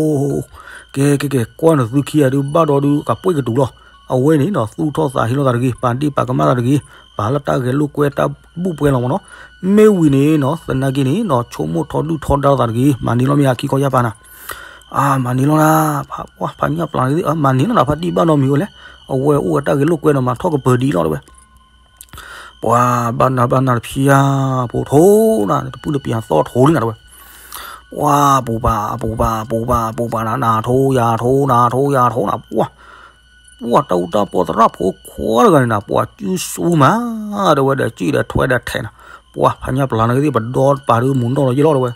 ကဲကဲကဲ ကွၢ်နသုခံဂၤဒုး ဘၣ်ဒီးဒုးကပှ့ၢ်ကတူၤလီၤ, အဝဲန့ၣ်နီၤ သူၣ်ထီၣ်သးဟ့လီၤသးတဂ့ၤ ပာ်ဒ့ၣ်ပာ်ကမၣ်သးတဂ့ၤ ပာ်လၢတၢ်ဂဲၤလိာ်ကွဲတၢ်ဘူၣ်ပှဲၤလီၤမးနီၤ, မ့ၢ်ဝံၤန့ၣ်နီၤ သနာ်က့န့ၣ်နီၤ ဆိကမိၣ်ထီဒုၣ်ထီဒါသးတဂ့ၤ မၤန့ၢ်လီၤမ့ၢ်ဧါခံခီယၢ်ပၤနၤ အါ မၤန့ၢ်လီၤနၤ, ပှၤဖးညၣ်ပျၢ်န့ၣ် မၤန့ၢ်လီၤနၤ ဖါတံၢ်ဘၣ်နီတမံၤဝဲလဲၣ်, အဝဲအိၣ်ဝဲတၢ်ဂဲၤလိာ်ကွဲဒီးမၤထီၣ်ကပၢၤဒ်လီၤတဲဝဲ, ပှၤဘၣ်နၤဘၣ်နၤတဖျါဖိထိနၤ တပူၤတပျၢ်သီၣ်ထိလံနၤတဲဝဲ, ပှၤပူၤပာ်ပူၤပာ်ပူၤပာ်ပူၤပာ်နၤ နၤထိယၤထိနၤထိယၤထိနၤ ပှၤ ပှၤတၢ်အူတၢ်ပီသရၣ်ဖိခွါတဂၤန့ၣ်နၤ ပှၤစုဆူမး တဲဝဲဒီးစုဒီးထွဲဒီးထဲးနၤ, ပှၤဖးညၣ်ပျၢ်န့ၣ်ဂ့ၤသ့ၣ် ပဒီပာ်ဒုးမူၤနီၣ်လီၤယ့ၢ်လီၤတဲဝဲ,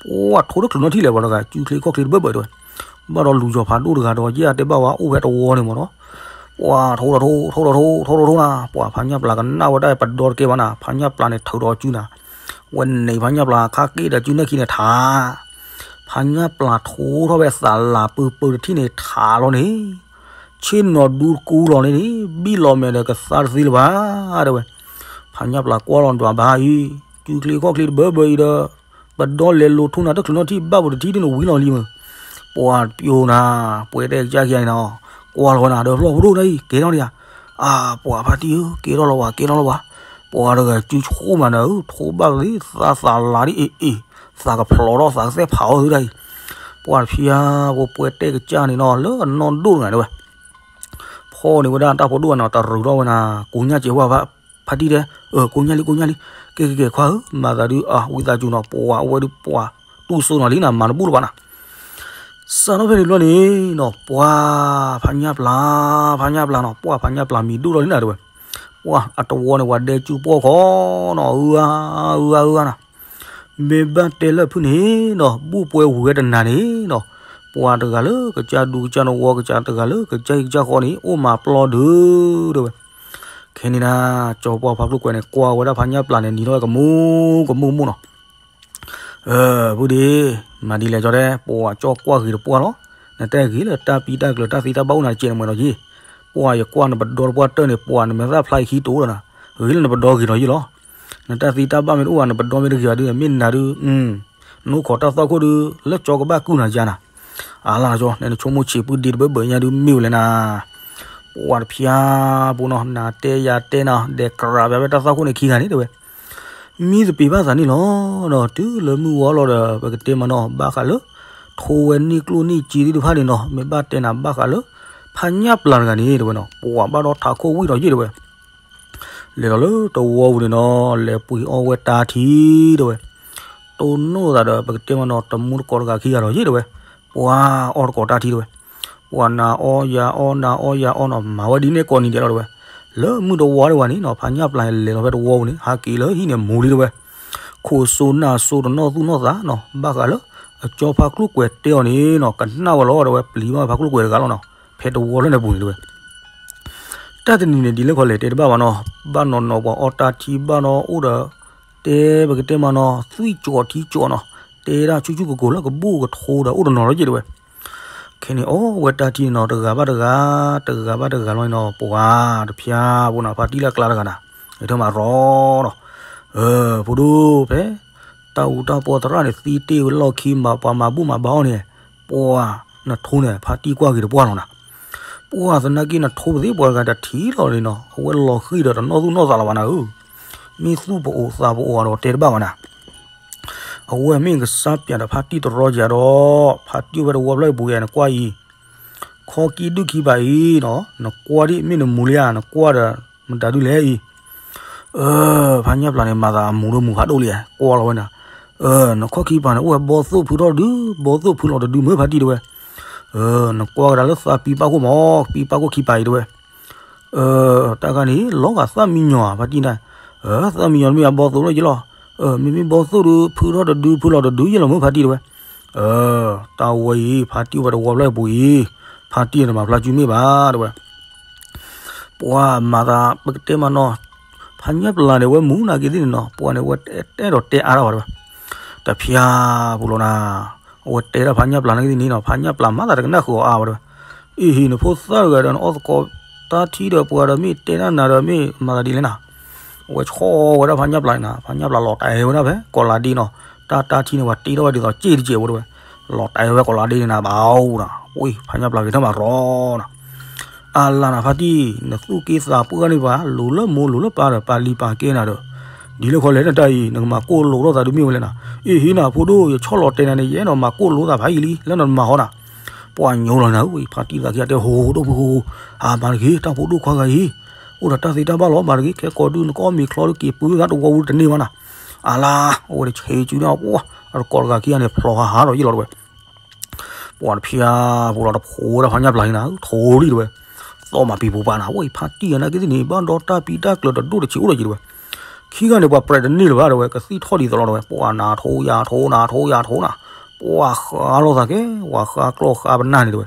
ပှၤထိတချုးနီထံၣ်လဲၣ်ပှၤတဂၤ စုချ့ခီၣ်ချ့တဘၢဘၢတဲဝဲ, ဘၣ်ဒီးလူၤယီၤဖးဒိၣ်တဂၤဒီးယဲၢ်တဲဘၣ်ဝဲအိၣ်ဖဲတဝီန့ၣ်မးနီၤ, ပှၤထိဒီးထိ ထိဒီးထိ ထိဒီးထိနၤ, ပှၤဖးညၣ်ပျၢ်ကနၣ်ဝဲဒၣ်ပဒီတကဲဘၣ်နၤ, ဖးညၣ်ပျၢ်န့ၣ်ထုးဒီးစုနၤ, ဝဲန့ၣ်ဖးညၣ်ပျၢ်ခါက့ၣ်ဒီးစုနၢ်ခံန့ၣ်ထး ဖးညၣ်ပျၢ်ထိထီၣ်ဝဲသးလၤပၢပၢတထံၣ်န့ၣ်ထးလီၤန့ၣ်, ဆ့ၣ်နီၤဒူတကူလီၤန့ၣ်န့ၣ် ဘံၣ်လီၤမဲာ်ဒီးကသါတသ့လၢၤဘၣ် တဲဝဲ, ဖးညၣ်ပျၢ်ကွၢ်လီၤဒွးဘၣ်အံၤ, စုချ့ခီၣ်ချ့တဘၢဘၢအံၤဒီး, ပဒီလဲၤလိာ်ထူနၤတချုးနီထံၣ်ဘၣ်ပူၤတထံၣ်ဒ်န့ၣ်ဝံၤလီၤလံမး, ပှၤပျိနၤ, ပှဲၤတဲကစၢ်ခံဂၤန့ၣ်နီၤ, ကွၢ်လီၤဝဲနၤဒီးဖျီၣ်ဖိဒိၣ်နၤအံၤ ကဲထီၣ်ဒံးဧါ, အါ ပှၤဖါတံၢ်ဧၢ ကဲထီၣ်လီၤဝဲ ကဲထီၣ်လီၤဝဲ, ပှၤတဂၤစုဆိမးနၤဧၢ ထိဘၣ်သ့သးသးလၤဒ်အံၤအံၤ, သးကဖျိးထီၣ်သးကသဲၣ်ဖးအီၤသုဒၣ်အံၤ, ပှၤတဖျါဖိပှဲၤတဲကစၢ်န့ၣ်နီၤ လၢအနီၢ်ဒိၣ်တဂၤတဲဝဲ ဖီၣ်န့ၢ်ဝဲဒၣ်တၢ်ဖိဒိၣ်အနီၤ တရူးထီၣ်ဝဲနၤ, ကိးညါစဲးဝဲဖါတံၢ်တဲ, ကိးညါလံ ကိးညါလံ, ကဲကဲကဲခွါဧၢ မၤသးဒုး အဝံသးစူၤနီၤ ပှၤအဝဲဒုးပှၤတူၢ်စိနီၤလံနၤ မၤတဘူၣ်လၢၤဘၣ်နၤ, စးထီၣ်ဖဲန့ၣ်တဘျီန့ၣ်နီၤ ပှၤဖးညၣ်ပျၢ် ဖးညၣ်ပျၢ်နီၤ ပှၤဖးညၣ်ပျၢ်မံၤဒိၣ်ထီၣ်လံနၤတဲဝဲ, ပှၤအတဝီန့ၣ် ပှၤဒဲကၠူပှီၢ်ခီနီၤ အၢအါ အၢအါ အၢအါနၤ မ့ၢ်ဘၣ်တဲလၢဖုန့ၣ်နီၤ ဘူၣ်ပှဲၤဝံၤဝဲတနၤန့ၣ်နီၤ, ပှၤတဂၤလၢကစၢ်ဒူကစၢ်နဝီကစၢ်တဂၤလၢကစၢ်ဟံၣ်ကစၢ်ဃီန့ၣ် အိၣ်မးပျီဒုးတဲဝဲ, ခဲန့ၣ်နၤ ကၠီပှၢ်ဖးကျိၣ်ကွဲၤန့ၣ် ကွၢ်ဝဲဒၣ်ဖးညၣ်ပျၢ်န့ၣ် နံၤထီၣ်ဝဲကမူကမူကမူနီၤ ပုၢ်ဒ့ၣ်, မၤဒ်လဲၣ်ကၠီတဲ ပှၤကၠီကွၢ်ဂ့ၤတပှၢ်လီၤ, နတၢ်ဂ့ၤလၢတၢ်ပံတၢ်ကျၢၤတၢ်သံတၢ်ဘၣ်အိၣ်နၤတကဲးနမဲာ်နီၤယ့ၢ်, ပှၤယကွၢ်နပဒီတပှၢ်တၢၢ်န့ၣ် ပှၤနမဲာ်သၣ်ဖျါယခံတအိၣ်လၢၤနၤ, ဂ့ၤလၢနပဒီဂ့ၤနီၤယ့ၢ်လီၤ, နတၢ်သံတၢ်ဘၣ်မ့ၢ်တအိၣ်ဘၣ် နပဒီမ့ၢ်တဂ့ၤဘၣ်ဒုး မ့ၢ်နၤဒုး နအိၣ်ခိးတၢ်သီၣ်ခိၣ်ဒုး လၢကၠီကဘၣ်ကုၢ်နၤယါနၤ, အါလၢကၠီ နဆိကမိၣ်ဆံးပုၢ်ဒ့ၣ်တဘၢဘၢညါဒုးမ့ၢ်ဝဲလဲၣ်နၤ, ပှၤတဖျါဖိနီၤ နၤတဲယၤတဲနၤ ဒဲးကြးဘၣ်ဝဲတၢ်သီၣ်ခိၣ်န့ၣ်ခံဂၤန့ၣ်တဲဝဲ မံသပ့ၤဘၣ်သးန့ၣ်လီၤနီၤ, တုၤလၢမုၢ်ဝီလီၤဒီး ပကတဲမးနီၤ ဘၣ်ဃးလၢ ထိဝဲန့ၢ်ကျိၣ်န့ၢ်စ့သ့ၣ်တဖၣ်န့ၣ်နီၤ မ့ၢ်ဘၣ်တဲနၤဘၣ်ဃးလၢ ဖးညၣ်ပျၢ်တဂၤန့ၣ်တဲဝဲနီၤ ပှၤဘၣ်ဒီးထးခိၣ်ဝံၣ်ဒီးယ့ၢ်တဲဝဲ, လဲၤဒီးလၢတဝီပူၤန့ၣ်နီၤ လဲၤပှ့ၤအီဝဲတၢ်ထံတဲဝဲ, တိၢ်နီၣ်သးဒီး ပကတဲမးနီၤ တမူတကိးတဂၤခံဂၤဒီးယ့ၢ်တဲဝဲ, ပှၤအီတကိးတၢ်ထံတဲဝဲ ပှၤနၤအီယၤအီနၤအီယၤအီနီၤ မၤဝဲဒ်န့ၣ်ကိးနံၤဒဲးလီၤတဲဝဲ, လၢမုၢ်တဝီဒံးဝဲန့ၣ်နီၤ ဖးညၣ်ပျၢ်လဲၤလီၤဖဲတဝီပူၤန့ၣ် ဟးက့ၤလၢဟံၣ်န့ၣ်မူၤလံတဲဝဲ, ခိၣ်စိနၢ်စိတနီၣ်သူၣ်နီၣ်သးနီၤ ဘၣ်ဃးလၢ အကၠီဖးကျိၣ်ကွဲၤတဲအီၤန့ၣ်နီၤ ကနၣ်ဝဲလီၤတဲဝဲ ပျံၤဘၣ်ဖးကျိၣ်ကွဲၤတဂၤလီၤနီၤ ဖဲတဝီလၢန့ၣ်ပူၤန့ၣ်တဲဝဲ တၢ်တနံၤန့ၣ် ဒ်လဲၣ်ခီလဲၣ်တဲတဘၣ်ဘၣ်နီၤ, ဘၣ်နီၤနီၤပှၤအီတၢ်ထံဘၣ်နီၤ အိၣ်ဒီး တဲပကတဲမးနီၤ သွံၣ်ကၠီးထံကၠီးနီၤ, တဲဒၣ်ဆူၣ်ဆူၣ်ကိၢ်ကိၢ်လၢကဘူၣ်ကထိဒီးအိၣ်တနီၤလီၤယ့ၢ်တဲဝဲ, ခဲန့ၣ်အီဝဲတၢ်ထံန့ၣ်နီၤ တဂၤဘၣ်တဂၤ တဂၤဘၣ်တဂၤလီၤန့ၣ်နီၤ ပှၤတဖျါဖိနီၤ ဖါတံၢ်လၢအကျါတဂၤနၤ, ဂဲၤထၢၣ်မးရီနီၤ, ဖိဒိၣ်ဖဲ တၢ်အူတၢ်ပီသရၣ်န့ၣ် သံတ့ၢ်ဝဲလီၢ်ခံမး ပှၤမၤဘူၣ်မၤဘါအီၤန့ၣ်, ပှၤနထိန့ၣ် ဖါတံၢ်ကွၢ်ဂ့ၤတပှၢ်လီၤနၤ, ပှၤသနာ်က့နထိပသ့ၣ်ပှၤတဂၤတထံၣ်လီၤန့ၣ်နီၤ အဝဲလီၤဃံၤဒီးတနီၣ်သူၣ်နီၣ်သးလီၤဘၣ်နၤဧၢ, မ့ၢ်သူၣ်ပအိၣ်သးပအိၣ်ဒီးတဲတဘၣ်ဘၣ်နၤ, အဝဲမ့ၢ်ကစၢ်ပၠးဒီးဖါတံၢ်တရီယၤဒီး ဖါတံၢ်အိၣ်ဝဲတဝီဖျၢၣ်အပူၤယၤ နကွၢ်အံၤ ခီကံဒုၣ်ခံဘၣ်အံၤနီၤ နကွၢ်ဒ်မ့ၢ်နမူၤလံဧါ နကွၢ်ဒီး မတၤဒုလဲၣ်အံၤ. အၢ ဖးညၣ်ပျၢ်န့ၣ် မၤသးအမူၤဒီးမူၤဖးဒိၣ်လံ, ကွၢ်လီၤဝဲန့ၣ်, အၢ နခီၣ်ခံပၤန့ၣ် အိၣ်ဝဲဘီသိၣ်ဖုထီၣ်တဒု, ဘီသိၣ်ဖုလီၤတဒုမ့ၢ်ဖါတံၢ်တဲဝဲ. အၢ နကွၢ်ကဒါလၢသးပံပာ်ခိၣ်မး, ပံပာ်ခိၣ်ခံပၤအံၤတဲဝဲ. အၢ တၢ်ခါန့ၣ် လီၤဂာ်သၣ်မံညီၤဧါ ဖါတံၢ်န့ၣ်, အၢ သၣ်မံညီၤမ့ၢ်အဘီသိၣ်လၢယလီၤ. အၢ မ့မ့ၢ်ဘီသိၣ်ဒု ဖုထီၣ်တဒု ဖုလီၤတဒုယလီၤမ့ၢ်ဖါတံၢ်တဲဝဲ. အၢ တၢ်ဝဲအံၤ ဖါတံၢ်ဝဲတဝီဖျၢၣ်အပူၤအံၤ, ဖါတံၢ်န့ၣ်တမၤဖျါစုမ့ၢ်ဘၣ်တဲဝဲ. ပှၤမၤသး ပကတဲမးနီၤ, ဖးညၣ်ပျၢ်န့ၣ် ဝဲမူၤနာ်က့သ့ၣ်န့ၣ်နီၤ, ပှၤန့ၣ် ဝဲတဲဒီးတဲအါထီၣ်ဘၣ်တဲဝဲ. တဖျါပူၤလီၤနၤ, အဝဲတဲဒၣ်ဖးညၣ်ပျၢ်နာ်က့သ့ၣ်န့ၣ်နီၤ, ဖးညၣ်ပျၢ်မၤသးတကနၣ်ဃုာ်အီၤအါဘၣ်တဲဝဲ. အ့ဟံၣ် နဖိသၣ်တဂၤဒီး နအီၣ်သကိးတၢ်ထံဒီးပှၤဒီး မ့ၢ်တဲဒၣ်နၤဒီး မ့ၢ်မၤသးဒ်လဲၣ်နၤ. အဝဲဆီၣ်ဝဲဒၣ်ဖးညၣ်ပျၢ်န့ၣ်နၤ, ဖးညၣ်ပျၢ်လီၤတဲာ်ဝဲဒၣ်ဖဲ ကီးလးဒ့နီၤ, တၢ်တၢ်ထံန့ၣ် ပှၤတ့ထီၣ်ဝဲဒ်သိးစ့ၣ်တစဲးဖိတဲဝဲ, လီၤတဲာ်ဝဲဖဲကီးလးဒ့န့ၣ်နၤ ဘၣ်အိၣ်နၤ, ဝ့ၢ် ဖးညၣ်ပျၢ်ဂဲၤထၢၣ်မၤရီနၤ. အလၤနၤဖါတံၢ် နသူၣ်က့သးပှၢ်န့ၣ်ဘၣ်, လိၤလၢမိၢ်လိၤလၢပၢ်ဒီး ပာ်လံၤပာ်ကဲနၤဒီး, ဒ်လဲၣ်ခီလဲၣ်နတၢ်အံၤ နကမၤကိၢ်လိာ်ထီၣ်သးဒုးမ့ၢ်ဝဲလဲၣ်နၤ. အ့ဟံၣ်နၤ ဖိဒိၣ် ယဆီၣ်လီၤတဲာ်နၤန့ၣ် ယအဲၣ်ဒိးမၤကိၢ်လိာ်သးဖးယံာ်လံ လၢနတမၤဟီနၤ. ပှၤညိလီၤနၤ, ဝ့ၢ် ဖါတံၢ်သးခံဂၤတဲ ဟိဒိၣ်ဖုဟိ, အမၤတဂ့ၤ တၢ်ဖိဒိၣ်ခွါဂၤအံၤ, အိၣ်ဒီးတၢ်သ့တၢ်ဘၣ်လီၤ မၤတဂ့ၤ, ခဲကိးဒုးနကအီၣ်မ့ၤချီဒုးက့ၤပုၢ်သးတဝီဝူတန့ၢ်ဘၣ်နၤ. အလၤ အဝဲတဆဲးစုန့ၣ်အပှၢ်, အတကိးတဂၤခံဂၤန့ၣ် ဖျိးဟးဟးဒီးယံာ်လီၤတဲဝဲ. ပှၤတဖျါပူၤလီၤ တဖိးဝဲဒၣ်ဖးညၣ်ပျၢ်လံနၤ, ထိလံတဲဝဲ, သီၣ်မၤပံၤပူၤပာ်နၤ, ဝဲ ဖါတံၢ်အနၤက့သ့ၣ်န့ၣ် ဘၣ်ဒီးတၢ်ပံတၢ်ကျၢၤတဒိၣ်တဆံးအိၣ်ဒီးယံာ်တဲဝဲ. ခံဂၤန့ၣ် ပှၤပြဲးတန့ၢ်လၢၤဘၣ်တဲဝဲ, ကသံၣ်ထီၣ်ဒ်သိးလီၤတဲဝဲ, ပှၤနၤထိယၤထိနၤထိယၤထိနၤ, ပှၤဃးလိာ်သးကဲ, ပှၤဃးကျီၢ်ဃးပနၢ်န့ၣ်တဲဝဲ.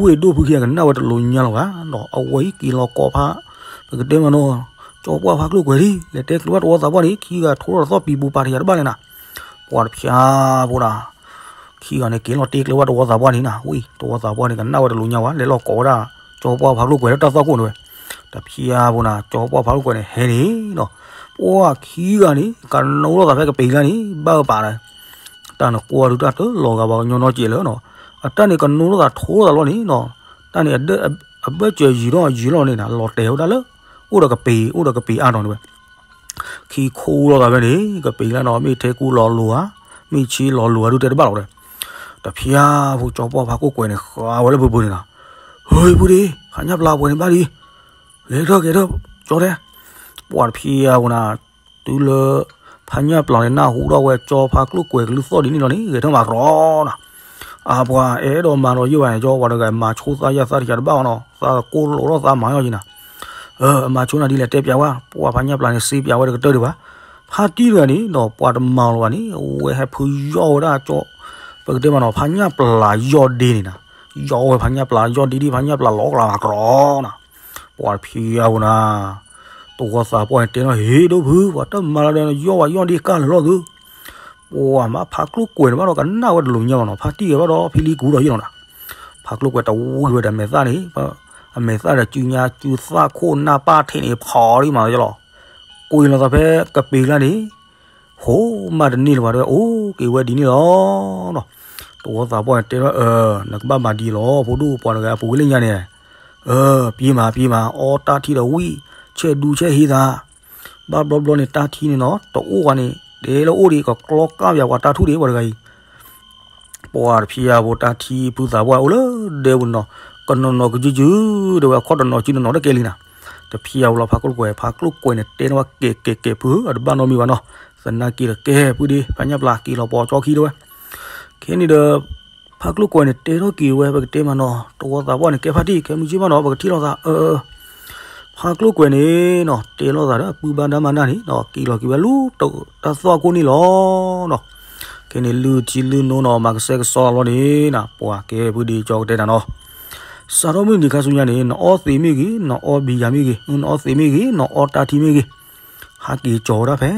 ဝ့ၢ်ဒိၣ်ဖုခံဂၤကနၣ်ဝဲတလိၤညါလီၤဘၣ်နီၤ, အဝဲအံၤက့ၤလီၤကိးဖး, ပကတဲမးနီၤ, ကၠီပှၢ်ဖးကျိၣ်ကွဲၤလံ, လဲၤတဲကျိၤဘၣ်တဝီသးပှၢ်န့ၣ် ခံဂၤထိထီၣ်တသီၣ်ပံၤပူၤပာ်တယၤတဘၣ်လဲၣ်နၤ. ပှၤတဖျါဖိဒၣ် ခံဂၤန့ၣ် က့ၤလီၤတဲကျိၤဘၣ်တဝီသးပှၢ်န့ၣ်နၤ, ဝံၤ တဝီသးပှၢ်န့ၣ် ကနၣ်ဝဲတလိၤညါဝဲ, လဲၤလီၤကိးဝဲဒၣ် ကၠီပှၢ်ဖးကျိၣ်ကွဲၤလၢတၢ်သီၣ်ခိၣ်န့ၣ်ဝဲ. တဖျါဖိနၤ ကၠီပှၢ်ဖးကျိၣ်ကွဲၤန့ၣ် ဟဲန့ၣ်နီၤ, ပှၤခံဂၤန့ၣ် ကနိလိာ်သးဖဲကပ့ၤလၢန့ၣ် ဘၣ်ပာ်ဒီး, တၢ်နကွၢ်ဒုးတၢ်တလီၤဂာ်ပှၤကညီနီတစဲးလၢနီၤ, အတၢ်န့ၣ်ကနိလိာ်သးထိလိာ်သးလီၤန့ၣ်နီၤ, တၢ်န့ၣ် အဘၢၣ်စၢၤယံာ်ထီၣ်ယံာ်လီၤန့ၣ်နၤ, လီၤတဲာ်ဝဲဒၣ်လၢ အိၣ်ဒီးကပ့ၤ အိၣ်ဒီးကပ့ၤအါနီၤန့ၣ်ဝဲ. ခံခိၣ်လိာ်သးဖဲန့ၣ် ကပ့ၤလၢနီၤ, မ့ၢ်ထဲကူလီၤလိၤဧါ, မ့ၢ်ဆ့လီၤလိၤဧါ ဒုးတဲတဘၣ်လီၤတဲ. တဖျါဖိကၠီပှၢ်ဖးကျိၣ်ကွဲၤန့ၣ် ဃးဝဲလၢပူၤပူၤန့ၣ်နၤ, ဟ့ၣ် ဖုဒ့ ဖးညၣ်ပျၢ်ပှဲၤန့ၣ်ဘၣ်လံ, ဂဲၤထၢၣ်ဂဲၤထၢၣ် ကၠီတဲ, ပှၤတဖျါဖိနၤ, တုၤလၢ ဖးညၣ်ပျၢ်န့ၣ် နၢ်ဟူထီၣ်ဝဲကၠီဖးကျိၣ်ကွဲၤကလုၢ်သီၣ်ဒ်န့ၣ်လီၤန့ၣ် ဂဲၤထၢၣ်မၤရီနၤ, အပှၤအဲၣ်ဒိးမၤဒီးယိၣ်ဘၣ်န့ၣ် ကၠီပှၤတဂၤမၤဆိသးယၢ်သးတယၤတဘၣ်အီၤနီၤ, သးကိၢ်လိာ်ထီၣ်သးမၤအီၤယံၤနၤ. အၢ အမၤဆိနၤဒ်လဲၣ်တဲပျးဝဲ, ပှၤဖးညၣ်ပျၢ်န့ၣ် စ့ပျးဝဲတကတၢၢ်ဒံးဘၣ်. ဖါတံၢ်တဂၤန့ၣ်နီၤ ပှၤတမၤလီၤဘၣ်န့ၣ် အဝဲဟဲဖုးယီၣ်ဝဲဒၣ်ကၠီ, ပကတဲမးနီၤ ဖးညၣ်ပျၢ်ယီၣ်ဒ့န့ၣ်နၤ, ယီၣ်ဝဲဖးညၣ်ပျၢ်ယီၣ်ဒ့ဒ် ဖးညၣ်ပျၢ်လီၤကလၤမၤကရီနၤ. ပှၤတဖျါဖိနၤ, တဝီသးပှၢ်န့ၣ်တဲနီၤ ဟ့ၣ် ဒိၣ်ဖု ပှၤတမၤလီၤဒီး ယီၣ်ဝဲယီၣ်ဒ့ကၢ်လၢာ်လီၤသု. ပှၤမ့ၢ်ဖးကျိၣ်ကွဲၤန့ၣ်ဘၣ်ဒီး ကနၣ်ဝဲတလိၤညါဘၣ်နီၤ, ဖါတံၢ်ဂၤဘၣ်ဒီး ဖံလံကူဒီးယိၣ်နီၤနၤ. ဖးကျိၣ်ကွဲၤတဝံၤဝဲဒီးအမဲာ်သၣ်န့ၣ်, အမဲာ်သၣ်ဒီးစုညါစုသၣ်ခိၣ်နၢ်ပၢ်ထံးန့ၣ် ဖီလံမးယလီၤ. ကွံာ်လီၤသးဖဲကပ့ၤလၢန့ၣ် ဟိမးတန့ၢ်လၢၤဘၣ်ဒီး အိၣ်က့ၤဝဲဒ်န့ၣ်လီၤနီၤ. တဝီသးပှၢ်န့ၣ်တဲဒီး အၢ နကဘၣ်မၤဒ်အံၤလီၤ ဖိဒိၣ် ပှၤတဂၤအပူၤကွံာ်လၢညါန့ၣ်, အၢ ပျံၤမးပျံၤမး အီတၢ်ထံဒီးဝံၣ် ဆဲးဒူဆဲးဟံးသး, ဘၣ်ဘျီဘျီန့ၣ် တၢ်ထံန့ၣ်နီၤ တအိၣ်ဝဲန့ၣ် တဲလၢအိၣ်ဒံး ကကျီကၢ်ပၠးပှၤတၢ်ထူၣ်ဒံး ပှၤတဂၤအံၤ ပှၤတဖျါဖိတၢ်ထံဖုသးပှၢ်အိၣ်လၢဒဲပူၤနီၤ, ကနီၤနီၤကစုစု တဲဝဲအခီၣ်တနီၤစုနီၤနီၤတကဲလံနၤ. တဖျါဖိလီၤဖးကျိၣ်ကွဲၤ ဖးကျိၣ်ကွဲၤန့ၣ် တဲန့ၢ်ဝဲကဲးကဲးကဲးဖု အတဘၣ်နီတမံၤဘၣ်နီၤ, သနာ်က့ဒီးကဲ ဖုဒ့ ဖးညၣ်ပျၢ်က့ၤလီၤပိာ်ကၠီခံတဲဝဲ. ခဲန့ၣ်ဒီး ဖးကျိၣ်ကွဲၤန့ၣ် တဲထီၣ်က့ၤဝဲ ပကတဲမးနီၤ တဝီသးပှၢ်န့ၣ် ကဲဖါတံၢ် ကဲမုၢ်ကၠံဘၣ်နီၤ ပကထံၣ်လိာ်သး အၢ ဖးကျိၣ်ကွဲၤန့ၣ်နီၤ တဲလိာ်သးဒီး ပုၢ်ဘၣ်ဒါမၤနၢ်န့ၣ်နီၤ က့ၤလီၤက့ၤဝဲလူၤတၢ်သွၣ်ခိၣ်န့ၣ်လီၤနီၤ. ခဲန့ၣ် လုၢ်ထံလုၢ်နိနီၤ မၤကစဲကစီလီၤန့ၣ်နီၤ ပှၤကဲဖုဒ့ကၠီကတဲနၤနီၤ. စးထီၣ်မုၢ်နံၤခါဆူညါန့ၣ် နအီသံးမ့ၢ်ဂ့ၤ နအီဘံယၤမ့ၢ်ဂ့ၤ နအီသံးမ့ၢ်ဂ့ၤ နအီတၢ်ထံမ့ၢ်ဂ့ၤ ဟးက့ၤကၠီၤဝဲဒၣ်ဖဲ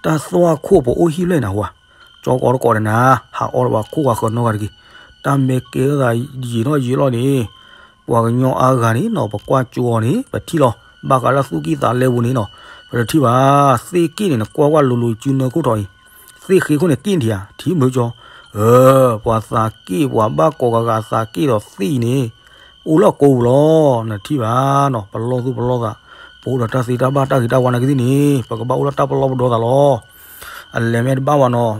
တၢ်သွၣ်ခိၣ်ပအိၣ်ဟံၣ်ဖျၢၣ်န့ၣ်ဝဲ ကၠီကီးတကိးဒီးနၤ ဟးအီဒီးပှၤခိၣ်ပှၤဃၢၤနီတဂၤတဂ့ၤ. တၢ်မဲာ်ကဲထီၣ်သးယံာ်နီၣ်ယံာ်လီၤန့ၣ် ပှၤကညီအါဂၤန့ၣ်နီၤ ပကွၢ်ကၠိအီၤန့ၣ် ပထံၣ်လီၤ ဘၣ်ဃးလၢသူၣ်ကံၢ်သးလဲပူၤန့ၣ်နီၤ ပတထံၣ်ဘၣ်. သ့ၣ်က့ၣ်န့ၣ် နကွၢ်ကွၢ်လိၤလိၤစုနၢခိၣ်ထီၣ်အံၤ သ့ၣ်ဃ့ခိၣ်န့ၣ် က့ၣ်ထံၣ်ဧါ ထံၣ်မုာ်ကၠီ အၢ ပှၤသးက့ၣ် ပှၤဘၣ်ကိးဂၤဂၤသးက့ၣ်ဒီးသ့ၣ်အံၤန့ၣ် အိၣ်လၢအကိာ်ပူၤလီၤ. နထံၣ်ဘၣ်နီၤ ပလီၢ်သူၣ်ပလီၢ်သး ပအိၣ်ဒီးတၢ်သ့တၢ်ဘၣ်တၢ်ဂ့ၤတၢ်ဝါနာ်က့သ့ၣ်န့ၣ် ပကဘၣ်အိၣ်လၢတၢ်ပလီၢ်ပဒီသးလီၤ. အလဲၤမ့ၢ်တဘၣ်ဝဲနီၤ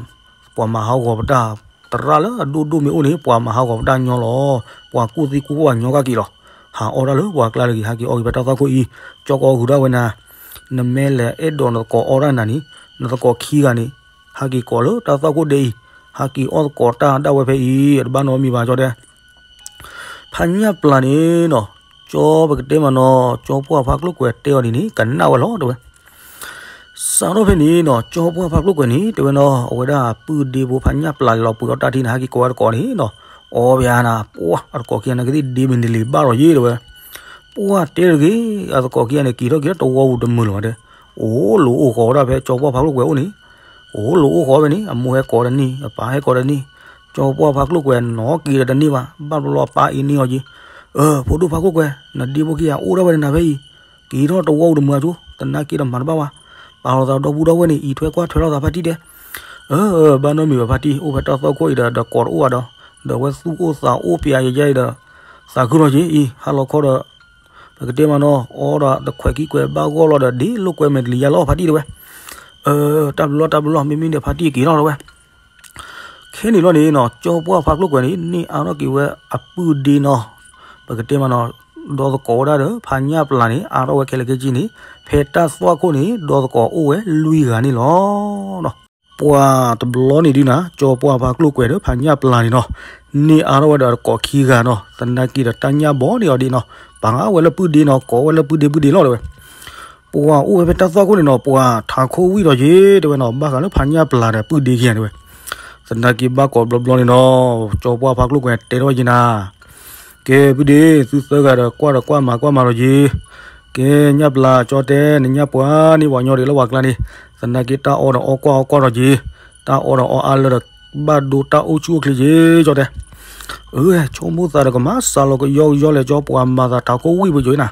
ပှၤမၤဟးဂီၤပတၢ် သရၣ်လၢအဒိၣ်ဒိၣ်မ့ၢ်အိၣ်န့ၣ် ပှၤမၤဟးဂီၤပတၢ်ညီလီၤ. ပှၤကူၣ်သံကူၣ်ကီၢ်ပှၤညီကၢ်က့ၤလီၤ. အအီၣ်တၢ်လၢပှၤကျါတဂ့ၤ ဟးက့ၤအီၣ်က့ၤဖဲတၢ်သွၣ်ခိၣ်အံၤ, ကၠီကီးဂုာ်ဒၣ်ဝဲနၤ, နမ့ၢ်လဲၤအဲၣ်ဒိးနသကိးအီၣ်တၢ်နၤန့ၣ်, နသကိးခံဂၤန့ၣ်, ဟးက့ၤကိးလၢတၢ်သွၣ်ခိၣ်ဒဲအံၤ, ဟးက့ၤအီၣ်သကိးတၢ်ဒၣ်ဝဲဖဲအံၤ, တဘၣ်နီတမံၤဘၣ်ကၠီတဲ ဖးညၣ်ပျၢ်န့ၣ်နီၤ, ကၠီပကတဲမးနီၤ, ကၠီပှၢ်ဖးကျိၣ်ကွဲၤတဲအီၤဒ်န့ၣ် ကနၣ်ဝဲလီၤတဲဝဲ. စးထီၣ်ဖဲန့ၣ်နီၤ, ကၠီပှၢ်ဖးကျိၣ်ကွဲၤန့ၣ် တဲဝဲနီၤ, အဝဲဒၣ်ပုၢ်ဒ့ဖိဖးညၣ်ပျၢ်လီၤပှ့ၤအီၣ်တၢ်ထံန့ၣ် ဟဲက့ၤကိးဝဲတကိးန့ၣ်နီၤ, အီၣ်ဘၣ်နၤ, ပှၢ်အတကိးခံဂၤန့ၣ် ကသ့ၣ်ဒ့မုၢ်နံၤလံၤဘၣ်လီၤယ့တဲဝဲ. ပှၢ်တဲတဂ့ၤ, အတကိးခံဂၤန့ၣ် က့ၤထီၣ်က့ၤလၢတဝီပူၤတမုာ်လီၤတဲ, အိၣ်လိာ်အိၣ်ဃီၤဝဲဒၣ်ဖဲကၠီပှၢ်ဖးကျိၣ်ကွဲၤအိၣ်န့ၣ်, အိၣ်လိာ်အိၣ်ဃီၤဝဲန့ၣ်, အမိၢ်ဟဲကိးတနံၤ, အပၢ်ဟဲကိးတနံၤ, ကၠီပှၢ်ဖးကျိၣ်ကွဲၤနီၤက့ၤဒီးတန့ၢ်ဘၣ်, ဘၣ်တဘျီအပၢ်အ့န့ၢ်အီၤက့ၤ, အၢ ဖိဒိၣ်ဖးကျိၣ်ကွဲၤ, နဒ့ဖိခံဂၤအိၣ်ဒၣ်ဝဲနၤဖဲအံၤ, က့ၤထီၣ်တဝီပူၤတမုာ်အကၠိ, သနာ်က့ဒီးမၤတဘၣ်ဘၣ်, ပာ်လီၤသးဒီပုၢ်ဒီဝဲၢ်န့ၣ် အံးထွဲကွၢ်ထွဲလီၤသးဖါတံၢ်တဲ အၢ ဘၣ်နီတမံၤဘၣ်ဖါတံၢ်, အိၣ်ဖဲတၢ်သွၣ်ခိၣ်အံၤဒီး ဒီးကိးတအိၣ်ဘၣ်ဒီး, ဒီးဝဲသူၣ်အိၣ်သးအိၣ်ပျဲယဲအံၤဒီး, သးခုလီၤက့ၤအံၤ ဟါလီၤခီဒီး, ပကတဲမးနီၤ, အီဒီးတခွဲးခံခွဲးဘၣ်ဂီၢ်လီၤဒီး ဒ့လိာ်ကွဲမဲာ်တလံၤယါလီၤဖါတံၢ်တဲဝဲ. အၢ တၢ်ဘျုးလီၤ တၢ်ဘျုးလီၤ, မ့မ့ၢ်ဒီးဖါတံၢ်က့ၤထီၣ်လီၤဝဲ ခဲန့ၣ်လီၤန့ၣ်နီၤ, ကၠီပှၢ်ဖးကျိၣ်ကွဲၤန့ၣ် န့ၢ်အါထီၣ်က့ၤဝဲအပုၢ်ဒ့နီၤ, ပကတဲမးနီၤ, ဒီသကိးဝဲဒၣ်ဒီး ဖးညၣ်ပျၢ်န့ၣ် အါထီၣ်ဝဲခဲလၢာ်ခဲဆ့န့ၣ်, ဖဲတၢ်သွၣ်ခိၣ်န့ၣ် ဒီသကိးအိၣ်ဝဲလွံၢ်ဂၤန့ၣ်လီၤ. ပှၢ်တဘျီန့ၣ်ဒုးနၤ, ကၠီပှၢ်ဖးကျိၣ်ကွဲၤဒီးဖးညၣ်ပျၢ်န့ၣ်နီၤ, န့ၢ်အါထီၣ်ဝဲဒီးတကိးခံဂၤနီၤ, သနာ်က့ဒီးတၢ်ညၣ်ဘီန့ၢ်အီၤဒ့နီၤ, ပာ်ဝဲလၢပုၢ်ဒ့နီၤ, ကိးဝဲလၢပုၢ်ဒ့ပုၢ်ဒ့လီၤတဲဝဲ ပှၢ်အိၣ်ဝဲဖဲတၢ်သွၣ်ခိၣ်န့ၣ်နီၤ, ပှၢ်ထးခိၣ်ဝံၣ်ဒီးယ့တဲဝဲနီၤ, ဘၣ်ဃးလၢဖးညၣ်ပျၢ်ဒီးပုၢ်ဒ့ခံဂၤတဲဝဲ, သနာ်က့ဘၣ်ကိးဘျီဘျီန့ၣ်နီၤ, ကၠီပှၢ်ဖးကျိၣ်ကွဲၤတဲထီၣ်ဝဲက့ၤနၤ, ကဲပုၢ်ဒ့ သုသၢဂၤဒီးကွၢ်ဒီးကွၢ်မၤကွၢ်မၤဒီးယ့, ကဲညၣ်ပျၢ်ကၠီတဲ နညၣ်ပှၢ်န့ၢ်ပှၤညီဒံးလၢပှၤကျါန့ၣ်, သနာ်က့တၢ်အီဒီးအီကွၢ်အီကွၢ်ဒီးယ့, တၢ်အီဒီးအီအါလၢဒီး ဘၣ်ဒိတၢ်အိၣ်ဆူၣ်အိၣ်ချ့က့ၤကၠီတဲ, အၢ ဆိကမိၣ်သးဒီးကမၤစှၤလီၤကယီကယီလဲၣ် ကၠီပှၢ်မၤသးထးခိၣ်ဝံၣ်ပယိၤနၤ,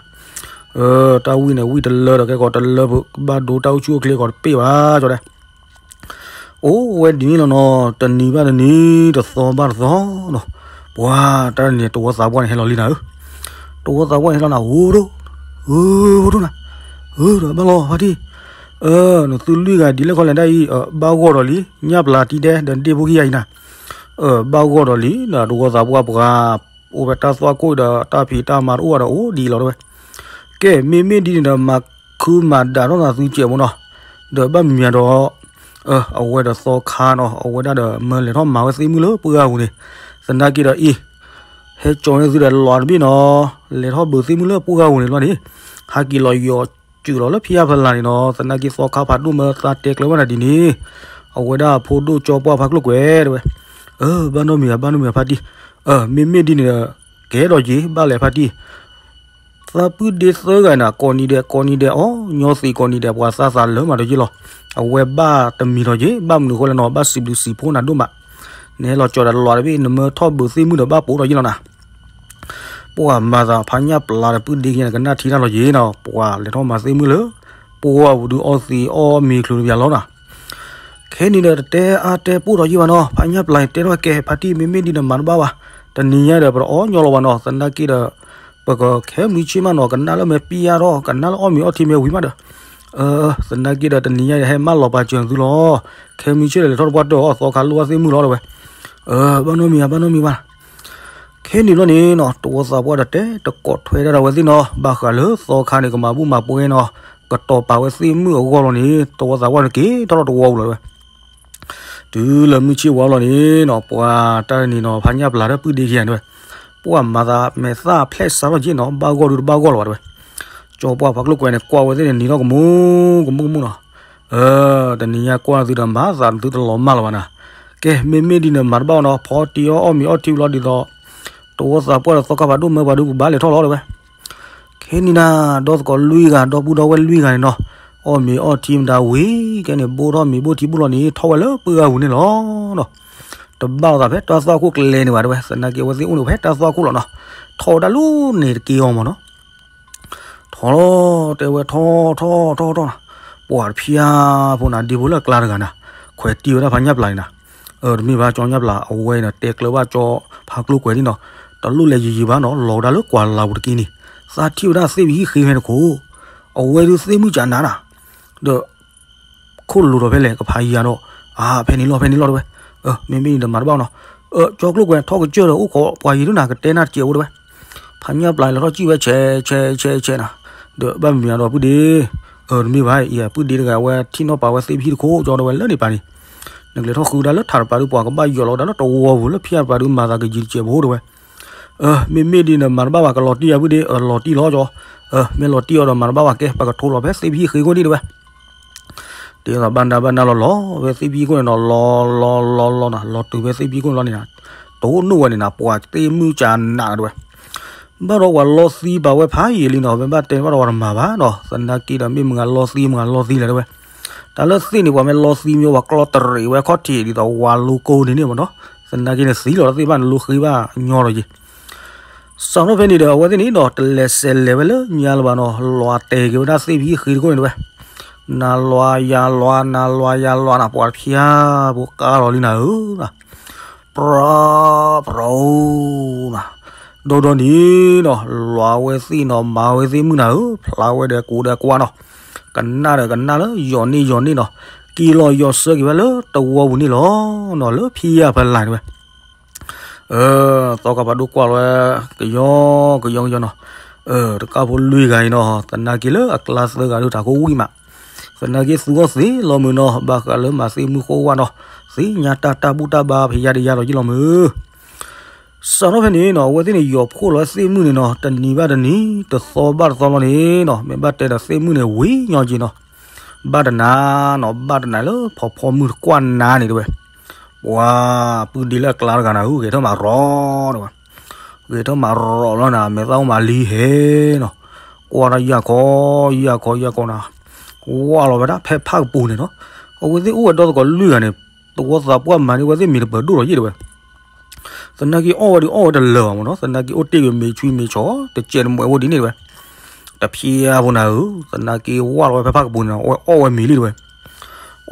တၢ်ဝံၣ်န့ၣ်ဝံၣ်တလၢဒီးကဲကီးတလၢဖုး ဘၣ်ဒိတၢ်အိၣ်ဆူၣ်အိၣ်ချ့ကီးတပ့ၢ်ဘၣ်ကၠီတဲ အိၣ်ဝဲဒ်န့ၣ်လီၤနီၤ, တနံၤဘၣ်တနံၤ တသီဘၣ်တသီနီၤ, ပှၢ်တၢ်န့ၣ် တဝီသးပှၢ်န့ၣ်ဟဲလီၤလံနၤဧၢ, တဝီသးပှၢ်န့ၣ်ဟဲလီၤနၤ အိၣ်ဒိၣ်, အိၣ်ဒိၣ်နၤ, အိၣ်ဒီးဘၣ်လီၤဖါတံၢ်, အၢ နသုလွံၢ်ဂၤဒ်လဲၣ်ခီလဲၣ်ဒၣ်အံၤ, ဘၣ်ဂီၢ်ဒီးလံ, ညၣ်ပျၢ်တံၢ်ဒဲးဒီးဒ့ၣ်ဖိခံဂၤအံၤနၤ, ဘၣ်ဂီၢ်ဒီးလံ, တဝီသးပှၢ်ပှၤ အိၣ်ဖဲတၢ်သွၣ်ခိၣ်ဒီးတၢ်ဖံးတၢ်မၤတအိၣ်ဘၣ်ဒီးအိၣ်ဒ်လီၤတဲဝဲ, ကဲမ့မ့ၢ်ဒ်န့ၣ်ဒီး မၤခုမၤဒးထီၣ်နၤသုစဲးဖိနီၤ, ဒီးဘၣ်မံၤဒီး အဝဲဒီးသီခါနီၤ, အဝဲဒၣ်ဒီးမၢလဲၤထီၣ်မၤဝဲသ့ၣ်မုၣ်လၢပှၢ်ဂၤပူၤန့ၣ်, သနာ်က့ဒီးအံၤ, ဟဲကၠီန့ၢ်သုဒီးလီၤတဘ့ၣ်နီၤ, လဲၤထီၣ်ဘုးသ့ၣ်မုၣ်လၢပှၢ်ဂၤပူၤန့ၣ်လီၤန့ၣ်, ဟးက့ၤလီၤယီၤစုာ်လီၤလၢဖံးအါဖီလာ်န့ၣ်နီၤ, သနာ်က့သီခါဖးဒိၣ်မၢသးတဲကျၢၤဘၣ်နၤဒ်န့ၣ်, အဝဲဒၣ်ဖိဒိၣ်ကၠီပှၢ်ဖးကျိၣ်ကွဲၤတဲဝဲ, အၢ ဘၣ်နီတမံၤဘၣ် ဘၣ်နီတမံၤဘၣ်ဖါတံၢ်, မ့မ့ၢ်ဒ်န့ၣ်ဒီး ကဲဒီးက့ၤဘၣ်လဲၤဖါတံၢ် သးပုၢ်ဒ့သၢဂၤန့ၣ် ကိးနံၤဒဲး ကိးနံၤဒဲး အီၣ်ညီသံးကိးနံၤဒဲး ပှၤသးသးလၢမးဒီးယ့ၢ်လီၤ. အဝဲဘၣ်တမံၤဒီးယ့ၢ် ဘၣ်မနုၤဃိလဲၣ်နီၤ ဘၣ်စံးဘျုးစံးဖှိၣ်နၤဒိၣ်မး. နဟဲလီၤကၠီၤဒီးလီၤတဘ့ၣ် နမၢထီၣ်ဘုးသ့ၣ်မုၣ်ဒီးဘၣ်ပိာ်ဒီးယ့ၢ်လီၤနၤ. ပှၤမၤသးဖးညၣ်ပျၢ်ဒီးပုၢ်ဒ့က့ၤန့ၣ် ကနၣ်ထံတၢ်လီၤယ့ၢ်နီၤ ပှၤလဲၤထီၣ်မၤသ့ၣ်မုၣ်လၢ ပှၢ်ပူၤဒုးအီသံးအီမ့ၤချုးတပျၢ်လီၤနီၤ. ခဲနံၤဒီးတတဲအါတဲပိၢ်ဒီးယ့ၢ်ဘၣ်နီၤ ဖးညၣ်ပျၢ်တဲထီၣ်ကဲ ဖါတံၢ်မ့မ့ၢ်ဒ်န့ၣ်မၤတဘၣ်ဘၣ်. တနံၤညါဒီးပတအီၣ်ညီလီၤဘၣ်နီၤ သနာ်က့ဒီး ပကခဲမုၢ်ဆ့ၣ်မးနီၤ ကနၣ်လၢမဲာ်ပျၢ်ထီၣ် ကနၣ်လၢအီၣ်မ့ၤအီထံမဲာ်ဝံၤမးဒီး သနာ်က့ဒီးတနံၤညါဒီးဟဲမၢလီၤပာ်စၢၤသုလီၤ. ခဲမုၢ်ဆ့ၣ်ဒီးလဲၤထီၣ်တပှၢ်တၢၢ်အီၣ်သီခါလိၣ်ဘၣ်သ့ၣ်မုၣ်လီၤတဲဝဲ. ဘၣ်နီတမံၤဘၣ် ဘၣ်နီတမံၤဘၣ်. ခဲနံၤဘျီန့ၣ်နီၤ တဝီသးပှၢ်ဒီးတဲတကိးထွဲဒၣ်ဒီးဝဲသ့ၣ်နီၤ ဘၣ်ဃးလၢသီခါန့ၣ် ကမၤဘူၣ်မၤပှဲၤနီၤ ကတီၤပာ်ဝဲသ့ၣ်မုၣ်အဂီၢ်လီၤန့ၣ် တဝီသးပှၢ်န့ၣ်က့ၤထီၣ်လီၤတဝီပူၤလီၤတဲဝဲ. တုၤလၢမုၢ်ဆ့ၣ်ဝါလီၤန့ၣ်နီၤ ပှၤတၢ်န့ၣ်နီၤ ဖးညၣ်ပျၢ်ဒီးပုၢ်ဒ့ခံဂၤန့ၣ်ဝဲ ပှၤမၤသးမဲာ်သၣ်ဖျဲၣ်စးထီၣ်က့နီၤ ဘၣ်ဂီၢ်ဒုးတဘၣ်ဂီၢ်လီၤဘၣ်တဲဝဲ. ကၠီပှၢ်ဖးကျိၣ်ကွဲၤန့ၣ် ကွၢ်ဝဲသ့ၣ်န့ၣ် နံၤထီၣ်ကမူကမူကမူနီၤ. တနံၤညါကွၢ်သုဒီးမၤသးသုတလီၤမၢ်လီၤဘၣ်နၤ. ကဲ မ့မ့ၢ်ဒ်န့ၣ်မၤတဘၣ်နီၤ ဖီတံၢ်အီၣ်အီၣ်မ့ၤအီထံလီၤဒ်သိး တဝီသးပှၢ်ဒီးသီခါဖးဒိၣ်မၢပှၤဒုးပဘၣ်လဲၤထီၣ်လီၤတဲဝဲ. ခဲနံၤနၤ ဒီသကိးလွံၢ်ဂၤ ဒီပုၢ်ဒီဝဲၢ်လွံၢ်ဂၤန့ၣ်နီၤ အီၣ်မ့ၤအီထံမတၤဝံၤ ကဲန့ၣ် ဘိၣ်ထီၣ်မ့ၤဘိၣ်ထံဘိၣ်လီၤန့ၣ် ထီၣ်ဝဲလၢပှၢ်ဂၤပူၤန့ၣ်လီၤနီၤ. တဘၣ်အသးဖဲတၢ်သွၣ်ခိၣ်ကျဲန့ၣ်ဘၣ်တဲဝဲ သနာ်က့အဝဲသ့ၣ်အိၣ်န့ၣ်ဖဲတၢ်သွၣ်ခိၣ်လီၤနီၤ. ထီၣ်ဝဲဒၣ်လၢန့ၣ်တက့ၢ်အီၤမးနီၤ ထီၣ်လီၤ တဲဝဲထီၣ်ထီၣ်ထီၣ်ထီၣ်နီၤ. ပှၤတဖၠါဖိနၤဒ့ဖိလၢအကျါတဂၤနၤ ခွဲးတံၢ်ဝဲဒၣ်ဖးညၣ်ပျၢ်န့ၣ်နၤ. တမ့ၢ်ဘၣ် ကၠီညၣ်ပျၢ် အဝဲန့ၣ်တဲကျၢၤဘၣ်ကၠီဖးကျိၣ်ကွဲၤန့ၣ်နီၤ. တလိၣ်လဲၤယံာ်ယံာ်ဘၣ်နီၤ လီၤဝဲဒၣ်လၢကွၢ်လၢ်ပူၤတက့ၢ်န့ၣ် သးထံၣ်ဝဲဒၣ်သ့ၣ်ဝံၤဟံၣ်ဃ့ဖဲတခိၣ် အဝဲဒုးသ့ၣ်မုၢ်ကနၤနၤ ဒီး ခိၣ်လိၤထီၣ်ဖဲလဲၣ် ကဖးယံၤယၤဒီး အါ ဖဲန့ၣ်လီၤ ဖဲန့ၣ်လီၤတဲဝဲ. မ့မ့ၢ်န့ၣ်ဒီးမၤတဘၣ်နီၤ. ကၠီကျိၣ်ကွဲၤ ထီၣ်ကစၢၢ်ဒီးအိၣ်ခိးပှၤယံၤဒုးနၤ ကတဲနၢ်တစဲးဖိတဲဝဲ. ဖ ဖးညၣ်ပျၢ်လဲၤထီၣ်စံၣ်ဝဲဆဲးဆဲးဆဲးဆဲးနၤ, ဒီးဘၣ်မနုၤဒီးပုၢ်ဒ့, အၢ တမ့ၢ်ဘၣ်အံၤ ပုၢ်ဒ့တဂၤဝဲထံၣ်နီၣ်ပာ်ဝဲသ့ၣ်ဖံတခိၣ်ကၠီဒီးဝဲလၢန့ၣ်ပာ်န့ၣ်, နကလဲၤထီၣ်ဃုဒၣ်လၢထးတပၤဒုး ပှၤကဘၣ်ယီၤလီၤဒၣ်လၢတဝီပူၤလၢဖံအပၤဒုးမၤသးကယံၤတစဲးဖိတဲဝဲ, အၢ မ့မ့ၢ်ဒ်န့ၣ် မၤတဘၣ်ဘၣ် ကလီၤတံၢ်အပုၢ်ဒ့, အၢ လီၤတံၢ်လီၤကၠီ, အၢ မ့ၢ်လီၤတံၢ်အီၤဒီးမၤတဘၣ်ဘၣ် ကဲ ပကထိလီၤဖဲသ့ၣ်ဖံဃ့ခိၣ်န့ၣ်တဲဝဲ ဒ်သိးဘၣ်နၤဘၣ်နၤလီၤလီၤဖဲသ့ၣ်ဖံခိၣ်န့ၣ်နီၤ လီၤလီၤလီၤလီၤနၤ လီၤတုၤဖဲသ့ၣ်ဖံခိၣ်န့ၣ်လီၤန့ၣ်နၤ, တအိၣ်နုၣ်ဝဲန့ၣ်နၤ ပှၤသ့ၣ်မုၣ်ကနးနၤတဲဝဲ, ဘၣ်ဒီးပှၤလီသံပာ်ဝဲဖးယံာ်လံနီၤ မ့ၢ်ဘၣ်တဲဘၣ်ဒီးပှၤတမၤဘၣ်နီၤ သနာ်က့ဒီးမ့ၢ်မုၢ်ဂၤလီသံမုၢ်ဂၤလီသံလဲၣ်တဲဝဲ, တၢ်လၢသ့ၣ်န့ၣ် ပှၤမ့ၢ်လီသံမ့ၢ်ဝဲကျီတရံးဝဲခီၣ်ထံး ဒ်သိးဝၤလိကိန့ၣ်န့ၣ်မ့ၢ်နီၤ, သနာ်က့န့ၣ်သံလီၤတသ့ဘၣ်န့ၣ် လိဃ့ဘၣ်ညီလီၤယံၤ စးထီၣ်ဖဲန့ၣ်ဒီး အဝဲသ့ၣ်န့ၣ်ဒီး တလဲၤစဲးလဲၤဝဲလၢညါလၢၤဘၣ်နီၤ လီၤတဲာ်က့ၤဝဲဒၣ်သ့ၣ်ဖံဃ့တခိၣ်န့ၣ်တဲဝဲ, နၤလီၤယၤလီၤ နၤလီၤယၤလီၤနၤ ပှၤတဖျါဖိကါလီၤလံနၤဧၢ, ပြၢ ပြၢနၤ, ဒီဒီန့ၣ်နီၤ လီၤဝဲသ့ၣ်နီၤ မၤဝဲသ့ၣ်မုၢ်နၤဧၢ, ဖျါဝဲဒီးကူဒီးကွၢ်နီၤ, ကနၣ်ဒီးကနၣ်လၢယီၤန့ၢ်ယီၤန့ၢ်နီၤ, က့ၤလီၤယီၤဆၢက့ၤဝဲလၢတဝီပူၤန့ၣ်လီၤနီၤ လၢဖံအဖီလာ်တဲဝဲ အၢ သီခါဖးဒိၣ်ကွၢ်လီၤဝဲ ကယီကယီကယီနီၤ, အၢ တကၢ်ဖိလွံၢ်ဂၤအံၤနီၤ သနာ်က့လၢအကျါသၢဂၤဒုးတၢ်ကိးဝံၣ်မး, သနာ်က့သူအီၣ်သ့လီၤမုၢ်နီၤ ဘၣ်ဃးလၢမၤသ့ၣ်မုၢ်ဃိဝဲနီၤ, သ့ၣ်ညါတၢ်တၢ်ဘူၣ်တၢ်ဘါဖံးယါတယါလီၤယံၤလီၤမုၢ် စးထီၣ်ဖဲန့ၣ်နီၤ အဝဲသ့ၣ်န့ၣ်ယီၤဖှိၣ်လီၤသ့ၣ်မုၢ်န့ၣ်နီၤ တနံၤဘၣ်တနံၤ တသီဘၣ်တသီလီၤန့ၣ်နီၤ မ့ၢ်ဘၣ်တဲဒီးသ့ၣ်မုၢ်န့ၣ်ဝံၤညီက့ၤနီၤ, ဘၣ်တနၤနီၤ ဘၣ်တနၤလၢဖီဖီမုၢ်တကွၢ်နၤန့ၣ်တဲဝဲ, ပှၤပုၢ်ဒ့လၢအကျါတဂၤနၤဧၢ ဂဲၤထၢၣ်မးရီၤတဲဝဲ, ဂဲၤထၢၣ်မးရီၤလီၤနၤ မဲာ်သၣ်အိၣ်မးလံဟဲနီၤ, ကွၢ်တၢ်ယၢ်ခီ ယၢ်ခီ ယၢ်ခီနၤ, ဝၢ်လီၤဝဲဒၣ်ဖဲဖၣ်ကပူၤန့ၣ်နီၤ, အဝဲသ့ၣ်အိၣ်ဝဲဒီသကိးလွံၢ်ဂၤန့ၣ် သဝီသးပှၢ်မၤန့ၢ်ဝဲသ့ၣ်မ့ၤတပၢၤဒိၣ်လီၤယံၤတဲဝဲ သနာ်က့အီၣ်ဝဲဒုးအီၣ်ဝဲတလၢာ်ဘၣ်မ့ၢ်နီၤ သနာ်က့အိၣ်တ့ၢ်က့ၤမ့ၤဆွံမ့ၤဆီ တစဲးတမှဲးဝဲဒ်န့ၣ်တဲဝဲ, တဖျါဖိနၤဧၢ သနာ်က့ဝၢ်လီၤဝဲဖဲဖၣ်ကပူၤန့ၣ်နီၤ အဝဲအီၣ်ဝဲမ့ၤလံတဲဝဲ,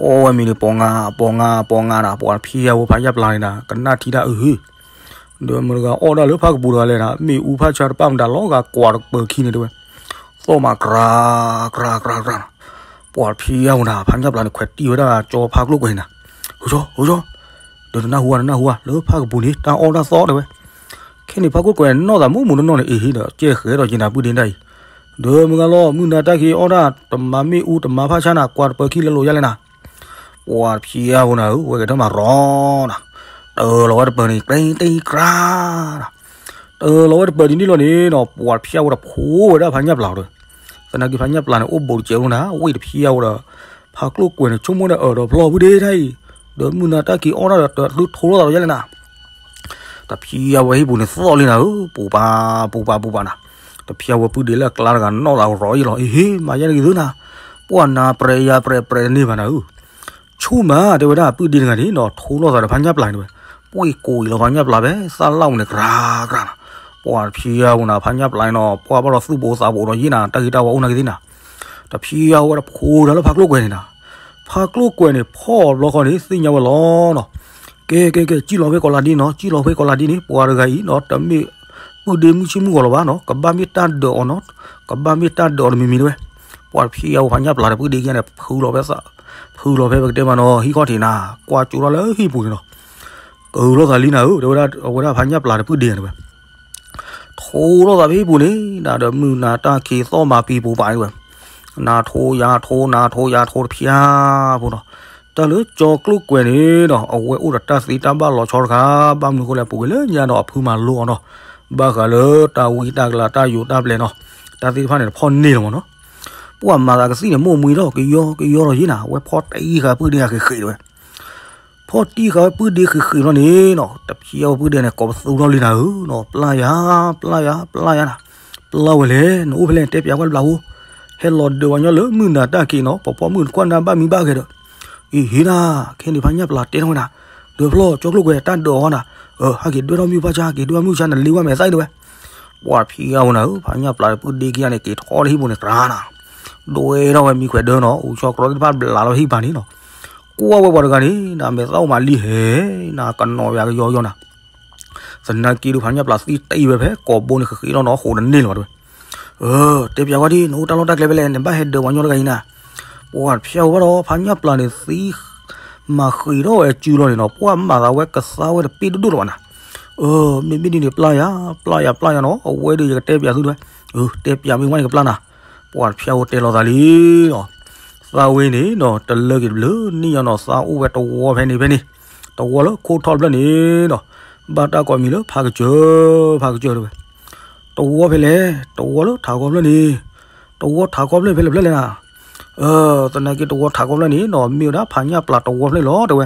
အီၣ်ဝဲမ့ၤန့ၣ် ပီၤငါ ပီၤငါ ပီၤငါနၤ ပှၤတဖျါဖိဖးညၣ်ပျၢ်န့ၣ်နၤ ကနၣ်ထံတၢ်အုၣ်ဟ့ၣ်, ဒီးမတၤတဂၤအီၣ်ဒၣ်လၢဖၣ်ကပူၤတဂၤလဲၣ်နၤ မ့ၣ်အူဖၣ်ဆါတပၣ်မတၤလီၤဂာ်ကွၢ်တပၢၤခံန့ၣ်တဲဝဲ, သီၣ်မးကြၤ ကြၤ ကြၤ ကြၤနၤ, ပှၤတဖျါဖိနၤ ဖးညၣ်ပျၢ်န့ၣ် ခွဲးတံၢ်ဝဲဒၣ်ကၠီဖါကျိၣ်ကွဲၤန့ၣ်နၤ, ဟိကၠီ ဟိကၠီ ဒီးနနၢ်ဟူဧါ နနၢ်ဟူဧါ လၢဖၣ်ကပူၤန့ၣ် တၢ်အီၣ်တၢ်သီတဲဝဲ, ခဲန့ၣ်ဖါကျိၣ်ကွဲၤနီၢ်သးမူးမူးနီၢ်နီၢ်န့ၣ် အ့ဟ့ဒီးကဲဃဲးဒီးက့ၤနၤပုၢ်ဒ့တၢ်အံၤ, ဒီးမုၢ်ဂၤလီၤ မုၢ်နၤတၢ်ခံးအီၣ်တၢ် တမၤမ့ၣ်အူတမၤဖၣ်ဆါနၤ ကွၢ်တပၢၤခံလၢလိာ်ယါလဲၣ်နၤ, ပှၤတဖျါဖိနၤဧၢ ဝဲဂဲၤထၢၣ်မးရီၤနၤ, တၢ်လီၤဝဲတပၢၤန့ၣ် တံတံကြၤ တၢ်လီၤဝဲတပၢၤဒ်န့ၣ်လီၤန့ၣ်နီၤ ပှၤတဖျါဖိဒီးဖိဝဲဒၣ်ဖးညၣ်ပျၢ်ဒီး, သနာ်က့ဖးညၣ်ပျၢ်န့ၣ် အိၣ်ဘူးတစဲးဖိနၤ ဝ့ၢ်တဖျါဖိဒီး, ဖါကျိၣ်ကွဲၤန့ၣ် ဆိကမိၣ်ဒီးအၢၣ်ဒီးဖျီၣ်ပုၢ်ဒ့တၢ်အံၤ, ဒီးမုၢ်နၤတၢ်ခံးအီၣ်တၢ်ဒီးတၢ်သုထိလိာ်သးလီၤယါလဲၣ်နၤ တဖျါဖိဟံၣ်ပူၤန့ၣ်သီၣ်လံနၤဧၢ, ပူၤပာ် ပူၤပာ် ပူၤပာ်နၤ, တဖျါဖိပုၢ်ဒ့လၢအကျါတဂၤနီၢ်သးရီၤအံၤလီၤ အ့ဟ့ မၤယါတဂ့ၤသုနၤ, ပှၤနၤပြဲၤယါပြဲၤပြဲၤတန့ၢ်ဘၣ်နၤဧၢ, ဆိမးတဲဝဲဒၣ်ပုၢ်ဒ့တဂၤန့ၣ်နီၤ ထိလိာ်သးဒီးဖးညၣ်ပျၢ်န့ၣ်ဝဲ, ပှ့ၢ်ကိးအံၤလီၤဖးညၣ်ပျၢ်ဖဲသၣ်လၣ်အူန့ၣ် ကြၤကြၤနၤ, ပှၤတဖျါဖိနၤ ဖးညၣ်ပျၢ်န့ၣ်နီၤ ပှၢ်ဘၣ်ဒီးသူၣ်ဘိသးဘိဒီးယ့ၢ်နၤ တၢ်ဂ့ၢ်တၢ်ဝီအိၣ်နာ်က့သ့ၣ်နၤ, တဖျါဖိဝဲဒီးဖိဒီးလၢဖါကျိၣ်ကွဲၤန့ၣ်နၤ, ဖါကျိၣ်ကွဲၤန့ၣ် ဖီၣ်ဘျီဃီန့ၣ် သ့ၣ်ညါဝဲလီၤနီၤ ကဲ ကဲ ကဲ စံၣ်လီၤဖဲကီးလးဒ်နီၤ စံၣ်လီၤဖဲကီးလးဒ်န့ၣ် ပှၤတဂၤအံၤနီၤ တမ့ၢ်ပုၢ်ဒ့မုၣ်ဆ့မုၣ်ဂီၤလီၤဘၣ်နီၤ ကဘၣ်မ့ၢ်တၢ်ဒၢးအီၤနီၤ ကဘၣ်မ့ၢ်တၢ်ဒၢးအီၤတမံၤမံၤတဲဝဲ, ပှၤတဖျါဖိဖးညၣ်ပျၢ်ဒီးပုၢ်ဒ့ခံဂၤန့ၣ် ဖုလီၤဖဲသး ဖုလီၤဖဲပကတဲမးနီၤ ဟံၣ်ခီၣ်ထံးနၤ ကွၢ်ကၠိထီၣ်လၢဟံၣ်ပူၤန့ၣ်နီၤ ကၢၤလိာ်သးလံနၤဧၢ တဲဝဲဒၣ် အဝဲဒၣ်ဖးညၣ်ပျၢ်ဒီးပုၢ်ဒ့န့ၣ်ဝဲ ထိလိာ်သးဖဲဟံၣ်ပူၤန့ၣ် နၤဒီးမုၢ်နၤတၢ်ခံးသီၣ်မၤပံၤပူၤပာ်န့ၣ်ဝဲ, နၤထိယၤထိ နၤထိယၤထိတဖျါဖိနီၤ, တၢ်လၢကၠီကျိၣ်ကွဲၤန့ၣ်ဒီး အဝဲအိၣ်ဒီးတၢ်သ့တၢ်ဘၣ်လီၤဆီတခါ ဘၣ်မနုၤဃိလဲၣ် ပူၤကွံာ်လၢညါဒီးအဖုမၤလိအီၤနီၤ, ဘၣ်ဃးလၢတၢ်ဝံတၢ်ကလၤတၢ်ယိးတၢ်ပျဲၤနီၤ, တၢ်သ့ၣ်တဖၣ်န့ၣ် တဖီၣ်န့ၢ်လီၤမးနီၤ, ပှၤမၤသးကသံၣ်န့ၣ် မိၢ်မှံဒီးကယီကယီလီၤယ့ၢ်နၤ အဝဲဖီၣ်တံၢ်ဃာ်ပုၢ်ဒ့ဂၤဃ့ၢ်ဃ့ၢ်တဲဝဲ ဖီၣ်တံၢ်ဃာ်ဝဲပုၢ်ဒ့ဃ့ၢ်ဃ့ၢ်လီၤန့ၣ်နီၤ တဖျါဝဲပုၢ်ဒ့န့ၣ် ကိးပသူထီၣ်လံနၤဧၢနီၤ ပျၢ်ယၤ ပျၢ်ယၤ ပျၢ်ယၤနၤ, ပျၢ်ဝဲလဲၣ် နအိၣ်ဖဲလဲၣ် တဲပျးကွၢ်တဘျီဖိ, ဟဲလီၤဒၢးဝဲညီလၢမုၢ်နၤတၢ်ခံးနီၤ ပီၤပီမုၣ်တကွၢ်နၤဘၣ်မံဘၣ်ဂဲၤဒီး, အံၤဟ့နၤ, ခဲန့ၣ်ဖးညၣ်ပျၢ်တဲထီၣ်ဝဲနၤ, ဒၢးဖျီၣ် ကၠီကျိၣ်ကွဲၤ တၢ်ဒၢးအီၤနၤ, အၢ ဟဲက့ၤဒွဲၣ်ထီၣ်မုၢ်ဖၣ်ဆါ က့ၤဒွဲၣ်မုၢ်ဆါ နလ့ဝဲမဲာ်သၣ်အံၤတဲဝဲ ပှၤတဖျါဖိနၤဧၢ ဖးညၣ်ပျၢ်ဒီးပုၢ်ဒ့ခံဂၤန့ၣ် က့ၤထီၣ်လၢဟံၣ်ပူၤန့ၣ်ကြၤနၤ, ဒွဲၣ်ထီၣ်ဝဲမံခွဲးဒၢနီၤ အိၣ်ဆီကြီသ့ၣ်တဖၣ်ဘျးလီၤဟံၣ်ပူၤန့ၣ်နီၤ, ကွၢ်ဝဲပှၤတဂၤန့ၣ် နမဲာ်သၣ်အိၣ်မးလံဟဲ, နကနီၤယၤကယီယီနၤ, သနာ်က့ဒုးဖးညၣ်ပျၢ်သံတံၢ်ဝဲဖဲကိာ်ဘိန့ၣ်ဃ့ၢ်ဃ့ၢ်လီၤနီၤ ဃိးတန့ၢ်လီၤဘၣ်တဲဝဲ, အၢ တဲပျးဝဲဒ် နအိၣ်တၢ်လီၢ်တၢ်ကျဲဖဲလဲၣ် နဘၣ်ဟဲဒၢးပှၤညီတဂၤအံၤနၤ, ပှၤတဖျါဖိဘၣ်ဒီး ဖးညၣ်ပျၢ်န့ၣ်သံ မၤဃ့ၢ်ထီၣ်ဝဲစုလီၤန့ၣ်နီၤ ပှၤမၤသးဝဲကသါဝဲတပ့ၢ်ဒိၣ်ဒိၣ်လီၤဘၣ်နၤ, အၢ မ့မ့ၢ်ဒ်န့ၣ် ပျၢ်ယၤ ပျၢ်ယၤ ပျၢ်ယၤနီၤ, အဝဲဒီး ယကတဲပၠးသုတဝဲ, အၢ တဲပၠးမ့ၢ်ဝဲန့ၣ် ကပျၢ်နၤ. ပှၤတဖျၢၣ်အိၣ်တဲလီၤသးလံနီၤ, သးဝဲန့ၣ်နီၤ တလၢက့ၤတဘျုးနံၣ်ညါနီၤ, သးအိၣ်ဝဲတဝီဖဲန့ၣ်ဖဲန့ၣ်, တဝီလၢခိၣ်ထီၣ်တဖျၢၣ်န့ၣ်နီၤ, ဘၣ်တၢ်ကိးမံၤလၢဖးကစၢၢ်, ဖးကစၢၢ်တဝဲ, တဝီဖဲလဲၣ်, တဝီလၢထးခီဖျၢၣ်န့ၣ်, တဝီထးခီဖျၢၣ်ဖဲလဲၣ်ဖဲလဲၣ်နၤ, အၢ သနာ်က့တဝီထးခီဖျၢၣ်န့ၣ်နီၤ မ့ၢ်ဝဲဒၣ်ဖးညၣ်ပျၢ်တဝီဖျၢၣ်လီၤ တဲဝဲ,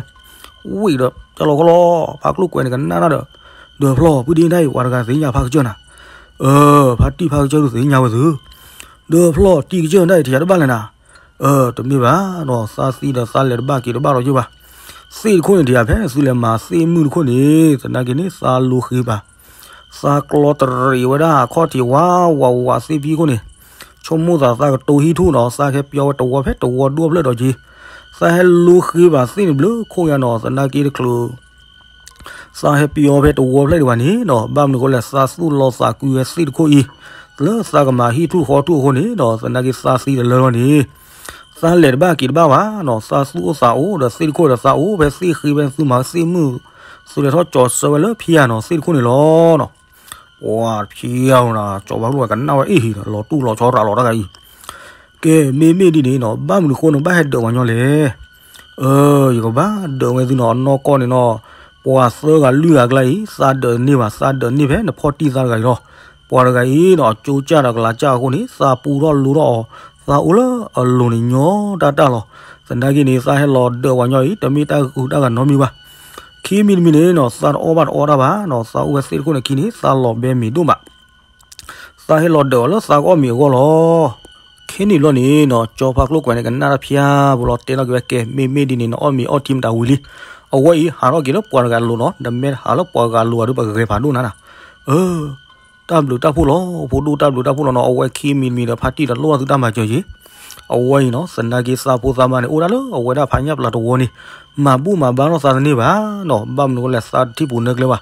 ဝံၤဒီး ကၢ်လီၤခီလီၤ, ဖးကျိၣ်ကွဲးန့ၣ်ကနၣ်တၢ်ဒီး, ဒီးဖျီၣ် ပုၢ်ဒ့ဒၣ်အံၤ ပှၤတဂၤသ့ၣ်ညါဖးကစၢၢ်နၤ, အၢ ဖါတံၢ်ဖးကစၢၢ်ဒုးသ့ၣ်ညါဝဲသု, ဒီးဖျီၣ် တံၢ်ကစၢၢ်ဒၣ်အံၤ တယၤတဘၣ်လဲၣ်နၤ, အၢ တမ့ၢ်ဘၣ်နီၤ, သးသံဒီးသးလဲၤတဘၣ်က့ၤတဘၣ်လီၤယိၣ်ဘၣ်, သ့ၣ်တခိၣ်န့ၣ် တယၤဖဲသုလဲၤမၤသ့ၣ်မုၢ်တခိၣ်န့ၣ် သနာ်က့န့ၣ် သးလိဃ့ဘၣ် သးကျီတရံးဝဲဒၣ်အခီၣ်ထံးဝးဝးဝး သ့ၣ်ဖံးခိၣ်န့ၣ်, ဆိကမိၣ်သးသးကတိၤဟံၣ်ထူၣ်နီၤ, သးဟဲပျီဝဲတဝီဖဲတဝီဒိၣ်ဖျၢၣ်ဒီးက့ၤ, သးဟဲလိဃ့ဘၣ်သ့ၣ်န့ၣ်ဘျုးခိၣ်ညါနီၤ, သနာ်က့တချုး သးဟဲပျီဖဲတဝီဖျၢၣ်ဒံးဘၣ်န့ၣ်နီၤ, ဘၣ်မနုၤအဃိလဲၣ် သးသူၣ်လီၤသးကွံဝဲသ့ၣ်တခိၣ်အံၤ, လၢသးကမၤဟံၣ်ထူၣ်ဃီထူၣ်အဃိန့ၣ်နီၤ, သနာ်က့သးသံတလၢလီၤန့ၣ်, သးလဲၤတဘၣ်က့ၤတဘၣ်ဘၣ်နီၤ, သးသူၣ်အိၣ်သးအိၣ်ဒီးသ့ၣ်တခိၣ်ဒီး သးအိၣ်ဖဲသ့ၣ်ဃ့ဖဲသုမၤသ့ၣ်မုၢ်, သုလဲၤထီၣ်ကၠီၤဆၢဝဲလၢဖံယၤနီၤ, သ့ၣ်တခိၣ်န့ၣ်လီၤနီၤ. ပှၤတဖျၢၣ်နီၤ ကၠီၤဖးကျိၣ်ကွဲးကနၣ်ဝဲအ့ၣ်ဟံၤဒီး လီၤတူၢ်လီၤဆီရးလီၤတၢ်ဂၤအံၤ, ကဲ မ့မ့ၢ်ဒ်န့ၣ်နီၤ ဘၣ်မနုၤအဃိန့ၣ် ဘၣ်ဟဲဒၢးပှၤညီလဲၣ်. အၢ ယကဘၣ်ဒၢးဝဲသုနီၤ, အနီၢ်ကီၢ်န့ၣ်နီၤ, ပှၤသၢဂၤလွံၢ်ဂၤအကျါအံၤ သးဒၢးတန့ၢ်ဘၣ်, သးဒၢးန့ၢ်ဖဲနဖီၣ်တံၢ်သးတဂၤအံၤလီၤ. ပှၤတဂၤအံၤနီၤ အကၠိကၢ်ဒီးကလၤကၢ်အဃိန့ၣ် သးပူထီၣ်လိထီၣ်အီၤ, သးအိၣ်လၢအလိၤန့ၣ်ညီတၢ်တၢ်လီၤ. သနာ်က့န့ၣ် သးဟဲလီၤဒၢးပှၤညီအံၤ တမ့ၢ်တၢ်ဂုၤတၢ်ဂၤနီတမံၤဘၣ်. ခံမံၤတမံၤန့ၣ်နီၤ သးတအီၣ်ဘၣ်တအီတၢ်ဘၣ်နီၤ, သးအိၣ်ဝဲသ့ၣ်တခိၣ်န့ၣ်ခံန့ၣ် သးလီၤဘဲမ့ၤဒိၣ်မး သးဟဲလီၤဒၢးအီၤလၢသးကအီၣ်မ့ၤအဂီၢ်လီၤ. ခဲန့ၣ်ဘျီန့ၣ်နီၤ ကၠီဖးကျိၣ်ကွဲးန့ၣ် ကနၣ်တၢ်ဖျါဖိလီၤ တဲထီၣ်က့ၤဝဲ ကဲ မ့မ့ၢ်ဒ်န့ၣ် နအီၣ်မ့ၤအီထံမတၤဝံၤလံ. အဝဲအံၤ ဟးထီၣ်က့ၤလၢပှၤတဂၤအလိၤနီၤ, နမ့ၢ်တဟးလၢပှၤဂၤအလိၤဘၣ်ဒီး ပဂဲၤဖးဒိၣ်နၤနၤ. အၢ တၢ်ဘျုးတၢ်ဖှိၣ်လီၤ, ဖိဒိၣ်တၢ်ဘျုးတၢ်ဖှိၣ်လီၤနီၤ, အဝဲခံမံၤတမံၤဒီး ဖါတံၢ်ဒီးလိၣ်ဘၣ်သုတၢ်မၤစၢၤက့ၤ. အဝဲအံၤနီၤ သနာ်က့သးဖိသးမါန့ၣ် အိၣ်ဒၣ်လၢအဝဲဒၣ်ဖးညၣ်ပျၢ်တဝီန့ၣ်, မၤဘူၣ်မၤဘါထီၣ်သးတန့ၢ်ဘၣ်နီၤ, ဘၣ်မနုၤအဃိလဲၣ် သးတထံၣ်ပူၤနၢကျဲဘၣ်.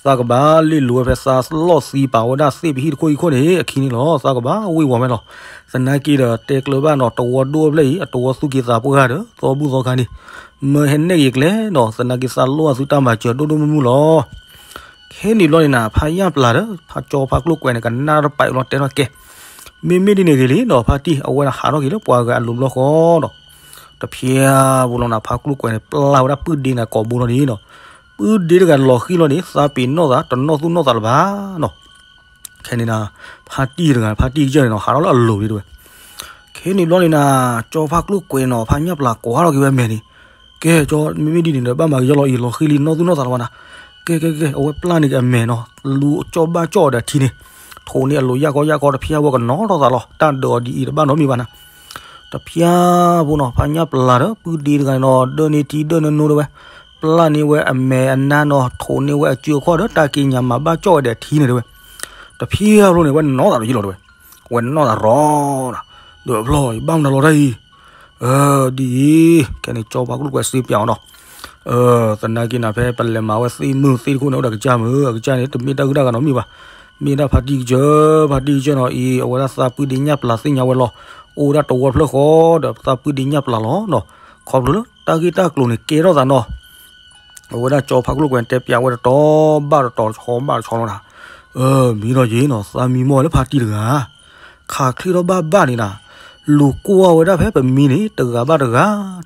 သးကဘၣ်လ့ၣ်လိၤဝဲဖဲသးလီၢ်သံပာ်ဝဲဒၣ်သ့ၣ်ပဟံၣ်တခိၣ်အံၤခိၣ်န့ၣ် အခံန့ၣ်လီၤ, သးကဘၣ်ဝ့ၤဝီၤဝဲလီၤ. သနာ်က့ဒီး တဲကျၢၤဘၣ်နီၤ တဝီဒိၣ်ဖျၢၣ်အံၤ အတဝီသူၣ်က့သးပှၢ်ဒီး သီဘူၣ်သီခါန့ၣ် မၢဟဲနဲၣ်က့ၤကျဲနီၤ, သနာ်က့သးလိၣ်ဘၣ်သုတၢ်မၤစၢၤဒိၣ်ဒိၣ်မုၢ်မုၢ်လီၤ. ခဲန့ၣ်ဘျီန့ၣ်နၤ ဖးညၣ်ပျၢ်ဒီး ဖးကၠီဖးကျိၣ်ကွဲးန့ၣ် ကနၣ်တပာ်အံၤလီၤ တဲထီၣ်ကဲ, မ့မ့ၢ်ဒ်န့ၣ်ဂ့ၤလံနီၤ, ဖါတံၢ် အဝဲဒၣ်ဟးထီၣ်က့ၤလၢပှၤဂၤအလိၤဘျီဃီဒီး တဖျါဖိလီၤနၤ ဖးကျိၣ်ကွဲးန့ၣ် ပျၢ်ဝဲဒၣ်ပုၢ်ဒ့နၤကိာ်ဘိလီၤန့ၣ်နီၤ, ပုၢ်ဒ့တဂၤလီၤဃံၤလီၤန့ၣ် သးပ့ၤနီၣ်သး တနီၣ်သူၣ်နီၣ်သးလၢၤဘၣ်နီၤ. ခဲန့ၣ်နၤ ဖါတံၢ်တဂၤ ဖါတံၢ်ကစၢ်န့ၣ်နီၤ ဟးထီၣ်လၢအလိၤလံတဲဝဲ. ခဲန့ၣ်ဘျီန့ၣ်နၤ ကၠီဖးကျိၣ်ကွဲးနီၤ ဖးညၣ်ပျၢ်ကွၢ်ထီၣ်က့ၤဝဲမဲာ်န့ၣ်, ကဲ ကၠီ မ့မ့ၢ်ဒ်န့ၣ်ဒီး ဘၣ်မၤကယီလီၤအံၤ လီၤဃံၤလံ နီၣ်သူၣ်နီၣ်သးလၢၤဘၣ်နၤ. ကဲ ကဲ ကဲ အဝဲပျၢ်န့ၢ်က့ၤအမဲာ်နီၤ, လူၤကၠီၣ်ဘၣ်ကၠီၣ်အီၤဒီးထံန့ၣ်, ထိးန့ၢ်အလိၤယၢ်ကီယၢ်ကီ တဖျါဖိကနီၣ်ထီၣ်သးလီၤ, တၢ်ဒၢးအီၤဒ်အံၤတဘၣ်နီတမံၤဘၣ်နၤ. တဖျါဖိနီၤ ဖးညၣ်ပျၢ်ဒီးပုၢ်ဒ့တဂၤနီၤ ဒၢန့ၢ်ထံဒၢန့ၢ်နိတဲဝဲ, ပျၢ်န့ၢ်ဝဲအမဲာ်အနါနီၤ ထိးန့ၢ်ဝဲအစုအခီၣ်ဒီးတၢ်က့ညါမၤဘၣ်ကၠီၣ်ဝဲဒီးထံန့ၣ်တဲဝဲ. တဖျါဖိန့ၣ် ဝဲနီၣ်သးလီၤယိၣ်လီၤတဲဝဲ, ဝဲနီၣ်သးရီဒီး ဖျီၣ် ယဘၣ်မနုၤလီၤတၢ်အံၤ အၢ ဒ်အံၤ ခဲန့ၣ် ကၠီဖးကျိၣ်ကွဲးစံးပၠးအီၤနီၤ, သနာ်က့နၤ ဖဲပလဲၤမၤဝဲသ့ၣ်မုၢ်သ့ၣ်တခိၣ်န့ၣ် အိၣ်ဒီးကစၢ်မုၢ် အကစၢ်န့ၣ် တမ့ၢ်တၢ်ဂုၤတၢ်ဂၤနီတမံၤဘၣ်, မ့ၢ်ဒၣ်ဖါတံၢ်ကစၢ်, ဖါတံၢ်ကစၢ်နီၤအံၤ အဝဲဒၣ်သးပုၢ်ဒ့ညၣ်ပျၢ်သ့ၣ်ညါဝဲလီၤ, အိၣ်ဝဲဒၣ်တဝီဖျၢၣ်ဃီဒီးသးပုၢ်ဒ့ညၣ်ပျၢ်လီၤနီၤ, ခီဖျိလၢတၢ်ဂ့ၢ်တၢ်ကျိၤန့ၣ်ကဲထီၣ်သးနီၤ အဝဲဒၣ်ကၠီဖးကျိၣ်ကွဲးတဲပၠးဝဲတတီၤဘၣ်တတီၤ တဆီဘၣ်တဆီလီၤနၤ, အၢ မံၤဒီးယ့ၤနီၤ သးမံမီၢ်ဝဲလၢဖါတံၢ်တဂၤ, ခးချ့ထီၣ်ဘၣ်ဘၣ်န့ၣ်နၤ, လူၤကွၢ်ဝဲဒၣ်ဖဲပမံန့ၣ် တဂၤဘၣ်တဂၤ,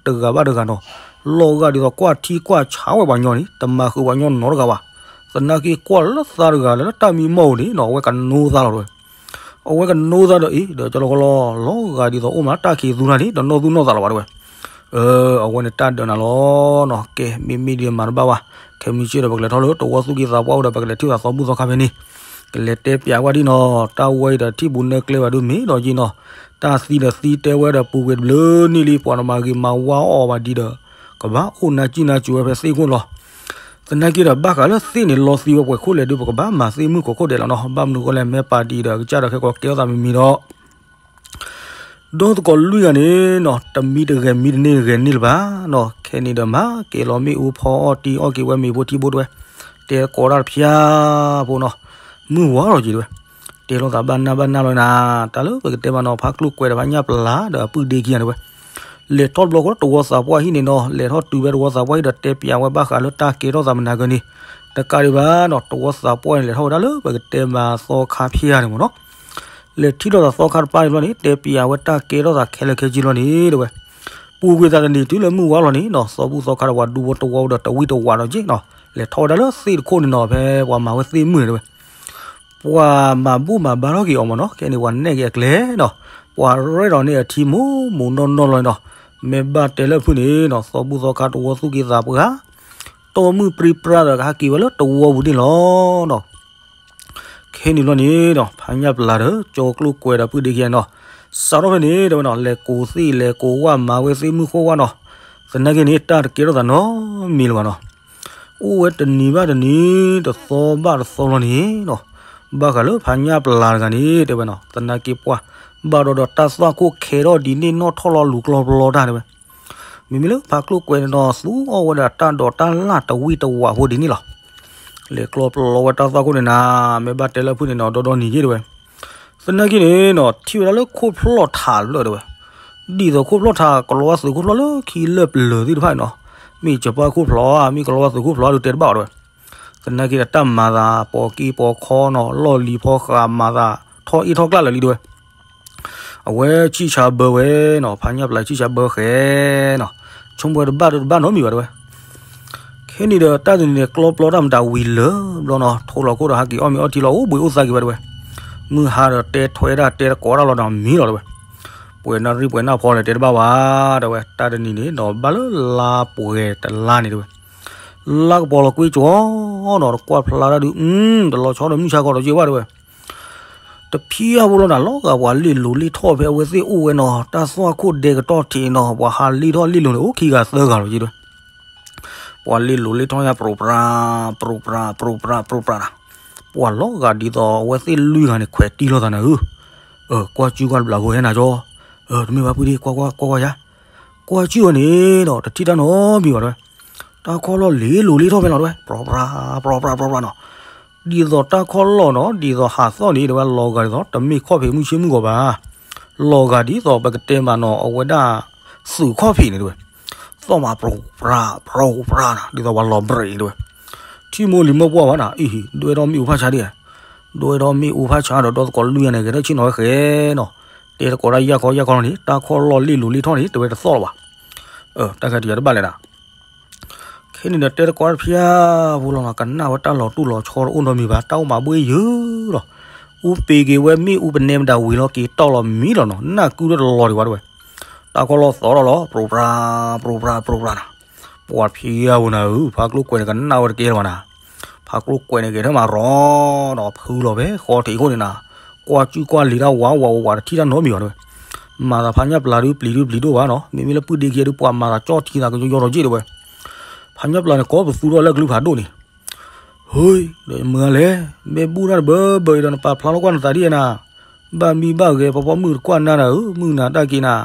တဂၤဘၣ်တဂၤနီၤ, လီၤဂာ်ဒ်သိးကွၢ်ထံကွၢ်ဆးဝဲပှၤညီန့ၣ် တမၤဃုာ်ပှၤညီနီတဂၤဘၣ်, သနာ်က့ကွၢ်လၢသးတဂၤလၢတၢ်မံမီၢ်ဧိၤန့ၣ်နီၤ အဝဲကနိသးလီၤတဲဝဲ အဝဲကနိသးဒီးအံၤ ဒီးကၠီလီၤကီလီၤ လီၤဂာ်ဒ်သိးအိၣ်မးတၢ်ခံးသူနၤန့ၣ် တနီၣ်သူၣ်နီၣ်သးလၢၤဘၣ်တဲဝဲ, အၢ အဝဲန့ၣ်တၢ်ဒၢးနၤလီၤနီၤ, ကဲ မ့မ့ၢ်ဒ်မၤတဘၣ်ဝဲ, ခဲမုၢ်ဆ့ၣ်ဒီး ပကလဲၤထီၣ်လၢတဝီသူၣ်က့သးပှၢ်အိၣ်ဒီး ပကလဲၤထံၣ်သးသီဘူၣ်သီခါဖဲန့ၣ်, ကလဲၤတဲပၠးဝဲဒ်နီၤ, တၢ်ဝဲအံၤဒီးထံၣ်ပူၤနၢကျဲဘၣ်ဒုးမ့ၢ်ဒီးယ့ၤနီၤ, တၢ်သံဒီးသံတဲဝဲဒီးပူၤကွံာ်တဘျုးနံၣ်လံ ပှၤတမၤဂ့ၤမၤဝါအီၣ်ဘၣ်ဒံးဒီး ကဘၣ်အိၣ်နါစံၣ်နါစူၤဝဲဖဲသ့ၣ်ခိၣ်လီၤ သနာ်က့ဒီးဘၣ်ဃးလၢသ့ၣ်န့ၣ်လီၤသံဝဲပှဲၤခိၣ်လဲၣ်ဒုး ပကဘၣ်မၤသ့ၣ်မုၢ်ကိးခိၣ်ဒဲးလီၤနီၤ, ဘၣ်မနုၤအဃိလဲၣ် မ့ၢ်ပာ်ဒံးဒီးကစၢ်ဒီးခဲကိးကဲထီၣ်သးမံၤမံၤဒီး ဒီသကိးလွံၢ်ဂၤန့ၣ်နီၤ တမံတဂဲၤမံတန့ၢ်ဂဲၤန့ၢ်လၢၤဘၣ်နီၤ, ခဲန့ၣ်ဒီးမၤကဲလီၤမ့ၣ်အူဖီအီၣ်တံၢ်အီၣ်က့ၤဝဲမ့ၤဖိထံဖိတဲဝဲ, တဲသကိးတၢ်တဖျါဖိနီၤ, မုၢ်ဝါထီၣ်က့ၤတဲဝဲ, တဲလိာ်သးဘၣ်နၢ်ဘၣ်နၢ်လီၤနၤ, တၢ်လၢပကတဲမးနီၤ ဖါကျိၣ်ကွဲးဒီးဖါညၣ်ပျၢ်ဒီးအပုၢ်ဒ့ခံဂၤတဲဝဲ လဲၤထီၣ်တဘျီဃီလၢတဝီသးပှၢ်ဟံၣ်န့ၣ်နီၤ, လဲၤထီၣ်တုၤဖဲတဝီသးပှၢ်ဟံၣ်ဒီးတဲပၠးဝဲဘၣ်ဃးလၢတၢ်ကဲထီၣ်သးမနၤကၢန့ၣ်, တကးဒံးဘၣ်နီၤ တဝီသးပှၢ်န့ၣ် လဲၤထီၣ်ဝဲဒၣ်လၢပကတဲမးသီခါဖၠါန့ၣ်မ့ၢ်နီၤ, လဲၤထံၣ်လိာ်သးသီခါတပၤန့ၣ်ဘျီန့ၣ် တဲပျးဝဲတၢ်ကဲထီၣ်သးခဲလၢာ်ခဲဆ့လီၤန့ၣ် တဲဝဲ, ပူၤကွံာ်သးတနံၤတုၤလၢမုၢ်ဝါလီၤန့ၣ်နီၤ သီဘူၣ်သီခါဒီးပှၤဒူဖိတဝီဒီးတဝံၣ်တဝးဒီးက့နီၤ, လဲၤထီၣ်ဝဲဒၣ်လၢသ့ၣ်တခိၣ်န့ၣ်နီၤ ဖဲပှၤမၤဝဲသ့ၣ်မုၢ်န့ၣ်တဲဝဲ ပှၤမၤဘူၣ်မၤဘါထီၣ်က့ၤအီၤမ့ၢ်နီၤ, ခဲန့ၣ်ပှၤနဲၣ်က့ၤအကျဲနီၤ, ပှၤရဲၣ်ဒီးန့ၢ်အထံမိၢ်မိၢ်နီၢ်နီၢ်လီၤနီၤ, မ့ၢ်ဘၣ်တဲလၢဖုၣ်န့ၣ်နီၤ သီဘူၣ်သီခါတဝီသူၣ်က့သးပှၢ်, တီမုၢ်ပြံပြါဒီးကဟးက့ၤဝဲလၢတဝီပူၤန့ၣ်လီၤနီၤ. ခဲန့ၣ်ဘျီန့ၣ်ဒီး ဖါညၣ်ပျၢ်ဒီး ကၠီကျိၣ်ကွဲးဒီးပုၢ်ဒ့ခံဂၤနီၤ, စးထီၣ်ဖဲန့ၣ်တဲဝဲနီၤ လဲၤကိးသ့ၣ်လဲၤကိးဝၣ် မၤဝဲသ့ၣ်မုၢ်ဃိၣ်ဝၣ်နီၤ, သနာ်က့န့ၣ် တၢ်တကဲထီၣ်သးနီတမံၤလၢၤဘၣ်နီၤ. အိၣ်ဝဲတနံၤဘၣ်တနံၤ တသီဘၣ်တသီလီၤန့ၣ်နီၤ, ဘၣ်ဃးလၢဖါညၣ်ပျၢ်တဂၤန့ၣ် တဲဝဲနီၤ သနာ်က့ပှၢ်, ဘၣ်ဒီးဒီးတၢ်သွၣ်ခိၣ်ခဲထီၣ်ဒ်န့ၣ်နီၣ်ထီၣ်လီၤလူၤကျီပျီတၢ်တဲဝဲ မ့မ့ၢ်လၢဖါကျိၣ်ကွဲးန့ၣ်ဒီး သူအီၣ်ဝဲဒၣ်တၢ်ဒိးတၢ်လၣ်တဝံၣ်တဝးဖိဒ်န့ၣ်လီၤ. လဲၤကျီပျီဝဲတၢ်သွၣ်ခိၣ်န့ၣ်နၤ, မ့ၢ်ဘၣ်တဲလၢဖုၣ်န့ၣ်နီၤ ဒီဒီနံၤက့တဲဝဲ, သနာ်က့န့ၣ်နီၤ ထံၣ်ဝဲဒၣ်လၢခိၣ်ဖျီၣ်ထးတဖျၢၣ်တဲဝဲ, ဒ်သိးခိၣ်ဖျီၣ်ထး ကလီၤဝါသုးခိၣ်ဖျီၣ်လၢခံလၢပျၢၤသ့ၣ်တဖၣ်န့ၣ်နီၤ, မ့ၢ်စီၤပၤခိၣ်ဖျီၣ်ဧါ မ့ၢ်ကလီၤဝါသုးခိၣ်ဖျီၣ်ဧါ ဒုးတဲတဘၣ်အီၤတဲဝဲ သနာ်က့ဒီးတၢ်မၤသး ပိာ်က့ပိာ်ခီနီၤ လီၢ်လံၤဖီဃးမၤသး ထီၣ်အ့ၣ်ထီၣ်ကျၣ်လၢာ်လံတဲဝဲ, အဝဲဆံၣ်ဆါဘၢဝဲနီၤ, ဖါညၣ်ပျၢ်ဆံၣ်ဆါဘၢဃဲနီၤ, ဆိကမိၣ်ဝဲတဘၣ်ဒီးတဘၣ်နီတမံၤဘၣ်တဲဝဲ. ခဲန့ၣ်ဒီးတၢ်တနံၤန့ၣ် ကျီပျီတၢ်မတၤဝံၤလၢာ်ဘျီနီၤ, ထိလီၤခိၣ်ဒီးဟးက့ၤအီၣ်မ့ၤအီထံလီၤ အိၣ်ဘှံးအိၣ်သါက့ၤဘၣ်တဲဝဲ, မုၢ်ဟါဒီးတဲထွဲဒၣ်တဲတကိးဒၣ်လီၤဒီးမံလီၤတဲဝဲ, ပှဲၤနၣ်ရံၣ်ပှဲၤနၣ်ဖီန့ၣ် တဲတဘၣ်ဘၣ်တဲဝဲ, တၢ်တနံၤန့ၣ်ဒီးဘၣ်လၢလါပှဲၤတလါန့ၣ်တဲဝဲ လါကပီၤလီၤကွ့ကၠီနီၤ, တကွၢ်ဖျါတၢ်ဒုး တလီၤဆီဒီးမုၢ်ဆါခီဒီးက့ဘၣ်တဲဝဲ, တဖံအါဖိလီၤနၤ လီၤဂာ်ပှၤလ့ၣ်လိၤလ့ၣ်ထီၣ်ဖဲအဝဲသ့ၣ်အိၣ်ဝဲနီၤ, တၢ်သွၣ်ခိၣ်ဒဲကတီၢ်ထံးနီၤ, ပှၤဟးလ့ၣ်ထီၣ်လ့ၣ်လိၤန့ၣ် အိၣ်ခံဂၤသၢဂၤလီၤက့တဲဝဲ, ပှၤလ့ၣ်လိၤလ့ၣ်ထီၣ်ညါ ပြိးပြါ ပြိးပြါ ပြိးပြါ ပြိးပြါနၤ, ပှၤလီၤဂာ်ဒ်သိးအဝဲသ့ၣ်လွံၢ်ဂၤန့ၣ် ခွဲးတံၢ်လိာ်သးနၤဧၢ, ကွၢ်စုကွၢ်တဘျီဖိဟဲနၤကၠီ, တမ့ၢ်ဘၣ်ပုၢ်ဒ့ ကွၢ်ကွၢ်ကွၢ်ကွၢ်ယါ, ကွၢ်စုအီၤန့ၣ်ဒီး တထံၣ်တၢ်နီတမံၤဘၣ်တဲဝဲ, တၢ်ခီၣ်လီၢ်လ့ၣ်လိၤလ့ၣ်ထီၣ်ဖဲလီၤတဲဝဲ, ပြိးပြါ ပြိးပြါ ပြိးပြါနီၤ, ဒ်သိးတၢ်ခီၣ်လီၢ်နီၤ ဒ်သိးဟးသီၣ်န့ၣ်တဲဝဲ လီၤဂာ်ဒ်သိးတမ့ၢ်ခီၣ်ဖံးမုၢ်ဆ့မုၢ်ဂီၤဘၣ်, လီၤဂာ်ဒ်သိးပကတဲမးနီၤ အဝဲဒၣ် သုးခီၣ်ဖံးန့ၣ်တဲဝဲ, သီၣ်မးပြိးပြါ ပြိးပြါနၤ ဒ်သိးပှၤလီၤဘြဲးန့ၣ်တဲဝဲ, ထံမိၢ်လံၤမၢ်ပှၢ်ဘၣ်နၤ, အံၤ ဒွဲၣ်ထီၣ်မ့ၣ်အူဖးဆါဒ်, ဒွဲၣ်ထီၣ်မ့ၣ်အူဖးဆါဒီး ဒီသကိးလွံၢ်ဂၤန့ၣ် ဂဲၤထီၣ်ဆ့ၣ်နီၤဝဲဃဲနီၤ, တဲသကိးတၢ်ယၢ်ခီယၢ်ခီလီၤန့ၣ် တၢ်ခီၣ်လီၢ်လ့ၣ်လိၤလ့ၣ်ထီၣ်န့ၣ် တဲဝဲတသီၣ်လၢၤဘၣ်, တၢ်ခါတံၢ်ယၤတဘၣ်လဲၣ်နၤ ခဲန့ၣ်ဒီးတဲသကိးတဖၠၣ်ဖိလီၤနီၤ, ကနၣ်ဝဲတၢ်လီၤတူၢ်လီၤဆီတအိၣ်နီတမံၤဘၣ်, တၢ်အိၣ်မးဘှ့ၣ်ယုာ်လီၤ, အူပ့ၤက့ၤဝဲမ့ၣ်အူပနဲမတၤဝံၤလီၤ က့ၤတီၢ်လီၤမံလီၤနီၤ, နၢ်ကုဒီတလီၤဒံးဘၣ်တဲဝဲ, တၢ်ခီၣ်လီၢ်သီၣ်ထီၣ်လီၤ ပြိးပြါ ပြိးပြါ ပြိးပြါနၤ, ပှၤဖၠၣ်ဖိနၤဧၢ ဖါကျိၣ်ကွဲးန့ၣ် ကနၣ်ဝဲတကဲလၢၤဘၣ်နၤ, ဖါကျိၣ်ကွဲးန့ၣ် ဂဲၤထၢၣ်မးရီနီၤ ဖုလီၤဖဲဃီထံးခိၣ်န့ၣ်နၤ, ကွၢ်စုကွၢ်လံၤတၢ်ဝးဝးဝးဝး တထံၣ်တၢ်နီတမံၤဘၣ်တဲဝဲ, မၤသးဖါညၣ်ပျၢ်ဒုးပျံၤဒုးပျံၤဒိၣ်ဘၣ်နီၤ, မ့မ့ၢ်လၢပုၢ်ဒ့ခံဂၤဒုး ပှၤမၤသးကၠီၣ်ထံသးကယီယီထီၣ်က့တဲဝဲ, ဖါညၣ်ပျၢ်န့ၣ် ကိးပသူထီၣ်လၢကလုၢ်ဖးဒိၣ်န့ၣ်, ဟ့, ဒီးမုၢ်ဂၤလဲၣ်, မ့ၢ်ဘူၣ်တၢ်တဘၢဘၢအံၤဒီး နပာ်ဖျါထီၣ်ကွၢ်နသးဒ်အံၤနၤ, ဘၣ်မံဘၣ်ဂဲၤ ဖီဖီမုၢ်တကွၢ်နၤနၤဧၢ, မုၢ်နၤတၢ်က့ၤနၤ,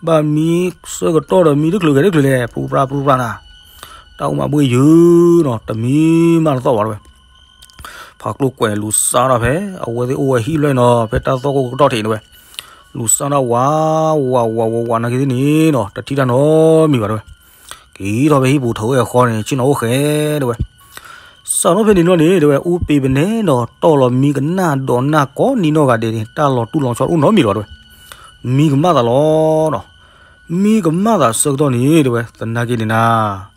ဘၣ်မံဆၢကတီၢ်ဒီးမံတချုးဂဲၤတချုးလဲၣ်, ပြူပြါပြူပြါနၤ, တၢ်အိၣ်မးဘှ့ၣ်ယုာ်နီၤ, တမံမးတသီၣ်ဘၣ်တဲဝဲ ဖါကျိၣ်ကွဲးန့ၣ် လူၤစၢ်ထီၣ်ဖဲ အဝဲသ့ၣ်အိၣ်ဝဲဟံၣ်ဖျၢၣ်နီၤ, ဖဲတၢ်သီၣ်ခိၣ်ကတီၢ်ထံးန့ၣ်ဝဲ, လူၤစၢ်ထီၣ်ဝးဝးဝးဝးဝးနာ်က့သ့ၣ်န့ၣ်နီၤ, တထံၣ်တၢ်နီတမံၤဘၣ်တဲဝဲ, က့ၤထီၣ်ဖဲဟံၣ်ပူၤထၢဝဲအဃီန့ၣ် ဆ့ၣ်နီၤအိၣ်ဃဲတဲဝဲ, စးထီၣ်ဖဲန့ၣ်လီၤန့ၣ် တဲဝဲ အူပ့ၤပနဲဒီး တီၢ်လီၤမံကနၣ်ဒီးနၢ်ကိးနံၤနီၢ်ဂၤဒဲးန့ၣ် တၢ်လီၤတူၢ်လီၤဆီတအိၣ်နီတမံၤလီၤတဲဝဲ, မံကမၣ်သးလီၤနီၤ, မံကမၣ်သးဆၢကတီၢ်န့ၣ် တဲဝဲ သနာ်က့န့ၣ်နၤ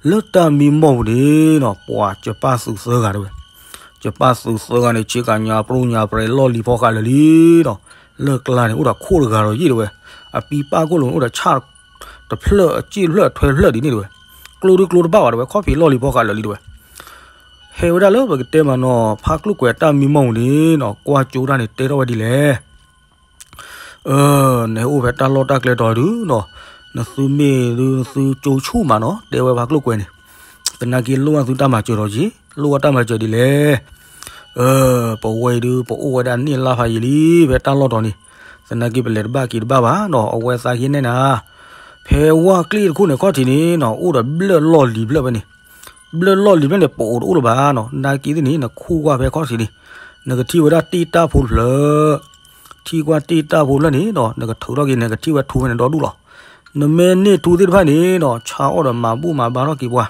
လၢတၢ်မံမီၢ်ပူၤန့ၣ်နီၤ ပှၤကပၣ်သုးသၢဂၤတဲဝဲ, ကပၣ်သုးသၢဂၤန့ၣ် ဆ့ကၤညါပြိညါပြဲးလီၢ်လံၤဖီဃးလၢာ်လံနီၤ, လၢကျါန့ၣ် အိၣ်ဒီးခိၣ်တဂၤဒီးယ့ၣ်တဲဝဲ, အပံပၣ်ခိၣ်လိာ်န့ၣ်အိၣ်ဒီးဆၣ်တဖျၢၣ်အစ့ၣ်တဖျၢၣ်အထွဲတဖျၢၣ်ဒ်န့ၣ်တဲဝဲ, ကျိဒုကျိတဘၣ်ဘၣ်တဲဝဲ ခီၣ်ဖံးလီၢ်လံၤဖီဃးလၢာ်လံတဲဝဲ, ဟဲဝဲဒၣ်လၢပကတဲမးနီၤ ဖါကျိၣ်ကွဲးတၢ်မံမီၢ်ပူၤန့ၣ်နီၤ ကွၢ်ကၠိတၢ်န့ၣ်တဲထီၣ်ဝဲဒ်လဲၣ် နဟဲအိၣ်ဖဲတၢ်လီၢ်တၢ်ကျဲတီၤဒုနီၤ, နသုမ့ၢ်ဒုနသုကၠိဆူၣ်မးနီၤ တဲဝဲဖါကျိၣ်ကွဲးန့ၣ်, သနာ်က့လိၣ်ဝဲသုတၢ်မၤစၢၤဒီးက့ၤ, လိၣ်ဝဲတၢ်မၤစၢၤဒ်လဲၣ်, ပဝဲအံၤဒု ပအိၣ်ဝဲဒၣ်န့ၢ်လါဖးယံာ်လံ ဖဲတၢ်လီၢ်တီၤန့ၣ်, သနာ်က့ပလဲၤတဘၣ်က့ၤတဘၣ်ဘၣ်နီၤ အဝဲသးက့ၤနဲၣ်နၤ, ဖဲဝၣ်ကျ့တခိၣ်န့ၣ်ခီၣ်ထံးန့ၣ်နီၤ အိၣ်ဒီးဘျၢၣ်လီၢ်လံၤဖျၢၣ်ဖဲန့ၣ် ဘျၢၣ်လီၢ်လံၤဖျၢၣ်န့ၣ် ပအိးတအိၣ်လၢၤဘၣ်နီၤ, နာ်က့သ့ၣ်န့ၣ် နခူၣ်ကွၢ်ဖဲခီၣ်ထံးန့ၣ်, နကထံၣ်ဝဲဒၣ်တ့ၢ်တၢ်ဖိတဖျၢၣ်, ထံၣ်ကွၢ်တ့ၢ်တၢ်ဖိတဖျၢၣ်န့ၣ်နီၤ နကထုးထီၣ်က့ၤ နကထံၣ်ဝဲထူဖဲန့ၣ်ဒီဒူၣ်လီၤ. နမ့ၢ်န့ၢ်ထူသ့ၣ်တဖၣ်န့ၣ်နီၤ ဆါအီၣ်ဒီးမၤဘူၣ်မၤဘါထီၣ်က့ၤပှၤ,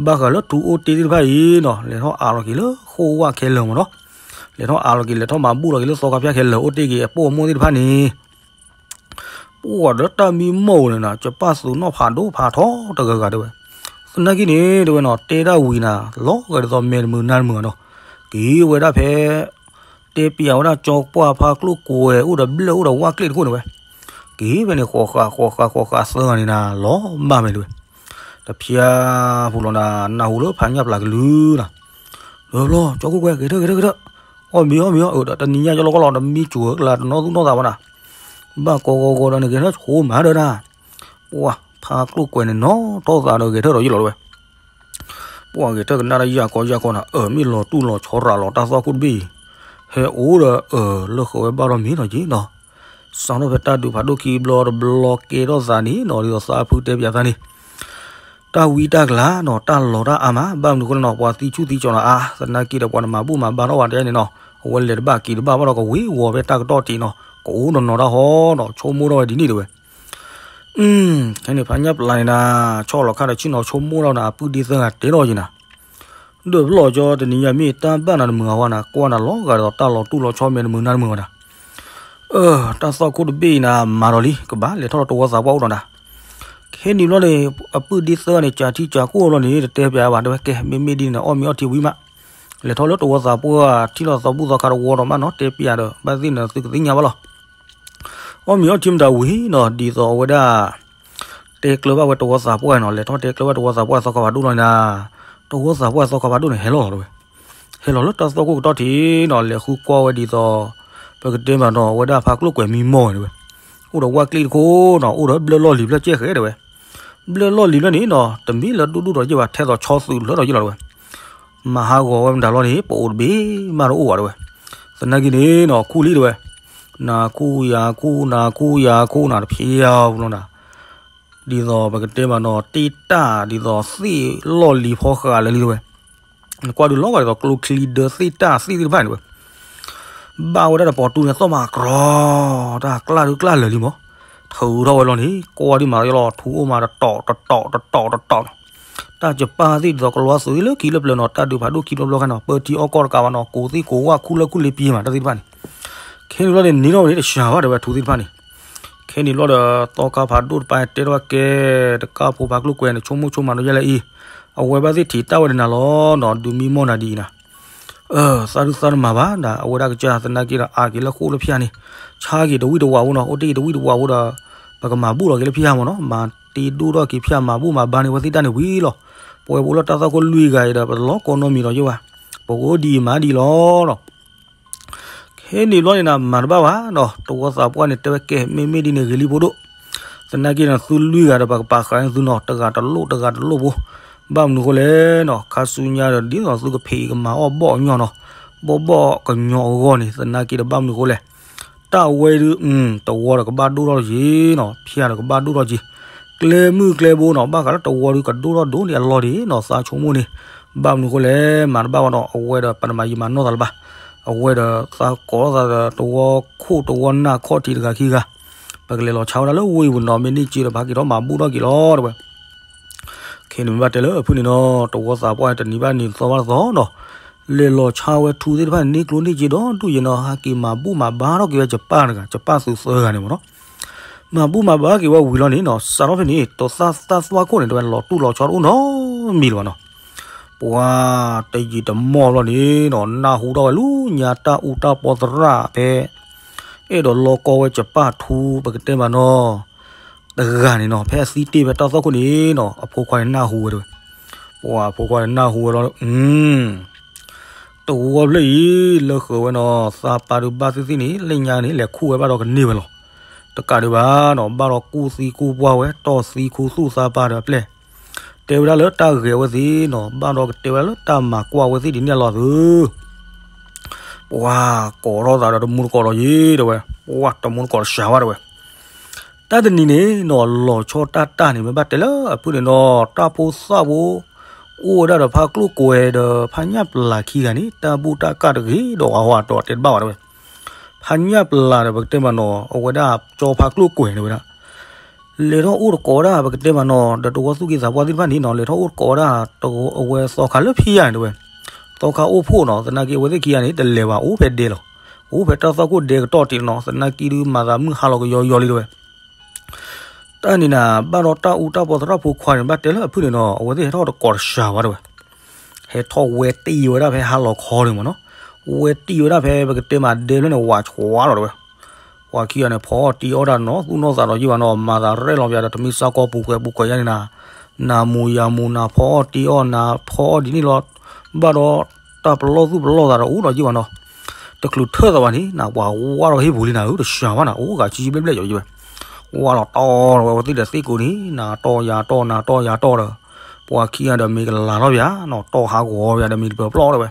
ဘၣ်ဃးလၢထူအိၣ်တ့ၢ်သ့ၣ်တဖၣ်အံၤနီၤ လဲၤထီၣ်အးလီၤက့ၤလၢဃိၣ်ဝၣ်ခဲလၢာ်မ့ၢ်နီၤ, လဲၤထီၣ်အးလီၤက့ၤ လဲၤထီၣ်မၤဘူၣ်လီၤက့ၤလၢသီခါဖၠၣ်ခဲလၢာ် အိၣ်တ့ၢ်က့ၤအပိၢ်အမိၢ်သ့ၣ်တဖၣ်န့ၣ် ပှၤဒီးတၢ်မံမီၢ်န့ၣ်နီၤ ကပၣ်သုးနီၣ်ဖးဒိၣ်ဖးထီတဂၤဂၤတဲဝဲ, သနာ်က့န့ၣ် တဲဝဲနီၤ တဲဒၣ်ဝံၤနၤ လီၤဂာ်ဒ်သိးမဲာ်တမုာ်နါတမုာ်နီၤ, က့ၤဝဲဒၣ်ဖဲ တဲပျးဝဲဒၣ်ကၠီပှၢ်ဖါကျိၣ်ကွဲၤ အိၣ်ဒီးဘျၢၣ်အိၣ်ဒီးဝၣ်ကျ့ၣ်တခိၣ်န့ၣ်ဝဲ, က့ၤဖဲန့ၣ် ဃိးဃာ်ဃိးဃာ်ဃိးဃာ်သၢဂၤန့ၣ်နၤ လီၤဘၣ်မဲာ်တဲဝဲ, တဖျါဖူလီၤနၤ နၢ်ဟူလၢဖးညၣ်ပျၢ်ကလုၢ်နၤ, လၢဘျီ ကၠီကိၣ်ကွဲၤ ဂဲၤထၢၣ်ဂဲၤထၢၣ်ဂဲၤထၢၣ်, အီၣ်မ့ၤအီၣ်မ့ၤအီၣ်အၢဒီး တနံၤညါကၠီလီၤကီလီၤ တမံကၠိၤကျါတနီၣ်သူၣ်နီၣ်သးဘၣ်နၤ, ဘၣ်ကီကီကီဒီးန့ၣ် ဂဲၤထၢၣ်ဆိမၤဒီးနၤ, ပှၤဖါကျိၣ်ကွဲၤန့ၣ် နီၣ်ထီၣ်သးဒီးဂဲၤထၢၣ်ဒီးယလီၤတဲဝဲ ပှၤဂဲၤထၢၣ်ကနၣ်တၢ်ယၢ်ကီယၢ်ကီနၤ အၢ မ့ၢ်လီၤတူၢ်လီၤဆီရၤလီၤ တၢ်သီၣ်ခိၣ်တဘ့ၣ်အံၤ, ဟဲအိၣ်ဒီးအၢ လၢဃုာ်ဝဲဘၣ်ထီၣ်မ့ၤနီၤက့နီၤ, စးထီၣ်ဖဲတၢ်ဒုးဖးဒိၣ်ခံဘျီတဘျီကဲထီၣ်သးန့ၣ်နီၤ ဒ်သိးသးဖုတဲပျးသးန့ၣ်, တၢ်ဝံတၢ်ကလၤနီၤ တၢ်လီၤတၢ်အါမး ဘၣ်မနုၤအဃိလဲၣ်နီၤ ပှၤသံဆူၣ်သံကၠီၤနီၤ အါ သနာ်က့ဒီးပှၤတမၤဘူၣ်မၤဘါထီၣ်ဝဲဒ်န့ၣ်နီၤ, အဝဲလဲၤတဘၣ်က့ၤတဘၣ်ဘၣ်ဒီးကဝ့ၤဝီၤဖဲတၢ်ကတီၢ်တံးနီၤ ကအိၣ်နီၤနီၤတၢ်ဟီနီၤ ဆိကမိၣ်ထီၣ်ဝဲဒ်န့ၣ်တဲဝဲ ခဲန့ၣ်ဖးညၣ်ပျၢ်န့ၣ်နၤ ဆီၣ်လီၤခါဒီးဆ့ၣ်နီၤဆိကမိၣ်ထီၣ်နၤ အပုၢ်ဒ့သၢဂၤတဲထီၣ်ယံၤနၤ, ဒီးပလီၢ်ကၠီတနံၤညါမ့ၢ်တၢ်ဘၣ်နၤတမုာ်အဝဲနၤ ကွၢ်နၤလီၤဂာ်ဒ်သိးတၢ်လီၤတူၢ်လီၤဆီမဲာ်တမုာ်နါတမုာ်ဝဲဒၣ်, အၢ တၢ်သီၣ်ခိၣ်တဘ့ၣ်အံၤနၤ မၤဒီးလံ ကဘၣ်လဲၤထီၣ်လၢတဝီသးပှၢ်အိၣ်ဒီးနၤ, ခဲန့ၣ်ဘျီန့ၣ် အပုၢ်ဒ့သၢဂၤန့ၣ်ကၠးထံကၠးကီၢ်လီၤန့ၣ် တတဲပျးဘၣ်တဲဝဲ ကဲ မ့မ့ၢ်ဒ်န့ၣ် အီၣ်မ့ၤအီထံဝံၤမး, လဲၤထီၣ်လၢတဝီသးပှၢ် ထံၣ်လီၤသီဘူၣ်သီခါတဝီဒီးမးနီၤ တဲပျးဒီး ဘၣ်သ့ၣ်န့ၣ်သုကသ့ၣ်ညါဘၣ်လီၤ အီၣ်မ့ၤအီထံမတၤဝံၤနီၤ ဒ်သိးအဝဲဒၣ် တဲကျၢၤဘၣ်ဝဲတဝီသးပှၢ်နီၤ လဲၤထီၣ်တဲကျၢၤဘၣ်တဝီသးပှၢ်သီခါဖးဒိၣ်လီၤန့ၣ်, တဝီသးပှၢ်သီခါဖးဒိၣ်န့ၣ် ဟဲလီၤလီၤတဲဝဲ, ဟဲလီၤလၢတၢ်သီၣ်ခိၣ်ကတီၢ်ထံးနီၤ လဲၤဃုကွၢ်ဝဲဒ်သိး ပကတဲမးနီၤ အဝဲဒၣ်ဖါကျိၣ်ကွဲၤမံမီၢ်ဝဲတဲဝဲ, အိၣ်ဒီးဝၣ်ကျ့ၣ်တခိၣ်နီၤ အိၣ်ဒီးဘျၢၣ်လီၢ်လံၤဘျၢၣ်ကဲဃဲတဲဝဲ, ဘျၢၣ်လီၢ်လံၤဘျၢၣ်န့ၣ်နီၤ တမ့ၢ်လၢဒိၣ်ဒိၣ်ဒီးယဲၢ်ဘၣ် ထဲသိးဆီသုးလၢဒီးယဲၢ်လီၤတဲဝဲ မၤဟးဂီၤဝဲမတၤလီၤန့ၣ် ပအိၣ်တဘ့ၣ်မးတအိၣ်ဘၣ်တဲဝဲ, သနာ်က့န့ၣ်နီၤ ခူၣ်လံတဲဝဲ, နၤခူၣ်ယၤခူၣ် နၤခူၣ်ယၤခူၣ်နၤတဖျါဖူလီၤနၤ, ဒ်သိးပကတဲမးနီၤ တ့ၢ်တၢ်ဒ်သိးသ့ၣ်လီၢ်လံၤဖီဃာ်လၢာ်လံတဲဝဲ, နကွၢ်ဒုးလီၤဂာ်ဒ်သိးကျိချံဒၢသ့ၣ်တၢ်သ့ၣ်သ့ၣ်တဖၣ်န့ၣ်တဲဝဲ ဘၣ်ဝဲဒၣ်ဒီးပိာ်တူန့ၣ်သီၣ်မးကြီ, တၢ်ကျၢ်ဒုးကျၢ်လၢာ်လံမး, ထုးထီၣ်ဝဲလီၤန့ၣ် ကွၢ်ဒုးမၤလီၤယလီၤ ထူအိၣ်မးတတီၤတတီၤတတီၤတတီၤနီၤ, တၢ်ကပၢ်သ့ၣ်ဒ်သိးကလီၤသုးလၢခံလၢပျၢၤနီၤ တၢ်ဒုးဖးဒိၣ်ခံဘျီဘျီခါနီၤ ပၢထံအီၣ်ကီၢ်တကးဘၣ်နီၤ ကိးသ့ၣ်ကိးဝၣ်ခူၣ်လၢခူၣ်လ့ပံမး တၢ်သ့ၣ်တဖၣ်န့ၣ်, ခဲန့ၣ်ဘျီန့ၣ် နံၤထီၣ်ဝဲန့ၣ်တစှၤဘၣ်တဲဝဲထူသ့ၣ်တဖၣ်န့ၣ်, ခဲန့ၣ်ဘျီဒီး သီခါဖးဒိၣ်တပၤတဲထီၣ်ဝဲကဲ တကၢ်ဖိဖါကျိၣ်ကွဲၤန့ၣ် ဆိကမိၣ်ဆိကမးဒီးယဲၢ်လၢအံၤ, အဝဲဘၣ်သ့ၣ်ထံၣ်တၢ်ဝဲဒၣ်နၤလီၤနီၤ ဒုးမံမီၢ်နၤဒ်အံၤနၤ သးဒုးသးတမၤဘၣ်ဒၣ် အဝဲဒၣ်ကစၢ်သနာ်က့ဒီး အါက့ၤလၢဃိၣ်လၢဖၠၣ်န့ၣ်, ဆါက့ၤတဝံၣ်တဝးဖိနီၤ အိၣ်တ့ၢ်က့ၤတဝံၣ်တဝးဖိဒီး ပကမၤဘူၣ်လီၤက့ၤလၢဖၠၣ်မးနီၤ မၤတ့ဒိၣ်ထီၣ်က့ၤဖၠၣ်မၤဘူၣ်မၤဘါန့ၢ်ဝဲသ့ၣ်တၢ်န့ၣ်ဝံၤလီၤ, ပဝဲပအိၣ်လၢတၢ်သီၣ်ခိၣ်လွံၢ်ဂၤအံၤဒီး ပတလီၤကိးနီတမံၤဒီးယဲၢ်ဘၣ်, ပကအိၣ်ဒ်အံၤမးဒ်အံၤလီၤနီၤ ခဲန့ၣ်ဘျီန့ၣ်နၤ မၤတဘၣ်ဘၣ်နီၤ တဝီသးပှၢ်န့ၣ် တဲဝဲကဲ မ့မ့ၢ်ဒ်န့ၣ်ဂ့ၤလံဖိဒိၣ်, သနာ်က့န့ၣ် သုလွံၢ်ဂၤဒီး ပကပာ်ဃာ်န့ၢ်သုနီၤ တဂၤတလိၣ်တဂၤတလိၣ်ဖိ, ဘၣ်မနုၤအဃိလဲၣ်နီၤ ခါဆူညါဒီး ဒ်သိးသုကဖံးကမၤအီၣ်ဘီၣ်အညီနီၤ, ဘီၣ်ဘီၣ်ကညီအဂီၢ်န့ၣ် သနာ်က့ဒီး ဘၣ်မနုၤအဃိလဲၣ် တၢ်ဝဲဒုး တဝီဒီးကဘၣ်ဒိၣ်ထီၣ်က့ၤနီၤ ဖၠၣ်ဒီးကဘၣ်ဒိၣ်ထီၣ်က့ၤ, ကျဲမုၢ်ကျဲဘိနီၤ ဘၣ်ဃးလၢတဝီဒုးကဒိၣ်ထီၣ်ဒိၣ်န့ၢ်အလီၢ်ဒ်နီၤ သးဆိကမိၣ်န့ၣ်, ဘၣ်မနုၤအဃိလဲၣ် မၤတဘၣ်ဘၣ်နီၤ အဝဲဒီးပနမၤယံာ်မၤနီၢ်သးလၢၤဘၣ်, အဝဲဒီးသးကိးထီၣ်သးဒီးတဝီခိၣ်တဝီနၢ်ခီၣ်ထံးတဂၤခံဂၤ, ပကလဲၤလီၤဆါဝဲဒၣ်လၢဝ့ၢ်ပူၤနီၤ မ့ၢ်န့ၢ်စ့ဒီး ပဟးက့ၤထီၣ်မၤဘူၣ်ထီၣ်က့ၤလီၤတဲဝဲ ခဲန့ၣ်မ့ၢ်ဘၣ်တဲလၢအဖုၣ်န့ၣ်နီၤ တဝီသးပှၢ်န့ၣ် တနံၤဘၣ်နံၤသီဘၣ်သီနီၤ, လဲၤလီၤဆါဝဲထူသ့ၣ်တဖၣ်န့ၣ် န့ၢ်ကျိၣ်န့ၢ်စ့ဒီဒူၣ်ယဲနီၤ ဟးက့ၤမၤဘူၣ်မၤဘါထီၣ်က့ၤဝဲယပၢ်တဂၤ ယပၢ်သုးသၢဂၤန့ၣ်မ့ၢ်နီၤ, မၤဘူၣ်မၤဘါက့ၤဝဲဝံၤလီၤန့ၣ်နီၤ စးထီၣ်ဖဲန့ၣ် တသၣ်သၣ်သွၣ်ခိၣ်န့ၣ် တဝဲလီၤတူၢ်လီၤဆီတအိၣ်နီတမံၤလၢၤဘၣ်နီၤ, ပှၤတယံာ်တမီၢ်ဘျီန့ၣ်နီၤ နၢ်ဟူထီၣ်ဝဲလၢညါတၢ်အူတၢ်ပီသရၣ်ဖဲ အဲၣ်ဒိးလီကီဝဲယပၢ်ထူ ပကတဲမးနီၤ တဂၤန့ၣ်နီၤ ဖဲအသံတ့ၢ်ဖဲတၢ်သီၣ်ခိၣ်န့ၣ်နီၤ အဖိခွါန့ၣ်နၢ်ဟူဝဲတဲဝဲ, ပှၤအဖိခွါန့ၣ်နၢ်ဟူဝဲလီၤ, တဝီဖျၢၣ်အံၤ လၢဃုာ်ဝဲနီၤ သးပၢ်ဒုးဘၣ်သ့ၣ်သ့ၣ်န့ၣ် လၢညါန့ၣ် လဲၤခူၣ်ဝဲဘၣ်ဒီးကန့ၢ်ဝဲလီၤ, တကးဒံးဘၣ်နီၤ ဘၣ်ဒီးကူၣ်သံကူၣ်ပှၢ်ဝဲ တီၢ်သံခူသူၣ်သးပၢ်ဒီးအပျဲၢ်, တဲဝဲဒၣ်လၢတၢ်ဂဲၤဝဲသ့ၣ်နီၤ ဘၣ်ဒီးကတဲဝဲဒၣ်လၢတၢ်မၤကွၢ်ဝဲသ့ၣ်ဒ်န့ၣ်အလီၢ်သု ပှၤကိးထီၣ်သးဒီးတမူတကိးဒီးယံၤတဲဝဲ, ပှၤတမူတကိးတစှၤဘၣ်တဲဝဲ, တၢ်တနံၤန့ၣ်နီၤ လီၤဆီတၢ်တၢ်န့ၣ် မ့ၢ်ဘၣ်တဲလၢအဖုၣ်န့ၣ်နီၤ တၢ်ဖိသၣ်ဖိ အိၣ်ဝဲဒၣ်ဒီးဖါကျိၣ်ကွဲၤဒီးဖါညၣ်ပျၢ်ခံဂၤန့ၣ် တၢ်ဘူၣ်တၢ်ကၢ်တဂ့ၤဒီးအဟီအတီၤတဲတဘၣ်ဘၣ်တဲဝဲ, ဖါညၣ်ပျၢ်ဒီးပကတဲမးနီၤ အဝဲဒၣ်ကၠီဖါကျိၣ်ကွဲၤန့ၣ်ဝဲဒၣ် လဲၤထီၣ်အိၣ်တကိးဒၣ် ပကတဲမးနီၤ ဒီးတဝီသူၣ်က့သးပှၢ်သ့ၣ်တဖၣ်န့ၣ်နီၤ လဲၤထီၣ်အိၣ်တကိးဒၣ် အဝဲသီခါလၢဖံးယါန့ၣ်တဲဝဲ, သီခါအိၣ်ဖှိၣ်နီၤ သနာ်က့အဝဲသ့ၣ်ခံဂၤန့ၣ် တလဲၤဘၣ်အိၣ်ဖဲဒဲလီၤ, အိၣ်ဖဲတၢ်သွၣ်ခိၣ်ဒဲကတီၢ်တ့ၢ်နီၤ သနာ်က့ဒုးမၤသးမုၢ်ဟါလီၤကယီယီလံတဲဝဲ တၢ်န့ၣ်နၤ ဘၣ်ဒီးတၢ်အူတၢ်ပီသရၣ်ဖိခွါန့ၣ် ဘၣ်တဲလၢအဖုၣ်န့ၣ်နီၤ အဝဲသ့ၣ်ဟဲထီၣ်တကိးတစှၤဘၣ်တဲဝဲ, ဟဲထီၣ်ဝဲတံၢ်ဝဲဒၣ်ဖဲဟါလီၤခီန့ၣ်မးနီၤ, ဝဲတံၢ်ဝဲဒၣ်ဖဲပကတဲမးဒဲဖျၢၣ်န့ၣ် ဝးဆှါလီၤတဲဝဲ, ပှၤခံဂၤန့ၣ် ဖီအီၣ်တံၢ်အီၣ်တၢ်နီၤ သူၣ်နီၢ်သးဒီးယံာ်ဘၣ်နီၤ မၤသးရဲၣ်လီၤပၠးဒီး တမ့ၢ်စ့ၢ်ကီးပူၤကွဲးပူၤကွဲးယါန့ၣ်နၤ, နၤမူၤယၤမူၤ နၤဖီအီၣ်တံၢ်အီၣ် နၤဖီအီၣ်ဒ်န့ၣ်လီၤ, ဘၣ်ဒီးတၢ်ပလီၢ်သူၣ်ပလီၢ်သးဒီးအိၣ်ဒီးယံာ်ဘၣ်နီၤ တချုးထၢၣ်သးဘၣ်န့ၣ် နဝၤဝါထီၣ်ဟ့ၣ်ပူၤလံနၤဧၢ တစှၤဘၣ်နၤ အိၣ်ဂၤဆံဘျဲၣ်ဘျဲၣ်ယီၤယံာ်ဝဲ, ဝါလီၤတီၢ်ဝဲဝဲသ့ၣ်ဒီးသ့ၣ်ကိးန့ၣ် နၤတီၢ်ယၤတီၢ် နၤတီၢ်ယၤတီၢ်ဒီး ပှၤခံဂၤဒီးမ့ၢ်ကလၤထီၣ်ပၠးနီၤ တီၢ်ဟးဂီၤပၠးဒီးမ့ၢ်တပၢၤပျီၢ်တဲဝဲ,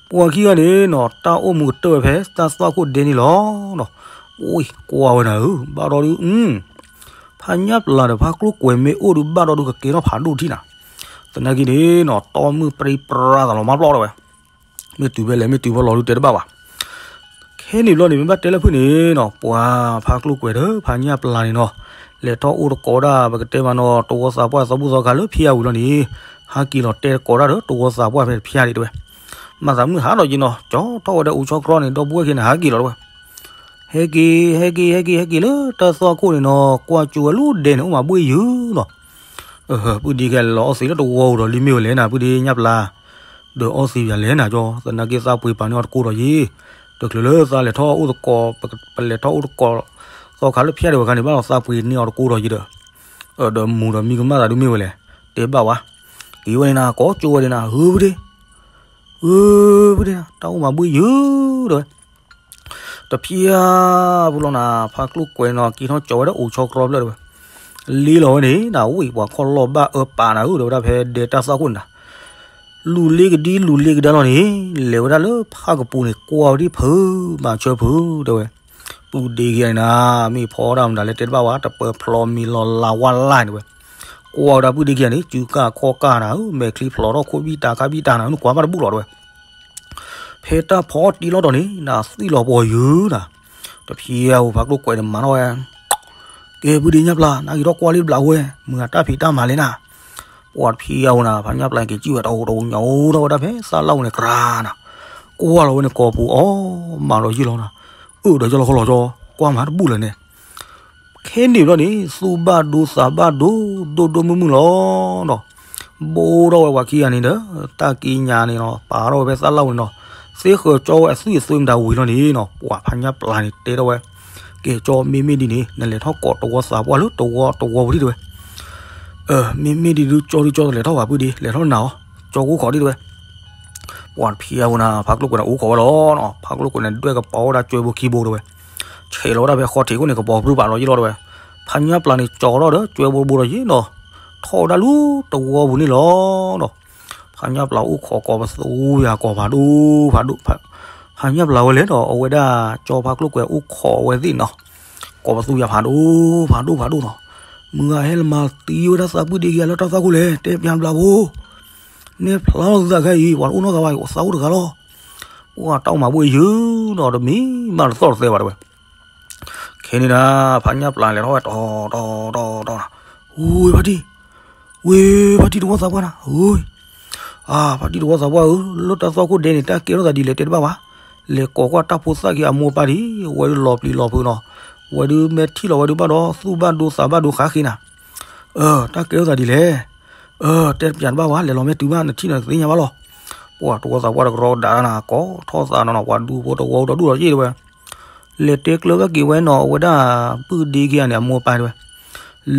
ပှၤခံဂၤန့ၣ်နီၤ တၢ်အိၣ်မူကတၢၢ်ဝဲဖဲတၢ်သွၣ်ခိၣ်ဒဲန့ၣ်လီၤနီၤ, အိၣ်ကွၢ်ဝဲနၤဧၢ ဘၣ်ဒီးဒုး ဖးညၣ်ပျၢ်ဒီးဖးကျိၣ်ကွဲၤမ့ၢ်အိၣ်ဒုးဘၣ်ဒီးဒုးကကဲထီၣ်ဖးဒိၣ်ထံၣ်နၤ, သနာ်က့န့ၣ်နီၤ တီၢ်မုၢ်ပြံပြါသးလီၤမၢ်ပျီၢ်တဲဝဲ, မ့ၢ်တုၤဖဲလဲၣ်မ့ၢ်တုၤဖဲလီၤဒုးတဲတဘၣ်ဘၣ်. ခဲန့ၣ်ဘျီန့ၣ် မ့ၢ်ဘၣ်တဲလၢဖုၣ်န့ၣ်နီၤ ပှၤဖးကျိၣ်ကွဲၤဒီးဖးညၣ်ပျၢ်န့ၣ်နီၤ လဲၤထီၣ်အိၣ်တကိးဒၣ် ပကတဲမးနီၤ တဝီသးပှၢ်သီဘူၣ်သီခါလၢဖံးယါဝံၤလီၤန့ၣ် ဟးက့ၤလီၤတဲတကိးဒၣ်ဒီးတဝီသးပှၢ်ဖဲဖံးယါဒံးတဲဝဲ, မၤသးမုၢ်ဟါဒီးယံာ်နီၤ ကၠီထီၣ်ဝဲဒီးအိၣ်ဆီတြီန့ၣ် ဒီပုၢ်ဝဲၢ်ခံဂၤန့ၣ် ဟးက့ၤလီၤတဲဝဲ ဟဲက့ၤ ဟဲက့ၤ ဟဲက့ၤ ဟဲက့ၤလၢတၢ်သွၣ်ခိၣ်န့ၣ်နီၤ ကွၢ်ကၠိဝဲလၢဒဲန့ၣ် အိၣ်မးဘှ့ၣ်ယုာ်နီၤ, ပုၢ်ဒ့ခံဂၤလဲၤလီၤအီၣ်သံးလၢတဝီဧိၤဒီးလံမ့ၢ်ဝဲလဲၣ်နၤ ပုၢ်ဒ့ညၣ်ပျၢ်, ဒီးအီၣ်သံးပၠးလဲၣ်နၤကၠီ သနာ်က့သးပှ့ၤပာ်န့ၢ်အီၤတကိးဒီးယံာ်, တချုးလၢသးလဲၤထီၣ်အိၣ်တကိး, ပလဲၤထီၣ်အိၣ်တကိး, သီခါလၢဖံးယါဒံးဝဲခါန့ၣ် ဘၣ်လီၤသးပှ့ၤန့ၢ်အီၤတကိးဒီးယံာ်ဒီး, ဒီးမူၤဒီးမံကမၣ်သးဒုးမ့ၢ်ဝဲလဲၣ်, တဲဘၣ်ဝဲ, က့ၤဝဲန့ၣ်နၤ ကိးကၠိဝဲဒံးနၤ ဧၢ ပုၢ်ဒ့ ဧၢ ပုၢ်ဒ့နၤ တၢ်အိၣ်မးဘှ့ၣ်ယုာ်တဲဝဲ တဖံးယါပူၤလီၤနၤ ဖးကျိၣ်ကွဲၤနီၤ က့ၤထီၣ်ကၠီဝဲဒၣ်အိၣ်ဆီတြီဖျၢၣ်တဲဝဲ, လ့လီၤဝဲန့ၣ် နဝံၤပှၤခီၣ်လီၢ်ဘၣ်အၢပာ်နၤဧၢ ဒီးဝဲဒၣ်ဖဲဒဲတၢ်သွၣ်ခိၣ်န့ၣ်နၤ, လူၤလ့ကဒံလူၤလ့ကဒါလီၤန့ၣ် လဲၤဝဲဒၣ်လၢဖးကပူၤန့ၣ် ကွၢ်ဝဲဒံးဖုးမၤဆၢဖုးတဲဝဲ, ပုၢ်ဒ့ခံဂၤန့ၣ်နၤ မ့ၢ်ဖီဒၣ်မတၤလဲၣ်တဲတဘၣ်ဝဲ တပၢၤဖျိးမံၤလီၤလးဝါလၢ်န့ၣ်ဝဲ, ကွၢ်ဝဲဒၣ်ပုၢ်ဒ့ခံဂၤန့ၣ် စုကၢ်ခီၣ်ကၢ်နၤဧၢ မဲာ်ချံဖျိးထီၣ်ခိၣ်ဘံၣ်တၢ်ခါဘံၣ်တၢ်နၤ နကွၢ်ဘၣ်တဘူၣ်လီၤတဲဝဲ ဖဲတၢ်ဖီအီၣ်တံၢ်လီၤတီၤန့ၣ် နသံၣ်လီၤပှီၤယုာ်နၤ, တဖံးယါပူၤဖးကျိၣ်ကွဲၤန့ၣ်မၤထီၣ်ဝဲ, ကဲပုၢ်ဒ့ညၣ်ပျၢ် နက့ၤထီၣ်ကွၢ်လံတဘျီဝဲ မုၢ်ဂၤတၢ်ဖံးတၢ်မၤလဲၣ်နၤ, ပှၤတဖံးယါပူၤနၤ ဖးညၣ်ပျၢ်က့ၤစံၣ်ဝဲတအိၣ်တအိၣ်ညါအိၣ်ထီၣ်ဝဲဒၣ်ဖဲသးလၢ်ဝဲန့ၣ်ကြၤနၤ, ကွၢ်လီၤဝဲန့ၣ်ကိာ်ပူၤအီၤ မၤဒီးယံာ်လီၤနၤ, အၢၣ်ဒီးယလီၤခီလီၤကၠီ ကွၢ်မၤတဘူၣ်လၢၤန့ၣ် ခဲန့ၣ်ဘျီန့ၣ် သူၣ်ဘၣ်ဒိသးဘၣ်ဒိ ဒိၣ်ဒိၣ်မုၢ်မုၢ်လီၤနီၤ, ဘိထီၣ်ဝဲပှၤခံဂၤန့ၣ်ဒီး တၢ်ကံးညာ်န့ၣ်နီၤ ပာ်ထီၣ်ဝဲဖဲသးလၢ်ဝဲန့ၣ်နီၤ, သ့ဃၢၤကၠီဝဲအသွံၣ်အသွဲမတၤဝံၤလီၤန့ၣ်နီၤ ပှၤဖးညၣ်ပျၢ်န့ၣ်တဲထီၣ်ဝဲ, ကဲကၠီမ့မ့ၢ်ဒ်န့ၣ် နလဲၤထီၣ်ကိးတဝီသးပှၢ်လၢတဝီတဝီပူၤဒံးတဲဝဲ, မ့မ့ၢ်ဒ်ဒုးကၠီဒုးကၠီတလဲၤထီၣ်ဘၣ်ပုၢ်ဒ့ လဲၤထီၣ်နၤအီၤ, ကၠီကအိၣ်ခိးဒံးတဲဝဲ ပှၤတဖံးအပူၤနၤ ဖးကျိၣ်ကွဲၤန့ၣ်အိၣ်ခိးဝဲလီၤနီၤ, ဖးကျိၣ်ကွဲၤန့ၣ် ဒွဲၣ်ကပီၤဝဲဒၣ်ကၠွဲဘိခံဘိတဲဝဲ, ဆဲးလီၤဝဲဒၣ်ဖဲဃီထံးခိၣ်န့ၣ် ကပီၤပြူပာ်လီၤယံာ်လီၤတဲဝဲ, ဖးညၣ်ပျၢ်န့ၣ် ကၠီထီၣ်ဒီးကၠွဲဘိတဘိဒီးယံာ်နီၤ, ထီၣ်ဝဲဒၣ်လၢတဝီပူၤန့ၣ်လီၤနီၤ, ဖးညၣ်ပျၢ်အိၣ်ခိးကိးပသူယၤကိးဖးဒိၣ်ဖးဒိၣ်, ဖးညၣ်ပျၢ်ဝဲလဲၣ်နီၤ အဝဲဒၣ်ကၠီဖးကျိၣ်ကွဲၤအိၣ်ခိးအဝဲသ့ၣ်နီၤ, ကိးပသူယၤဖးဒိၣ်ဖးဒိၣ်ဖးဒိၣ်နီၤ, မုၢ်ဂၤဟဲလၢမၤသံဝဲဒၣ်သးပုၢ်ဒ့ခံဂၤလၢတၢ်သွၣ်ခိၣ်လဲၣ် တဲပျးဘျးဖိ နဲၣ်ဖျါလီၤသုသးခဲအံၤ ပှၤတအိၣ်နီတဂၤဘၣ်အံၤ သးအိၣ်တဂၤလီၤ, ပှၤတၢ်အိၣ်မးဘှ့ၣ်ယုာ်နီၤ တမံၤမးတသီၣ်တသဲဘၣ်တဲဝဲ, ခဲန့ၣ်နၤ ဖးညၣ်ပျၢ်လဲၤထီၣ်ဝဲတီၤတီၤတီၤတီၤနၤ, ဝ့ဖါတံၢ်, ဝ့ဖါတံၢ်တဝီသးပှၢ်နၤ, အဖါတံၢ်တဝီသးပှၢ်ဧၢ လၢတၢ်သွၣ်ခိၣ်ဒဲန့ၣ် တၢ်ကဲထီၣ်သးဒ်လဲၣ်တဲတဘၣ်ဘၣ်, လဲၤကိးကွၢ်တၢ်ဖိသၣ်ခံဂၤအမိၢ်အပၢ်ဒံး ဝဲဒုးလီၤပျံၤလီၤဖုးနီၤ, ဝဲဒုးမဲာ်ထံၣ်လီၤဝဲဒုးဘၣ်ဒီး သူၣ်ဘၣ်ဒိသးဘၣ်ဒိဃါဃ့နၤ တၢ်ကဲထီၣ်သးဒ်လဲၣ်, တဲပျးတဘၣ်ဘၣ် လဲၤလီၤမ့ၢ်တုၤဘၣ် နထံၣ်နသ့ၣ်ညါဘၣ်လီၤ, ပှၤတဝီသးပှၢ်တကရီကဒါနၤ ကိးထီၣ်သးနီၤနီၤ ပှၤဒူဖိတဝီဒီဒူၣ်ဒီယ့ၣ်တဲဝဲ, လဲၤတဲကျၢၤဘၣ်က့ၤဝဲနီၤ အဝဲဒၣ်ပုၢ်ဒ့ခံဂၤန့ၣ် အမိၢ်အပၢ်တဲဝဲ,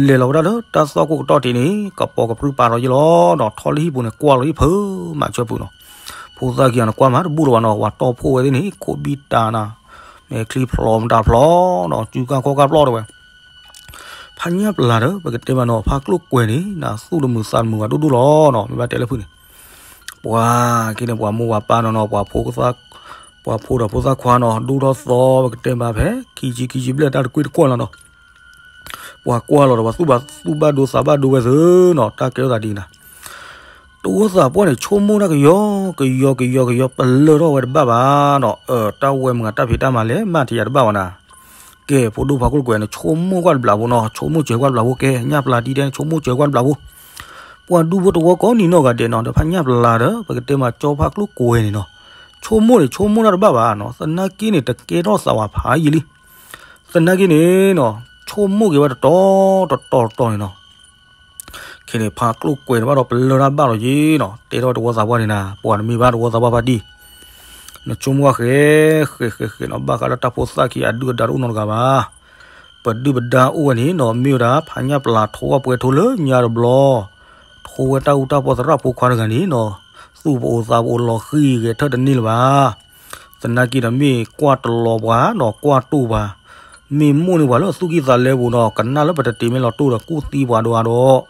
လဲၤလီၤဝဲဒၣ်လၢတၢ်သွၣ်ခိၣ်ကတီၢ်ထံးန့ၣ် ကပီၤကပြုၢ်ပာ်လီၤယံာ်လီၤနီၤ ထီၣ်လၢဟံၣ်ပူၤန့ၣ် ကွၢ်လီၤဟံၣ်ဖုးမၤဆၢဖုးနီၤ, ဖိသၣ်ခံဂၤန့ၣ် ကွၢ်မၤတဘူၣ်လၢၤဘၣ်နီၤ ပှၤတီၢ်ဖှိၣ်ဝဲသ့ၣ်န့ၣ် ခိၣ်ဘံၣ်တၢ်နၤ, မဲာ်ချံဖျိးမတၤဖျိးနီၤ စုကၢ်ခီၣ်ကၢ်ပျီၢ်တဲဝဲ ဖးညၣ်ပျၢ်ဒီး ပကတဲမးနီၤ ဖးကျိၣ်ကွဲၤန့ၣ် နသူၣ်တမုာ်သးတမုာ်ဘၣ်ဒိၣ်ဒိၣ်လီၤနီၤ မ့ၢ်ဘၣ်တဲလၢဖုၣ်န့ၣ်, ပှၤက့န့ၣ် ပှၤမိၢ်ပှၤပၢ်နီၤနီၤ ပှၤဖိ, ပှၤဖိဒီးဖိသၣ်ခွါနီၤ ဒိၣ်ထီၣ်သီ ပကတဲမးဖဲ ခံဆံခံဆံဘျဲၣ်တၢ်တကွ့ၢ်တကွီၢ်လီၤနီၤ, ပှၤကွၢ်လီၤဒီး ပှၤသူၣ်ဘၣ်ဒိသးဘၣ်ဒိဝဲသ့ၣ်နီၤ တၢ်ကဲထီၣ်သးဒ်န့ၣ် တဝီသးပှၢ်န့ၣ် ဆိကမိၣ်တၢ်ကယီကယီကယီကယီ ပလၢၢ်ထီၣ်ဝဲတဘၣ်ဘၣ်နီၤ, တၢ်ဝဲမုၢ်ဂၤတၢ်ဖံးတၢ်မၤလဲၣ် မၤထံးယၤတဘၣ်ဘၣ်နၤ, ကဲ ဖိဒိၣ်ဖါကျိၣ်ကွဲၤန့ၣ် ဆိကမိၣ်ကွၢ်တဘျီဖိနီၤ, ဆိကမိၣ်စၢၤကွၢ်တဘျီဖိ, ကဲ ညၣ်ပျၢ်တံၢ်တဲ ဆိကမိၣ်စၢၤကွၢ်တဘျီဖိ, ပှၤဒူဖိတဝီကိးနံၤနီၢ်ဂၤဒဲးနီၤ, ဒီးဖးညၣ်ပျၢ်ဒီး ပကတဲမးကၠီဖါကျိၣ်ကွဲၤန့ၣ်နီၤ, ဆိကမိၣ်န့ၣ် ဆိကမိၣ်တၢ်တဘၣ်ဘၣ်နီၤ, သနာ်က့န့ၣ် တကဲထီၣ်သးဝးဖးယံာ်လံ. သနာ်က့န့ၣ်နီၤ, ဆိကမိၣ်က့ၤဝဲတတီၤတတီၤတတီၤန့ၣ်နီၤ ခဲန့ၣ် ဖါကျိၣ်ကွဲၤန့ၣ်ဘၣ်ဒီး ပလၢၢ်တၢ်ဘၣ်လီၤယ့နီၤ, တဲထီၣ်တဝီသးပှၢ်န့ၣ်နၤ, ပှၤတမ့ၢ်ဘၣ်တဝီသးပှၢ်ဖါတံၢ်, နဆိကမိၣ်ဃဲ ဃဲ ဃဲ ဃဲနီၤ, ဘၣ်ဃးလၢတၢ်ဖိသၣ်ခံအဒုၣ်အဒါတအိၣ်နီတဂၤဘၣ်. ပဒုၣ်ပဒါအိၣ်ဝဲန့ၣ်နီၤ, မ့ၢ်ဝဲဒၣ် ဖးညၣ်ပျၢ်ထိဝဲပှဲၤထိလၢညါတဘျီ, ထိဝဲတၢ်အူတၢ်ပီသရၣ်ဖိခွါတဂၤန့ၣ်နီၤ, သူၣ်ပအိၣ်သးပအိၣ်လီၤဃံၤဂဲၤထၢၣ်တန့ၢ်လၢၤဘၣ်. သနာ်က့ဒီးမ့ၢ်ကွၢ်တလီၤပှၤနီၤ, ကွၢ်တိၢ်ပှၤ, မ့ၢ်မိၣ်န့ၢ်ပှၤလၢသူၣ်ကံၢ်သးလဲပူၤနီၤ, ကနၣ်လၢပတတ့ၤမ့ၢ်လီၤတိၢ်ဒီး ကူၣ်သံပှၤဒိၣ်အါဒီး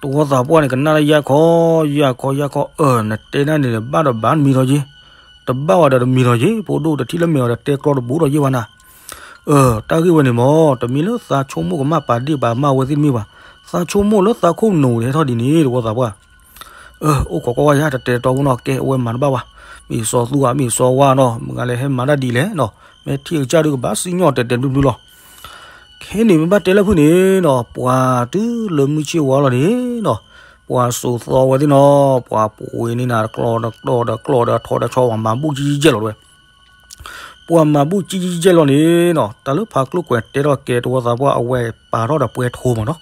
တဝီသးပှၢ်န့ၣ် ကနၣ်လၢယၢ်ခီ, ယၢ်ခီ ယၢ်ခီ, အၢ နတဲဒၣ်န့ၣ် ဘၣ်ဒီးဘၣ်တမံၤထီၣ်ယ့, တဘၣ်ဝဲဒီးတမံၤထီၣ်ယ့, ဖိဒိၣ်တထံၣ်လၢမဲာ်အီၤဒီးတဲကျီတဘူးဒီးယ့ၢ်ဝဲနၤ. အၢ တၢ်ဂ့ၢ်ဝဲန့ၣ်မ့ၢ် တမ့ၢ်လၢသးဆိကမိၣ်ကမၣ်ပာ်ဒ့ၣ်ပာ်မၢ်ဝဲသ့ၣ်တမ့ၢ်ဘၣ်, သးဆိကမိၣ်လၢသးခိၣ်နူာ်န့ၣ်ဟဲထီၣ်ဒ်န့ၣ် တဝီသးပှၢ်. အၢ အိၣ်ခိးကွၢ်ဝဲယၤ တတဲတီဖိနီၤ, ကဲ အဝဲမၤတဘၣ်ဘၣ်, မ့ၢ်စီၤသူဧါ မ့ၢ်စီၤဝါနီၤ, မ့ၢ်ဂၤလဲၤဟဲမၤတၢ်ဒ်လဲၣ်နီၤ, မ့ၢ်ထံၣ်အကစၢ်ဒုးကဘၣ်စံၣ်ညီၣ်တဲာ်တဲာ်ဘျုးဘျုးလီၤ. ခဲန့ၣ်မ့ၢ်ဘၣ်တဲလၢဖုၣ်န့ၣ်နီၤ, ပှၤတုၤလၢမုၢ်ဆ့ၣ်ဝါလီၤန့ၣ်နီၤ, ပှၤစိာ်သီဝဲသ့ၣ်နီၤ, ပှၤပှ့ၤန့ၢ်နၤတကျီဒီးကျီဒီးကျီဒီးထီဒီးဆီ ပှၤမၤဘူၣ်ကံကဲလီၤတဝဲ. ပှၤမၤဘူၣ်ကံကဲလီၤန့ၣ်နီၤ, တၢ်လၢဖါကျိၣ်ကွဲၤတဲထီၣ်ကဲတဝီသးပှၢ် အဝဲပာ်ထီၣ်ဒီးပှဲၤထိမးနီၤ.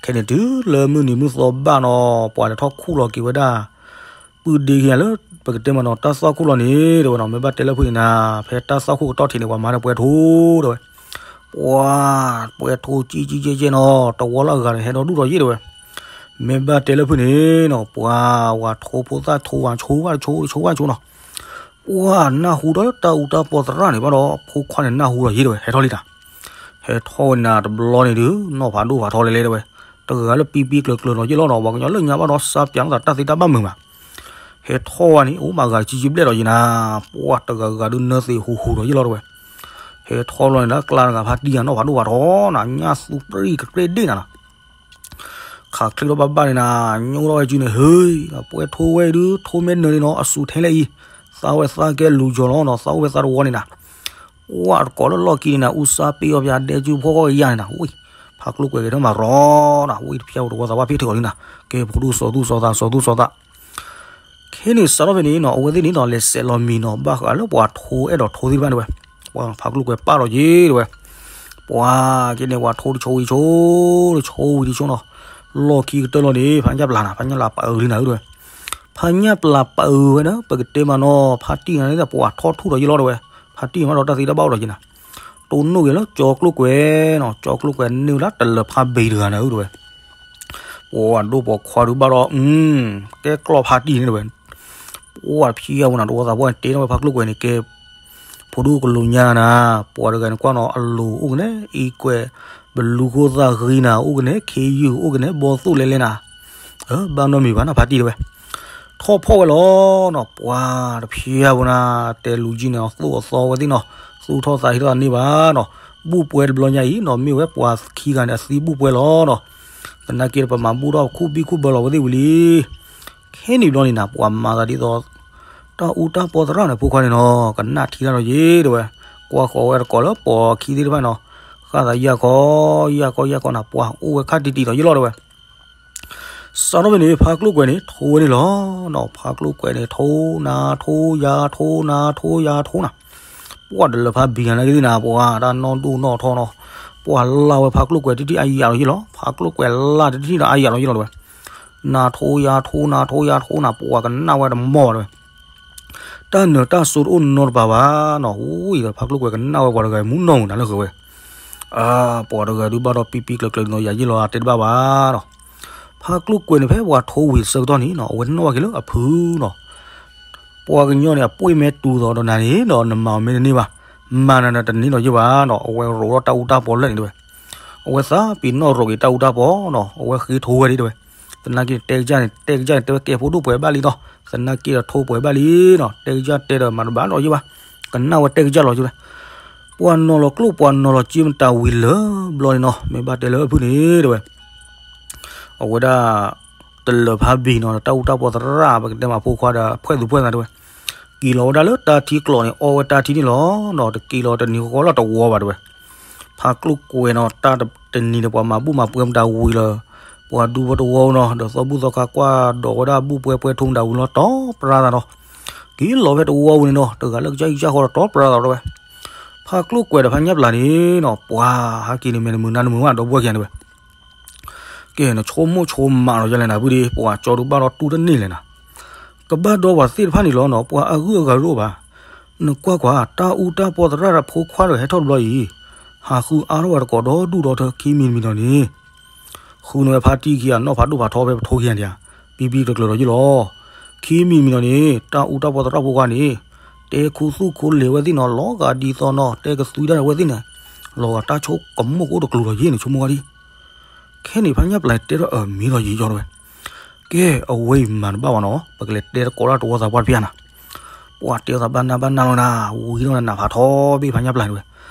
ခဲန့ၣ်တုၤလၢမုၢ်နံၤမုၢ်သီဘၣ်နီၤ, ပှၤလဲၤထီၣ်ခူၣ်လီၤက့ၤဝဲဒၣ် ပုၢ်ဒ့ခံဂၤလၢ ပကတဲမးနီၤ, တၢ်သွၣ်ခိၣ်လီၤန့ၣ် တဲဝဲနီၤ, မ့ၢ်ဘၣ်တဲလၢဖုၣ်န့ၣ်နၤ, ဖဲတၢ်သွၣ်ခိၣ်ကတီၢ်ထံးန့ၣ် ပှၤမၤဒီးပှဲၤထိတဲဝဲ. ပှၤ ပှဲၤထိကံကံကဲကဲနီၤ, တဝီလၢအဂၤန့ၣ် ဟဲဒီဒူၣ်ဒီးယ့ၢ်တဲဝဲ. မ့ၢ်ဘၣ်တဲလၢဖုၣ်န့ၣ်နီၤ, ပှၤ ပှၤထိဖိသၣ်ထိဝဲဆိဝဲဆိဆိဝဲဆိနီၤ. ပှၤနၢ်ဟူဒီးတၢ်အူတၢ်ပီသရၣ်န့ၣ်ဘၣ်ဒီး ဖိခွါန့ၣ်နၢ်ဟူဒီးယ့ၢ်တဲဝဲ, ဟဲထီၣ်လံနၤ. ဟဲထီၣ်ဝဲနၤတဘျီန့ၣ်ဒုး နီၢ်ဖးဒိၣ်ဖးထီလဲၤလဲၤတဲဝဲ, တဂၤလၢပံပံကျၢၤကျၢၤနီၤယ့ၢ်လီၤနီၤ, ပှၤကညီလၢညါဘၣ်ဒီး စၢ်ပၠးနသးတၢ်သ့တၢ်ဘၣ်မုာ်မး. ဟဲထီၣ်ဝဲန့ၣ် အိၣ်မးဂၤကံကံဘျဲၣ်ဒီးယ့ၢ်နၤ, ပှၤတဂၤဂၤဒုးနၢသ့ဟူးဟူးဒီးယ့ၢ်လီၤတဲဝဲ. ဟဲထီၣ်လီၤန့ၣ် လၢကျါတဂၤဖါတံၢ်ဧါ နီၢ်ဖးဒိၣ်ဖးထီနၤ, ညၣ်သူပြံၣ်ကကြ့ၢ်ဒ့ၣ်နၤနီၤ. ခးချ့ထီၣ်ဘၣ်ဘၣ်န့ၣ်နၤ, ညိထီၣ်ဝဲစုန့ၣ် ဟ့ၣ်, ပှဲၤထိဝဲအံၤဒုး ထိမ့ၢ်နၢၤန့ၣ်နီၤ အစူၤထဲလဲၣ်အံၤ, သးဝဲသးကဲလူၤကၠီၤလီၤနီၤ, သးအိၣ်ဝဲသးတဝီန့ၣ်နၤ. ပှၤတကိးလၢလီၢ်ခံန့ၣ်နၤ အူစါပ့အီၣ်ပၠးဒဲကၠူဖီၣ်ဃီကယၤန့ၣ်နၤ, ဝံၤ ဖးကျိၣ်ကွဲၤက့ၤထီၣ်မၤရီနီၤ, ဝံၤတဖျဲၣ်ဝဲတဝီသးပှၢ်ဖ့ၣ်ထီၣ်လံနၤ, ကဲဖိဒိၣ်စီၤသူစီၤသး စီၤသူစီၤသး ခဲန့ၣ်စးထီၣ်ဖဲန့ၣ်နီၤ အဝဲသ့ၣ်န့ၣ်နီၤ လဲၤစဲးလီၤမံၤနီၤ ဘၣ်ဃးလၢပှၤထိအဲၣ်ဒိးထိသ့ၣ်တဖၣ်တဲဝဲ, ပှၤဖးကျိၣ်ကွဲၤပာ်လီၤက့ၤတဲဝဲ, ပှၤက့န့ၣ် ပှၤထိတဆိဝံၤဆိ, တဆိဝံၤတဆိနီၤ, လီၢ်ခံကတၢၢ်လီၤန့ၣ် ဖးညၣ်ပျၢ်နၤ ဖးညၣ်ပျၢ်ပာ်အုးလံနၤတဲဝဲ, ဖးညၣ်ပျၢ်ပာ်အုးဝဲဒီး ပကတဲမးနီၤ ဖါတံၢ်နၤန့ၣ် ပှၤထီၣ်ထူၣ်ဒီးယ့ၢ်လီၤတဲဝဲ, ဖါတံၢ်မးဒီးတၢ်သ့တၢ်ဘၣ်အိၣ်ဒီးယ့ၢ်နၤ, တိၢ်နီၣ်က့ၤလၢကၠီကျိၣ်ကွဲၤနီၤ, ကၠီကျိၣ်ကွဲၤန့ၢ်ဝဲဒၣ်တလၢၤဖါဘံၤတဂၤနၤတဲဝဲ ပှၤဒိၣ်ပိာ်ခွါဒုးဘၣ်ဒီး ကဲကျီၢ်ဖါတံၢ်န့ၣ်တဲဝဲ, ပှၤဖံးအဝဲနၤ တဝီသးပှၢ်တဲထီၣ်ဝဲဖးကျိၣ်ကွဲၤန့ၣ် ကဲ ဖိဒိၣ်ကလူးညါနၤ, ပှၤတဂၤန့ၣ်ကွၢ်နီၤ အလိၤအိၣ်ကနဲ အံကွဲး ဘလူးခိၣ်သၣ်ဂံနၤ အိၣ်ကနဲ ခ့ယုၢ် အိၣ်ကနဲ ဘီသိၣ်လဲလဲနၤ, ဘၣ်နီတမံၤဘၣ်နၤ ဖါတံၢ်တဲဝဲ, ထီၣ်ဖီၣ်ဝဲလီၤနီၤ, ပှၤတဖျဲၣ်ဖိနၤ တဲလူၤကံန့ၣ် အသိၣ်အသီဝဲသ့ၣ်နီၤ, သူၣ်ထီၣ်သးဟ့ထီၣ်သးန့ၢ်ဘၣ်နီၤ, ဘူၣ်ပှဲၤတဘျီညါအံၤနီၤ မ့ၢ်ဝဲပှၤခံဂၤန့ၣ် အသံဘူၣ်ပှဲၤလီၤနီၤ, သနာ်က့ပမၤဘူၣ်ထီၣ်ခူၣ်ဘံၣ်ခူၣ်ဘၢလီၤဝဲသ့ၣ်ဝံၤလံ ခဲန့ၣ်ဘျီန့ၣ်နၤ ပှၤမၤသးဒ်သိး တၢ်အူတၢ်ပီသရၣ်န့ၣ် ဖိခွါန့ၣ်နီၤ ကနၣ်ထံတၢ်ဒီးယ့ၢ်တဲဝဲ, ကွၢ်ဃီၤဝဲတကိးလၢပိာ်ခံသ့ၣ်တဖၣ်နီၤ, ဃၣ်သးယၢ်ခီ ယၢ်ခီ ယၢ်ခီနၤ ပှၤအိၣ်ဝဲခါတံၢ်တံၢ်ဒီးယ့ၢ်လီၤတဲဝဲ, စးထီၣ်ဖဲန့ၣ် ဖါကျိၣ်ကွဲၤန့ၣ် ထိဝဲန့ၣ်လီၤနီၤ, ဖါကျိၣ်ကွဲၤန့ၣ် ထိနၤ ထိယၤ ထိနၤ ထိယၤ ထိနၤ, ပှၤတလၢၤဖါဘံၤနၤနာ်က့သ့ၣ်နၤ ပှၤတၢ်နီၢ်ဒိၣ်နီၢ်ထီနီၤ, ပှၤလၢ်ဝဲဖါကျိၣ်ကွဲၤတထံၣ်အါယၤလီၤယ့ၢ်လီၤ, ဖါကျိၣ်ကွဲၤလၢ်တထံၣ်ဒီးအါယၤလီၤယ့ၢ်လီၤတဲဝဲ နၤထိယၤထိနၤ ထိယၤထိနၤ ပှၤကနၣ်ဝဲတမီၢ်ဘၣ်တဲဝဲ, တၢ်နၢၤတၢ်စိတအိၣ်နီတပၤဘၣ်နီၤ, ဝံၤဒီးဖါကျိၣ်ကွဲၤကနၣ်ဝဲပှၤတဂၤမူနီၢ်မုၢ်နၤလၢဃုာ်ဝဲ, ပှၤတဂၤဒုးဘၣ်ဒီးပံပံကျၢၤကျၢၤနီၤ ယၤယ့ၢ်လီၤတဲတဘၣ်ဘၣ်နီၤ, ဖါကျိၣ်ကွဲၤန့ၣ် ဖဲပှၤထိဝံၤဆၢကတီၢ်န့ၣ်နီၤ အဝဲနီၣ်ဝဲက့ၤလၢအဖုနီၤ ပှၤကညီန့ၣ် အပှ့ၢ်မ့ၢ်တူၤသိးဒီးနၤန့ၣ်ဒီး နမၤအီၤမ့ၢ်တန့ၢ်ဘၣ်, မၤနၤဒီးတန့ၢ်ဒီးယ့ၢ်ဘၣ်နီၤ, အဝဲရိးထီၣ်တၢ်အူတၢ်ပီလၢာ်န့ၣ်တဲဝဲ, အဝဲသးပ့ၤနီၣ်ရိးက့ၤတၢ်အူတၢ်ပီနီၤ, အဝဲဃ့ထိဝဲဒၣ်တဲဝဲ, သနာ်က့တဲကစၢ်န့ၣ် တဲကစၢ်န့ၣ် တဲဝဲကဲဖိဒိၣ်ပှဲၤဘၣ်လံနီၤ, သနာ်က့ဒီးထိပှဲၤဘၣ်လံနီၤ, တဲကစၢ်တဲဒီးမၤတဘၣ်ဒီးယ့ၢ်ဘၣ်, ကနၣ်ဝဲတဲကစၢ်လီၤက့ၤဝဲ, ပှၤနီၤလီၤကျိၣ်ပှၤနီၤလီၤစ့မတၤဝံၤလၢာ်ဘျီန့ၣ်နီၤ, မ့ၢ်ဘၣ်တဲလၢဖုၣ်န့ၣ်တဲဝဲ အဝဲဒၣ် တလၢၤဖါဘံနီၤ တၢ်အူတၢ်ပီသရၣ် ပကတဲမးဖိခွါဒီး ဖှဲၣ်သူၣ်ဖှဲၣ်သးတဲဝဲ, က့ၤလီၤဝဲဒၣ်လၢတၢ်ထံကျိးန့ၣ် အီဝဲတၢ်ထံန့ၣ်လီၤနီၤ, တက့ၤလီၤတနံၤဃီလီၤတဝီဘၣ်တဲဝဲ, ဖးကျိၣ်ကွဲၤနီၤ တၢ်တနံၤန့ၣ် ပှၤမၤဘူၣ်မၤပှဲၤမတၤဝံၤလၢ ပှၤဒူဖိတဝီနီၤ ဒီးသီဘူၣ်သီခါကွၢ်ဒီးဝဲဒၣ်ဘူၣ်ပှဲၤပှဲၤထိမတၤဝံၤလီၤ တီပရၤသးနီၤ. က့ၤလီၤဖဲတဝီဝံၤန့ၣ်နီၤ တဂၤလၢကစၢ်အံၤကစၢ်ဃီဒီးတီပရၤသးတဲဝဲ. ဖးကျိၣ်ကွဲၤဒီးဖးညၣ်ပျၢ်န့ၣ်နီၤ ပှၤဟးက့ၤန့ၣ် မဲာ်နမုာ်နါနမုာ်ဝဲဒီပုၢ်ဝဲၢ်ခံဂၤန့ၣ်ဝဲ ကဲ နဆိကမိၣ်ဆိကမးလီၤယလဲၣ်နၤ ပုၢ်ဒ့ ပှၤကၠီဒုးဘၣ်ဒီးတူၢ်တန့ၢ်လဲၣ်နၤ. ကဘၣ်ဒီပှၤသ့ၣ်တဖၣ်န့ၣ်လီၤနီၤ ပှၤအဂုၤအဂၤတအိၣ်ဘၣ်. နကွၢ်ကွၢ် တၢ်အူတၢ်ပီသရၣ်တၢ်ဖိခွါဒီးဟဲထီၣ်တဘျီအံၤ ဟးဃုအါထီၣ်ဝဲတကိးဒီဒူၣ်ဒီထၢ ခံမံၤတမံၤဒီးန့ၣ် ဃုန့ၢ်ဝဲဖါတံၢ်ခံဂၤနီၣ်ဖးဒိၣ်ဖးထီဖဲပထိခံဂၤန့ၣ်ဧါ ပံပံကျၢၤကျၢၤဒီးယ့ၢ်လီၤ. ခံမံၤတမံၤဒီးန့ၣ် တၢ်အူတၢ်ပီသရၣ်ဖိခွါန့ၣ် တဲခူသူၣ်ခူလ့ၤဝဲသ့ၣ်နီၤ လီၤဂာ်ဒ်သိးနီၤ တဲကသွံတၢ်ဝဲသ့ၣ်န့ၣ် လီၤဂာ်တၢ်ဆိကမိၣ်ကအိၣ်တကျိၤဒီးယ့ၢ်န့ၣ် ဆိကမိၣ်ဝဲဒ် ခဲန့ၣ်ဖးညၣ်ပျၢ်န့ၣ်တဲထီၣ်အမ့ၢ်ဒီးယ့ၢ်ယီၤတဲဝဲ. ကဲ အဝဲအံၤမၤတဘၣ်ဘၣ်နီၤ ပကလဲၤတဲသကိးတၢ်တဝီသးပှၢ်တဖၣ်နၤ. ပှၤတဲသးဘၣ်နၢ်ဘၣ်နၢ်လီၤနၤ ဝံၤဒီးနနၢ်ဖးထီဘ့ၣ်ဖးညၣ်ပျၢ်န့ၣ်ဝဲ.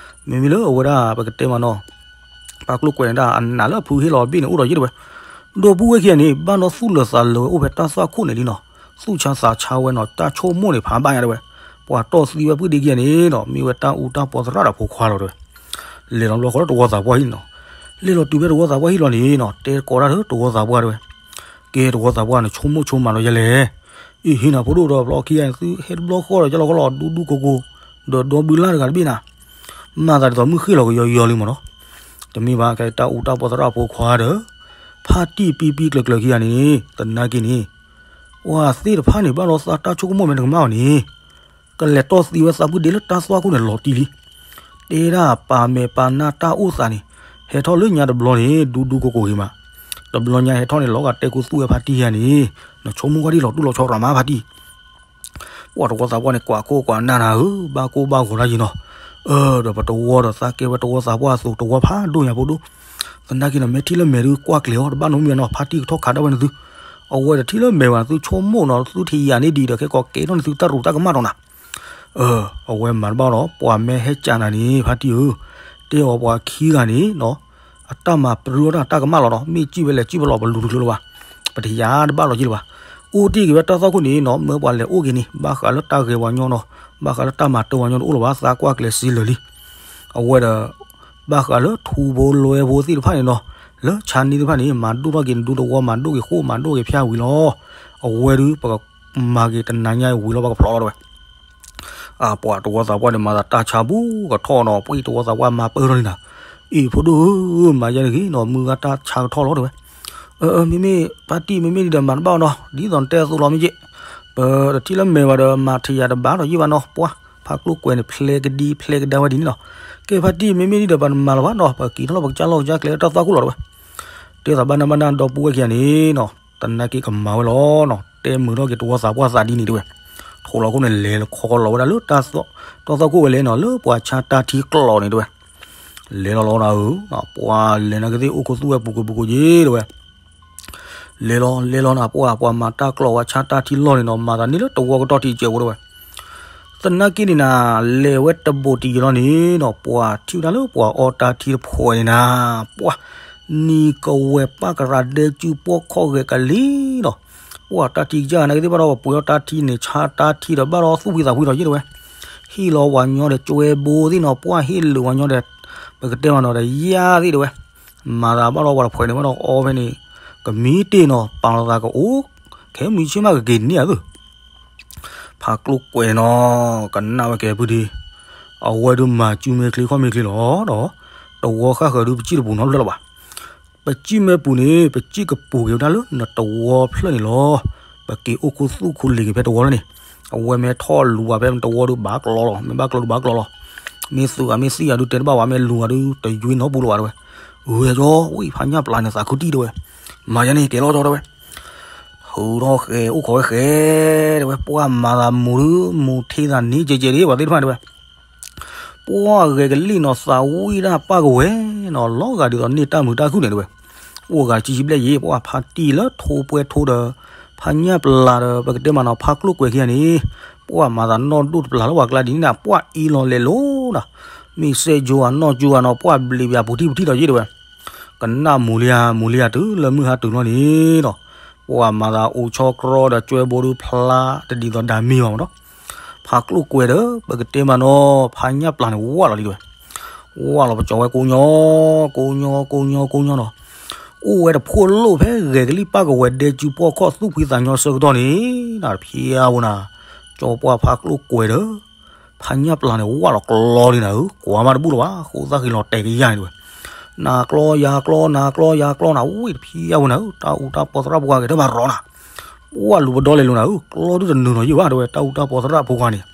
မ့မ့ၢ်လၢအဝဲဒၣ်ပကတဲမးနီၤ ဖးကျိၣ်ကွဲၤန့ၣ်ဒၣ်အနၢ်လၢအဖုဟ့ၣ်လီၤဘ့ၣ်န့ၣ်အိၣ်ဒီးယ့ၢ်တဲဝဲ. ဒီပုၢ်ဝဲၢ်ခံဂၤန့ၣ် ဘၣ်ဒီးသူၣ်လၢာ်သးလၢာ်ဝဲအိၣ်ဖဲတၢ်သွၣ်ခိၣ်န့ၣ်လံနီၤ. သူၣ်ဆါသးဆါဝဲနီၤ တၢ်ဆိကမိၣ်န့ၣ် ဖးဘၣ်ညါတဲဝဲ. ပှၤတီၢ်သံဝဲပုၢ်ဒ့ခံဂၤန့ၣ်နီၤ မ့ၢ်ဝဲတၢ်အူတၢ်ပီသရၣ်ဒီးဖိခွါလီၤတဲဝဲ. လဲၤလီၤဘျီဃီလၢတဝီသးပှၢ်ဟံၣ်နီၤ. လဲၤလီၤတုၤဖဲတဝီသးပှၢ်ဟံၣ်လီၤန့ၣ်နီၤ တဲသကိးတၢ်ဒီးတဝီသးပှၢ်တဲဝဲ. ကဲတဝီသးပှၢ်န့ၣ် ဆိကမိၣ်ဆိကမးလီၤယလဲၣ်. အ့ၣ်ဟ့ၣ်နၤဖိဒိၣ်ဒီးဘျီခံဂၤန့ၣ် သုဟဲတဘျီဃီဒီးကလီကလီ ဒူဒူကိကိ ဒီးဒီဘုလၢ်တဂၤတဘ့ၣ်နၤ မၤသးဒ်သိးမုၢ်ဃ့ၢ်လီၤကယီယီလံမးနီၤ. တမ့ၢ်ဘၣ် ကဲတၢ်အူတၢ်ပီသရၣ်ဖိခွါဒီး ဖါတံၢ်ပံပံကျၢၤကျၢၤခံဂၤန့ၣ် သနာ်က့န့ၣ် ပှၤသ့ၣ်တဖၣ်န့ၣ် ဘၣ်ဒီးသးတၢ်ဆိကမိၣ်မဲာ်တကမၣ်အီၤန့ၣ် ကလဲၤတီၢ်သံဝဲသးပုၢ်ဒ့လၢတၢ်သွၣ်ခိၣ်န့ၣ်လီၤတံၢ်လံ. တဲဒၣ်ပာ်မဲာ်ပာ်နၢ်တၢ်အိၣ်သးန့ၣ် ဟဲထီၣ်လၢညါတဘျီန့ၣ် ဒူဒူကိကိဂ့ၤမး တဘျီညါဟဲထီၣ်န့ၣ် လီၤဂာ်တဲခူသူၣ်ဝဲဖါတံၢ်ယၤန့ၣ် နဆိကမိၣ်ကွၢ်ဒ်လီၤတူၢ်လီၤဆီရၤမးဖါတံၢ် ပှၤတဝီသးပှၢ်န့ၣ် ကွၢ်ခိၣ်ကွၢ်နၢ်နၤဧၢ ဘၣ်ကိၢ်ဘၣ်ဂီၤတၢ်ယံၤနီၤ. ဒီးပတဝီဒီးသးကဲဝဲတဝီသးပှၢ်အသိး တဝီဖးဒိၣ်ညါဖိဒိၣ်. သနာ်က့နီၤ မ့ၢ်ထံၣ်လၢမဲာ်ဒုးကွၢ်ကျဲၤအီၤ တဘၣ်နီတမံၤဘၣ်နီၤ ဖါတံၢ်ကထီၣ်ခးဒၣ်ဝဲနသု. အဝဲတထံၣ်လၢမဲာ်ဘၣ် သုဆိကမိၣ်နီၤ သုထံၣ်ယၤန့ၣ်ဒံးဒီး ခဲကိးကဲထီၣ်န့ၣ်သုတၢ်ရူးတၢ်ကမၣ်ဒီးနၤ အဝဲမၤတဘၣ်ဒီး ပှၤမ့ၢ်ဟဲကၢ်နၤန့ၣ် ဖါတံၢ်ဧၢ, တဲအီၤပှၤခံဂၤန့ၣ်နီၤ, အတၢ်မၤပြၢထီၣ်တၢ်ကမၣ်လီၤနီၤ, မ့ၢ်စံၣ်ဝဲလဲၤစံၣ်ဝဲလီၤ ပလူၤတချုးလၢၤဘၣ်, ပတယၤတဘၣ်လီၤက့လၢၤဘၣ်. အိၣ်တ့ၢ်က့ၤဝဲတၢ်သွၣ်ခိၣ်န့ၣ်နီၤ, မ့ၢ်ပှၤလဲၤအိၣ်က့ၤန့ၣ် ဘၣ်ဃးလၢတၢ်ဂဲၤပှၤညီနီၤ, ဘၣ်ဃးလၢတၢ်မၤတၢ်ပှၤညီတအိၣ်လၢၤဘၣ်, သးကွၢ်ကျဲၤစ့လၢာ်လံ. အဝဲဒီး ဘၣ်ဃးလၢထူဖိလွဲဖိသ့ၣ်တဖၣ်န့ၣ်နီၤ, လၢဆါန့ၢ်သ့ၣ်တဖၣ်န့ၣ် မၤဒိၣ်ထီၣ်က့ၤနဒူသဝီ, မၤဒိၣ်က့ၤဃိၣ် မၤဒိၣ်က့ၤဖၠၣ်ဝံၤလီၤ. အဝဲဒုး ပကမၤက့ၤတနၤညါဝံၤလီၤ ပကဖျိးလီၤတဲဝဲ. အပှၤတဝီသးပှၢ်န့ၣ် မၤသးတၢ်ဆါဘူးကထီၣ်နီၤ, ပှၤတဝီသးပှၢ်မၤပၢၢ်ထီၣ်န့ၣ်နၤ, အ့ၣ် ဖိဒိၣ်ဧၢ, မၤယဲန့ၣ်ဂ့ၤနီၤ, မုၢ်ဂၤတၢ်ဆါကထီၣ်လီၤတဲဝဲ. အၢ အၢ မ့မ့ၢ်ဖါတံၢ် မ့မ့ၢ်ဒ်ဒီးမၤတဘၣ်နီၤ, ဒ်သိးနတဲအသိးလီၤမ့ၢ်က့, ပတထံၣ်လၢမဲာ်ဘၣ်ဒီး မၤထံၣ်ယၤတဘၣ်ဒီးယ့ၢ်ဘၣ်နီၤ, ပှၤဖါကျိၣ်ကွဲၤန့ၣ် ဖျဲကဒံဖျဲကဒါဝဲဒ်န့ၣ်နီၤ. ကဲဖါတံၢ် မ့မ့ၢ်ဒ်ဒီးပှၤတမၤလၢၤဘၣ်နီၤ, ပက့ၤထီၣ်လီၤ ပကစၢ်လီၢ်ကစၢ်ကျဲလၢတၢ်သွၣ်ခိၣ်လီၤတဲဝဲ. တဲသးဘၣ်နၢ်ဘၣ်နၢ်ဒီပုၢ်ဝဲၢ်ခံဂၤန့ၣ်နီၤ, တနာ်က့ကမၤဝဲလီၤနီၤ, တဲမုာ်ထီၣ်က့ၤတဝီသးပှၢ်သးဒ်န့ၣ်တဲဝဲ. ထိးလီၤခိၣ်န့ၣ် လဲၤခီလီၤဝဲဒၣ်လၢတၢ်သွၣ်ခိၣ်ဝဲလဲၣ်နီၤ, လၢပှၤဆါတၢ်ထံကျိးန့ၣ်တဲဝဲ. လဲၤလီၤလီၤနၤဧၢ, ပှၤလဲၤနၤကသ့ၣ်အိၣ်ခိးသူၣ်ဝဲပူၤကွံာ်ပူၤကွံာ်က့ၤတဲဝဲ. လဲၤလီၤလဲၤလီၤနၤ, ပှၤပှၤမၤတၢ်ကျိးဝဲဆါတၢ်ထံလီၢ်န့ၣ်နီၤ, မၤသးန့ၢ်လၢတဝီကတီၢ်ထံကၢပူၤတဲဝဲ. သနာ်က့န့ၣ်နၤ, လဲၤဝဲတဘိးတံၢ်ယံၤလီၤန့ၣ်နီၤ, ပှၤထံၣ်ဝဲဒၣ်လၢပှၤအီတၢ်ထံတဖှဲးန့ၣ်နၤ, ပှၤနံၤကဝဲၤပၢ်ကရၤဒဲကၠူပှီၢ်ခီၣ်ဂဲၤကလံၤနီၤ. ပှၤတၢ်ထံကစၢ်နၤကသ့ၣ်ဘၣ်ဒီး ပှၤပှ့ၤအီတၢ်ထံန့ၣ် ဆါတၢ်ထံဒီးဘၣ်ဒီးသူၣ်ဖှံသးဖှံဒီးယ့ၢ်တဲဝဲ. ဟ့ၣ်လီၤဝဲညီဒီးကၠွဲဘိသ့ၣ်နီၤ, ပှၤဟ့ၣ်လၢာ်ဝဲညီဒီး ပကတဲမးနီၤဒီးယၤသ့ၣ်တဲဝဲ. မၤသးဘၣ်ဒီးပှၤတဖှဲးန့ၣ်ဘၣ်ဒီးအီဖဲန့ၣ် ကမံတ့ၢ်နီၤ, ပာ်လီၤသးကအိၣ် ခဲမုၢ်ဆ့ၣ်မးကက့ၤန့ၢ်ဧါသ့ၣ်. ဖးကျိၣ်ကွဲၤနီၤ, ကနၣ်ဝဲကဲပုၢ်ဒ့, အဝဲဒုးမၤစုမဲာ်ချံခီၣ်မဲာ်ချံလီၤဒီး တဝီဃၣ်ဃၢၤဒုးပစံၣ်တပူၤနီတဖျၢၣ်လၢၤဘၣ်. ပစံၣ်မ့ၢ်ပူၤန့ၣ် ပစံၣ်ကပူၤက့ၤဝဲဒၣ်လၢနတဝီဖျၢၣ်န့ၣ်လီၤ. ပက့ၤအိၣ်ခိးသူၣ်ခိးလ့ၤက့ၤဖဲတဝီလၢန့ၣ်, အဝဲမ့ၢ်ထီၣ်လူၤဘၣ်ဖဲနတဝီဒုးဘၣ်ကျီလီၤ, မ့ၢ်ဘၣ်ကျီဒုးဘၣ်ကျီလီၤ. မ့ၢ်သုးဂၤမ့ၢ်သံဂၤဒုးတဲတဘၣ်ဝဲ, မ့ၢ်လူၤဂၤဒုးတယွ့နီတပူၤလၢၤဘၣ်တဲဝဲ. ဂဲၤကၠီ ဝံဖးညၣ်ပျၢ်န့ၣ်သးခုတံၢ်တဲဝဲ. မၤယဲန့ၣ် ကဲလီၤကၠီတဲဝဲ. ဟုထီၣ်ဃဲၤအိၣ်ခိးဝဲဃဲၤတဲဝဲ, ပှၤမၤသးမူၤဒုး မူၤထံသးန့ၣ်ကဲကဲဒ်ပှၤသ့ၣ်တဖၣ်တဲဝဲ. ပှၤဂဲၤကလံၣ်နီၤ, သးဝံၣ်ဒၣ်ပၢ်ကဝဲၤနီၤ, လီၤဂာ်ဒ်သိးန့ၢ်တၢ်မုာ်တၢ်ခုၣ်န့ၣ်တဲဝဲ. အိၣ်ဂၤဆံဆံဘျဲၣ်ယံၤ, ပှၤဖါတံၢ်လၢထိပှဲၤထိဒီး ဖးညၣ်ပျၢ်ဒီး ပကတဲမးနီၤ ဖးကျိၣ်ကွဲၤခံဂၤန့ၣ်, ပှၤမၤသးနီၢ်ဒိၣ်တပျၢ်လၢပှၤကျါဒ်န့ၣ်နၤ, ပှၤအ့ၣ်လီၤလဲၤလိၤဒီး မ့ၢ်စဲကၠိဧါနီၢ်ကၠိဧါနီၤ, ပှၤဘျံးပၠးပူၤထံၣ်ပူၤထံၣ်ဒီးယ့ၢ်တဲဝဲ. ကနၣ်မူၤလံဧါ မူၤလံဧါ တုၤလၢမုၢ်ဟါတုၤလီၤန့ၣ်ဒီး ပှၤမၤသးအိၣ်ဆီတြီဒီး ကၠွဲဘိဒုးဖျါတဒ်သိးဒၣ်မ့ၢ်ဘၣ်မးဒီး ဖးကျိၣ်ကွဲၤဒီး ပကတဲမးနီၤ ဖးညၣ်ပျၢ်န့ၣ်ဝးလီၤလံတဲဝဲ. ဝၢ်လီၤပကၠီၤဝဲကိးညီ, ကိးညီ ကိးညီ ကိးညီနီၤ. အိၣ်ဝဲတဖိလိၣ်ဖဲဂဲၤကလံၣ်ပၢ်ကဝဲၤဒဲကၠူပီၢ်ခီၣ်သူၣ်ဖှံသးညီဆၢကတီၢ်န့ၣ်, နတဖံးအါဝဲနၤ, ကၠီၤပှၢ်ဖါကျိၣ်ကွဲၤဒီး ဖါညၣ်ပျၢ်န့ၣ် ဝၢ်လီၤကျီလံနၤဧၢ, ကွၢ်မးတဘူၣ်လၢၤဘၣ်, ဃိသၣ်ဃ့လီၤတဲာ်ကယၢ်န့ၣ်တဝဲ, နၤကျီယၤကျီ နၤကျီယၤကျီနၤ, ဝံၤတဖံးအါဝဲနၤဧၢ, တၢ်အူတၢ်ပီသရၣ်ဖိခွါက့ၤတဘၣ်ရီနၤ ပှၢ်လူၤပဒီလဲၤလိာ်နၤဧၢ, ကျီဒုတနုာ်လီၤယံၢ်ဘၣ်တဝဲ, တၢ်အူတၢ်ပီသရၣ်ဖိခွါန့ၣ်,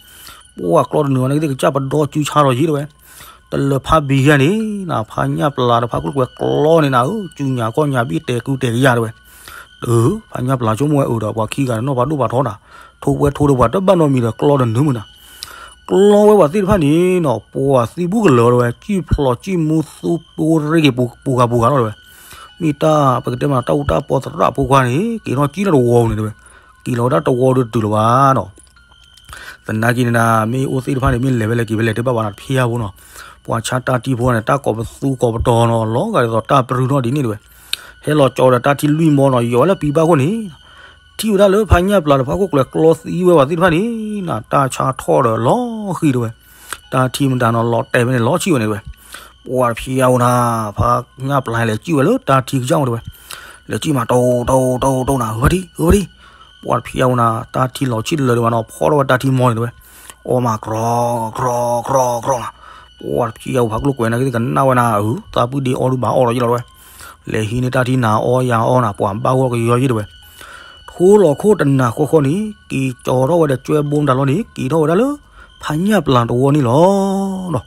ပှၢ်ကျီတနုာ်လီၤန့ၣ်ကသ့ၣ်ကစၢ်ပဒီကၠူဆါလီၤယံၢ်တဝဲ, တလၢၤဖးဘံယါန့ၣ်, နဖါညၣ်ပျၢ်ဒီးဖါကျိၣ်ကွဲၤကျီန့ၣ်နၤဧၢ, ကၠူညၣ်ကီၢ်ညၣ်ဘံၣ်တဲာ်ကူတဲာ်ကယၢ်တဝဲ, အၢ, ဖါညၣ်ပျၢ်ဆိကမိၣ်ဝဲအၢဒီး ပှၤခံဂၤန့ၣ်နီၢ်ဖးဒိၣ်ဖးထီနၤ, ထိၣ်ဝဲထိၣ်ဒီးပှၤတဘၣ်နီတမံၤဒီးကျီတနုာ်မုၢ်နၤ ကျီဝဲပှၤသ့ၣ်တဖၣ်န့ၣ်နီၤ, ပှၤသံဘူၣ်ကလၢၤတဝဲ, ကံၣ်ဖျိးကံၣ်မူသူပူရ့က့ၤပူၤဂၤပူၤဂၤလီၤတဝဲ, မ့ၢ်တၢ်ပကတဲမး တၢ်အူတၢ်ပီသရၣ်ဖိခွါန့ၣ် က့ၤထီၣ်ကံၣ်ထီၣ်တဝီပူၤန့ၣ်တဝဲ, က့ၤလီၤဝဲဒၣ်တဝီဒုတတုၤလၢၤဘၣ်နီၤ. သနာ်က့န့ၣ်ဒၣ် မ့ၢ်အိၣ်သ့ၣ်တဖၣ်န့ၣ် မ့ၢ်လဲၤဝဲလဲၤက့ၤဝဲလဲၤတဘၣ်ဘၣ်နၤ တဖံးအါဖိနီၤ, ပှၤဆါတၢ်ထံဖိန့ၣ် တၢ်ကိးပသူကိးပတီၤနီၤ, လီၤဂာ်ဒ်သိးတၢ်ပြူၤထီၣ်ဒ်န့ၣ်တဝဲ, ဟဲလီၤကၠီဒီးတၢ်ထံလွံၢ်မီနီၤ, ယီၤဝဲလၢပံဘၣ်ခိၣ်န့ၣ် ထံၣ်ဝဲဒၣ်လၢဖါညၣ်ပျၢ်ဒီးဖါကျိၣ်ကွဲၤကျီသံဝဲပှၤသ့ၣ်တဖၣ်န့ၣ်နၤ, တၢ်ဆါထီၣ်ဒီးလီၤဃံၤတဝဲ, တၢ်ထံမတၤနီၤ လီၤတဲာ်ဝဲန့ၣ်လီၤဆံၣ်ဝဲန့ၣ်တဝဲ, ပှၤတဖံးအါဝဲနၤ, ဖါညၣ်ပျၢ်လဲၤကံၣ်ဝဲလၢတၢ်ထံကစၢ်အိၣ်တဝဲ, လဲၤကံၣ်မးတိတိတိတိနၤ, ဧၢဖါထံ ဧၢဖါထံ, ပှၤတဖံးအါဝဲနၤ, တၢ်ထံလီၤဆံၣ်တလၢာ်ဒံးဘၣ်နီၤ, ဖီထီၣ်ဝဲတၢ်ထံမီန့ၣ်တဝဲ, အီမးကြီကြီကြီနၤ, ပှၤတဖံးအါဝဲဖါကျိၣ်ကွဲၤန့ၣ်ကသ့ၣ်ကနၣ်ဝဲနၤ, အၢ သးပုၢ်ဒ့အီၣ်ဒုဘၣ်အီၣ်လီၤယ့ၣ်လီၤတဝဲ, လဲၤဟံးန့ၢ်တၢ်ထံနၤအီယၤအီနၤ, ပှၤဘၣ်ဂီၢ်ကယီယ့ၣ်တဝဲ ထိလီၤခိၣ်တနၤဃီဃီန့ၣ် က့ၤကၠီထီၣ်ဝဲဒီးကွဲဘိမတၤလီၤန့ၣ် က့ၤထီၣ်ဝဲဒၣ်လၢ ဖါညၣ်ပျၢ်တဝီန့ၣ်လီၤ.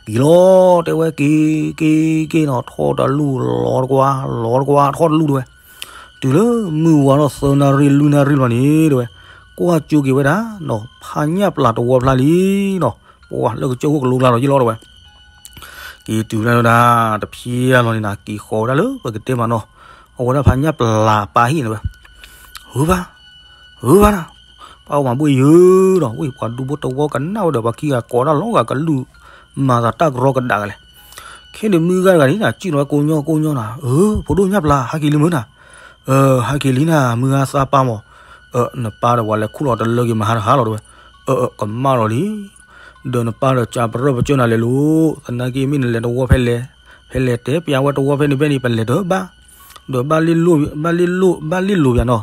က့ၤလီၤတဲဝဲက့ၤက့ၤက့ၤနီၤ, ထီၣ်တလူၢ်လီၤတကွၢ် လီၤတကွၢ် ထီၣ်တလူၢ်တဝဲ, တုၤလၢမုၢ်ဝါထီၣ်သၢနၣ်ရံၣ်လွံၢ်နၣ်ရံၣ်လီၤန့ၣ်တဝဲ, ကွၢ်ကၠိက့ၤဝဲဒၣ်နီၤ ဖါညၣ်ပျၢ်တဝီဖျါလံနီၤ, ပှၤလၢကစၢၢ်ခိၣ်ကလိကျါလီၤယ့ၣ်လီၤတဝဲ က့ၤတုၤဝဲဒၣ်လၢဒၣ် တဖံးအါလီၤန့ၣ်နၤ က့ၤဃီၤဝဲဒၣ်လၢပကတဲမးနီၤ, အဝဲဒၣ်ဖါညၣ်ပျၢ်ပၢ်ဟံၣ်န့ၣ်ဝဲ, ဟုဘၣ် ဟုဘၣ်နၤ, ပၢ်အိၣ်မးဘှ့ၣ်ယုၢ်ဒီး ဝံၢ်ပှၤဒူဖိတဝီကနၣ်ဝဲဒီး ပှၤခံဂၤကိးတၢ်လီၤဂာ်ကလုၢ် မၤသးတၢ်ကရီကဒးကလဲာ်, ခဲန့ၣ်မုၢ်ဂၤတဂၤန့ၣ်နၤ စံၣ်လီၤဝဲကိးညီကိးညီနၤ, အၢ ဖိဒိၣ်ညၣ်ပျၢ် ဟဲက့ၤလံမုၢ်နၤ, အၢ ဟဲက့ၤလံနၤ မုၢ်ဂၤသးပၢ်မး, အၢ နပၢ်ဒီးပှၤလဲၤခူၣ်လီၤတလၢက့ၤမဟါတဟါလီၤတဝဲ, အၢ အၢ ကမၣ်လီၤလံ ဒီးနပၢ်ဒီးကၢ်ပရၢၢ်ပကၢၢ်နၤလဲၤလိၤ, သနာ်က့မ့ၢ်နလဲၤတဝီဖဲလဲၣ်, ဖဲလဲၣ်တဲပျးဝဲတဝီဖဲန့ၣ်ဖဲန့ၣ် ပလဲၤတဘၣ်, ဒီးဘၣ်လ့ၣ်လိၣ် ဘၣ်လ့ၣ်လိၣ် ဘၣ်လ့ၣ်လိၣ်ပျးနီၤ,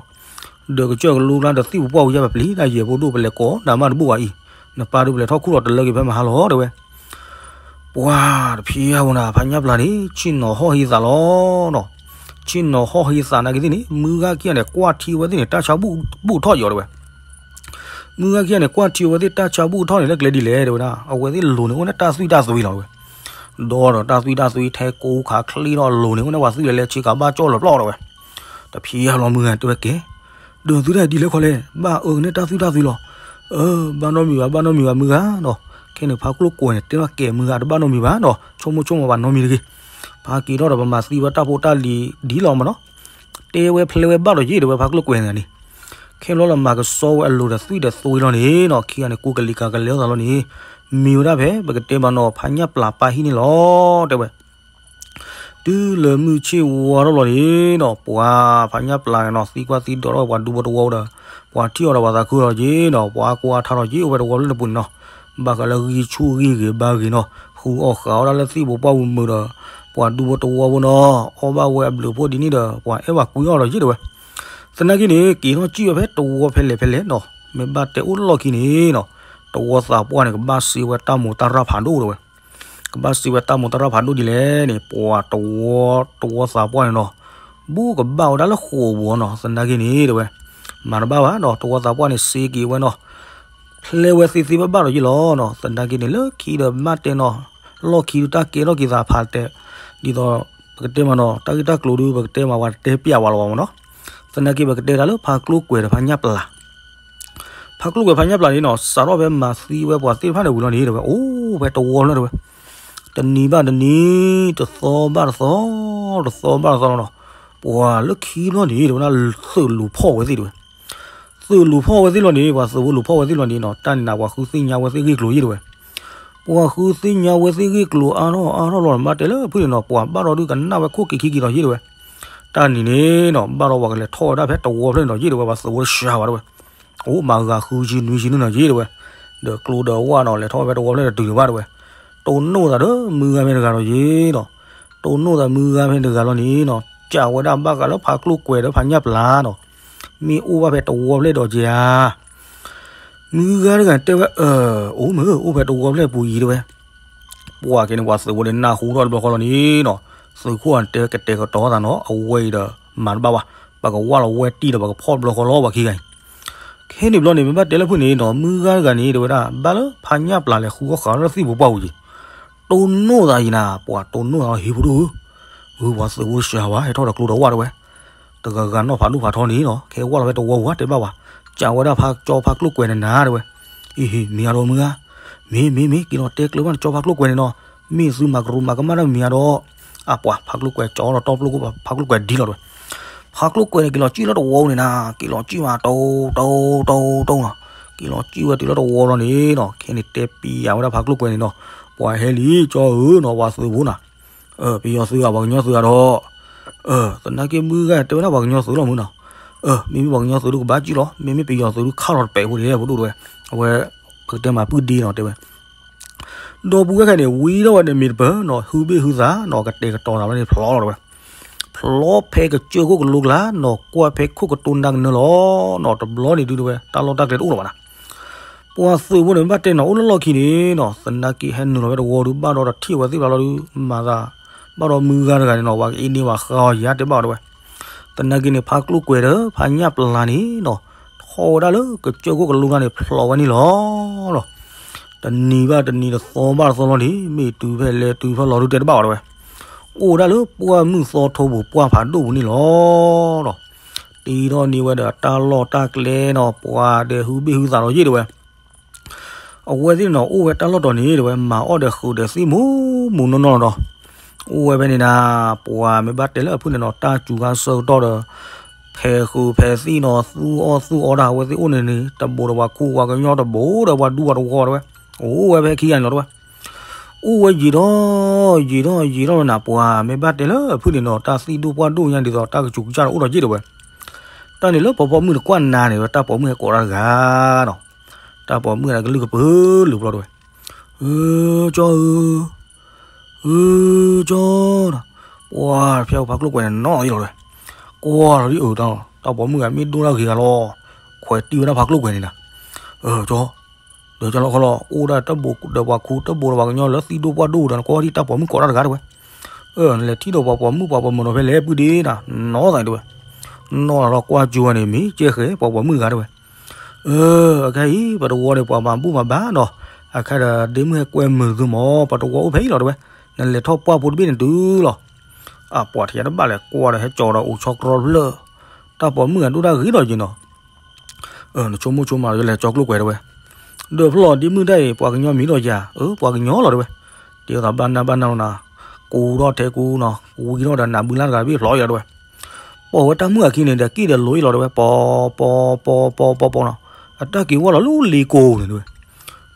ဒီးကစၢၢ်ကလိကျါဒီးသံၣ်ပပှၢ်ဝံၤယါပပျံၤ တၢ်ယဲၢ်ဖိဒိၣ်ပလဲၤကိးနၤမးတဘူၣ်ဘၣ်အံၤ, နပၢ်ဒုပလဲၤထီၣ်ခူၣ်လီၤတလၢက့ၤဖဲမဟါလီၤတဲဝဲ ပှၤတဖံးအါဝဲနၤ ဖါညၣ်ပျၢ်န့ၣ် ဆ့ၣ်နီၤဟီၣ်ဟ့သးလီၤနီၤ, ဆ့ၣ်နီၤဟီၣ်ဟ့သးနာ်က့သ့ၣ်န့ၣ် မုၢ်ဂၤခံဂၤန့ၣ် ကွၢ်ထံဝဲသ့ၣ်န့ၣ် တၢ်ဆါဘူၣ်ထီၣ်ယီၤတဲဝဲ, မုၢ်ဂၤခံဂၤန့ၣ် ကွၢ်ထံဝဲသ့ၣ်တၢ်ဆါဘူၣ်ထီၣ်န့ၣ် လၢကျဲဒ်လဲၣ်တဲဝဲဒၣ် အဝဲသ့ၣ်လိၤန့ၣ်အိၣ်န့ၣ်တၢ်သွံၣ်တၢ်သွံၣ်လီၤတဲဝဲ, ဒီးဒီးတၢ်သွံၣ်တၢ်သွံၣ်ထဲကိးခးချ့ထီၣ်လိၤန့ၣ် အိၣ်န့ၣ်ပှၤသွံၣ်လဲၤလဲၤဆ့ကၤဘၣ်ကၠီၣ်လီၤပျီၢ်တဲဝဲ, တဖံးအါလီၤမုၢ်ဂၤတဲဝဲကဲ ဒီးသုတၢ်ဒ်လဲၣ်ခီလဲၣ် ဘၣ်အၢန့ၢ်တၢ်သွံၣ်တၢ်သွံၣ်လီၤ, အၢ ဘၣ်နီတမံၤဘၣ် ဘၣ်နီတမံၤဘၣ်မုၢ်ဂၤနီၤ, ခဲန့ၣ်ဖါကျိၣ်ကွဲၤန့ၣ် တဲဘၣ်ကဲမုၢ်ဂၤတဘၣ်နီတမံၤဘၣ်နီၤ ဆိကမိၣ်ဆိကမိၣ်ဘၣ်နီတမံၤတဂ့ၤ, ဖါက့ၤထီၣ်ဒီးပမၤသံဝဲတၢ်ဖိတၢ်လံၤဒ်လီၤမးနီၤ, တဲဝဲဖျဲဝဲဘၣ်ဒီးယ့ၣ်တဲဝဲဖါကျိၣ်ကွဲၤန့ၣ်န့ၣ်, ခဲလီၤလၢမၤကဆှီဝဲအလိၤဒီးသွံၣ်ဒီးသွံၣ်လီၤန့ၣ်နီၤ ခံဂၤန့ၣ် ကူကလံၤကၤကလဲၤအသးလီၤန့ၣ်, မ့ၢ်ဝဲဒၣ်ဖဲ ပကတဲမးနီၤ ဖါညၣ်ပျၢ်ပၢ်ဟံၣ်န့ၣ်လီၤတဲဝဲ တုၤလၢမုၢ်ဆ့ၣ်ဝါထီၣ်လီၤန့ၣ်နီၤ ပှၤဖါညၣ်ပျၢ်န့ၣ်နီၤ သံကွၢ်သံဒိးထီၣ်ပှၤဒူဖိတဝီဒီး ပှၤထံၣ်အီၤဒီးပှၤသးခုထီၣ်က့ၤနီၤ ပှၤကွၢ်ထါထီၣ်က့ၤအိၣ်ဝဲတဝီလၢတပူၤန့ၣ်နီၤ, ဘၣ်ဃးလၢဂံၢ်ဆူၣ်ဂံၢ်ဂ့ၤဘါဂ့ၤနီၤ ဃုအီၣ်ဃးအီၣ်ဒၣ်လၢသံၣ်ဖိပှၢ်ပူၤမုာ်ဒီး ပှၤဒူဖိတဝီဖိနီၤ အီၣ်ဘၣ်ဝဲအဘျုးအဖှိၣ်ဒ်န့ၣ်ဒီး ပှၤအဲၣ်ဝဲကွံအီၤဒီးယ့ၣ်တဲဝဲ, သနာ်က့န့ၣ် က့ၤထီၣ်စံၣ်ဝဲဖဲတဝီဖဲလဲၣ်ဖဲလဲၣ်နီၤ မ့ၢ်ဘၣ်တဲအိၣ်လီၢ်ခံန့ၣ်နီၤ တဝီသးပှၢ်န့ၣ် ကဘၣ်စံးဝဲတၢ်မိၢ်တၢ်ရၣ်ဖးဒိၣ်တဲဝဲ ကဘၣ်စံးဝဲတၢ်မိၢ်တၢ်ရၣ်ဖးဒိၣ်ဒ်လဲၣ်န့ၣ် ပှၤတဝီ တဝီသးပှၢ်န့ၣ်နီၤ ဘူးကဘၣ်ဝဲဒၣ်လၢဃိာ်ပူၤနီၤ သနာ်က့န့ၣ်တဲဝဲ မၤတဘၣ်ဘၣ်ဒီး တဝီသးပှၢ်န့ၣ်စ့က့ၤဝဲနီၤ ဖျဲဝဲသ့သ့ဘၣ်ဘၣ်ဒီးယ့ၣ်လီၤနီၤ သနာ်က့န့ၣ် လၢခံဒီးမ့ၢ်တဲနီၤ လီၢ်ခံဒုးတၢ်ကဲထီၣ်က့ၤသးဖးတဲ ဒ်သိး ပကတဲမးနီၤ တၢ်ဂ့ၢ်တၢ်ကျိၤဒုး ပကတဲမးဝဲတတဲပျးဝဲလီၤဘၣ်မးနီၤ သနာ်က့ပကတဲတၢ်လၢဖါကျိၣ်ကွဲၤဒီးဖါညၣ်ပျၢ် ဖါကျိၣ်ကွဲၤဖါညၣ်ပျၢ်န့ၣ်နီၤ စးထီၣ်ဖဲမၤသံဝဲပှၤသ့ၣ်တဖၣ်န့ၣ်ဝံၤလီၤန့ၣ် တဲဝဲ အိၣ်ဖဲတဝီလၢတဲဝဲ တနံၤဘၣ်တနံၤ တသီဘၣ်တသီ တသီဘၣ်တသီလီၤနီၤ ပှၤလၢခံလီၤန့ၣ် တဲဝဲဒၣ် သုးလူၤဖီၣ်ဝဲသ့ၣ်တဲဝဲ သုးလူၤဖီၣ်ဝဲသ့ၣ်လီၤန့ၣ် ပှၤသုးဖိလူၤဖီၣ်ဝဲသ့ၣ်လီၤန့ၣ်နီၤ တၢ်န့ၣ်နၤ ပှၤဃုသ့ၣ်ညါဝဲသ့ၣ်ဂ့ၢ်ကျိၤယ့ၣ်တဲဝဲ ပှၤဃုသ့ၣ်ညါဝဲသ့ၣ်ဂ့ၢ်ကျိၤအါထီၣ်အါထီၣ်လီၤ မ့ၢ်တဲလၢဖုၣ်န့ၣ်နီၤ ပှၤဘၣ်ဒီးဒုးကနၣ်ဝဲခိၣ်က့ၤခံက့ၤလီၤယ့ၣ်တဲဝဲ တၢ်န့ၣ်န့ၣ်နီၤ ဘၣ်ဒီးပှၤကလဲၤထီၣ်ဝဲဒၣ်ဖဲတဝီဖျၢၣ်န့ၣ်နီၤ ယ့ၣ်တဲဝဲ ပှၤသုးဖိတၢ်ဆှၢဘၣ်တဲဝဲ အိၣ်မၤဂၤဃုဆံနွံဆံန့ၣ်နီၤ ယ့ၣ်တဲဝဲ ဒီးကျိဒီးဝၣ်နီၤ လဲၤထီၣ်ဝဲဖဲတဝီဖျၢၣ်တတုၤလၢၤဘၣ်တဲဝဲ တ တိၢ်နီၣ်သးဒီးမုၢ်ဂၤဖဲတဂၤဒီးယ့ၢ်ဒီး, တိၢ်နီၣ်သးမုၢ်ဂၤဖဲတဂၤလီၤန့ၣ်နီၤ, ကးဝဲဒၣ်ဘၣ်ဃးလၢဖါကျိၣ်ကွဲၤဒီးဖါညၣ်ပျၢ်နီၤ, မ့ၢ်အိၣ်ဘၣ်ဖဲတဝီဖျဲၣ်ဒီးက့ၤဧါ. မုၢ်ဂၤတဂၤတဲဝဲ, အၢ အိၣ်မ့ၢ် အိၣ်ဖဲတဝီဖျဲၣ်ပူၤအံၤတဲဝဲ. ပှၤက့န့ၣ် ပှၤသုးဖိန့ၣ်နၢ်ဟူထီၣ်တဘျီဃီလီၤန့ၣ်နီၤ, သုးခိၣ်အတဲကတဲာ်ကတီၤသးနီၤ, အဝဲအံၤဒီးမၤတဘၣ်ဘၣ်, ပကဝၢ်လီၤဝဲတံၢ်ဒီးပကဖီၣ်တဘျီဃီလီၤ ပှၤခံဂၤအံၤ. ခဲန့ၣ်ဘျီန့ၣ် မ့ၢ်ဘၣ်တဲလၢဖုၣ်န့ၣ်နီၤ, မုၢ်ဂၤတဂၤန့ၣ် တဲဝဲဒၣ်ဘၣ်လၢဖါညၣ်ပျၢ်လဲၤဃုအီၣ်ဃာ်လၢသံၣ်ပူၤပှၢ်ပူၤက့ၤ, တိၢ်နီၣ်သးအံၤနၤ, ပှၤတိၢ်နီၣ်သးဟ့ၣ်ဖိဒိၣ်ဧၢ, ဧၢ ပှၤသုးဖိတစှၤဘၣ် ဟဲထီၣ်ဒီးကျိဒီးဝၣ်တဲဝဲ, တဂၤဂၤနီၣ်ဖးဒိၣ်ဖးထီန့ၣ်နီၤ, ခဲဝၢ်လီၤဖဲတဝီပူၤဧါတဲဘၣ်ဘၣ်, ကးဝဲဒၣ်ဖါကၠီဖါကျိၣ်ကွဲၤန့ၣ်နၤတဲဝဲ. အ့ဟ့ မ့ၢ်အါဒီးမုၢ်ဂၤ, မ့ၢ်မ့ၢ်မ့ၢ် က့ၤလီၤတဲကျၢၤဘၣ်နကၠီဖါကျိၣ်ကွဲၤန့ၣ်နီၤ, မ့ၢ်သုမၤကရူးမၤကမၣ်တၢ်မ့ၢ်အါဒီး, အပှၤဖါကျိၣ်ကွဲၤကၠီလီၤတီပျိၢ်ကိၣ် ဖါကျိၣ်ကွဲၤဒ်လီၤတဲဝဲ. ဖါကျိၣ်ကွဲၤန့ၣ် က့ၤလီၤကံၣ်လၢတဝီပူၤန့ၣ်နၤ, က့ၤလီၤကံၣ်မး တိတိတိတိနီၤ, က့ၤလီၤကံၣ်ဝဲတုၤလၢတဝီလီၤန့ၣ်နီၤ, ခဲန့ၣ်တဲပံယၤဝဲဒၣ်ဖါကျိၣ်ကွဲၤန့ၣ်နီၤ, ပှၤဟဲလံကၠီဧၢနီၤ, ပှၤသုးဖိနၤ, ပယီၤသုးဧါ ပှၤကညီသုးဧါဒီး, သနာ်က့မုၢ်ဂၤတဲဝဲဒၣ်ပှၤကညီသုးလီၤမုၢ်နီၤ, မ့မ့ၢ်ပှၤကညီသုးဒုးကဘၣ်ကံၣ်လီၤ, မ့မ့ၢ်ပယီၤသုးဒုးခးလီၤတပဲာ်ဖိဒ်ဖိဒိၣ်တဲဝဲ, အဝဲ, ပကတဲမၤပုၢ်ဒ့နီၤတဲဝဲ ဒီပုၢ်ဝဲၢ်ခဲန့ၣ် ဝံထီၣ်ဝဲဒီးမ့ၢ်တပၢၢ်နီၤ, ဟုဘ့ၣ်ဟုသးနီၤ, ကတဲာ်ကတီၤသးလီၤန့ၣ် ဖျီလီၤတဲဝဲ, ဖျီဖဲကစၢၢ်ခိၣ်ကလိကျါနီၤ, ကွၢ်ဖဲခိၣ်ကတိၤနၢ်ကနၢလီၤနီၤ, တဘျီန့ၣ်ဒုးတဲဝဲ တၢ်လီၢ်တၢ်ကျဲတအိၣ်လၢၤဘၣ်နၤ. ပှၤသုးဖိန့ၣ် ဘၣ်တဲနီၤ အိၣ်လၢလီၢ်ခံန့ၣ်နီၤ, သနာ်က့ဟဲနုာ်လီၤဖဲတဝီဒုး ဘၣ်ဒီးတထံၣ်ဝဲသ့ၣ်ဖျါလီၤဒုး မၤသး, ဘၣ်ဒီးမုၢ်ဂၤတဂၤန့ၣ်နီၤ, ပှၤကအ့န့ၢ်ပှၤဃါအီၤယၤတဲဘၣ်အီၤတဲဝဲ. သနာ်က့န့ၣ် ဖါကျိၣ်ကွဲၤဒီးဖါညၣ်ပျၢ်န့ၣ်နီၤ, ထီၣ်ဝဲဒၣ်လၢကစၢၢ်ခိၣ်ကလိကျါန့ၣ် ဖျိးဝဲန့ၣ်လီၤ. တနံၤဘၣ်တနံၤ တသီဘၣ်တသီလီၤန့ၣ် မ့ၢ်တုၤဖဲလဲၣ်တုၤဖဲလဲၣ်ဒုးတဲတဘၣ်အီၤတဲဝဲ. အိၣ်ဝဲဒၣ်လၢပှၢ်မုၢ်သီထိပူၤ ပှၢ်ဖးဒိၣ်ပူၤန့ၣ်လီၤ. တ့ထီၣ်န့ၢ်ဝဲဒီးတၢ်လီၢ်တၢ်ကျဲနီၤ, ပှၤဒီးဟုဘ့ၣ်ဟုသးလီၤယ့ၣ်တဲဝဲ. အဝဲသ့ၣ်န့ၣ်နီၤ အိၣ်ဝဲတၢ်လီၢ်တီၤန့ၣ်တဲဝဲ, မၤအီၣ်ဒီးဃုာ်ဒီးသ့ၣ်မူးမူးနီၢ်နီၢ်လီၤဒီး, အိၣ်ဝဲဖဲန့ၣ်နၤ, ပှၤမ့ၢ်ဘၣ်တဲလၢအဖုၣ်န့ၣ်နီၤ, တၢ်စူၤခါဆၢကတီၢ်ဒီး ဖဲးဃုာ်ဖဲးသ့ၣ်နီၤ, သူၣ်အီၣ်သူၣ်အီတၢ် အဝဲသ့ၣ်အိၣ်န့ၣ်န့ၣ် တဘိးဒီးပှၤခူပှၤကညီ တဘိးဒီးပှၤဒူပှၤတဝီတဲဝဲ. အိၣ်ဝဲဖဲခံဂၤန့ၣ်လီၤတဲဝဲ. အိၣ်ဝဲယံာ်ထီၣ်ယံာ်ထီၣ်ယံာ်ထီၣ်လီၤနၤ, ပှၤမ့ၢ်ဘၣ်တဲလၢအဖုၣ်န့ၣ်နီၤ, တၢ်သံၣ်ဒိၣ်ပှၢ်ဒိၣ်ညါဒ်သိး တၢ်ကစူၤကစၢ်ဒီးအိၣ်ဒီးယ့ၣ်တဲဝဲ. တၢ်န့ၣ်လၢပှၤပိာ်မုၣ်တကွၢ်နၤန့ၣ်ဝဲ, တၢ်ပိာ်မုၣ်ဟဲကိးတၢ်တဂၤနီၤ, တၢ်ပိာ်မုၣ်တဂၤကလုၢ်ကပၢၤလုာ်ဘျီတဲဝဲ. အၢ ကၠီဧၢ, အၢ ကၠီဒီး, ပှၤတဖျဲးဖါကျိၣ်ကွဲၤန့ၣ်နီၤယ့ၣ်လီၤတဲဝဲ. ကွၢ်လီၤဒ်အၢ တၢ်ပိာ်မုၣ်ဂၤမ့ၢ်ဒိၣ်တၢ်ဂ့ၤဂၤလီၤ, ခွဲးတံၢ်ဝဲဒၣ်ဖါကျိၣ်ကွဲၤန့ၣ်နၤ. အၢ ကၠီ, ဒီးကၠီလီၤခီလီၤ, အိၣ်ဒၣ်တဘိးဒီးပှၤခူတဘိးဒီးပှၤကညီလၢသံၣ်ဒိၣ်ပှၢ်ဒိၣ်ဒီး နကွၢ်ဒ်တၢ်ပိာ်မုၣ်ကိးတၢ်တဂၤတဲဝဲ. အၢ နလဲၤထံၣ်ဒီးပှၤပိာ်မုၣ်ပှၤပိာ်မုၣ်နီၤဖဲလဲၣ်ပုၢ်ဒ့နၤ, နီၢ်သးတဲဝဲ. နီၢ်လီၤလီၤကွၢ်ကၠိဝဲန့ၣ် မ့ၢ်ကဲဃဲၤပှၤပိာ်မုၣ်တဂၤတဲဝဲ. အၢ အခဲအံၤ ပတဝီန့ၣ် ပှၤမၤဘူၣ်မၤဘါနီၤ, အခဲဒီးဒ့မုၣ်ဟဲကွဲမုာ်သုမၢ်, ပတဝီအိၣ်ဖဲအံၤလီၤတဲဝဲ. နလဲၤထီၣ်ပှၢ်ဖိတဘ့ၣ်န့ၣ်တုၤလီၤ. အပှၤထံၣ်တဘၣ်လဲၤကွၢ်ဒီးဟဲကၠီဒီးအိၣ်ဆီတြီတဖျၢၣ်, တၢ်ပိာ်မုၣ်ဂၤဒိၣ်တၢ်ဂ့ၤဒီးယ့ၣ်နီၤ. နဆိကမိၣ်ဆိကမးဒီး ယလဲၤကၠီကျိၣ်ကွဲၤတဲဝဲ. ဒီးဖျီၣ်ဒ့မုၣ်တၢ်အံၤ ပှၤကညီမံၤဒီးယၤ, အၢ ပှၤကညီလီၤတဲဝဲ. တဲသးဘၣ်နၢ်ဘၣ်နၢ်လီၤနၤ, ကူထီၣ်ထဲကူနီၤ, ဝံထီၣ်ဒီးနးဘုလၢ်တဂၤတဘ့ၣ်ဖျီၣ်ယၤတဲဝဲ. ပိာ်ဝဲတၢ်မုၣ်အခံန့ၣ်ဒီး က့ၣ်ဒီးလိၤအံၤလီၤတဲဝဲ, ပီၤပီၤပီၤပီၤပီၤပီၤနီၤ, အတၢ်က့ၤဝဲလီၤလၢလ့ကိန့ၣ်တဲဝဲ.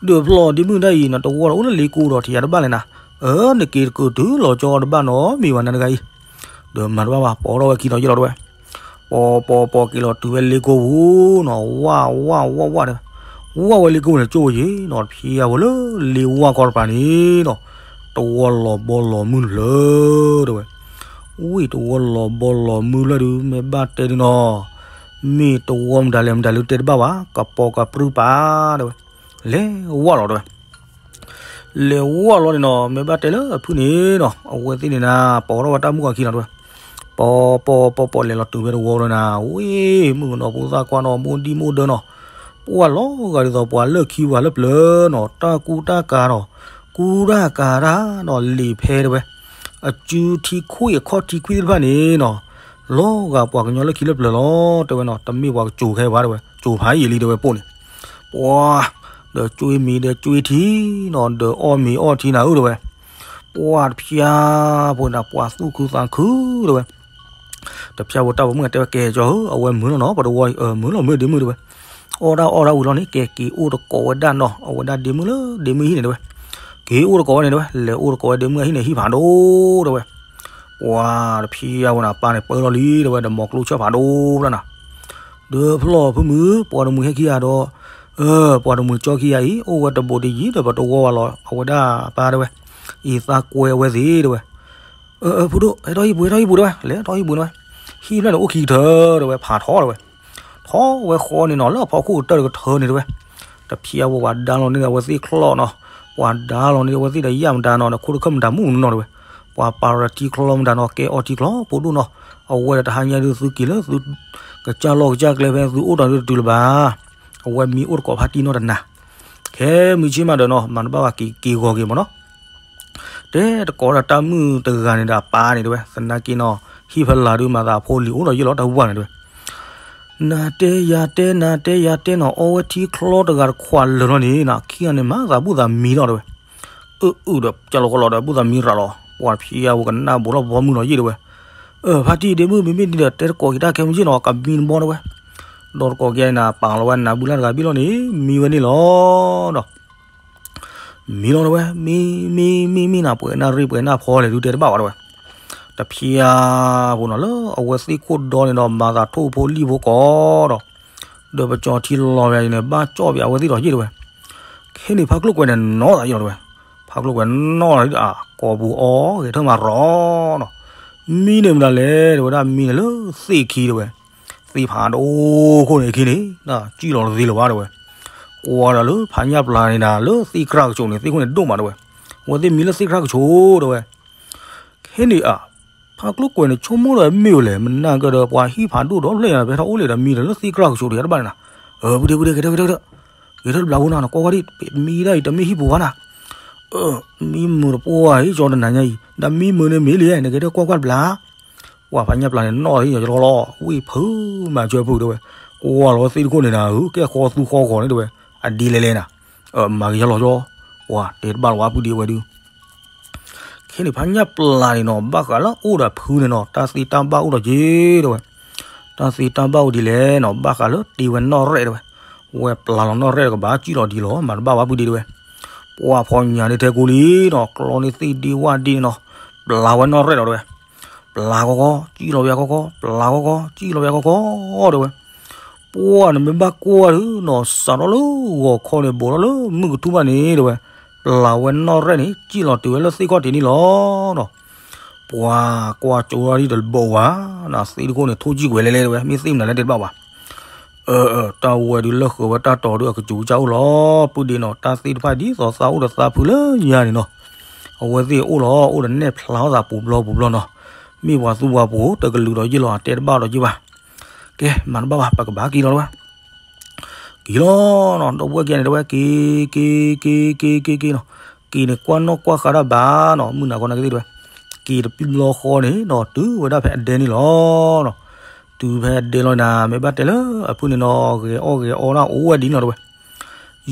ဒီးဖျီၣ်ဒ့မုၣ်တၢ်အံၤ နတဝီဒီးအိၣ်လၢလ့ကိဒီးထံၣ်ယၤတဘၣ်လဲၣ်နၤ, အၢ နက့ၤတကၢၢ်တုၤလီၤကၠီတဘၣ်နီတမံၤဘၣ်နၤတဂၤအံၤ. ဒီးမၤတဘၣ်ဘၣ် ပိာ်ထီၣ်ဝဲခံနီၤယ့ၣ်လီၤတဲဝဲ. ပီၤပီၤပီၤက့ၤလီၤတုၤဝဲလ့ကိပူၤနီၤ, ဝၢ်ဝၢ်ဝၢ်ဝၢ်တဲဝဲ. ဝၢ်ဝဲလ့ကိန့ၣ်ကၠိယ့ၣ်နီၤ, တဖျဲးဝဲလၢလ့ဝၢ်ကီၢ်တပၤန့ၣ်နီၤ, တဝီလီၤဘီလီၤမုၢ်လၢတဲဝဲ. ဝံၤတဝီလီၤဘီလီၤမုၢ်လၢဒုး မ့ၢ်ဘၣ်တဲဒုးနီၤ, မ့ၢ်တဝီမတၤလဲၣ်မတၤလဲၣ်တဲတဘၣ်ဘၣ်, ကပီၤကပြုၢ်ပာ်တဲဝဲ. လဲၤဝၢ်လီၤတဲဝဲ. လဲၤဝၢ်လီၤန့ၣ်နီၤ, မ့ၢ်ဘၣ်တဲလၢအဖုၣ်န့ၣ်နီၤ, အဝဲသ့ၣ်န့ၣ်နၤ ပိာ်ထီၣ်ဝဲတၢ်မုၣ်အခံလီၤတဲဝဲ. ပီၤပီၤပီၤပီၤလဲၤလီၤတုၤဖဲတဝီလီၤနၤ, ဝံၤ မုၣ်ကနီၤဖိသၣ်ခွါနီၤ မိၢ်ဒံမိၢ်ဒၢနီၤ, ပှၤလီၤဂာ်ဒ်သိးပှၤလၢခံပှၤလၢပျၢၤနီၤ, တၢ်ကူတၢ်ကၤနီၤ, ကူတၢ်ကၤတၢ်နီၤ လံာ်ဖဲတဲဝဲ. အစုထံခွံအခီၣ်ထံခွံသ့ၣ်တဖၣ်န့ၣ်နီၤ, လီၤဂာ်ပှၤကညီလၢခံလၢပျၢၤလီၤတဲဝဲနီၤ, တမ့ၢ်ပှၤကစိၤခဲပှၤတဲဝဲ, စိၤဖးယံာ်လံတဲဝဲပိာ်န့ၣ်. ပှၤ ဒီးကွ့မံၤဒီးကွ့ထံနီၤ, ဒီးအီၣ်မ့ၤအီၣ်ထံနၤဧၢတဲဝဲ. ပှၤတဖျါဖိန့ၣ် ပှၤသူၣ်ခုသးခုတဲဝဲ. တဖျါဖိတၢ်ပိာ်မုၣ်တဲဝဲ ကဲကၠီဧၢ, အဝဲမုာ်လီၤနီၤ, ပတဝီအံၤ မုာ်လီၤမုာ်ဒ့မုၣ်တဲဝဲ. အီၣ်တၢ်အီၣ်တၢ်ဝံၤလီၤန့ၣ် ကဲက့ၤအိၣ်တကိးဝဲဒၣ်နီၤ, အဝဲဒၣ်ဒ့မုၣ်လၢဒ့မုၣ်ဟံၣ်န့ၣ်တဲဝဲ. က့ၤအိၣ်တကိးဝဲန့ၣ်တဲဝဲ, လဲၤအိၣ်တကိးဝဲဒ့မုၣ်အဟံၣ်န့ၣ် ဟံၣ်ဖးဒိၣ်တဲဝဲ. ပှၤတဖျါဖိန့ၣ် ပၢ်န့ၣ်ပၢလီၤလံတဲဝဲ, ဒီးမီၤကျိဆၢၣ်ဖးဒိၣ်ဖျၢၣ်နၤ. ဒီးဖျီၣ်ဖုမုၣ် ပှၤတမှံၤဟဲခံဂၤဒီး, ပှၤတမုာ်ကၠီခံဂၤအံၤ အိၣ်ဝဲတဘူးတယံၤဒီးပတဝီဘၣ်လီၤ အဝဲဒၣ်ပၢ်တဲဝဲ, အံၤသးကွဲဝဲသ့ၣ်တဲဝဲ, အၢ ဖုဒိၣ် ဟဲထီၣ်ဟံၣ်ပူၤ ဟဲထီၣ်ဟံၣ်ပူၤတဲဝဲ လဲၤထီၣ်ဟံၣ်ပူၤတဲဝဲ, ဟံၣ်ဖျၢၣ်န့ၣ်အိၣ်ခံကထၢတဲဝဲ ဖးထီတဲဝဲ, ထီဝဲဃီန့ၣ်နီၤ လၢအဖီခိၣ်ကတၢၢ်တကထၢန့ၣ်တဲဝဲ, တဖျဲးဝဲပှၤဒါလီၤန့ၢ်အဝဲသ့ၣ်ချီၣ်နီၤ, ပှၤဒါလီၤန့ၢ်အဝဲသ့ၣ်ဒီးယၣ်မတၤနီၤ ဒီးခိၣ်တခၢၣ်မတၤမုၣ်နီၤတဲဝဲ, ပှၤပာ်လီၤထံချီမတၤနီၤ ကဲအီထံချီဖိဒိၣ်နီၤ, အဝဲဒီးတဟါညါဒုးသုက့ၤလၢသု ကစၢ်လီၢ်ကစၢ်ကျဲဖဲသုအိၣ်တၢ်ဒုးတတုၤလၢၤဘၣ် အဝဲမံအိၣ်တကိးဖါတံၢ်နီၢ်တနၤ, ခဲမုၢ်ဆ့ၣ်မးဒီးနီၤ မၤတဘၣ်ဘၣ်က့ၤက့ၤဂီၤက့ၤမးနီၤ, တဲတကိးဒီးတၢ်မုၣ်တဂၤန့ၣ်ဒီးအပၢ်န့ၣ်တဲဝဲ သနာ်က့နီၤ ဟံၣ်ဖဲလၢ်ဒုးမၤသးဖိလံၤအိၣ်ဒီးယ့ၢ်လီၤတၢ်ဝူဘၣ်န့ၣ်တဲဝဲ, နၤတဲယၤတဲနၤတဲယၤတဲနီၤ အီဝဲထံချီတဂၤတခွးလၢာ်လီၤန့ၣ်နီၤ ခံဂၤန့ၣ်မၤသးဘူၣ်သးမံလီၤတဲဝဲ, အၢအုဒီးကၢ်လီၤကီလီၤဒီးဘူၣ်သးမံရၤလီၤ ပှၤတဖျဲးဝဲကနၣ်ဘူးထီၣ်ဘီမုၢ်နီၤယ့ၢ်တဲဝဲ, အၢ ဖါတံၢ်ဒ့မုၣ် မ့မ့ၢ်ဒ်ဒီးတဲတကိးက့ၤတၢ်ခဲမုၢ်ဆ့ၣ်နီၤ ကမံတဘီတဲဝဲ, ဒီးတကိးက့ၤန့ၣ် ပာ်လီၤဝဲနၤဘူၣ်လၢ်တဂၤဘ့ၣ်လီၤန့ၣ် မံဝဲန့ၣ်လီၤဒီး မံလီၤတဲဝဲ မံ မံ မံ မံနၤ ပှဲၤနၣ်ရံၣ် ပှဲၤနၣ်ဖီလဲၣ်ဒုးတဲတဘၣ်ဝဲတဲဝဲ, တဖျဲးဖိနီၤ လၢအဝဲသ့ၣ်ခိၣ်ဒီန့ၣ်ဒီး မၤသးထိၣ်ဖိလံၣ်ဖိကိးဒီး, ဒီးပကၠီထံလီၤဝဲန့ၣ် ဘၣ်ကၠီၣ်ဘၣ်အဝဲသ့ၣ်ဒီးယ့ၢ်တဲဝဲ, ခဲန့ၣ်ဖါကျိၣ်ကွဲၤန့ၣ်နီၣ်သးယ့ၢ်လီၤတဲဝဲ, ဖါကျိၣ်ကွဲၤနီၣ်သးဒုး ကိာ်ပူၤအီဂဲၤထၢၣ်မးရီၤနီၤ, မံန့ၣ်မတၤလဲၣ်တဲဝဲဒၣ် မံန့ၣ်လၢသ့ၣ်ခံတဲဝဲ, သ့ၣ်ဖးဒိၣ်ခိၣ်န့ၣ်ခံန့ၣ် စံၣ်လီၤတသ့လၢၤဘၣ်တဲဝဲ, ကွၢ်ဒီးလၢဖးညၣ်ပျၢ်န့ၣ်ဒၣ် လၢသ့ၣ်ကြၢ်ကဆိးန့ၣ် သ့ၣ်ခိၣ်န့ၣ်ဒိၣ်မးတဲဝဲ, အဝဲသ့ၣ်မံလၢသ့ၣ်ကြၢ်ကဆိးတဲဝဲ, ခဲန့ၣ်အ ဖါကျိၣ်ကွဲၤန့ၣ် ဆိကမိၣ်ဒီးမ့ၢ်ဝဲလဲၣ် မနၤကဒီးပှၤဟံၣ်ဖးဒိၣ်ဒီဖျၢၣ်ညါ ပဟဲထီၣ်အိၣ်လံဒီးမံဒီးလၢသ့ၣ်ကြၢ်ကဆိးတယၤတဘၣ်န့ၣ်နၤ, အၢ ပူၤဒ့ပူၤဒ့ ကဲထီၣ်ကဲထီၣ်ကဲထီၣ်, ဂဲၤထၢၣ်တဘျီဖိနၤ နကွၢ်ကွၢ်ဒံး မံဒၣ်အံၤတမ့ၢ်ဟံၣ်ပူၤဘၣ်နၤ, မံမုာ်တပှၢ်အံၤ ကၠီတနၤညါအံၤ ဒီးမံမုာ်န့ၣ်မ့ၢ်လံ နကဲထီၣ်ကွၢ်ကွၢ်တဘျီ ပှၤဖးညၣ်ပျၢ်န့ၣ် နီၣ်လီၤလီၤ ဝ့ၢ်ဖုမၤစၢၤဖုတဲဝဲ, ကွၢ်လီၤသ့ၣ်တခိၣ်န့ၣ်နၤဧၢ ကဲဃီသူဃီဂီၤန့ၣ်တဲဝဲ, အဒ်လဲၣ်လဲၣ်နၤ, မၤကယီလီၤကၠီ, ပှၤတဲတဘၣ်လီၤဝဲဖုဒံဝဲဒုး ခဲန့ၣ်ဖးညၣ်ပျၢ်န့ၣ်နီၤ ဘၣ်ဃးလၢအိၣ်ဒီးဖုန့ၣ်နီၤ တၢ်သ့တၢ်ဘၣ်အိၣ်ဒီးက့တဲဝဲ, တၢ်သ့တၢ်ဘၣ်အိၣ်ဒ်လဲၣ်နီၤ ဘၣ်ဃးလၢတ့ဝဲနီၣ်ရဲၣ်တဲဝဲ, ဝဲပျၢ်လီၤနီၣ်ရဲၣ်တကဘၣ် စံၣ်လီၤဒ်လီၤ မၤတဘၣ်ဝဲဖုဒံတဲဝဲ, ပှၤဖီညါန့ၣ်ထဲကိလံနီၤ ကျီန့ၣ်သ့ၣ်ဒ့ဝၣ်ဒ့နီၤ, ပျၢ်ဝဲနီၣ်ရဲၣ်ဒီးတဲဝဲ, ပျၢ်ခီခီ စံၣ်လီၤဝဲခီခီ ပျၢ်ခီခီ စံၣ်လီၤဝဲခီခီတဲဝဲ ပှၢ်နမ့ၢ်ဘၣ်ကွၢ်ဒုးနီၤ စးထီၣ်လၢဂီၤခီန့ၣ် ဘူးထီၣ်လၢမုၢ်ကထူၣ်ဘၣ်န့ၣ်တဲဝဲ, ပျၢ်ဝဲနီၣ်ရဲၣ်န့ၣ် စံၣ်လီၤတုၤဝဲလၢသ့ၣ်ခီၣ်ထံးန့ၣ်လီၤနီၤ, ပှၤကွၢ်ကၠိထီၣ်ဒ်တဘိဝဲ, နသ့ၣ်တခိၣ်န့ၣ် ထိၣ်ကံၢ်ကွဲၤလဲၣ်လဲၣ်တဲဝဲ မ့ၢ်သ့ၣ်မနုၤလဲၣ်တဲတဘၣ်ဘၣ် အၢ တၢ်ဝဲဒုးလၢဃုာ်ဝဲတၢ်တီၤဒုးအကစူၤကစၢ်အိၣ်လီၤ, ပုၢ်ဒ့နီၤ တၢ်သ့ၣ်တဖၣ်ဒ်သိးသးအိၣ်ဒီးသးဖုလၢညါန့ၣ်နီၤ, အဝဲသ့ၣ်အိၣ်လီၤ အိၣ်ဒီးနဲၣ်ဖျါထီၣ်သးပူၤဘျီပူၤဘျီနီၤ, မ့ၢ်ပှၤသူပှၤပူၤ တကလုာ်ဒီးယ့ၢ်လီၤ တဲတဘၣ်ဒီးယ့ၢ်ဘၣ်, ကဲ မၤတဘၣ်ဘၣ် ပကဘၣ်က့ၤလီၤတဲဝဲ က့ၤလီၤနီၤ ဒီပုၢ်ဝဲၢ်ခံဂၤန့ၣ်တဲဝဲ က့ၤ က့ၤ က့ၤ က့ၤ က့ၤ က့ၤနီၤ, က့ၤန့ၣ်ကွၢ်နီၣ်ကွၢ်ဃာ်တၢ်ဘၣ်နီၤ မုၢ်နၤခီနာ်က့သ့ၣ်တဲဝဲ, က့ၤတပံၤဘျီဃီန့ၣ်နီၤ တုၤဝဲဒၣ်ဖဲအဒဲန့ၣ်လီၤ, တုၤဖဲအဒဲလီၤနၤ မ့ၢ်ဘၣ်တဲလၢအဖုန့ၣ်နီၤ ဂဲၤအီၣ်ဂဲၤအီတၢ်အိၣ်ဝဲဒ်နီၤတဲဝဲ,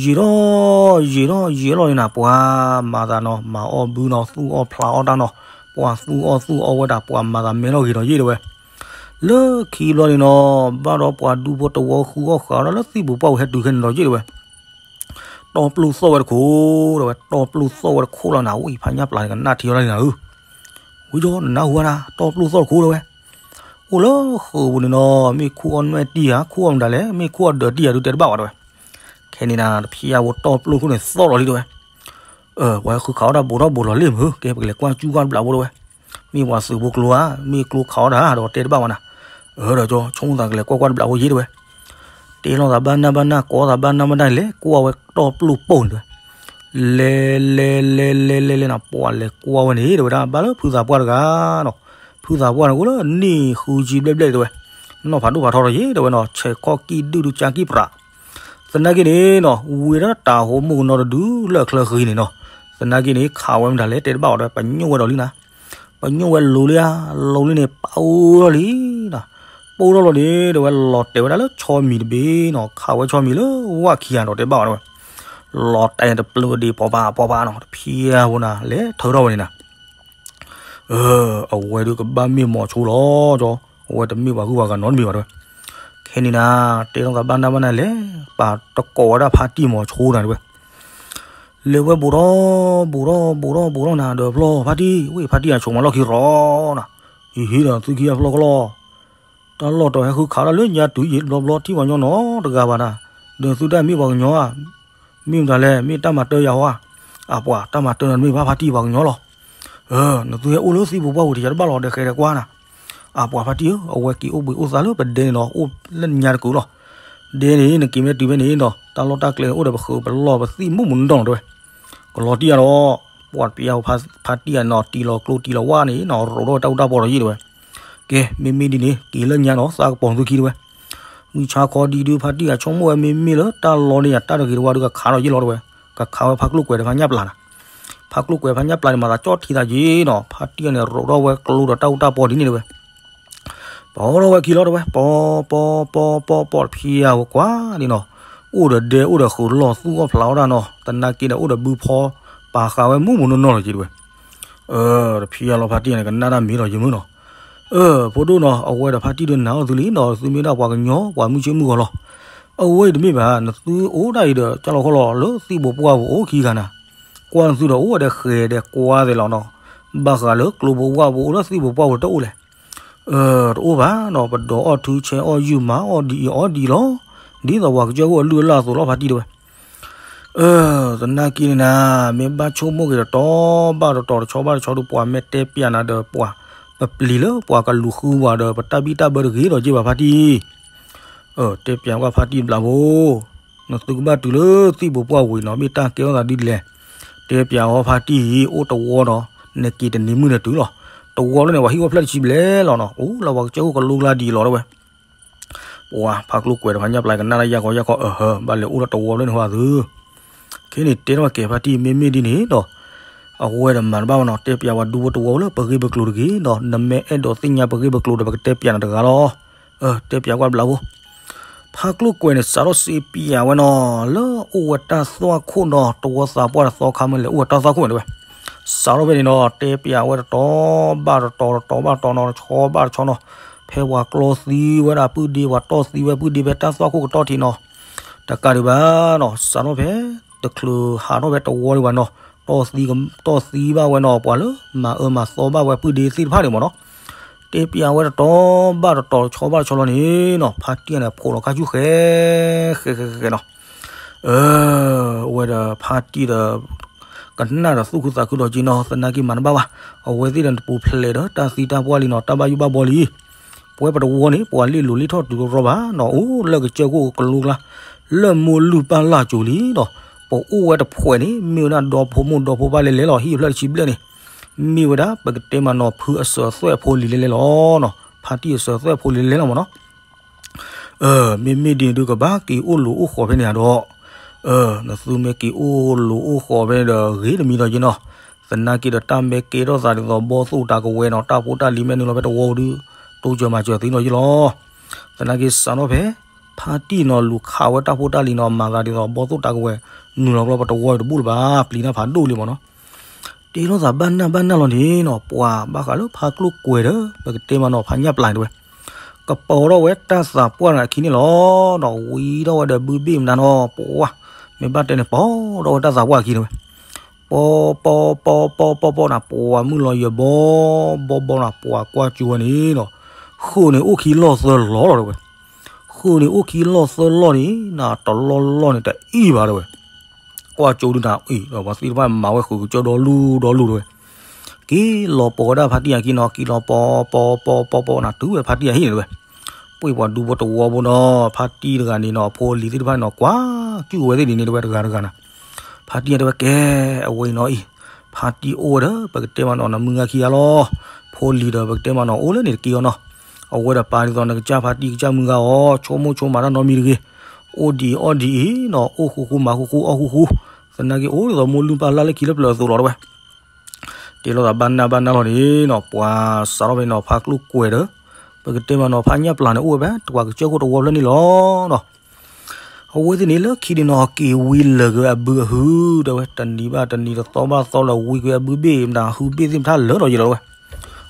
ယံာ်ထီၣ် ယံာ်ထီၣ် ယံာ်လီၤန့ၣ်နၤ ပှၤမၤသးနီၤ မၤအီၣ်ဘုနီၤ သူၣ်အီၣ်ဖျးအီၣ်တၢ်နီၤ, ပှၤသူၣ်အီၣ်သူၣ်အီၣ်ဝဲဒၣ် ပှၤမၤသးမဲထီၣ်ဂ့ၤဒီးယ့ၢ်တဲဝဲ လၢခံဘျီန့ၣ်နီၤ ဘၣ်ဒီးပှၤဒူဖိတဝီဃုအီၣ်ဃာ်အီၣ်ဒၣ်လၢသံၣ်ပူၤပှၢ်ပူၤ ဟဲတုၤခဲန့ၣ်ဒီးယ့ၢ်တဲဝဲ, တီပျိၢ်သီၣ်ဝဲတခိၣ်တဲဝဲ, တီပျိၢ်သီၣ်ဝဲတခိၣ်လီၤနၤ ဝံဖးညၣ်ပျၢ်န့ၣ် ကနၣ်ထံအီၤလၢန့ၣ်နၤဧၢ, ဝံကၠီ နနၢ်ဟူဝဲဒၣ် တီပျိၢ်သီၣ်တခိၣ်တဲဝဲ, အိၣ်လၢဃုာ်ပူၤန့ၣ်နီၤ မ့ၢ်ခူၣ်အီၣ်နွဲၣ်တံၢ်ဧါ ခူၣ်အီၣ်မတၤလဲၣ် မ့ၢ်ခူၣ်အီၣ်ဒၢးတံၢ်ဧါ ဒုးတဲတဘၣ်ဝဲတဲဝဲ, ခဲန့ၣ်နၤ တဖျဲးဖိတီပျိၢ်ခိၣ်န့ၣ်သီၣ်လီၤလံတဲဝဲ ပှၤဃုခးအီၣ်တၢ်ဘူးထီၣ်ဘူးလီၤလံမ့ၢ် ကဲပကလဲၤကွၢ်ကၠူကွၢ်တဘျီဖိတဲဝဲ, မ့ၢ်ပှၤသုးဖိကျိဧါ မ့ၢ်ကျိခးအီၣ်တၢ်ဒီးတဲတဘၣ်ဝဲနၤ, အၢဒီးကၠီ ဆိကမိၣ်သးကလဲၤကွၢ်ကွၢ်တဘျီဖိယ့ၢ်တဲဝဲ, တဲလိာ်သးဘၣ်နၢ်ဘၣ်နၢ် ကိးသးဘၣ်နၢ်ဘၣ်နၢ် လဲၤကွၢ်ဝဲတီပျိၢ်ပိၢ်န့ၣ်တဲဝဲ, လဲၤလဲၤလဲၤလဲၤလဲၤလဲၤနၤ ပှၤလဲၤကွၢ်ဝဲန့ၣ်တဲဝဲဒၣ် ဘၣ်လၢဖုသးပှၢ်တဂၤနီၤ, ဖုသးပှၢ်န့ၣ်အိၣ်လၢနံၣ်ဃုဆံဘျဲၣ်ဘျဲၣ်တဲဝဲ, နီၢ်ဖးဒိၣ်ဖးထီဒီးယ့ၢ်တဲဝဲနီၤ ဆဲးခီၣ်ကံၣ်ဒုၣ်ဒုၣ်ကၠါကံၣ်ပြး သနာ်က့န့ၣ်နီၤ ဝံၤဒၣ်တၢ်ဟိးမုၢ်ကနီၤတဒုလၢအချၢဃံန့ၣ်နီၤ, သနာ်က့န့ၣ် ခးဝဲမတၤလဲၣ်တဲတဘၣ်အီၤဒီး ပညိၣ်ဝဲဒီးလံနၤ, ပညိၣ်ဝဲလိၤလံဧါ, လိၤလံန့ၣ် ပအိၣ်ထီၣ်လံနၤ, ပအိၣ်ထီၣ်လီၤန့ၣ် တဲဝဲလီၤတဲာ်ဝဲဒၣ်လၢဆီမံၤတဘ့ၣ်နီၤ, ခးဝဲဆီမံၤလၢဝၣ်ခံဂၤဒီးတဲဘၣ်အီၤတဲဝဲ, လီၤတဲာ်တပျုာ်ဒံး ပီၤပၤပီၤပၤနီၤ တဖျဲးဖိနၤ လဲၤထၢထီၣ်ဝဲန့ၣ်နၤ အဝဲဒုးကဘၣ်မ့ၢ်မီၤဆိလီၤကၠီ, အဝဲတမ့ၢ်ပှၤဂုၤပှၤဂၤနီတမံၤဘၣ်တဲဝဲ, ခဲန့ၣ်နၤ တဲလိာ်သးဘၣ်နၢ်ဘၣ်နၢ်လဲၤ ပာ်တကိးဝဲဒၣ်ဖါတံၢ်မီၤဆိနၤတဲဝဲ, လဲၤဝဲဘူးထီၣ် ဘူးထီၣ် ဘူးထီၣ် ဘူးထီၣ်နၤ ဒီးဖျီဖါတံၢ် ဝဲဖါတံၢ်အဆိးမးလီၢ်ခံရီနၤ, ယဟံးဒီးသုခံဂၤဖျီကလီၢ်, တၢ်လီၢ်တဟဲဃုခးဒၣ်လၢညါတုၤယံာ်တဘျီဘျီ ထံၣ်ပှၤညီနီတဂၤဘၣ်နၤ, ဒီးသုတၢ်မ့ၢ်ပှၤကညီဧါ, မ့ၢ်မတၤလဲၣ်, မ့ၢ်တၢ်မၤတၢ်ယၤဟီဧါ. အပှၤ တၢ်မၤတၢ်နၤတမ့ၢ်ဘၣ် ဖါတံၢ်ပှၤကညီလီၤ. နသုဟဲအိၣ်လၢသံၣ်ဘိပှၢ်ပူၤတယၤတဘၣ်လီၤ ဒီးဃဲၤဒီးကွၢ်နၤ. အပှၤဖါတံၢ်ဧၢ, အဝဲက့ၤအိၣ်ဘှံးအိၣ်သါလၢပဒဲန့ၣ်နီၤ, အိၣ်လၢညါတကူာ်လီၤ. ဒဲန့ၣ် နက့ၤမ့ၢ်တုၤဖဲန့ၣ်နီၤ, တၢ်လီၢ်တၢ်ကျဲန့ၣ် အိၣ်ဒီးပဃုာ်ပလီၢ်ပသံၣ်မူးမူးနီၢ်နီၢ်တဲဝဲ. ကလီၤတံၢ်အါဒီး ပှၤတပျၢ်ဖါတံၢ်ဧါနီၤ, တံၢ်လီၤကျိတံၢ်လီၤဝၣ်န့ၣ်နီၤ, ရိးထီၣ်ဝဲတၢ်အူတၢ်ပီဒီးယံၤတဲဝဲ. ကဲ မ့မ့ၢ်ဒ်န့ၣ် က့ၤလၢညါနီၤ, သးကပီၤသုခံတဲဝဲ. မုၢ်ဆါခီဒံဒု ဖါတံၢ်ဂၤဆိကမိၣ်ဝဲမ့မ့ၢ်လၢတၢ်လီၢ်န့ၣ်ယၤ တၢ်တဂ့ၤတဝါဒု ကခးဒီးယ့ၢ်လီၤတဲဝဲ. ကခးဝဲဖါကျိၣ်ကွဲၤဒီးဖါညၣ်ပျၢ်နၤ. ဖါကျိၣ်ကွဲၤဖါညၣ်ပျၢ်န့ၣ် မၤသးကၠီၣ်ထံသးက့ၤနီၤ, ဖါတံၢ်န့ၣ် ရိးထီၣ်ဝဲကျိဒီးတၢ်အူတၢ်ပီဒ်န့ၣ်တဲဝဲ. ပီထီၣ်ဝဲခံလီၤတဲဝဲ, ပီ ပီ ပီ ပီ ပီ တဖျၢၣ်ဝဲကွၢ်န့ၣ်နီၤ, အိၣ်ဒီးဒဲအိၣ်ဒီးဃုာ်လီၢ်သူၣ်ဂီၢ်ဖျးအီၣ်တၢ်နီၤ, သနာ်က့ဒီးအိၣ်ဒီးဘုဖီ ပာ်ဃာ်ဝဲမူးမူးနီၢ်နီၢ်လီၤက့ၤတဲဝဲ. တဖျၢၣ်လီၤဖါတံၢ်န့ၣ် ကနၣ်တၢ်မ့ၢ်ဒီးယမုၢ်နီၤ. အၢ ဖိဒိၣ်နီၤ, အဝဲဒီးဖါတံၢ်ဒုးနၤအိၣ်သုလံနီၤ, သုမ့ၢ်ဒၣ်ပှၤကညီ ပှၤမုၢ်ဆ့ၣ်မုၢ်ဂီၤလီၤ. အဝဲအံၤတမ့ၢ်ဘၣ်, နသုအိၣ်ဒၣ်အံၤဒီး ကၢ်လီၤခီလီၤ လၢသံၣ်ဘိပှၢ်ပူၤအိၣ်ခံဂၤနၤ, ကွၢ်နသုဒီးအိၣ်ဝဲဒီးဃဲၤဒီးကွၢ်သ့ၣ်လီၤနီၤ, ဘၣ်ဃးလၢကျိဘိဝၣ်ဘိအိၣ်လၢသံၣ်ဘိပှၢ်ပူၤတအိၣ်လဲၣ်. အၢ တအိၣ်ဘၣ်နီၤ, ပဒိးအီၣ်ထုဆဲအီၣ်ယုၢ်မၤအီၣ်ဒ်အံၤအီၣ်ဒ်အံၤလီၤ, ဒ်သိးပှၤကစၢၢ်ခိၣ်အလုၢ်အလၢ်အသိးလီၤဖါတံၢ်တဲဝဲ. အၢ သနာ်က့န့ၣ်နၤ, မ့ၢ်ဘၣ်ဆိကမိၣ်က့ၤဒီးတီဘၣ်တတီၤတဆီဘၣ်တဆီဒီး ပှၤမ့ၢ်တဲပျးနၤဒီးပှၤ ပပျံၤလၢပှၤကလူၤဃုပှၤဒီး ပတၢ်ဘံၣ်တၢ်ဘၢတဂ့ၤဒီးက့ၤဘၣ်ဖါတံၢ်. အၢ တဲပျးကွၢ်ဖါတံၢ်ဘျးဖိ, နသုကဘၣ်တုၤလၢသံၣ်ဘိပှၢ်ပူၤနီၤ, မ့ၢ်တၢ်ကဲထီၣ်သးဒ်လဲၣ်. တဲပျးအီၤဖါတံၢ်အံၤ အိၣ်တဝီဒီး နက့ၤတနံၤမုၢ်နၤတုၤလီၤ. တဝီလၢန့ၣ် ပှၤဟံၣ်အိၣ်ဖျဲၣ်တဆံဘျဲၣ်လီၤနီၤ, အိၣ်လၢပှၤကစၢၢ်ခိၣ်ကလိကျါဒ်အံၤလီၤတဲဝဲ. ပှၤဖါကျိၣ်ကွဲၤဒီးဖါညၣ်ပျၢ်ကနၣ်တၢ်ယၢ်ကီယၢ်ကီ အၢဟၢ ဘၣ်လဲၤအိၣ်လၢတဝီဖျၢၣ်န့ၣ်ဟီသု. ခဲန့ၣ်တဲထီၣ်က့ၤဖါတံၢ် မ့မ့ၢ်ဒ်န့ၣ်ဒီး အဝဲဒီးမၤတဘၣ်ဘၣ်နီၤ, တဲပျးပှၤဒူဖိတဝီလၢပဂ့ၢ်ပကျိၤတဂ့ၤဒီး နမ့ၢ်အဲၣ်ဒိးသ့ၣ်ညါပဂ့ၢ်ပကျိၤဒီး ပကတဲပျးနၤတဂၤလီၤ. အၢ တဲပျးကွၢ်ဘျးဖိ. ဖါကျိၣ်ကွဲၤန့ၣ် စးထီၣ်စံးပျးဝဲနီၤ, လၢအိၣ်ဝဲတၢ်သွၣ်ခိၣ်နီၤ, တဝီသးပှၢ်တသီခါမ့ၢ်လဲၤအိၣ်ဝဲတၢ်သွၣ်ခိၣ်န့ၣ်တဲဝဲ. စးထီၣ်ဖဲန့ၣ်နီၤ, တဲပျးဝဲတတီၤဘၣ်တတီၤ တတီၤဘၣ်တတီၤနီၤ, တဆီဘၣ်တဆီနီၤ, ဖဲပှၤကျီသံဝဲဒၣ်ပုၢ်ဒ့ ပှၤတီၢ်သံဝဲပုၢ်ဒ့ဖဲတၢ်သွၣ်ခိၣ်ကတီၢ်ထံးနီၤ. တကးဒံးဘၣ်နီၤ, စးထီၣ်ဖဲ တချုးဟးထီၣ်ဖဲတဝီဒံးဘၣ်နီၤ, တီၢ်သံ တီၢ်သံဘၣ်ဝဲနီၤ, ပှၤလၢမၤအၢမၤသီဘၣ်ဝဲပုၢ်ဒ့သ့ၣ်တဖၣ်န့ၣ်မ့ၢ်နီၤ. တဲပျးဝဲတတီၤဘၣ်တတီၤ တဆီဘၣ်တဆီလီၤန့ၣ်နီၤ, ဖါတံၢ်န့ၣ် ဖိးလီၤခါဆူၣ်ဃဲ ဃဲဃဲဃဲနီၤ. အၢ အဝဲဒီးဖါတံၢ်ဒီး ကနၣ်ဒီးသူၣ်ခုသးခုဒီးက့နီၤ, သနာ်က့မၤတဘၣ်ဘၣ်. အဝဲသ့ၣ်ဒီးတပူၤဖျဲးဒီးတၢ်သံတၢ်ပှၢ်လံနီၤ, တၢ်ဘၣ်ယိၣ်ဘၣ်ဘှီလံ. ပဝဲပတဝီန့ၣ် ပှၤလ့ၣ်လိၤလ့ၣ်ထီၣ်တုၤရီၤဘၣ်နီၤ, အိၣ်လၢကစၢၢ်ခိၣ်ကလိကျါ လၢမိၢ်လုၢ်ပၢ်လၢ်စိၤလံဒီး ပအိၣ်ဝဲတဖှဲးန့ၣ် မ့ၢ်ဝဲဒၣ်ဒီဖိမိၢ်ဒီဖိပၢ်လဲၤလဲၤလီၤ, ဟံၣ်ဖျၢၣ်တဆံဘျဲၣ်န့ၣ် မ့ၢ်ဝဲဒၣ် ပကတဲမးနီၤ ဖုအစၢၤသွဲၣ်အဖိလံၤလဲၤလဲၤလီၤနီၤ, ဖါတံၢ်အစၢၤသွဲၣ်အဖိလံၤလဲၤလဲၤလီၤမ့ၢ်နီၤ. အၢ မ့မ့ၢ်ဒ်န့ၣ်ဒုး ကဘၣ်က့ၤအိၣ်လိၤအိၣ်ဃီၤဖဲန့ၣ်ဧါဒီး, အၢ နသုမ့ၢ်က့ၤအိၣ်လိၤအိၣ်ဃီၤဖဲန့ၣ်ဒီး ဂ့ၤတမံၤဒီးက့နီၤ. သနာ်က့ဒီး တၢ်မ့ၢ်ကဲထီၣ်သးဒ်သိးဘီၣ်သိၣ်တၢ်ကဝဲၤနီၤ, တၢ်ဖိတၢ်လံၤမ့ၢ်နုာ်လီၤဖဲတဝီဒုး တိစၢၤမၤစၢၤသ့နီၤယ့ၢ်လီၤ. သနာ်က့စးထီၣ်ဖဲ ဖါတံၢ်နီၤ လူၤခးဝဲတၢ်ဖိတၢ်လံၤနီၤ, မၤသးဒ်သိးဘီၣ်သိၣ်တၢ်ကဝဲၤ နုာ်လီၤကျီပတဝီတဘူၣ်လၢၤဘၣ်, ပျံၤတၢ်ဖးဒိၣ်လံမ့ၢ်နီၤ. တဲထီၣ်သးဘၣ်နၢ်ဘၣ်နၢ်လီၤန့ၣ်နီၤ, ပှၤဘၣ်ဃးလၢဖါကျိၣ်ကွဲၤဒီး ပကတဲမးနီၤ ဖါညၣ်ပျၢ်န့ၣ်တဲဝဲ, ကပီၤထီၣ်ဝဲတၢ်သးပှၢ်တဂၤခံန့ၣ်လီၤ. ဒီးဝံထီၣ်ဝဲဒီးဘုဘ့ၣ်မနုၤနီၤ, ပှၤ မ့ၢ်ဘၣ်တဲန့ၣ် ပီၤထီၣ်ဝဲတၢ်သးပှၢ်ခံန့ၣ်ဝဲ, ပီၤပီၤပီၤပီၤပီၤပီၤပီၤနၤ, ပှၤမုၢ်လီၤယဘီဘီဘီနၤ, ပှၤကွၢ်ကၠိဝဲန့ၣ်နီၤ, ဃုာ်န့ၣ်အိၣ်ခံလီၢ်သၢလီၢ်လီၤတဲဝဲ, ဃုာ်န့ၣ်အိၣ်ခံလီၢ်သၢလီၢ်န့ၣ်နၤ, တလီၢ်လီၢ်န့ၣ်တအံၣ်ဘၣ်တဲဝဲ. ကွၢ်ကၠိဒုးနၤအံၤဒီး ပှၤသ့ၣ်တဖၣ်မၤဝဲဃုာ်ကစၢၢ်ဒီလူဒီလူတဲဝဲ, က့ၤလီၤပီၤဝဲဒၣ်ဖါတံၢ်အခံနီၤ, က့ၤလီၤပီၤပီၤပီၤပီၤပီၤနၤ, တုၤဝဲဖါတံၢ်အဟံၣ်န့ၣ်တဲဝဲ. ပှ့ၢ်ပှၤဒူဖိတဝီဖိနီၤ, ဖါတံၢ်တဂၤန့ၣ်နီၤ, အဖိအလံၤသ့ၣ်တဖၣ်န့ၣ်နီၤ, ကွၢ်ကၠူၣ်ဝဲသ့ၣ်ဒ်န့ၣ်တဲဝဲတဂၤတဂၤနၤ. ဖါတံၢ်တဲဝဲကဲ, အဝဲအံၤနီၤအံၤ, ဖါတံၢ်အိၣ်ဝဲဒီး ပကတဲမးနီၤ နမုၢ်ဂၤခံဂၤလီၤ. ဖိလံၤဒီး ပကတဲမးနီၤ အိၣ်လၢန့ၣ်တက့ၢ်အီၤနီၤ. အဝဲဒီးပာ်ဒ်သိးနကစၢ်ဖါတံၢ်ကစၢ်မုၢ်ဂၤအီၤ, ဆိကမိၣ်ဆိကမးတၢ်နီတမံၤတဂ့ၤ. အိၣ်ဒ်အံၤအီၣ်ဒ်အံၤနီၤ, အိၣ်ဃူဃူမၤဃူဃူအီၣ်ဃူဃူ, သနာ်က့အိၣ်ဒ်သိးမိၢ်လုၢ်ပၢ်လၢ်လၢခံလၢပျၢၤအသိးလီၤတဲဝဲ. တဲလိာ်သးဘၣ်နၢ်ဘၣ်နၢ်လီၤန့ၣ်နီၤ, ပှၤစးထီၣ်ဖဲန့ၣ်နီၤ ဖါကျိၣ်ကွဲၤဒီး ပကတဲမးနီၤ ဖါညၣ်ပျၢ်န့ၣ် အိၣ်ဝဲဖဲတပှၤကစၢၢ်ခိၣ်တဝီဖျၢၣ်န့ၣ်လီၤနီၤ. အဝဲသ့ၣ်န့ၣ်လၢခံန့ၣ်နီၤ က့ၤဝံလၢာ်ကွံာ်အဘုအဟုတဲဝဲ, တနံၤဘၣ်တနံၤ တသီဘၣ်သီလၢဝံကွံာ်အဘုဘ့ၣ်မတၤ ဟုဘ့ၣ်သ့ၣ်မတၤလၢာ်ဒီးယလီၤတဲဝဲ.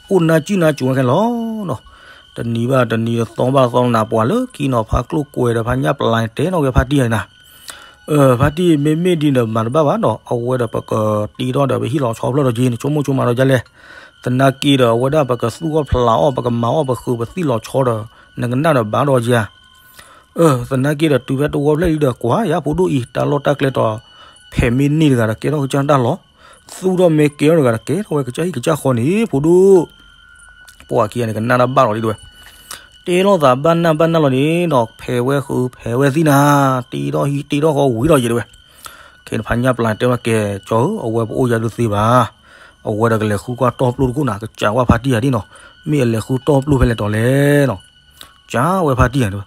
အိၣ်နါစုၣ်နါစိၤဝဲခဲလီၤနီၤ. တနံၤဘၣ်တနံၤ တသီဘၣ်သီနၤ ပှၤလၢခံနီၤ ဖါကျိၣ်ကွဲၤဒီးဖါညၣ်ပျၢ်န့ၣ် တဲနီၣ်က့ၤဖါတံၢ်န့ၣ်နၤ, အၢ ဖါတံၢ်မ့မ့ၢ်ဒ်န့ၣ်ဒီးမၤတဘၣ်ဘၣ်နီၤ, အဝဲဒီးပကတ့ထီၣ်ဒီးပဟံၣ်လီၤဆီဖျၢၣ်ဒီးက့ၤ နဆိကမိၣ်ဆိကမးဒီးဒ်လဲၣ်. သနာ်က့ဒီး အဝဲဒၣ်ပကသူၣ်ထီၣ်ဖျးအီၣ် ပကမၤအီၣ်ပဃုာ်ပသံၣ်လီၤဆီဒီး နကနၣ်ဒီးဘၣ်ဒီးယၤ သနာ်က့ဒီးတုၤဖဲတဝီဖျၢၣ်လံဒီးကွၢ်ယၤဖိဒိၣ်အံၤ တၢ်လီၢ်တၢ်ကျဲတီၤ ဖဲးမ့ၢ်န့ၢ်တဂၤဒီးကဲထီၣ်ကစၢ်တၢ်လီၤ, သူၣ်ထီၣ်မ့ၢ်ကဲထီၣ်တဂၤဒီးကဲထီၣ်ဝဲကစၢ်ဟံၣ်ကစၢ်ဃီန့ၣ် ဖိဒိၣ် ပှၤခံဂၤန့ၣ် ကနၣ်တၢ်ဘၣ်လီၤဒ်တဲဝဲ, တဲလိာ်သးဘၣ်နၢ်ဘၣ်နၢ်လီၤန့ၣ်နီၤ ဖဲးဝဲဃုဖဲးဝဲသံနၤ, တ့ထီၣ်ဟံၣ်တ့ထီၣ်ဃီဝံၤထီၣ်ယဲတဲဝဲ. ခဲန့ၣ်ဖါညၣ်ပျၢ်တဲဝဲကဲကၠီဧၢ အဝဲပအိၣ်ယၤဒုးသ့ဘၣ်, အဝဲဒီးကလဲၤဃုကွၢ်တီၢ်ပျိၢ်တခိၣ်နၤ ကစးဝဲဖါတံၢ်ယၤဒ်နီၤ, မ့ၢ်အလဲၤဃုတီၢ်ပျိၢ်ဖဲလဲၣ်တီၤလဲၣ်နီၤ ကးဝဲဖါတံၢ်ယၤတဲဝဲ,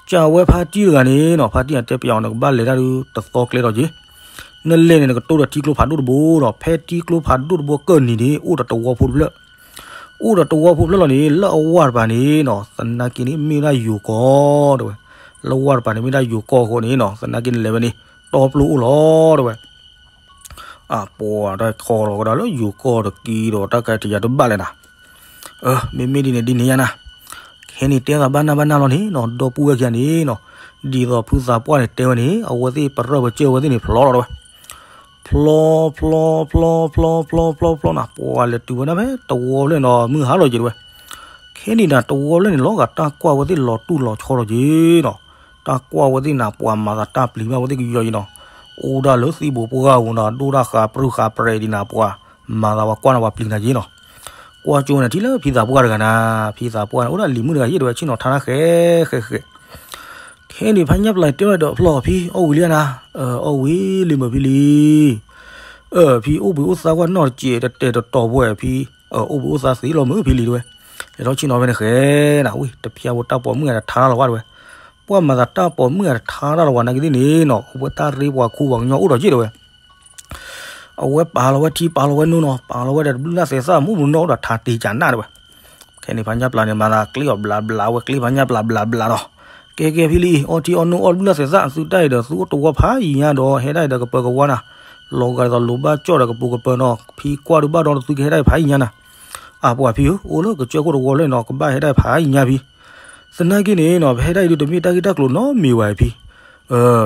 ကးဝဲဖါတံၢ်တဂၤန့ၣ်နီၤ ဖါတံၢ်ယၤတဲပျးအီၤ နကဘၣ်လဲၤတၢ်ဒုးတသီကျဲဒီးက့ၤ, နလဲၤန့ၣ် နကတိၢ်ဒီးထံကျိဖးဒိၣ်တဘိဒီး ဖဲထံကျိဖးဒိၣ်တဘိကၢၢ်နံၤန့ၣ် အိၣ်ဒီးတဝီဖိတဖျၢၣ်, အိၣ်ဒီးတဝီဖိတဖျၢၣ်လီၤန့ၣ် လၢအဝၢ်တပၤန့ၣ်နီၤ သနာ်က့န့ၣ် မ့ၢ်ဝဲဒၣ်ယိၤကီၢ်တဲဝဲ, လၢဝၢ်တပၤန့ၣ် မ့ၢ်ဒၣ်ယိၤကီၢ်အဃိန့ၣ်နီၤ သနာ်က့န့ၣ်လဲၤဝဲန့ၣ် တီၢ်ပျိၢ်အိၣ်လီၤတဲဝဲ အပှၤတၢ်ခီလီၤကဒီးလၢယိၤကီၢ်တက့ၢ်ဒီး တၢ်ကဲတယၤတဘၣ်လဲၣ်နၤ, မ့မ့ၢ်ဒ်န့ၣ်ဒ်န့ၣ်ယါနၤ, ခဲန့ၣ်တဲသးဘၣ်နၢ်ဘၣ်နၢ်လီၤန့ၣ်နီၤ ဒီပုၢ်ဝဲၢ်ခံဂၤန့ၣ်နီၤ, ဒ်သိးဖုသးပှၢ်န့ၣ်တဲဝဲန့ၣ် အဝဲသ့ၣ်ပရၢပကၢၢ်ဝဲသ့ၣ်န့ၣ် ဖျီလီၤတဲဝဲ, ဖျီ ဖျီ ဖျီ ဖျီ ဖျီ ဖျီ ဖျီ ဖျီနၤ ပှၤလဲၤတုၤဝဲဒၣ်ဖဲတဝီဖျၢၣ်န့ၣ်ဒီး မုၢ်ဟါလီၤက့ၤတဲဝဲ ခဲန့ၣ်နၤ တဝီဖျၢၣ်န့ၣ် လီၤဂာ်တၢ်ကွၢ်ဝဲသ့ၣ်လီၤတူၢ်လီၤဆီလီၤက့ၤနီၤ, တၢ်ကွၢ်ဝဲသ့ၣ်နၤ ပှၤမၤသးတၢ်ပျံၤဘၣ်ဝဲသ့ၣ်ကယီက့ၤနီၤ, အိၣ်ဒၣ်လၢသံၣ်ဘိပှၢ်ဂၤဧိၤနီၤ ဒိၣ်တၢ်ဃးပြူဃးပြဲးဒံးနၤ ပှၤမၤသးပှၤကွၢ်နၤပှၤပျံၤနၤက့ၤနီၤ, ကွၢ်ကၠိန့ၣ် ထံၣ်လၢဖံသးပှၢ်တဂၤနၤ, ဖံသးပှၢ်န့ၣ် အိၣ်ဒၣ်လံၤမုၣ်တဂၤယဲၢ်တဲဝဲ ဆ့ၣ်နီၤထါတၢ်ဃဲဃဲဃဲ ခဲန့ၣ်ဖါညၣ်ပျၢ်တဲဝဲဒီးဖျီၣ်ဖံ အီၣ်ဝံၤလံဧါနၤ, အီၣ်ဝံၤလံမုၢ်ဖံလံ ဖံအိၣ်ဘှံးအိၣ်သါကွၢ်နီၣ်တစဲးတတဲာ်တတီၤပှဲၤဖံ, အိၣ်ဘှံးအိၣ်သါသ့လီၤမုၢ်ဖံလံတဲဝဲ, လဲၤထီၣ်ဆ့ၣ်နီၤဖဲန့ၣ်ဃဲနၤ ဝံၤတဖျါဖိတၢ်ပိာ်မုၣ်ဂၤတထါတၢ်လီၤဝဲတဲဝဲ, ပှၤမၤသးတၢ်ပိာ်မုၣ်ဂၤတထါတၢ်လီၤဝဲနာ်က့သ့ၣ်န့ၣ်နီၤ အဝဲတၢ်ရ့ပှၤခူပှၤကညီအိၣ်ဒီးက့တဲဝဲ အဝဲပာ်လီၤဝဲထံပာ်လီၤဝဲနိနီၤ ပာ်လီၤဝဲဒီးတဘျုးလၢ်သဲးသၣ်မူးမူးနီၢ်အိၣ်ဒီးထါတ့ၢ်ကနၣ်တဲဝဲ, ခဲန့ၣ်ဖါညၣ်ပျၢ်န့ၣ် မၤသးကျ့အီၤဘျးဘျး အဝဲကျ့ဖါညၣ်ပျၢ်ဘျးဘျးနီၤ, ကဲကဲဖံလံ အီထံအီနိအီၣ်တဘျုးလၢ်သဲးသၣ် သုတၢ်အံၤဒီးသုအိၣ်တဝီဖးယံၤညါဒီး ဟဲဒၣ်အံၤဒီးကပၢၤကဝါနၤ, လီၤဂာ်ဒ်သိးလိာ်ဘၣ်ကၠီၣ်ဒီးကပူၤကပၢၤနီၤ ဖံကွၢ်ဒုးဘၣ်ဒီးသုကဟဲဒၣ်အံၤဖးယံၤညါနၤ, အပှၤဖံဧၢ အိၣ်လၢကစၢၢ်ခိၣ်တဝီလၢနီၤ ကဘၣ်ဟဲဒၣ်အံၤဖးယံၤညါဖံ သနာ်က့န့ၣ်နီၤ ပဟဲဒၣ်အံၤဒုးတမ့ၢ်တၢ်ဂ့ၢ်တၢ်ကျိၤနီတမံၤဘၣ်ဖံ,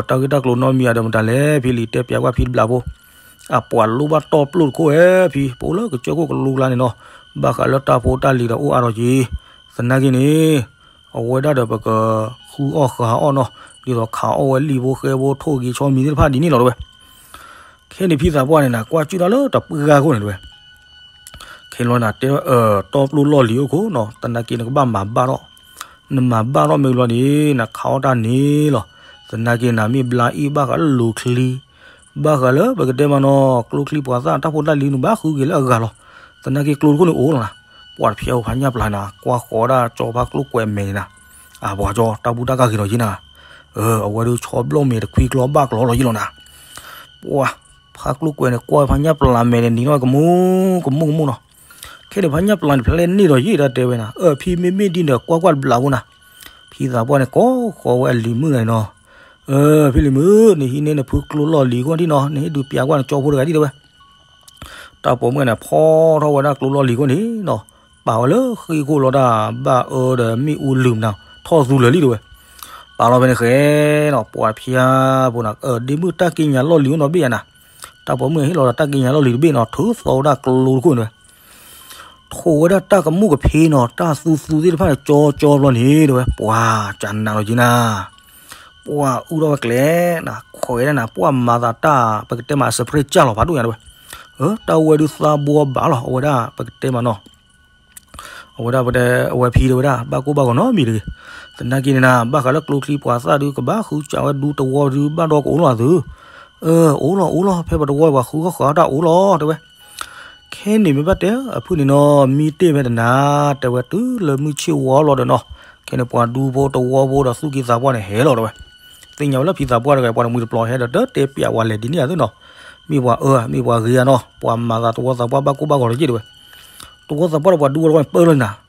တၢ်ဂ့ၢ်တၢ်ကျိၤနီတမံၤဧါဒီးမတၤလဲၣ် ဖံလံၤတဲပျးကွၢ်ဖံတဘျးဖိ, အပှၤလိၣ်ဘၣ်တီၢ်ပျိၢ်တခိၣ်ဝဲဖံ ပအိၣ်လၢကစၢၢ်ခိၣ်ကလူကျါန့ၣ်နီၤ, ဘၣ်ဃးလၢတၢ်ဖိတၢ်လံၤဒီးအိၣ်အါထီၣ်က့ၤ, သနာ်က့န့ၣ် အဝဲဒၣ်ဒီးပကဃုအီၣ်ဃုအီၣ်နီၤ, ဒ်သိးခးအီၣ်ဝဲလံာ်ဖိဃဲဖိထိၣ်ဂ့ၤဆီမံၤသ့ၣ်တဖၣ်ဒ်န့ၣ်လီၤတဲဝဲ ခဲန့ၣ်ဖံသးပှၢ်န့ၣ်နၤ ကွၢ်ကၠူၣ်တၢ်လၢတပှၢ်ခိၣ်န့ၣ်တဲဝဲ, ခဲလီၤနၤတဲဝဲ တီၢ်ပျိၢ်လီၢ်လံၤအိၣ်ခိၣ်နီၤ သနာ်က့နကဘၣ်မၤဘၣ်ထီၣ်, နမၤဘၣ်ထီၣ်မ့ၢ်လီၤန့ၣ် နခးအီၣ်တၢ်န့ၣ်လီၤ, သနာ်က့နၤမ့ၢ်ဘျါအ့ၣ်ဘၣ်ဃးလၢလိၤချံ, ဘၣ်ဃးလၢပကတဲမးနီၤ ကျိချံပှၤသၣ်တၢ်ဖိတၢ်လံၤနဘၣ်ဃုက့ၤလၢအဂၤလီၤ, သနာ်က့ကျိတခိၣ်န့ၣ်အိၣ်လီၤနၤ, ပှၤတဖျဲးအိၣ်ဖးညၣ်ပျၢ်နၤ ကွၢ်ဃီၤဒၣ်ကၠီဖါကျိၣ်ကွဲးမဲာ်န့ၣ်နၤ, အပှၤကၠီတၢ်ဘူၣ်တၢ်ကၢ်ဂ့ၤလီၤယ့နၤ, အဝဲဒုးဆီဘျီၣ်မဲာ်တခွံကျီဘၣ်ကျီလီၤယ့လီၤနၤ, ပှၤ ဖါကျိၣ်ကွဲးန့ၣ် ကွၢ်ဖးညၣ်ပျၢ်မဲာ်န့ၣ် နံၤထီၣ်ကမူကမူကမူနီၤ, ခဲန့ၣ်ဖးညၣ်ပျၢ်န့ၣ် ဖဲလဲၣ်န့ၣ်ဒီးယ့ၢ်တၢ်တဲဝဲနၤ, အၢ ဖံမ့မ့ၢ်ဒ်န့ၣ် ကွၢ်ကွၢ်တဘျးဖိနၤ, ဖံသးပှၢ်န့ၣ် ကိးဃီၤဝဲအလံၤမုၣ်ဂၤန့ၣ်နီၤ, အၢ ဖံလံၤမုၣ် နဟံးန့ၢ်နဖုကျိလီၢ်လံၤခိၣ်ဒ်နီၤ နဟ့ၣ်ဒုးပျးကွၢ်နကၠီဖိတဂၤဒ်တဲဝဲ တၢ်ပိာ်မုၣ်န့ၣ် ဖီထီၣ်ဝဲဒၣ်ကျိလီၢ်လံၤခိၣ်န့ၣ်နီၤ, ပာ်ဝဲလၢဃ့ၢ်ခိၣ်လီၤတၢ်ဘၣ်အၢဒီးမ့ၣ်အူလုၢ်မနုၤ ထီၣ်သူလၢာ်လံတဲဝဲ, ပာ်လီၤဖဲန့ၣ်ဃဲနီၤ ပှၤဖၠါဖိနၤ ဒ့မုၣ်တၢ်က့ညါလီၢ်လံၤအိၣ်နီတဘ့ၣ်ယါနၤ, တၢ်ပိာ်မုၣ်ဟ့ၣ်လီၤဒီးတၢ်က့ညါလီၢ်လံၤတဘ့ၣ်နီၤ ထုးသီဝဲဒၣ်ကျိတခိၣ်န့ၣ်ဝဲ ထိးဝဲဒၣ်တၢ်ကမူၣ်ကဖ့နီၤ တၢ်သူသူသ့ၣ်တဖၣ်န့ၣ် ကၠီကၠီဘျီန့ၣ်တဲဝဲ ပှၤကနးလီၤက့နၤ ပှၤအုၣ်ထီၣ်ဝဲကျဲနၤ ခွဲးဒၣ်နၤ ပှၤမၤသးတၢ် ပကတဲမး အစပြ့ၣ်ကၢ်လီၤဖးဒိၣ်ညါတဲဝဲ, တၢ်ဝဲဒုးသးဘှီဘၣ်လီၤ အဝဲဒၣ်ပကတဲမးနီၤ, အဝဲဒၣ်ပတဲ အဝဲဖံတဲဝဲဒၣ် ဘၣ်ကိၢ်ဘၣ်ဂီၤနီတမံၤတဂ့ၤ, သနာ်က့န့ၣ်နၤ ဘၣ်ဃးလၢကျိချံပှၤသၣ်ဒုး ကဘၣ်ဃုစးဝဲဒူတဝီဒုး ဘၣ်ဒီးကအိၣ်လီၤသု, အိၣ်လီၤအိၣ်လီၤ ဖဲပတဝီပှၤဃုဃီဃာ်တၢ်အိၣ်လီၤတဲဝဲ ခဲန့ၣ်မ့ၢ်ဘၣ်တဲ အဖုၣ်န့ၣ်နီၤ မံတ့ၢ်ဖဲတနၤ တဲဝဲတုၤလၢမုၢ်ဆ့ၣ်ဝါလီၤဒီးနီၤ, ခဲန့ၣ်ပှၤဒူဖိတဝီဖိဒီးသူၣ်က့သးပှၢ်န့ၣ်ဟဲလီၤတဲဝဲ, သ့ၣ်ညါဝဲလၢဖံသးပှၢ်တဂၤ ပှၤတမှံၤတပျီၤဟဲဒီး တတဲပျးဝဲလဲၣ်ဒ်န့ၣ်အသိးနီၤ, မ့ၢ်ပှၤအၢ မ့ၢ်ပှၤဂ့ၤဧါနီၤ ပှၤမၤသးတဝီသးပှၢ်ဘၣ်ကိၢ်ဘၣ်ဂီၤလီၤက့တဲဝဲ, တဝီသးပှၢ်ဒီးပှၤဒူဝဲတဝီန့ၣ်ပၢလီၤနၤ,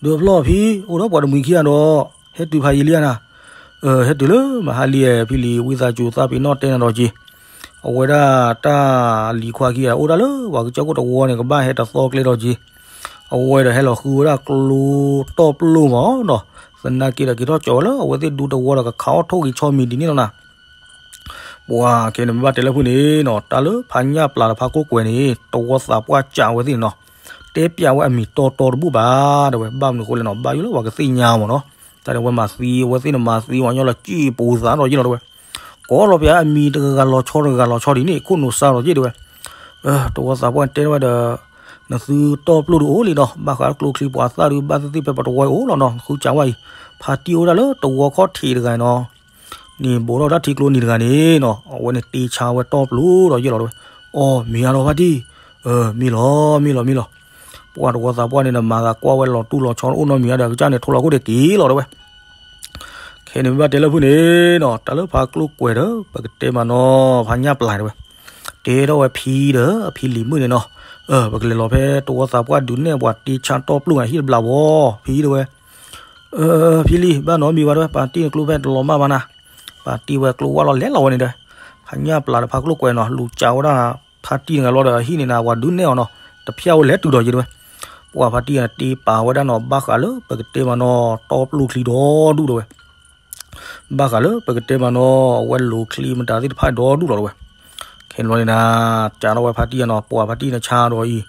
ဒီးဖျီၣ်ဖံ အိၣ်ဒီးပှၤတမှံၤခံဂၤဒီး ဟဲတုၤဖးယံာ်လံဧါနၤ, ဟဲတုၤလၢမဟါလံ ဖံလံၤဝံသးစူၤသးပ့ၤနီၣ်တဲနၤဒီးက့ၤ, အဝဲဒၣ်တၢ်လံၤခွါခံဂၤ အိၣ်ဒၣ်လၢပှၤကစၢၢ်ခိၣ်တဝီန့ၣ် ကဘၣ်ဟဲတသီကျဲဒီးက့ၤ, အဝဲဒီးဟဲလီၤဃုဝဲဒၣ်ကျိတီၢ်ပျိၢ်မးနီၤ, သနာ်က့ဒီးက့ၤထီၣ်ကၠီဝဲလၢအဝဲသ့ၣ်ဒူတဝီဒီးကခးအီၣ်ထိၣ်ဂ့ၤဆီမံၤဒ်န့ၣ်လီၤနၤ ပှၤခဲန့ၣ်မ့ၢ်ဘၣ်တဲလၢဖုၣ်န့ၣ်နီၤ တၢ်လၢဖးညၣ်ပျၢ်ဒီးဖါကျိၣ်ကွဲးန့ၣ် တဝီသးပှၢ်ကးဝဲသ့ၣ်န့ၣ်နီၤ, တဲပျးဝဲအမံၤတီတီတဘူၣ်ဘၣ် တဲဝဲ ဘၣ်မနုၤအဃိလဲၣ်နီၤ ဘၣ်ယိၣ်လၢပှၤကသ့ၣ်ညါမးနီၤ, တၢ်န့ၣ်ဝဲမၤသံ အဝဲသ့ၣ်န့ၣ်မၤသံဝဲညီလီၤ စံၣ်ပူၤသးဒီးယ့ၢ်လီၤတဲဝဲ, ကိးလီၤပျၢ်အမံၤတဂၤဂၤလီၤဆီတဂၤဂၤလီၤဆီဒ်န့ၣ် ခိၣ်နူာ်စါဒီးယ့ၢ်တဲဝဲ, တဝီသးပှၢ်တဲဝဲဒီး နသုတီၢ်ပျိၢ်ဒုးအိၣ်လံနီၤ ဘၣ်ဃးကျိချံပှၤသၣ်ဒုးဘၣ်သ့ၣ်သ့ၣ်ဖဲပတဝီအံၤအိၣ်လီၤနီၤ နဃုစးဝဲအံၤ, ဖါတံၢ်အိၣ်ဒၣ်လၢတဝီခီၣ်ထံးတဂၤနီၤ န့ၣ်ဘိးထီၣ်တၢ်ထံကျိနံၤတဂၤန့ၣ်နီၤ အဝဲန့ၣ်တ့ဆါဝဲတီၢ်ပျိၢ်ဒီးယ့ၢ်လီၤတဲဝဲ, အိ မ့ၢ်ဧါဒီးဖါတံၢ်, မ့ၢ်လီၤ မ့ၢ်လီၤ မ့ၢ်လီၤ, ပှၤတဝီသးပှၢ်န့ၣ်ဒီးမၤသးကွၢ်ဝဲလီၤတူၢ်လီၤဆီအိၣ်နီတမံၤဒီး ကစၢ်န့ၣ်ထိလီၤခိၣ်ဒဲးက့ၤလီၤတဲဝဲ ခဲန့ၣ်မ့ၢ်ဘၣ်တဲလၢဖုၣ်န့ၣ်နီၤ တၢ်လၢဖါကျိၣ်ကွဲၤဒီး ပကတဲမးနီၤ ဖါညၣ်ပျၢ်တဲဝဲ, တဲထီၣ်ဝဲဖံဒီး ဖံလံၤမုၣ်န့ၣ်နီၤ, ပကလဲၤလီၤဖဲတဝီသးပှၢ်ဒုးနဲၣ်ပှၤတ့ဆါတီၢ်ပျိၢ်ဂၤဟံၣ်တဘျီဝီ ဖံတဲဝဲ, ဖံလံၤ ဘၣ်နီတမံၤဘၣ်တဲဝဲ ပာ်တံၢ်နကျိဖဲတလီၤမၢ်ဘၣ်နၤ, ပာ်တံၢ်ဝဲကျိဝၣ်လီၤလဲၤလီၤဝဲန့ၣ်ဒီး, ဖါညၣ်ပျၢ်ဒီးဖါကျိၣ်ကွဲၤနီၤ လူၤကးဝဲဒၣ် ဖါတံၢ်တဂၤလီၤဒီးဟံၣ်န့ၣ်နၤ ပှၤဒုးနဲၣ်အီၤနီၤ တဖၠၣ်ဝဲလဲၤတုၤဒီးယ့ၢ်တဲဝဲ, ပှၤဖါတံၢ်န့ၣ်တ့ပာ်ဝဲဒၣ်နီၤ ဘၣ်ဃးလၢပကတဲမးနီၤ တီၢ်ပျိၢ်ချံဒီဒူၣ်တဲဝဲ ဘၣ်ဃးလၢပကတဲမးနီၤ အဝဲလိၤချံမတၤသ့ၣ်တဖၣ်ဒီဒူၣ်လီၤတဲဝဲ, ခဲန့ၣ်ဘျီန့ၣ်နၤ ကးထီၣ်ဝဲဖါတံၢ်နီၤ ပှၤဖါတံၢ်န့ၣ်ဆါဒီး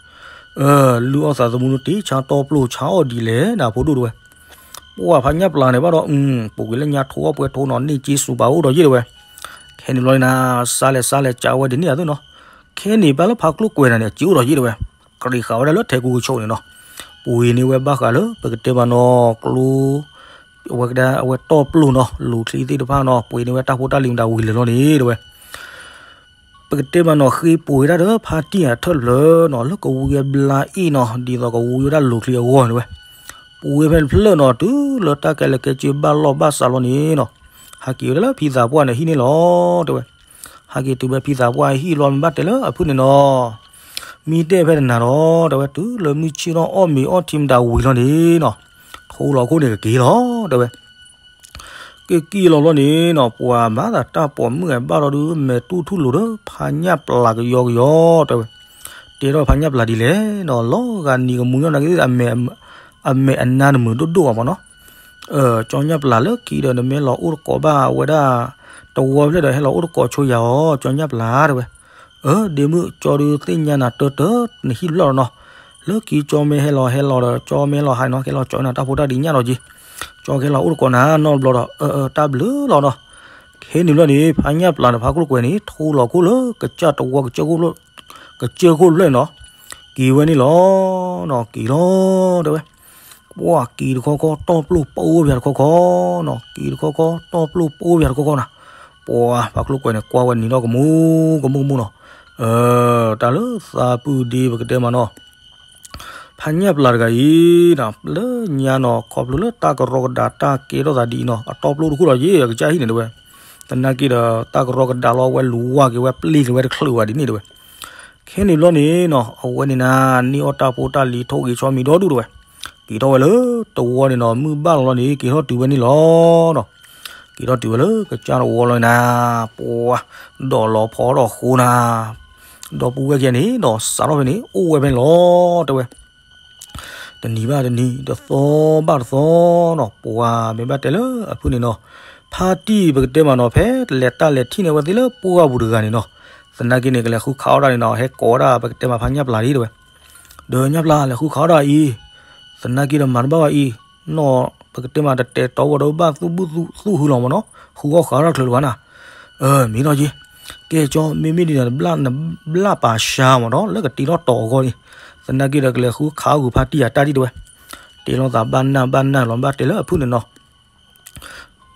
အံၤ, လုၢ်အီၣ်သးသမူနတ့ဆါတီၢ်ပျိၢ်ဆါအီၣ်ဒ်လဲၣ်နၤဖိဒိၣ်တဲဝဲ, ပှၤဖါညၣ်ပျၢ်န့ၣ်ဘၣ်ဒီး ပူၤကွံာ်လၢညါထိအီၣ်ပှဲၤထိနီၤ န့ၢ်က့စူၤပာ်အိၣ်ဒီးယ့ၢ်တဲဝဲ, ခဲန့ၣ်ဘျီန့ၣ်နၤ စါလဲၤစါလဲၤကးဝဲဒ်န့ၣ်အသိးနီၤ, ခဲန့ၣ်ဘၣ်လၢဖါကျိၣ်ကွဲၤနၤန့ၣ် က့အိၣ်ဒီးယ့ၢ်တဲဝဲ, ကြၢးဃာ်ဝဲဒၣ်လၢထဲကူကဆိးန့ၣ်နီၤ, ပှ့ၤန့ၢ်ဝဲဘၣ်ဃးလၢပကတဲမးနီၤ ကျိ အဝဲကဒၣ်အဝဲတီၢ်ပျိၢ်နီၤ လိၤချံသ့ၣ်တဖၣ်နီၤ ပှ့ၤန့ၢ်ဝဲတၢ်ဖိတၢ်လံၤမတၤဝံၤလၢာ်လီၤန့ၣ်တဲဝဲ, ပကတဲမးနီၤ ဃ့ပှ့ၤဝဲဒၣ်ဒီးဖါတံၢ်အထၢၣ်တဖျၢၣ်နီၤ လၢကဝံၤဝဲဘျါအ့ၣ်နီၤ ဒ်သိးကဝံၤဝဲဒၣ်လိၤချံအဂီၢ်န့ၣ်တဲဝဲ, ပှ့ၤဖဲတဖျၢၣ်နီၤ တုၤလၢတၢ်ကဲလၢာ်ကဲဆ့ဘၣ်လီၢ်ဘၣ်စးလီၤန့ၣ်နီၤ, ဟးက့ၤဝဲဒၣ်လၢဖံသးပှၢ်န့ၣ်ဟံၣ်န့ၣ်လီၤတဲဝဲ, ဟဲက့ၤတုၤဖဲဖံသးပှၢ်ဟံၣ်လီၤ မ့ၢ်ဘၣ်တဲလၢအဖုၣ်န့ၣ်နီၤ, မံတဲဖဲတနၤဒီး တဲဝဲ တုၤလၢမုၢ်ဆ့ၣ်ထီၣ်အီၣ်မ့ၤအီထံမတၤဝံၤလီၤန့ၣ်နီၤ, ထိလီၤခိၣ်န့ၣ်ကက့ၤလီၤတဲဝဲ, ကက့ၤလီၤဘျီန့ၣ်နီၤ ပှၤမၤသးတၢ်ပိာ်မုၣ်ဂၤဘၣ်ဒီးဒုး မဲာ်တူၢ်ထူၣ်လိာ်ဒီး ဖါညၣ်ပျၢ်ကယီကယီတဲဝဲ, တဲထီၣ်ဖါညၣ်ပျၢ်ဒ်လဲၣ်နီၤ လီၤဂာ်နံၤကမူၤညီၢ်နၤကသ့ၣ် အမဲာ်အနါနမုာ်ဒိၣ်ဒိၣ်ဘၣ်မးနီၤ ကၠီညၣ်ပျၢ်လၢခံဒီး နမ့ၢ်လီၤအိၣ်တကိးဘၣ်ဝဲဒၣ် တဝီဖျၢၣ်ဒီးဟဲလီၤအိၣ်တကိးဆိယၤအီၤ ကၠီညၣ်ပျၢ်တဲဝဲ, အၢ ဒ့မုၣ် ကၠီဒုးသ့ၣ်ညါနၤတၢတၢ နဟံၣ်တဖျၢၣ်လီၤနီၤ, လၢခံကၠီမ့ၢ်ဟဲလီၤဟဲလီၤဒီး ကၠီမ့ၢ်လီၤဟးနီၤ ကဲလီၤကၠီနၤတၢ်ဖိတၢ်လံၤညၣ်လီၤက့ၤ, ကၠီကဟဲလီၤအိၣ်တကိးနၤနီတဘျီဒီး အၢ အၢ တၢ်ဘျုးလီၤနီၤ, ခဲန့ၣ်ဘျီန့ၣ် ဖါညၣ်ပျၢ်န့ၣ် ဖါကျိၣ်ကွဲၤန့ၣ် ထိလီၤခိၣ်လၢကစၢ်တဝီ ကစၢၢ်ခိၣ်တဖျၢၣ်န့ၣ်နီၤ, က့ၤဝဲန့ၣ်လီၤနီၤ က့ၤလီၤတဲဝဲ ပှၤက့ၤတခီခီ တီၢ်ပျိၢ်ပိၢ်ဝဲပှၤတခီခီနီၤ, က့ၤတခီခီ တီၢ်ပျိၢ်ပိၢ်ဝဲပှၤတခီခီနီၤ, ပှၤဖါကျိၣ်ကွဲၤန့ၣ် ကွၢ်ဝဲနံၤထီၣ်ကမူကမူကမူနီၤ, တၢ်လၢသးပုၢ်ဒ့ပကတဲမးနီၤ, ဖါညၣ်ပျၢ်တဂၤအံၤနီၤ လၢညါနီၤ ခီဖျိလၢတၢ်ကရီကဒါတၢ်ကဲထီၣ်သးဒ်အံၤနီၤ အတီၢ်ပျိၢ်တခိၣ်ဒီးယ့ၢ်အကစၢ်ဟံၣ်န့ၣ်တဲဝဲ, သနာ်က့ဒီး တၢ်ကရီကဒါလီၤဝဲလူၤဝါက့ၤဝဲပျ့ၤက့ၤဝဲတချုးဘၣ်ဒ်န့ၣ်တဲဝဲ ခဲန့ၣ်ဘျီန့ၣ်နီၤ အဝဲန့ၣ်နၤ န့ၢ်အီၣ်တၢ်ဖိတၢ်လံၤထိၣ်ဂ့ၤဆီမံၤဒီဒူၣ်တဲဝဲ, က့ၤထီၣ်ဝဲလၢတဝီန့ၣ်နီၤ မုၢ်ဘၣ်လီၤလီၤန့ၣ် က့ၤထီၣ်တုၤဝဲန့ၣ်လီၤနီၤ, က့ၤထီၣ်တုၤဝဲလၢကစၢ်တဝီလီၤနၤ, ပှၤ ဒီးလီၤဖီဒီးဃိနၤ, ဒီပုၢ်ဝဲၢ်ခံဂၤန့ၣ်ဒီးစးထီၣ်ဖဲန့ၣ် အိၣ်ဝဲဖဲန့ၣ်လီၤတဲဝဲ တနံၤဘၣ်တနံၤ တသီဘၣ်တသီနီၤ ပှၤမ့ၢ်ဘၣ်တဲလၢအဖုၣ်န့ၣ်နီၤ, ဖါတံၢ်ပကတဲမးနီၤ ဖဲလဲၤတၢ်လဲၤထံၣ်န့ၢ်ဝဲသ့ၣ်လၢပှၢ်ပူၤတဂၤန့ၣ်နီၤ, သနာ်က့န့ၣ် ကလဲၤဃုခးအီၣ်တၢ်န့ၣ်နီၤ ဟဲကိးဝဲဒၣ်ပကတဲမးဖါညၣ်ပျၢ်လံတဲဝဲ, ဒီးညၣ်ပျၢ်လဲၤဃုခးအီၣ်တၢ်အံၤ, သနာ်က့ဒီးမၤတဘၣ်ဘၣ်အံၤ, နီၢ်ပကတဲမးတတဲာ်တီဝဲဒီးဘၣ်သူၣ်ဘုၣ်သူၣ်ဟုလီၤမးနီၤ, ဃုအီၣ်ဃးအီၣ်တၢ်တချုးလၢၤဘၣ်နၤ မ့ၢ်နီၤက့, ကဲကၠီ မ့မ့ၢ်ဒ်န့ၣ် နဘျၣ်ပာ်စှၤမးဒီး လၢကတ့ထီၣ်တီၤအဂီၢ်န့ၣ်, သနာ်က့ဒီးကလဲၤဃုခးအီၣ်ဂုာ်ဖါတံၢ်အတၢ်ဒ်တဲဝဲ, တ့လိာ်သးဘၣ်နၢ်ဘၣ်နၢ်လီၤ ဘၣ်တဲလၢအဖုၣ်န့ၣ်နီၤ,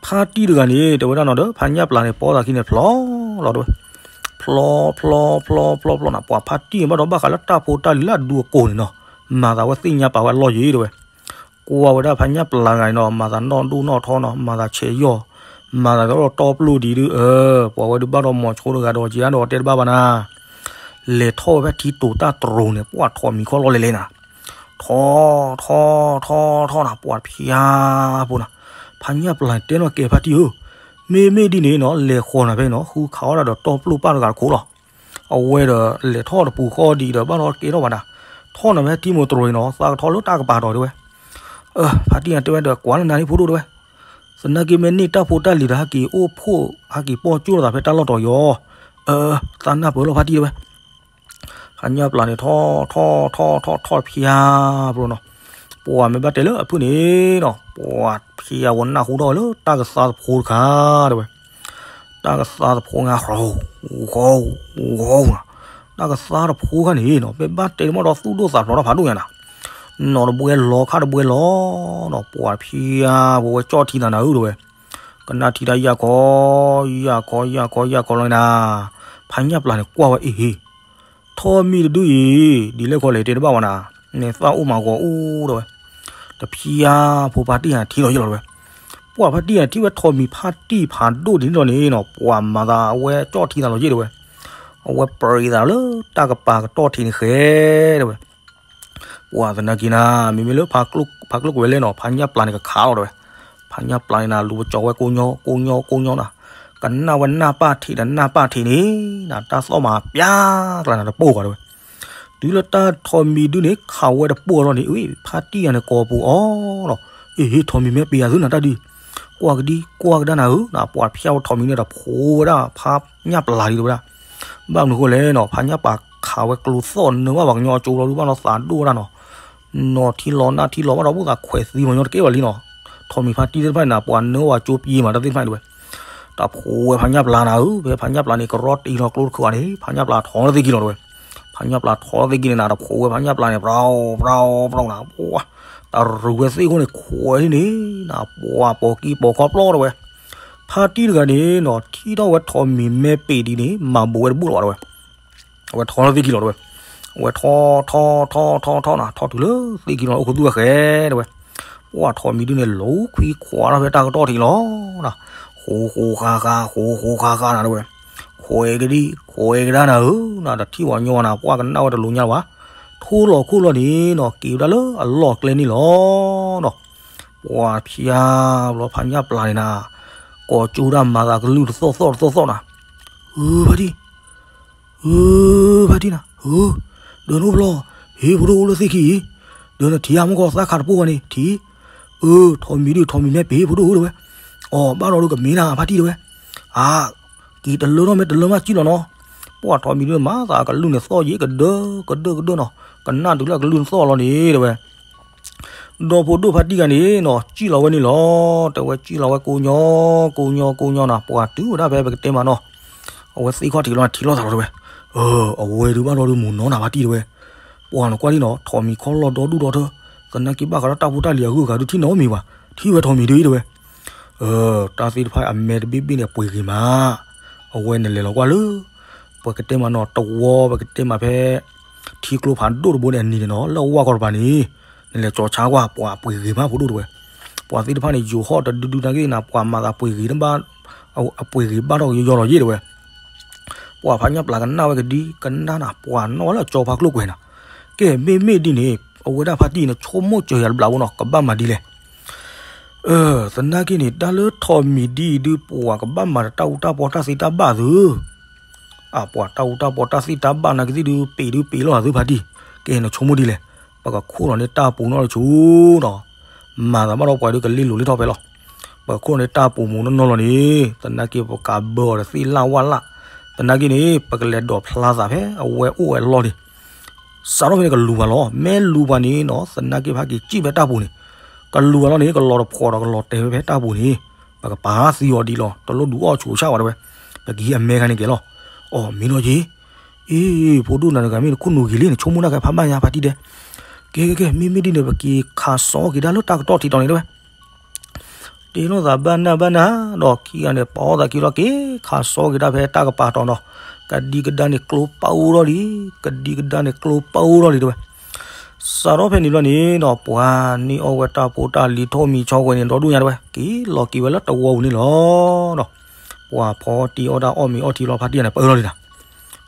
ဖါတံၢ်တဂၤန့ၣ် တဲဝဲဒၣ်နီၤဒီး ဖါညၣ်ပျၢ်န့ၣ် ပိာ်သးခံန့ၣ်ဖျီလီၤတဲဝဲ, ဖျီဖျီဖျီဖျီဖျီဖျီနၤ ပှၤဖါတံၢ်န့ၣ်ဘၣ်ဒီးဘၣ်ဃးလၢတၢ်ဖိတၢ်လံၤလၢ အဒူအကိာ်န့ၣ်နီၤ, မၤသးဝဲသ့ၣ်ညါပာ်ဝဲအလီၢ်ယံၤတဲဝဲ ကွၢ်ဝဲဒၣ်ဖါညၣ်ပျၢ်တဂၤန့ၣ်နီၤ မၤသးနီၢ်ဒိၣ်နီၢ်ထီနီၤ မၤသးဆဲးယီၢ်, မၤသးဒီးတီၢ်ပျိၢ်ဒံးဒုး အၢ ပှၤဝဲဒုးဘၣ်ဒီးမီၤဆိတဂၤဒီး က့ၤအါဒီးတဲတဘၣ်ဘၣ်နၤ, လဲၤထီၣ်ဝဲဖဲထံတိၤတၢ်တရိၤန့ၣ် ပှၤထီၣ်မံၤခီၣ်လီၢ်လဲၤလဲၤနၤ, ထီၣ်ထီၣ်ထီၣ်ထီၣ်နၤ ပှၤဖျါဖိနၤ, ဖါညၣ်ပျၢ်တဲနီၤ ကဲဖါတံၢ်ဧၢ, မ့မ့ၢ်ဒ်န့ၣ်နီၤ လဲၤဃီၤနၤဖဲန့ၣ်နီၤ ဃုခးအီၣ်ဒၣ်ဒီးတီၢ်ပျိၢ်ပၢ်တဂၤတခိၣ်လီၤ အဝဲဒီးလဲၤထီၣ်တပူၤဃီဒံးဒီး ဘၣ်ဒီးကဲထီၣ်ဘၣ်နၤ, ထီၣ်နၤဖဲထံမိၢ်တရိၤအံၤနီၤ သးကထီၣ်လၢတၢ်ကပၤတီၤတဲဝဲ, ဖါတံၢ်တဲဝဲဒီး ကွၢ်လၢနၤန့ၣ်ဖိဒိၣ်တဲဝဲ, သနာ်က့မ့ၢ်န့ၢ်တၢ်ဖိတၢ်လံၤဒီး ဟဲက့ၤအိၣ်ဖှိၣ် ဟဲက့ၤပိာ်ကၠိလိာ်သးဖဲတၢ်လီၢ်တီၤအံၤ, သးနၢ်ပၢၢ်လီၤဖါတံၢ်တဲဝဲ ဖါညၣ်ပျၢ်န့ၣ် ထီၣ်ထီၣ်ထီၣ်ထီၣ်ထီၣ်ဖျါဖိနီၤ, ပ ပှၤမ့ၢ်ဘၣ်တဲလၢအဖုၣ်န့ၣ်နီၤ, ပှၤဖျါဝဲနၢ်ဟူထီၣ်ဝဲလၢတၢ်ကသါသဖိတခါ တဲဝဲ. တၢ်ကသါသဖိငါ ရီ ရီ ရီနီၤ, တၢ်ကသါသဖိခါန့ၣ်နီၤ မ့ၢ်ဘၣ်တဲတမီၢ်ဒီးသူၣ်ဒိၣ်သးဖျိးထီၣ်ဖးဒိၣ်ညါနၤ, နီၢ်တဘှဲလီၤခါတဘှဲလီၤနီၤ, ပှၤဖျါဝဲကၠီၣ်ထံသးနၤဧၢ တဲဝဲ. ကနၣ်ထံတၢ်ယၢ်ခီ ယၢ်ခီ ယၢ်ခီ ယၢ်ခီလီၤနၤ, ဖးညၣ်ပျၢ်န့ၣ်ကွၢ်ဝဲအ့ၣ်ဟ့ၣ် ထိးမံၤတဒုအံၤ ဒ်လဲၣ်ခီလဲၣ်တဲတဘၣ်ဝဲနၤ, န့ၣ်သၣ်အိၣ်မးဂီၤအိၣ် တဲဝဲ. တဖျါဖိဖါတံၢ်ဟးထံလီၤယ့ၣ်လီၤ တဲဝဲ. ပှၤဖါတံၢ်ဟးထံဝဲထိးမံၤဖါတံၢ်ဖးဒိၣ်ဒ်န့ၣ်လီၤန့ၣ်နီၤ, ပှၤမၤသးအဝဲကၠီၣ်ထံသးလီၤယ့ၣ် တဲဝဲ. အဝဲပရံးသးလၢတၢ်ကပၤကတီၢ်ထံးန့ၣ်ဃဲ တဲဝဲ. ပှၤသနာ်က့နၤ မ့မ့ၢ်လၢ ဖးကျိၣ်ကွဲၤလဲၣ်နီၤ ဖးညၣ်ပျၢ်န့ၣ်ကခးလီၤ တဲဝဲ. ဖးညၣ်ပျၢ်န့ၣ်နၤ လူၤပကၠီၤဝဲကိညီ ကိညီ ကိညီနၤ, ကနၣ်ဝဲနၢ်ပၢၢ်ထံးဒီးနၢ်ပၢၢ်ထံးန့ၣ်နၤ တၢ်သီၣ်မၤပျၢ်ကျါနၤတပိၢ်ဘၣ် တဲဝဲ. တုၤလၢတၢ်ထိးမံၤဒုန့ၣ် ခးဝဲတပိၢ်လီၤန့ၣ် အ့ၣ် ဖါတံၢ်ယၤန့ၣ်ကိးပူၤအီၤနီၤ, အ့ၣ် ထိးမံၤမ့ၢ်ပ့ၤယၤသုနၤတၢ်ဒုး, ကွၢ်ကဒံ ကွၢ်ကဒါနၤဧၢနၤ, ပှၤဖျါဝဲထိးမံၤန့ၣ်ဒီး ဖိဝဲဒၣ်ဖးညၣ်ပျၢ်လံ တဲဝဲဒၣ်. ဘၣ်မနုၤဃိလဲၣ်နီၤ, ဖးညၣ်ပျၢ်ခးဝဲကျိသီၣ်နၢဘၣ်ပှၤကညီအကၠိလီၤဒုး ဘၣ်နီၤသးဒိၣ်ဝဲဒၣ်နီၤ, နီၤထံလီၤနၢ်ထံလီၤဘၣ်ဒီး ဘူၣ်သးခွဲးသံပှၤကညီတကဲဘၣ်လံနီၤ. ထိးမံၤဖါတံၢ်သ့ၣ်တဖၣ်န့ၣ်နၤ ပှၤနၢဝဲကၠိပံၤမးတၢ်သ့ၣ်တဖၣ်န့ၣ် တဲဝဲ. တၢ်ဖိဝဲဖးညၣ်ပျၢ်နၤဧၢ, ဖဲဖးညၣ်ပျၢ်န့ၣ် ကရီတံလီၤကျိတခါန့ၣ် ဖးညၣ်ပျၢ်ထိးလၢသ့ၣ်ခံလီၤ တဲဝဲ. ဖးညၣ်ပျၢ်ထိးလၢသ့ၣ်ခံန့ၣ်နၤ တၢ်ဖိဝဲဖးညၣ်ပျၢ်န့ၣ် ပြီ ပြီ ပြီ နၤ, ပှၤ တၢ်ရူးဝဲသ့ၣ်ခိၣ်န့ၣ် ခွဲးဒ်န့ၣ်နၤ ပှၤပိာ်ကံပိာ်ခီပျီ တဲဝဲ. ဖါတံၢ်တဂၤန့ၣ်နီၤ ထံၣ်ထီၣ်ဝဲထိးမံၤမ့ၢ်ပ့ၤဒ်န့ၣ် မၤဘူးဝဲတဘူၣ်လီၤဘၣ် တဲဝဲ. အဝဲထိးလၢသ့ၣ်ခံလီၤ တဲဝဲ. အဝဲထိး ထိး ထိး ထိး ထိးနၤ ထိးတုၤလၢသ့ၣ်ခံလီၤ အိၣ်ခူသူၣ်ဝဲဃဲ တဲဝဲ. ပှၤထိးမံၤဒုန့ၣ် လီၤခွံခွါထီၣ်ဖဲတၢ်ကတီၢ်ထံးလီၤနၤ, ဃိဃိဃါဃါ ဃိဃိဃါဃါနၤ တဲဝဲ. ခွဲးကဒံ ခွဲးကဒါနၤဧၢနၤ, တထံၣ်ဝဲညီနၤ ပှၤကနၣ်ဝဲတလိၤညါဘၣ်. ထိလီၤခိၣ်လီၤန့ၣ်နီၤ က့ၤဝဲဒၣ်လၢအလီၢ်ကျဲန့ၣ်လီၤနီၤ. ပှၤဖျါဘျီဖးညၣ်ပျၢ်န့ၣ်နၤ ကိးကၠိဒၣ်မၤသးကလုၢ်တသီၣ်သီၣ်တသီၣ်သီၣ်နၤ, ဧၢ ဖါတံၢ် ဧၢ ဖါတံၢ်နၤ ဧၢ, ဒီးနအိၣ်ဖျီ, ဟ့ၣ် ဖိဒိၣ်အိၣ်လၢသ့ၣ်ခံအံၤ, ဒီးနထံၣ်အမ့ၢ်ကီးသးခးတပိၢ်ဝဲန့ၣ် ထံၣ်, အၢ ထိးမံၤဒု ထိးမံၤမ့ၢ်ပ့ၤ ဖိဒိၣ်ဧၢ တဲဝဲ, အီၤ ဘၣ်ဒီးဒုးကမ့ၢ်နၤ ဖါတံၢ် တဲဝဲ, အါ က့ၤတလၢထီၣ်မ့ၢ်တလၢမးစံၣ်လီၤနီၤ, ပှၤထိးမံၤဒုမၤသးကလုၢ်န့ၣ်သီၣ်ယံၤ ကဒၢ ကဒၢ ကဒၢနီၤ, ကနၣ်တုၤလၢအကလုၢ်န့ၣ်သီၣ်လီၤန့ၣ် တဲဝဲ ဒီဖိဒိၣ်ဖါတံၢ်ဂၤန့ၣ်နီၤ စံၣ်လီၤဝဲန့ၣ်လီၤ, တဲဝဲစံၣ်လီၤဝဲကိးညီ ကိးညီ ကိးညီနၤ, ပှၤတုၤဝဲဒၣ်ဖဲပကတဲမးနီၤ, အဝဲသ့ၣ်ခီၣ်ထံးလီၤ ထံးလီၤသးလီၤတဲဝဲ, အဝဲဒုးဘၣ်ဒီးဒုးမုၢ်နီၤနၤ ဖါတံၢ်တဲဝဲ, ပှၤနကွၢ်လံနီၤ ထိးမံၤခီၣ်လီၢ်ဒီဒူၣ်ဒီထၢ, သနာ်က့ဘၣ်ဃးဒီးတၢ်ဖိတၢ်လံၤအဂုၤအဂၤဒုးထံၣ်နီတမံၤဘၣ်, ထံၣ်ဝဲထိးမံၤဒုတဲဝဲ တၢ်သ့ၣ်တဖၣ်အမဲာ်တဘ့ၣ်ဘ့ၣ်န့ၣ် အပှ့ၤဂ့ၤမး, အဝဲနလဲၤလီၤကွၢ်လၢ ပကတဲမးနီၤ တဝီ ပကတဲမးဖဲ ထံကျိဖးဒိၣ်တဘိန့ၣ်အနံၤန့ၣ်နီၤ လၢအဝၢ်ကီၢ်တပၤန့ၣ်, နလဲၤကၠီၤဆါကွၢ် ပှၤအပှ့ၤဂ့ၤမးဖိဒိၣ်တဲဝဲ, ပှၤသ့ၣ်တဖၣ်န့ၣ် ယိၤဟီၣ်တဒုဒုနာ်က့နၤ ပှၤမၤသးပှ့ၤဂ့ၤတဘၣ်, အပှ့ၤဂ့ၤဘၣ်ထီၣ်ကယီယီလီၤယ့ၣ်တဲဝဲ ပှၤဖးညၣ်ပျၢ်ကနၣ်ဝဲကဒံကနၣ်နၤ ပှၤနီၣ်ဝဲလၢကၠီဖါကျိၣ်ကွဲၤနၤ, ကဲမ့မ့ၢ်ဒ်န့ၣ် အဝဲဒၣ်ဖါတံၢ်န့ၣ် ဆိကမိၣ်စၢၤယၤတဘျီဖိနီၤ ကဘၣ်မၤဒ်လဲၣ် သနာ်က့န့ၣ် တၢ်လၢထိးမံၤဒ်အံၤဒုး ပှၤကဘၣ်မၤတၢ်အူတၢ်ပီတၢ်သ့တၢ်ဘၣ်သု, အပှၤတၢ်အူတၢ်ပီတၢ်သ့တၢ်ဘၣ်နာ်က့သ့ၣ်ဒုး ပ့ၤဒုးပ့ၤလီၤသုဖါတံၢ်, ကဲနဆိကမိၣ်ဒ်လဲၣ်, ပကခိၣ်လီၤန့ၢ်တၢ်ပူၤနီၣ်တဆူနီၤ, မၤသးဘၣ်ဒီးပှၤဒုးကလ့လိာ်လ့ထီၣ်ဖဲလီၤ, ပကခိၣ်လီၤန့ၢ်တၢ်ပူၤမူးနီၢ်နီၢ်လီၤန့ၣ် သနာ်က့ပကးဘၢအီၤဒီးသ့ၣ်လၣ်ဝၣ်လၣ်, သနာ်က့န့ၣ် ပကလဲၤဒိးဖျါသးဖဲအဝဲအိၣ်ဝဲအလီၢ်န့ၣ် စးထီၣ်ဖဲန့ၣ်ကလူၤပှၤလီၤ, မ့ၢ်လူၤပှၤန့ၣ်နီၤ သနာ်က့ဖါက့ၤစံၣ်ဖဲတၢ်ပူၤန့ၣ်, ကလူၤပှၤလီၤန့ၣ် ကလီၤတဖိးဒီးကလီၤတဲာ်ဝဲဖဲတၢ်ပူၤန့ၣ်, ပကပာ်သံအီၤဒ်လီၤ တလိၣ်ဒုးအီၣ်ဆူးဆၣ်ဝဲတဲဝဲ, ပကဟံးအမဲခါန့ၣ်ကဲလီၤ, အီၣ်မ့ၢ်နီၤယ့ၣ်, အ့ ဖိဒိၣ်နၤတဂၤမ့ၢ်နခိၣ်နူာ်ဂ့ၤလံ နဆိကမိၣ်တၢ်ကဲဖးဘၣ်ညါဖါတံၢ်ဒဲး, ကဲကဲကဲ မ့မ့ၢ်ဒ်န့ၣ် ပက့ၤခးစီက့ၤဒၣ်လၢတၢ်ကတီၢ်ထံးတီၤန့ၣ်တဲဝဲ တဲလိာ်သးဘၣ်နၢ်ဘၣ်နၢ်, ဒီးခံဂၤန့ၣ် ပာ်အီၣ်သးခံလီၤက့ၤ ခးစီက့ၤတၢ်ဖဲတၢ်ကပၤတီၤနီၤ, ကဒံကဒါန့ၣ်ကျိပၣ်အူထီၣ်လံ, ကဒံကဒါန့ၣ်ကျိပၣ်အူထီၣ်လံတဲဝဲ, စးထီၣ်ဖဲန့ၣ်ဘျီန့ၣ်နီၤ ပှၤန့ၢ်အီၣ်ဝဲတၢ်ဖိတၢ်လံၤထိၣ်မံၤဆီကွဲန့ၣ် ဒီဒူၣ်ညါတဲဝဲ က့ၤလီၤက့ၤဝဲလၢတဝီပူၤန့ၣ်လီၤ ဒီး ပှၤဖီတံၢ်အီၣ်တၢ်အီၣ်မ့ၤအီထံလီၤ ဖါတံၢ်န့ၣ် ပၢလီၤလံနၤ,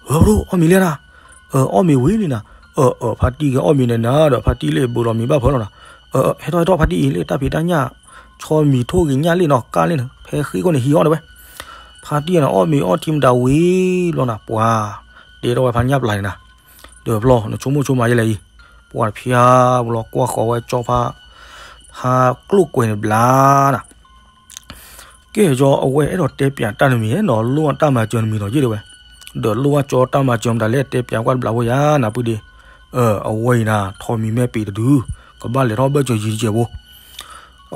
ဝဲဘျိ အီၣ်မ့ၤလံနၤ, အၢ အီၣ်မ့ၤဝံၤလံနၤ, အၢ အၢ ဖါတံၢ်က့ၤအီၣ်မ့ၤန့ၣ်နၤဒီး ဖါတံၢ်လၢအဘၢလီၤမ့ၤဘၣ်ဖၢလီၤနၤ, အၢ ဟဲထီၣ်ဟဲထီၣ်ဖါတံၢ်အံၤလၢတၢ်ဖံးတၢ်ညၣ်, ဆီမံၤထိၣ်ဂ့ၤညၣ်လံနီၤ ကၢ်လံနၤ ဖဲဃ့ၢ်ခိၣ်န့ၣ်ဟံးအီၣ်တဲဝဲ, ဖါတံၢ်န့ၣ် အီၣ်မ့ၤအီထံမတၤဝံၤဘျီနၤ ပှၤ တဲထီၣ်ဝဲဖါညၣ်ပျၢ်န့ၣ်နၤ, ဒီးဘျီ နဆိကမိၣ်ဆိကမးယဲလဲၣ်အံၤ, ပှၤတဖျါဘျီကွၢ်ဃီၤဝဲကၠီဖါ ဖါကျိၣ်ကွဲၤန့ၣ်ဘျါနၤ ကဲကၠီ အဝဲအဲၣ်ဒိးတဲပၠးတၢ်တမံၤနီၤ လိၣ်ဘၣ်တၢ်မၤစၢၤတမံၤနီၤယ့ၣ်တဲဝဲ, ဒီးလိၣ်ဘၣ်ကၠီတၢ်မၤစၢၤမတၤလဲၣ် တဲပၠးကွၢ်တဘျီဖိယါ နၢ်ပၢၢ်ဒ့, အဝဲအံၤနၤ ထိးမံၤမ့ၢ်ပ့ၤတဒု, ကဘၣ်လဲၤထီၣ်ဘၢၣ်စၢၤယံၤတစဲးဖိ.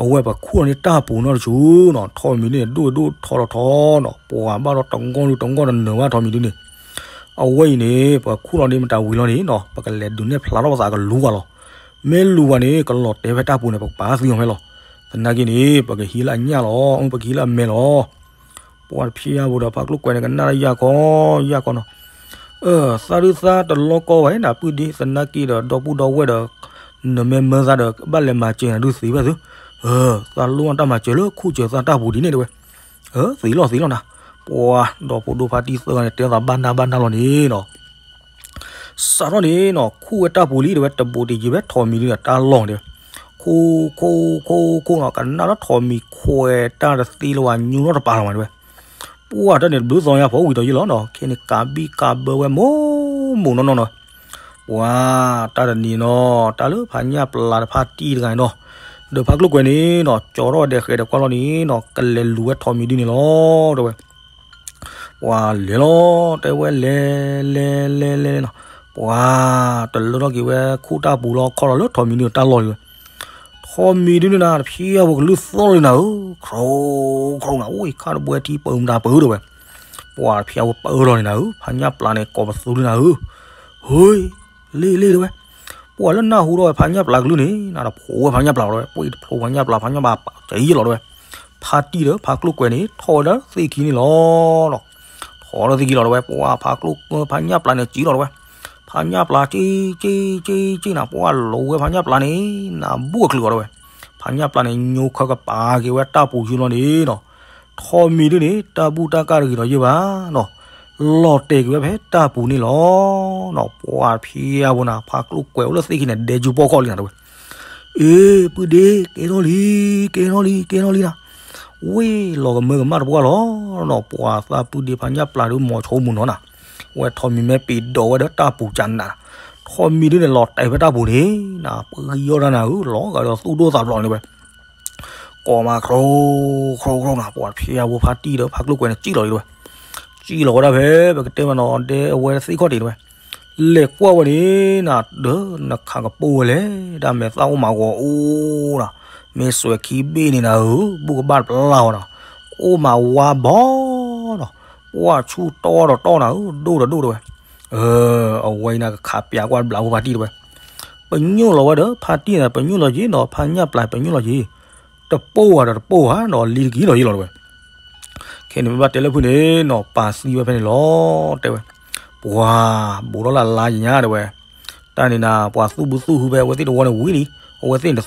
အဝဲပှၤခူၣ်လီၤန့ၢ်တၢ်ပူၤနီတဆူနီၤ, ထိးမံၤဒုန့ၣ် ဒိၣ်ဒိၣ်ထီထီထီနီၤ, ပှၤဘၣ်ဒီးတဂီၢ်ဒုတဂီၢ်တနၢၤဘၣ်ထိးမံၤဒုန့ၣ်. အဝဲအံၤန့ၣ် ပှၤခူၣ်လီၤန့ၢ်မတၤဝံၤလီၤန့ၣ်နီၤ, ပကလဲၤဒုးနဲၣ်ဖျါထီၣ်ပသးကလူၤဝဲလီၤ. မ့ၢ်လူၤဝဲန့ၣ် ကလီၤတဲာ်ဖဲတၢ်ပူၤန့ၣ် ပကပာ်သံအီၤဖဲလီၤ. သနာ်က့န့ၣ် ပကဟံးလၢအညၣ်လီၤ, ပကဟံးလၢအမဲလီၤ. ပှၤတဖျဲအါဖိဒီးဖါကျိၣ်ကွဲးန့ၣ် ကနၣ်လၢယၢ်ကီယၢ်ကီနီၤ. သးဒုးသးတလီကီဝဲနၤ ပုၢ်ဒ့, သနာ်က့ဒီး ဒီပုၢ်ဒီဝဲၢ်ဒီး နမ့ၢ်မၢသးဒီး ဘၣ်လဲၤမၤစၢၤနၤဒုးသ့ဘၣ်သု. သးလိၣ်အတၢ်မၤစၢၤလၢခူၣ်စၢၤသးတၢ်ပူၤဒ်န့ၣ်တဲဝဲ. သ့လီၤသ့လီၤနၤ. ပှၤဒီဖိဒိဖါတံၢ်သၢဂၤန့ၣ် တဲသးဘၣ်နၢ်ဘၣ်နၢ်လီၤန့ၣ်နီၤ. စးထီၣ်န့ၣ်နီၤ ခူၣ်ဝဲတၢ်ပူၤလံတဲဝဲ, တဘူးတယံၤဖဲထိးမံၤဒုန့ၣ် တၢ်လီၢ်န့ၣ်တဲဝဲ. ခူၣ်ခူၣ်ခူၣ်ခူၣ်နီၤ, ကနၣ်လၢထိးမံၤခွဲးတၢ်တသ့လၢၤဘၣ် ညိထီၣ်တပၤလီၤမးတဲဝဲ. ပှၤတၢ်န့ၣ်တဘျုးသီညါ ဖီဝံၤဒီးယံာ်လီၤနီၤ, ခဲန့ၣ်ကးဘံၣ်ကးဘၢဝဲမိၢ်မိၢ်နီၢ်နီၢ်နီၤ. ပှၤတၢ်တနံၤနီၤ တၢ်လၢဖါညၣ်ပျၢ်ဒီးဖါတံၢ်တဂၤန့ၣ်နီၤ, ဒီးဖါကျိၣ်ကွဲးန့ၣ်နီၤ ကၠီထီၣ်ဝဲဒဲးဃဲးဒီးကွၢ်လီၤန့ၣ်နီၤ ကလဲၤလူၤဝဲထိးမံၤဒုန့ၣ်လီၤတဲဝဲ. ပှၤလဲၤလီၤတဲဝဲ လဲၤလဲၤလဲၤလဲၤနီၤ, ပှၤတလၢထီၣ်က့ၤဝဲခူၣ်တၢ်ပူၤလီၤ ခီလီၤလၢထိးမံၤဒုတၢ်လီၢ်လံဝဲ. ထိးမံၤဒုန့ၣ်နၤ တဖျဲအါဖိကလုၢ်သီၣ်လီၤနၤဧၢ, ခရိခရိနၤ, အိၣ်အံၤခါတဘှဲထံပၢမတၤပၢတဲဝဲ. ပှၤတဖျဲအါဖိပၢထီၣ်န့ၣ်နၤဧၢ, ဖါညၣ်ပျၢ်န့ၣ် ကိးပသူလံနၤဧၢ. ဟ့ လ့လ့တဲဝဲ. ပှၤလၢနၢ်ဟူထီၣ်ဝဲဖါညၣ်ပျၢ်ကလုၢ်န့ၣ် နတဖိးဝဲဖါညၣ်ပျၢ်လီၤတဲဝဲ, ပှၤတဖိးဖါညၣ်ပျၢ် ဖါညၣ်ပျၢ်ပာ်ကယံာ်လီၤတဲဝဲ. ဖါတံၢ်ဒီးဖါကျိၣ်ကွဲးန့ၣ် ထီၣ်ဝဲဒၣ်သ့ၣ်ခံန့ၣ်လီၤနီၤ. ထီၣ်ဝဲဒၣ်သ့ၣ်ခံလီၤတဲဝဲ, ပှၤဖါကျိၣ်ကွဲး ဖါညၣ်ပျၢ်န့ၣ်ကံလီၤတဲဝဲ. ဖါညၣ်ပျၢ်ကံကံကံကံနၤ, ပှၤလီၤဝဲဖါညၣ်ပျၢ်န့ၣ် နဘူးအချုးအီၤတဲဝဲ. ဖါညၣ်ပျၢ်န့ၣ် ညိခၢကပၤက့ၤဝဲတၢ်ပူၤယုၢ်လီၤန့ၣ်နီၤ. ထိးမံၤဒုန့ၣ် တၢ်ဘူၣ်တၢ်ကၢ်တဂ့ၤဒီးယဲၢ်ဘၣ်နီၤ, လီၤတဲာ်က့ၤဝဲဖဲတၢ်ပူၤန့ၣ်လီၤနီၤ. ပှၤဖျဲအါဖိနၤ ဖါကျိၣ်ကွဲးအိၣ်လၢသ့ၣ်ခံန့ၣ် ဒဲကၠူပီၢ်ခီၣ်လံနၤတဲဝဲ. အ့ ပုၢ်ဒ့ ကဲထီၣ်လံ ကဲထီၣ်လံ ကဲထီၣ်လံနၤ. ဝ့ၢ်လီၤကမၢကမၣ်တပှၢ်လီၤနီၤ, ပှၤသးပုၢ်ဒ့ဖါညၣ်ပျၢ်ဒုး မီၤဆိမူၤနီၤနၤ. ဝဲထိးမံၤမ့ၢ်ပ့ၤဒိးဝဲဒီးတၢ်ပူၤကနး, ထိးမံၤဒုန့ၣ် လီၤတဲာ်ဖဲတၢ်ပူၤန့ၣ်နၤ, ပှၤယီၢ်တၢ်နၤဧၢ, လီၤဂာ်ဒီးသူၣ်ဒိၣ်သးဖျိးန့ၣ်ဝဲ. ကိးမးခရိခရိခရိနၤ, ပှၤဖျဲအါဖိဖါတံၢ်ဒီးဖါကျိၣ်ကွဲးန့ၣ် ကံလီၤဒဲဝဲ. ကံလီၤဝဲဒၣ်ဖဲ ပကတဲမးနီၤ ဒဲအဝဲသ့ၣ်ခီၣ်ထံးတဲဝဲ. လဲၤကွၢ်ဝဲန့ၣ်နၤ, ဒီးနခးကပိၢ်ဝဲလဲၣ်, တၢ်မဲာ်သၣ်အိၣ်မးဂီၤအိၣ်နၤ, မ့ၢ်စွဲၤခံဘ့ၣ်န့ၣ်နၤဧၢ, ဘူၣ်ကဘၣ်တပျၢ်အီၤနၤ, အိၣ်မးဝါဘီနီၤ, ပှၤဆူၣ်တီဒီးတီနၤဧၢ, ဒိၣ်ဒီးဒိၣ်တဲဝဲ. အဝဲအံၤနၤ ကခးပၠးကွၢ်တဘျီဖိဖါတံၢ်တဲဝဲ. ပညိၣ်လီၤဝဲဒီး ဖါတံၢ်န့ၣ် ပညိၣ်လီၤယ့ၣ်နီၤ, ဖါညၣ်ပျၢ်ပညိၣ်လီၤယ့ၣ်, တပိၢ်ဧါဒီးတပိၢ်ဧါနီၤ, လံတက့ၤလီၤယ့ၣ်လီၤတဲဝဲ. ခဲန့ၣ်မ့ၢ်ဘၣ်တဲလၢဖုၣ်န့ၣ်နီၤ, ပာ်သံဝဲဖဲန့ၣ်လီၤတဲဝဲ. ပှၤ ဘူးထီၣ်လၢအလါယညါတဲဝဲ. တၢ်န့ၣ်နၤ ပှၤသူၣ်ဘုသူၣ်ဟုဖဲ အဝဲသ့ၣ်တဝီန့ၣ်ဝံၤလံ, အဝဲသ့ၣ်န့ၣ်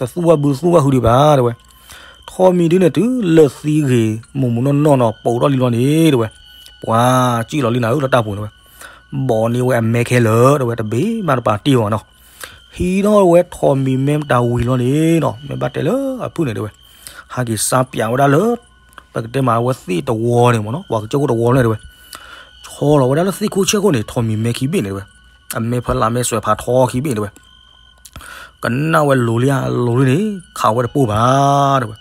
တသူၣ်ဘၣ်ဘုသူၣ်ဘၣ်ဟုဒံးဘၣ်တဲဝဲ. ထိးမံၤဒုန့ၣ် တုၤလၢသံဂ့ၤ မိၢ်မိၢ်နီၢ်နီၢ်နီၤ ပိာ်ထီၣ်လံလီၤန့ၣ်တဲဝဲ. ပှၤကံၣ်လီၤလံနၤဧၢလၢတၢ်ပူၤတဲဝဲ. ဘီးန့ၢ်ဝဲအမဲခဲလၢာ်တဲဝဲ, တဘ့ၣ်မးတပာ်တ့ၢ်အီၤနီၤ. ဟံးထီၣ်ဝဲထိးမံၤမဲတၢ်ဝံၤလီၤန့ၣ်နီၤ, မ့ၢ်ဘၣ်တဲလၢအဖုၣ်န့ၣ်တဲဝဲ. ဟဲက့ၤစါပၠးဝဲဒၣ်လၢ ပကတဲမး အဝဲသ့ၣ်တဝီန့ၣ်မ့ၢ်နီၤ, ပှၤကစၢၢ်ခိၣ်တဝီန့ၣ်တဲဝဲ. ဆီလီၤဝဲဒၣ်လၢသ့ၣ်ခိၣ်ဆၢခိၣ်န့ၣ် ထိးမံၤမဲခံဘ့ၣ်န့ၣ်တဲဝဲ. အမဲဖီလာ်မဲစွဲးဖးထီခံဘ့ၣ်တဲဝဲ. ကနၣ်ဝဲလိၤလံဧါ, လိၤလံန့ၣ် ခးဝဲတပိၢ်ဘၣ်တဲဝဲ.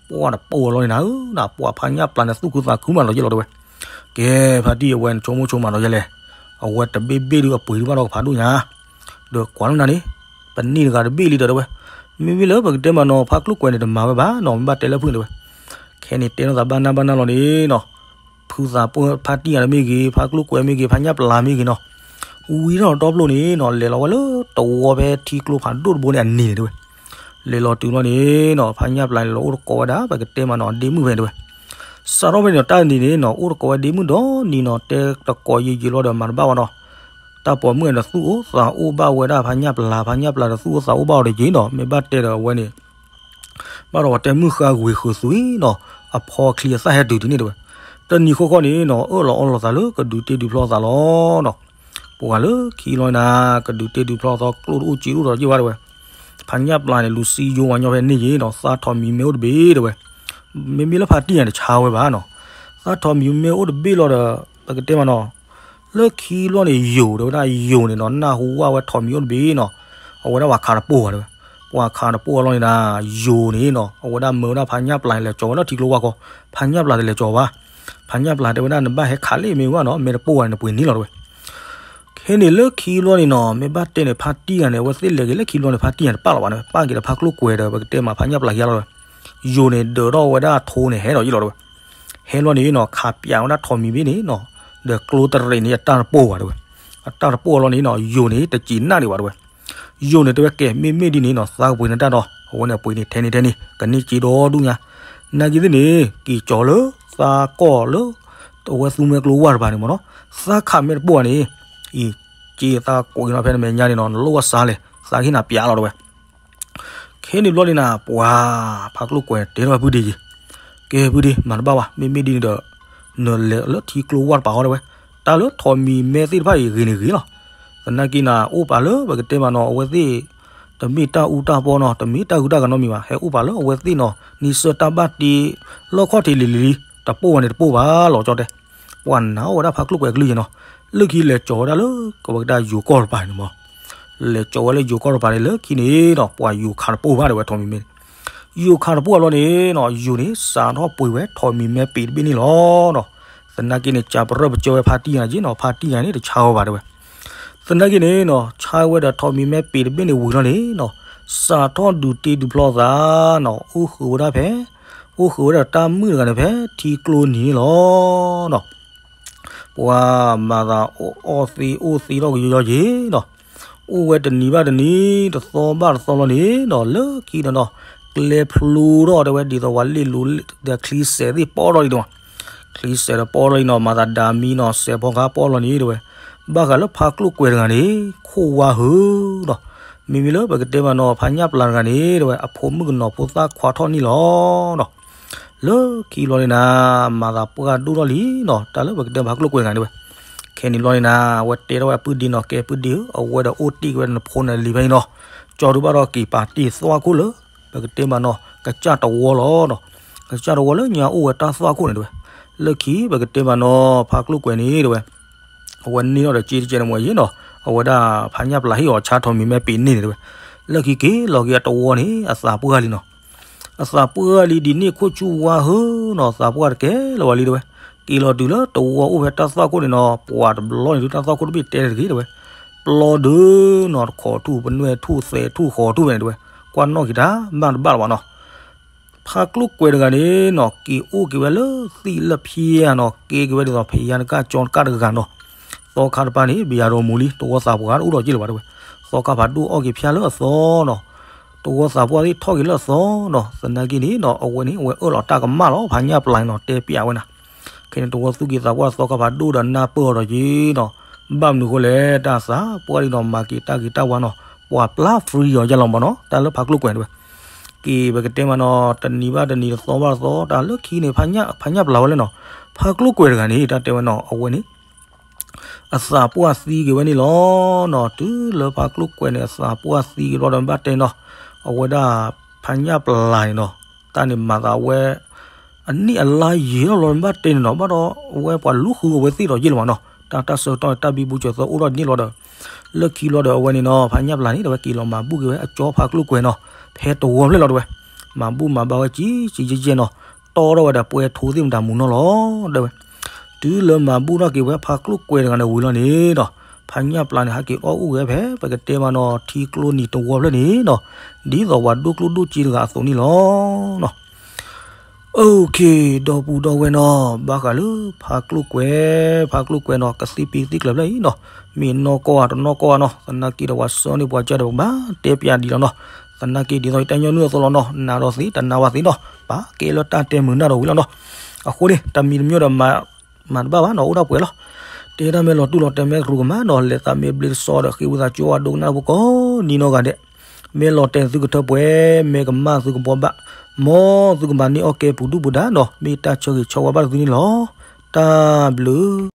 ပှၤတပိၢ်ဝဲလီၤန့ၣ်နၤဧၢ, နပှၤဖါညၣ်ပျၢ်န့ၣ် သူၣ်ခုသးခုမးလီၤယ့ၣ်လီၤတဲဝဲ. ကဲ ဖါတံၢ်အဝဲန့ၣ် ဆိကမိၣ်ဆိကမးလီၤယဲလဲၣ်. အဝဲတဘ့ၣ်ဘ့ၣ်ဒုးအပှ့ၤဒုးဘၣ်ဒီးကဖးဒိၣ်ညါ, ဒီးကွၢ်လၢနၤန့ၣ် ပန့ၢ်တဂၤတဘ့ၣ်လံဒီးတဲဝဲ. မ့မ့ၢ်လၢပကတဲမးနီၤ ဖါကျိၣ်ကွဲးန့ၣ် တမၤဝဲဘၣ်နီၤ, မ့ၢ်ဘၣ်တဲလၢဖုၣ်န့ၣ်တဲဝဲ. ခဲန့ၣ်တဲနီၢ်သးဘၣ်နၢ်ဘၣ်နၢ်လီၤန့ၣ်နီၤ, ဖုသးပှၢ်ဖါတံၢ်ဂၤမ့ၢ်ဂ့ၤ, ဖါကျိၣ်ကွဲးမ့ၢ်ဂ့ၤ, ဖါညၣ်ပျၢ်မ့ၢ်ဂ့ၤနီၤ, ဝံၤထီၣ်တီဖျိန့ၣ်နီၤ လဲၤလီၤဝဲလၢတဝီဖဲထံကျိဖးဒိၣ်တဘိန့ၣ်အနံၤန့ၣ်တဲဝဲ. လဲၤလီၤတုၤလီၤန့ၣ်နီၤ ဖါညၣ်ပျၢ်န့ၣ် လီၤအိၣ်တကိးဝဲဒၣ် ပကတဲမးနီၤ ဒ့မုၣ်ဖဲန့ၣ်တဲဝဲ. စးထီၣ်ဖဲန့ၣ်နီၤ တၢ်နံၤန့ၣ်နီၤ အိၣ်တကိးဝဲဒ့မုၣ်ဒီနံၤနီၤ, တဲတကိးယံာ်ယံာ်လီၤဒီးမၤတဘၣ်ဝဲနီၤ. တၢ်ပိာ်မုၣ်န့ၣ်ဒီးသူၣ်အိၣ်သးအိၣ်ဘၣ်ဝဲဒၣ်ဖါညၣ်ပျၢ်, ဖါညၣ်ပျၢ်ဒီးသူၣ်အိၣ်သးအိၣ်ဘၣ်အီၤတယံာ်နီၤ, မ့ၢ်ဘၣ်တဲဒီးအဝဲန့ၣ် ဘၣ်ဒီးပှၤတဲမုၢ်ဃါဝံၤဃုာ်သွံနီၤ, အဖီချံအသၣ်ဟဲတုၤဒ်န့ၣ်တဲဝဲ. တနံၤဃီဃီန့ၣ်နီၤ အၢၣ်လီၤအီလီၤသးလၢကဒုးတ့ဒုးဖျီသးလီၤနီၤ. ပှၤလၢခံလီၤနၤ ကဒုးတ့ဒုးဖျီသး ကျိၣ်တအိၣ်စ့တအိၣ်ဒီးယ့ၢ်ဘၣ်တဲဝဲ. ဖါညၣ်ပျၢ်န့ၣ် လူၤစံယိဝဲညီဖဲန့ၣ်ယ့ၣ်နီၤ, သးထိးမံၤမ့ၢ်အိၣ်တဘ့ၣ်တဲဝဲ. မ့မ့ၢ်လၢဖါတံၢ်န့ၣ် တဆါဝဲဘၣ်နီၤ. သးထိးမံၤမ့ၢ်အိၣ်တဘ့ၣ်လီၤဒီး ပကတဲမးနီၤ လၢခံဘျီန့ၣ် ယိၤတဲဝဲဒၣ် ယိၤန့ၣ်နီၤ နၢ်ဟူဝဲထိးမံၤအိၣ်တဘ့ၣ်နီၤ, အဝဲဒၣ်ပှၤခးတပိၢ်ဘၣ်တဲဝဲ. ပှၤခးတပိၢ်အလီၢ်န့ၣ်ဒၣ် ယိၤန့ၣ်နီၤ အဝဲဒၣ်မၢဝဲဒၣ်ဖါညၣ်ပျၢ်န့ၣ် လဲၤကၠီၤဝဲလၢထံကျိဝၢ်ကီၢ်, ဖါညၣ်ပျၢ်တလဲၤကၠီၤဘၣ်. ဖါညၣ်ပျၢ်တဲဝဲဒၣ် နဘၣ်ဟဲခးလၢအမဲာ်ဝဲနီၤ, မ့ၢ်တပိၢ်ဘၣ်န့ၣ် နပှ့ၤန့ၢ်လီၤတဲဝဲ. ခဲ ဟဲန့ၣ်လၢခံဘျီန့ၣ်နီၤ မ့ၢ်ဘၣ်တဲန့ၣ် ဖါတံၢ်ဂၤန့ၣ် အဝဲသ့ၣ်လဲၤက့ၤလၢခံဘျီန့ၣ် ဖါတံၢ်ဂၤန့ၣ် တပာ်လီၤဘၣ်န့ၣ် ပာ်က့ၤဒီးဖါကျိၣ်ကွဲၤဒီး ပကတဲမးဖါညၣ်ပျၢ်ခံဂၤလီၤဝဲ. ယိၤန့ၣ်ဒၢးထီၣ်ဝဲဒၣ်ထိန့ၣ် ဟဲဒီးယ့ၣ်လီၤတဲဝဲ. ဟဲလီၤန့ၣ်နီၤ ခးပၠးဝဲဒၣ်ထိးမံၤဘ့ၣ်န့ၣ်နီၤ, ဒီးကျိတရံးန့ၣ် အတၢ်တပိၢ်ဘၣ်တဲဝဲ. အတၢ်တပိၢ်လီၤန့ၣ်နီၤ ယိၤန့ၣ်တစံးနၣ်ဒံးဘၣ်တဲဝဲ. ယိၤန့ၣ်တဲဝဲ ကဲ မ့မ့ၢ်ဒ်န့ၣ်နီၤ သးကပှ့ၤနတၢ်ဒီး အဝဲန့ၣ်ပှ့ၤန့ၣ်ထဲန့ၣ်ထဲန့ၣ် ကန့ၢ်စ့ဒီဒူၣ်ညါ. နာ်က့သ့ၣ်န့ၣ် က့ၤကၠီၤလၢသးကီၢ်လၢ အဝဲသူမွဲကျိဝၢ်တပၤန့ၣ်မ့ၢ်နီၤ, သးခးမ့ၢ်တပိၢ်ဘၣ်န့ၣ် အံၤ က့ၤသးကိးက့ၤနီၤ ဖဲနမဲာ်ညါန့ၣ်နီၤ နလိၣ်အစါလဲၣ် သးကဟ့ၣ်နၤပၠးလီၤတဲဝဲ. ခဲန့ၣ်ဘျီန့ၣ်နၤ ပှၤဖါကျိၣ်ကွဲၤတဲထီၣ်ဝဲပုၢ်ဒ့ယ့ၤ, ကဲပုၢ်ဒ့ မၤတဘၣ်ဘၣ် မ့မ့ၢ်ဒ်န့ၣ်ဒီး နလဲၤလၢထံကျိဝၢ်တပၤဃီတဲဝဲ. တၢ်လၢထိးမံၤမဲသ့ၣ်တဖၣ်အံၤဂ့ၤန့ၣ်ဂ့ၤလီၤ. သနာ်က့နၤ အိၣ်ပာ်လၢပကတဲမးနီၤ အဝဲသ့ၣ် တမ့ၢ်တၢ်အူတၢ်ပီနီၤ တမ့ၢ်တၢ်ဂုၤတၢ်ဂၤနီတမံၤဘၣ် ဟဲအိၣ်ပာ်လၢအဝဲသ့ၣ်နီၤ န့ဆၢၣ်တၢ်ဘၣ်တ့ လီၢ်ခီၣ်ထံးလံၤလံၤလံၤ တပိၢ်ဘၣ်န့ၣ်တပိၢ်ဘၣ်လီၤကၠီတဲ ပှၤနာ်အီၣ်ဝဲဒၣ်ဖါကျိၣ်ကွဲၤအကလုၢ်ယ့ၤနီၤ. လၢခံလဲၤကၠီၤဝဲဒၣ်လၢ ကဝဲကဒၣ်ယိၤကီၢ်တပၤန့ၣ်မး, လဲၤကၠီၤဝဲလၢယိၤကီၢ်တပၤန့ၣ် လၢခံန့ၣ်ဒီး ပှၤယိၤခးတပိၢ်ဘၣ်တဲဝဲ ထိးမံၤမဲန့ၣ်. ယိၤခးတပိၢ်အလီၢ်န့ၣ်နီၤ ယိၤန့ၣ် စးထီၣ်ပှ့ၤဝဲထိးမံၤမဲပ့ၤတဘ့ၣ်န့ၣ်လီၤနီၤ. သနာ်က့န့ၣ် ကးပရၢပကၠီဝဲဖါတံၢ်ဂၤယ့ၤနီၤ ဖါတံၢ်ဂၤန့ၣ် တဆါအီၤဘၣ်တဲဝဲ. သနာ်က့န့ၣ်နီၤ ဆါဝဲဒီးထိးမံၤမဲပ့ၤတဘ့ၣ်န့ၣ်ဝံၤလီၤန့ၣ်နီၤ, စးထီၣ်ဒုးတ့ဒုးဖျီသးနီၤ အိၣ်ဃုာ်ဝဲဒၣ်ဖဲ အိၣ်ဃုာ်ဝဲဒၣ်တၢ်မုၣ်တဂၤန့ၣ်ဖဲထံကျိနံၤန့ၣ်လီၤနီၤ. ပှၤမၤသးအီၣ်သ့အီၣ်သ့ထီၣ်ကယီယီယ့ၤနီၤ, အိၣ်ဝဲတနံၤဘၣ်တနံၤ တသီဘၣ်တသီလီၤန့ၣ်နီၤ လၢခံန့ၣ်နီၤ ကျဲဖျိထီၣ်တဲဝဲဒ်သိးပှၤလ့ၣ်လိၤဒီး ချံစဲးသ့ၣ်ပီထီၣ်လံတဲဝဲ. ချံစဲးဒီးပီထီၣ်လံနီၤ မၤသးဒၤမံနီၤ စဲးဖီကါပီလီၤန့ၣ်တဲဝဲ. ဘၣ်ဃးလၢဖါကျိၣ်ကွဲၤတဂၤန့ၣ် ခိၣ်ဝါဟုနီၤ, မ့မ့ၢ်လၢပကတဲမးနီၤ ဖါညၣ်ပျၢ်တဂၤန့ၣ်တဲဝဲ အဖိမုၣ်ကနီၤဖိသၣ်ခွါထီၣ်န့ၣ်လီၤနီၤ. လၢခံဘျီန့ၣ်နၤ မၤသးပှၢ်ဒိၣ်ထီၣ်လံနီၤ တၢ်လၢပကတဲဖါကျိၣ်ကွဲၤတဂၤန့ၣ်တဲဝဲ. ခဲန့ၣ်ဘျီန့ၣ်နၤ အဝဲတဲထီၣ်ဝဲပုၢ်ဒ့နီၤ ကဲပုၢ်ဒ့ဧၢ အဝဲဒီးအိၣ်တ့ၢ်က့ၤဝဲနဖိနလံၤဖဲအံၤနီၤ, ကၠီဒုးဘၣ်ဒီးက့ၤပာ်တ့ၢ်သွၣ်ခိၣ်လၢ ပကတဲမးနီၤ ကစၢ်တဝီလီၤနီၤ. ကစၢ်တဝီလၢညါအိၣ်ဝဲတၢ်သွၣ်ခိၣ်န့ၣ်တဲဝဲ. လၢခံပကတဲမးနီၤ ဖါကျိၣ်ကွဲၤန့ၣ်တဲဝဲ အဝဲန့ၢ်ထီၣ်ဒီးစ့တကဲန့ၣ်မ့ၢ်ယ့ၤနီၤ အဝဲဒၣ်ဖါညၣ်ပျၢ်ဟ့ၣ်အီၤဆါထိးမံၤမဲပ့ၤန့ၢ်န့ၣ်တဲဝဲ. လၢခံက့ၤလီၤက့ၤအတဝီန့ၣ် အသးပှၢ်လံနီၤ. အသးပှၢ်လံဒ်န့ၣ်ခိၣ်ဆူၣ်ဝါဟုနီၤ သးပှၢ်တကဲလၢၤဝဲလံတဲဝဲ. က့ၤလီၤတုၤလၢတဝီအိၣ်ဖဲတၢ်သွၣ်ခိၣ်န့ၣ်နီၤ ပှၤတဘျီန့ၣ်ဒုးတၢ်သွၣ်ခိၣ်တဘ့ၣ်တဲတဂ့ၤတဲဝဲ. ပျီဒုနီၤ တခိးထူၣ်ပနွဲၣ်ထူၣ်သဲးထူၣ်ဃီၤထူၣ်ဖဲန့ၣ်တဲဝဲ. ကွၢ်နီၣ်က့ၤတၢ်ဘၣ်တဘၣ်လၢၤဘၣ်နီၤ. ဖါကျိၣ်ကွဲၤတဂၤန့ၣ်နီၤ က့ၤအိၣ်က့ၤဝဲလၢသံၣ်လၢဖၠါနီၤ ကဲက့ၤဝဲဒ်သိးဖယါနကၢ်ကၠီနကၢ်တဂၤနီၤ. သီခါတပၤန့ၣ် ဘယၤဒီးမူၤလံ တဝီသးပှၢ်တအိၣ်ဒီးက့ၤလၢၤဘၣ်တဲဝဲ. သီခါဖးဒိၣ်အီၣ်က့ၤဖၠါလၢအသီနီၤ. တဝီသးပှၢ်သ့ၣ်ထီၣ်က့ၤလၢအသီနီၤ သနာ်က့န့ၣ်နီၤ အဝဲန့ၣ် အဝဲအၢၣ်လီၤတၢ်ကမၣ်လီၤ ဖါညၣ်ပျၢ်န့ၣ်နီၤ တဲပျးဝဲနၤ ခဲန့ၣ် တဝီသူၣ်က့ၤသးပှၢ်သီခါဖးဒိၣ်ဒီးနၢ်ပၢၢ်အီၤဒီးက့ၤနီၤ. ဘၣ်မနုၤဃိလဲၣ် တၢ်သးပှၢ်လံနီၤ မၤက့ၤတၢ်ဂ့ၤတၢ်ဝါနီၤ ပှၤပျၢ် free အီၤယါလီၤမးနီၤ တၢ်လၢဖါကျိၣ်ကွဲၤတဲဝဲ. က့ၤပကတဲမးနီၤ တနံၤဘၣ်တနံၤ တသီဘၣ်တသီ တၢ်လၢခံန့ၣ် ဖါညၣ်ပျၢ်ဝဲလဲၣ်နီၤ ဖါကျိၣ်ကွဲၤတဂၤန့ၣ် တၢ်တဲဝဲနီၤ အဝဲန့ၣ် အသးပှၢ်သံက့ၤဝဲန့ၣ်လီၤနီၤ. တုၤလၢဖါကျိၣ်ကွဲၤန့ၣ် အသးပှၢ်သံက့ၤဘျီဒီးဘၣ်တဲနီၤ အဝဲဒၣ်ဖါညၣ်ပျၢ်န့ၣ်နီၤ တၢ်န့ၣ်မၤသးဝဲ အနံၣ်အလါယံာ်ထီၣ်လီၤဘၣ်တဲန့ၣ်နီၤ ဘၣ်ဒီးအဝဲပှၤလူၤဃုအဝဲသ့ၣ်ဒီးယ့ၢ်လီၤမးနီၤ တၢ်တၢ်ဆၢကတီၢ်န့ၣ်တၢ်ဘံဘူစၢၤသၢအိၣ်ထီၣ်န့ၣ်လီၤဒီး လၢခံလီၤဒီးအဝဲန့ၣ်နီၤ ဖါညၣ်ပျၢ်န့ၣ် တဲဝဲက့ၤလီၤမၤဘူၣ်က့ၤဝဲအကၠီဖါကျိၣ်ကွဲၤနီၤ ဖဲတဝီဖျၢၣ်လီၤတဲဝဲ. မၤဘူၣ်မၤဘါဝဲကံကံယဲၢ်ယဲၢ်နီၤ တီထီၣ်ဝဲဒီးပှဲၤထိသ့ၣ်မတၤမူနီၤလီၤတဲဝဲ. တုၤလၢမၤဘူၣ်ထီၣ်က့ၤဝဲဖါကျိၣ်ကွဲၤတဂၤန့ၣ်ဝံၤလီၤန့ၣ်ဒီး ဖါညၣ်ပျၢ်န့ၣ် ဟဲက့ၤအီၣ်အိၣ်ဝဲဖဲ ပကတဲမးနီၤ ထံကျိနံၤတဝီဖျၢၣ်န့ၣ်နီၤ ဒ်သိးပှၤဒိၣ်ကျိၣ်ဒိၣ်စ့တဂၤအသိးန့ၣ်လီၤနီၤ. အိၣ်ခ့ ဒီပုၢ်ဒီဝဲၢ်နီၤ ဘၣ်ဃးလၢဖါကျိၣ်ကွဲၤ ဖါကျိၣ်ကွဲၤနီၤ ကသံၣ်ဖံးသံၣ်ကျၢၤဖျၢၣ်အံၤနီၤ မ့ၢ်နီၢ်ကီၢ်ဧါ တနီၢ်ကီၢ်ဧါနီၤ သနာ်က့ဒီးပှၤဆှၢန့ၢ်ပှၤကၢ်ဒီးပဘၣ်တဲပျးဒံးလီၤနီၤ. သနာ်က့ဒ်သိးယတဲညီနုၢ်အသိးလီၤနီၤ နာ်ဒီးသ့ တနာ်ဝဲသ့နီၤ ပာ်ကဲလၢတၢ်တဲမုာ်နၢ်ဒီးဝံၤလီၤနီၤ. အဃိန့ၣ် တမံၤတမံၤဒီး မၤတဘၣ်ဘၣ်နီၤ အိၣ်ဒၣ်ပှဲၤလီၤ. တဲတၢ်မ့ၢ်လီၤတူၢ်လီၤတဲာ်မ့ၢ်ကရူၢ်ကမၣ်နီၤ လဲၤသးမ့ၢ်ဘျ့တစီဒီးဃ့ဝံသးစူၤဝဲဒိကနၣ်ဖိကိးနံၤနီၢ်ဂၤဒဲး မ့ၢ်လီၤတဲာ်သုကထၢပှဲၤ မ့ၢ်ကမၣ်သုကဘှီဘၣ် မ်သုကမၤန့ၢ်အီၣ်ကဲပူၤဒုၣ်ပူၤဒါနီၤ မ့ၢ်တၢ်ဆၢဂ့ၤဆၢဝါဘၣ်သုန့ၣ်လီၤ. တၢ်ဘျုး